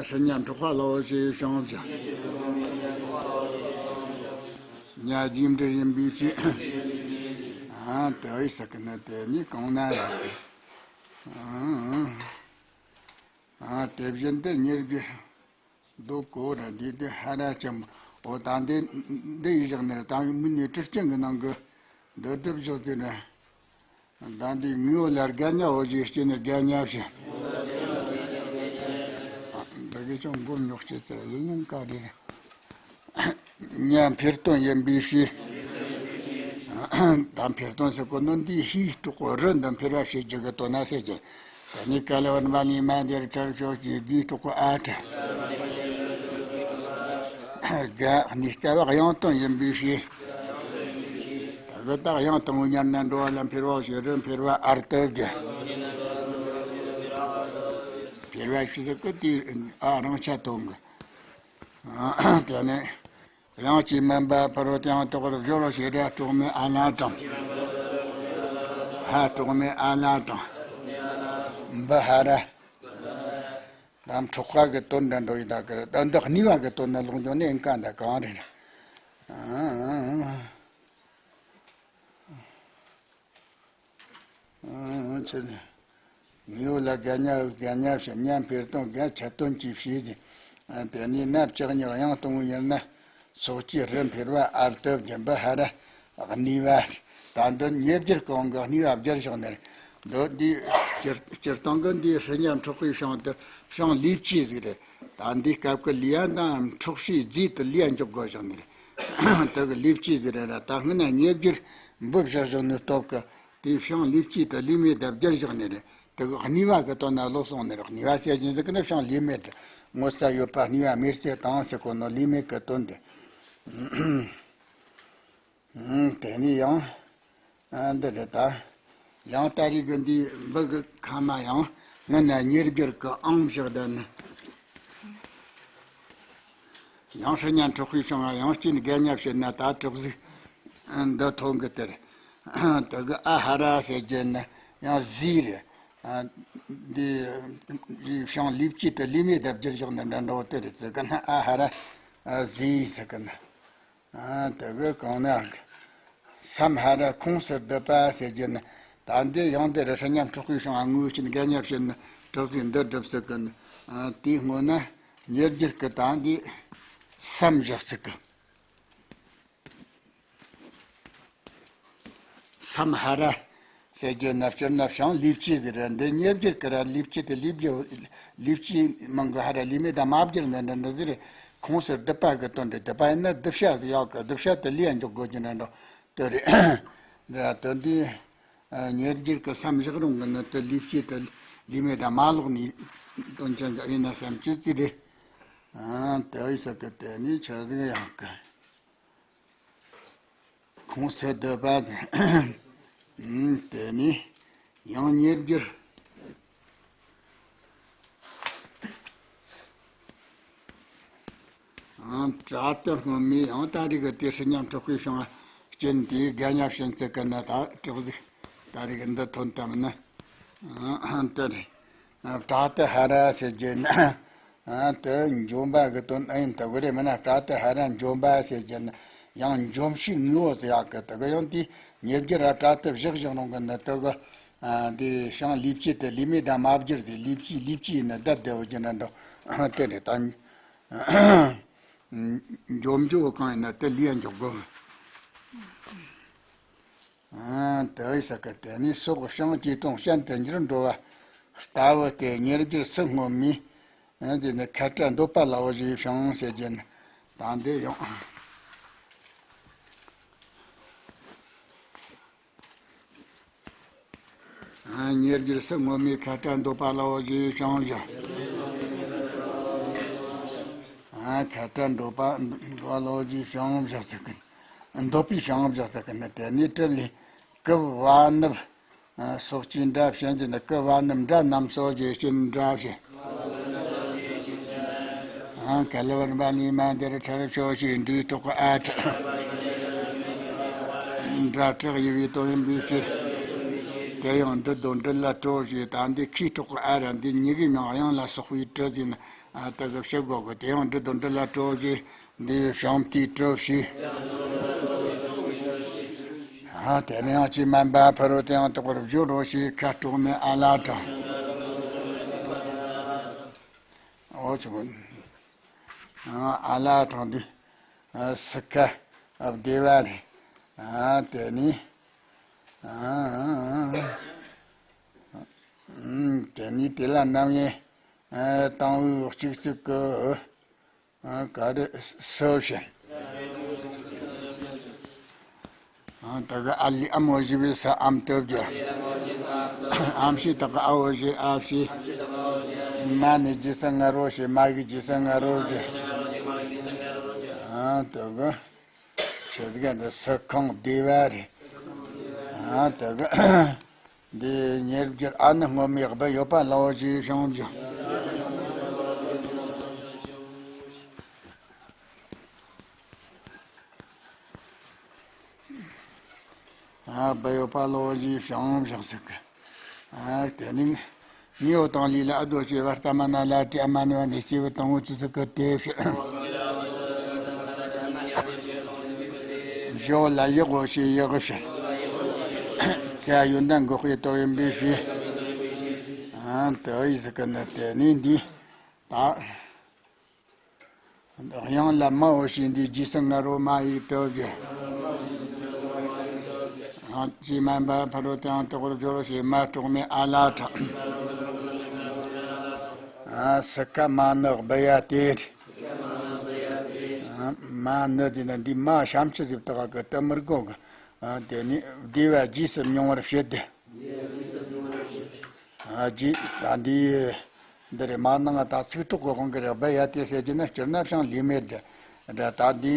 ཕྱི་ཉ་འཕྲོག་པ་ལ་འོ་ཞེས་བྱུང་བཞག། ཉ་རྗེས་འབྲི་ཡིན་པའི་ཕྱིར། ཨ་དེ་ཡི་ས་ཀི་ནི་དེ་ནི་གང་ན་ཡོད། ཨ་དེ་བཞིན་དུ་ཉེར་བསྒྱུར། འདུག་གོ་ར་འདི་དེ་ཧ་ར་ཅམ། འོ་ད་འདི་འདི་ཡི་བཞག་ནས་ད་མི་ནི་ཁྲི་སྐྱེང་གི་ནང་གི་འདི་སྒྲུབ་བཞག་དུས་ན། ད་འདི་ངུའོ་ལ་དགའ་ཉ་འོ་ཞེས་སྐྱེ་ནས་དགའ་ཉ་བྱེད། འདི་གི་ ཅུང་མགོ་རྙོག་ཅེས་ཟེར་ཡིན་ཡང་ག་རེ། ཉ་འཕེལ་དོན་ཡིན་པའི་ཕྱིར། ད་འཕེལ་དོན་ཟེར་གོ་ནོ་འདི་ཧིའི་གྲོགས་པོ་རི་འདི་འཕེལ་བ་བྱེད་རྒྱུ་གི་དོན་ན་ཟེར་གྱི། ད་ནི་ག་ལ་བར་མ་ནི་མ་འདིར་ཁྲར་ཤོག་ཅིག་དགུའི་གྲོགས་པོ་ཨ་ཁྲ། ག་ནི་སྐབས་དབྱངས་དོན་ཡིན་པའི་ཕྱིར། ད་གི་ད་དབྱངས་དང་པོ་ཉར་ན་འགྲོ་བ་ལ་འཕེལ་བ་ཞེས་རི་འཕེལ་བ་ཨར་ཏི་བརྒྱད། འཕེལ་བ་ཞེས་ཟེར་གི་དེ་ཨ་རང་ཆ་དོན་གི། དེ་ནས་རང་གཅིག་མིན་པ་ཕ་རོལ་ཏུ་ཡང་དག་པར་སྦྱོར་རོ་ཞེས་ར་གྲོགས་མེད་ཨ་ལ་དང་། ཧ་གྲོགས་མེད་ཨ་ལ་དང་། འབུ་ཧ་ར། ད་འཕྲོག་པ་གི་དོན་འདྲ་འགྲོ་ཡི་ད་གི་རེད། ད་འདི་གཉིས་པ་གི་དོན་ནི་ལོག་འགྱོ་ནི་ཨིན་ཀ་འདི་གང་རེད། ཨང་། ཨང་། ཨང་། ཆེ་ནི། ངེའུ་ལ་དགའ་ཉ་དགའ་ཉ་ཞེས་ཉ་འཕེལ་དོན་དགའ་ཆད་དོན་གྱིས་བྱས་ཏེ། དེ་ནས་ན་ལྕགས་ཉག་དབྱངས་དང་པོ་ཉར་ན། སོགས་ཀྱི་རི་འཕེལ་བ་ཨར་ཏི་བརྒྱད་འབུ་ཧ་ར། གཉིས་པ། ད་འདི་ཉེར་སྦྱོར་གང་གི་གཉིས་པ་སྦྱར་བཞག་ནི་རེད། འདི་འདི་སྤྱིར་སྤྱིར་བཏང་གི་འདི་ཧྲི་ཉ་འཕྲོག་པའི་ཞང་དེ་ཞང་ལུས་སྤྱི་ཟིག་རེད། ད་འདི་སྐབས་ཀྱི་ལུས་ཡ་དང་འཕྲོག་བྱའི་རྫས་དེ་ལུས་ཡ་འཇོག་དགོས་བཞག་ནི་རེད། དེ་གི་ལུས་སྤྱི་ཟིག་རེད་ར། ད་སྔོན་ན་ཉེར་སྦྱོར་འབུ་བཞག་བཞག་ནི་སྟོབས་ཀྱི་དེ་ཞང་ལུས་སྤྱི་དེ་ལུས་མེད་དེ་སྦྱར་བཞག་ནི་རེད། དེ་གི་གཉིས་པ་གི་དོན་ན་ལོག་སོང་ནི་རེད། གཉིས་པ་ཟེར་གྱིན་ཟིག་གི་ནི་ཞང་ལུས་མེད་དེ་ངོ་ཚ་ཡོད་པ་གཉིས་པ་མེར་སྲེག་དང་ཟེར་གོ་ནོ་ལུས་མེད་གི་དོན་དེ། ཨང་། དེ་ནས་ཡང་། ཨ། འདི་རེད་ད། ཡང་ད་རེས་གི་འདི་འབུ་གི་ཁ་མ་ཡང་སྔོན་ན་ཉེར་སྦྱོར་གི་ཨང་བཞག་བསྡད་ནི། ཡང་ཧྲི་ཉ་འཕྲོག་པའི་ཞང་ཡང་སྐྱིན་དགའ་ཉ་བྱེད་ན་ད་གྲོགས་ཟིག་འདི་ཐོན་གི་དེར། དེ་གི་ཨ་ཧ་ར་ཟེར་རྒྱུ་ནི་ཡང་ཟིག་རེད། ཨ། འདི་ཞང་ལུས་སྤྱི་དེ་ལུས་མེད་དེ་སྦྱར་བཞག་ནི་འདྲ་འདྲ་བོ་དེ་རེད་ཟེར་གི་ན། ཨ་ཧ་ར་ཟིག་ཟེར་གི་ན། ཨ། དེ་གི་གང་ན། སམ་ཧ་ར་ཁོངས་སུ་བསྡུ་བ་ཟེར་རྒྱུ་ནི། ད་འདི་ཡང་འདི་རི་ཧྲི་ཉ་འཕྲོག་པའི་ཞང་ངོས་ཀྱི་དགའ་ཉ་བྱེད་ནི་གྲོགས་ཟིག་འདི་སྒྲུབ་ཟེར་གི་ནི། ཨ། དེའི་སྔོན་ན་ཉེར་སྦྱོར་གི་ད་འདི་སམ་བཞག་ཟེར་གི། སམ་ཧ་ར་ཟེར་རྒྱུ་ན་སྤྱིར་ན་ཞང་ལུས་སྤྱི་ཟིག་རེད། འདི་ཉེར་སྦྱོར་གི་ར་ལུས་སྤྱི་དེ་ལུས་སྦྱི་ལུས་སྤྱི་མང་གི་ཧ་ར་ལུས་མེད་དང་མ་སྦྱར་ནི་འདྲ་འདྲ་ཟིག་རེད། ཁོངས་སུ་བསྡུ་བ་གི་དོན་རེད། བསྡུ་བ་ཡིན་ན་བསྡུ་བྱ་ཟིག་ཡག་གི་བསྡུ་བྱ་དེ་ལུས་ཡ་འཇོག་དགོས་ཀྱི་འདྲ་འདྲ་དེ་རེད། ར་དོན་འདི་ཉེར་སྦྱོར་གི་སམ་བཞག་རུང་གི་ནི་དེ་ལུས་སྤྱི་དེ་ལུས་མེད་དང་མ་ལོག་ནི་དོན་ཅན་ཟིག་ཡིན་ན་བསམ་ཅི་ཟིག་རེད། ཨ། དེ་ཡི་ས་གི་དེ་ནི་ཆ་ཟིག་ཡག་གི། ཁོངས་སུ་བསྡུ་བ། ཨུམ། དེ་ནས་ཡང་ཉེར་སྦྱོར། ཨང་། དྲག་ཏུ་སྔོན་མའི་ཡང་ད་རེས་ཀྱི་དེ་ཧྲི་ཉ་འཕྲོག་པའི་ཞང་སྐྱིན་དེའི་དགའ་ཉ་བྱེད་ཚུལ་གི་ནི་ད་གྲོགས་ཟིག་ད་རེས་ཀྱི་འདི་ཐོན་དམ་ནི། ཨང་། དེ་རེད། དྲག་ཏུ་ཧ་ར་ཟེར་རྒྱུ་ན། ཨ། དེ་འཇོམས་པ་གི་དོན་ཨིན་ད་གི་རེད། མིན་ན་དྲག་ཏུ་ཧ་ར་འཇོམས་པ་ཟེར་རྒྱུ་ན་ཡང་འཇོམས་བྱེད་དངོས་པོ་ཟེར་ཡག་གི། དེ་གི་ཡང་དེ་ཉེར་སྦྱོར་ར་དྲག་ཏུ་བཞག་བཞག་རུང་གི་ནི་དེ་གི། ཨ། དེ་ཞང་ལུས་སྤྱི་དེ་ལུས་མེད་དང་མ་སྦྱར་ཟེར། ལུས་སྤྱི་ལུས་སྤྱི་ཡིན་ན་བསྡད་བསྡད་བོ་རྒྱུ་འདྲ་འདྲ་དེ་རེད་ད། འཇོམས་རྒྱུ་བོ་གང་ཡིན་ན་དེ་ལུས་ཡ་འཇོག་དགོས། ཨ། དེ་ཡི་ས་གི་དེ་ནས་སོགས་ཞང་སྐྱིན་དང་སྐྱིན་དུ་འགྱུར་འགྲོ་བ་ལྟ་བུ་སྟེ། ཉེར་སྦྱོར་ཚུལ་སྔོན་མའི། ཨ། དེ་ནི་ཁ་ཏྲ་འདོད་པ་ལ་འོ་ཞེས་ཞང་ཟེར་རྒྱུ་ནི་ད་འདི་ཡང་། ཨ། ཉེར་སྦྱོར་ཚུལ་སྔོན་མའི་ཁ་ཏྲ་འདོད་པ་ལ་འོ་ཞེས་ཞང་བཞག། ཨ། ཁ་ཏྲ་འདོད་པ་ལ་འོ་ཞེས་ཞང་བཞག་ཟེར་གི། འདོད་པའི་ཞང་བཞག་ཟེར་གི་ནི་དེ་ནི་དྲིལ་ལས་ཀུ་བ་ནུབ། ཨ། སོགས་ཀྱི་འདྲ་བྱེད་ཀྱི་ནི་ཀུ་བ་ནུབ་འདྲ་རྣམས་སོ་ཞེས་སྐྱིན་འདྲ་བྱེད། ཨ། ག་ལ་བར་མ་ནི་མ་འདིར་ཁྲར་ཤོག་ཅིག་འབྲུའི་གྲོགས་ཨ་ཁྲ། འདྲ་དྲག་ཡི་བའི་དོན་ཡིན་པའི་ཕྱིར། དེ་ཡང་འབྲུ་དང་འབྲུ་ལ་གྲོགས་ཞེས་ད་འདི་ཁའི་གྲོགས་ཨ་ར་འདི་ཉིད་ཀྱི་མིང་དབྱངས་ལ་སོགས་པའི་དྲི་ཟེར་ན། ཨ། དེ་གི་ཕྱི་སྒོ་གི་དེ་ཡང་འབྲུ་དང་འབྲུ་ལ་གྲོགས་ཞེས། འདི་ཞང་དེའི་གྲོགས་ཞེས། ཨ། དེ་ནས་ཡང་གཅིག་མིན་པ་ཕ་རོལ་ཏུ་ཡང་དག་པར་སྦྱོར་རོ་ཞེས་ཁ་དྲོགས་མེད་ཨ་ལ་དྲང་། འོ་ཆུ་ཨ་ལ་དྲང་འདི། ཨ། སི་ཁ་བདེ་བ་རེད། ཨ། དེ་ནི། ཨ། དེ་ནི་དེ་ལ་རྣམ་དབྱེ། ཨ། དང་བོའི་གཅིག་གཅིག་གི། ཨ། ག་རེ་སུ་བྱེད། ཨ། ད་གི་ཨ་ལི་ཨ་མོ་བཞི་བའི་སུ་ཨམ་སྟོབས་ཀྱི། ཨམ་ཞེས་ད་གི་ཨ་བོ་བཞི་ཨ་བྱེད། མ་ནི་རྗེས་སུ་ང་རོ་བྱེད། མ་གི་རྗེས་སུ་ང་རོ་བྱེད། ཨ། ད་གི་ཆེ་གེ་འདི་སུ་ཁང་སྡེ་བ་རེད། ཨ། ད་གི་འདི་ཉེར་བརྒྱད། ཨ་ནི་སྔོན་མའི་སྦུ་ཡོད་པ་ལའོ་ཞེས་བྱུང་ཞིང་། ཨ། སྦུ་ཡོད་པ་ལའོ་ཞེས་བྱུང་ཞིང་ཟེར་གི། ཨ། དེ་ནི་ངེའོ་དང་ལི་ལ་ཨ་དོ་ཞེས་བར་ལྟ་མ་ན་ལ་ཏྲི་ཨ་མ་ནི་བ་ནི་སྐྱེས་བུ་དང་བོ་ཅི་ཟིག་གི་དེ་བྱེད། བཞི་བོ་ལ་ཡི་གོ་ཞེས་ཡི་གེ་བྱེད། ཀ་ཡོན་ཏན་འགོག་པའི་སྟོབས་ཡིན་པའི་ཕྱིར། ཨ། དེ་ཡི་ཟིག་གི་ནི་དེ་ནི་འདི་ད། དབྱངས་ལ་མའོ་ཞེས་འདི་རྗེས་སུ་ང་རོ་མ་ཡིག་སྟོབས་ཀྱི། ཨ། ཅི་མན་པ་ཕ་རོལ་ཏུ་ཡང་དོག་པར་སྦྱོར་ཞེས་མ་དཀྲོགས་མའི་ཨ་ལ་ཁྲ། ཨ། སུ་ཁ་མ་ནི་སྦུ་ཡ་སྟེ། ཨ། མ་ནི་དེ་ན་འདི་མ་ཞབས་ཀྱུ་ཟིག་ཏག་གི་ཏུ་མི་དགོ་གི། ཨ། དེ་ནི་སྡེ་བ་རྗེས་སུ་མྱོང་བར་བྱེད་དེ། ཨ། རྗེས། ད་འདི་འདི་རེད། མ་ནང་ད་ཚིག་གྲོགས་ཀྱི་དབང་གིས་རེད། སྦུ་ཡ་སྟེ་ཟེར་གྱི་ན་སྤྱིར་ན་ཤིང་ལུས་མེད་དེ་རེད། ད་འདི་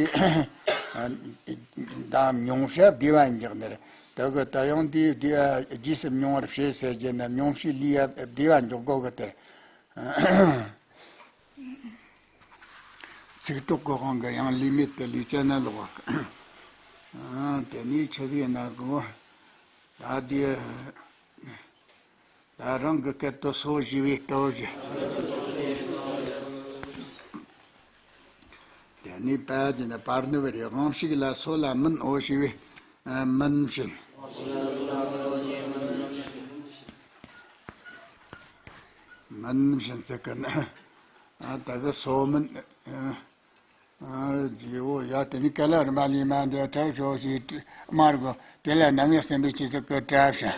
ད་མྱོང་བྱ་སྡེ་བ་འཇོག་ནི་རེད། དེ་གི་ད་ཡང་འདི་སྡེ་བ་རྗེས་སུ་མྱོང་བར་བྱེད་ཟེར་གྱི་ན་མྱོང་བྱའི་ལུས་ཡ་སྡེ་བ་འཇོག་དགོ་གི་དེ་རེད། ཚིག་གྲོགས་ཀྱི་དབང་གིས་ཡང་ལུས་མེད་དུ་ལུས་བྱ་ན་ལོག་གི། ཨ། དེ་ནས་ཆི་ཟིག་ན་གོ། ད་དེ་ད་རང་གི་སྐད་དུ་སོ་བཞི་བའི་སྟོབས་བཞི། དེ་ནས་པ་དེ་ནི་པར་ནི་བ་རེད། དབང་ཕྱུག་ལ་སོ་ལ་མིན་འོ་ཞེས་པའི། ཨ། མིན་བྱིན། མིན་བྱིན་ཟེར་གི་ན། ཨ། ད་གི་སོ་མིན། ཨ། ཨ། རྗེ་བོ་ཡ། དེ་ནི་ཀ་ལ་རི་མ་ལི་མ་འདི་ཁྲ་ཤོ་ཞེས་མར་གོ། དེ་ལ་ནམ་ཡང་སེམས་པའི་ཆོས་ཚིག་གི་གྲབས་ཤིང་།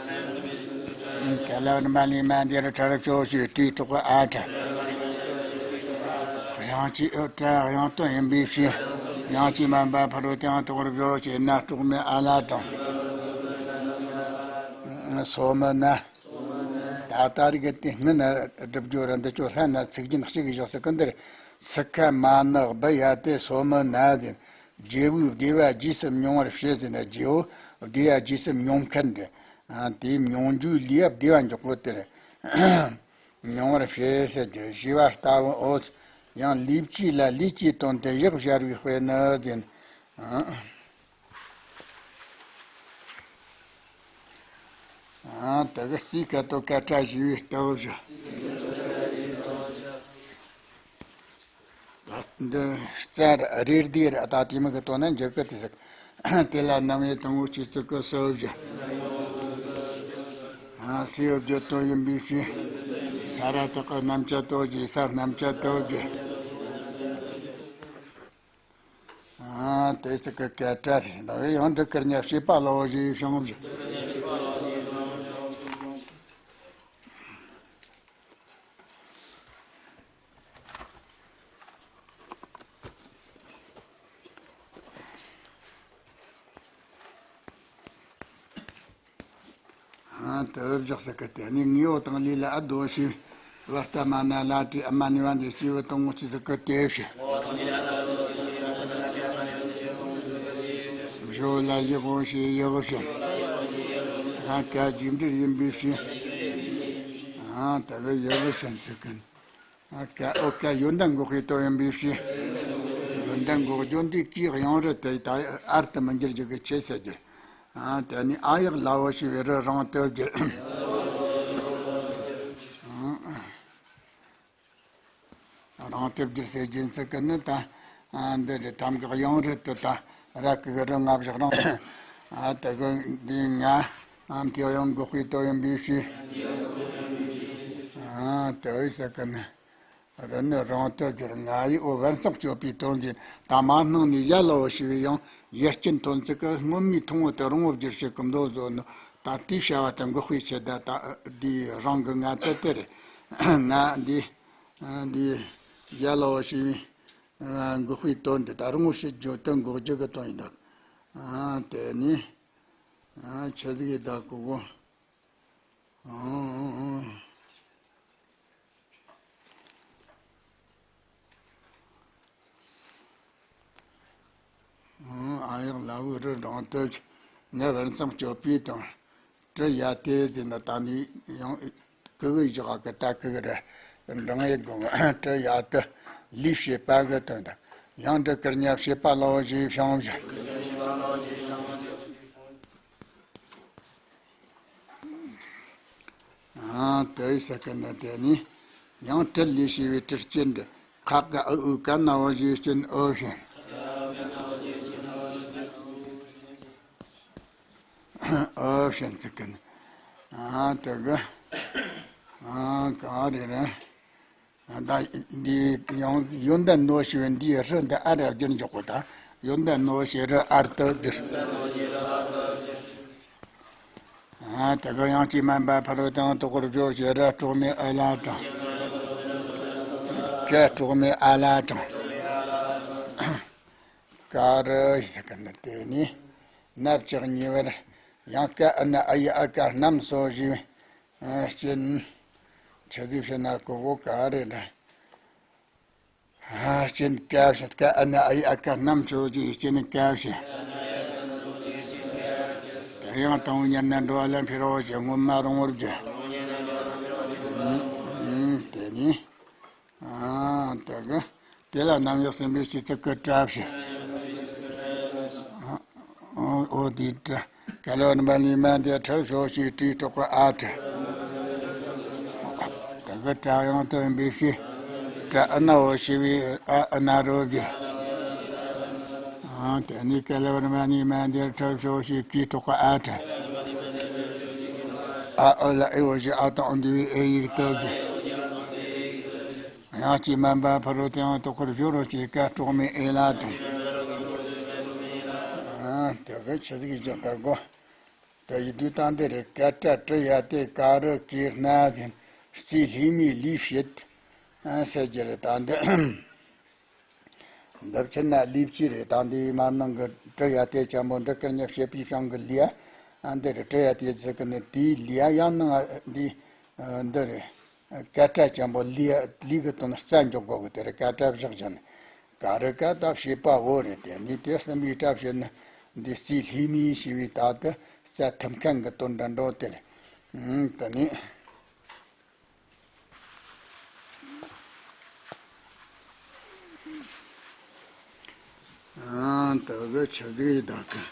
ཀ་ལ་རི་མ་ལི་མ་འདི་རུ་ཁྲ་ཤོ་ཞེས་དྲིས་གྲོགས་ཨ་ཁྲ། དབྱངས་ཀྱི་ཨུ་ཏྲ་དབྱངས་སྟོན་ཡིན་པའི་ཕྱིར། དབྱངས་ཀྱི་མ་འབབ་ཕ་རོལ་ཏུ་ཡང་དོག་པར་སྦྱོར་ཞེས་ན་དཀྲོགས་མའི་ཨ་ལ་དང་། སོ་མི་ན། ད་ལྟ་རིག་དེ་སྔོན་ན་སྒྲུབ་རྒྱུ་རེད། འདི་ཚོ་ལྷན་ན་ཚིག་རྒྱན་གཅིག་བཞག་ཟེར་གི་འདིར། སུ་ཁ་མ་ནི་སྦུ་ཡ་སྟེ་སོ་མི་ན་ཟེར། རྗེ་བོའི་སྡེ་བ་རྗེས་སུ་མྱོང་བར་བྱེད་ཟེར་ན། རྗེ་བོ་སྡེ་བ་རྗེས་སུ་མྱོང་མཁན་དེ། ཨ། དེའི་མྱོང་རྒྱུའི་ལུས་ཡ་སྡེ་བ་འཇོག་གོ་དེ་རེད། མྱོང་བར་བྱེད་ཟེར་གྱི་ཞེས་པ་ལྟ་བུའོ། ཡང་ལུས་བཅས་ལ་ལུས་ཀྱི་དོན་དེ་གཡག་སྦྱར་བའི་དཔེ་ནི་ཟེར། ཨ། ཨ། དེ་གི་སའི་ཁ་དོ་ཀ་ཏྲ་ཞེས་པའི་སྟོབས་བཞི། ད་འདི་རྩ་རེ་སྡེ་རེད། ད་དེ་མི་གི་དོན་ན་འཇུག་གི་དེ་ཟིག་དེ་ལ་རྣམ་དབྱེ་དང་པོའི་ཆོས་ཚིག་གི་སོ་བཞི། ཨ། སའི་རྒྱུ་དོན་ཡིན་པའི་ཕྱིར། ས་ར་བཏགས་ཀྱི་རྣམ་བཅད་དོ་ཞེས་ས་རྣམ་བཅད་དོ་བཞི། ཨ། དེ་ཚིག་གི་སྐད་གྲགས་རེད། ད་ཡང་འདི་ཀིར་ཉ་བྱེད་པ་ལའོ་ཞེས་བྱུང་བཞིན། ཨ། དེ་བཞག་ཟེར་གི། དེ་ནས་ངེའོ་དང་ལི་ལ་ཨ་དོ་ཞེས། བ་ལྟ་མ་ན་ལ་ཏྲི་ཨ་མ་ནི་བ་འདི་སྐྱེས་བུ་དང་པོ་ཅི་ཟིག་གི་དེ་བྱེད། བཞི་བོ་ལ་ཡི་གོ་ཞེས་ཡི་གེ་བྱེད། ཨ། ཀ་རྗེས་འབྲེལ་ཡིན་པའི་ཕྱིར། ཨ། དེ་གི་ཡི་གེ་བྱེད་ཟེར་གི། ཨ། ཀ། ཨོ། ཀ་ཡོན་ཏན་འགོག་པའི་སྟོབས་ཡིན་པའི་ཕྱིར། ཡོན་ཏན་འགོག་རྒྱུ་འདི་ཀའི་དབྱངས་རེད་དེ། ད་ཨར་དུ་མི་འགྱུར་རྒྱུ་གི་ཆེད་ཟེར་རྒྱུ། ཨ། དེ་ནི་ཨ་ཡག་ལའོ་ཞེས་པའི་རི་རང་སྟོབས་ཀྱི། རང་སྟོབས་ཀྱི་ཟེར་རྒྱུ་ཟེར་གི་ནི་ད། ཨ། འདི་རེད། ཐམ་གི་དབྱངས་རེད་དེ། ད་ར་གི་གི་རི་ང་བཞག་རང་། ཨ། དེ་གི་འདི་ང་ཨམ་གི་དབྱངས་འགོག་པའི་སྟོབས་ཡིན་པའི་ཕྱིར། ཨ། དེ་བས་ཟེར་གི་ནི། རི་ནི་རང་སྟོབས་ཀྱིས་ང་ཡི། འོ། བར་སོགས་གཅོད་པའི་དོན་ཟེར། ད་མ་སྣང་ནས་ཡ་ལའོ་ཞེས་པའི་ཡང་ཡུལ་སྐྱོན་དོན་ཚིག་གི་སྔོན་མའི་ཐུང་ངུ་དེ་རིང་བོར་བསྒྱུར་བྱེད་ཀྱི་མདོ་བཟོ་ནི། ད་དེའི་བྱ་བ་དེ་འགོག་པའི་ཆེད་དུ། ད་འདི་རང་གི་ང་དེ་དེ་རེད། ང་འདི་ འདི་ཡ་ལ་བ་ཤི་བའི་འགོག་པའི་དོན་འདི་ད་རུང་བཤད་རྒྱུ་དོན་འགོག་རྒྱུ་གི་དོན་ཡིན་ད། དེ་ནི་ཆི་ཟིག་ཡིན་ད་གོ་གོ། ཨ་ཡག་ལ་བུ་རི་རང་སྟོབས་ནི་བར་མཚམས་གཅོད་པའི་དང་། གྲི་ཡ་དེ་ཟེར་ན་ད་ནི་ཡང་ཀི་གི་བཞག་གི་ད་ཀི་གི་ར་འབྲང་ཡེ་དགོ་གྲི་ཡ་དེ་ལས་བྱེད་པ་གི་དོན་དང་། ཡང་འདི་ཀིར་ཉ་བྱེད་པ་ལོ་ཞེས་བྱུང་བཞག་ཨ་དེ་ཟེར་གི་ནི་དེ་ནི་ཡང་དྲིལ་ལས་བྱས་པའི་དྲིལ་སྐྱིན་འདི་ཁ་ག་ཨུ་ཨུ་ཀ་ན་འོ་ཞེས་སྐྱིན་ཨོ་བྱིན། ཨོ་བྱིན་ཟེར་གི་ནི་ཨ་དེ་གི་ཨ་ག་རེ་རེད། ད་འདི་ཡང་ཡོན་ཏན་ནོ་ཞེས་པའི་འདིའི་རི་འདི་ཨ་རེ་བསྒྱུར་འཇོག་གོ་ད། ཡོན་ཏན་ནོ་ཞེས་རི་ཨར་དུ་བསྒྱུར། ཨ་དེ་ག་ཡང་ཅི་སྨན་པ་ཕ་རོལ་ཏུ་ཡང་དག་པར་སྦྱོར་ཞེས་རི་གྲོགས་མེད་ཨ་ལ་དྲངས། ཀ་གྲོགས་མེད་ཨ་ལ་དྲངས། ཀ་རི་ཞེས་གི་ནི་དེ་ནི་ནབ་ཅག་གཉིས་པར་ཡང་ཀ་ཨ་ན་ཨ་ཡི་ཨ་ཀ་རྣམས་སོ་ཞེས་སྐྱིན། ཆི་ཟིག་ཕྱི་ན་གོ་གོ་ག་རེ་རེད། སྐྱིན་སྐབས་སྐད་ཨ་ནི་ཨ་ཡི་ཨ་ཀ་རྣམ་ཅོ་ཅི་སྐྱིན་སྐབས་ཤིག་དེ་ཡང་དང་ཉར་ན་འགྲོ་ལ་འཕེལ་རོ་ཞེས་སྔོན་མ་རུང་བར་བརྗོད། དེ་ནི་དེ་གི་དེ་ལ་རྣམ་གཡོག་སེམས་པའི་སྤྱི་ཚོགས་ཀྱི་གྲབས་ཤིག་འོ་དེའི་གྲ། ག་ལོ་རིམ་པ་ནི་མ་འདི་ཁྲག་ཤོག་ཤིག་དྲིས་གྲོགས་པ་ཨ་ཁྲ། དེ་གི་གྲ་ཡང་དོན་པའི་ཤི། གྲ་ཨ་ན་འོ་ཤི་བའི་ཨ་ཨ་ན་རོ་གི། དེ་ནི་ག་ལོ་རིམ་པ་ནི་མ་འདི་ཁྲག་ཤོག་ཤིག་གི་གྲོགས་པ་ཨ་ཁྲ། ཨ་ཨོ་ལ་ཨེ་འོ་ཤི་ཨ་དང་འདི་བའི་ཨེ་ཡིག་ཏོ་གི། ཡང་ཅི་སྨན་པ་ཕ་རོལ་ཏུ་ཡང་དག་པར་སྦྱོར་རོ་ཞེས་ཀ་གྲོགས་མེད་ཨེ་ལ་དང་། ཨ་དེ་གི་ཆི་ཟིག་ཡིན་ཀྱང་ད་གོ། དེ་ཡི་དུས་དང་དེ་རེ་ཀ་ཏྲ་ཏྲི་ཡ་དེ་ཀ་རི་ཀི་སྣ་ཟིན་རྩིས་ལྷེ་མིའི་ལུས་བྱེད། ཨ་ཟེར་རྒྱུ་རེད་ད་འདི། འདི་ཕྱིར་ན་ལུས་བྱེད་རེད་ད་འདི་མ་ནང་གི་ཏྲི་ཡ་དེ་ཅན་པོ་འདི་ཀིར་ཉ་བྱེད་པའི་བྱང་གི་ལུས། ཨ་འདི་རེ་ཏྲི་ཡ་དེ་ཟེར་གི་ནི་དེའི་ལུས་ཡང་ནང་འདི་འདི་རེད། ཀ་ཏྲ་ཅན་པོ་ལི་ལི་གི་དོན་རྩ་འཇོག་དགོས་གི་དེ་རེད། ཀ་ཏྲ་བཞག་བཞག་ནས་ཀ་རི་ཀ་ད་བྱེད་པ་བོ་རེད། དེ་ནི་དེ་གསུམ་པའི་གྲབས་བྱེད་ནི་འདི་རྩིས་ལྷེ་མིའི་ཞེས་པའི་ད་དུ་རྩ་ཐུབ་མཁན་གི་དོན་འདྲ་འགྲོ་དེ་རེད། ཨང་དེ་ནི་ཨང་དེ་གི་ཆི་ཟིག་ཡིན་ད་གི།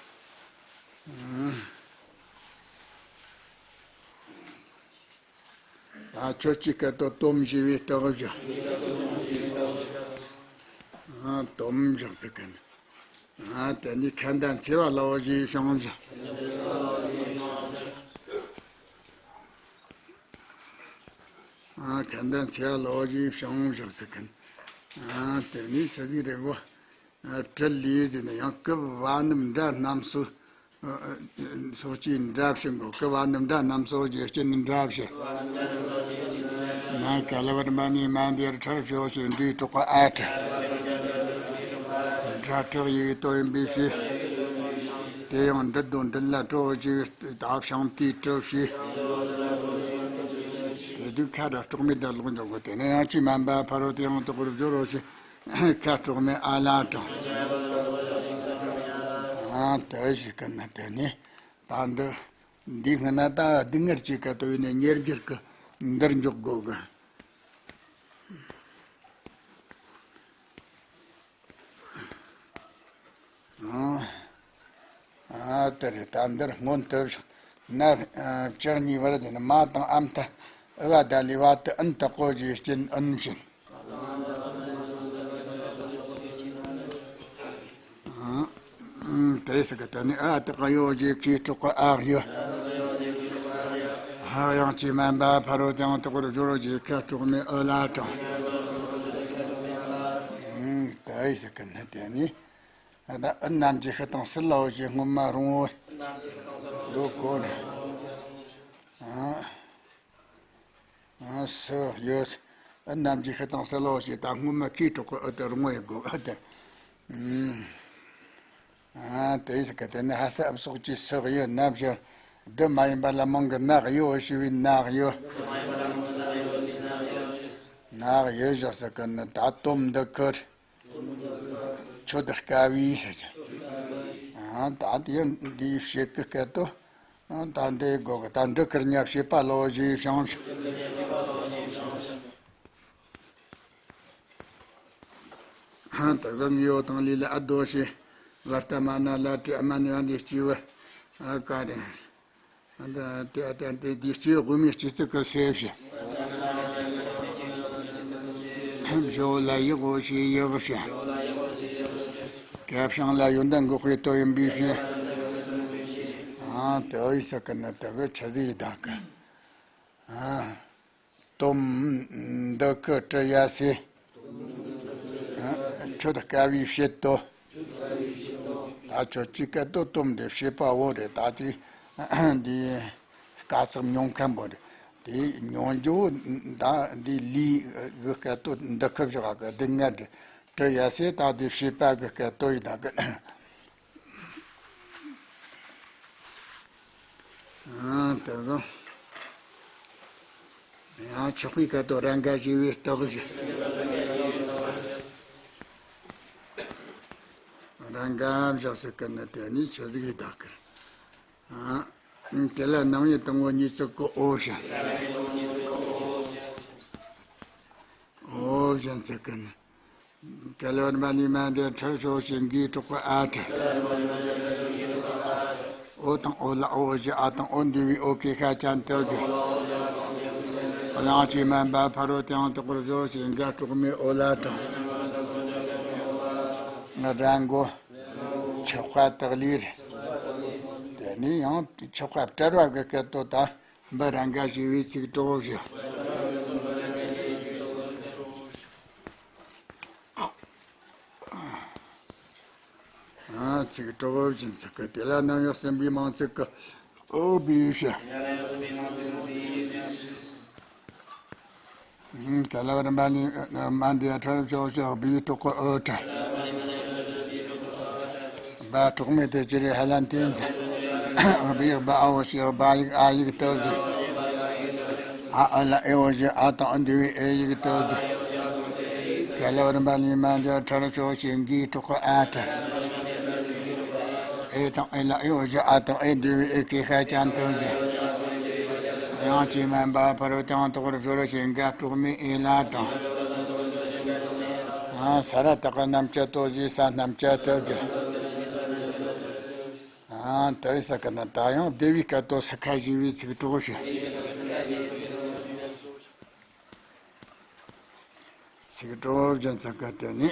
ཨང་། ད་ཁྱོད་ཀྱིས་སྐད་དོད་སྟོབས་ཞེས་པའི་རྟགས་བཞག་ཨ་སྟོབས་བཞག་ཟེར་གི་ནི། ཨ་དེ་ནི་ཁ་འདོན་འཚེ་བ་ལ་འོ་ཞེས་བྱུང་བཞག་ཨ་ཁ་འདོན་འཚེ་བ་ལ་འོ་ཞེས་བྱུང་བཞག་ཟེར་གི་ནི། ཨ་དེ་ནི་ཆི་ཟིག་རེད་གོ། ཨ་དྲིལ་ལས་ཟེར་ན་ཡང་སྐབས་བ་རྣམས་འདྲ་རྣམས་སུ། སོགས་ཀྱི་འདྲ་བྱེད་འགོ་སྐབས་བ་རྣམས་འདྲ་རྣམས་སོགས་ཀྱི་སྐྱིན་འདྲ་བྱེད། ན་ག་ལ་བར་མ་ནི་མ་འདིར་ཁྲར་ཕྱོགས་ཤིག་འདིའི་གྲོགས་པ་ཨ་ཁྲ། སྒྲ་གྲགས་ཡི་གཏོད་ཡིན་པའི་ཕྱིར། དེ་ཡང་འདྲི་དང་འདྲི་ལ་གྲོགས་ཀྱི་བདག་བྱང་དེའི་གྲོགས་ཤིག་དེ་དུས་ཁ་དྲ་གྲོགས་མེད་དང་ལོག་འཇོག་དགོས། དེ་ནས་ཡང་ཅི་སྨན་པ་ཕ་རོལ་ཏུ་ཡང་དག་པར་སྦྱོར་རོ་ཞེས། ཁ་དྲོགས་མེད་ཨ་ལ་དྲང་། ཨ་དེ་ཞིག་གི་ན་དེ་ནི་ད་འདི་འདི་སྔ་ན་ད་སྡུག་བསྔལ་གྱི་ཁ་དོ་ཡིན་ནས་ཉེར་སྒྱུར་གི་འདིར་འཇོག་དགོས་གི། ཨ་དེ་རེད། ད་འདིར་སྔོན་དུ་ན་ལྕགས་གཉིས་པར་དེ་ནི་མ་དང་ཨ་མཐའ་ཨུ་བ་ད་ལི་བ་དུ་ཨན་དུ་གོ་ཞེས་སྐྱིན་ཨུན་བཞིན། དེ་སི་ཀ་ཏ་ནི་ཨ་ཏི་ཀ་ཡོ་ཇི་ཁི་ཏུ་ཀ་ཨ་ཡོ། ཧ་ཡང་ཅི་མན་པ་ཕ་རོལ་ཏུ་ཡང་དག་པར་སྦྱོར་རོ་ཇི་ཁ་དྲོགས་མེད་ཨོ་ལ་དྲང་། དེ་སི་ཀ་ནི་དེ་ནི་ཨ་ད་ཨ་ནན་ཇི་ཤི་དང་སི་ལའོ་ཇི་སྔོན་མ་རུང་བོ་ལོ་གོ་ནི། ཨ་སི་ཡོད། ཨ་ནམ་གྱི་ཤི་དང་སི་ལོ་ཞེས་ད་སྔོན་མ་ཁའི་གྲོགས་ཀྱི་ཨུ་དེ་རུང་བའི་སྒོ་ཨ་དེ། ཨ་དེ་ཡིས་ག་དེ་ནི་ཧ་ས་ཨབ་སོགས་ཀྱི་སོག་ཡོད་ནམ་ཞིག་བདུད་མ་ཡིན་པ་ལ་མང་གི་ནག་ཡོད་ཞུ་བའི་ནག་ཡོད། ནག་ཡོད་ཞག་ས་གི་ནི་ད་དོམ་འདི་ཁུར། ཆོད་དཀའ་བའི་ཟེར་གྱི། ཨ་ད་དེ་འདིའི་བཤད་ཀྱི་སྐད་དོ། ཨ་ད་འདི་སྒོ་གི་ད་འདི་ཁུར་ཉ་བཤད་པ་ལོ་ཞེས་བྱུང་ཞིག་ཧ་ད་གང་ཡོད་དང་ལི་ལ་ཨ་རྡོ་ཞེས། བར་ལྟ་མ་ན་ལ་དྲི་ཨ་མ་ནི་བ་འདི་སྐྱིད་བ། ཨ་ཀ་རེ། ཨ་ད་དེ་ཨ་ད་དེ་འདི་སྐྱིད་དགོས་མི་སྐྱིད་ཚིག་གི་སེ་བཞི། བཞོ་ལ་ཡི་གོ་ཞེས་ཡི་གོ་ཞེས། སྐྱབས་བྱང་ལ་ཡོན་ཏན་འགོག་པའི་དོ་ཡིན་པའི་ཕྱིར། ཨ་དེ་ཨོ་ཡི་ས་ཀི་ན་དེ་གི་ཆ་ཟིག་ཡི་དག་གི། ཨ། དོམ་འདི་ཁུ་ཀྲི་ཡ་སེ། ཨ་ཆོད་དཀའ་བའི་བཤད་དོ། ད་ཆོད་ཅིག་སྐད་དོ་དོམ་འདི་བཤད་པ་བོ་རེད་ད་ཅིག་འདི་དཀའ་ཚེགས་མྱོང་མཁན་པོ་རེད། དེ་མྱོང་རྒྱུ་བོ་ད་འདི་ལུས་གི་སྐད་དོ་འདི་ཁུ་བཞག་གི་སྡུག་བསྔལ་རེད། ཀྲི་ཡ་སེ་ད་འདི་བཤད་པ་གི་སྐད་དོ་ཡི་ད་གི། ཨ་དེ་ཚོ། ཡང་ཆོག་པའི་སྐད་དོ་རང་དགའ་ཞེས་པའི་རྟགས་བཞི། རང་དགའ་བཞག་སྲིད་ཀི་ནི་དེ་ནི་ཆོས་ཟིག་ཡི་དག་གི། ཨ་དེ་ལ་ནང་ཡི་དང་པོ་གཉིས་ཚིག་གི་ཨོ་བཞིན། ཨོ་བཞིན་ཚིག་གི་ནི། གལ་བར་མ་ལུས་མ་འདྲེས་ཁྲར་ཕྱོགས་ཤིང་གིས་གྲོགས་པའི་ཨ་ཁྲ། ཨོ་དང་ཨོ་ལ་ཨོ་བཞི་ཨ་དང་ཨོ་འདུས་པའི་ཨོ་ཀེ་ཤ་ཅན་དུ་དགོས། གླང་ཆེན་མན་པ་ཕ་རོལ་ཏེའང་དག་པར་བཟོ་ཞེས་འགའ་གྲོགས་མེད་ཨོ་ལ་དང་། ང་རང་མགོ། ཆགས་པ་དག་ལས་རེད། དེ་ནས་ཡང་ཆགས་པ་བྲལ་བ་གི་སྐད་དོ་ད། འབུ་ར་འགའ་ཞེས་པའི་ཚིག་གྲོགས་བཞི། ཨ་ཚིག་གྲོགས་བཞི་ཚིག་གི་དེ་ལ་ནམ་ཡང་སྲིན་པོའི་མིང་ཚིག་གི་ཨོ་བི་ཡུ་ཤ། ག་ལ་བར་མ་ནི་མ་འདི་ཁྲ་ཕྱོགས་ཤ་བི་ཡུ་གྲོགས་གི་ཨོ་ཁྲ། བ་གྲོགས་མེད་དེ་ཅི་རེད་ཧ་ལན་ཏིན་ཙི། བི་ཡག་བ་ཨའོ་ཞེས་བ་ཡིག་ཨ་ཡིག་ཏོ་ཟི། ཨ་ཨ་ལ་ཨེ་ཨོ་ཞེས་ཨ་དང་ཨ་འདུས་པའི་ཨེ་ཡིག་ཏོ་ཟི། ག་ལ་བར་མ་ལི་མ་འདི་ཁྲ་ཕྱོགས་ཤིང་གིས་གྲོགས་ཨ་ཁྲ། ཨེ་དང་ཨེ་ལ་ཨེ་ཨོ་ཞེས་ཨ་དང་ཨེ་འདུས་པའི་ཨེ་ཀེ་ཤ་ཅན་ཏོ་ཟི། གླང་ཆེན་མན་པ་ཕ་རོལ་ཏེའང་དག་པར་བཟོ་ཞེས་འགའ་གྲོགས་མེད་ཨེ་ལ་དང་། ཨ་ས་ར་བཏགས་རྣམ་བཅད་ཏོ་ཟི་ས་རྣམ་བཅད་ཏོ་ཟི། ཨ་དེ་ས་ཀི་ན་ད་ཡང་སྡེ་བའི་སྐད་དོ་སི་ཁ་ཞེས་པའི་ཚིག་གྲོགས་ཞེས། ཚིག་གྲོགས་བཞིན་ས་ཀི་དེ་ནི།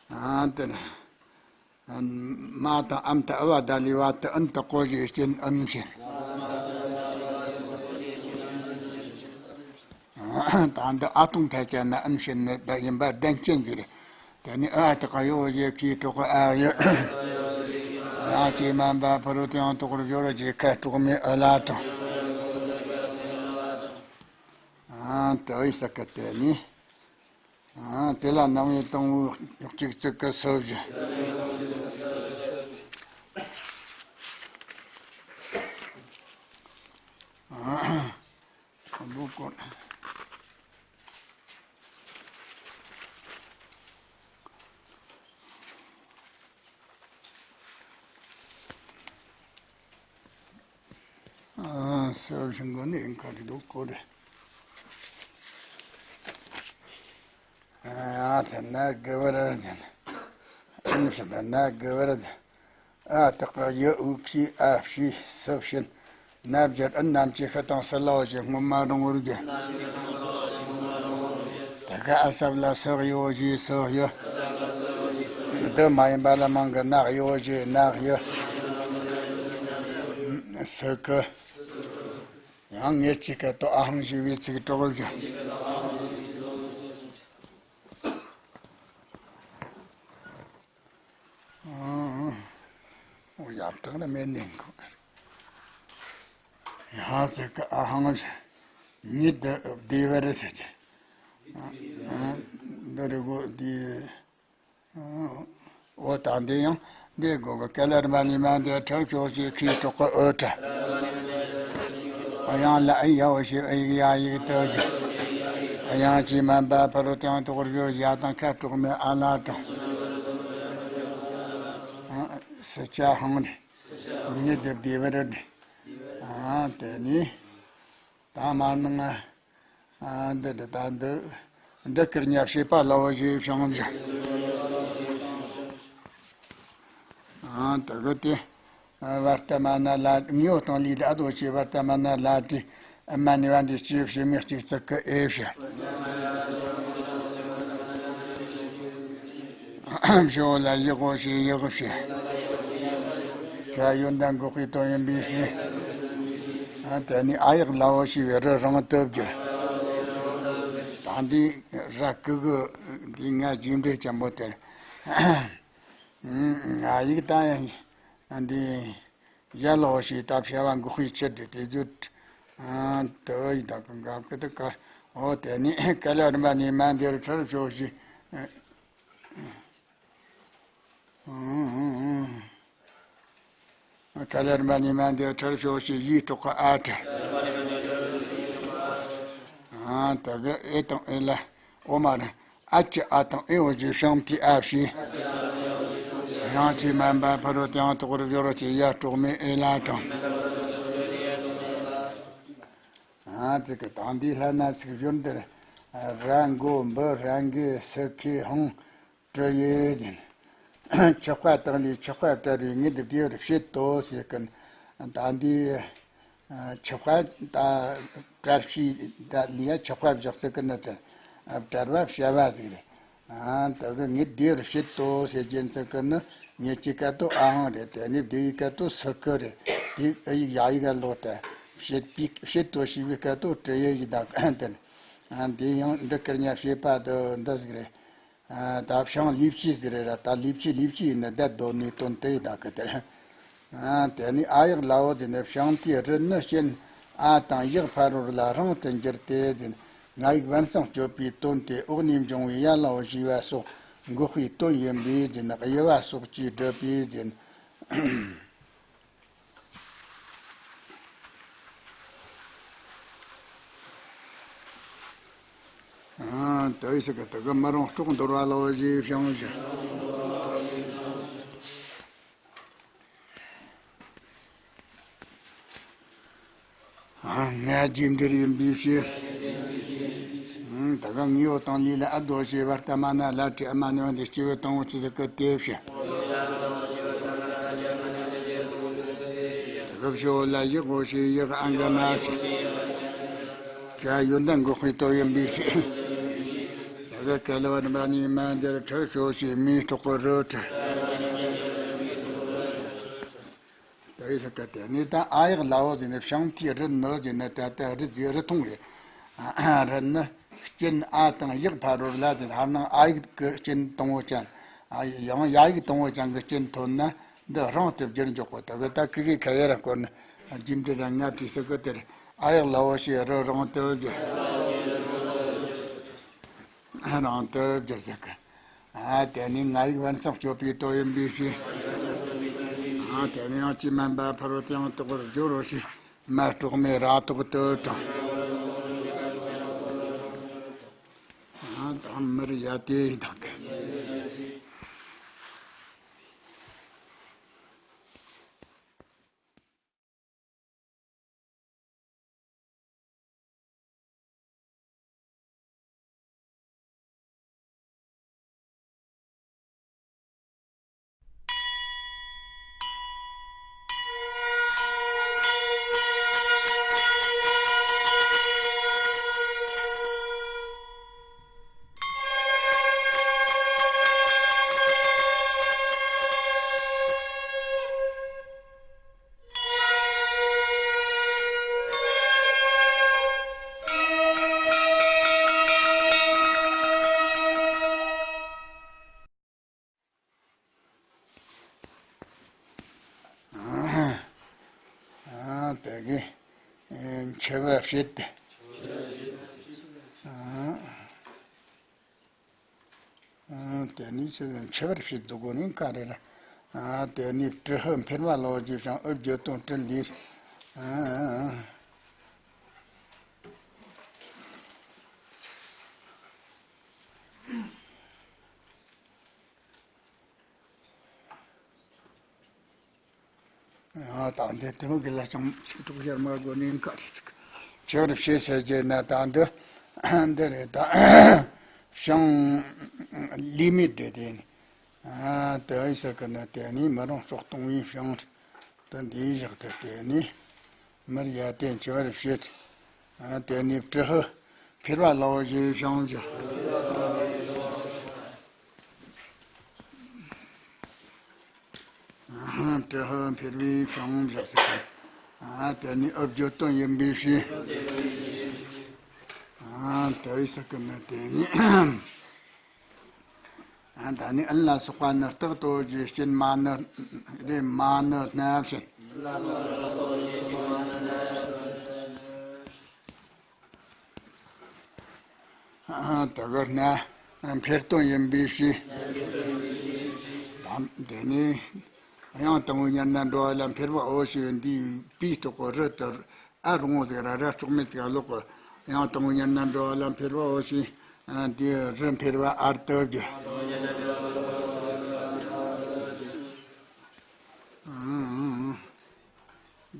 ཨ་དེ་ནི། མ་དང་ཨམ་དང་ཨ་བ་ད་ལི་བ་དུ་ཨན་དུ་ཀོ་ཞེས་སྐྱེན་ཨམ་བཞིན། ད་འདི་ཨ་སྟོང་ཐད་ཀྱ་ན་ཨམ་བཞིན་ནི་ད་ཡིན་པ་ལྡན་སྐྱེན་ཟེར། དེ་ནི་ཨ་དག་ཡོ་ཞེས་ཀྱི་གྲོགས་ཨ་ཡོད། ཡང་ཅི་མན་པ་ཕ་རོལ་ཏེའང་དག་པར་སྦྱོར་རོ་ཞེས་ཁ་གྲོགས་མེད་ཨ་ལ་དང་། ཨ་དེ་བས་ས་ཀི་དེ་ནི། ཨ་དེ་ལ་ནང་བའི་དང་བོ་གཅིག་ཚིག་གི་སོ་བཞི། ཨ་བུ་ཀོ། ཨ་སོ་བཞི་མགོ་ནས་ཁ་རི་འདུག་ཀོ་རེ། ཨ་དེ་ན་དགེ་བར་ཅན། ཨ་ཞེ་ན་དགེ་བར་ཅན། ཨ་དག་ཡ་ཨུ་ཁི་ཨ་ཕྱི་སུ་བྱིན། ན་བརྒྱད་ཨ་ནམ་གྱི་ཤི་དང་སི་ལའོ་ཞེས་སྔོན་མ་རུང་བར་གྱི། དེ་ག་ཨ་སབ་ལ་སག་ཡོ་ཞེས་སག་ཡོ། འདི་མ་ཡིན་པ་ལ་མང་གི་ནག་ཡོ་ཞེས་ནག་ཡོ། སི་ཀི། ཡང་ངེད་ཅིག་གི་ཏོ་ཨ་ཧང་ཞེས་པའི་ཚིག་གྲོགས་བཞི། ཨོ་ཡབ་དག་ལ་མེད་ནས་ཁོ། ཡང་ཟེར་གི་ཨ་ཧང་ཉིད་དུ་བདེ་བར་ཟེར་གི། འདི་རེད་གོ་འདི། འོ་ད་འདི་ཡང་འདི་གོ་གི་ཀ་ལ་རིམ་པ་གཉིས་མ་འདི་ཁྲག་ཕྱོགས་ཀྱི་ཁའི་གྲོགས་ཀྱི་འོད་ཁྲ། དབྱངས་ལ་ཨི་ཡ་འོ་ཞེས་ཨི་ཡིག་ཡ་ཡིག་ཏུ་གི། དབྱངས་ཀྱི་མན་པ་ཕ་རོལ་ཏུ་ཡང་དོག་རྒྱུ་ཡ་དང་ཁ་དྲུག་མའི་ཨ་ལ་དང་། སི་ཆ་ཧང་རེད། ཉིད་དུ་བདེ་བར་རེད། དེ་ནི། ད་མ་ནང་ང་། འདི་འདི་ད་འདི། འདི་ཀིར་ཉ་བྱེད་པ་ལ་འོ་ཞེས་བྱུང་བཞག་ད་གི་དེ། བར་ཏ་མ་ན་ལ་དངོས་དང་ལུས་ལ་ཨ་དོ་ཆེ་བར་ཏ་མ་ན་ལ་དེ། ཨ་མ་ནི་བ་འདི་སྐྱེ་བྱེད་མི་གཅིག་ཙི་ཀི་ཨེ་བྱེད། ཞོ་ལ་ཡག་འོ་ཞེས་ཡག་བྱེད། ཁ་ཡོན་ཏན་འགོག་པའི་དོན་ཡིན་པའི་ཕྱིར། དེ་ནི་ཨ་ཡག་ལ་འོ་ཞེས་པའི་རི་རང་དུ་བསྒྱུར། ད་འདི་ར་ཀི་གི་འདི་ང་རྗེས་འབྲེལ་ཅན་པོ་དེར། ཨ་ཡིག་ད་ཡང་འདི་ཡ་ལ་འོ་ཞེས་ད་བྱ་བ་འགོག་པའི་ཕྱིར་དུ་དེ་བརྗོད། དུ་ཡི་ད་གི་འགབ་ཀི་དུ་ཀ། འོ་དེ་ནི་ཀ་ལ་རིམ་པ་ནས་མ་འདིར་ཁྲར་ཕྱོགས་ཞེས། ཁ་ལར་མ་ནི་མ་འདི་ཁྲར་ཕྱོགས་ཤིག་ཡིག་གྲོགས་ཁ་ཨ་ཁྲ། ཨ་ད་གི་ཨེ་དང་ཨེ་ལ་ཨོ་མ་ར། ཨ་ཅི་ཨ་དང་ཨེ་འོ་ཞེས་ཤང་ཏི་ཨ་ཕྱི། ཡང་ཅི་མན་པ་ཕ་རོལ་ཏུ་ཡང་དོག་རུ་བྱོ་རོ་ཅི་ཡ་གྲོགས་མེད་ཨེ་ལ་དང་། ཨ་ཙི་གི་དང་འདི་ལྷ་ན་ཚིག་བཞོན་འདིར། ར་མགོ་འབུ་ར་འགེ་སི་ཁེ་ཧང་། ཀྲི་ཡེ་ཡིན། ཆགས་པ་དང་ལས་ཆགས་པ་བྲལ་བའི་ངེས་དུ་བདེ་བར་བྱེད་དོ་ཟེར་གིན། ད་འདི་ཆགས་པ་ད་བྲལ་བྱའི་ད་ལས་ཆགས་པ་བཞག་ཟེར་གིན་ནི་དེ་བྲལ་བ་བྱ་བ་ཟིག་རེད། ད་གི་ངེས་བདེ་བར་བྱེད་དོ་ཟེར་གྱིན་ཟེར་གིན་ནི་ངེས་ཀྱི་སྐད་དོ་ཨ་ཧང་རེད། དེ་ནི་བདེ་བའི་སྐད་དོ་སི་ཁི་རེད། དེ་ཨ་ཡིག་ཡ་ཡིག་ག་ལོག་སྟེ་བྱེད་པའི་བྱེད་དོ་ཞེས་པའི་སྐད་དོ་ཀྲི་ཡེ་ཡིན། ད་འདི་ཡང་འདི་སྐར་ཉ་བྱེད་པ་དུ་འདི་ཟིག་རེད། ད་བྱང་ལས་བྱེད་ཟེར་རེད་ར། ད་ལས་བྱེད་ལས་བྱེད་ཡིན་ན་བསྡད་དོ་ནས་དོན་དེ་ཡི་ད་གི་དེ། དེ་ནས་ཨ་ཡག་ལ་འོ་ཟེར་ནས་བྱང་དེའི་རི་ནི་རྐྱེན་ཨ་དང་ཡག་ཕ་རོལ་ལ་རང་དུ་འགྱུར་ཏེ་ཟེར། ང་ཡིག་བན་གསང་སྤྱོད་པའི་དོན་དེ་འོག་ནས་འབྱུང་བའི་ཡ་ལ་འོ་ཞེས་པ་སོགས་འགོག་པའི་དོན་ཡིན་པས་ཟེར་ན་དབྱེ་བ་སོགས་ཀྱིས་བསྒྲུབས་པས་ཟེར། ཨ་དེ་ཞིག་གི་དེ་གི་མི་རུང་སྲོག་འདོར་བ་ལ་འོ་ཞེས་བྱུང་ཞིང་། ཨ་ང་རྗེས་འབྲེལ་ཡིན་པའི་ཕྱིར། ད་ག་ངའི་འོ་དང་ལུས་ལ་ཨ་དོ་ཞེས་པར་ལྟ་མ་ན་ལ་ཁྲི་ཨ་མ་ནི་འོ་འདི་སྐྱེ་བོའི་དང་འོ་ཅི་ཟིག་གི་དེ་བྱ། དགུ་བཞི་འོ་ལ་ཡི་གོ་ཞེས་ཡི་ག་ཨང་གི་མ་ཞེས། ཀྱ་ཡོན་ཏན་འགོག་པའི་དོན་ཡིན་པའི་ཕྱིར། ད་ག་ཀ་ལ་བ་རིམ་པ་ནི་མ་འདིར་ཁྲར་ཕྱོགས་ཞེས་མིའི་གྲོགས་པོ་རུ་ཁྲ། ད་ཡི་ས་ཀ་དེ་ནི་ད་ཨ་ཡག་ལ་འོ་ཟེར་ནས་བྱང་མཐའི་རི་ནི་ཟེར་ནས་ད་ལྟ་རི་ཟེར་རི་མཐོང་རེད། རི་ནི་རྐྱེན་ཨ་དང་ཡག་ཕ་རོལ་ལ་ཟེར། ཧར་ནང་ཨ་ཡིག་གི་རྐྱེན་དང་བོ་ཅན། ཡང་ཡ་ཡིག་དང་བོ་ཅན་གྱི་རྐྱེན་ཐོན་ན་འདི་རང་དུ་བསྒྱུར་འཇོག་གོ། ད་གི་ད་ཀི་གི་ཁ་ཡ་ར་སྐོར་ནི་རྒྱུ་འབྲས་ར་ང་དུས་སུ་གི་དེར་ཨ་ཡག་ལ་འོ་ཞེས་རི་རང་དུ་བསྒྱུར། རང་དུ་བསྒྱུར་ཟེར་གི། ཨ་དེ་ནི་ང་ཡིག་བན་གསང་སྤྱོད་པའི་དོན་ཡིན་པའི་ཕྱིར། ཨ་དེ་ནི་ཡང་ཅི་མན་པ་ཕ་རོལ་ཏུ་ཡང་དོག་པར་བསྒྱུར་རོ་ཞེས་མ་གྲོགས་མེད་ར་དོག་ཏུ་དྲངས། ཨ་དང་མི་རི་ཡ་དེ་ཡི་དག་གི། ཨ་དེ་གི་མཆེ་བ་བྱེད་དེ། ནི་ཆེ་ཆེ་བར་བྱེད་དུ་དགོས་ནི་ག་རེ་ར། ཨ་དེ་ནི་དྲི་ཧུ་འཕེར་བ་ལོ་རྒྱུ་ཞིང་ཨུ་བརྗོད་དོན་དྲི་ལས། ཨ། ཨ་ད་འདི་དེ་མོ་གི་ལ་ཅང་ཞིག་ཐུག་ཤར་མ་དགོས་ནི་ག་རེ་ཅིག་ཆོས་རབ་ཤེས་ཟེར་རྒྱུ་ན་ད་འདི་འདི་རེད་ད། ཞང་ལི་མི་འདྲེ་དེ་ནི། ཨ་དེ་ཨི་ས་ཀི་ན་དེ་ནི་མི་རང་སྲོག་གཏོང་བའི་ཞང་དེ་འདིའི་བཞག་དེ་དེ་ནི་མིར་ཡ་དེ་ཆོས་རབ་ཤེས། ཨ་དེ་ནི་དྲི་ཧུ་འཕེར་བ་ལོ་ཞེས་ཞང་བཞག་དྲི་ཧུ་འཕེར་བའི་ཞང་བཞག་ཟེར། ཨ་དེ་ནི་ཨུ་བརྗོད་དོན་ཡིན་པའི་ཕྱིར། ཨ་དེ་ཨི་ས་ཀི་ན་དེ་ནི། ཨ་ད་ནི་ཨན་ལ་སོགས་པ་ནི་རྟག་ཏུ་རྒྱུ་རྐྱེན་མ་ནི་རེ་མ་ནི་སྣ་བྱེད། ཨ་དེ་གི་སྣ་འཕེར་དོན་ཡིན་པའི་ཕྱིར། དེ་ནི་ཡང་དང་པོའི་ཉེར་སྣང་འགྲོ་བ་ལ་འཕེར་བའོ་ཞེས་འདིའི་པའི་ཐོག་གི་རི་དེར་ཨ་རུང་བོ་ཟིག་ར་ར་སྲོག་མེད་ཟིག་ལོག་གི་ཡང་དང་པོའི་ཉེར་སྣང་འགྲོ་བ་ལ་འཕེར་བའོ་ཞེས་འདིའི་རི་འཕེར་བ་ཨར་ཏི་བརྗོད།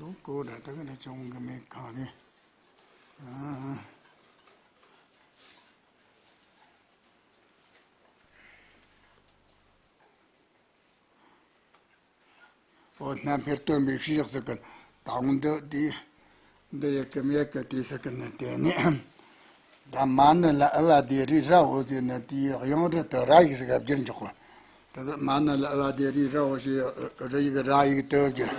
ལོ་ཀོ་ར་ད་ག་ན་ཅུང་གི་མེད་གང་རེད། ཨོ་སྣ་འཕེར་སྟོན་པའི་ཕྱིར་ཟེར་གི་དང་འདི་དེ་འདི་ཡི་གེ་མེད་གི་དེ་ཟེར་གི་ནི་དེ་ནི། ད་མ་ནི་ལ་ཨ་བ་དེ་རི་ར་འོ་ཟེར་ནི་དེའི་གཡང་རི་དུ་ར་ཡིག་ཟིག་བསྒྱུར་འཇོག་གོ། ད་མ་ན་ལ་ཨ་བ་དེ་རི་ར་འོ་ཞེས་རི་ཡིག་ར་ཡིག་ཏུ་བསྒྱུར།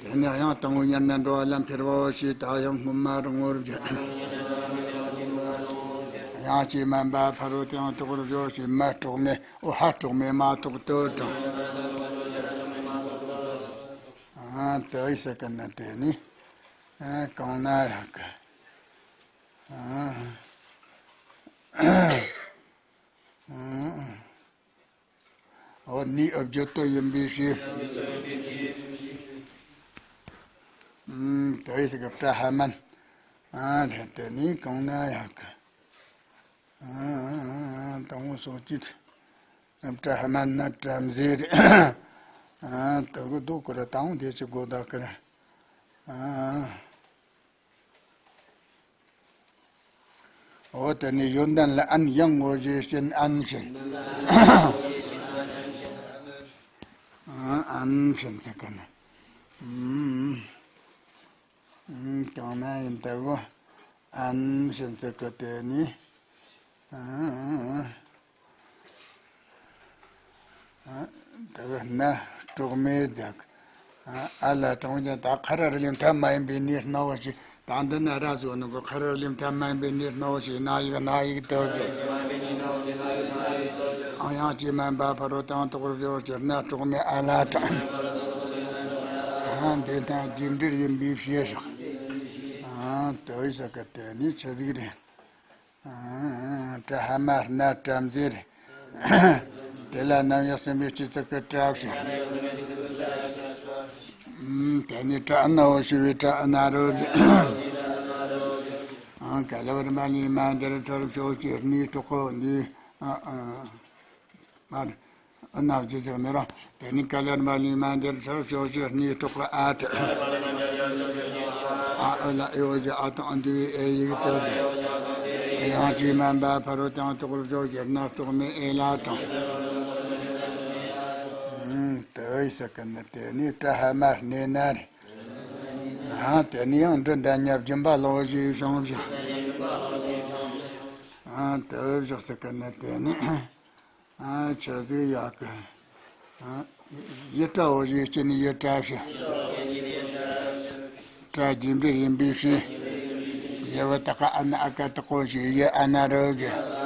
དེ་ནས་ཡང་དང་པོ་ཉེར་སྣང་འགྲོ་བ་ལ་འཕེར་བའོ་ཞེས་ད་ཡང་སྔོན་མ་རིང་བོར་བསྒྱུར། ཡང་ཅི་མན་པ་ཕ་རོལ་ཏུ་ཡང་དག་པར་བཞོ་ཞེས་མ་གྲོགས་མེད་འོ་ཧ་གྲོགས་མེད་མ་ཐོག་ཏུ་དྲངས། ཨ་དེ་ཡི་ས་ཀི་ན་དེ་ནི་ཨ་གང་ན་ཡང་གི། ཨ། ཨ། འོ་ནི་ཨུ་བརྗོད་དོན་ཡིན་པའི་ཕྱིར། ཨུམ། དེ་ཡི་ས་ཀི་པྲ་ཧ་མན། ཨ་དེ་དེ་ནི་གང་ན་ཡང་གི། ཨ་དང་པོ་སོགས་ཀྱིས། པྲ་ཧ་མན་ན་པྲ་མཛེས་རེད། ཨ་དེ་གི་རྡོ་ཀུ་ར་དང་དེ་ཅི་གོ་ད་ཀི་ར། ཨ། འོ་དེ་ནི་ཡོན་ཏན་ལ་ཨན་ཡང་ངོ་ཞེས་བྱིན་ཨན་བྱིན། ཨན་བྱིན་ཟེར་གི་ནི། ཨུམ། ཨུམ། གང་ན་ཡིན་ད་གོ། ཨན་བྱིན་ཟེར་གི་དེ་ནི། ཨ། ཨ། དེ་གི་སྣ་གྲོགས་མེད་ཟེར། ཨ་ལ་གྲོང་ཁྱེར་ད་ཁ་ར་རི་ལིམ་ཐ་མ་ཡིན་པའི་ནི་སྣ་བོ་ཞིག་ད་འདི་ན་ར་བཟོ་ནི་གོ། ཁ་ར་རི་ལིམ་ཐ་མ་ཡིན་པའི་ནི་སྣ་བོ་ཞིག་ན་ཡིག་ན་ཡིག་ཏུ་བཟོ། ཨ་ཡང་ཅི་མན་པ་ཕ་རོལ་ཏུ་ཡང་དག་པར་བཞོ་ཞེས་སྣ་གྲོགས་མེད་ཨ་ལ་དྲངས། ཨ་འདི་ན་རྒྱུ་འབྲས་ཡིན་པའི་ཕྱིར་ཞོག་ཨ་དེ་ཡི་ས་ཀི་དེ་ནི་ཆི་ཟིག་རེད། ཨ། པྲ་ཧ་མ་སྣ་པྲ་མཛེས་རེད། དེ་ལ་རྣམ་དབྱེ་གསུམ་པའི་སྤྱི་ཚོགས་ཀྱི་པྲ་ཞེས། ཨུམ། དེ་ནི་པྲ་ཨ་ནའོ་ཞེས་པའི་པྲ་ཨ་ན་རོ་རེད། ཨ་ག་ལ་བར་མ་ནི་མ་འདིར་ཁྲོལ་ཕྱོགས་ཀྱི་སྣའི་གྲོགས་པོ་འདི། ཨ་ཨ། མ་རེད། ཨ་ན་ཅི་ཟེར་མི་ར། དེ་ནི་ཀ་ལར་མ་ལི་མ་འདིར་ཁྲོལ་ཕྱོགས་ཀྱི་སྣའི་གྲོགས་པོ་ཨ་ཏྲ། ཨ་ཨུ་ལ་ཨེ་འོ་ཞེས་ཨ་དང་ཨ་འདུས་པའི་ཨེ་ཡིག་ཏུ་བཞག་ཡང་ཅི་མན་པ་ཕ་རོལ་ཏུ་ཡང་དག་པར་བཞོ་ཞེས་སྣ་གྲོགས་མེད་ཨེ་ལ་དྲངས། ཨུམ། དེ་ཡི་ས་ཀི་ནི་དེ་ནི་པྲ་ཧ་མ་སྣེ་ན་རེད། ཨ་དེ་ནི་ཡང་འབྲུ་འདི་ཉ་སྦྱིན་པ་ལོ་ཞེས་བྱུང་ཞིང་། ཨ་དེ་བཞག་ས་ཀི་ནི་དེ་ནི། ཨ་ཆ་ཟིག་ཡག་གི། ཨ་ཡི་ཏྲ་འོ་ཞེས་སྐྱེ་ནི་ཡི་ཏྲ་ཞེས། ཏྲ་རྒྱུ་འབྲས་ཡིན་པའི་ཕྱིར། ཡི་བ་ཏ་ཀ་ཨ་ན་ཨ་ཀ་ཏ་ཀོ་ཞེས་ཡི་ཨ་ན་རོ་ཞེས།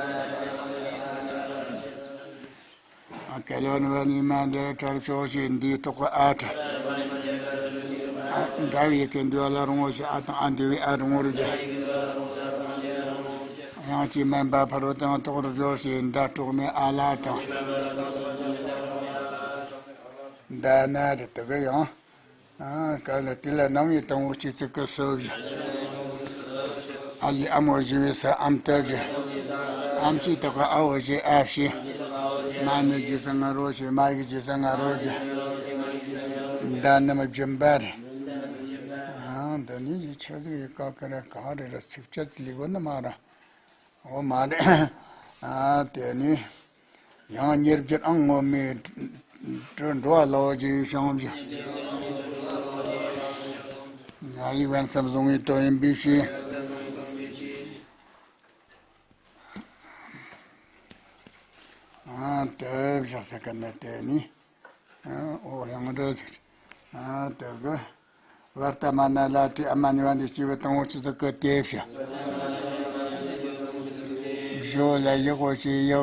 ཨ་ཀ་ལོ་ན་བ་ནི་མ་འདིར་ཁྲོལ་ཕྱོགས་ཞེས་འདིའི་གྲོགས་པོ་ཨ་ཏྲ། ཨ་འདྲ་བའི་ཡི་གེ་འདུས་པ་ལ་རུང་བ་ཞེས་ཨ་དང་ཨ་འདུས་པའི་ཨ་རུང་བར་བརྗོད། དབྱངས་ཅན་མ་འབབ་ཕ་རོལ་ཏུ་ཡང་དོག་རུ་སྦྱོར་ཞིང་མདའ་དཀྲོག་མའི་ཨ་ལ་དང་། མདའ་ན་རེ་དེ་གི་ཡང་། ཨ་ག་ལ་དེ་ལ་ནམ་ཡི་དང་པོ་སྤྱི་གཙུག་གི་སུ་བཞི། ཨ་ལི་ཨ་མོ་བཞི་བའི་སུ་ཨམ་ཏི་བཞི། ཨམ་ཆི་དག་གི་ཨ་བོ་བཞི་ཨ་བཞི། མ་ནི་རྗེས་སུ་ང་རོ་བཞི། མ་ཡིག་རྗེས་སུ་ང་རོ་བཞི། མདའ་རྣམས་སྦྱིན་པ་རེད། ཨ་འདི་ནི་ཡི་ཆ་ཟིག་ཡི་ཀ་ཀ་ར་ག་རེ་ར་ཚིགས་བཅད་ལི་གོ་ནི་མ་ར། འོ་མ་རེད། ཨ་དེ་ནི། ཡང་ཉེར་བརྒྱད་ཨང་ངོ་མའི་འགྲོ་བ་ལ་འོ་ཞེས་བྱ་བ་བཞི། ང་ཡི་ཝན་སམ་བཟུང་བའི་དོན་ཡིན་པའི་ཕྱིར། ཨ་དེ་བཞག་ས་ག་ན་དེ་ནི། ཨ་འོ་ཡང་འགྲོ་ཟིག་ཨ་དེ་གི། བར་ཏ་མ་ན་ལ་ཏི་ཨ་མ་ནི་བ་འདི་སྐྱེ་བོ་དང་པོ་སྤྱི་གཙུག་གི་དེ་བྱ། བཞི་བོ་ལ་ཡག་པོ་ཞེས་ཡག་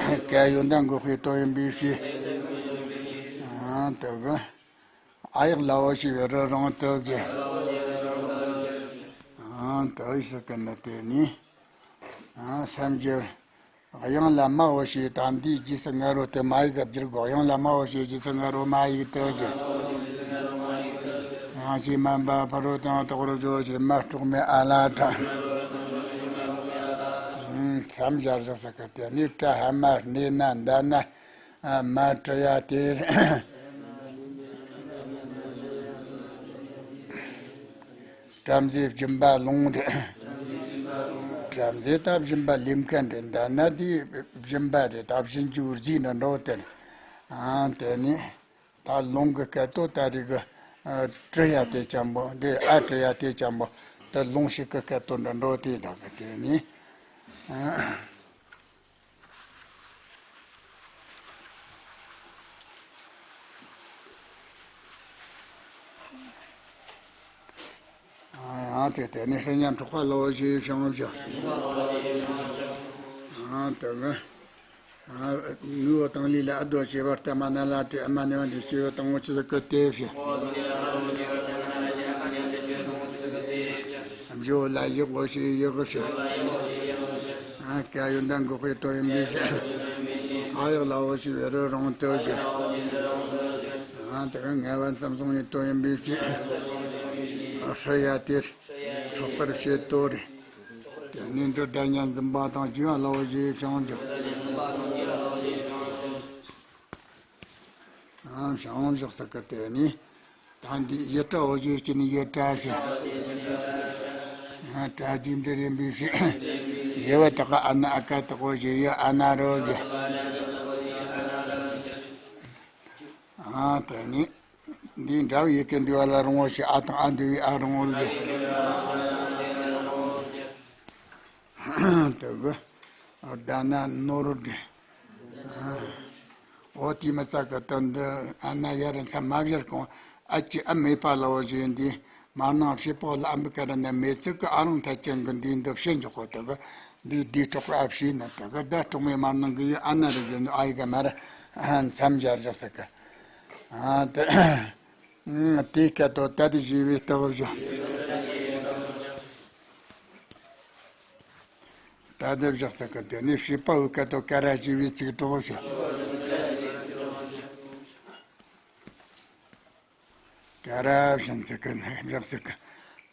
བྱ། ག་ཡོན་ཏན་འགོག་པའི་དོན་ཡིན་པའི་ཕྱིར། ཨ་དེ་གི། ཨ་ཡག་ལ་འོ་ཞེས་པའི་རི་རང་སྟོབས་ཀྱི། ཨ་དེ་བྱ་ས་གི་ནི་དེ་ནི། ཨ་སེམས་ཀྱི། དབྱངས་ལ་མ་འོ་ཞེས་དང་འདིའི་རྗེས་སུ་ང་རོ་དེ་མ་ཡིག་ག་བསྒྱུར་དགོས། དབྱངས་ལ་མ་འོ་ཞེས་རྗེས་སུ་ང་རོ་མ་ཡིག་དོན་གྱི། དབྱངས་ཅན་མ་འབབ་ཕ་རོལ་ཏུ་ཡང་དོག་རུ་སྦྱོར་ཞིང་མདའ་དཀྲོག་མའི་ཨ་ལ་དང་། མཚམས་སྦྱར་བཞག་ས་གི་དེ་ནི་ཏྲ་ཧ་མ་སྣེ་ན་མདའ་ན་མ་ཏྲི་ཡ་དེ། བྲམ་ཟེ་སྦྱིན་པ་ལོང་རེད། བྲམ་ཟེ་ད་སྦྱིན་པ་ལེན་མཁན་རེད། མདའ་ན་དེ་སྦྱིན་པ་རེད། ད་སྦྱིན་རྒྱུ་རྫས་འདྲ་འགྲོ་དེ། ཨ་དེ་ནི་ད་ལོང་གི་སྐད་དོ་ད་རེ་གི། ཨ་ཏྲི་ཡ་དེ་ཅན་པོ་འདི་ཨ་ཏྲི་ཡ་དེ་ཅན་པོ་ད་ལོང་ཞིག་གི་སྐད་དོ་འདྲ་འགྲོ་དེ་ད་གི་དེ་ནི། ཨ། ཡང་དེ་དེ་ནི་སྲིན་ཉ་འཕྲོག་པ་ལོ་ཞེས་བྱུང་བྱུང་། ཡང་དེ་ནི་ངུ་བ་དང་ལུས་ལ་ཨ་རྡོ་ཞེས་པ་ལྟ་མ་ན་ལ་དེ་ཨ་མ་ནི་བ་འདི་ཞེས་པ་དང་བོ་ཅི་ཟིག་གི་དེ་བྱས། བཞི་ལ་ཡག་པོ་ཞེས་ཡག་ཞེས། ཨ་ཀ་ཡོན་ཏན་འགོག་པའི་དོན་ཡིན་པའི་ཕྱིར། ཨ་ཡག་ལ་འོ་ཞེས་པའི་རི་རང་སྟོབས་ཀྱི། ཨ་དེ་ག་ངལ་བ་མཚམས་བཟུང་བའི་དོན་ཡིན་པའི་ཕྱིར། ཨ་ཧྲི་ཡ་དེ་འཕྲོག་པར་བྱེད་དོ་རེད། དེ་ནས་འདྲི་བདག་ཉར་འཛིན་པ་དང་བཅས་པ་ལ་འོ་ཞེས་བྱུང་ཀྱང་། ཨ་བྱང་བཞག་ས་གི་དེ་ནི། ད་འདི་ཡི་སྲ་འོ་ཞེས་ཀྱི་ནི་ཡི་སྲ་ཞེས། ཨ་སྲ་རྒྱུ་འབྲས་ཡིན་པའི་ཕྱིར། ཡི་བ་དག་གི་ཨ་ན་ཨ་ཀ་དག་གོ་ཞེས་ཡི་ཨ་ན་རོ་ཞེས། ཨ་དེ་ནི། འདིའི་འདྲ་བའི་ཡི་གེ་འདུས་པ་ལ་རང་ངོ་ཞེས་ཨ་དང་ཨ་འདུས་པའི་ཨ་རང་ངོ་ཞེས། དེ་གི་ཨ་ད་ན་ནོར་འདི། འོ་དེ་མི་ཚ་གི་དོན་འདི་ཨ་ན་ཡ་ར་མཚམས་མ་བཞག་གོང་ཨ་ཅི་ཨ་མེད་པ་ལ་འོ་ཞེས་འདི་མར་ནང་བྱེད་པོ་ལ་ཨ་མི་ཀ་ར་ན་མེད་ཚིག་གི་ཨ་རང་ཐད་ཅན་གི་འདིའི་འདི་བཤད་འཇོག་གོ། དེ་གི་འདིའི་འདི་གྲོགས་ཨ་བྱས་ན་དེ་གི་ད་གྲོགས་མེད་མར་ནང་གི་ཡི་ཨ་ན་རེ་བཞིན་ཨ་ཡི་ག་མ་ར་མཚམས་སྦྱར་བཞག་ས་གི། ཨ་དེ། དེའི་སྐད་དོ་ད་དེ་ཞེས་པའི་རྟགས་བཞག་ད་དེ་བཞག་ས་གི་དེ་ནི་བྱེད་པ་བོའི་སྐད་དོ་ཀ་ར་ཞེས་པའི་ཚིག་གྲོགས་བཞག་ཀ་ར་བཞིན་ཚིག་གི་ནི་བཞག་ས་གི།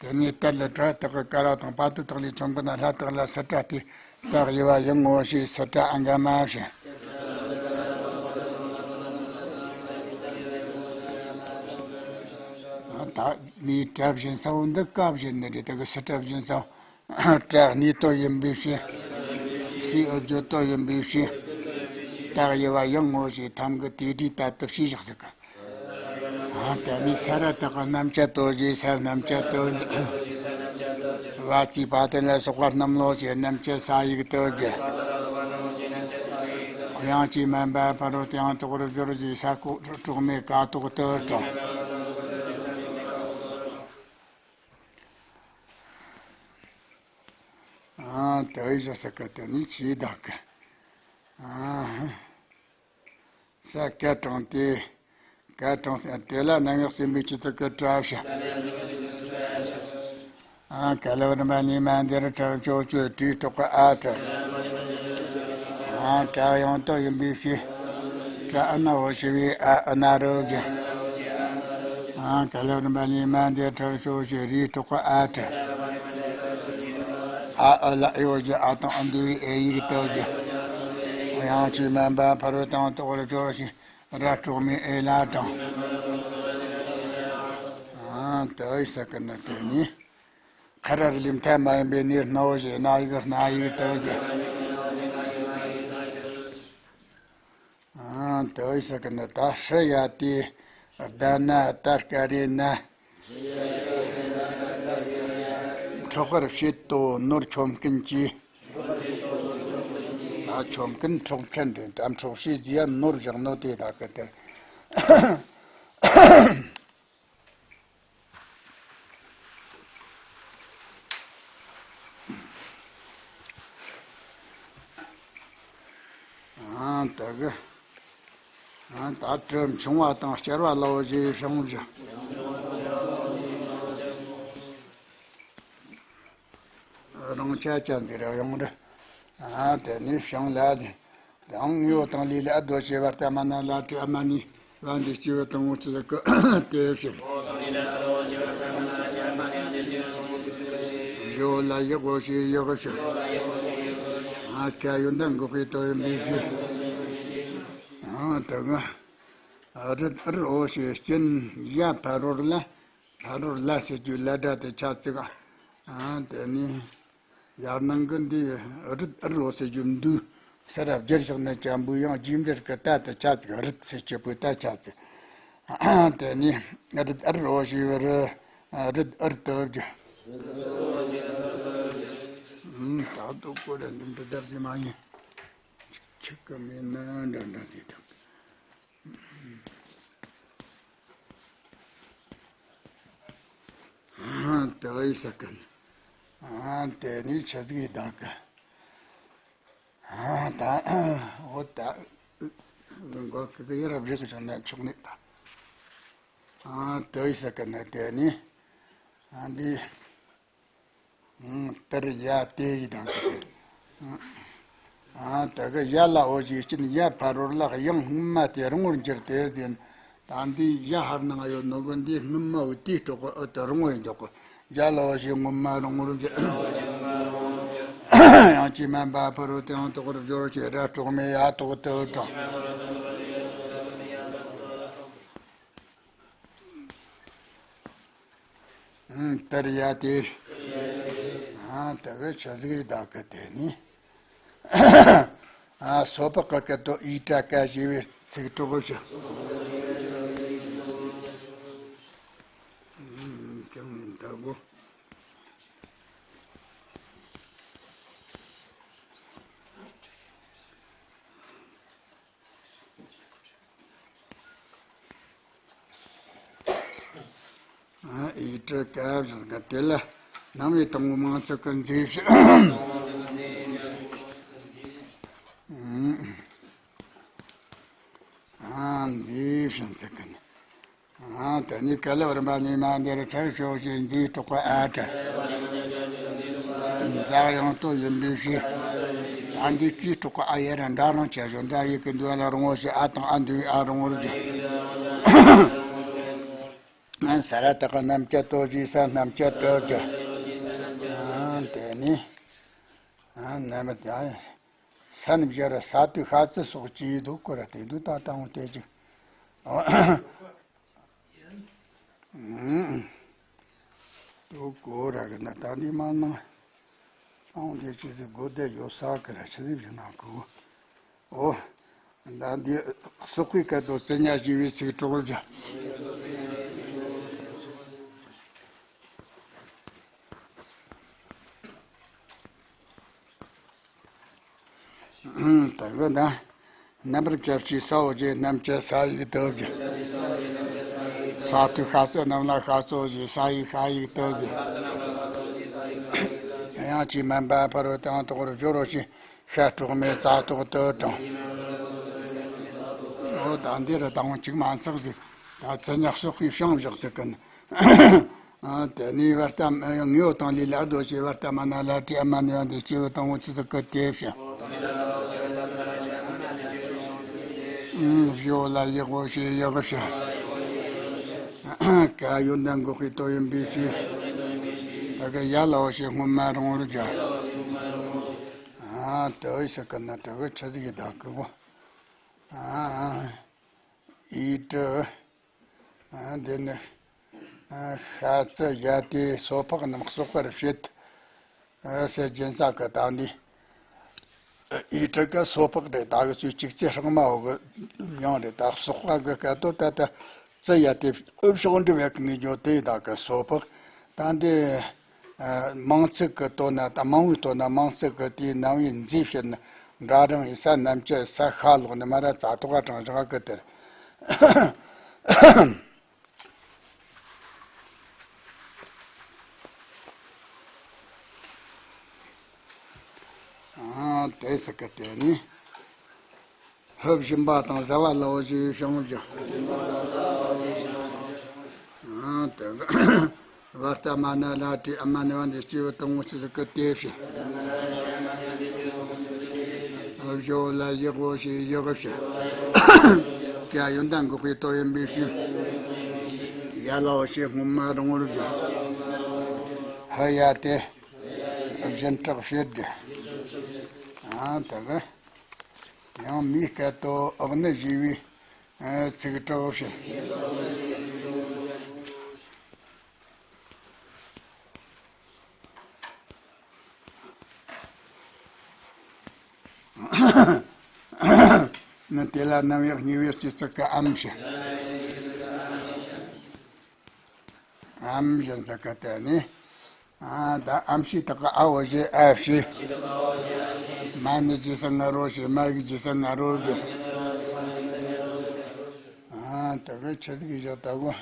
དེ་ནས་དལ་ལ་དྲག་དག་གི་ཀ་ར་དང་བ་དུ་དག་ལས་ཚོམ་གི་ན་ལྷ་དག་ལ་སི་ཏྲ་སྟེ། རྟགས་དབྱེ་བ་ཡང་ངོ་ཞེས་སི་ཏྲ་ཨ་ག་མ་བྱས། ད་ནི་སྲ་བཞིན་ས་བོ་འདི་ཀ་བཞིན་ནི་རེད། དེ་གི་སི་ཏྲ་བཞིན་ས་བོ། སྲ་སྣེ་སྟོད་ཡིན་པའི་ཕྱིར། སིའི་འོག་སྟོད་ཡིན་པའི་ཕྱིར། རྟགས་དབྱེ་བ་ཡང་ངོ་ཞེས་ཐམ་གི་དེ་དུས་ད་ལྟ་ཞེས་བཞག་ཟིག་གི། ཨ་དེ་ནི་ས་ར་བཏགས་པ་རྣམ་བཅད་དོ་ཞེས་ས་རྣམ་བཅད་དོ། བ་ཙི་བ་དན་ལ་སོགས་པ་རྣམས་ལོ་ཞེས་རྣམ་བཅད་ས་ཡིག་དོ་ཞེས། དབྱངས་ཅན་མ་འབབ་ཕ་རོལ་ཏུ་ཡང་དོག་རུ་སྦྱོར་ཞེས་ས་ཀོ་གྲོགས་མེད་ཀ་དོག་དོ་ཀྲོ། ཨ་དེ་ཡི་ས་ཀ་དེ་ནི་ཆེས་དག་གི། ཨ། ས་ཀ་དྲངས་ཏེ། ཀ་དྲངས་ཏེ་དེ་ལ་རྣམ་གཡོ་སེམས་པའི་སྤྱི་ཚོགས་ཀྱི་གྲྭ་བྱ། ཨ་ག་ལ་བ་རིམ་པ་གཉིས་མ་འདིར་ཁྲག་ཕྱོགས་བཅུ་དྲིས་གྲོགས་ཨ་ཁྲ། ཨ་གྲགས་ཡང་དུ་ཡིན་པའི་ཕྱིར། ཁྲ་ཨ་ན་འོ་ཞི་བའི་ཨ་ཨ་ན་རོ་གི། ཨ་ག་ལ་བ་རིམ་པ་གཉིས་མ་འདིར་ཁྲག་ཕྱོགས་བཅུ་རིས་གྲོགས་ཨ་ཁྲ། ཨ་ཨ་ལ་ཨེ་འོ་ཞི་ཨ་དང་ཨ་འདུ་བའི་ཨེ་ཡིག་དུ་གི། ཡང་ཅི་མན་པ་ཕ་རོལ་དང་དོག་རུ་ཕྱོགས་ཤིང་། ར་གྲོགས་མེད་ཨེ་ལ་དང་། ཨ་དུ་ཡི་ས་ཀི་ན་དེ་ནི། ཁ་ར་རི་ལིམ་ཐལ་མ་ཡིན་པའི་ནི་སྣ་བོ་ཞེས་སྣ་ཡིག་སྣ་ཡིག་དུ་གི། ཨ་དུ་ཡི་ས་ཀི་ན་ད་ཧྲི་ཡ་ཏི་ད་ན་ད་སྐ་རེ་ན། ཁྲོ་ཁར་བྱེད་དོ་ནོར་ཆོམ་སྐྱིན་གྱིས། ད་ཆོམ་སྐྱིན་འཕྲོག་མཁན་རེད། ད་འཕྲོག་བྱེད་ཟེར་ཡ་ནོར་བཞག་ནོ་དེ་དག་གི་དེར། ཨ་ད་གི། ཨ་ད་དྲི་འབྱུང་བ་དང་སྐྱེར་བ་ལའོ་ཞེས་བྱུང་ཞིང་། རང་ཆ་ཅན་འདི་ར་ཡོང་རེ། ཨ་དེ་ནི་བྱང་ལ་དེ། དང་ངོ་དང་ལས་ལ་ཨ་རྡོ་ཆེ་བར་ལྟ་མ་ན་ལ་དེ་ཨ་མ་ནི་རང་འདི་སྐྱེ་བོ་དང་འོ་ཚོད་ཀ་དེ་ཞིག་བཞོ་ལ་ཡག་གོ་ཞེས་ཡག་ཞིག་ཨ་ཁ་ཡོན་ཏན་འགོག་པའི་དོ་ཡོན་པའི་ཞིག་ཨ་དེ་ང་རི་རི་འོ་ཞེས་སྐྱིན་ཡ་ཕ་རོར་ལ། ཕ་རོལ་ལ་ཟེར་རྒྱུ་ལ་སྒྲ་དེ་ཆ་ཙིག་ཨ་དེ་ནི། ཡར་ནང་གི་འདི་རི་རི་འོ་ཟེར་རྒྱུ་འདུག་ས་ར་བསྒྱུར་བཞག་ནས་ཅམ་བུ་ཡང་རྗེས་འབྲེལ་གི་ད་དེ་ཆ་ཙིག་རི་ཟེར་རྒྱུ་བུ་ད་ཆ་ཙིག་ཨ་དེ་ནི་རི་རི་འོ་ཞེས་པའི་རི་རི་ཨར་དུ་རྒྱུ། ད་དུ་ཀོ་ར་འདི་འདི་ལྟར་ཟེར་མ་ཡིན། ཆི་གི་མིན་ན་འདྲ་འདྲ་ཟེར་དང་། ཨ་དེ་ཡི་ས་ཀན། ཨ་དེ་ནི་ཆ་ཟིག་ཡི་དག་གི། ཨ་ད་འོ་ད་མགོ་ཁི་གི་ཡར་བཞག་བྱུང་ན་ཆོག་ནི་ད། ཨ་དེ་ཡི་ས་ཀན་ན་དེ་ནི། ཨ་འདི། ཨུམ། དེར་ཡ་དེ་ཡི་དང་ཟེར། ཨ་དེ་གི་ཡ་ལ་འོ་ཞེས་སྐྱིན་ཡ་ཕ་རོལ་ལ་དབྱངས་སྔོན་མ་དེ་རིང་བོར་འགྱུར་ཏེ་ཟེར། ད་འདི་ཡ་ཧར་ནང་ཡོད་ནོ་གི་འདི་སྔོན་མ་བོ་དེའི་གྲོགས་ཀྱི་ཨོ་དེ་རིང་བོ་ཡིན་འཇོག་གི། ཡ་ལ་འོ་ཞེས་སྔོན་མ་རིང་བོར་འགྱུར། ཡང་ཅི་མན་པ་ཕ་རོལ་དེའང་དོག་རུ་སྦྱོར་ཞེས་ར་གྲོགས་མེད་ཡ་དོག་ཏུ་དང་། ཨུམ། དེར་ཡ་དེ། ཨ་དེ་གི་ཆ་ཟིག་རེད་དག་གི་དེ་ནི། ཨ་སོ་པ་ཀ་ཀ་ཏོ་ཨི་ཏྲ་ཀ་ཞེས་པའི་ཚིག་གྲོགས་པོ་ཞིག་ཨུམ། ཅང་མི་འདུག་གོ། ཨི་ཏྲ་ཀ་བཞག་ག་དེ་ལ་ནམ་ཡི་དང་པོ་མང་ཚོགས་ཀྱི་མཛེས་བྱ། ཨ་མཛེས་བྱ་ཚིག་གི་ནི། ཨ་དེ་ནི་ཀ་ལ་བ་རིམ་པ་གཉིས་མ་འདིར་ཁྲ་ཕྱོགས་བཞི་མཛེས་གྲོགས་པོ་ཨ་ཁྲ། འཛག་ཡང་དུ་ཡིན་པའི་ཕྱིར། ཨ་འདི་སྐྱིད་གྲོགས་པོ་ཨ་ཡར་འདྲ་རང་བྱ་བཞིན་འདྲ་ཡི་གི་འདུག་ལ་རིང་བོ་ཞིག་ཨ་དང་ཨ་འདུས་ཨ་རིང་བོར་གྱུར། ཨ་ས་ར་དག་གི་རྣམ་བཅད་དོ་ཞེས་ས་རྣམ་བཅད་དོ་གྱུར། ཨ་དེ་ནི། ཨ་ན་མ་དེ། ས་ནི་བཞར་ས་དུས་ཤ་ཚི་སོགས་ཀྱིས་སྡུག་གོ་ར་དེ་དུས་ད་ལྟ་འོང་དེ་ཅིག་སྡུག་གོ་ར་གི་ན་ད་འདི་མ་ན་འོང་དེ་ཅིག་སི་གོ་དེ་ཡོད་ས་གི་ར་ཆི་ཟིག་བཞི་ན་གོ། འོ། ད་འདི་སོག་པའི་སྐད་དུ་བརྩི་ཉ་ཞེས་པའི་ཚིག་གྲོགས་རྒྱ། ད་གི་ན། རྣམ་པར་སྐྱབས་ཀྱི་ས་འོག་གི་རྣམ་བཅད་ས་ཡིག་དུ་བགྱི། ས་དུ་ཤ་ཚ་རྣམས་ལ་ཤ་ཚོགས་ཀྱི་ས་ཡིག་ཤ་ཡིག་དུ་བགྱི། ཡང་ཅི་མན་པ་ཕ་རོལ་དང་དོག་རུ་སྦྱོར་རོ་ཞེས་ཤ་གྲོགས་མེད་ཙ་དོག་ཏུ་དྲངས། འོ་ད་འདི་རུ་དང་གཅིག་མ་ཚག་ཟིག་ད་ཚི་ཉག་སོག་པའི་བྱང་བཞག་ཟིག་གིན། ཨ། དེ་ནས་བར་ཏ་ངེའོ་དང་ལི་ལ་རྡོ་ཆེ་བར་ཏ་མ་ན་ལ་ཏི་ཨ་མ་ནི་བ་འདི་སྐྱེ་བོ་དང་པོ་ཆི་ཟིག་གི་དེ་བྱ། ཨུམ། བཞི་བོ་ལ་ཡི་གོ་ཞེས་ཡི་གི་བྱ། ཀ་ཡོན་ཏན་འགོག་པའི་དོན་ཡིན་པའི་ཕྱིར། ད་གི་ཡ་ལ་འོ་ཞེས་སྔོན་མ་རིང་བོར་བྱ། ཨ། དེ་བས་ཟེར་གི་ན་དེ་གི་ཆི་ཟིག་གི་བདག་གི་གོ། ཨ། ཨི་ཏི། ཨ། འདི་ནི། ཨ། ཤ་ཙི་ཡ་ཏི་སོ་ཕག་རྣམས་གསོག་པར་བྱེད། ཨ། ཟེར་གྱིན་ས་གི་ད་འདི། ཨི་ཏི་གི་སོ་ཕག་རེད། ད་གི་ཚུལ་གཅིག་ཙེ་སྲང་མ་འོ་གི་ཡང་རེད། ད་གསོག་པ་གི་སྐད་དོ་ད་ད་ཙི་ཡ་ཏི་ཕྱོགས་འགྲིབ་བས་གི་ངེས་འབྱུང་དེ་ད་གི་སོ་ཕག་ད་འདི། ཨ། མིང་ཚིག་གི་དོན་ན་ད་མང་བོའི་དོན་ན་མིང་ཚིག་གི་དེའི་རྣམ་དབྱེ་མཛེས་བྱེད་ན། འདྲ་གྲངས་ཡིན་ས་རྣམས་ཀྱི་ས་ཤ་ལོག་ནི་མ་ར་ཙ་ཏོག་ག་གྲངས་བཞག་གི་དེར། ཨ། དེ་ཟེར་གི་དེ་ནི། ཧི་བཞིན་པ་དང་ཟ་བ་ལ་འོ་ཞེས་བྱུང་བཞག་ཨ། དེ་བར་ཏ་མ་ན་ལ་ཏི་ཨ་མ་ནི་བ་འདི་སྐྱེ་བོ་དང་པོ་ཆི་ཟིག་གི་དེ་བྱ། ཨ། བཞི་བོ་ལ་ཡི་གོ་ཞེས་ཡི་གི་བྱ། ཀ་ཡོན་ཏན་འགོག་པའི་དོན་ཡིན་པའི་ཕྱིར། ཡ་ལ་འོ་ཞེས་སྔོན་མ་རིང་བོར་བྱ། ཧི་ཡ་ཏི་སྦྱིན་སྲེག་བྱེད་དེ། ཨ། དེ་གི། ཡང་མིའི་སྐད་དོ་ཨག་ནི་ཞེས་པའི་ཚིག་གྲོགས་བྱེད། ནི་དེ་ལ་རྣམ་དབྱེ་གཉིས་པའི་སྤྱི་གཙུག་གི་ཨམ་བྱེད། ཨམ་བྱེད་ཟེར་གི་དེ་ནི། ཨ། ད་ཨམ་ཕྱི་དག་གི་ཨ་འོ་ཞེས་ཨ་བྱེད། མ་ནི་རྗེས་སུ་ང་རོ་ཞེས་མ་ཡིག་རྗེས་སུ་ང་རོ་ཞེས། ཨ། དེ་གི་ཆི་ཟིག་བཞག་ད་གོ།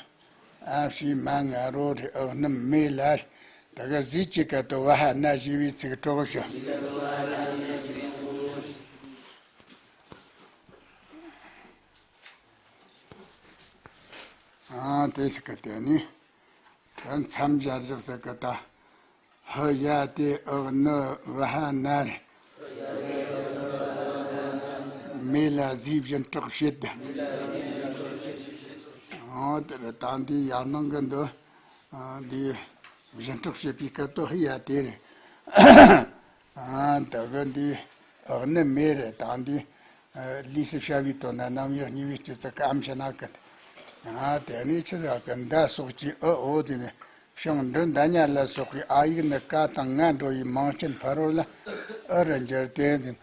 ཨ་ཕྱི་མ་ང་རོ་རེ་ཨག་སྣུམ་མེ་ལ། དེ་གི་ཟས་ཀྱི་སྐད་དོ་བ་ཧ་ན་ཞེས་པའི་ཚིག་གྲོགས་བྱེད། ཨ། དེ་ཟེར་གི་དེ་ནི། ད་མཚམས་སྦྱར་བཞག་ཟེར་གི་ད། ཧི་ཡ་ཏི་ཨག་ནི་བ་ཧ་ན་རེ། མེ་ལ་ཟས་སྦྱིན་སྲེག་བྱེད་དེ། ཨ། དེ་རེད། ད་འདི་ཡར་ནང་གི་འདི། ཨ། འདི་སྦྱིན་སྲེག་བྱེད་པའི་སྐད་དོ་ཧི་ཡ་ཏི་རེད། ཨ། ད་གི་འདི་ཨག་ནི་མེ་རེད། ད་འདི། ཨ། ལུས་སུ་བྱ་བའི་དོན་ན་རྣམ་དབྱེ་གཉིས་པའི་སྤྱི་གཙུག་གི་ཨམ་བྱེད་ན་གི། ཨ། དེ་ནས་ཆི་ཟེར་གི། མདའ་སོགས་ཀྱི་ཨི་འོ་དེ་ནི་ཞང་འབྲུ་མདའ་ཉ་ལ་སོགས་པའི་ཨ་ཡིག་ནི་ཀ་དང་ང་འགྲོ་བའི་མིང་ཅན་ཕ་རོལ་ལ་ཨི་རུ་འགྱུར་ཏེ་འཛིན།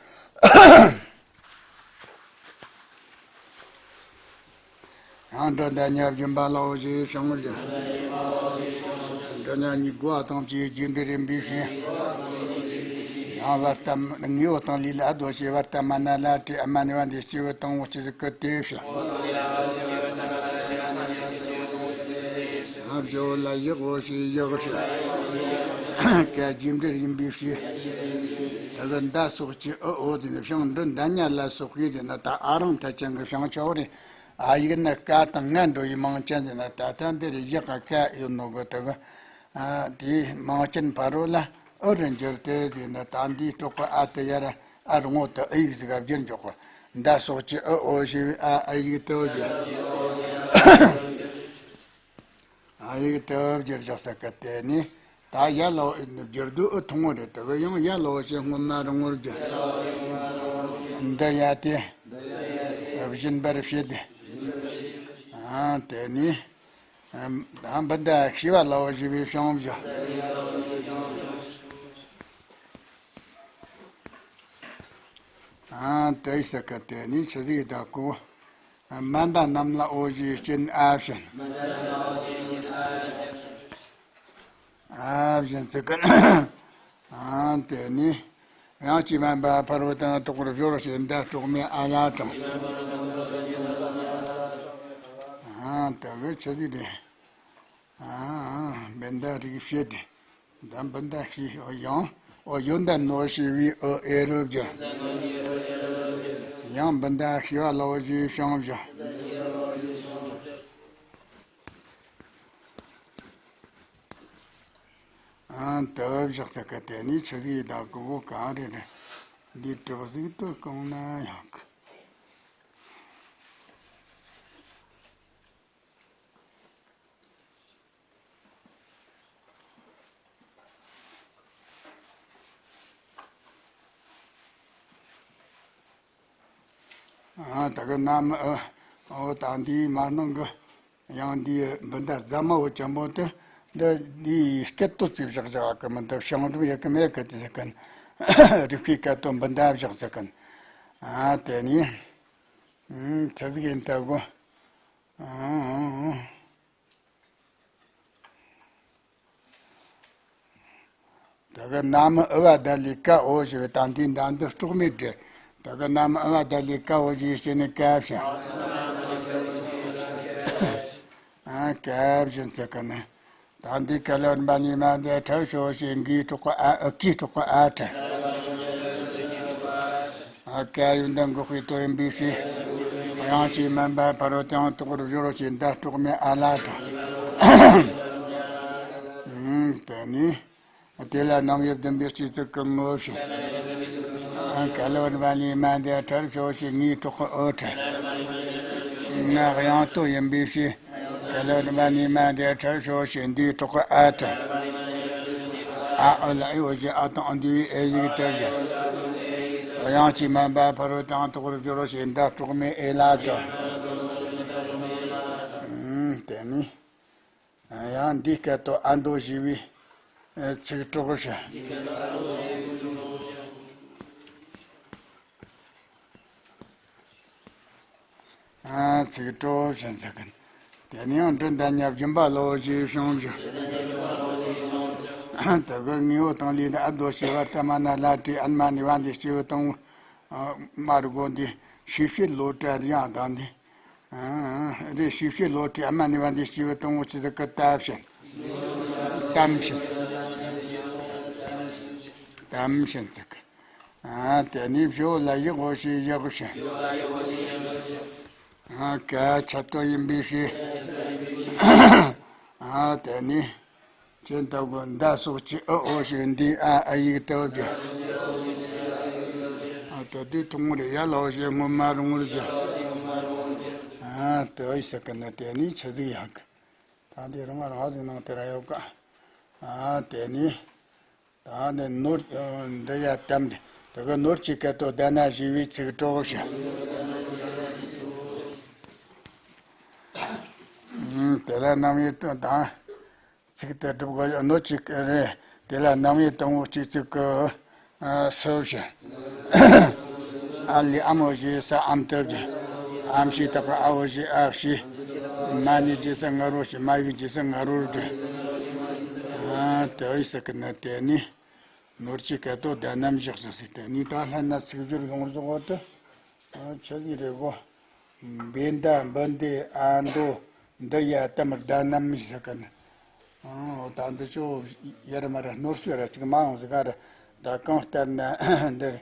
ཡང་འབྲུ་མདའ་ཉ་སྦྱིན་པ་ལ་འོ་ཞེས་བྱུང་བ་བཞིན། འབྲུ་མདའ་ཉིད་དགུ་བ་དང་བཅས་རྒྱས་འབྲིང་རིམ་པའི་ཕྱིར། ཡང་བར་ཏ་ངེའོ་དང་ལི་ལ་རྡོ་ཆེ་བར་ཏ་མ་ན་ལ་ཏྲི་ཨ་མ་ནི་བ་འདི་སྐྱེ་བོ་དང་པོ་ཆི་ཟིག་གི་དེ་བྱ། ཨ། བཞི་བོ་ལ་ཡི་གོ་ཞེས་ཡི་གི་བྱ། ཀ་རྒྱས་འབྲིང་ཡིན་པའི་ཕྱིར། དེ་གི་མདའ་སོགས་ཀྱི་ཨི་འོ་དེ་ནི་ཞང་འབྲུ་མདའ་ཉ་ལ་སོགས་པའི་དེ་ན་ད་ཨ་རང་ཐ་ཅན་གི་ཞང་ཆོག་རེད། ཨ་ཡིག་ནི་ཀ་དང་ང་འགྲོ་བའི་མིང་ཅན་དེ་ན་ད་ལྟ་འདིར་ཡི་ག་ཀ་ཡོད་ནོ་གི་དེ་གི། ཨ། དེའི་མིང་ཅན་ཕ་རོལ་ལ་ཨི་རུ་འགྱུར་ཏེ་དེ་ནི་ད་འདིའི་གྲོགས་པོ་ཨ་དེ་ཡར་ཨ་རུ་ངོ་དུ་ཨི་ཡིག་ཟིག་ག་བསྒྱུར་འཇོག་གི། མདའ་སོགས་ཀྱི་ཨི་འོ་ཞེས་པའི་ཨ་ཨི་ཡིག་དུ་བསྒྱུར། ཨ་ཡིག་དུ་བསྒྱུར་བཞག་ས་གི་དེ་ནི། ད་ཡ་ལ་འོ་བསྒྱུར་དུས་ཨི་ཐུང་ངུ་རེད། དེ་གི་ཡང་ཡ་ལ་འོ་ཞེས་སྔོན་མ་རིང་བོར་བསྒྱུར། འདི་ཡ་དེ་སྦྱིན་པར་བྱེད་དེ། ཨ། དེ་ནི། ཨ། འབུ་མདའ་ཤི་བ་ལ་འོ་ཞེས་པའི་ཞང་བཞག་ཨ། དེ་ཟེར་གི་དེ་ནི་ཆི་ཟིག་ད་གོ། མ་མདའ་རྣམས་ལ་འོ་ཞེས་སྤྱན་ཨ་བྱིན། ཨ་བྱིན་ཟེར་གི། ཨ། དེ་ནི་ཡང་ཅི་མ་འབའ་ཕ་རོལ་དང་དོག་པར་སྦྱོར་ཞེས་མདའ་སྲོག་མེད་ཨ་ལ་དྲངས། ཨ། དེ་གི་ཆི་ཟིག་རེད། ཨ། འབུ་མདའ་རིགས་བྱེད་དེ། ད་འབུ་མདའ་ཤི་ཡང་འོ་ཡོན་ཏན་ནོ་ཞེས་པའི་འོ་ཨེ་རུ་བསྒྱུར། ཡང་འབུ་མདའ་ཤི་བ་ལ་འོ་ཞེས་ཞང་བཞག་དུ་བཞག་ས་གི་དེ་ནས་ཆི་ཟིག་ཡིན་ད་གི་བོ་ག་རེ་རེད། འདི་གྲོགས་ཟིག་ཏུ་གང་ན་ཡང་གི། ཨ་ད་གི་ནམ་ཨ་འོ་ད་འདིའི་མ་ནང་གི་ཡང་འདིའི་འབུ་མདའ་རྫ་མ་བོ་ཅན་པོ་དེ་འདི་འདིའི་སྐད་དོད་ཙིག་བཞག་བཞག་གི་མི་འདུག་བྱང་རིམ་ཡོད་གི་མེད་གི་དེ་ཟེར་གི་རིག་པའི་སྐད་དོད་འབུ་མདའ་བཞག་ཟེར་གི། ཨ་དེ་ནི་ཨ་ཆི་ཟིག་ཡིན་ད་གོ། ཨ་ཨ་ཨ། ད་ག་ན་མི་ཨུ་བ་ད་ལི་ཀ་འོ་ཞེས་པའི་ད་འདི་འདྲ་འདི་སྲོག་མེད་འདྲེ། ད་ག་ན་མི་ཨུ་བ་ད་ལི་ཀ་འོ་ཞེས་བྱས་ནས་ཀ་བཞིན། ཨ་ཀ་བཞིན་ཟེར་གི་ནི། ད་འདི་ཀ་ལ་བ་ནི་མ་འདི་ཁྲ་ཞོ་ཞེས་འགའི་སྲོག་གི་ཨ་ཨུ་ཀའི་སྲོག་གི་ཨ་ཁྲ། ཨ་ཀ་ཡོན་ཏན་འགོག་པའི་དོན་ཡིན་པའི་ཕྱིར། དབྱངས་ཀྱིས་དམན་པ་ཕ་རོལ་ཏུ་ཡང་དོག་པར་སྦྱོར་རོ་ཞེས་འདི་སྲོག་མེད་ཨ་ལ་དང་། དེ་ནས། དེ་ལ་རྣམ་དབྱེ་བདུན་པའི་སྤྱི་གཙུག་གི་ངོ་བོ་བྱས། ག་ལ་བ་ནི་མ་འདི་ཁྲ་ཞོ་ཞེས་ངའི་སྲོག་གི་ཨོ་ཁྲ། ང་དབྱངས་སྟོད་ཡིན་པའི་ཕྱིར། ག་ལ་བ་ནི་མ་འདི་ཁྲ་ཞོ་ཞེས་འདིའི་སྲོག་གི་ཨ་ཁྲ། ཨ་ཨུ་ལ་ཨི་འོ་ཞེས་ཨ་དང་འདུས་པའི་ཨེ་ཡིག་སྦྲེལ་ཞིང་། དབྱངས་ཀྱིས་དམན་པ་ཕ་རོལ་ཏུ་ཡང་དོག་པར་སྦྱོར་རོ་ཞེས་འདི་སྲོག་མེད་ཨེ་ལ་དང་། དེ་ནས། ཡང་འདིའི་སྐད་དོད་ཨ་མདོ་ཞེས་པའི་ཚིག་གྲོགས་བྱ། ཚིག་གྲོགས་བྱ་ཟེར་གི། དེ་ནས་ཡང་འབྲུ་འདི་ཉ་སྦྱིན་པ་ལོ་ཞེས་བྱུང་བྱུང་། དེ་གི་དངོས་པོ་དང་ལས་ལ་ཨ་མདོ་ཞེས་པ་ལྟ་མ་ན་ལ་དྲི་ཨན་མ་ནི་བ་འདི་སྐྱེས་བུ་དང་པོ་མ་རུ་གོ་འདི་ཤེས་བྱེད་བློ་གྲལ་ཡང་དང་འདི། རེ་ཤེས་བྱེད་བློ་གྲལ་ཨན་མ་ནི་བ་འདི་སྐྱེས་བུ་དང་པོ་ཆི་ཟིག་གི་ལྟ་བྱེད། གཏམ་བྱེད། གཏམ་བྱེད་ཟེར་གི། ཨ་དེ་ནས་བྱོ་ལ་ཡག་འོ་ཞེས་ཡག་བྱེད། ཨ་ཀ་ཆ་ཏོ་ཡིན་པའི་ཕྱིར། ཨ་དེ་ནས་ཅི་ལྟ་བུ་མདའ་སོགས་ཀྱི་ཨུ་འོ་ཞེས་འདི་ཨ་ཨ་ཡིག་ལྟ་བུ་བྱེད། ཨ་དེ་དུས་ཐུང་ངུར་ཡ་ལ་འོ་ཞེས་སྔོན་མ་རུང་ངུར་བྱེད། ཨ་དེ་ཨི་ཟེར་གི་ནི་དེ་ནས་ཆི་ཟིག་ཡག་གི། ད་འདི་རང་རང་ཟིག་ནང་དེ་ར་ཡོད་ཀ། ཨ་དེ་ནི། ད་ནི་ནོར་འདི་ཡ་གཏམ་འདི་དེ་གི་ནོར་གྱི་སྐད་དོད་ད་ན་ཞེས་པའི་ཚིག་གྲོགས་བྱ། དེ་ལ་རྣམ་དབྱེ་དང་ཚིག་དེ་སྒྲུབ་དགོས་ནོར་གྱི་སྐད་རེད། དེ་ལ་རྣམ་དབྱེ་དང་པོ་གཅིག་ཚིག་གི་སུ་བྱ། ཨ་ལི་ཨ་མོ་ཞེས་ས་ཨམ་ཏི་བྱ། ཨམ་ཞེས་བཏགས་པ་ཨ་བོ་ཞེས་ཨ་ཞེས། མ་ནི་ཞེས་ས་ང་རོ་ཞེས་མ་ཡིག་ཞེས་ས་ང་རོ་རེད། ཨ་དེ་ཨི་ཟེར་གི་ནི་དེ་ནི། ནོར་གྱི་སྐད་དོད་ད་ནམ་བཞག་ཟེར་ཟེར་ཏེ་ནི་ད་ལྷན་ན་ཚིག་སྦྱོར་ཡོངས་རྫོགས་འོ་དུ། ཆི་ཟིག་རེད་གོ། བེ་མདའ་འབུ་མདེ་ཨ་མདོ་འདི་ཡ་གཏམ་ད་ནམ་ཟེར་གི་ནི། ཨོ་ད་འདི་ཆོ་ཡར་མར་སྣོར་སུ་ར་ཅིག་མ་ཡོང་ཟིག་ག་ར། ད་གང་ལྟར་ན་འདིར།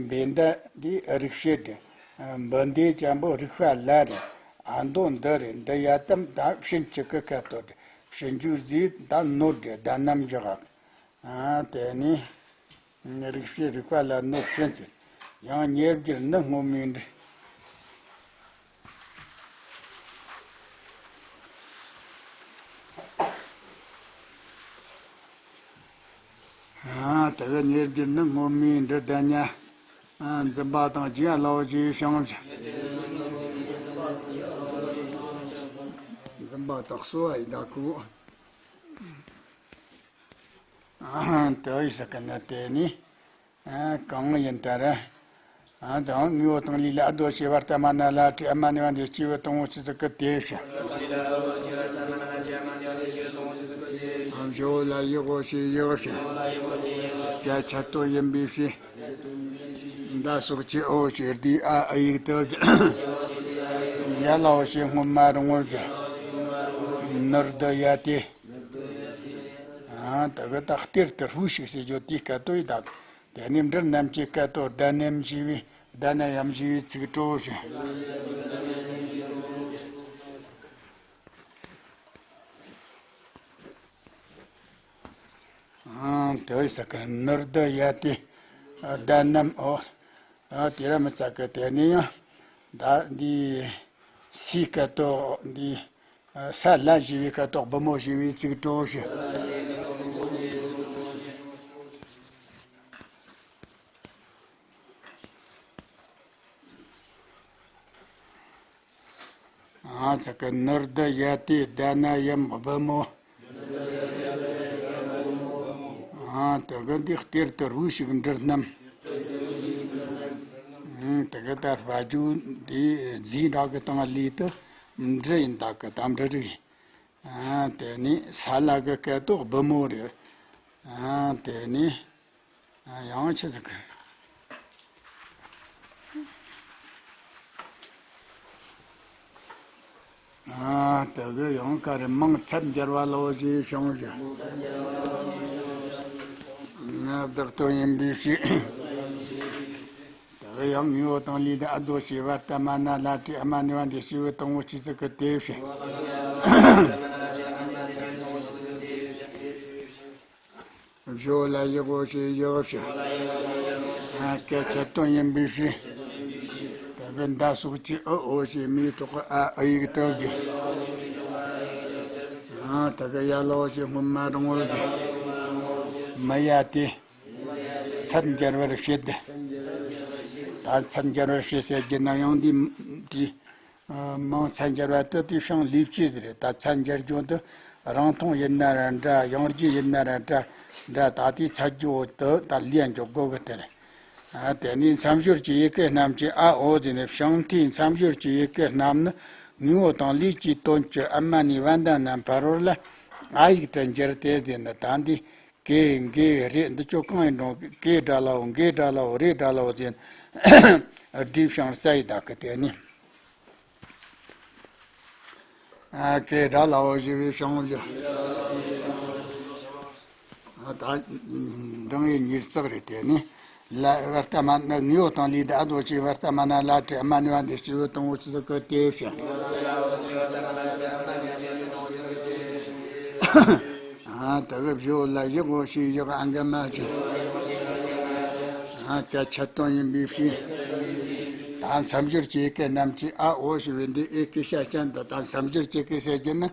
བེ་མདའ་འདི་རིག་བྱེད་རེད། འབུ་མདེ་ཅན་པོ་རིག་པ་ལ་རེད། ཨ་མདོ་འདི་རེད་འདི་ཡ་གཏམ་ད་ཕྱིན་ཅི་གི་སྐད་དོད་རེད། ཕྱིན་འབྱུང་རྫས་ད་ནོར་རེད་ད་ནམ་བཞག་ག་ཨ་དེ་ནི། རིག་བྱེད་རིག་པ་ལ་གནོད་བྱེད་ཚུལ། ཡང་ཉེར་བརྒྱད་ནི་སྔོན་མའི་འབྲུ། ཨ་དེ་གི་ཉེར་བརྒྱད་ནི་སྔོན་མའི་འབྲུ་ལྡན་ཉ། ཨ་འཛིན་པ་དང་རྒྱུ་ཡ་ལའོ་ཞེས་བྱུང་བ། འཛིན་པ་དག་སོ་ཡི་དྭགས་ཁུ། དེ་ཡི་ཟེར་གི་ནི་དེ་ནི་གང་ཡིན་ད་ར། དང་དངོས་པོ་དང་ལས་ལ་ཨ་མདོ་ཞེས་པ་ལྟ་མ་ན་ལ་དྲི་ཨ་མ་ནི་བ་འདི་སྐྱེས་བུ་དང་པོ་ཆི་ཟིག་གི་དེ་ཞེས། བྱོ་ལ་ཡག་འོ་ཞེས་ཡག་ཞེས། ཀ་ཆ་ཏོ་ཡིན་པའི་ཕྱིར། མདའ་སོགས་ཀྱི་འོ་ཞེས་འདི་ཨ་ཨ་ཡིག་ཏུ། ཡ་ལ་འོ་ཞེས་སྔོན་མ་རུང་བར་གྱི། ནོར་འདི་ཡ་དེ། ཨ་ད་གི་ད་གཏེར་དུ་ཧྲུའུ་ཞིག་ཟེར་རྒྱུ་དེའི་སྐད་དོད་ཡིན་ད། དེ་ནས་འབྲུ་རྣམས་ཀྱི་སྐད་དོད་ཟླ་རྣམས་ཞེས་པའི་ཟླ་ན་ཡམ་ཞེས་པའི་ཚིག་གྲོགས་ཞེས། དེ་བས་ཟེར་གི་ནུར་དུ་ཡ་དེ་ཟླ་རྣམས་འོ། ཨ་དེ་ར་མི་ཚ་གི་དེ་ནས་ཡང་ཟླ་འདི་སའི་སྐད་དོ་འདི་ས་ལ་ཞེས་པའི་སྐད་དོ་བུ་མོ་ཞེས་པའི་ཚིག་གྲོགས་ཤིག་ཨ་ཚ་གི་ནུར་དུ་ཡ་དེ་ཟླ་ན་ཡམ་བུ་མོ། ཨ་དེ་གི་འདི་གཏེར་དུ་རུས་ཤིག་འབྲི་རྣམས། ཨ་དེ་གི་ད་དཔལ་འབྱོར་འདི་རྫས་འདྲ་གི་སྟེང་ལས་དུ་འབྲི་ཡིན་ད་གི་ད་འབྲི་རིགས། ཨ་དེ་ནི་ས་ལ་གི་སྐད་དོ་བུ་མོ་རེད། ཨ་དེ་ནི། ཡང་ཆི་ཟིག་གི། ཨ་དེ་གི་ཡང་ག་རེ་མིང་ཚད་འཇལ་བ་ལོ་ཞེས་བྱུང་ཞིང་། ང་བདག་དོན་ཡིན་པའི་ཕྱིར། དེ་གི་ཡང་དངོས་པོ་དང་ལས་དང་ཨ་དོ་ཞེས་པ་ལྟ་མ་ན་ལ་དྲི་ཨ་མ་ནི་བ་འདི་ཞེས་པའི་དང་པོ་ཆི་ཟིག་གི་དེ་བྱས། བཞོ་ལ་ཡི་གོ་ཞེས་ཡོག་ཞེས། སྐད་ཆ་དོན་ཡིན་པའི་ཕྱིར། ད་གི་མདའ་སོགས་ཀྱི་ཨི་འོ་ཞེས་མིའི་གྲོགས་ཀྱི་ཨ་ཨི་ཡིག་དོ་གི། ད་གི་ཡ་ལོ་ཞེས་སྔོན་མ་རང་བོར་གི། མི་ཡ་དེ། ཚད་འཇལ་བར་བྱེད་དེ། ད་ཚད་འཇལ་བར་བྱེད་ཟེར་རྒྱུ་ན་ཡང་འདི་འདི། མིང་ཚད་འཇལ་བ་དེ་དེ་ཤིང་ལས་བྱེད་ཟེར་རེད། ད་ཚད་འཇལ་རྒྱུ་འདི་རིང་ཐུང་ཡིན་ན་ར་འདྲ། ཡང་རྒྱུ་ཡིན་ན་ར་འདྲ། འདྲ་ད་དེ་ཚད་རྒྱུ་འོ་དེ་ད་ལས་འཇོག་དགོས་གི་དེ་རེད། ཨ་དེ་ནས་མཚམས་སྦྱོར་གྱི་ཡི་གེ་རྣམས་ཀྱི་ཨ་འོ་ཟེར་ནས་ཤིང་མཐའི་མཚམས་སྦྱོར་གྱི་ཡི་གེ་རྣམས་ནི་དངོས་པོ་དང་ལས་ཀྱི་དོན་གྱི་ཨ་མ་ནས་བ་མདའ་རྣམས་བར་བར་ལ་ཨ་ཡིག་ཏུ་འགྱུར་ཏེ་ཟེར་ནི་ད་འདི་གེ་འགེ་རེ་འདི་ཚོ་གང་ཡིན་རུང་གེ་སྒྲ་ལའོ་འགེ་སྒྲ་ལའོ་རེ་སྒྲ་ལའོ་ཟེར་ནས་སྒྲིབ་ཤིང་རྩ་ཡི་དག་གི་དེ་ནི། ཨ་ཀེ་དགྲ་ལའོ་ཞེས་པའི་བྱང་བུ། ཨ་ད་འབྲིང་བའི་ཉིས་བརྩེགས་རེད་དེ་ནི། ལ་བར་ལྟ་མ་ན་ངེའོ་དང་ལས་ད་ཨ་དོ་ཅེས་པར་ལྟ་མ་ན་ལ་དྲི་ཨ་མ་ནི་བ་འདི་སྤྱི་བོ་དང་བོ་ཅི་ཟིག་གི་དེ་བྱ། ཨ་ད་གི་བཞི་བོ་ལ་ཡི་གོ་ཞེས་ཡི་གོ་ཨ་འགའ་མ་བྱུང་། ཨ་སྐད་ཆ་དོན་ཡིན་པའི་ཕྱིར། ད་མཚམས་སྦྱོར་གྱི་སྐད་རྣམས་ཀྱི་ཨ་འོ་ཞེས་པའི་འདི་ཨེ་སྐད་ཤ་ཅན་དུ་ད་མཚམས་སྦྱོར་གྱི་སྐད་ཟེར་རྒྱུ་ནི།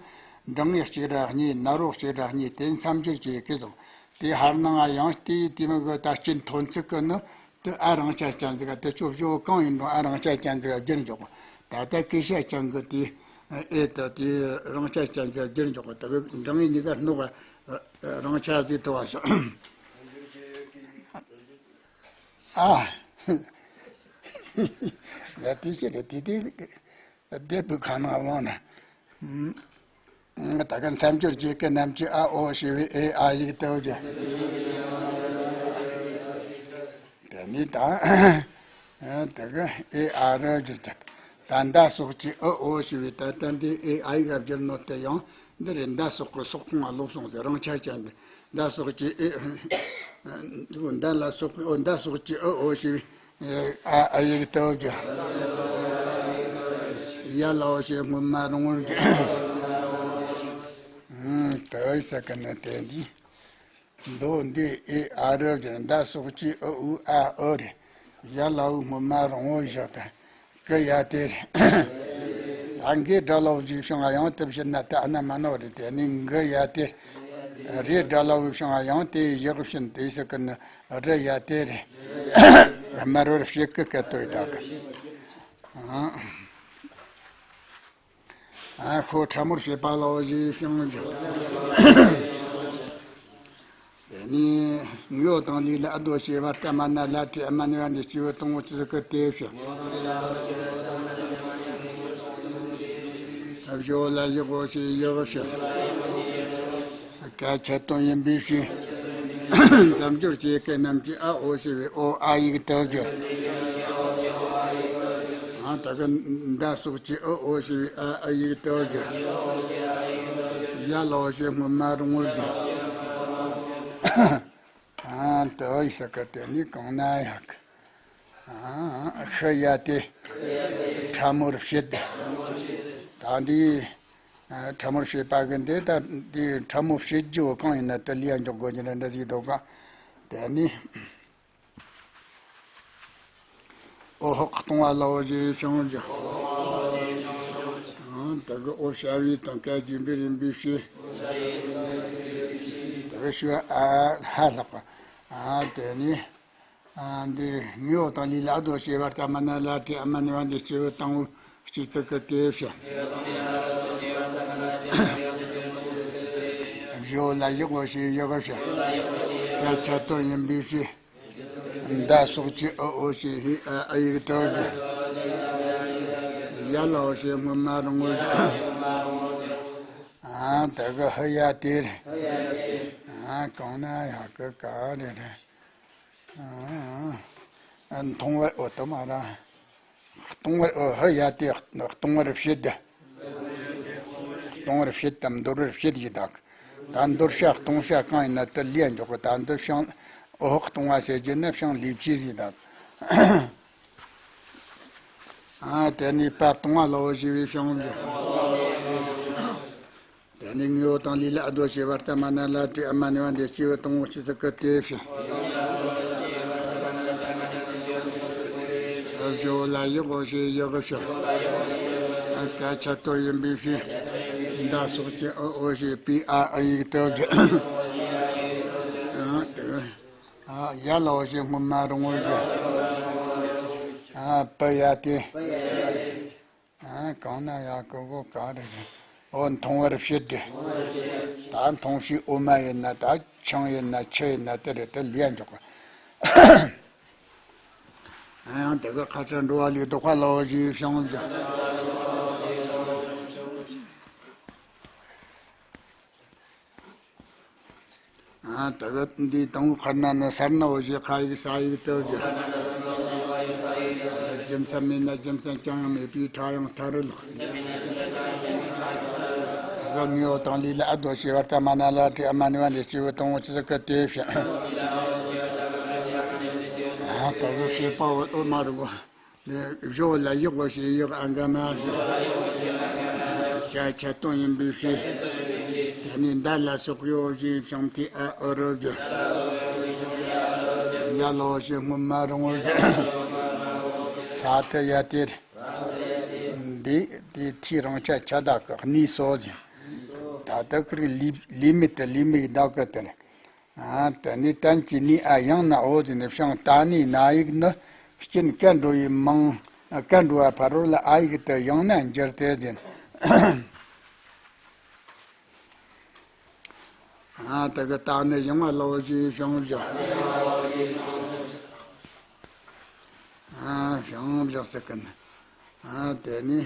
འབྲིང་ངེ་གཅིག་ར་གཉིས། ན་རོ་གཅིག་ར་གཉིས། དེ་མཚམས་སྦྱོར་གྱི་སྐད་དང་། དེ་ཧར་ནང་ང་ཡང་དེའི་དེ་མི་གི་ད་སྤྱི་མཐོན་ཚིག་གི་ནི་དེ་ཨ་རང་ཆ་ཅན་ཟིག་ག་དེ་ཆོ་བཞི་བོ་གང་ཡིན་རུང་ཨ་རང་ཆ་ཅན་ཟིག་ག་བསྒྱུར་འཇོག་གོ། ད་ལྟ་སྐད་ཤ་ཅན་གི་དེ་ཨེ་ད་དེ་རང་ཆ་ཅན་ཟིག་ག་བསྒྱུར་འཇོག་གོ། ད་གི་འབྲིང་ངེ་གཉིས་ཀ་སྣོག་ག་རང་ཆ་ཟིག་ཐུབ་པ་བྱུང་། ཨ། ཡ་དེ་ཕྱིར་དེ་དེ་བདེ་པོའི་ཁ་ནང་བླངས་ན། ད་ག་མཚམས་སྦྱོར་གྱི་སྐད་རྣམས་ཀྱི་ཨ་འོ་ཞེས་པའི་ཨེ་ཨ་ཡིག་ཏུ་བརྗོད། དེ་ནི་ད་དེ་ག་ཨེ་ཨ་རུ་བསྒྱུར་གྱི། ད་མདའ་སོགས་ཀྱི་ཨ་འོ་ཞེས་པའི་ད་ལྟ་འདི་ཨེ་ཨ་ཡིག་བསྒྱུར་ནོ་དེ་ཡང་འདི་རེད། མདའ་སོགས་ཀྱི་སོགས་ཁོངས་ལོག་སོང་ཟེར་རང་ཆ་ཅན་འདི། མདའ་སོགས་ཀྱི་ཨེ། མདའ་ལ་སོགས་ཀྱི་ཨོ། མདའ་སོགས་ཀྱི་ཨ་འོ་ཞེས་པའི། ཨ་ཨ་ཡིག་ཏུ་བརྗོད། ཡ་ལའོ་ཞེས་སྔོན་མ་རང་བོར་བརྗོད། ཨུམ། དེ་ཟེར་གི་ནི་དེ་འདི། མདོ་འདི་ཨེ་ཨ་རུ་བརྗོད། མདའ་སོགས་ཀྱི་ཨ་འུ་ཨ་འུ་རེད། ཡ་ལའོ་སྔོན་མ་རང་བོར་བཞག་དང་། གི་ཡ་དེ་རེད། ད་འགི་སྒྲ་ལའོ་ཞེས་བྱུང་བ་ཡང་དེ་བཞིན་ན་ད་ཨ་ན་མ་ནོ་རེད། དེ་ནི་འགི་ཡ་དེ་རེད། སྒྲ་ལའོ་བྱུང་བ་ཡང་དེ་ཡག་བཞིན་དེ་ཟེར་གི་ནི། རི་ཡ་དེ་རེད། དམར་བར་བྱེད་ཀི་སྐད་དོད་དག་གི། ཨ་ཤོ་ཁྲ་མོར་བྱེད་པ་ལའོ་ཞེས་བྱུང་བཞག། དེ་ནས་ངོ་དང་ལས་ལ་ཨ་དོ་ཞེས་པ་ལྟ་མ་ན་ལ་དྲི་ཨ་མ་ནི་བ་འདི་སྤྱི་བོ་དང་བོ་ཅི་ཟིག་གི་དེ་བྱ། བཞོ་ལ་ཡི་གོ་ཞེས་ཡི་གོ་བྱ། སྐད་ཆ་དོན་ཡིན་པའི་ཕྱིར། མཚམས་སྦྱོར་གྱི་སྐད་རྣམས་ཀྱི་ཨ་འོ་ཞེས་པའི་ཨོ་ཨ་ཡིག་ཏུ་བརྗོད། ཨ་ད་ག་མདའ་སོགས་ཀྱི་ཨ་འོ་ཞེས་པའི་ཨ་ཨ་ཡིག་ཏུ་བརྗོད། ཡ་ལའོ་ཞེས་སྔོན་མ་རང་བོར་བརྗོད། ཨ་ཏི་ཡི་ས་ཀ་དེ་ནི་གང་ན་ཡག། ཨ་ཤི་ཡ་དེ་ཁྲ་མོར་བྱེད། ད་འདི་ཨ་ཁྲ་མོར་བྱེད་པ་གི་འདི་ད་འདི་ཁྲ་མོ་བྱེད་རྒྱུ་གང་ཡིན་ན་དེ་ལ་ཡ་འཇོག་དགོས་ཀྱི་འདྲ་འདྲ་ཞིག་འདུག་ག། དེ་ནས་ཨོ་ཧོ་ཁ་གཏོང་བ་ལ་འོ་ཞེས་བྱུང་ཞིང་། དེ་གི་ཨོ་ཤ་བའི་དང་སྐད་ཅིག་འབྲེལ་ཡིན་པའི་ཕྱིར། དེ་གི་ཤུ་ཨ་ཧ་ལྷག་པ། དེ་ནས། འདི་ངའི་འོ་དང་ལི་ལ་ཨ་དོ་ཞེས་པ་ལྟ་མ་ན་ལ་ཏྲི་ཨ་མ་ནི་བ་འདི་སྐྱེ་བོ་དང་བོ་སྐྱེ་ཚུལ་གི་དེ་བྱ། བཞི་བོ་ལ་ཡག་པོ་ཞེས་ཡག་བྱ། ཡ་ཆ་དོན་ཡིན་པའི་ཕྱིར། མདའ་སོགས་ཀྱི་ཨོ་ཨོ་ཞེས་ཧི་ཨ་ཨ་ཡིག་དོ་གི། ཡ་ལ་འོ་ཞེས་སྔོན་མ་རུང་བོ་ཞེས། ཨ་དེ་གི་ཧི་ཡ་དེ་རེད། ཨ་གང་ན་ཡག་གི་ག་རེ་རེད། མཐོང་བར་འོ་དུ་མ་ར། གཏོང་བར་འོ་ཧི་ཡ་དེ་གཏོང་བར་བྱེད་དེ། གཏོང་བར་བྱེད་དམ་འདོར་བར་བྱེད་ཀྱི་དག་ད་འདོར་བྱ་གཏོང་བྱ་གང་ཡིན་ན་དེ་ལས་འཇོག་གི། ད་འདི་ཤིང་འོ་ཧོ་གཏོང་བ་ཟེར་རྒྱུ་ནི་ཤིང་ལས་བྱེད་ཀྱི་དག་ཨ་དེ་ནས་པ་གཏོང་བ་ལ་འོ་ཞེས་པའི་ཤིང་འཇོག་དེ་ནས་ངའི་འོ་དང་ལི་ལ་ཨ་དོ་ཞེས་པ་ལྟ་མ་ན་ལ་ཏྲི་ཨ་མ་ནི་བ་འདི་སྐྱེ་བོ་དང་བོ་སྐྱེ་ཚུལ་གི་དེ་བྱ། བཞི་བོ་ལ་ཡག་འོ་ཞེས་ཡག་བྱ། ཀ་ཆ་དོ་ཡིན་པའི་ཕྱིར། མདའ་སོགས་ཀྱི་ཨོ་ཨོ་ཞེས་པི་ཨ་ཨ་ཡིག་དོ་གི། ཡ་ལ་འོ་ཞེས་སྔོན་མ་རུང་བོ་གི། པི་ཡ་དེ། གང་ན་ཡག་གི་གོ་ག་རེ་རེད། འོ་མཐོང་བར་བྱེད་དེ། ད་མཐོང་བྱེད་འོ་མ་ཡིན་ན་ད་ཆང་ཡིན་ན་ཆུ་ཡིན་ན་དེ་རེད། དེ་ལས་འཇོག་གི། ཡང་དེ་གི་ཁ་ཚ་འགྲོ་བ་ལས་ལྡོག་པ་ལ་འོ་ཞེས་བྱུང་ཟེར། ཨ་ད་ག་འདི་དང་པོ་ཁར་ན་ནི་སར་ན་འོ་ཞེས་ཁ་ཡིག་ས་ཡིག་དུ་གི། རྒྱུ་མཚན་མེད་ན་རྒྱུ་མཚན་ཅང་ཡང་མེད་པའི་ཁྲ་ཡང་ཐ་རུ་ལགས། ད་ག་ངའི་འོ་དང་ལི་ལ་ཨ་དོ་ཞེས་པ་ལྟ་མ་ན་ལ་ཏྲི་ཨ་མ་ནི་བ་འདི་སྐྱེ་བོ་དང་བོ་སྐྱེ་ཚུལ་གི་དེ་བྱ། ད་ག་ཞེས་པ་འོ་འོ་མ་རུ་གོ། བཞི་བོ་ལ་ཡག་འོ་ཞེས་ཡག་ཨ་ག་མ་ཞེས། ཤ་ཆ་དོན་ཡིན་པའི་ཕྱིར། ད་ནི་མདའ་ལ་སོགས་ཡོ་ཞེས་བྱུང་སྟེ་ཨ་ཨོ་རོ་གི། ཡ་ལ་འོ་ཞེས་སྔོན་མ་རུང་བོ་གི། ས་ཐི་ཡ་དེ་རེད། འདི་དེ་ཐི་རང་ཆ་ཆ་དག་གི་གནས་སོ་ཟེར། ད་ལྟ་ཁིར་ལི་ལི་མི་དེ་ལི་མི་གི་བདག་གི་དེ་རེད། ཨ་དེ་ནས་དན་གྱི་ནི་ཨ་ཡང་ན་འོ་ཟེར་ནས་བྱང་ད་ནི་ན་ཡིག་ནི་རྐྱེན་ཀ་འགྲོ་ཡི་མིང་ཀ་འགྲོ་བ་ཕ་རོལ་ལ་ཨ་ཡིག་ཏུ་ཡང་ན་འགྱུར་ཏེ་ཟེར། ཨ་དེ་གི་ད་ནི་ཡང་བ་ལ་འོ་ཞེས་བྱང་བཞག་ཨ་བྱང་བཞག་ཟེར་གི་ནི། ཨ་དེ་ནི།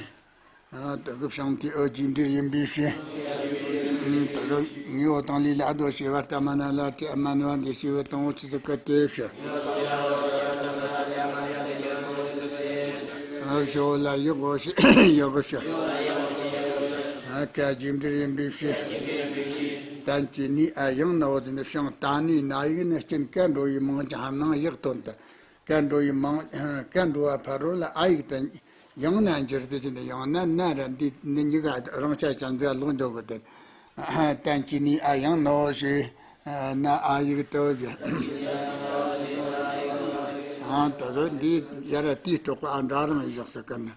ཨ་དེ་གི་བྱང་དེ་འོ་རྒྱུ་འབྲས་ཡིན་པའི་ཕྱིར། ཨ་དེ་གི་ངའི་འོ་དང་ལི་ལ་ཨ་དོ་ཞེས་པ་ལྟ་མ་ན་ལ་ཏྲི་ཨ་མ་ནི་བ་འདི་སྐྱེ་བོ་དང་བོ་སྐྱེ་ཚུལ་གི་དེ་བྱ། ཨ་བཞི་བོ་ལ་ཡག་འོ་ཞེས་ཡག་བྱ། ཨ་ཀ་རྒྱུ་འབྲས་ཡིན་པའི་ཕྱིར། དན་གྱི་ནི་ཨ་ཡང་ན་འོ་ཟེར་ནས་བྱང་ད་ནི་ན་ཡིག་ནི་རྐྱེན་ཀ་འགྲོ་ཡི་མིང་ཅན་ནང་ཡག་དོན་དུ། ཀ་འགྲོ་ཡི་མིང་ཀ་འགྲོ་བ་ཕ་རོལ་ལ་ཨ་ཡིག་དུ་ཡང་ན་འགྱུར་ཏེ་ཟེར་ནས། ཡང་ན་ན་ར་འདི་འདི་གཉིས་ཀ་རང་ཆ་ཅན་ཟེར་ལོག་འགྲོ་གི་དེ། དན་གྱི་ནི་ཨ་ཡང་ནོ་ཞེས་ན་ཨ་ཡིག་དུ་བཞག་ཨ་ད་ག་འདི་ཡ་ར་དེའི་གྲོགས་པ་ཨ་འདྲ་རང་བཞག་ས་ག་ན།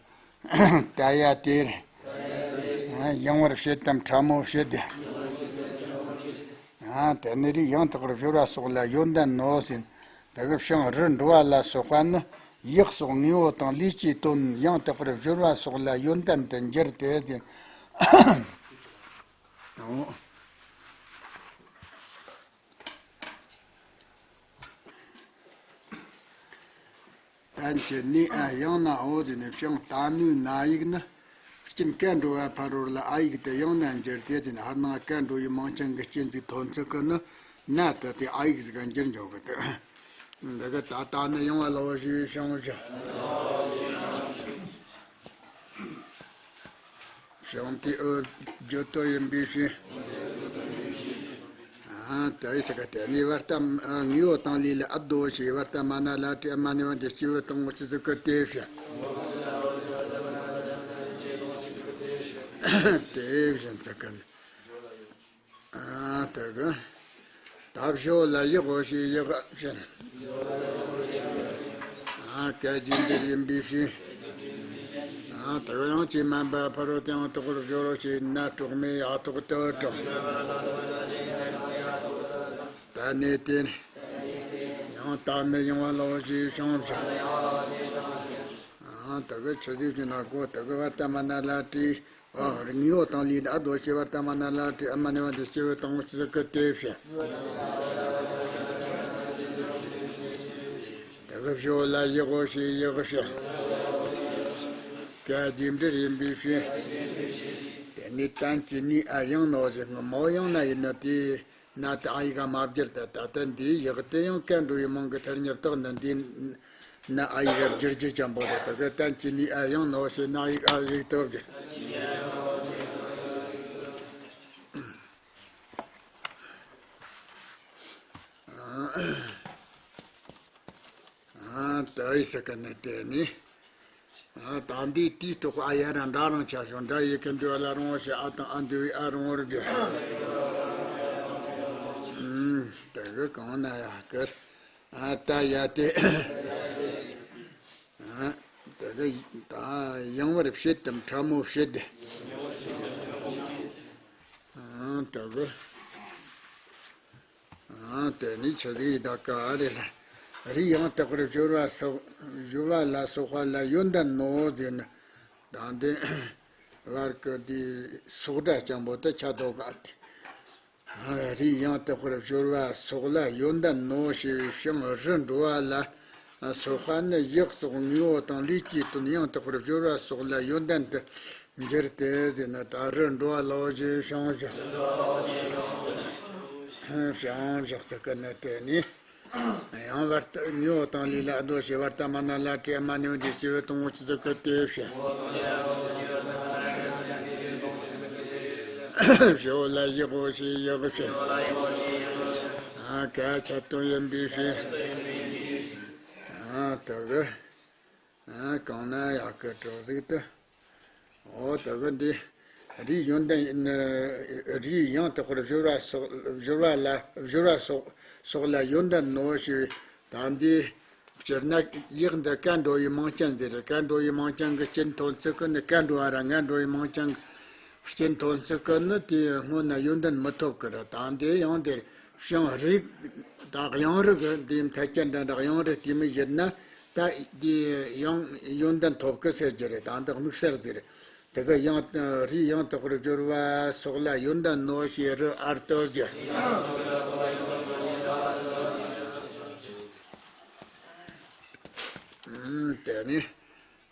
ད་ཡ་དེར་ཡང་བར་བྱེད་དམ་ཕྲ་མོ་བྱེད་དེ། ཨ་དེ་ནི་རིགས་ཡང་དག་པར་སྦྱོར་བ་སོགས་ལ་ཡོན་ཏན་ནོ་ཟེར། དེ་གི་བྱང་རི་འགྲོ་བ་ལ་སོགས་པ་ནི་ཡག་སོགས་ངའི་འོ་དང་ལུས་ཀྱི་དོན་ཡང་དག་པར་སྦྱོར་བ་སོགས་ལ་ཡོན་ཏན་དུ་འགྱུར་ཏེ་ཟེར། དན་གྱི་ནི་ཨ་ཡང་ན་འོ་ཟེར་ནས་བྱང་ད་ནུའི་ན་ཡིག་ནི་རྐྱེན་ཀ་འགྲོ་བ་ཕ་རོལ་ལ་ཨ་ཡིག་དུ་ཡང་ན་འགྱུར་ཏེ་ཟེར་ནས། ཧར་ན་ཀ་འགྲོ་ཡི་མིང་ཅན་གྱི་རྐྱེན་ཚིག་ཐོན་ཚུལ་གི་ནི་ན་དུ་དེ་ཨ་ཡིག་ཟིག་ག་འགྱུར་འགྱོ་གི་འདུག་འདི་གི་ད་ལྟ་ནི་ཡང་བ་ལ་འོ་ཞེས་བྱང་བཞག་བྱང་དེ་འོ་བརྗོད་དོ་ཡིན་པའི་ཕྱིར། ཨ་ད་ཡི་ས་ག་དེ་ནི་བར་ཏམ་ངའི་འོ་དང་ལུས་ལ་ཨ་དོ་ཞེས་བར་ཏམ་མ་ན་ལ་ཏྲི་ཨ་མ་ནི་བ་འདི་སྐྱེ་བོ་དང་བོ་སྐྱེ་ཚུལ་གི་དེ་བྱ། དེ་བཞིན་ཚུལ་གི་ཨ་ད་གི། ད་བཞི་བོ་ལ་ཡག་པོ་ཞེས་ཡག་ཞེས། ཨ། གལ་ཇི་འདིར་ཡིན་པའི་ཕྱིར། ཨ། དེ་ཡང་ཅི་མན་པ་ཕ་རོལ་ཏུ་ཡང་དག་པར་སྦྱོར་བ་ཞེས་ན་གྲོགས་མེད་ཡང་དག་ཏུ་གྲགས། ད་ནི་དེ་ཡང་དག་མི་ཡོང་བ་ལོ་ཞེས་བྱུང་ཞིང་། ཨ། དེ་གི་ཆུ་ཟིག་གི་ན་གོ་དེ་གི་བར་ཏ་མ་ན་ལ་ཏི། ཨ། ངོ་བོ་དང་ལུས་ལ་ཨ་དོ་ཞེས་པར་ཏ་མ་ན་ལ་ཏི་ཨ་མ་ནི་བ་འདི་སྐྱེ་བོ་དང་པོ་ཅི་ཟིག་གི་དེ་བྱ། དེ་གི་བཞི་བོ་ལ་ཡག་པོ་ཞེས་ཡག་བྱ། གལ་རྒྱུ་འབྲས་ཡིན་པའི་ཕྱིར། དེ་ནི་གཏན་གྱི་ནི་ཨ་ཡང་ནོ་ཞེས་ངོ་མ་ཡང་ན་ཡིན་ནོ་དེ། ན་ཏི་ཨ་ཡིག་ག་མ་བསྒྱུར་ཏེ། ད་ལྟ་འདིའི་ཡག་དེ་ཡང་ཀ་འགྲོ་བའི་མིང་གི་མཐར་ཉེར་བཏགས་ནི་འདི་ན་ཨ་ཡིག་ག་བསྒྱུར་རྒྱུ་ཅན་པོ་རེད། དེ་གི་གཏན་གྱི་ནི་ཨ་ཡང་ནོ་ཞེས་ན་ཡིག་ཨ་ཡིག་ཏུ་བསྒྱུར། ཨ། ད་ཡི་ས་ཀ་ནི་དེ་ནི། ཨ། ད་འདི་དེའི་ཐོག་ཨ་ཡ་ར་འདྲ་རང་ཆ་བྱུང་། འདྲ་ཡི་གི་འདུལ་བ་ལ་རུང་བ་ཞེས་ཨ་དང་ཨ་འདུལ་བའི་ཨ་རུང་བར་བརྗོད། ཨུམ། དེ་གི་གང་ན་ཡག་གི། ཨ། ད་ཡ་དེ། ཨ། དེ་གི་ད་ཡང་བར་བྱེད་དམ་ཕྲ་མོ་བྱེད་དེ། ཨ། དེ་གི། ཨ། དེ་ནི་ཆི་ཟིག་ཡིན་ད་ག་རེ་ལ། རིགས་ཡང་དག་པར་སྦྱོར་བ་སོགས་སྦྱོར་བ་ལ་སོགས་པ་ལ་ཡོན་ཏན་ནོ་ཟེར་ན། ད་འདི་བར་གི་འདི་སོགས་སྒྲ་རྐྱང་པོ་དེ་ཆ་དོ་ག་སྟེ། ཨ། རིགས་ཡང་དག་པར་སྦྱོར་བ་སོགས་ལ་ཡོན་ཏན་ནོ་ཞེས་བྱང་རི་འགྲོ་བ་ལ་སོགས་པ་ནི་ཡག་སོགས་དངོས་པོ་དང་ལུས་ཀྱི་དོན་ཡང་དག་པར་སྦྱོར་བ་སོགས་ལ་ཡོན་ཏན་དུ། འགྱུར་ཏེ་ཟེར་ན་ད་རི་འགྲོ་བ་ལོ་ཞེས་བྱང་བཞག་བྱང་བཞག་ཟེར་གི་ནི་དེ་ནི། ཡང་བར་དུ་དངོས་པོ་དང་ལུས་ལ་ཨ་དོ་ཞེས་པར་ཏ་མ་ན་ལ་ཏི་ཨ་མ་ནི་བ་འདི་སྐྱེ་བོ་དང་པོ་ཅི་ཟིག་གི་དེ་བྱ། བཞི་བོ་ལ་ཡག་པོ་ཞེས་ཡག་བྱ། ཨ། གལ་ཆད་དོན་ཡིན་པའི་ཕྱིར། ཨ། དེ་གི། ཨ། གང་ན་ཡག་གི་གྲོགས་ཟིག་ཏུ། འོ་དེ་གི་འདི། རིགས་ཡོན་ཏན་ཡིན་ནི། རིགས་ཡང་དག་པར་སྦྱོར་བ་སོགས་སྦྱོར་བ་ལ་སྦྱོར་བ་སོགས་སོགས་ལ་ཡོན་ཏན་ནོ་ཞེས་ད་འདི། སྤྱིར་ན་ཡག་འདི་ཀ་འགྲོ་བའི་མིང་ཅན་འདི་རེད། ཀ་འགྲོ་བའི་མིང་ཅན་གྱི་སྤྱི་མཐོང་ཚུལ་གི་ནི་ཀ་འགྲོ་བ་ར་ང་འགྲོ་བའི་མིང་ཅན་གྱི་སྤྱི་མཐོང་ཚུལ་གི་ནི་དེའི་སྔོན་ན་ཡོན་ཏན་མི་ཐོབ་གི་རེད། ད་འདི་ཡང་འདིར། བྱང་རིགས་དང་གཡང་རིགས་ཀྱི་འདིའི་མཐའ་ཅན་འདྲ་འདྲ་གཡང་རིགས་དེ་མི་བཞེད་ན། ད་འདི་ཡང་ཡོན་ཏན་ཐོབ་ཀི་ཟེར་རྒྱུ་རེད། ད་འདི་དམིགས་བསལ་ཟིག་རེད། དེ་གི་ཡང་རིགས་ཡང་དག་པར་སྦྱོར་བ་སོགས་ལ་ཡོན་ཏན་ནོ་ཞེས་རི་ཨར་ཏོ་རྒྱུ། དེ་ནི།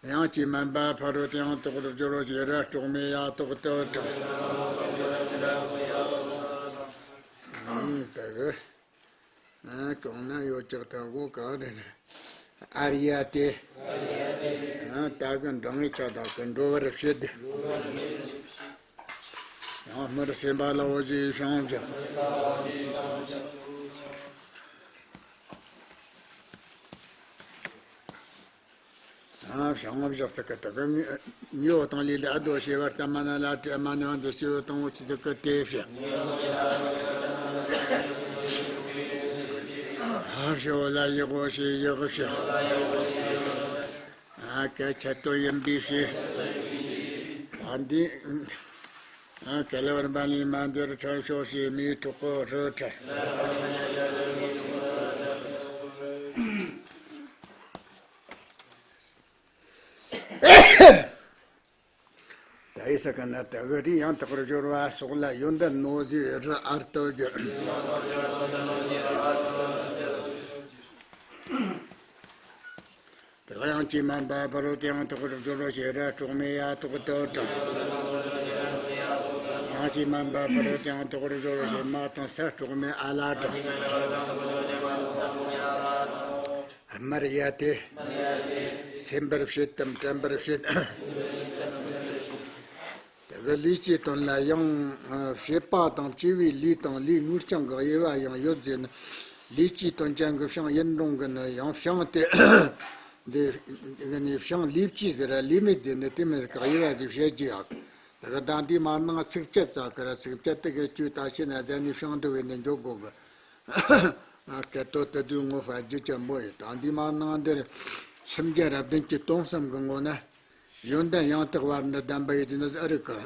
ཡང་ཅི་མན་པ་ཕ་རོལ་ཏུ་ཡང་དག་པར་སྦྱོར་བ་ཞེས་ར་གྲོགས་མེད་ཡང་དག་ཏུ་གྲགས། ཨང་། དེ་གི། ཨ། གང་ན་ཡོད་ཀྱག་ད་གོ་ག་རེ་རེད། ཨར་ཡ་སྟེ། ཨ། ད་གི་འབྲང་བའི་ཆ་དག་གི་འགྲོ་བར་བྱེད་དེ། ཡང་སྨིར་སེམས་པ་ལ་འོ་ཞེས་བྱང་བྱ། ཨ། བྱང་བཞག་ས་ཀ་ད་ག་ནི། དངོས་པོ་དང་ལུས་ལ་ཨ་དོ་ཞེས་པར་ཏ་མ་ན་ལ་ཏི་ཨ་མ་ནི་བ་འདི་སྐྱེ་བོ་དང་པོ་ཅི་ཟིག་གི་དེ་བྱ། ཨ། བཞི་བོ་ལ་ཡག་པོ་ཞེས་ཡག་བྱ། ཨ། གལ་ཆད་དོན་ཡིན་པའི་ཕྱིར། ད་འདི། ཨ། གལ་བར་འབད་ནས་མ་འདིར་ཁྲ་ཤོག་ཞེས་མིའི་གྲོགས་པོ་རི་ཁྲ། ད་ཡི་ས་ཀ་ན་ད་གི་རིགས་ཡང་དག་པར་སྦྱོར་བ་སོགས་ལ་ཡོན་ཏན་ནོ་ཞེས་རི་ཨར་ཏོ་རྒྱུ། དེ་ལ་ཡང་ཅི་མན་པ་ཕ་རོལ་ཏུ་ཡང་དག་པར་སྦྱོར་བ་ཞེས་ར་གྲོགས་མེད་ཡ་དག་ཏུ་གྲགས། ཡང་ཅི་མན་པ་ཕ་རོལ་ཏུ་ཡང་དག་པར་སྦྱོར་བ་ཞེས་མ་དང་ས་གྲོགས་མེད་ཨ་ལ་གྲགས། སྨིར་ཡ་སྟེ། སེམས་པར་བྱེད་དམ་དྲན་པར་བྱེད། དེ་གི་ལུས་ཀྱི་དོན་ལ་ཡང་བྱེད་པ་དང་བྱེད་པའི་ལུས་དང་ལུས་དངོས་ཅན་གྱི་དབྱེ་བ་ཡང་ཡོད་ཟེར་ན། ལུས་ཀྱི་དོན་ཅན་གྱི་བྱང་ཡིན་རུང་གི་ནི་ཡང་བྱང་སྟེ། འདི་གི་ནི་བྱང་ལུས་ཀྱི་ཟེར་ར་ལུས་མེད་ཟེར་ནི་དེ་མིན་གྱི་དབྱེ་བ་ཞིག་བྱེད་རྒྱུ་ཡག་དེ་གི་ད་འདི་མ་ནང་ཚིགས་བཅད་ཙག་གི་ར་ཚིགས་བཅད་དེ་གི་བཅུ་ད་ཕྱི་ན་ཟད་ནི་བྱང་འགྲོ་བའི་ནི་འཇོག་དགོས་གི། སྐད་དོད་དེ་དུས་ངོ་ཧྥ་རྒྱུ་ཅན་པོ་ཡིན། ད་འདི་མ་ནང་འདིར་སེམས་རྒྱ་རབ་བདུན་གྱི་སྟོང་གསུམ་གྱི་ངོ་ན། ཡོན་ཏན་ཡང་དག་བར་ནི་ལྡན་པ་ཡི་དེ་ནི་ཨ་རིག་གི།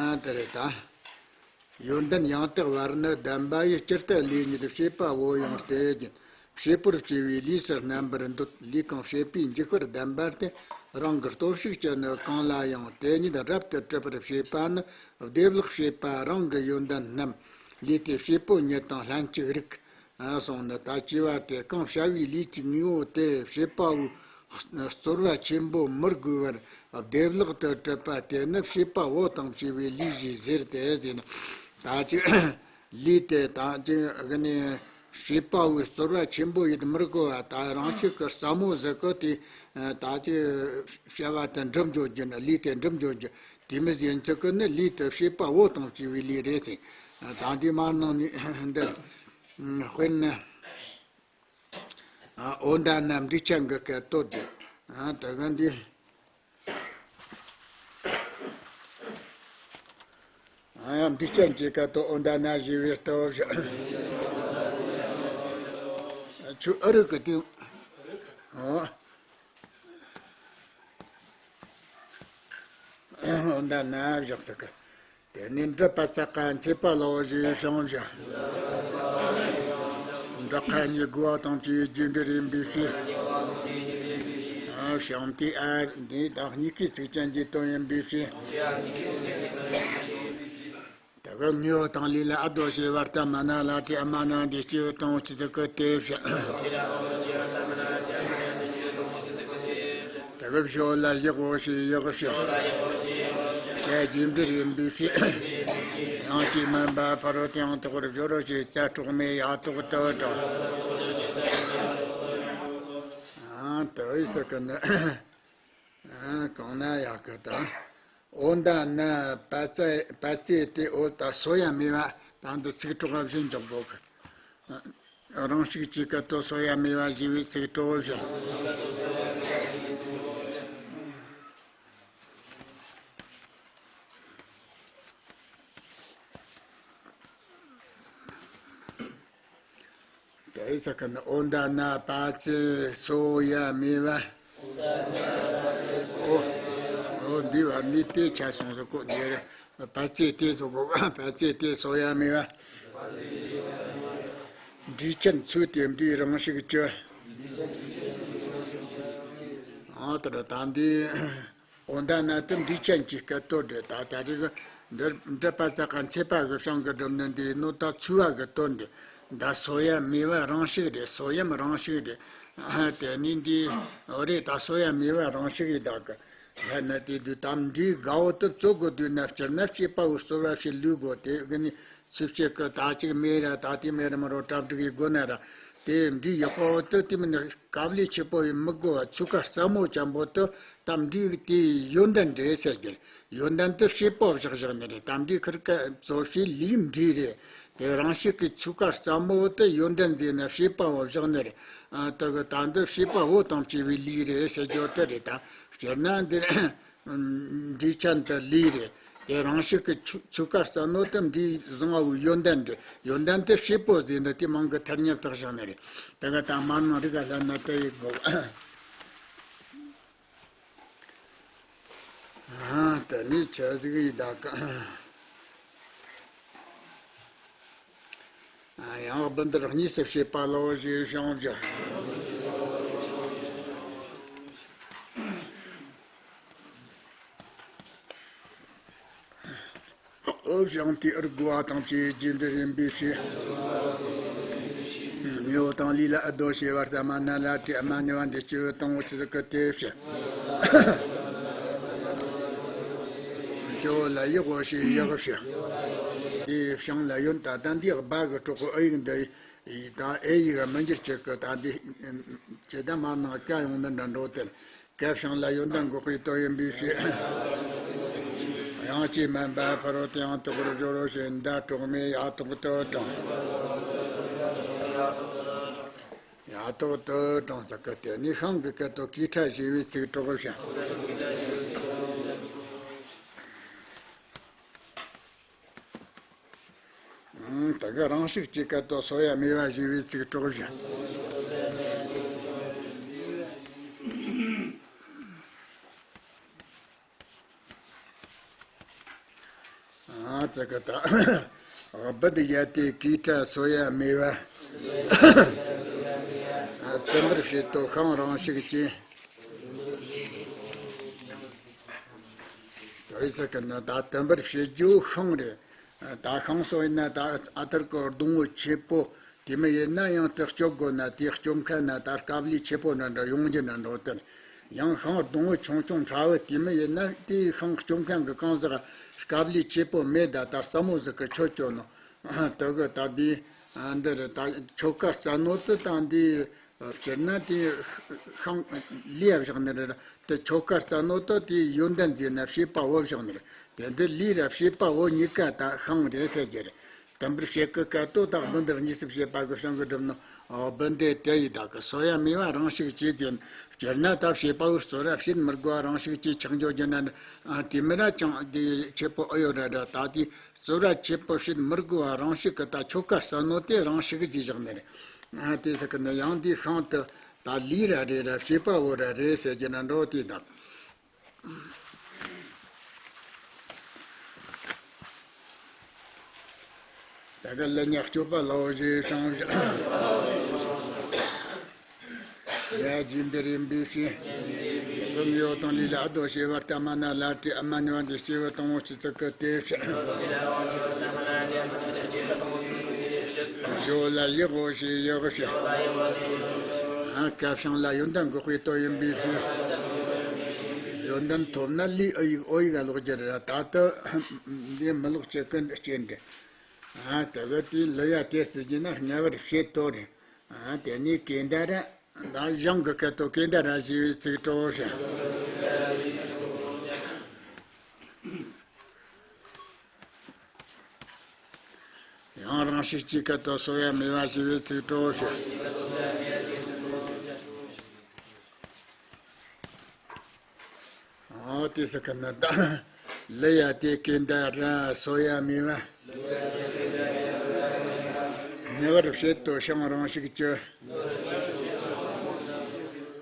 ཨ་དེ་རེད་ད། ཡོན་ཏན་ཡང་དག་བར་ནི་ལྡན་པ་ཡི། སྤྱིར་བཏང་ལས་ཉིད་བྱེད་པ་བོ་ཡང་སྟེ་བྱེད་པོར་སྐྱེ་བའི་ལས་སུ་རྣམ་པར་འདོད། ལས་གང་བྱེད་པའི་འཇུག་པར་ལྡན་པ་སྟེ། རང་གི་སྟོབས་ཤུགས་ཀྱིས་ནི་གང་ལ་ཡང་དེ་ཉིད་རབ་ཏུ་གྲུབ་པར་བྱེད་པ་ནི་བདེ་བླག་བྱེད་པ་རང་གི་ཡོན་ཏན་རྣམས། ལས་དེ་བྱེད་པོ་ཉིད་དང་ལྷན་ཅིག་རིག་གསུངས་ནི། ད་ཅེས་པ་སྟེ་གང་བྱ་བའི་ལས་ཀྱི་དངོས་པོ་དེ་བྱེད་པ་བོའི་རྩོལ་བ་ཆེན་པོ་མི་དགོས་པར་བདེ་བླག་ཏུ་གྲུབ་པ་དེ་ནི་བྱེད་པ་བོ་དང་བཅས་པའི་ལས་ཞེས་ཟེར་ཏེ་ཟེར་ན། ད་ཅིག་ལས་དེ་ད་ཅིག་གི་ནི་བྱེད་པ་བོའི་རྩོལ་བ་ཆེན་པོ་ཡིད་མི་དགོས་པ། ད་རང་བཞིན་གྱི་ཟབ་མོ་ཟིག་གི་དེ་ད་ཅིག་བྱ་བ་དེ་འགྲུབ་འགྱོ་རྒྱུ་ན། ལས་དེ་འགྲུབ་འགྱོ་རྒྱུ་དེ་མི་ཡིན་ཚུལ་གི་ནི། ལས་དེ་བྱེད་པ་བོ་དང་བཅས་པའི་ལས་རེད་ཟེར། ད་འདི་མར་ནང་ནས་འདི་དཔེར་ན། ཨ། ཨོ་ད་ན་འབྲས་ཆན་གྱི་སྐད་དོད་དེ། ཨ། དེ་ག་འདི། ཨ་ཡང་འབྲས་ཆན་གྱི་སྐད་དོད་ཨོ་ད་ན་ཞེས་པའི་སྟོབས་ཞིག་ཆུ་ཨ་རུ་གི་དེ། ཨོ། ཨོ་ད་ན་བཞག་ས་གི། དེ་ནས་འདི་པ་ཙ་ཀ་མཚེ་པ་ལའོ་ཞེས་བྱུང་ཞིང་། འདི་ཁ་ཉིད་དགུ་བ་དང་བཅས་པའི་རྒྱས་འབྲིང་ཡིན་པའི་ཕྱིར། བྱང་དེ་ཨ་འདི་དང་གཉིས་ཀའི་ཚིག་ཅན་གྱི་དོན་ཡིན་པའི་ཕྱིར། དེ་གི་མྱོས་དང་ལས་ལ་ཨ་དོ་ཞེས་པ་ལྟ་མ་ན་ལ་དེ་ཨ་མ་ན་འདི་སྐྱེ་བོ་དང་ཆི་ཟིག་གི་དེ་བྱ། དེ་གི་ཞོ་ལ་ཡག་པོ་ཞེས་ཡག་ཞོ། དེ་རྒྱས་འབྲིང་ཡིན་པའི་ཕྱིར། ཡང་ཅིག་མིན་པ་ཕ་རོལ་ཏུ་ཡང་དག་པར་སྦྱོར་རོ་ཞེས་ཅ་གྲོགས་མེད་ཡ་ཐོག་ཏུ་དྲངས། ཨ་དེ་ཡི་ས་གི་ནི། ཨ་གང་ན་ཡག་གི་དང་། ཨོ་ད་ན་པ་ཙེ་པ་ཙེ་དེ་ཨོ་ད་སོ་ཡ་མེ་བ་དང་དུ་ཚིག་གྲོགས་བཞིན་འཇོག་དགོས་གི། རང་ཞིག་གཅིག་གི་དོ་སོ་ཡ་མེ་བ་ཞེས་པའི་ཚིག་གྲོགས་བཞིན། དེ་ས་ཁ་ན་ཨོ་ད་ན་པ་ཙེ་སོ་ཡ་མེ་བ། ཨོ་ཨོ་འདི་བ་འདི་དེ་ཆ་སོང་ཟེར་གོ་འདི་རེད། པ་ཙེ་དེ་ཟེར་གོ་པ་ཙེ་དེ་སོ་ཡ་མེ་བ། འབྲས་ཆན་ཚུལ་དེ་འདྲའི་རང་ཞིག་ཅི། ཨ་ད་ད་འདི། ཨོ་ད་ན་དེ་འབྲས་ཆན་གྱི་སྐད་དོད་རེད། ད་ད་རེས་འདི་འདི་པ་ཙ་ཀ་མཚེ་པ་གི་བྱང་གི་སྒྲུབ་ནི་འདི་ནོ་ད་ཚུལ་བ་གི་དོན་རེད། ད་སོ་ཡ་མེ་བ་རང་ཞིག་རེད། སོ་ཡམ་རང་ཞིག་རེད། ཨ་དེ་ནི་འདི་འོ་རེད། ད་སོ་ཡ་མེ་བ་རང་ཞིག་ཡིན་ད་གི། ད་ན་དེ་དུས་དམ་འབྲས་དགའ་བོ་དེ་བཙོ་དགོས་དུས་ན་སྤྱིར་ན་སྐྱེས་པ་བོ་སོ་བ་ཞིག་ལུས་དགོས། དེ་གི་ནི་ཚུལ་བྱེད་ཀྱི་ད་ཅིག་མེ་ར་ད་དེ་མེ་ར་མ་རོ་གྲ་སྒྲིག་ཡི་དགོས་ན་ར། དེ་འདི་ཡག་པོ་དེ་དེ་མིན་ན་དཀའ་ལས་ཆེ་པོ་ཡིན་མི་དགོས་པ། ཚུགས་ཀ་སླ་མོ་ཅན་པོ་དེ་དམ་འབྲས་དེའི་ཡོན་ཏན་རེད་ཟེར་གྱི། ཡོན་ཏན་དེ་བྱེད་པོ་བཞག་བཞག་ནི་རེད། དམ་འབྲས་ཁིར་ཀ་བཙོ་བྱེད་ལས་འབྲས་རེད། དེ་རང་བཞིན་གྱི་ཚུགས་ཀ་སླ་མོ་དེ་ཡོན་ཏན་ཟེར་ན་བྱེད་པོ་བཞག་ནི་རེད། ཨ་དེ་གི་ད་འདི་བྱེད་པོ་དང་བཅས་པའི་ལས་རེད་ཟེར་རྒྱུ་དེ་རེད། ད་སྤྱིར་ན་འདི། འབྲས་ཆན་དེ་ལས་རེད། དེ་རང་བཞིན་གྱི་ཚུ་ཚུགས་ཀ་སླ་མོ་དེ་འདི་བཟང་བའི་ཡོན་ཏན་རེད། ཡོན་ཏན་དེ་བྱེད་པོ་ཟེར་ན་དེ་མང་གི་ཐ་སྙད་དག་བཞག་ནི་རེད། དེ་ག་ད་མར་ནང་རིག་ག་ལྷན་ན་དེ་ཡི་གོ། ཨ་དེ་ནི་ཆ་ཟིག་ཡི་ད་ག་ཡང་བུ་འདིར་གཉིས་སུ་བྱེད་པ་ལོ་ཞེས་བྱུང་ཞིང་། ཨོ་བྱང་དེ་ཨར་དགུ་བ་དང་བཅས་རྒྱས་འབྲིང་ཡིན་པའི་ཕྱིར། མྱོས་དང་ལས་ལ་ཨ་དོ་ཞེས་པ་ལྟ་མ་ན་ལ་དེ་ཨ་མ་ནི་བ་འདི་སྐྱེ་བོ་དང་བོ་ཆི་ཟིག་གི་དེ་བྱེད། སྐྱེ་བོ་ལ་ཡག་པོ་ཞེས་ཡག་བྱེད། དེ་བྱང་ལ་ཡོད་ད་ལྟ་འདི་སྦ་གི་གྲོགས་པོ་ཨ་ཡིག་འདི་ད་ཨེ་ཡིག་མི་འགྱུར་ཅིག་གི་ད་འདི་ཇི་ལྟ་མ་ནང་ཀ་ཡོང་ན་འདྲ་འགྲོ་དེ། སྐད་བྱང་ལ་ཡོད་ན་འགོག་པའི་དོན་ཡིན་པའི་ཕྱིར། ཡང་ཅིག་མིན་པ་ཕ་རོལ་ཏུ་ཡང་དག་པར་སྦྱོར་རོ་ཞེས་འདི་གྲོགས་མེད་ཡ་ཐོག་ཏུ་དྲངས། ཡ་ཐོག་ཏུ་དྲངས་ས་སྐད་དེ་ནི་ཤིང་གི་སྐད་དོད་ཀྱི་ཕྲད་ཞེས་པའི་ཚིག་གྲོགས་ཤིང་། དེ་གི་རང་ཤུགས་ཀྱི་སྐད་དོད་གསོ་ཡ་མེད་པ་ཞེས་པའི་ཚིག་གྲོགས་བཞིན། ཨ་ཙི་གི་ད། སྦུད་ཡ་དེ་གིས་ཁྲ་གསོ་ཡ་མེད་པ། ཨ་བཙུན་པར་བྱེད་དོ་ཤིང་རང་ཤུགས་ཀྱིས། དེ་ཟེར་གི་ན་ད་བཙུན་པར་བྱེད་རྒྱུ་ཤིང་རེད། ད་ཤིང་གསོ་ཡིན་ན་ད་ཨ་ཐུར་གི་སྡོང་བོ་ཆེ་པོ། དེ་མི་ཡིན་ན་ཡང་དེ་སྐྱོབ་དགོས་ན་དེ་སྐྱོབ་མཁན་ན་ད་དཀའ་ལས་ཆེ་པོ་འདྲ་འདྲ་ཡོང་རྒྱུ་འདྲ་འགྲོ་དེར། ཡང་ཤིང་སྡོང་བོ་ཆུང་ཆུང་ཕྲ་བོ་དེ་མི་ཡིན་ན་དེའི་ཤིང་སྐྱོབ་མཁན་གྱི་གང་ཟག་དཀའ་ལས་ཆེ་པོ་མེད། ད་ད་སྲ་མོ་ཟིག་གི་ཆོད་ཆོད་ནོ། དེ་གི་ད་དེ་འདི་རེད། ད་ཆོ་ག་རྩ་ནོ་དེ་ད་འདི་སྤྱིར་ན་དེ་ཤིང་ལས་བཞག་ནི་རེད། དེ་ཆོ་ག་རྩ་ནོ་དེ་དེ་ཡོན་ཏན་ཟེར་ན་བྱེད་པ་བོ་བཞག་ནི་རེད། དེ་འདི་ལས་ར་བྱེད་པ་བོ་གཉིས་ཀ་ད་ཤིང་རེད་ཟེར་རྒྱུ་རེད། དུམ་བུར་བྱེད་ཀྱི་སྐད་དོད་དང་སྦུན་དེར་གཉིས་སུ་བྱེད་པ་གི་བྱང་གི་སྒྲུབ་ནི། སྦུན་དེ་དེ་ཡི་དག་གི་གསོ་ཡ་མེད་པ་རང་ཤུགས་ཀྱིས་ཅན། སྤྱིར་ན་ད་བྱེད་པ་བོའི་གཙོ་ར་བྱེད་མི་དགོས་པ་རང་ཤུགས་ཀྱིས་ཆགས་འཇོག་རྒྱུ་ན་ཨ་དེ་མི་ར་ཅང་དེ་ཆེ་པོ་ཨེ་ཡོད་ར་འདྲ། ད་དེ་གཙོ་ར་ཆེ་པོ་བྱེད་མི་དགོས་པ་རང་ཤུགས་ཀྱི་ད་ཆོ་ག་རྩ་ནོ་དེ་རང་ཤུགས་ཀྱིས་བཞག་ནི་རེད། ཨ་དེ་ཟེར་གི་ནི་ཡང་དེའི་ཤིང་དེ་ད་ལས་ར་རེད་ར་བྱེད་པ་བོ་ར་རེད་ཟེར་རྒྱུ་ན་འགྲོ་དེ་དང་། ད་ག་ལ་ཉག་སྐྱོབ་པ་ལའོ་ཞེས་བྱང་བཞག་ཡ་རྗེ་འདིར་ཡིན་པའི་ཕྱིར། གསུམ་ཡོད་དང་ལས་ལ་ཨ་དོ་ཞེས་པར་ལྟ་མ་ན་ལ་ཏྲི་ཨ་མ་ནི་བ་འདི་སྐྱེ་བོ་དང་བོ་སྤྱི་ཚོགས་ཀྱི་དེ་ཕྱིར། ཞོ་ལ་ཡག་འོ་ཞེས་ཡག་ཕྱིར། ཨ་ཀ་ཤང་ལ་ཡོན་ཏན་འགོག་པའི་དོན་ཡིན་པའི་ཕྱིར། ཡོན་ཏན་ཐོབ་ན་ལས་ཨ་ཡིག་ཨོ་ཡིག་ལོག་རྒྱུ་རེད། ད་ལྟ་འདི་མི་ལོག་ཅི་ཀུན་སྐྱེ་འདི། ཨ་དེ་གི་དེའི་ལུ་ཡ་དེ་ཟེར་གྱི་ན་སྔ་བར་བྱེད་དོ་རེད། ཨ་དེ་ནས་ཀེ་འདྲ་ར་ད་གཞུང་གི་སྐད་དོད་ཀེ་འདྲ་ར་ཞེས་པའི་ཚིག་གྲོགས་ཤིག་ཡང་རང་ཤུགས་ཀྱི་སྐད་དོད་གསོ་ཡ་མེད་པ་ཞེས་པའི་ཚིག་གྲོགས་ཤིག་ཨོ་དེ་ཟེར་གི་ན་ད་ལུ་ཡ་དེ་ཀེ་འདྲ་ར་གསོ་ཡ་མེད་པ། སྔ་བར་བྱེད་དོ་ཤིང་རང་ཤུགས་ཀྱིས།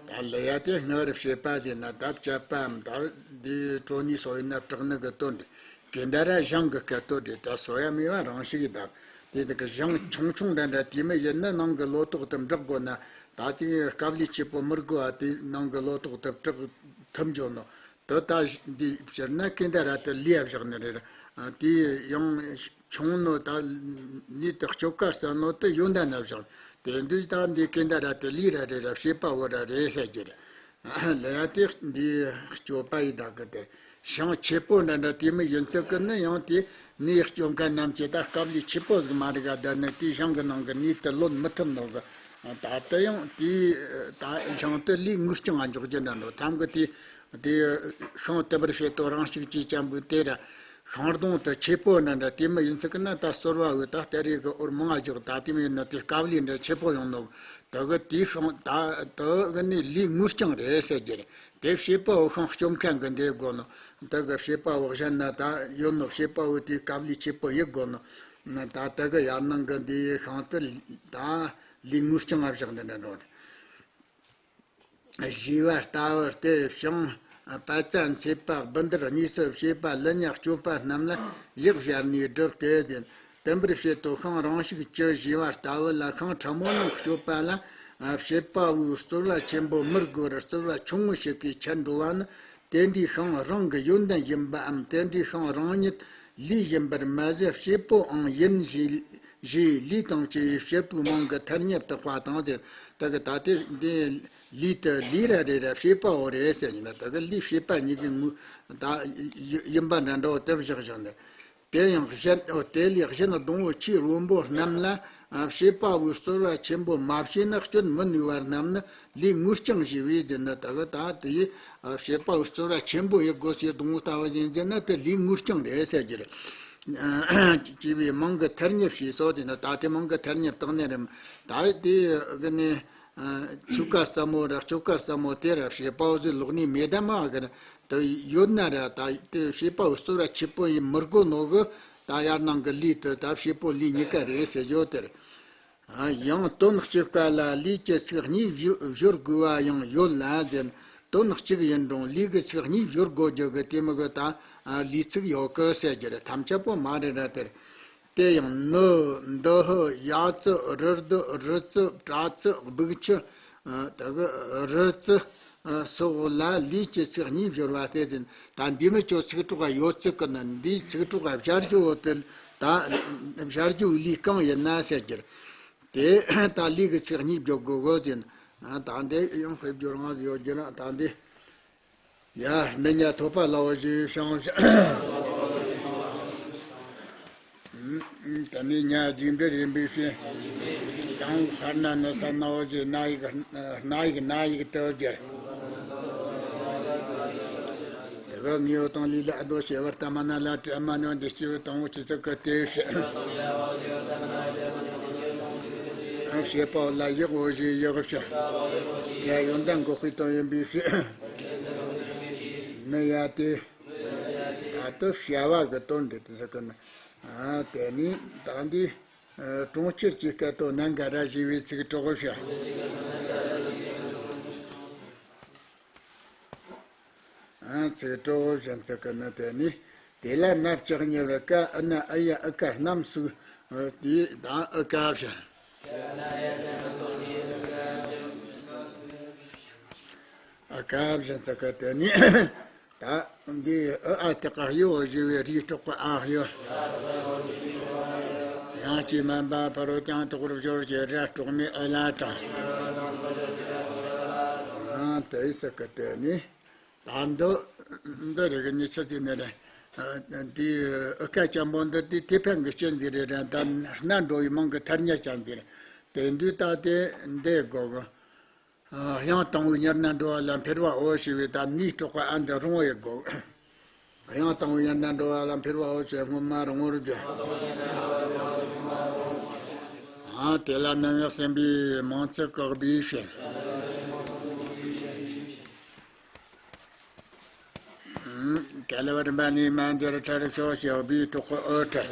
ད་ལུ་ཡ་དེ་སྔ་བར་བྱེད་པ་ཟེར་ན་ད་བཅད་པའམ་ད་འདི་གྲོ་ནས་གསོ་ཡིན་ན་སྐྲག་ནི་གི་དོན་རེད། ཀེ་འདྲ་ར་གཞུང་གི་སྐད་དོད་རེད། ད་གསོ་ཡ་མེད་པ་རང་ཤུགས་ཡིན་ད། དེ་དག་གི་གཞུང་ཆུང་ཆུང་འདྲ་འདྲ་དེ་མི་ཡིན་ན་ནང་གི་ལོ་ཏོག་དེ་འབྲག་དགོས་ན། ད་ཅིག་དཀའ་ལས་ཆེ་པོ་མི་དགོས་པ་དེ་ནང་གི་ལོ་ཏོག་དེ་སྐྲག་ཐུབ་འཇོག་ནོ། དེ་ད་འདི་སྤྱིར་ན་ཀེ་འདྲ་ར་དེ་ལས་བཞག་ནི་རེད། ཨ་དེ་ཡང་ཆུང་ནོ་ད་ནི་དེ་སྐྱོབ་ཀ་རྩ་ནོ་དེ་ཡོན་ཏན་ན་བཞག་དེ་འདི་ད་འདི་ཀེ་འདྲ་ར་དེ་ལས་ར་རེད་ར་བྱེད་པ་བོ་ར་རེད་ཟེར་རྒྱུ་རེད། ལ་ཡ་དེ་འདི་སྐྱོབ་པ་ཡི་དག་གི་དེ་ཤིང་ཆེ་པོ་འདྲ་འདྲ་དེ་མི་ཡིན་ཚུལ་གི་ནི་ཡང་དེ་ནས་སྐྱོབ་མཁན་རྣམས་ཀྱི་ད་དཀའ་ལས་ཆེ་པོ་ཟིག་མ་རིག་ག་ད་ནི་དེའི་ཤིང་གི་ནང་གི་ནས་དེ་ལོན་མི་ཐུབ་ནོ་གི། ད་དེ་ཡང་དེའི་ད་ཤིང་དེ་ལས་ངུ་རྐྱང་ང་འཇོག་རྒྱུ་འདྲ་འགྲོ་ཐམ་གི་དེ། དེ་ཤིང་དེ་བར་བྱེད་དོ་རང་ཤུགས་ཀྱིས་ཅན་པོའི་དེ་ར་ཤིང་སྡོང་དེ་ཆེ་པོ་འདྲ་འདྲ་དེ་མི་ཡིན་ཚུལ་གི་ན་ད་གསོལ་བ་འོས་ད་སྟེ་རེ་གི་འོར་མང་ང་འཇོག་ད་དེ་མི་ཡིན་ན་དེ་དཀའ་ལས་འདྲ་ཆེ་པོ་ཡོང་ནོ་གི། དེ་གི་དེའི་ཤིང་ད་དེ་གི་ནི་ལས་ངུ་རྐྱང་རེད་ཟེར་རྒྱུ་རེད། དེ་བྱེད་པ་བོ་ཤིང་སྐྱོབ་མཁན་གི་འདི་དགོས་ནོ། དེ་གི་བྱེད་པ་བོ་གཞན་ན་ད་ཡོད་ནོ། བྱེད་པ་བོ་དེའི་དཀའ་ལས་ཆེ་པོ་ཡི་དགོས་ནོ། ད་དེ་གི་ཡར་ནང་གི་འདི་ཤིང་དེ་ད་ལས་ངུ་རྐྱང་ང་བཞག་འདི་འདྲ་འགྲོ་རེད། ཞེས་པ་ལྟ་བུ་སྟེ་ཤིང་པད་ཚལ་མཚེས་པ་སྦུན་དེར་གཉིས་སུ་བྱེད་པ་ལུ་ཉག་སྐྱོབ་པ་རྣམས་ལ་ཡག་བྱར་ནས་བསྒྲུབ་སྟེ་ཟེར། དུམ་བུར་བྱེད་དོ་ཤིང་རང་ཤུགས་ཀྱིས་ཞེས་པ་ལྟ་བུ་ལ་ཤིང་ཕྲ་མོ་རྣམས་སྐྱོབ་པ་ལ་བྱེད་པ་པོའི་རྩོལ་བ་ཆེན་པོ་མི་དགོས་ར་རྩོལ་བ་ཆུང་ངུ་ཞིག་གིས་ཁྱེར་འགྲོ་བ་ནི། དེ་འདྲའི་ཤིང་རང་གི་ཡོན་ཏན་ཡིན་པའམ་དེ་འདྲའི་ཤིང་རང་ཉིད་ལས་ཡིན་པར་མ་ཟད་བྱེད་པོའང་ཡིན་ཞེས་ཞེས་ལས་དང་བཅས་པའི་བྱེད་པོའི་མིང་གི་ཐ་སྙད་བཏགས་པ་དང་ཟེར། དེ་གི་ད་ལྟའི་འདི་ལས་དེ་ལས་ར་རེད་ར་བྱེད་པ་བོ་རེད་ཟེར་ཡིན་ན། དེ་གི་ལས་བྱེད་པ་གཉིས་ཀྱི་ངོས་ད་ཡིན་པ་འདྲ་འདྲ་བོ་དེ་བཞག་བཞག་ནས། དེ་ཡང་གཞན་དེ་ལས་གཞན་སྡོང་བོ་ཆེས་རོམ་པོ་རྣམས་ལ་བྱེད་པ་པོའི་རྩོལ་བ་ཆེན་པོ་མ་བྱས་ན་སྐྱོན་མི་ནུས་པ་རྣམས་ནི་ལས་ངུ་རྐྱང་ཞེས་པའི་དེ་ནི། དེ་གི་ད་དེ་བྱེད་པ་པོའི་རྩོལ་བ་ཆེན་པོ་ཡི་དགོས་ཞེས་སྡོང་བོ་ལྟ་བུ་ཡིན་ཟེར་ན་དེ་ལས་ངུ་རྐྱང་རེད་ཟེར་རྒྱུ་རེད། ཅེས་པའི་མིང་གི་ཐ་སྙད་ཞེས་སོགས་དེ་ནི་ད་དེ་མིང་གི་ཐ་སྙད་བཏགས་ནས་རེད། ད་དེ་གི་ནི་ཆོ་ག་ཟབ་མོ་ར་ཆོ་ག་ཟབ་མོ་དེ་ར་བྱེད་པ་པོ་ཟིག་ལོག་ནི་མེད་ད་མ་གི་ར་དེ་ཡོད་ན་ར། ད་དེ་བྱེད་པ་པོའི་རྩོལ་བ་ཆེ་པོ་ཡིན་མི་དགོས་ནོ་གི། ད་ཡར་ནང་གི་ལུས་དེ་ད་བྱེད་པོ་ལུས་གཉིས་ཀ་རེད་ཟེར་རྒྱུ་དེར། ཡང་དོན་གཅིག་པ་ལ་ལུས་ཀྱི་ཚིག་གཉིས་སྦྱོར་དགོས་པ་ཡང་ཡོད་ལ་ཟེར། དོན་གཅིག་ཡིན་རུང་ལུས་ཀྱི་ཚིག་གཉིས་སྦྱོར་དགོས་རྒྱུ་གི་དེ་མོ་གི་ད་ལུས་ཚིག་ཡོད་གི་ཟེར་རྒྱུ་རེད། ཐམས་ཅད་པོ་མ་རེད་ར་དེར། དེ་ཡང་ནུ། འདི་ཧུ། ཡ་ཙི། རི་དི། རི་ཙི། པྲ་ཙི། སྦུག་ཆུ། ཨ། དེ་གི་རི་ཙི། ཨ། སོགས་ལ་ལུས་ཀྱི་ཚིག་གཉིས་སྦྱོར་བ་སྟེ་ཟིན། ད་འདི་མི་ཅོ་ཚིག་གྲོགས་ཡོད་ཚིག་གི་ནི་འདིའི་ཚིག་གྲོགས་སྦྱར་རྒྱུ་བོ་དེ། ད་སྦྱར་རྒྱུ་བོ་ལུས་གང་ཡིན་ན་ཟེར་རྒྱུར། དེ་ད་ལུས་ཀྱི་ཚིག་གཉིས་སྦྱོར་དགོས་གོ་ཟིན། ཨ། ད་འདི་ཡང་དཔེ་སྦྱོར་ངག་ཡོད་རྒྱུ་ན་ད་འདི། ཡ། མི་ཉ་ཐོབ་པ་ལ་བ་ཞིག་བྱང་ཞིང་། དེ་ནས་ཉ་རྒྱུག་འབྲེལ་ཡིན་པའི་ཕྱིར། དང་པོ་ཧར་ན་ནི་ས་ན་བ་ཞིག་སྣ་ཡིག་སྣ་ཡིག་སྣ་ཡིག་ཏུ་བསྒྱུར། དེ་ག་ངེས་པ་དང་ལུས་ལ་ཨ་དོ་ཞེས་པར་ལྟ་མ་ན་ལ་བྲི་མ་ནོ་འདི་སྐྱེས་བུ་དང་པོ་ཆུ་ཚོད་ཀྱི་དེ་ཞེས། ཞེས་པ་ལ་ཡག་བོ་ཞིག་ཡག་ཞིང་། ཡ། ཡོན་ཏན་འགོག་པའི་དོན་ཡིན་པའི་ཕྱིར། ནི་ཡ་སྟེ། ད་དུ་བྱ་བ་གི་དོན་འདི་དེ་ཟེར་གི་ན། ཨ། དེ་ནི་ད་འདི། ཨ། གྲོང་ཁྱེར་གྱི་སྐད་དོད་ནན་ག་ར་ཞེས་པའི་ཚིག་གྲོགས་བྱ། ཨ། ཚིག་གྲོགས་བྱ་ཚིག་གི་ནི་དེ་ནི། དེ་ལ་ན་བཅུ་གཉིས་པར་ཀ་ཨ་ན་ཨ་ཡ་ཨི་ཀ་རྣམས་སུ། ཨ། དེ་དང་ཨི་ཀ་བྱ། ཨ། ཀ་བཞིན་དུ་ཀ་དེ་ནི། ད་འདི་ཨི་ཨ་དེ་ཀ་ཡོ་ཞེས་པའི་རིགས་གྲོགས་པ་ཨ་ཡོ། ཡང་ཅི་མན་པ་ཕ་རོལ་ཏུ་ཡང་དུ་གུ་རུ་སྦྱོར་གྱི་ར་གྲོགས་མེད་ཨི་ལ་དང་། ཨ། དེ་ས་ཀ་དེ་ནི། ད་འདི་འདི་རིགས་ནི་ཆི་ཟིག་ནི་རེད། འདི་ཨི་ཀ་ཅན་པོ་འདི་དེ་དེ་ཕན་གྱི་རྐྱེན་ཟིག་རེད་ར། ད་སྣ་འགྲོ་བའི་མིང་གི་ཐ་སྙད་ཅན་ཟིག་རེད། དེ་འདུས་ད་དེ་འདི་དགོས་གི། ཨ། དབྱངས་དང་པོའི་ཉེར་སྣ་འགྲོ་བ་ལ་འཕེལ་བའོ་ཞེས་པའི་ད་ནིའི་གྲོགས་པ་ཨ་འདི་རུང་བའི་སྒོ། དབྱངས་དང་པོའི་ཉེར་སྣ་འགྲོ་བ་ལ་འཕེལ་བའོ་ཞེས་སྔོན་མ་རུང་བར་བརྗོད། ཨ། དེ་ལ་རྣམ་དབྱེ་གསུམ་པའི་མིང་ཚིག་གི་སྦས་བྱེད། ཨ། ག་ལ་བ་རིམ་པ་ནས་མ་འདིར་ཁྲར་ཤོ་ཞེས་སྦས་གྲོགས་པ་ཨོ་ཁྲ།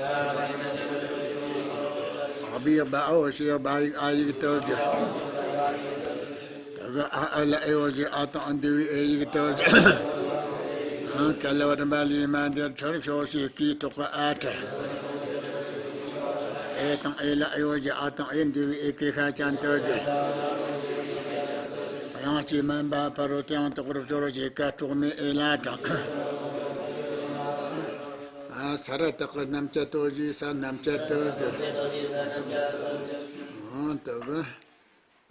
སྦས་སྦ་འོ་ཞེས་སྦ་ཡིག་ཨ་ཡིག་ཏུ་བསྒྱུར། དེ་གི་ཨ་ཨ་ལ་ཨེ་འོ་ཞེས་ཨ་དང་ཨ་འདུས་པའི་ཨེ་ཡིག་ཏུ་བསྒྱུར། ཨང་། ག་ལ་བ་རིམ་པ་ལས་མ་འདིར་ཁྲར་ཤོ་ཞེས་ཀའི་གྲོགས་པ་ཨ་ཁྲ། ཨེ་དང་ཨེ་ལ་ཨེ་འོ་ཞེས་ཨ་དང་ཨེ་འདུས་པའི་ཨེ་ཀེ་ཤ་ཅན་ཏུ་བསྒྱུར། དབྱངས་ཀྱིས་མིན་པ་ཕ་རོལ་ཏུ་ཡང་དུ་གུ་རུ་སྦྱོར་བ་ཞེས་ཀ་གྲོགས་མེད་ཨེ་ལ་དང་། ཨ། ས་ར་བཏགས་པའི་རྣམ་བཅད་དོ་ཞེས་ས་རྣམ་བཅད་དུ་བསྒྱུར། ཨང་། དེ་གི།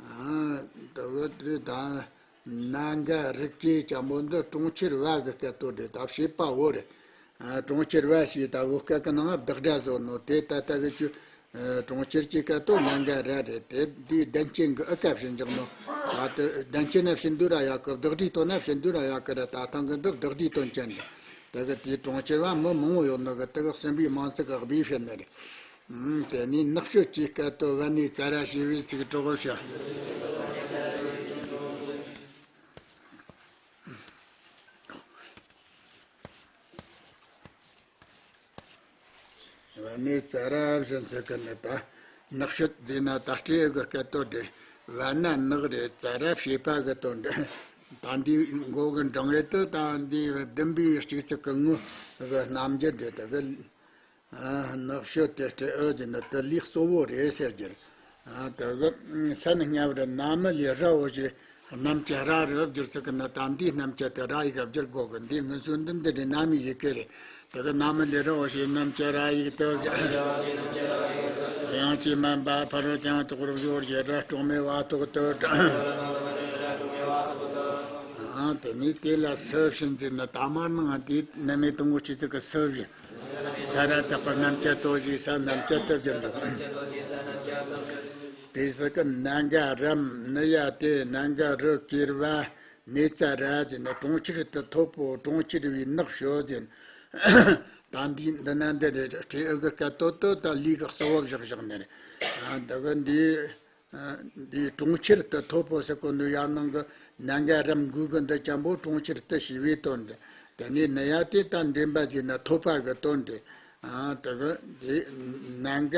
ཨ། དེ་གི་དེ་དང་། ན་ག་རི་ཀའི་ཅན་པོ་འདི་གྲོང་ཁྱེར་བ་གི་སྐད་དོད་རེད། ད་བྱེད་པ་བོ་རེད། ཨ། གྲོང་ཁྱེར་བ་ཞེས་ད་བོད་སྐད་ཀྱི་ནང་བདག་སྒྲ་བཟོ་ནོ་དེ་ད་ལྟ་གི་ཆུ། ཨ། གྲོང་ཁྱེར་གྱི་སྐད་དོད་ན་ག་ར་རེད། དེ་འདིའི་བདེན་རྐྱེན་གྱི་ཨི་ཀ་བྱིན་འཇོག་ནོ། ད་དེ་བདེན་རྐྱེན་ན་བྱིན་དུས་ར་ཡག་གི། བདག་སྒྲའི་དོན་ན་བྱིན་དུས་ར་ཡག་གི་རེད། ད་ཐེངས་གི་འདི་བདག་སྒྲའི་དོན་ཅན་རེད། དེ་གི་དེའི་གྲོང་ཁྱེར་བ་མི་མང་བོ་ཡོད་ནོ་གི། དེ་གི་གསུམ་པའི་མིང་ཚིག་གི་སྦས་བྱེད་ནི་རེད། ཨང་། དེ་ནས་ནགས་ཤོད་ཀྱི་སྐད་དོད་བ་ནས་ཙ་ར་ཞེས་པའི་ཚིག་གྲོགས་བྱ། བ་ནས་ཙ་ར་བཞིན་ཚིག་གི་ནི་ད་ནགས་ཤོད་འདི་ན་ད་སྤྲེའུ་གི་སྐད་དོད་རེད། བ་ན་ནགས་རེད། ཙ་ར་བྱེད་པ་གི་དོན་རེད། ད་འདིའི་མགོ་གི་འབྲིང་རེད་དུ། ད་འདིའི་བདུན་པའི་གཅིག་ཚིག་གི་ངོ་གི་རྣམ་འགྱུར་རེད། དེ་གི། ཨ། ནགས་ཤོད་དེ་སྤྲེའུ་ཟེར་ནི་དེ་ལུས་གཙོ་བོ་རེད་ཟེར་རྒྱུ། ཨ། དེ་གི་ས་ནི་སྔ་བར་ན་མི་ལས་ར་འོ་ཞེས་རྣམ་བཅད་ར་རུ་བསྒྱུར་ཚུལ་གི་ནི་ད་འདིའི་རྣམ་བཅད་དེ་ར་ཡིག་ག་བསྒྱུར་དགོས་གི། འདིའི་སྔོན་སོ་འདི་འདི་རེད། ན་མི་ཡི་གེ་རེད། དེ་གི་ན་མི་ལས་ར་འོ་ཞེས་རྣམ་བཅད་ར་ཡིག་ཏུ་བསྒྱུར། དབྱངས་ཀྱིས་མིན་པ་ཕ་རོལ་ཏུ་ཡང་དུ་གུ་རུ་སྦྱོར་བ་ཞེས་ར་གྲོགས་མེད་བ་ཐོག་ཏུ་བསྒྲེངས། ཨ། དེ་ནས་དེ་ལ་སུ་བྱིན་ཟེར་ན་ད་མར་ནང་དེ་ན་མི་དང་པོ་གཅིག་ཚིག་གི་སུ་བྱིན། ས་ར་བཏགས་པའི་རྣམ་བཅད་དོ་ཞེས་ས་རྣམ་བཅད་དུ་བསྒྱུར་འདུག། དེ་ཟེར་གི་ན་ག་རམ་ནི་ཡ་སྟེ་ན་ག་རི་ཀ་བ་ནས་ཙ་ར་ཟེར་ན་གྲོང་ཁྱེར་དུ་ཐོབ་པོ། གྲོང་ཁྱེར་བའི་ནགས་ཤོད་ཟེར། ད་འདི་འདི་ན་འདི་རེད། སྤྲེའུ་གི་སྐད་དོད་དུ་ད་ལུས་ཀྱི་གཙོ་བོ་བཞག་བཞག་ནི་རེད། ཨ། འདི་གི་འདི། ཨ། འདི་གྲོང་ཁྱེར་དུ་ཐོབ་པོ་ཟེར་གོ་ནོ་ཡར་ནང་གི་ན་ག་རམ་གུ་གི་འདི་ཅན་པོ་གྲོང་ཁྱེར་དུ་ཞེས་པའི་དོན་རེད། དེ་ནས་ནི་ཡ་སྟེ་ད་འདྲེན་པ་ཟེར་ན་ཐོབ་པ་གི་དོན་རེད། ཨ་དེ་གི་དེ་ནན་ག་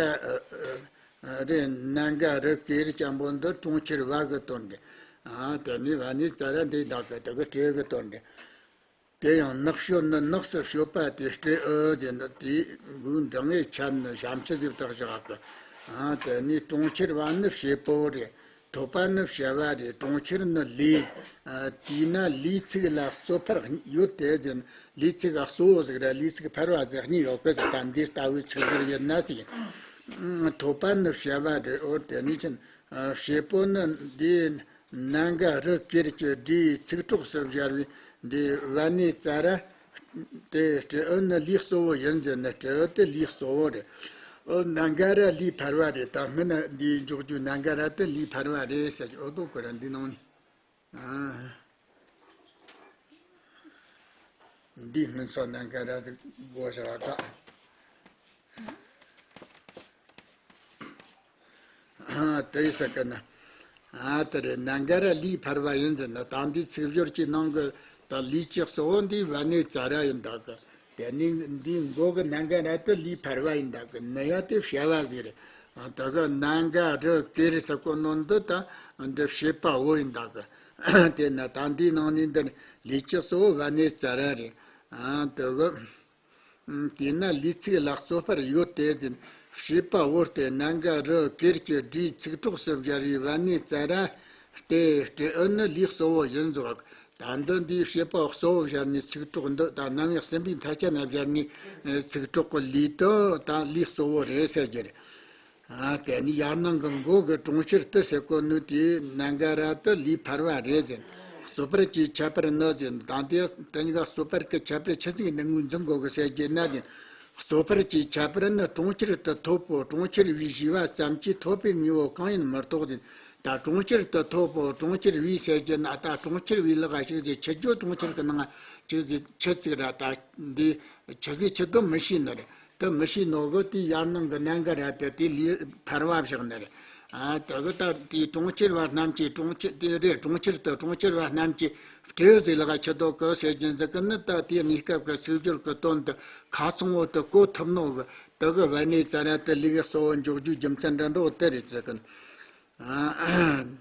རེ་ནན་ག་རི་ཀེ་རི་ཅན་པོ་འདི་གྲོང་ཁྱེར་བ་གི་དོན་རེད། ཨ་དེ་ནི་བ་ནི་ཙ་ར་འདི་དག་གི་དེ་གི་སྤྲེའུ་གི་དོན་རེད། དེ་ཡང་ནགས་ཤོད་ནི་ནགས་སུ་ཤོད་པ་དེ་སྤྲེའུ་ཟེར་ནི་དེའི་མགོའི་འགྲེང་བུའི་ཆ་ནི་ཞབས་ཕྱི་ཟིག་བཏགས་བཞག་གི། ཨ་དེ་ནི་གྲོང་ཁྱེར་བ་ནི་བྱེད་པོ་རེད། ཐོབ་པ་ནི་བྱ་བ་རེད། གྲོང་ཁྱེར་ནི་ལས། ཨ་དེས་ན་ལས་ཚིག་ལ་གཙོ་ཕལ་ཡོད་དེ་ཟེར་ནི་ལས་ཚིག་ག་གཙོ་བོ་ཟིག་ར་ལས་ཚིག་ཕལ་བ་ཟིག་གཉིས་ཡོད་གི་ཟེར། ད་འདི་ལྟ་བུའི་ཚིག་ཟུར་ཡིན་ན་ཟེར། ཐོབ་པ་ནི་བྱ་བ་རེད། འོ་དེ་ནི་ཆེན། ཨ་བྱེད་པོ་ནི་འདིའི་ནན་ག་རི་ཀེ་རི་གི་སྤྲེའུའི་ཚིག་གྲོགས་སུ་སྦྱར་བའི་འདི་བ་ནི་ཙ་ར་དེ་སྤྲེའུ་ནི་ལས་གཙོ་བོ་ཡིན་ཟེར་ནི་སྤྲེའུ་དེ་ལས་གཙོ་བོ་རེད། ཨོ་ནན་ག་ར་ལས་ཕལ་བ་རེད། ད་སྔོན་ན་འདིའི་འཇོག་རྒྱུ་ནན་ག་ར་དེ་ལས་ཕལ་བ་རེད་ཟེར་གྱི། ཨོ་དོ་ཀོ་ར་འདི་ནང་ནས། ཨ། འདི་སྔོན་སོ་ནན་ག་ར་ཟིག་དགོས་བྱ་བ་ཀ། ཨ་དེ་ཡི་ས་ཀ་ན། ཨ་དེ་རེད། ནན་ག་ར་ལས་ཕལ་བ་ཡིན་ཟེར་ན་ད་འདི་ཚིག་སྦྱོར་གྱི་ནང་གི་ད་ལས་ཀྱི་གཙོ་བོ་འདི་བ་ནི་ཙ་ར་ཡིན་ད་གི། དེ་ནི་འདིའི་མགོ་གི་ནན་ག་ར་དེ་ལས་ཕལ་བ་ཡིན་ད་གི། ནི་ཡ་དེ་བྱ་བ་ཟིག་རེད། ཨ་ད་གི་ནན་ག་རི་ཀེ་རི་ས་ཀོ་ནོ་འདི་ད་འདི་བྱེད་པ་བོ་ཡིན་ད་གི། དེ་ན་ད་འདིའི་ནང་ནས་འདི་ལས་ཀྱི་གཙོ་བོ་བ་ནི་ཙ་ར་རེད། ཨ་དེ་གི། དེས་ན་ལས་ཚིག་ལ་གཙོ་ཕལ་ཡོད་དེ་ཟེར། བྱེད་པ་བོ་སྟེ་ནན་ག་རི་ཀེ་རི་གི་སྤྲེའུའི་ཚིག་གྲོགས་སུ་སྦྱར་བའི་བ་ནི་ཙ་ར་སྟེ་སྤྲེའུ་ནི་ལས་གཙོ་བོ་ཡིན་ཟེར། ད་འདི་འདིའི་བྱེད་པ་གཙོ་བོ་སྦྱར་ནས་ཚིག་གྲོགས་འདི་ད་རྣམ་དབྱེ་གསུམ་པའི་མཐའ་ཅན་ན་སྦྱར་ནས་ཚིག་གྲོགས་ཀྱི་ལས་དེ་ད་ལས་གཙོ་བོ་རེད་ཟེར་རྒྱུ་རེད། ཨ་དེ་ནི་ཡར་ནང་གི་མགོ་གི་གྲོང་ཁྱེར་དེ་ཟེར་གོ་ནོ་དེའི་ནན་ག་ར་དེ་ལས་ཕལ་བ་རེད་ཟེར། གཙོ་ཕལ་གྱི་ཁྱད་པར་ནི་ཟེར། ད་འདི་དེ་གཉིས་ཀ་གཙོ་ཕལ་གྱི་ཁྱད་པར་ཆི་ཟིག་ནི་ངོས་འཛིན་དགོས་གི་ཟེར་རྒྱུ་ན་ཟེར། གཙོ་ཕལ་གྱི་ཁྱད་པར་ནི་གྲོང་ཁྱེར་དུ་ཐོབ་པོ་གྲོང་ཁྱེར་བས་ཞེས་པ་ཙམ་གྱིས་ཐོབ་པའི་དངོས་པོ་གང་ཡིན་མི་རྟོགས་ཟེར། ད་གྲོང་ཁྱེར་དུ་ཐོབ་པོ་གྲོང་ཁྱེར་བས་ཟེར་རྒྱུ་ན་ད་གྲོང་ཁྱེར་བས་ལ་ག་ཞིག་ཟེར། ཆི་རྒྱུ་གྲོང་ཁྱེར་གི་ནང་ཅིག་ཟེར་ཆི་ཟིག་ར་ད་འདི་ཆི་ཟིག་ཆི་དོ་མི་ཤེས་ནི་རེད། དེ་མི་ཤེས་ནོ་གི་དེ་ཡར་ནང་གི་ནན་ག་ར་དེ་དེ་ལས་ཕལ་བ་བཞག་ནི་རེད། ཨ་དེ་གི་ད་དེ་གྲོང་ཁྱེར་བ་རྣམས་ཀྱི་གྲོང་ཁྱེར་དེ་རེད། གྲོང་ཁྱེར་དུ་གྲོང་ཁྱེར་བ་རྣམས་ཀྱི་སྤྲེའུ་ཟིག་ལ་ག་ཆི་དོ་གི་ཟེར་རྒྱུ་ཟིག་གི་ནི་ད་དེ་གནས་སྐབས་ཀྱི་ཚིག་སྦྱོར་གི་དོན་དུ་ཁ་ཚང་བོ་དུ་གོ་ཐུབ་ནོ་གི། དེ་གི་བ་ནི་ཙ་ར་དེ་ལས་གི་གཙོ་བོ་འཇོག་རྒྱུའི་རྒྱུ་མཚན་འདྲ་འགྲོ་དེ་རེད་ཟེར་གི། ཨ།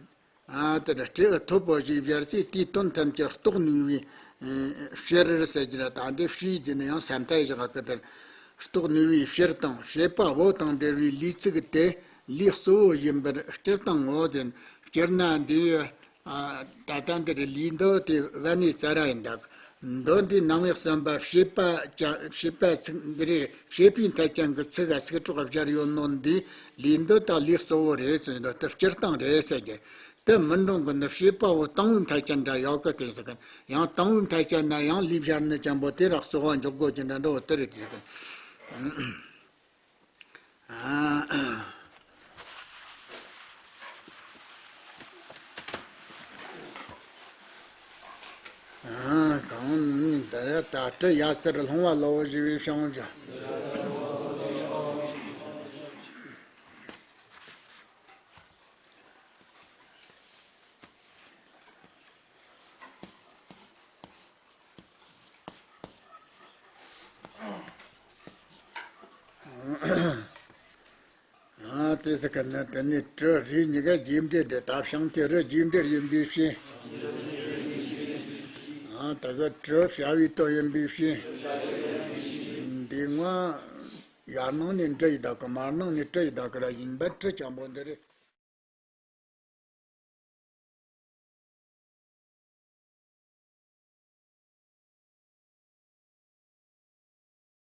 ཨ་དེ་ལ་སྤྲེའུ་ཐོབ་པོ་ཞེས་སྦྱར་ཚེ་དེའི་དོན་ཐམས་ཅད་རྟོགས་ནུས་པའི་ཕྱིར་ཟེར་གྱི་ར། ད་འདི་ཕྱིར་ཟེར་ན་ཡང་ས་མཐའ་བཞག་གི། དེར་རྟོགས་ནུས་པའི་ཕྱིར་དང་བྱེད་པ་བོ་དང་འབྲེལ་བའི་ལས་ཚིག་དེ་ལས་གཙོ་བོ་ཡིན་པར་སྤྱིར་བཏང་ངོ་། དེ་སྤྱིར་ན་འདིའི་ད་ལྟ་འདིར་ལས་འདི་དེ་བ་ནི་ཙ་ར་ཡིན་ད། མདོ་འདི་རྣམ་དབྱེ་གསུམ་པ་བྱེད་པ་ཅན། བྱེད་པ་ཚིག་འདི་རེད། བྱེད་པའི་མཐའ་ཅན་གྱི་ཚིག་ག་ཚིག་གྲོགས་སྦྱར་ཡོད་ནོ་འདི་ལས་འདི་དང་ལས་གཙོ་བོ་རེད་ཟེར། འདི་ལྟར་སྤྱིར་བཏང་རེད་ཟེར་གྱི། དེ་མི་འགྲོ་གི་ནི་བྱེད་པ་བོ་དང་པོའི་མཐའ་ཅན་འདྲ་ཡོད་གི། དེ་ཟེར་གི་ཡང་དང་པོའི་མཐའ་ཅན་ན་ཡང་ལས་སྦྱར་ནི་ཅན་པོ་དེ་ར་གཙོ་བོ་འཇོག་དགོས་ཀྱི་འདྲ་འགྲོ་དེ་རེད། དེ་ཟེར་གི། ཨ། ཨ། གང་ནི་ད་ཡ་ད་སྤྲེའུ་ཡ་སར་ལྷུང་བ་ལ་བོ་ཞེས་པའི་ཕྱིར་བྱ། ཨ་དེ་ཟེར་གི་ན་དེ་ནས་གྲུ་རེ་གཉིས་ཀ་རྗེས་འབྲེལ་འདི་ལྟ་བྱུང་སྟེ་རི་རྗེས་འབྲེལ་ཡིན་པའི་ཕྱིར། ཨ་ད་གི་གྲུ་བྱ་བའི་དོན་ཡིན་པའི་ཕྱིར། འདི་སྔོན་ཡར་ནང་ནས་འབྲི་ཡི་ད་གི་མར་ནང་ནས་བྲི་ཡི་ད་གི་ར་ཡིན་པར་གྲུ་ཅན་པོ་འདི་རེད།